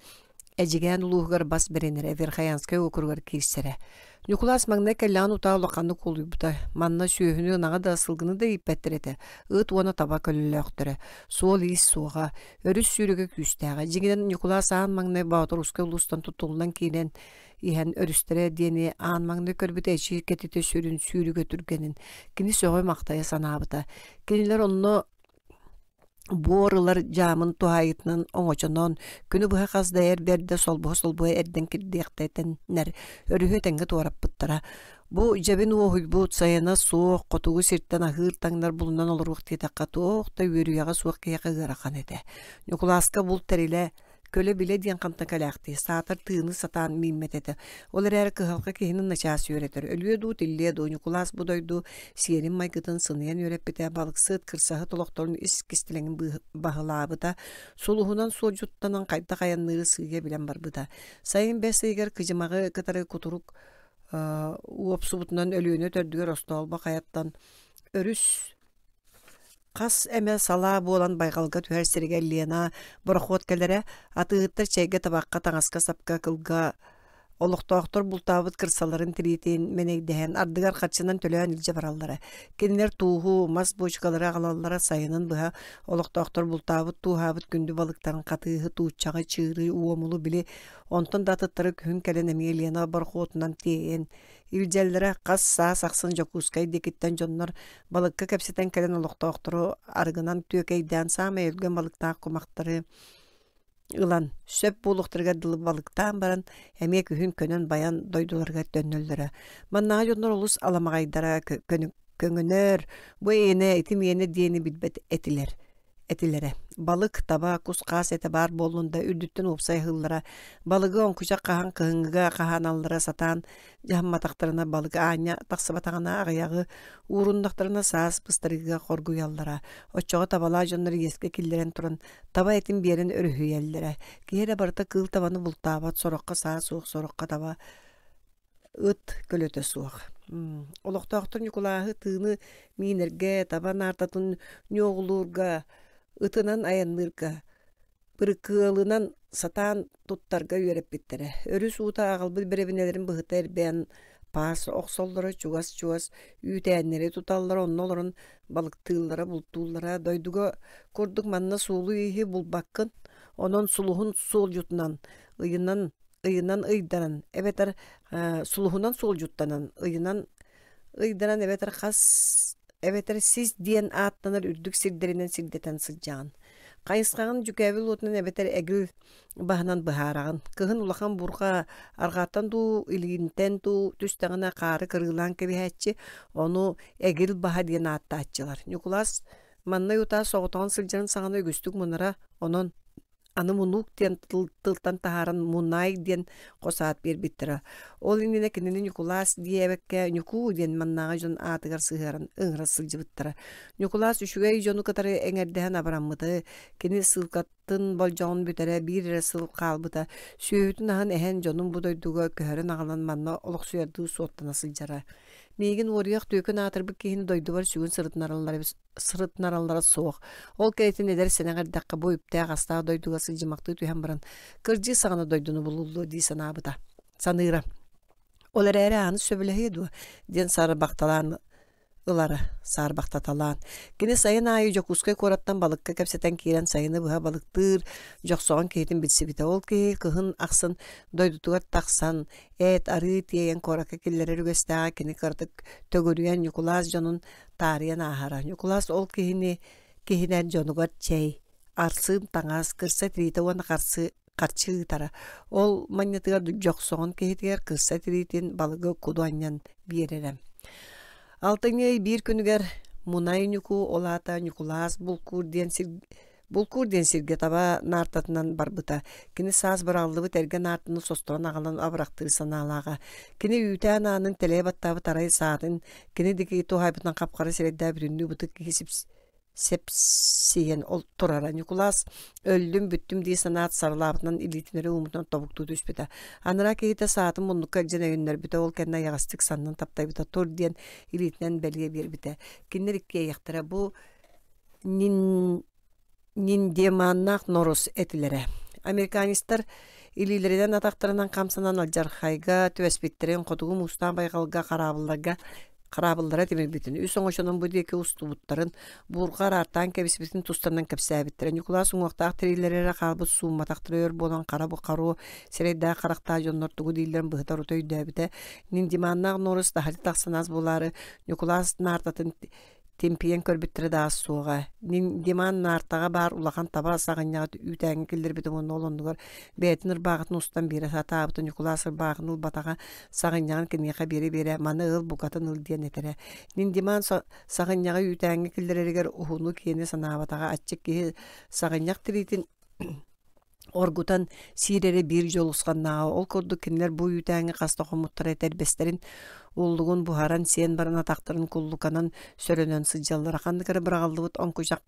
Эдьигээн улууһугар бас бэринэрэ, Верхоянскай уокуругар киирсэрэ. Ньукулаас маҥнай кэллэҕин утаа улаханнык уолуйбута. Манна сүөһүнү, ынаҕы да, сылгыны да ииппэттэр этэ. Ыт уонна таба көлөлөөхтөрө. Суол-иис суоҕа. Өрүс сүүрүгэ күүстээҕэ. Дьиҥинэн, Ньукулаас аан маҥнай Боотурускай улуустан тутуллан киирэн иһэн өрүстэрэ диэни аан маҥнай көрбүтэ эчи кэтитэ сүрүн сүүрүгэ түргэнин кини сөҕө-махтайа санаабыта. Кинилэр онно Буор ылар дьаамын туһаайытынан оҥочонон, күнү быһа хас да эр бэрдэ солбуһа-солбуһа эрдэн кирдиэхтэтэннэр өрүһү этэҥҥэ туораппыттара. Бу дьэбин уоһуйбут, сайына суох, хотугу сиртэн аһыыр-таҥнар булунан олоруох диэтэххэ туох да үөрүйэҕэ суох киһиэхэ ыарахан этэ. Ньукулааска булт тэрилэ Көлө-билэ диэн хантан кэлээхтии, саатар тыыны сатаан мииммэт этэ. Ол эрээри кыһалҕа киһини начаас үөрэтэр. Өлүө дуу, тиллиэ дуу, Ньукулаас бу дойду сиэрин-майгытын сыныйан үөрэппитэ, балыксыт, кырсаһыт олохторун ис кистэлэҥин баһылаабыта, сулуһунан суолдьуттанан хайдах айанныыры сыыйа билэн барбыта. Сайын бэс ыйыгар кыдьымаҕы кытары кутурук уопсубутунан Өлүөнэ төрдүгэр остоолбо хайаттан өрүс Хас эмэ салаа буолан байҕалга түһэр сиригэр Лена борохуот кэлэрэ, атыыһыттар чэйгэ, табахха, таҥаска-сапка, кылга олохтоохтор бултаабыт кырсаларын тириитин мэнэйдэһэн, ардыгар харчынан төлөөн илдьэ бараллара. Кинилэр тууһу, мас буочукалары аҕалаллара сайынын быһа олохтоохтор бултаабыт, тууһаабыт күндү балыктарын хатыыһы, тууччаҕы, чыыры, уомулу били онтон да атыттары күһүн кэлэн эмиэ Лена борохуотунан тиэйэн илдьэллэрэ. Хас саас ахсын Дьокуускай диэкиттэн дьоннор Балыкка кэпсэтэн кэлэн олохтоохтору арыгынан түөкэйдээн саамай өлгөм балыктаах кумахтары ылан, сөп буолуохтарыгар дылы балыктаан баран, эмиэ күһүн көнөн байан дойдуларыгар төннөллөрө. Маннааҕы дьоннор олус аламаҕайдара, көҥөнөр, бу эйиэнэ, ити миэнэ диэни билбэт этилэр этилэрэ. Балык, таба, кус-хаас этэ баар буоллун да үрдүттэн уопсай аһыыллара. Балыгы оҥкучах хаһан кыһыҥҥыга хаһааналлара сатаан дьаһамматахтарына балык аанньа тахсыбатаҕына аҕыйаҕы ууруннахтарына саас быстарыыга хоргуйаллара. Оччоҕо табалаах дьоннор иэскэ киллэрэн туран таба этин биэрэн өрүһүйэллэрэ. Киһи эрэ барыта кыыл табаны бултаабат, сороххо саа суох, сороххо таба ыт көлөтө суох. Олохтоохтор Ньукулааһы тыыны миинэргэ, таба наартатын ньуоҕулуурга, ытынан айанныырга, бырыкыалынан сатаан туттарга үөрэппиттэрэ. Өрүс уута аҕалбыт бэрэбинэлэрин быһыта эрбээн паас охсоллоро, чугас-чугас үүтээннэри туталлара, онно олорон балыктыыллара, бултууллара. Дойдуга курдук манна суолу-ииһи булбаккын, онон сулуһун суолдьутунан, ыйынан ыйынан ыйдаран эбэтэр сулуһунан суолдьуттанан ыйынан ыйдаран эбэтэр хас эбэтэр сис диэн ааттанар үрдүк сирдэринэн сирдэтэн сылдьаҕын. Хайысхаҕын дьүкээбил уотунан эбэтэр эгил баһынан быһаараҕын. Кыһын улахан бурҕа арҕааттан дуу, илиинтэн дуу түстэҕинэ хаары кырыылаан кэбиһээччи, ону эгил баһа диэн ааттааччылар. Ньукулаас маннай утаа соҕотоҕун сылдьарын саҕана үгүстүк мунара, онон Аны мунуук диэн тылтан таһааран Мунай диэн хос аат биэрбиттэрэ. Ол иннинэ кинини Ньукулаас диэбэккэ Ньукуу диэн маннааҕы дьон аатыгар сыһыаран ыҥыра сылдьыбыттара. Ньукулаас үчүгэй дьону кытары эҥэрдэһэн абыраммыты, кини сыылкатын болдьоҕун бүтэрэ биир эрэ сыл хаалбыта. Сүөһүтүн аһын эһэн дьонун бу дойдуга көһөрөн аҕалан манна олохсуйардыы суоттана сылдьара. Миигин уоруйах түөкүн аатырбыт киһини дойдубар сүгүн сырытынараллар сырытынараллара суох. Ол кэрэтин эдэр сэнэх эрдэххэ бу үптээх-астаах дойдуга сылдьымахтыы түһэн баран, кырдьыы саҕана дойдуну булуллуо дии санаабыта. Саныыра. Ол эрээри ааны сөбүлэһиэ дуо диэн сарбахталаан ылара саарбахтаталаан. Кини сайын аайы Дьокуускай куораттан балыкка кэпсэтэн киирэн сайыны быһа балыктыыр дьохсоҕон киһитин билсибитэ. Ол киһи кыһын ахсын дойдутугар тахсан эт, арыы тиэйэн куоракка киллэрэр үгэстээҕэ кини кыратык төгүрүйэн Ньукулаас дьонун таарыйан ааһара. Ньукулаас ол киһини киһинэн дьонугар чэй, арсыын таҥас, кырса тириитэ уонна харсы харчы ыытара. Ол манньатыгар дьохсоҕон киһитигэр кырса тириитин балыгы куду анньан биэрэрэ. Алтынньы ый биир күнүгэр Мунай Ньуку, ол аата Ньукулаас Булкуур диэн сир Булкуур диэн сиргэ таба наартатынан барбыта. Кини саас быраҕыллыбыт эргэ наартаны состорон аҕалан абырахтыыр санаалааҕа. Кини үүтээн аанын тэлэйэ баттаабыт арай саатын кини диэки туһаайбытынан хап-хара сирэйдээх бүтүннүү бытык киһи сэпсийэн ол турара. Ньукулаас өллүм, бүттүм дии санаат сарылаабытынан илиитин эрэ ууммутунан тобуктуу түспүтэ. Анараа киһитэ саатын муннукка илдьэн өйөннөрбүтэ, ол кэннэ айаҕастык саннын таптайбыта, тур диэн илиитинэн бэлиэ биэрбитэ. Кинилэр иккиэйэхтэрэ бу Ниндеманнаах Норус этилэрэ. Американецтар илиилэринэн атахтарынан хамсанан алдьархайга түбэспиттэрин хотугу муустаах байҕалга хараабылларга хараабыллара тимирбитин, үс оҥочонон бу диэки устубуттарын, буурҕа араартаан кэбиспитин тустарынан кэпсээбиттэрэ. Ньукулаас уҥуохтаах тириилэрэ эрэ хаалбыт суумматахтара өр буолан хара харуо сирэйдээх харахтаах дьоннор тугу дииллэрин быһыта-орута өйдөөбүтэ. Ниндиманнаах Норус таһырдьа тахсан ас булаары Ньукулаас наартатын Тимпийэн көрбүттэрэ да аас суоҕа. Диман наартаҕа баар улахан таба саҕынньаҕы үүтээҥҥэ киллэрбитэ уонна ол оннугар бэйэтин ырбааҕытын устан биэрэ сатаабыта Ньукулаас ырбааҕын ылбатаҕа, саҕынньаҕын киниэхэ биэрэ-биэрэ маны ыл, букатын ыл диэн этэрэ. Ниндиман саҕынньаҕы үүтээҥҥэ киллэрэригэр уһуну-киэни санаабатаҕа, аччык киһи саҕынньах тириитин оргутан сиир эрэ биир дьулусханнааҕа. Ол курдук кинилэр бу үүтээҥҥэ хас да хоммуттара этэрбэстэрин уллугун буһаран сиэн баран атахтарын куллуканан сөрөнөн сылдьаллара. Ханнык эрэ быраҕыллыбыт оҥкучах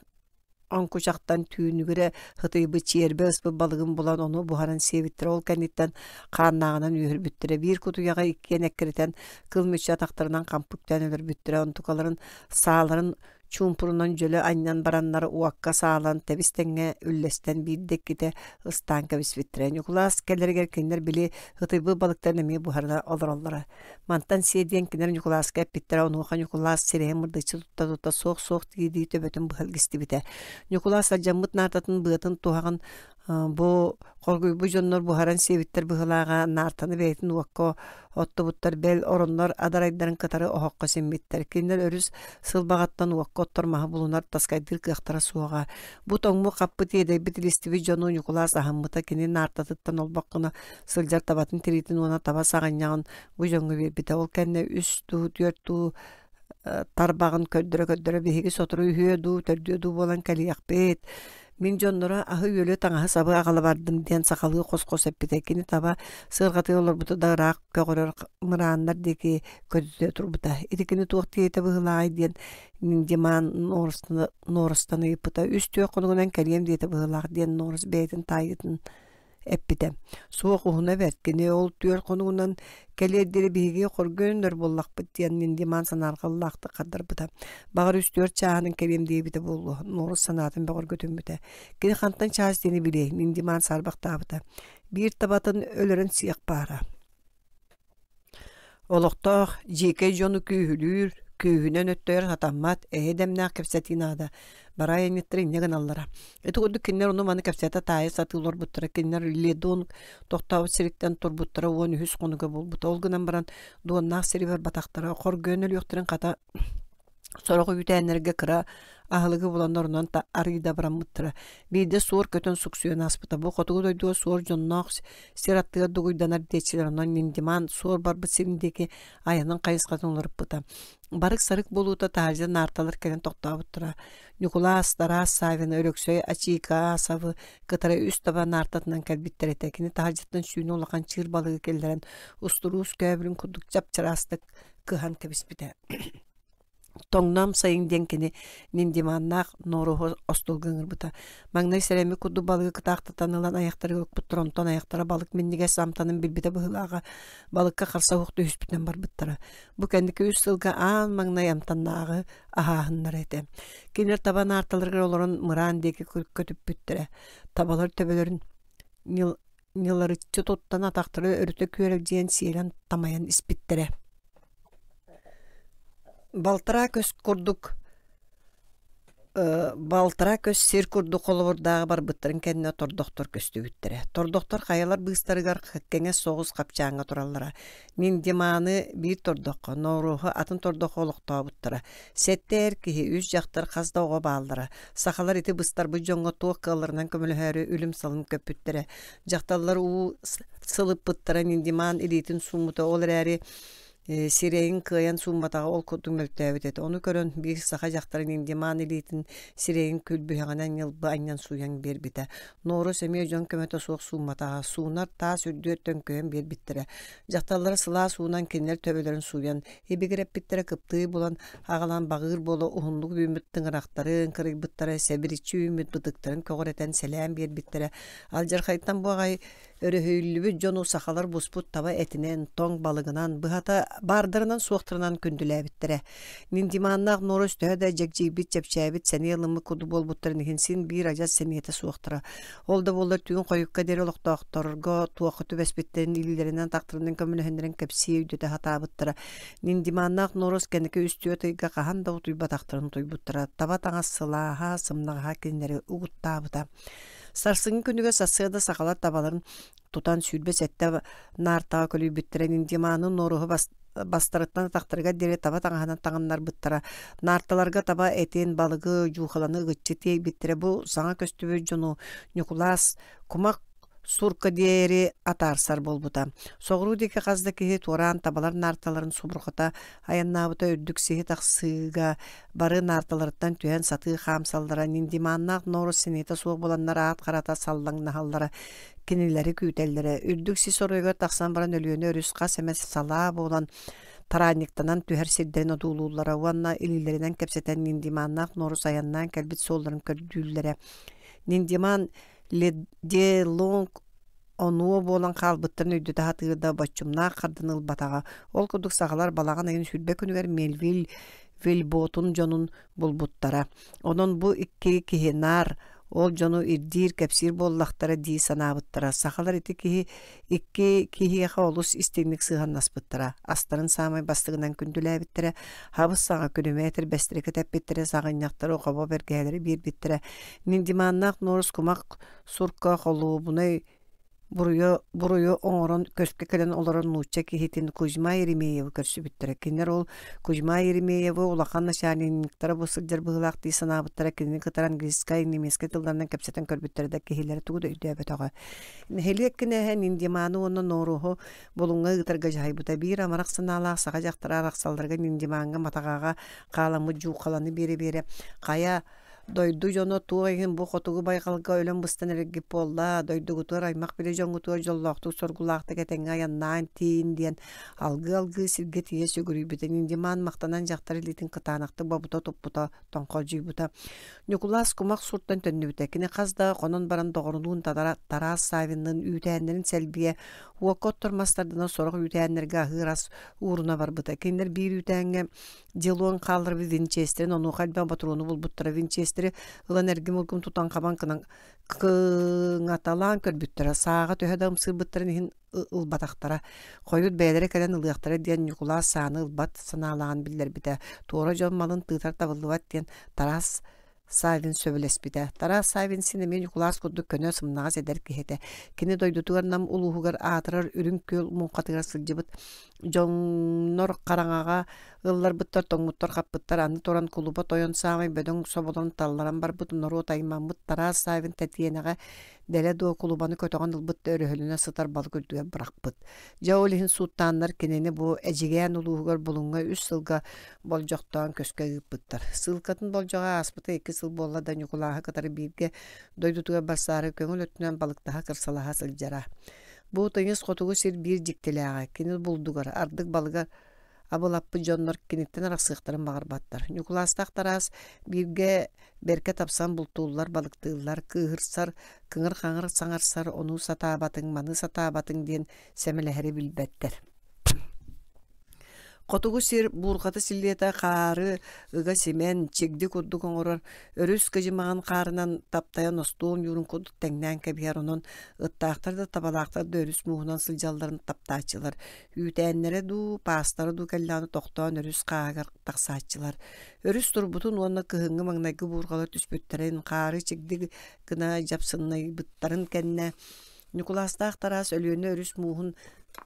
оҥкучахтан түүнүгүрэ ытыйбыт чиэрбэ ыспыт балыгын булан ону буһаран сиэбиттэрэ. Ол кэнниттэн хааннааҕынан үөһүрбүттэрэ. Биир кутуйаҕы иккиэн эккирэтэн кыл мүччү атахтарынан хампыктаан өлөрбүттэрэ. Онтукаларын сааларын чуумпурунан дьөлө анньан бараннар уокка саалан тэбис-тэҥҥэ үллэстэн биирдэ иккитэ ыстаан кэбиспиттэрэ. Ньукулаас кэлэригэр кинилэр били ытыйбыт балыктарын эмиэ буһарына олороллоро. Мантан сиэ диэн кинилэр Ньукулааска эппиттэрэ, онуоха Ньукулаас сирэйин мырдыччы тутта-тутта суох-суох дии-дии төбөтүн быһа илгистибитэ. Ньукулаас алдьаммыт наартатын быатын туһаҕын Бу хоргуйбут дьоннор буһаран сиэбиттэр быһыылааҕа наартаны бэйэтин уокка оттубуттар, бэл ороннор адарайдарын кытары оһоххо симмиттэр. Кинилэр өрүс сылбаҕаттан уокка оттор маһы булунар таскайдыыр кыахтара суоҕа. Бу тоҥмут хаппыт иэдэйбит илистибит дьону Ньукулаас аһыммыта кини наартатыттан олбох гына сылдьар табатын тириитин уонна таба саҕынньаҕын бу дьоҥҥо биэрбитэ. Ол кэннэ үс дуу, түөрт дуу тарбаҕын көрдөрө-көрдөрө биһиги сотору үһүө дуу, төрдүө дуу буолан кэлиэхпит. Мин дьонноро аһы-үөлү, таҥаһы-сабы аҕала бардым диэн сахалыы хос-хос эппитэ. Кини таба сыарҕатыгар олорбута да ыраах көҕөрөр мырааннар диэки көтүтэ турбута. Ити кини туох диэтэ быһыылааҕый диэн Диман Норостан ыйыппыта. Үс-түөрт хонугунан кэлиэм диэтэ быһыылаах диэн Норос бэйэтин таайыытын эппитэ. Суох уһуна бэрт, кини ол түөрт хонугунан кэлиэр диэри биһиги хоргуйан буоллахпыт диэн Миндиман санаарҕаллаахтык хардарбыта. Баҕар үс-түөрт чааһынан кэлиэм диэбитэ буолуо, Нуорус санаатын бөҕөргөтүммүтэ. Кини хантан чаас диэни билиэй, Миндиман саарбахтаабыта. Биир табатын өлөрөн сиэх баара. Олохтоох дьиикэй дьону күүһүлүүр, күүһүнэн өттөйөр сатаммат, эйэ дэмнээх кэпсэтии наада. Бары айанньыттар инньэ гыналлара. Ити курдук кинилэр ону-маны кэпсэтэ таайа сатыы олорбуттара. Кинилэр Ледон тохтообут сириттэн турбуттара 13 хонуга буолбута. Ол гынан баран дуоннаах сири барбатахтара. Хоргуйан өлүөхтэрин хата Сорох үүтээннэргэ кыра аһылыгы булан орунан арыый да абыраммыттара. Биирдэ суор көтөн суксуйан ааспыта. Бу хотугу дойдуга суор дьонноох сир аттыгар дугуйданар диэччилэр. Онон Ниндиман суор барбыт сирин диэки айанын хайысхатын уларыппыта. Барык-сарык буолуута таһырдьа наарталар кэлэн тохтообуттара. Ньукулаас, Тараас Савина, Өлөксөй Ачикасовы кытары үс таба наартатынан кэлбиттэр этэ. Кини таһырдьаттан сүүнэ улахан чыыр балыгы киллэрэн устуруус көөбүлүн курдук чап-чараастык кыһан кэбиспитэ. Тоҥном сайын диэн кини Ниндиманнаах Норуоһу остуолга ыҥырбыта. Маҥнай сэрэммит курдук балыгы кытаахтатан ылан айахтарыгар укпуттар, онтон айахтара балык минньигэс амтанын билбитэ быһыылааҕа, балыкка харса уһук түһүспүтүнэн барбыттара. Бу кэнники үс сылга аан маҥнай амтаннааҕы аһааһыннара этэ. Кинилэр таба наарталарыгар олорон мыраан диэки көтүппүттэрэ. Табалар төбөлөрүн ньыларыччы туттан атахтара өрүтэ күөрэкдьийэн сиэлэн тамайан испиттэрэ. Балтараа көс курдук балтараа көс сир курдук холобурдааҕы барбыттарын кэннэ тордохтор көстүбүттэрэ. Тордохтор хайалар быыстарыгар кэҥэс соҕус хапчааҥҥа тураллара. Миндиманы биир тордоххо, Норуоһу атын тордоххо олохтообуттара. Сэттэ эр киһи, үс дьахтар, хас да оҕо бааллара. Сахалар ити быстарбыт дьоҥҥо туох кыалларынан көмөлөһөөрү үлүм-салым көппүттэрэ. Дьахталлар уу сылыппыттара Миндиман илиитин сууммута, ол эрээри Сирэйин кыайан суумматаҕа ол курдук мөлтөөбүт этэ. Ону көрөн биир саха дьахтарын Индиман илиитин сирэйин күлбүһэҕинэн ньылбы анньан сууйан биэрбитэ. Нуорус эмиэ дьон көмөтө суох суумматаҕа, суунар таас үрдүгэр төҥкөйөн биэрбиттэрэ. Дьахталлара сылаас уунан кинилэр төбөлөрүн сууйан, ибигирэппиттэрэ кыптыый булан аҕалан баҕыыр буола уһуннук үүммүт тыҥырахтарын кырыйбыттара, сэбириччи үүммүт бытыктарын көҕүрэтэн сэлээн биэрбиттэрэ. Алдьархайтан бу аҕай Өрөһүйүллүбүт дьону сахалар буспут таба этинэн, тоҥ балыгынан, быһата, баардарынан-суохтарынан күндүлээбиттэрэ. Ниндиманнаах Норус төһө да дьэгдьийбит, чэпчээбит, сэниэ ылыммыт курдук буолбуттарын иһин син биир адьас сэниэтэ суохтара. Ол да буоллар түүн хойукка диэри олохтоохторго туохха түбэспиттэрин илиилэринэн-атахтарынан көмөлөһүннэрэн кэпсии өйдөтө сатаабыттара. Ниндиманнаах Норус кэнники үс-түөрт ыйга хаһан да утуйбатахтарын утуйбуттара. Таба таҥас сылааһа, сымнаҕаһа кинилэри угуттаабыта. Сарсыҥҥы күнүгэр сарсыарда сахалар табаларын тутан 27 наартаҕа көлүйбүттэрин Индиманы Норуһу бастарыттан атахтарыгар диэри таба таҥаһынан таҥыннарбыттара. Наарталарга таба этин, балыгы, дьуухаланы ыгыччы тиэйбиттэрэ. Бу саҥа көстүбүт дьону Ньукулаас кумах сурка диэри атаарсар буолбута. Соҕуруу диэки хас да киһи туораан табалар наарталарын субурҕата айаннаабыта үрдүк сиһи тахсыыга бары наарталарыттан түһэн сатыы хаамсаллара, Ниндиманнаах Норус сэниэтэ суох буоланнар аат харата саллаҥнаһаллара, кинилэри күүтэллэрэ. Үрдүк сис оройугар тахсан баран Өлүөнэ өрүс хас эмэ салаа буолан тараанньыктанан түһэр сирдэрин одуулууллара уонна илиилэринэн кэпсэтэн Ниндиманнаах Норус айаннаан кэлбит суолларын көрдүүллэрэ. Ниндиман Леделонг онуо буолан хаалбыттарын өйдөтө сатыыр да боччумнаах харданы ылбатаҕа. Ол курдук сахалар балаҕан ыйын 20 күнүгэр Мельвиль Вильботун дьонун булбуттара. Онон бу икки киһи наар ол дьону ирдиир, кэпсиир буоллахтара дии санаабыттара. Сахалар ити киһи икки киһиэхэ олус истиҥник сыһыаннаспыттара. Астарын саамай бастыгынан күндүлээбиттэрэ, хабыс-саҥа күлүмэ этэрбэстэри кэтэппиттэрэ, саҕынньахтары, хобо бэргэһэлэри биэрбиттэрэ. Ниндиманнаах Норус кумах сурка холуобунай буруйу, буруйу оҥорон көскө кэлэн олорор нуучча киһитин Кузьма Еремеевы көрсүбүттэрэ. Кинилэр ол Кузьма Еремеевы улахан начальниктара бу сылдьар быһыылаах дии санаабыттара, кинини кытары английскай, немецкэй тылларынан кэпсэтэн көрбүттэрэ да киһилэрэ тугу да өйдөөбөтөҕө. Нэһилиэк кинээһэ Ниндиманы уонна Норуоһу Булуҥҥа ыытарга дьаһайбыта. Биир амарах санаалаах саха дьахтара арахсалларга Ниндимаҥҥа матаҕаҕа хааламмыт дьуухаланы биэрэ-биэрэ «Хайа, Дойду дьоно туох иһин бу хотугу байҕалга өлөн-быстан эрэргит буолла, дойдугутугар аймах-билэ дьоҥҥутугар дьоллоохтук-соргулаахтык этэҥҥэ айаннаан тиийин диэн алгыы-алгыы сиргэ тиийэ сүгүрүйбүтэ. Индиман махтанан дьахтар илиитин кытаанахтык бобута туппута, тоҥхолдьуйбута. Ньукулаас кумах суртан төннүбүтэ. Кини хас да хонон баран доҕорунуун Тараас Савинныын үүтээннэрин сэлбийэ, уокка оттор мастардынан сорох үүтээннэргэ аһыыр ас ууруна барбыта. Кинилэр биир үүтээҥҥэ Дилон хаалларбыт винчестерин онуоха элбэх ботуруону булбуттара. Винчестери ылан эргим-ургум тутан хабан кыҥаталаан көрбүттэрэ. Сааҕа төһө да ымсыырбыттарын иһин ылбатахтара. Хойут бэйэлэрэ кэлэн ылыахтара диэн Ньукулаас сааны ылбат санаалааҕын биллэрбитэ. Туора дьон малын тыытар табыллыбат диэн Тарас Савин сөбүлэспитэ. Тарас Савин син эмиэ Ньукулаас курдук көнө, сымнаҕас эдэр киһи этэ. Кини дойдутугар Нам улууһугар аатырар Үрүҥ Күөл муҥхатыгар сылдьыбыт. Дьоннор хараҥаҕа ылларбыттар, тоҥмуттар-хаппыттар, аны туран кулуба тойон саамай бөдөҥ соболорун талларан барбыт норуот аймаммыт Тарас Савин тэтиэнэҕэ дэлэ дуо кулубаны көтөҕөн ылбыт да өрөһөлөнө сытар балык үрдүгэр бырахпыт. Дьэ ол иһин сууттааннар кинини бу Эдьигээн улууһугар Булуҥҥа үс сылга болдьохтоон көскө ыыппыттар. Сыылкатын болдьоҕо ааспыта икки сыл буолла да Ньукулааһы кытары бииргэ дойдутугар барсаары көҥүл өттүнэн балыктаһа кырсалаһа сылдьара. Бу тыйыс хотугу сир биир дьиктилээҕэ, кини булдугар, ардык балыгар абылаппыт дьоннор киниттэн арахсыахтарын баҕарбаттар. Ньукулаастаах Тараас бииргэ бэркэ тапсан бултууллар, балыктыыллар, кыыһырсар, кыҥыр-хаҥыр саҥарсар, ону сатаабатыҥ, маны сатаабатыҥ диэн сэмэлэһэри билбэттэр. Хотугу сир буурҕата силлиэтэ хаары ыга симэн, чигди курдук оҥорор, өрүс кыдьымаҕын хаарынан таптайан остуол ньуурун курдук тэҥнээн кэбиһэр, онон ыттаахтар да табалаахтар да өрүс мууһунан сылдьалларын таптааччылар. Үүтээннэрэ дуу, паастара дуу кэллэҕинэ тохтоон өрүс хааһыгар тахсааччылар. Өрүс турбутун уонна кыһыҥҥы маҥнайгы буурҕалар түспүттэрин, хаары чигди гына дьапсыннайбыттарын кэннэ Ньукулаастаах Тараас Өлүөнэ өрүс мууһун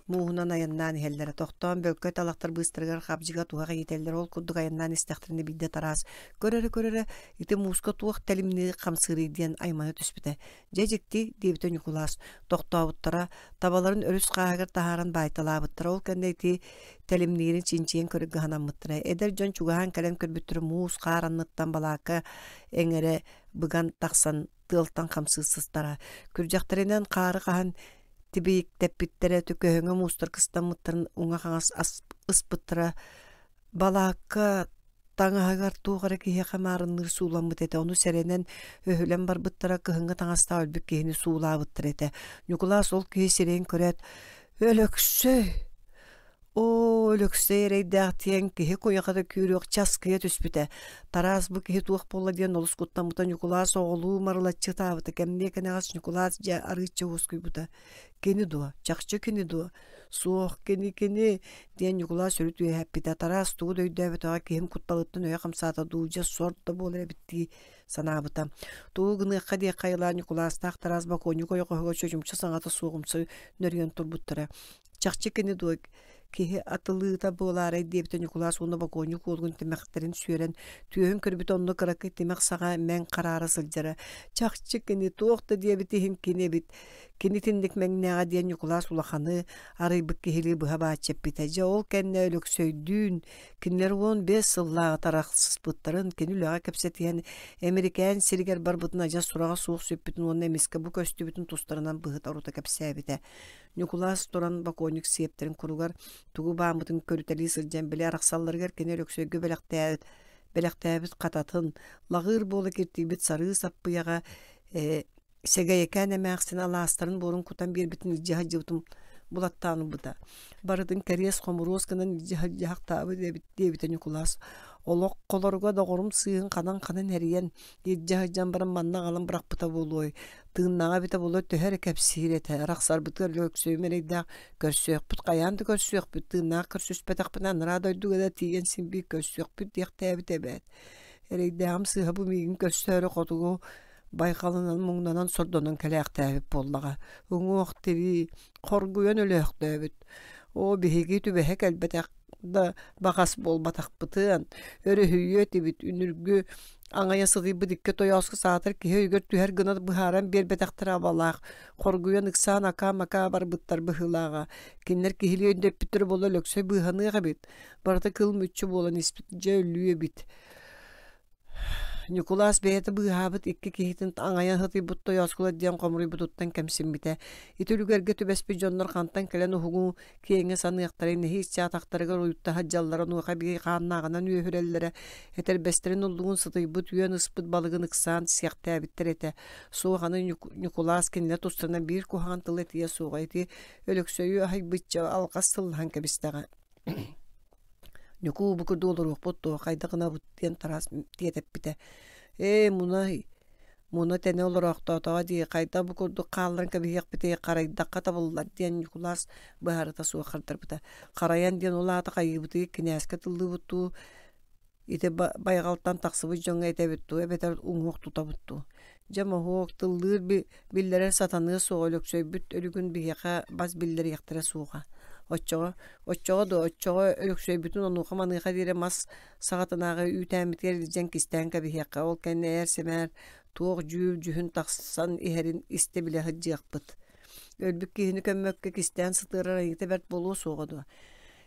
мууһунан айаннаан иһэллэрэ. Тохтоон бөлкөй талахтар быыстарыгар хабдьыга туһах иитэллэр. Ол курдук айаннаан истэхтэринэ биирдэ Тараас көрөрө-көрөрө ити мууска туох тэлимнии хамсыырый диэн аймана түспүтэ. Дьэ дьикти, диэбитэ Ньукулаас. Тохтообуттара, табаларын өрүс хааһыгар таһааран баайталаабыттара. Ол кэннэ ити тэлимниирин чинчийэн көрөргө санаммыттара. Эдэр дьон чугаһаан кэлэн көрбүттэрэ муус хаар анныттан балаакка эҥэрэ быган тахсан тыалтан хамсыы сыстара. Күрдьэхтэринэн хаары хаһан тибииктэппиттэрэ, төкөһөҥө муустар кыстаммыттарын уҥа-хаҥас ыспыттара. Балаакка таҥаһыгар туох эрэ киһиэхэ маарынныыр сууламмыт этэ, ону сэрэнэн өһүлэн барбыттара, кыһыҥҥы таҥастаах өлбүт киһини суулаабыттар этэ. Ньукулаас ол киһи сирэйин көрөөт, «Өлөксөй! Оо, Өлөксөй эрэйдээх диэн киһи куйахата күүрүөх часкыйа түспүтэ. Тараас бу киһи туох буолла диэн олус куттаммыта Ньукулаас оҕолуу марылаччы ытаабыта. Кэмниэ кэнэҕэс Ньукулаас дьэ арыычча уоскуйбута. Кини дуо? Чахчы кини дуо? Суох, кини, кини диэн Ньукулаас өрүт үөһэппитэ. Тараас тугу да өйдөөбөтөҕө киһим кутталыттан өйө хамсаата дуу, дьэ сор да буолар эбит дии санаабыта. Тугу гыныахха диэххэ айылаан Ньукулаастаах Тараас бокуонньук ойоҕоһугар чочумча саҥата суоҕумса нөрүйэн турбуттара. Чахчы кини дуо киһи атылыыта буолаарай диэбитэ Ньукулаас уонна бокуонньук уолун тимэхтэрин сүөрэн түөһүн көрбүтэ онно кыракый тимэх саҕа мэҥ хараара сылдьара. Чахчы кини туох да диэбит иһин кини эбит. Кини итинник мэҥнээҕэ диэн Ньукулаас улаханы арыйбыт киһилии быһа бааччы эппитэ. Дьэ ол кэннэ Өлөксөйдүүн кинилэр 15 сыллааҕыта арахсыспыттарын, кини үлэҕэ кэпсэтиһэн Эмирикээн сиригэр барбытын адьас сураҕа суох сүппүтүн уонна эмискэ бу көстүбүтүн тустарынан быһыта-орута кэпсээбитэ. Ньукулаас туран бокуонньук сиэптэрин куругар тугу бааммытын көрүтэлии сылдьан били арахсалларыгар кини Өлөксөйгө бэлэхтээбит бэлэхтээбит хататын, лаҕыыр буола киртийбит сарыы саппыйаҕа э, Сэгэйэкээн эмээхсин алаастарын буорун кутан биэрбитин илдьэ сылдьыбытым булаттаан ылбыта. Барытын кэриэс-хомуруос гынан илдьэ сылдьаахтаабыт эбит диэбитэ Ньукулаас. Олох холоруга доҕорум сыыһын ханан-ханан эрийэн, илдьэ сылдьан баран манна аҕалан бырахпыта буолуой, тыыннааҕа эбитэ буолуо төһө эрэ кэпсиир этэ, арахсарбытыгар Өлөксөйүм эрэйдээх көрсүөхпүт, хайаан да көрсүөхпүт, тыыннаах көрсүспэтэхпинэ анараа дойдуга да тиийэн син биир көрсүөхпүт диэхтээбит эбээт. Эрэйдээҕим сыыһа бу миигин көрсөөрү хотугу байҕалынан муҥнанан сордонон кэлээхтээбит буоллаҕа. Уҥуох-тирии хоргуйан өлөөхтөөбүт. Оо, биһиги түбэһэ кэлбэтэх да баҕас буолбатахпытын, өрүһүйүө этибит, үнүргү аҥайа сытыйбыт икки тойооску саатар киһи өйүгэр түһэр гына быһааран биэрбэтэхтэрэ абалаах, хоргуйан ыксаан акаа-макаа барбыттар быһыылааҕа. Кинилэр киһилии өйдөппүттэрэ буолла Өлөксөй быыһаныах эбит, барыта кыл мүччү буолан испит, дьэ өлүү эбит. Ньукулаас бэйэтэ быыһаабыт икки киһитин аҥайан сытыйбыт тойооскулар диэн хомуруйбутуттан кэмсиммитэ. Ити үлүгэргэ түбэспит дьоннор хантан кэлэн уһугу киэҥэ саныахтарай, нэһииччэ атахтарыгар уйукта сылдьаллара, онуоха биһиги хааннааҕынан үөһүрэллэрэ, этэрбэстэрин уллугун сытыйбыт үөн ыспыт балыгын ыксаан сиэхтээбиттэр этэ. Суох аны Ньукулаас кинилэр тустарынан биир куһаҕан тыл этиэ суоҕа, ити Өлөксөйү аһыйбычча алҕас сыллаһан кэбистэҕэ. Ньукуу бу курдук олоруохпут дуо, хайдах гынабыт диэн Тараас тиэтэппитэ. Ээ, мунай, муна тэнэ олороохтоотоҕо дии, хайдах бу курдук хаалларан кэбиһиэхпитий, харайдахха табыллар диэн Ньукулаас быһаарыта суох хардарбыта. Харайан диэн ол аата хайыыбытый, кинээскэ тыллыыбыт дуу, Ити байҕалтан тахсыбыт дьоҥҥо этэбит дуу, эбэтэр уҥуох тутабыт дуу. Дьэ моһуок, тыллыыр биллэрэр сатаныа суоҕа Өлөксөйбүт өлүгүн биһиэхэ бас биллэриэхтэрэ суоҕа. Оччоҕо, оччоҕо дуо, оччоҕо Өлөксөйбүтүн онуоха-маныаха диэри мас саҕатынааҕы үүтээммитигэр илдьэн кистээн кэбиһиэххэ, ол кэннэ ээр-сэмээр туох дьүүл-дьүһүн тахсан иһэрин истэ-билэ сылдьыахпыт. Өлбүт киһини көммөккө кистээн сытыарар айыыта бэрт буолуо суоҕа дуо?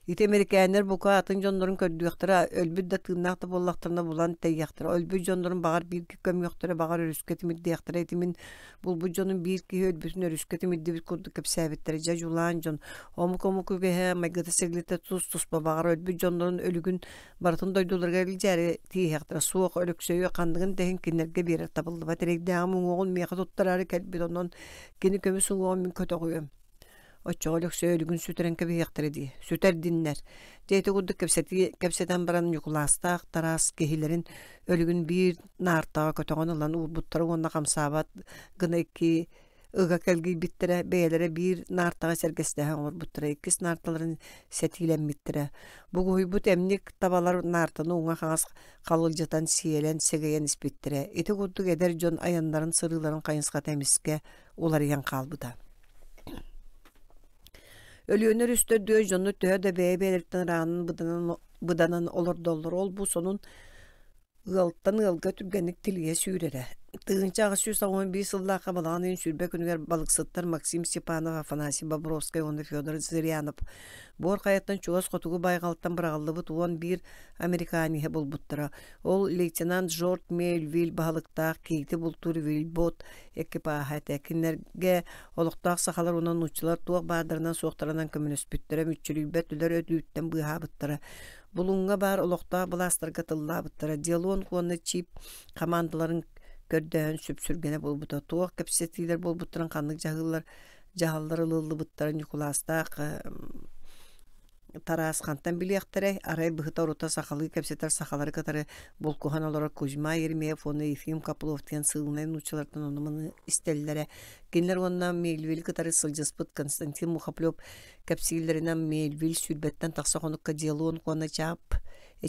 Ити эмэрикээннэр бука атын дьоннорун көрдүөхтэрэ, өлбүт да тыыннаах да буоллахтарына булан тэйиэхтэрэ, өлбүт дьоннорун баҕар бииргэ көмүөхтэрэ, баҕар өрүскэ тимирдиэхтэрэ. Ити мин булбут дьонум биир киһи өлбүтүн өрүскэ тимирдибит курдук кэпсээбиттэрэ. Дьэ дьулаан дьон, омук-омук үгэһэ, майгыта-сигилитэ тус-туспа, баҕар өлбүт дьоннорун өлүгүн барытын дойдуларыгар илдьээри тииһиэхтэрэ. Суох, Өлөксөйү ханныгын да иһин кинилэргэ биэрэр табыллыбат. Эрэйдээҕим уҥуоҕун миэхэ туттараары кэлбит, онон кини көмүс уҥуоҕун мин көтөҕүөм. Оччоҕо Өлөксөй өлүгүн сүтэрэн кэбиһиэхтэрэ дии, сүтэрдиннэр. Дьэ ити курдук кэпсэтии кэпсэтэн баран Ньукулаастаах Тараас киһилэрин өлүгүн биир наартаҕа көтөҕөн ылан уурбуттара уонна хамсаабат гына икки ыга кэлгийбиттэрэ, бэйэлэрэ биир наартаҕа сэргэстэһэ оҥорбуттара, иккис наарталарын сэтиилэммиттэрэ. Бугуһуйбут эмник табалар наартаны уҥа-хаҥас халылдьытан сиэлэн, сэгэйэн испиттэрэ. Ити курдук эдэр дьон айаннарын сырыыларын хайысхата эмискэ уларыйан хаалбыта. Өлүөнэ өрүстэр дүө дьону төһө да бэйэ-бэйэлэриттэн ырааҕынан быданан, быданан олордоллор, ол бу сонун ыалтан ыалга түргэнник тилийэ сүүрэрэ. 1881 сыллаахха балаҕан ыйын 20 күнүгэр балыксыттар Максим Степанов, Афанасий Бобровскай уонна Федор Зырянов Буор Хайаттан чугас хотугу байҕалтан быраҕыллыбыт 11 американиһы булбуттара. Ол лейтенант Жорт Мельвиль баһылыктаах киити бултуур Вильбот экипааһа этэ. Кинилэргэ олохтоох сахалар уонна нууччалар туох баардарынан-суохтарынан көмөлөспүттэрэ, мүччүрүйбэт өлөр өлүүттэн быыһаабыттара. Булуҥҥа баар олохтоох былаастарга тыллаабыттара. Диалонг уонна Чип хамаандаларын көрдөһөн сүпсүлгэнэ буолбута. Туох кэпсэтиилэр буолбуттарын, ханнык дьаһыылар дьаһаллар ылыллыбыттарын Ньукулаастаах Тараас хантан билиэхтэрэй, арай быһыта-орута сахалыы кэпсэтэр сахалары кытары булкуһан олорор Кузьма Еремеев уонна Ефим Копылов диэн сыылынай нууччалартан ону-маны истэллэрэ. Кинилэр уонна Мельвиль кытары сылдьыспыт Константин Мухоплев кэпсииллэринэн Мельвиль сүүрбэттэн тахса хонукка Диалонг уонна Чап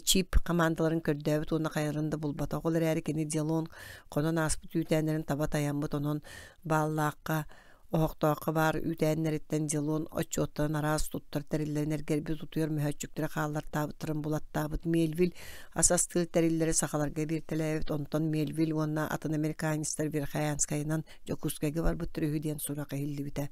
Чип хамаандаларын көрдөөбүт уонна хайаларын да булбатах. Ол эрээри кини Диалонг хонон ааспыт үүтээннэрин таба тайаммыт, онон бааллаахха Оһохтооххо баар үүтээннэриттэн Дилон отчуоттарын араас туттар тэриллэрин эргэрбит утуйар мөһөөччүктэрэ хааллартаабыттарын булаттаабыт Мельвиль ас астыыр тэриллэри сахаларга биэртэлээбит, онтон Мельвиль уонна атын американецтар Верхоянскайынан Дьокуускайга барбыттар үһү диэн сурах иһиллибитэ.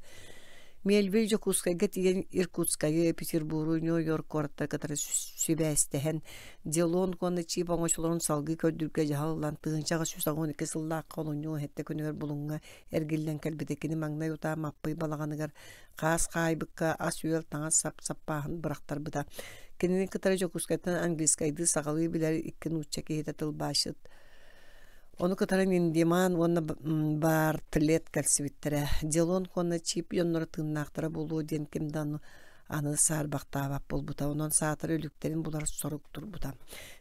Мельвиль Дьокуускайга тиийэн Иркутскайы, Петербуру, Нью-Йорк куораттары кытары сибээстэһэн Дилон уонна Чип оҥочолорун салгыы көрдүүргэ дьаһал ылан 1812 сыллаахха олунньу 17 күнүгэр Булуҥҥа Эргиллэн кэлбитэ кини маҥнай утаа Маппый балаҕаныгар хаас хаайбыкка ас-үөл, таҥас-сап саппааһын бырахтарбыта. Кинини кытары Дьокуускайтан английскайдыы саҕалыы билэр икки нуучча киһитэ тылбаасчыт. Ону кытары Ниндиман уонна Бартлет кэлсибиттэрэ. Дилон уонна Чип дьонноро тыыннаахтара буолуо диэн ким да аны саарбахтаабат буолбута. Онон саатар өлүктэрин булар сорук турбута.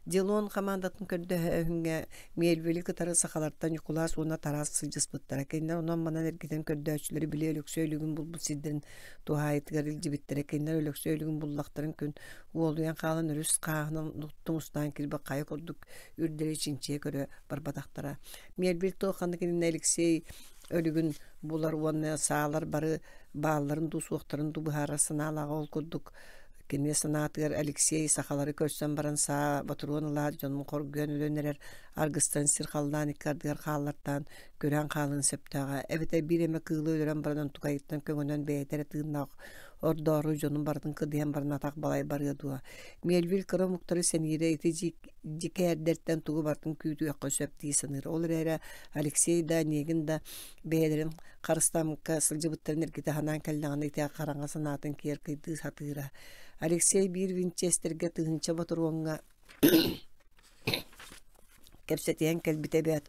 Дилон хамаандатын көрдөһөөһүҥҥэ Мельвили кытары сахалартан Ньукулаас уонна Тараас сылдьыспыттара. Кинилэр онон-манан эргитэн көрдөөччүлэри били Өлөксөй өлүгүн булбут сирдэрин туһаайытыгар илдьибиттэрэ. Кинилэр Өлөксөй өлүгүн буллахтарын күн уолуйан хаалан өрүс хааһынан тумустаан киирбит хайа курдук үрдэри чинчийэ көрө барбатахтара. Мельвиль туох ханнык иннинэ Алексей өлүгүн булар уонна саалар бары баалларын дуу суохтарын дуу быһаарар санаалааҕа ол курдук кини санаатыгар Алексей сахалары көрсөн баран саа ботуруон ылаат дьонун хоргуйан өлөн эрэр аргыстарын сир халлаан икки ардыгар хааллартаан күрээн хаалыан сөптөөҕө эбэтэр биир эмэ кыылы өлөрөн баран онтукайыттан көҥөнөн бэйэтэ эрэ тыыннаах ордоору дьонун барытын кыдыйан баран атах балай барыа дуо Мельвиль кыра омуктары сэниирэ ити дьикээрдэртэн тугу барытын күүтүөххэ сөп дии саныыр ол эрээри Алексей да Онегин да бэйэлэрин харыстаммыкка сылдьыбыттарын эргитэ санаан кэллэҕинэ ити хараҥа санаатын киэр кыйдыы сатыыра. Алексей биир винчестергэ тыһыынча ботуруоҥҥа кэпсэтиһэн кэлбитэ эбээт.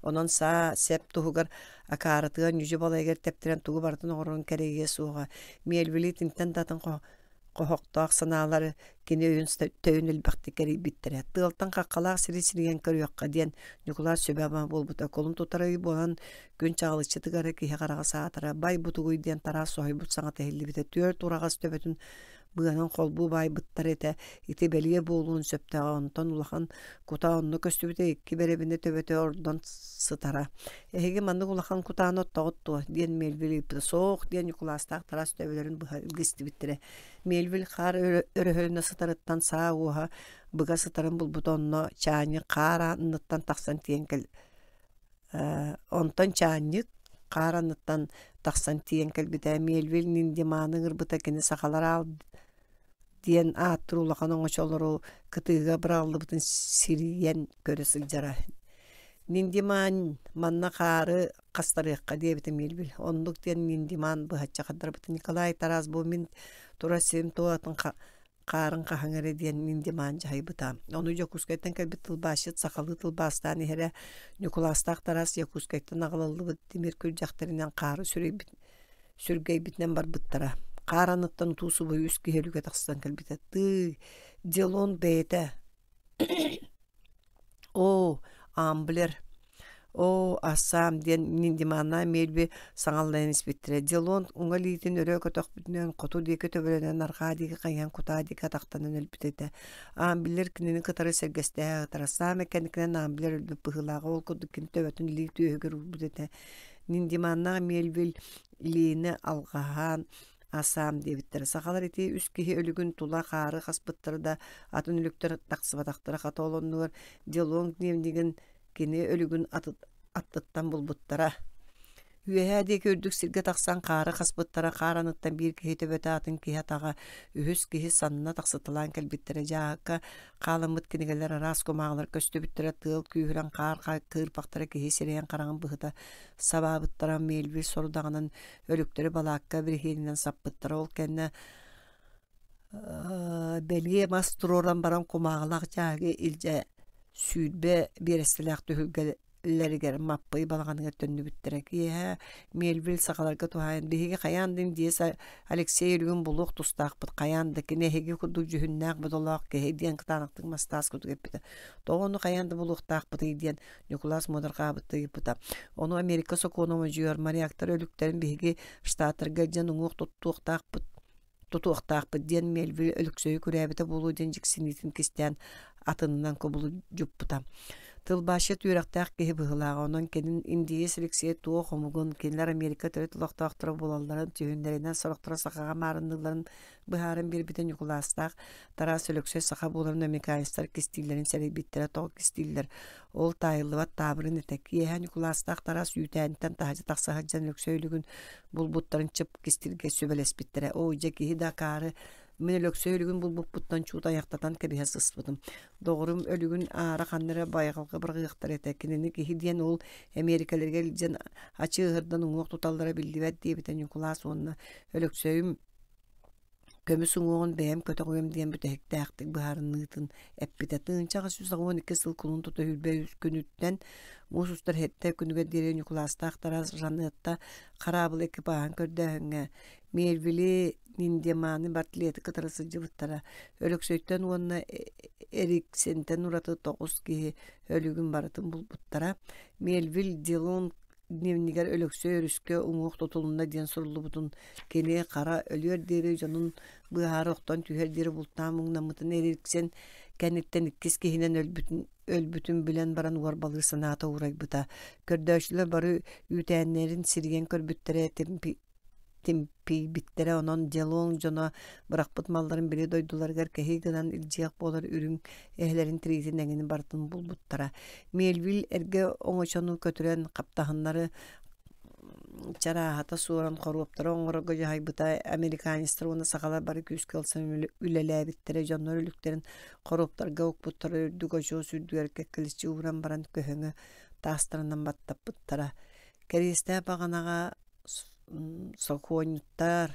Онон саа сэп туһугар акаарытыгар ньүдьү балайыгар тэптэрэн тугу барытын оҥорорун кэрэйиэ суоҕа. Мельвили итинтэн да атын хоһохтоох санаалары кини өйүн төйүн элбэхтик эрийбиттэрэ. Тыалтан хаххалаах сири сирийэн көрүөххэ диэн Ньукулаас сүбэ-ама буолбута. Кулун тутар ый буолан күн чаҕылыччы тыгара киһи хараҕа саатара. Бай бутугуй диэн Тараас соһуйбут саҥата иһиллибитэ. Түөрт ураҕас төбөтүн быанан холбуу баайбыттар этэ. Ити бэлиэ буолуон сөптөөҕө. Онтон улахан кутаа онно көстүбүтэ икки бэрэбинэ төбөтө ордон сытара. Эһиги маннык улахан кутааны оттоҕут дуо? диэн Мельвиль ыйыппыта. Суох диэн Ньукулаастаах Тарас төбөлөрүн быһа илгистибиттэрэ. Мельвиль хаар өрөһөлөнө сытарыттан саа уоһа быга сытарын булбута онно чаанньык хаар анныттан тахсан тиийэн кэл онтон чаанньык хаар анныттан тахсан тиийэн кэлбитэ. Мельвиль Ниндиманы ыҥырбыта кини сахалар аал диэн ааттыыр улахан оҥочолору кытыыга быраҕыллыбытын сирийэн көрө сылдьара. Ниндиман манна хаары хастарыахха диэбитэ Мельвиль. Оннук диэн Ниндиман быһаччы хардарбыта. Николай Тарас бу мин турар сирим туолатын хаарын хаһыҥ эрэ диэн Ниндиман дьаһайбыта. Ону Дьокуускайтан кэлбит тылбаасчыт сахалыы тылбаастаан иһэрэ Ньукулаастаах Тарас Якутскайтан аҕалыллыбыт тимир күрдьэхтэринэн хаары сүргэйбитинэн барбыттара. Хаар анныттан утуу-субу үс киһи өлүгэ тахсан кэлбитэ. Тыый, Делон бэйэтэ Оо, Амблер, оо, Ассам диэн Ниндиманнаах Мельби саҥаллайан испиттэрэ. Делон уҥа илиитин өрө көтөхпүтүнэн хоту диэки төбөлөнөн арҕаа диэки хайыһан кутаа диэки атахтанан өлбүт этэ. Амблер кинини кытары сэргэстэһэ сытара. Саамай кэнникинэн Амблер өлбүт быһыылааҕа. Ол курдук кини төбөтүн илии түөһүгэр уурбут этэ. Ниндиманнаах Мельвиль илиини алҕаһаан Асаам диэбиттэрэ. Сахалар ити үс киһи өлүгүн тула хаары хаспыттара да, атын өлүктэр тахсыбатахтара. Хата ол оннугар Делонг дневнигин кини өлүгүн аттыттан булбуттара. Үөһээ диэки үрдүк сиргэ тахсан хаары хаспыттара, хаар аныттан биир киһи төбөтө, атын киһи атаҕа, үһүс киһи санна тахсыталаан кэлбиттэрэ. Дьааһыкка хааламмыт кинигэлэр араас кумааҕылар көстүбүттэрэ, тыал күүһүрэн хаар кыырпахтара киһи сирэйин хараҕын быһыта сабаабыттара, Мельвиль сорудаҕынан өлүктэри балаакка бириһиэнинэн саппыттара. Ол кэннэ бэлиэ мас туруоран баран кумааҕылаах дьааһыгы илдьэ 20 биэрэстэлээх түһүлгэлэригэр Маппый балаҕаныгар төннүбүттэрэ. Киэһэ Мельвиль сахаларга туһаайан биһиги хайаан да индиец Алексей өлүгүн булуох тустаахпыт, хайаан да кини эһиги курдук дьүһүннээх-бодолоох киһи диэн кытаанахтык мастаас курдук эппитэ. Тоҕо ону хайаан да булуохтаахпытый диэн Ньукулаас муодарҕаабыттыы ыйыппыта. Ону Америка сокуона модьуйар моряктар өлүктэрин биһиги штаттарга илдьэн уҥуох туттуохтаахпыт тутуохтаахпыт диэн Мельвиль Өлөксөйү күрээбитэ буолуо диэн дьиксиниитин кистээн атынынан кубулудьуппута. Тылбаасчыт үөрэхтээх киһи быһыылааҕа, онон кэлин индиец Алексей туох омугун, кинилэр Америка төрүт олохтоохторо буолалларын, дьүһүннэринэн сорохторо сахаҕа маарынныылларын быһааран биэрбитэ Ньукулаастаах Тараас Өлөксөй саха буоларын американецтар кистииллэрин сэрэйбиттэрэ тоҕо кистииллэр ол таайыллыбат таабырын этэ киэһэ Ньукулаастаах Тараас үүтээнтэн таһырдьа тахса сылдьан Өлөксөй өлүгүн булбуттарын чып кистииргэ сүбэлэспиттэрэ оо дьэ киһи да акаары мин Өлөксөй өлүгүн булбуппуттан чуут айахтатан кэбиһэ сыспытым доҕорум өлүгүн аара ханна эрэ байҕалга быраҕыахтар этэ кинини киһи диэн ол Эмиэрикэлэргэ илдьэн ачыыһырдан уҥуох туталлара биллибэт диэбитэ Ньукулаас уонна Өлөксөйүм Көмүс уҥуоҕун бэйэм көтөҕүөм диэн бүтэһиктээхтик быһаарыныытын эппитэ. 1812 сыл кулун тута 23 күнүттэн муус устар сэттэ күнүгэр диэри Ньукулаастаах Тарас Жанетта хараабыл экипааһын көрдөөһүҥҥэ Мельвили Ниндеманы Бартлеты кытары сылдьыбыттара. Өлөксөйтөн уонна Эриксентэн ураты 9 киһи өлүгүн барытын булбуттара. Мельвиль Дилон дневнигэр Өлөксөй өрүскэ уҥуох тутулунна диэн суруллубутун кини хара өлүөр диэри дьонун быыһаары охтон түһэр диэри бултаан муҥнаммытын эриксэн кэнниттэн иккис киһинэн өлбүтүн өлбүтүн билэн баран уорбалыыр санаата уурайбыта. Көрдөөччүлэр бары үүтээннэрин сирийэн көрбүттэрэ тимпийбиттэрэ онон Делонг дьоно бырахпыт малларын били дойдуларыгар кэһии гынан илдьиэх буолар үрүҥ эһэлэрин тириитин эҥин барытын булбуттара. Мельвиль эргэ оҥочону көтүрэн хаптаһыннары чарааһата суоран хоруоптары оҥорорго дьаһайбыта американецтар уонна сахалар бары күүскэ ылсан үлэлээбиттэрэ дьоннор өлүктэрин хоруоптарга укпуттара үрдүк очуос үрдүгэр кэккэлэччи ууран баран көһөҥө таастарынан баттаппыттара кэриэстээх баҕанаҕа сокуонньуттар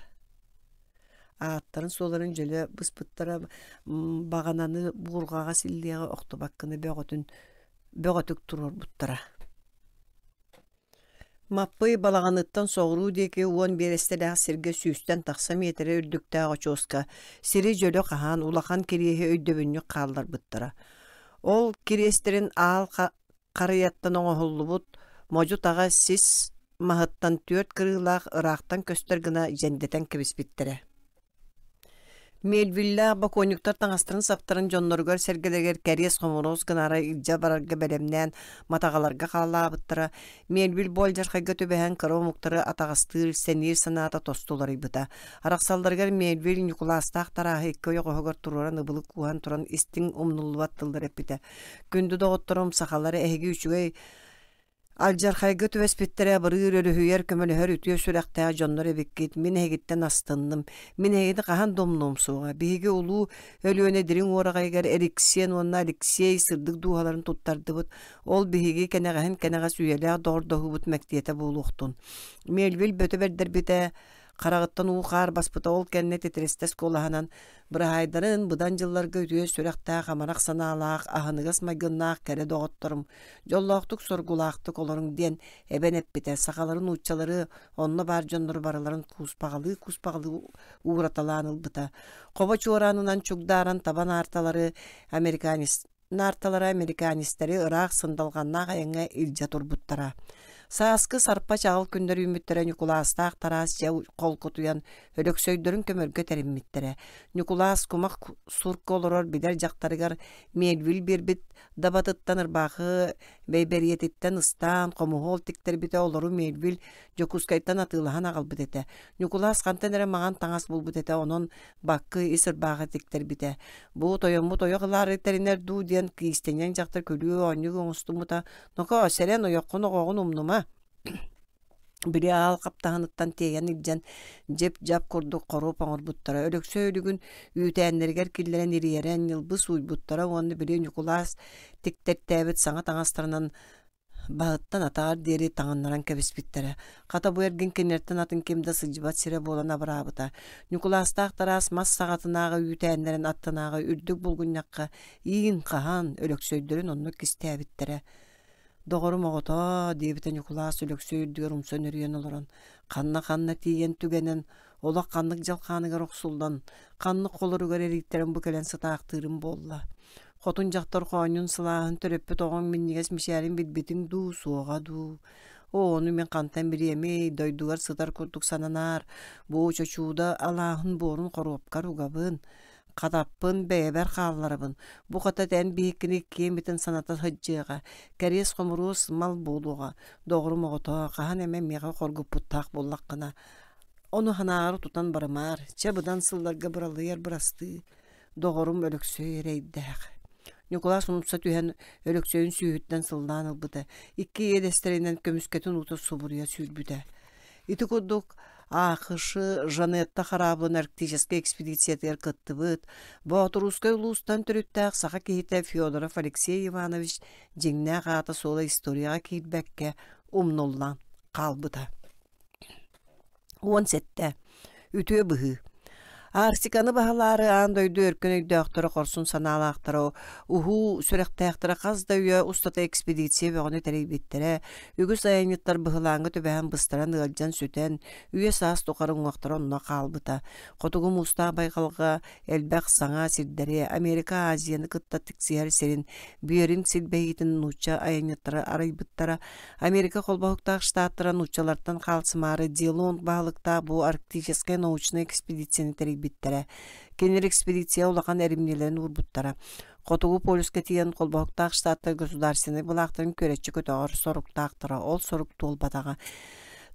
ааттарын-суолларын дьөлө быспыттара баҕананы буурҕаҕа силлиэҕэ охтубаккына бөҕөтүн бөҕөтүк туруорбуттара. Маппый балаҕаныттан соҕуруу диэки 10 биэрэстэлээх сиргэ сүүстэн тахса миэтэрэ үрдүктээх очуоска сири дьөлө хаһан улахан кириэһи өйдөбүнньүк хаалларбыттара. Ол кириэстэрин аал Харыйаттан оҥоһуллубут модьу-таҕа сис маһыттан түөрт кырыылаах ыраахтан көстөр гына дьэндэтэн кэбиспиттэрэ. Мельвиллээх бокуонньуктар таҥастарын-саптарын дьонноругар-сэргэлэригэр кэриэс-хомуруос гынаары илдьэ барарга бэлэмнээн матаҕаларга хаалаабыттара. Мельвиль буолдьархайга түбэһэн кыра омуктары атаҕастыыр, сэниир санаата тосту уларыйбыта. Арахсалларыгар Мельвиль Ньукулаастаах Тарааһы икки ойоҕоһугар туруоран ыбылы кууһан туран истиҥ умнуллубат тыллары эппитэ. Күндү доҕотторум, сахалары эһиги үчүгэй алдьархайга түбэспиттэрэ абырыыр, өрүһүйэр, көмөлөһөр үтүө сүрэхтээх дьоннор эбиккит. Мин эһигиттэн астынным. Мин эһигини хаһан да умнуом суоҕа. Биһиги улуу Өлүөнэ дириҥ уораҕайыгар Эриксиэн уонна Алексей сырдык дууһаларын туттардыбыт. Ол биһиги кэнэҕэһин кэнэҕэс үйэлээх доҕордоһуубут мэктиэтэ буолуохтун. Мельвиль бөтө бэрдэрбитэ. Хараҕыттан уу-хаар баспыта ол кэннэ титирэстэс куолаһынан быраһаайдарын быдан дьылларга үтүө сүрэхтээх, амарах санаалаах, аһыныгас майгыннаах кэрэ доҕотторум, дьоллоохтук-соргулаахтык олоруҥ диэн эбэн эппитэ. Сахалары, нууччалары, онно баар дьоннору барыларын кууспаҕалыы-кууспаҕалыы уураталаан ылбыта. Хобо чуораанынан чугдааран таба наарталары американец наарталара американецтары ыраах сындалҕаннаах айаҥҥа илдьэ турбуттара. Сааскы сарпа чаҕыл күннэр үүммүттэрэ Ньукулаастаах Тараас дьэ холкутуйан Өлөксөйдөрүн көмөргө тэриммиттэрэ. Ньукулаас кумах сурка олорор билэр дьахтарыгар Мельвиль биэрбит дабатыттан ырбаахы бэйбэриэтиттэн ыстаан хомуһуол тиктэрбитэ олору Мельвиль Дьокуускайтан атыылаһан аҕалбыт этэ. Ньукулаас хантан эрэ маҥан таҥас булбут этэ, онон баккы ис ырбааҕы тиктэрбитэ. Бу тойоммут ойох ылаары тэринэр дуу диэн киистэнньэҥ дьахтар күлүү-оонньуу оҥостубута. Ноко, сэрэн ойоххун оҕоҕун умнума. Били аал хаптаһыныттан тиэйэн илдьэн дьип-дьап курдук хоруоп оҥорбуттара. Өлөксөй өлүгүн үүтээннэригэр киллэрэн ириэрэн ньылбы сууйбуттара уонна били Ньукулаас тиктэртээбит саҥа таҥастарынан Баһыттан атаҕар диэри таҥыннаран кэбиспиттэрэ. Хата бу эргин кинилэртэн атын ким да сылдьыбат сирэ буолан абыраабыта. Ньукулаастаах Тараас мас саҕатынааҕы үүтээннэрин аттынааҕы үрдүк булгунньахха иин хаһан, Өлөксөйдөрүн оннук кистээбиттэрэ. «Доҕорум оҕотоо» диэбитэ Ньукулаас Өлөксөй үрдүгэр умса нөрүйэн олорон, ханна-ханна тиийэн түгэнэн, олох ханнык дьалхааныгар охсуллан, ханнык холоругар эрийтэрэн бу кэлэн сытаахтыырым буолла. Хотун дьахтар хоонньун сылааһын төрөппүт оҕоҥ минньигэс мичээрин билбитиҥ дуу, суоҕа дуу? Оо, ону мин хантан билиэмий, дойдугар сытар курдук сананаар, бу чочууда алааһын буорун хоруопкар угабын, хатаппын бэйэбэр хаалларабын, бу хата эн биһиккини иккиэммитин саната сылдьыаҕа, кэриэс-хомуруос мал буолуоҕа, доҕорум оҕотоо, хаһан эмэ миэхэ хоргуппуттаах буоллаххына, ону санааҕар тутан барымаар, чэ быдан сылларга быралыйар бырастыы, Доҕорум Өлөксөй эрэйдээх. Ньукулаас умса түһэн Өлөксөйүн сүүһүттэн сыллаан ылбыта, икки иэдэстэринэн көмүскэтин уута субуруйа сүүрбүтэ. Ити курдук АХШ Жанетта хараабын арктическай экспедициятыгар кыттыбыт, Боотурусскай улуустан төрүттээх саха киһитэ Федоров Алексей Иванович дьиҥнээх аата-суола историяҕа киирбэккэ умнуллан хаалбыта. 17. Үтүө быһыы. Арктиканы баһылаары аан дойду өркөн өйдөөхтөрө, хорсун санаалаахтара, уһуу сүрэхтээхтэрэ хас да үйэ устата экспедиция бөҕөнү тэрийбиттэрэ, үгүс айанньыттар быһылааҥҥа түбэһэн быстаран ыалдьан сүтэн, үйэ-саас тухары уҥуохтара онно хаалбыта. Хотугу муустаах байҕалга элбэх саҥа сирдэри, Америка Азияны кытта тиксиһэр сирин, Беринг силбэһиитин нуучча айанньыттара арыйбыттара, Америка Холбоһуктаах Штаттара нууччалартан хаалсымаары Дилонг баһылыктаах бу арктическай научнай экспедицияны тэрийбиттэрэ. Кинилэр экспедиция улахан эримньилэрин уурбуттара. Хотугу полюска тиийэн Холбоһуктаах Штаттар государственнай былаахтарын күөрэччи көтөҕөр соруктаахтара. Ол сорук туолбатаҕа.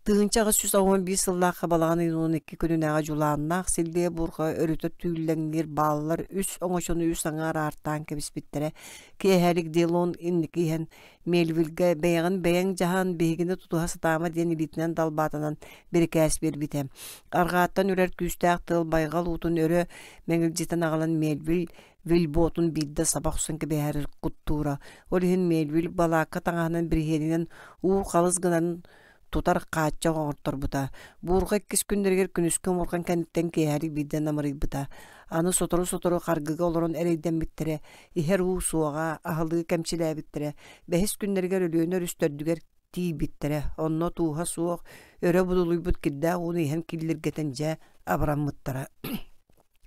1811 сыллаахха балаҕан ыйын 12 күнүнээҕи дьулааннаах силлиэ буурҕа өрүтэ түүллэҥниир бааллар үс оҥочону үс аҥаар аартаан кэбиспиттэрэ. Киэһэлик Дилон инники иһэн Мельвильгэ бэйэҕин бэйэҥ дьаһан, биһигини тутуһа сатаама диэн илиитинэн далбаатанан бирикээс биэрбитэ. Арҕааттан үрэр күүстээх тыал байҕал уутун өрө мэҥилдьитэн аҕалан Мельвиль вельботун биирдэ саба охсон кэбиһэр куттуура. Ол иһин Мельвиль балаакка таҥаһынан бириһиэнинэн уу халыс гынан тутар хааччах оҥорторбута. Буурҕа иккис күннэригэр күнүскү омурҕан кэнниттэн киэһэлик биирдэ намырыйбыта. Аны сотору-сотору харгыга олорон эрэйдэммиттэрэ, иһэр уу суоҕа, аһылыы кэмчилээбиттэрэ. Бэһис күннэригэр Өлүөнэ өрүс төрдүгэр тиийбиттэрэ. Онно тууһа суох, өрө будулуйбут кирдээх ууну иһэн киллиргэтэн дьэ абыраммыттара.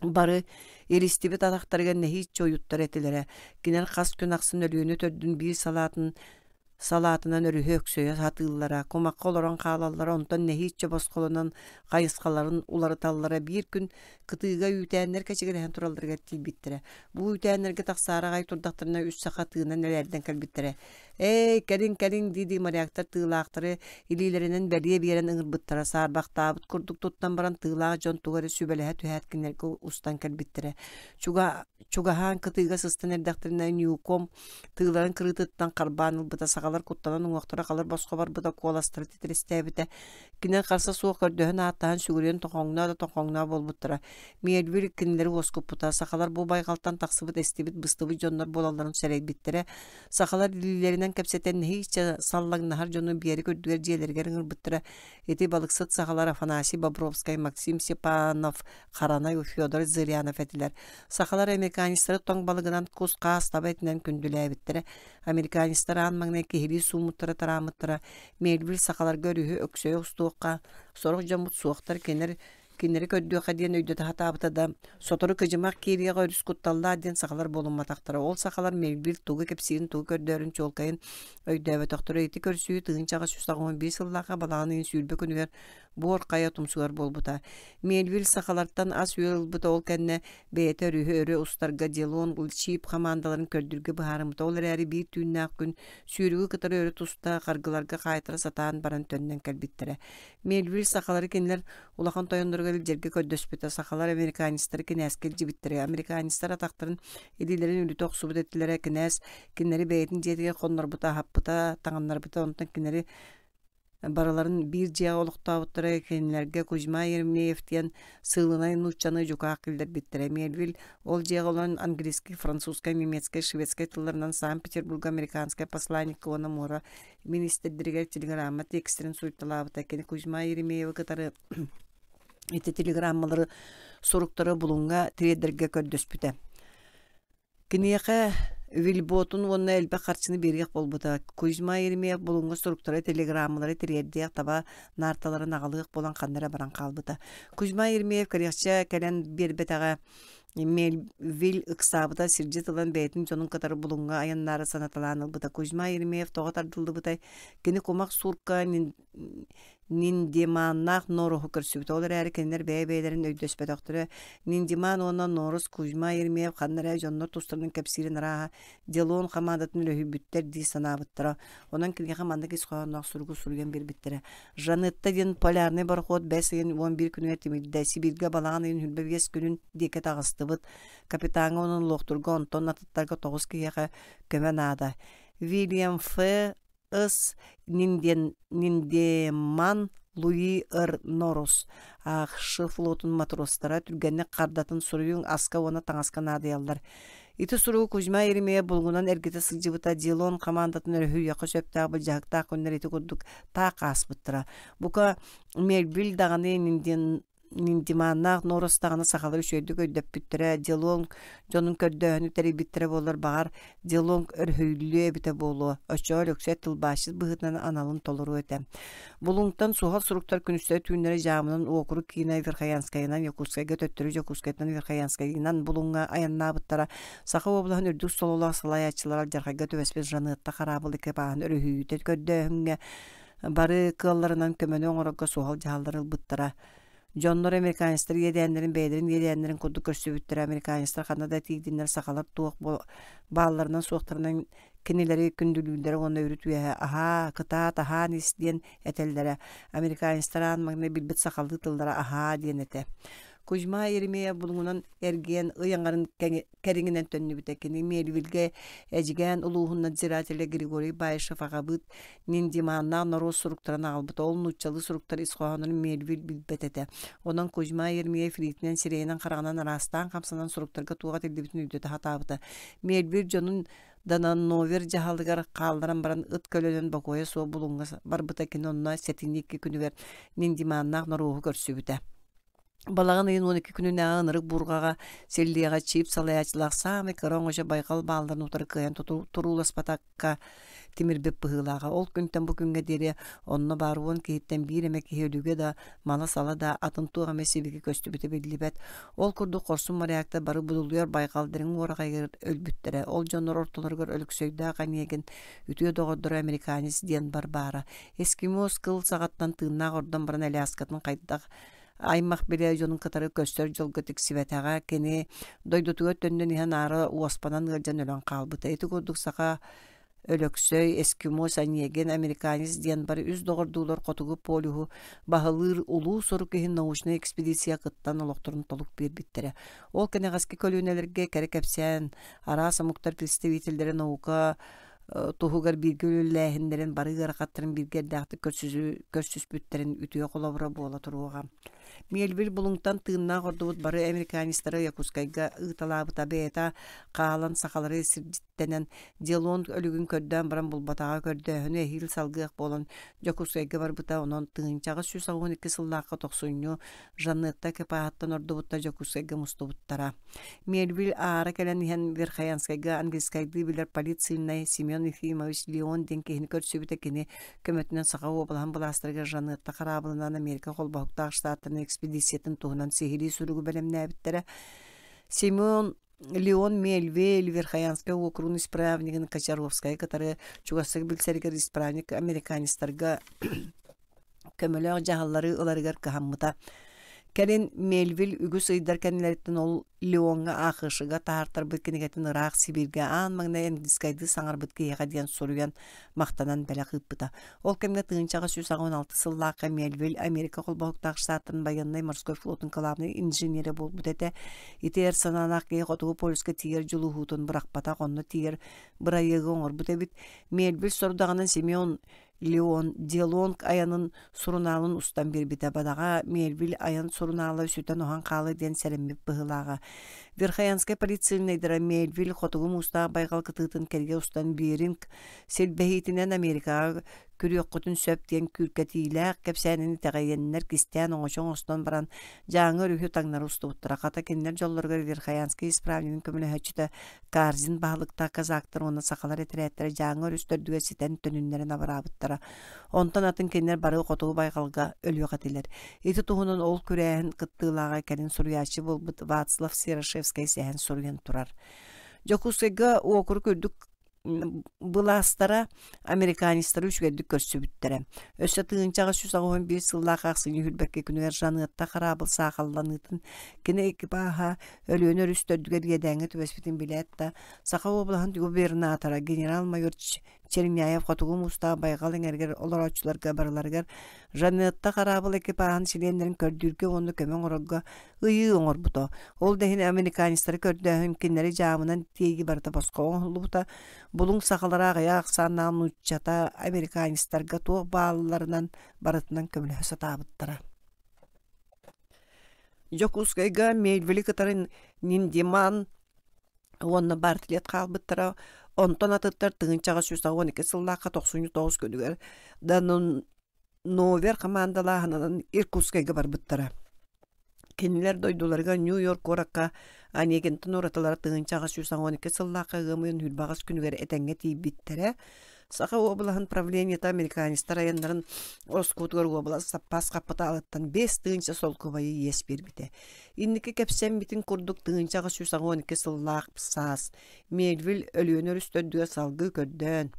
Бары илистибит атахтарыгар нэһииччэ уйуттар этилэрэ. Кинилэр хас күн ахсын Өлүөнэ төрдүн биир салаатын салаатынан өрүһү өксөйө сатыыллара, кумахха олорон хаалаллара, онтон нэһииччэ босхолонон хайысхаларын уларыталлара биир күн кытыыга үүтээннэр кэчигирэһэн туралларыгар тиийбиттэрэ. Бу үүтээннэргэ тахсаары аҕай турдахтарына үс саха тыынан элээрдэн кэлбиттэрэ. «Эй, кэлиҥ, кэлиҥ!» дии-дии моряктар тыылаахтары илиилэринэн бэлиэ биэрэн ыҥырбыттара, саарбахтаабыт курдук туттан баран тыылаах дьон тугу эрэ сүбэлэһэ түһээт кинилэргэ устан кэлбиттэрэ. Чугаһаан кытыыга сыстан эрдэхтэринэ Ньюком тыыларын кырыытыттан харбаан ылбыта саҕаламмыта. Сахалар куттанан уҥуохтара халыр босхо барбыта, куоластара титирэстээбитэ. Кинилэр харса суох көрдөһөн-ааттаһан сүгүрүйэн тоҥхоҥноо да тоҥхоҥноо буолбуттара. Мельвиль кинилэри уоскуппута. Сахалар бу байҕалтан тахсыбыт эстибит, быстыбыт дьоннор буолалларын сэрэйбиттэрэ. Сахалар илиилэринэн кэпсэтэн нэһииччэ саллаҥнаһар дьону биэрик үрдүгэр дьиэлэригэр ыҥырбыттара. Ити балыксыт сахалар Афанасий Бобровскай, Максим Степанов, Харанай Федор Зырянов этилэр. Сахалар американецтары тоҥ балыгынан кус-хаас таба этинэн күндүлээбиттэрэ. Американецтар аан маҥнай киһилии сууммуттара тарааммыттара. Мельвиль сахаларга өрүһү өксөйө устуохха, сорох дьоммут суохтар кинилэр кинилэри көрдүөххэ диэн өйдөтө сатаабыта да, сотору кыдьымах киириэҕэ өрүс кутталлаах диэн сахалар буолумматахтара. Ол сахалар Мельвиль тугу кэпсиирин, тугу көрдөөрүн чуолкайын өйдөөбөтөхтөрө. Ити көрсүһүү 1881 сыллаахха балаҕан ыйын 20 күнүгэр Буор Хайа тумсугар буолбута. Мельвиль сахалартан ас-үөл ылбыта ол кэннэ бэйэтэ өрүһү өрө устарга Делон Чип хамаандаларын көрдүүргэ быһаарыммыта. Ол эрээри биир түүннээх күн сүүрүгү кытары өрө туста, харгыларга хаайтара сатаан баран төннөн кэлбиттэрэ. Мельвиль сахалары кинилэр улахан тойонноругар илдьэргэ көрдөспүтэ. Сахалар американецтары кинээскэ илдьибиттэрэ. Американецтар атахтарын илиилэрин үлүтэ охсубут этилэрэ. Кинээс кинилэри бэйэтин дьиэтигэр хоннорбута, аһаппыта, таҥыннарбыта. Онтон кинилэри Барыларын биир дьиэҕэ олохтообуттара кинилэргэ Кузьма Еремеев диэн сыылынай нууччаны дьукаах киллэрбиттэрэ. Мельвиль ол дьиэҕэ олорон английский, французскай, немецкэй, шведскэй тылларынан Санкт-Петербурга американскай посланникка уонна муора министрдэригэр телеграмма текстэрин суруйталаабыта. Кини Кузьма Еремеевы кытары ити телеграммалары суруктары Булуҥҥа тириэрдэргэ көрдөспүтэ. Киниэхэ вельботун уонна элбэх харчыны биэриэх буолбута. Кузьма Еремеев Булуҥҥа суруктары, телеграммалары тириэрдиэх, таба наарталарын аҕалыах буолан ханна эрэ баран хаалбыта. Кузьма Еремеев кэриэхчэ кэлэн биэрбэтэҕэ Мельвиль ыксаабыта, сирдьит ылан бэйэтин дьонун кытары Булуҥҥа айаннаары санаталаан ылбыта. Кузьма Еремеев тоҕо тардыллыбытай? Кини кумах суурка Ниндиманнаах Норуһу көрсүбүтэ. Ол эрээри кинилэр бэйэ-бэйэлэрин өйдөспөтөхтөрө. Ниндиман уонна Норус Кузьма Еремеев ханна эрэ дьоннор тустарынан кэпсиирин арааһа Делон хамаандатын өрөһүйбүттэр дии санаабыттара. Онон киниэхэ маннык ис хоһоонноох суругу суруйан биэрбиттэрэ. Жанетта диэн полярнай борохуот бэс ыйын 11 күнүгэр тимирдэ. Сибииргэ балаҕан ыйын 25 күнүн диэки таҕыстыбыт. Капитаҥҥа уонна луохтурга онтон атыттарга тоҕус киһиэхэ көмө наада. Вильям Ф. Ыс Ниндеман Луи Р. Норус АХШ флотун матростара түргэнник хардатын суруйуҥ аска уонна таҥаска наадыйаллар. Ити суругу Кузьма Еремеев булгунан эргитэ сылдьыбыта Дилон хамаандатын өрүһүйүөххэ сөптөөх былдьаһыктаах күннэр ити курдук таах ааспыттара. Бука Мельвиль даҕаны Ниндиманнаах Норос даҕаны сахалар үчүгэйдик өйдөппүттэрэ, Делонг дьонун көрдөөһүнү тэрийбиттэрэ буоллар, баҕар, Делонг өрүһүйүллүө эбитэ буолуо, оччоҕо Өлөксөй тылбаасчыт быһыытынан аналын толоруо этэ. Булуҥтан суһал суруктар күнүстэри-түүннэри дьаамынан уокурук киинэ Верхоянскайынан Якутскайга төттөрү Дьокуускайтан Верхоянскайынан Булуҥҥа айаннаабыттара. Саха уобалаһын үрдүк сололоох салайааччылара алдьархайга түбэспит Жанетта хараабыл экипааһын өрүһүйүүтэ көрдөөһүҥҥэ Бары кыалларынан көмөнү оҥорорго суһал дьаһаллары ылбыттара. Дьоннор американецтар иэдээннэрин бэйэлэрин иэдээннэрин курдук көрсүбүттэрэ. Американецтар ханна да тиийдиннэр сахалар туох баалларынан-суохтарынан кинилэри күндүлүүллэрэ уонна үрүт үөһэ аһаа, кытаат, аһаан ис диэн этэллэрэ. Американецтар аан маҥнай билбит сахалыы тыллара аһаа диэн этэ. Кузьма Еремеев булуҥунан эргийэн ый аҥарын кэриҥинэн төннүбүтэ. Кини Мельвильгэ Эдьигээн улууһун надзирателэ Григорий Баишев аҕабыыт Ниндиманнаах норуот суруктарын аҕалбыта. Ол нууччалыы суруктар ис хоһоонун Мельвиль билбэт этэ. Онон Кузьма Еремеев илиитинэн, сирэйинэн-хараҕынан араастаан хамсанан суруктарга туох этиллибитин өйдөтө сатаабыта. Мельвиль дьонун Данановер дьаһалыгар хаалларан баран ыт көлөнөн бокуойа суох булуҥҥа барбыта кини онно сэтинньи икки күнүгэр Ниндиманнаах норуоһу көрсүбүтэ. Балаҕан ыйын 12 күнүнээҕи ынырык буурҕаҕа силлиэҕэ чип салайааччылаах саамай кыра оҥочо байҕал баалларын утары кыайан турууласпатакка тимирбит быһыылааҕа. Ол күнтэн бу күҥҥэ диэри онно баар уон киһиттэн биир эмэ киһи өлүгэ да, мала-сала да, атын туох эмэ сибики көстүбүтэ биллибэт. Ол курдук хорсун моряктар бары будулуйар байҕал дириҥ уораҕайыгар өлбүттэрэ. Ол дьоннор ортолоругар Өлөксөйдөөх Онегин үтүө доҕордоро американец диэн бар баара. Эскимос кыл саҕаттан тыыннаах ордон баран Аляскатын хайдах аймах билэ дьонун кытары көрсөр дьолго тиксибэтэҕэ. Кини дойдутугар төннөн иһэн аара уоспанан ыалдьан өлөн хаалбыта. Ити курдук саха Өлөксөй, эскимос, Онегин, американец диэн бары үс доҕордуулар хотугу полюһу баһылыыр улуу сорук иһин научнай экспедиция кыттан олохторун толук биэрбиттэрэ. Ол кэнэҕэски көлүөнэлэргэ кэрэ кэпсээн, араас омуктар представителлэрэ наука туһугар бииргэ үлэлээһиннэрин бары ыарахаттарын бииргэ эрдээхтик көрсүспүттэрин үтүө холобура буола туруоҕа. Мельвиль Булуҥтан тыыннаах ордубут бары американецтары Якутскайга ыыталаабыта бэйэтэ хаалан сахалары сирдьиттэнэн Делон өлүгүн көрдөөн баран булбатаҕа көрдөөһүнү эһиил салгыах буолан Дьокуускайга барбыта онон 1882 сыллаахха тохсунньу Жанетта КПА-ттан ордубуттар Дьокуускайга мустубуттара. Мельвиль аара кэлэн иһэн Верхоянскайга английскайдыы билэр политсыыльнай Семен Ефимович Леон диэн киһини көрсүбүтэ кини көмөтүнэн Саха уобалаһын былаастарыгар Жанетта хараабылынан Америка Холбоһуктаах Штаттарын экспедициятын туһунан сиһилии суругу бэлэмнээбиттэрэ. Семен Леон Мельвель Верхоянскай уокуругун исправнигын Кочаровскайы кытары чугастык билсэригэр исправник американецтарга көмөлөөх дьаһаллары ыларыгар кыһаммыта. Кэлин Мельвиль үгүс ыйдар кэннилэриттэн ол Леоҥҥа АХШ-га таһаартарбыт кинигэтин ыраах Сибииргэ аан маҥнай английскайдыы саҥарбыт киһиэхэ диэн суруйан махтанан бэлэх ыыппыта. Ол кэмҥэ 1886 сыллаахха Мельвиль Америка Холбоһуктаах Штаттарын байыаннай-морской флотун кылаабынай инженерэ буолбут этэ. Ити эр санаалаах киһи Хотугу полюска тиийэр дьулуһуутун бырахпатах, онно тиийэр бырайыагы оҥорбут эбит. Мельвиль сорудаҕынан Семен Леон Делонг айанын сурунаалын устан биэрбитэ. Бадаҕа Мельвиль айан сурунаала сүтэн-оһон хаалыа диэн сэрэммит быһыылааҕа. Верхоянскай полицейнайдара Мельвиль хотугу муустаах байҕал кытыытын кэрийэ устан Беринг силбэһиитинэн Америкаҕа күрүөххүтүн сөп диэн күүркэтиилээх кэпсээнин итэҕэйэннэр кистээн оҥочо оҥостон баран Дьааҥы өрүһү таҥнары устубуттара. Хата кинилэр дьоллоругар Верхоянскай исправнигын көмөлөһөөччүтэ Карзин баһылыктаах казактар уонна сахалар этэрээттэрэ Дьааҥы өрүс төрдүгэр ситэн төнүннэрэн абыраабыттара. Онтон атын кинилэр бары хотугу байҕалга өлүөх этилэр. Ити туһунан ол күрээһин кыттыылааҕа кэлин суруйааччы буолбут Вацлав Серошевскай сэһэн суруйан турар. Дьокуускайга уокурук үрдүк былаастара американецтары үчүгэйдик көрсүбүттэрэ. Өссө 1881 сыллаах ахсынньы сүүрбэккэ күнүгэр Жанетта хараабыл саахалланыытын кини экипааһа Өлүөнэ өрүс төрдүгэр иэдээҥҥэ түбэспитин билээт да, Саха уобалаһын губернатора генерал-майор Черняев Хотугу Муустаах байҕал эҥэригэр олорооччуларга барыларыгар Жанетта хараабыл экипааһын чилиэннэрин көрдүүргэ уонна көмө оҥорорго ыйыы оҥорбута. Ол да иһин американецтары көрдөөһүн кинилэри дьаамынан тиэйии барыта босхо оҥоһуллубута. Булуҥ сахалара аҕыйах ахсааннаах нууччата американецтарга туох баалларынан барытынан көмөлөһө сатаабыттара. Дьокуускайга Мельвили кытары Ниндиман уонна Бартлетт хаалбыттара. Онтон атыттар 1812 сыллаахха 99 күнүгэр Данун Новер хамаандалааһынынан Иркутскайга барбыттара. Кинилэр дойдуларыгар Нью-Йорк куоракка Онегинтан уратылара 1812 сыллаахха ыам ыйын 28 күнүгэр этэҥҥэ тиийбиттэрэ. Саха уобалаһын правлениета американецтар айаннарын ороскуотугар уобалас саппаас хаппытаалыттан 5000 солкуобайы иэс биэрбитэ. Инники кэпсэммитин курдук 1812 сыллаах саас Мельвиль Өлүөнэ өрүс төрдүгэр салгыы көрдөөн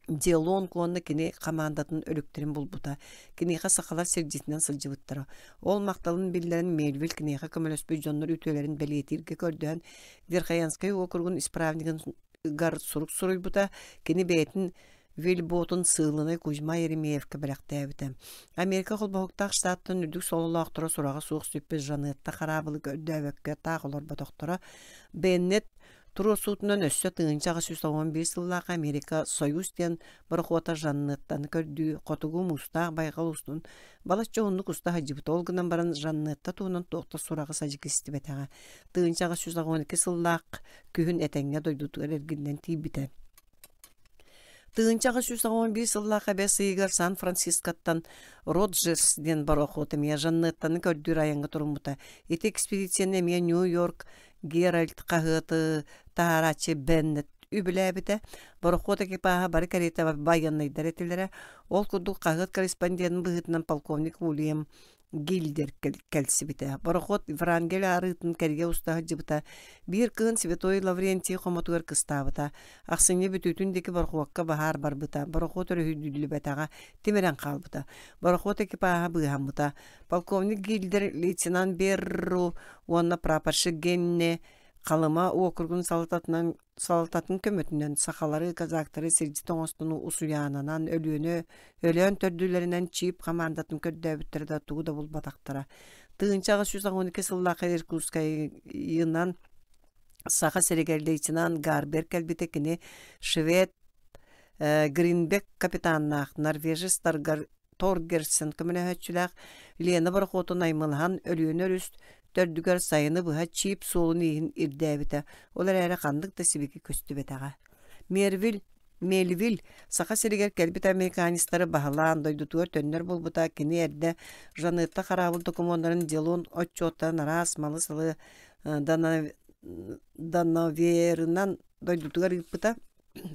Делонг уонна кини хамаандатын өлүктэрин булбута. Киниэхэ сахалар сирдьитинэн сылдьыбыттара. Ол махталын биллэрэн Мельвиль киниэхэ көмөлөспүт дьоннор үтүөлэрин бэлиэтииргэ көрдөһөн Верхоянскай уокуругун исправнигыгар сурук суруйбута. Кини бэйэтин вельботун сыылынай Кузьма Еремеевкэ бэлэхтээбитэ. Америка Холбоһуктаах Штаттарын үрдүк сололоохторо сураҕа суох сүппүт Жанетта хараабылы көрдөөбөккө таах олорботохторо. Беннет Туруорсуутунан өссө 1811 сыллаах Америка «Союз» диэн борохуота Жаннеттаны көрдүү Хотугу Муустаах байҕал устун балачча уһуннук уста сылдьыбыта. Ол гынан баран Жаннетта туһунан туох да сураҕы-садьыгы истибэтэҕэ. 1812 сыллаах күһүн этэҥҥэ дойдутугар эргиллэн тиийбитэ. 1811 сыллаах бэс ыйыгар Сан-Францискоттан Роджерс диэн борохуот эмиэ Жаннеттаны көрдүүр айаҥҥа туруммута. Ити экспедицияны эмиэ Нью-Йорк Геральд хаһыаты таһаарааччы Беннет үбүлээбитэ. Борохуот экипааһа бары кэриэтэ байыаннайдар этилэрэ. Ол курдук хаһыат корреспонденын быһыытынан полковник Уильям Гильдер кэлсибитэ. Борохуот Врангель арыытын кэрийэ уста сылдьыбыта. Биир кыһын Святой Лаврентий хомотугар кыстаабыта. Ахсынньы бүтүүтүн диэки борохуокка баһаар барбыта. Борохуот өрүһүйдүллүбэтэҕэ, тимирэн хаалбыта. Борохуот экипааһа быыһаммыта. Полковник Гильдер, лейтенант Берру уонна прапорщик Генне Халыма уокуругун салалтатынан салалтатын көмөтүнэн сахалары, казактары сирдьит оҥостон Усуйаананан, Өлүөнэ Өлөөн төрдүлэринэн Чип хамаандатын көрдөөбүттэрэ да тугу да булбатахтара. 1812 сыллаахха Иркутскайынан Саха сиригэр лейтенант Гарбер кэлбитэ кини швед Гринбек капитаннаах норвежецтаргар Торгерсен көмөлөһөөччүлээх Лена борохуотун наймылаһан Өлүөнэ өрүс төрдүгэр сайыны быһа чип суолун иһин ирдээбитэ, ол эрээри ханнык да сибики көстүбэтэҕэ. Мервиль Мельвиль Саха сиригэр кэлбит американецтары баһылаан дойдутугар төннөр буолбута. Кини эрдэ Жанетта хараабыл докумуоннарын Делон отчуоттарын араас малы-салы Дановерынан дойдутугар ыыппыта.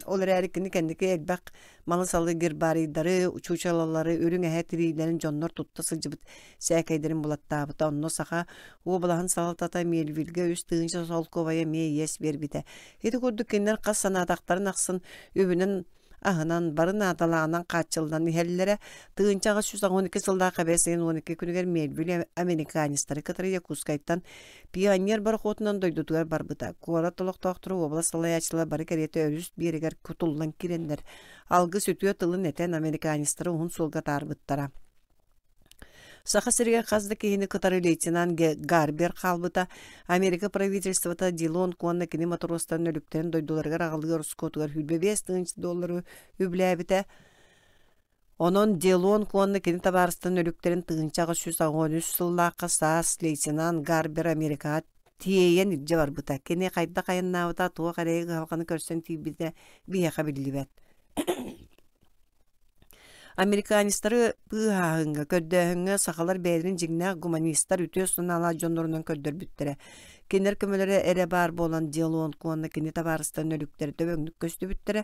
Ол эрээри кини кэнники элбэх малы-салы гербарийдары, чуучалалары, үрүҥ эһэ тириилэрин дьоннор тутта сылдьыбыт сээкэйдэрин булаттаабыта. Онно Саха уобалаһын салалтата Мельвильгэ 3000 солкуобайы эмиэ иэс биэрбитэ. Ити курдук кинилэр хас санаатахтарын ахсын үбүнэн аһынан, бары наадалааҕынан хааччыллан иһэллэрэ. 1812 сыллаах эбээс ыйын 12 күнүгэр Мельвиль американецтары кытары Якутскайтан Пионер борохуотунан дойдутугар барбыта. Куорат олохтоохторо уобалас салайааччылара бары кэриэтэ өрүс биэрэгэр кутуллан киирэннэр, алгыс үтүө тылын этэн, американецтары уһун суолга атаарбыттара. Саха сиригэр хас да киһини кытары лейтенант Гарбер хаалбыта. Америка правительствота Дилон уонна кини матроустарын өлүктэрин дойдуларыгар аҕалыы ороскуотугар 25 тыһыынча доллары үбүлээбитэ. Онон Делон уонна кини табаарыстарын өлүктэрин 1883 сыллаахха саас лейтенант Гарбер Америкаҕа тиэйэн илдьэ барбыта. Кини хайдах айаннаабыта, туох эрэйи кыһалҕаны көрсөн тиийбитэ биһиэхэ биллибэт. Американецтары быыһааһыҥҥа, көрдөөһүҥҥэ сахалар бэйэлэрин дьиҥнээх гуманистар үтүө санаалаах дьоннорунан көрдөрбүттэрэ. Кинилэр көмөлөрө эрэ баар буолан Делон уонна кини табаарыстарын өлүктэрэ дөбөҥнүк көстүбүттэрэ.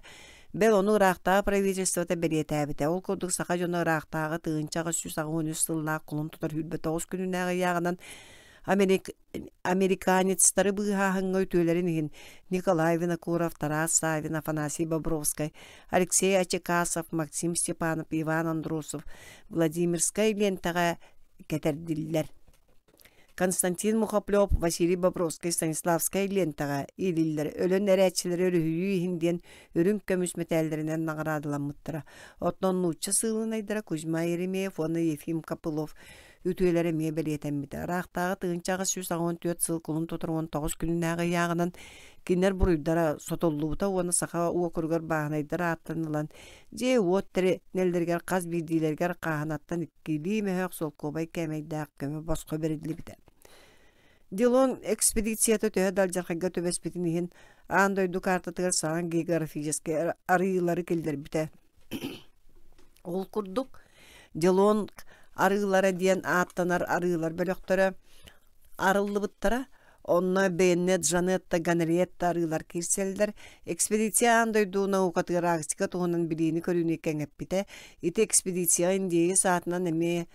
Бэл ону ыраахтааҕы правительствота бэлиэтээбитэ. Ол курдук саха дьоно ыраахтааҕы 1883 сыллаах кулун тутар 29 күнүнээҕи ыйааҕынан Америк Американецтары быыһааһыҥҥа үтүөлэрин иһин Николай Винокуров, Тарас Савин, Афанасий Бобровскай, Алексей Ачекасов, Максим Степанов, Иван Андросов Владимирскай лиэнтэҕэ кэтэрдиллэр. Константин Мухоплев, Василий Бобровскай Станиславскай лиэнтэҕэ иилиллэр өлөн эрээччилэри өрүһүйүү иһин диэн үрүҥ көмүс мэтээллэринэн наҕараадаламмыттара. Оттон нуучча сыылынайдара Кузьма Еремеев уонна Ефим Копылов үтүөлэрэ эмиэ бэлиэтэммитэ. Ыраахтааҕы 1884 сыл кулун тутар 19 күнүнээҕи ыйааҕынан кинилэр буруйдара сотуллубута уонна Саха уокуругар бааһынайдар ааттарын ылан дьиэ-уот тэринэллэригэр хас биирдиилэригэр хааһынаттан иккилии мөһөөх солкуобай кээмэйдээх көмө босхо бэриллибитэ. Дилон экспедицията төһө да алдьархайга түбэспитин иһин аан дойду картатыгар саҥа географическай арыйыылары киллэрбитэ. Ол курдук, Делонг арыылара диэн ааттанар арыылар бөлөхтөрө арыллыбыттара. Онно Беннет, Жанетта, Ганриетта арыылар киирсэллэр. Экспедиция аан дойду наукатыгар Арктика туһунан билиини-көрүүнү кэҥэппитэ. Ити экспедицияҕа индеец аатынан эмиэ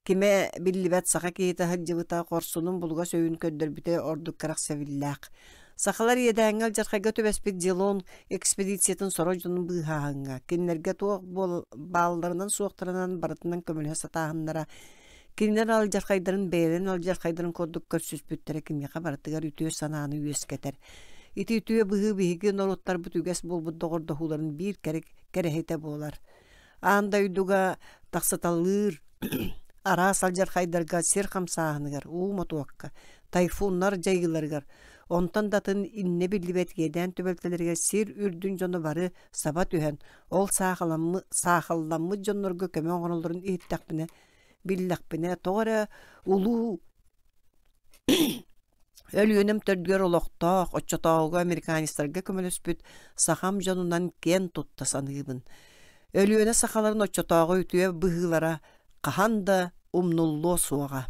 Кимэ биллибэт саха киһитэ сылдьыбыта, хорсунун булугас өйүн көрдөрбүтэ ордук кэрэхсэбиллээх. Сахалар иэдээҥҥэ алдьархайга түбэспит Дилон экспедициятын сорох дьонун быыһааһыҥҥа, кинилэргэ туох баалларынан-суохтарынан барытынан көмөлөһө сатааһыннара, кинилэр алдьархайдарын бэйэлэрин алдьархайдарын курдук көрсүспүттэрэ кимиэхэ барытыгар үтүө санааны үөскэтэр. Ити үтүө быһыы биһиги норуоттарбыт үгэс буолбут доҕордоһууларын биир кэрэ кэрэһитэ буолар. Аан дойдуга тахсыталыыр араас алдьархайдарга сир хамсааһыныгар, уу мотуокка, тайфуннар дьайыыларыгар, онтон да атын иннэ биллибэт иэдээн түбэлтэлэригэр сир үрдүн дьоно бары саба түһэн, ол саахалламмыт дьоннорго көмө оҥороллорун иһиттэхпинэ, биллэхпинэ, тоҕо эрэ улуу Өлүөнэм төрдүгэр олохтоох, оччотооҕуга американецтарга көмөлөспүт сахам дьонунан киэн тутта саныыбын. Өлүөнэ сахаларын оччотооҕу үтүө быһыылара хаһан да умнуллуо суоҕа.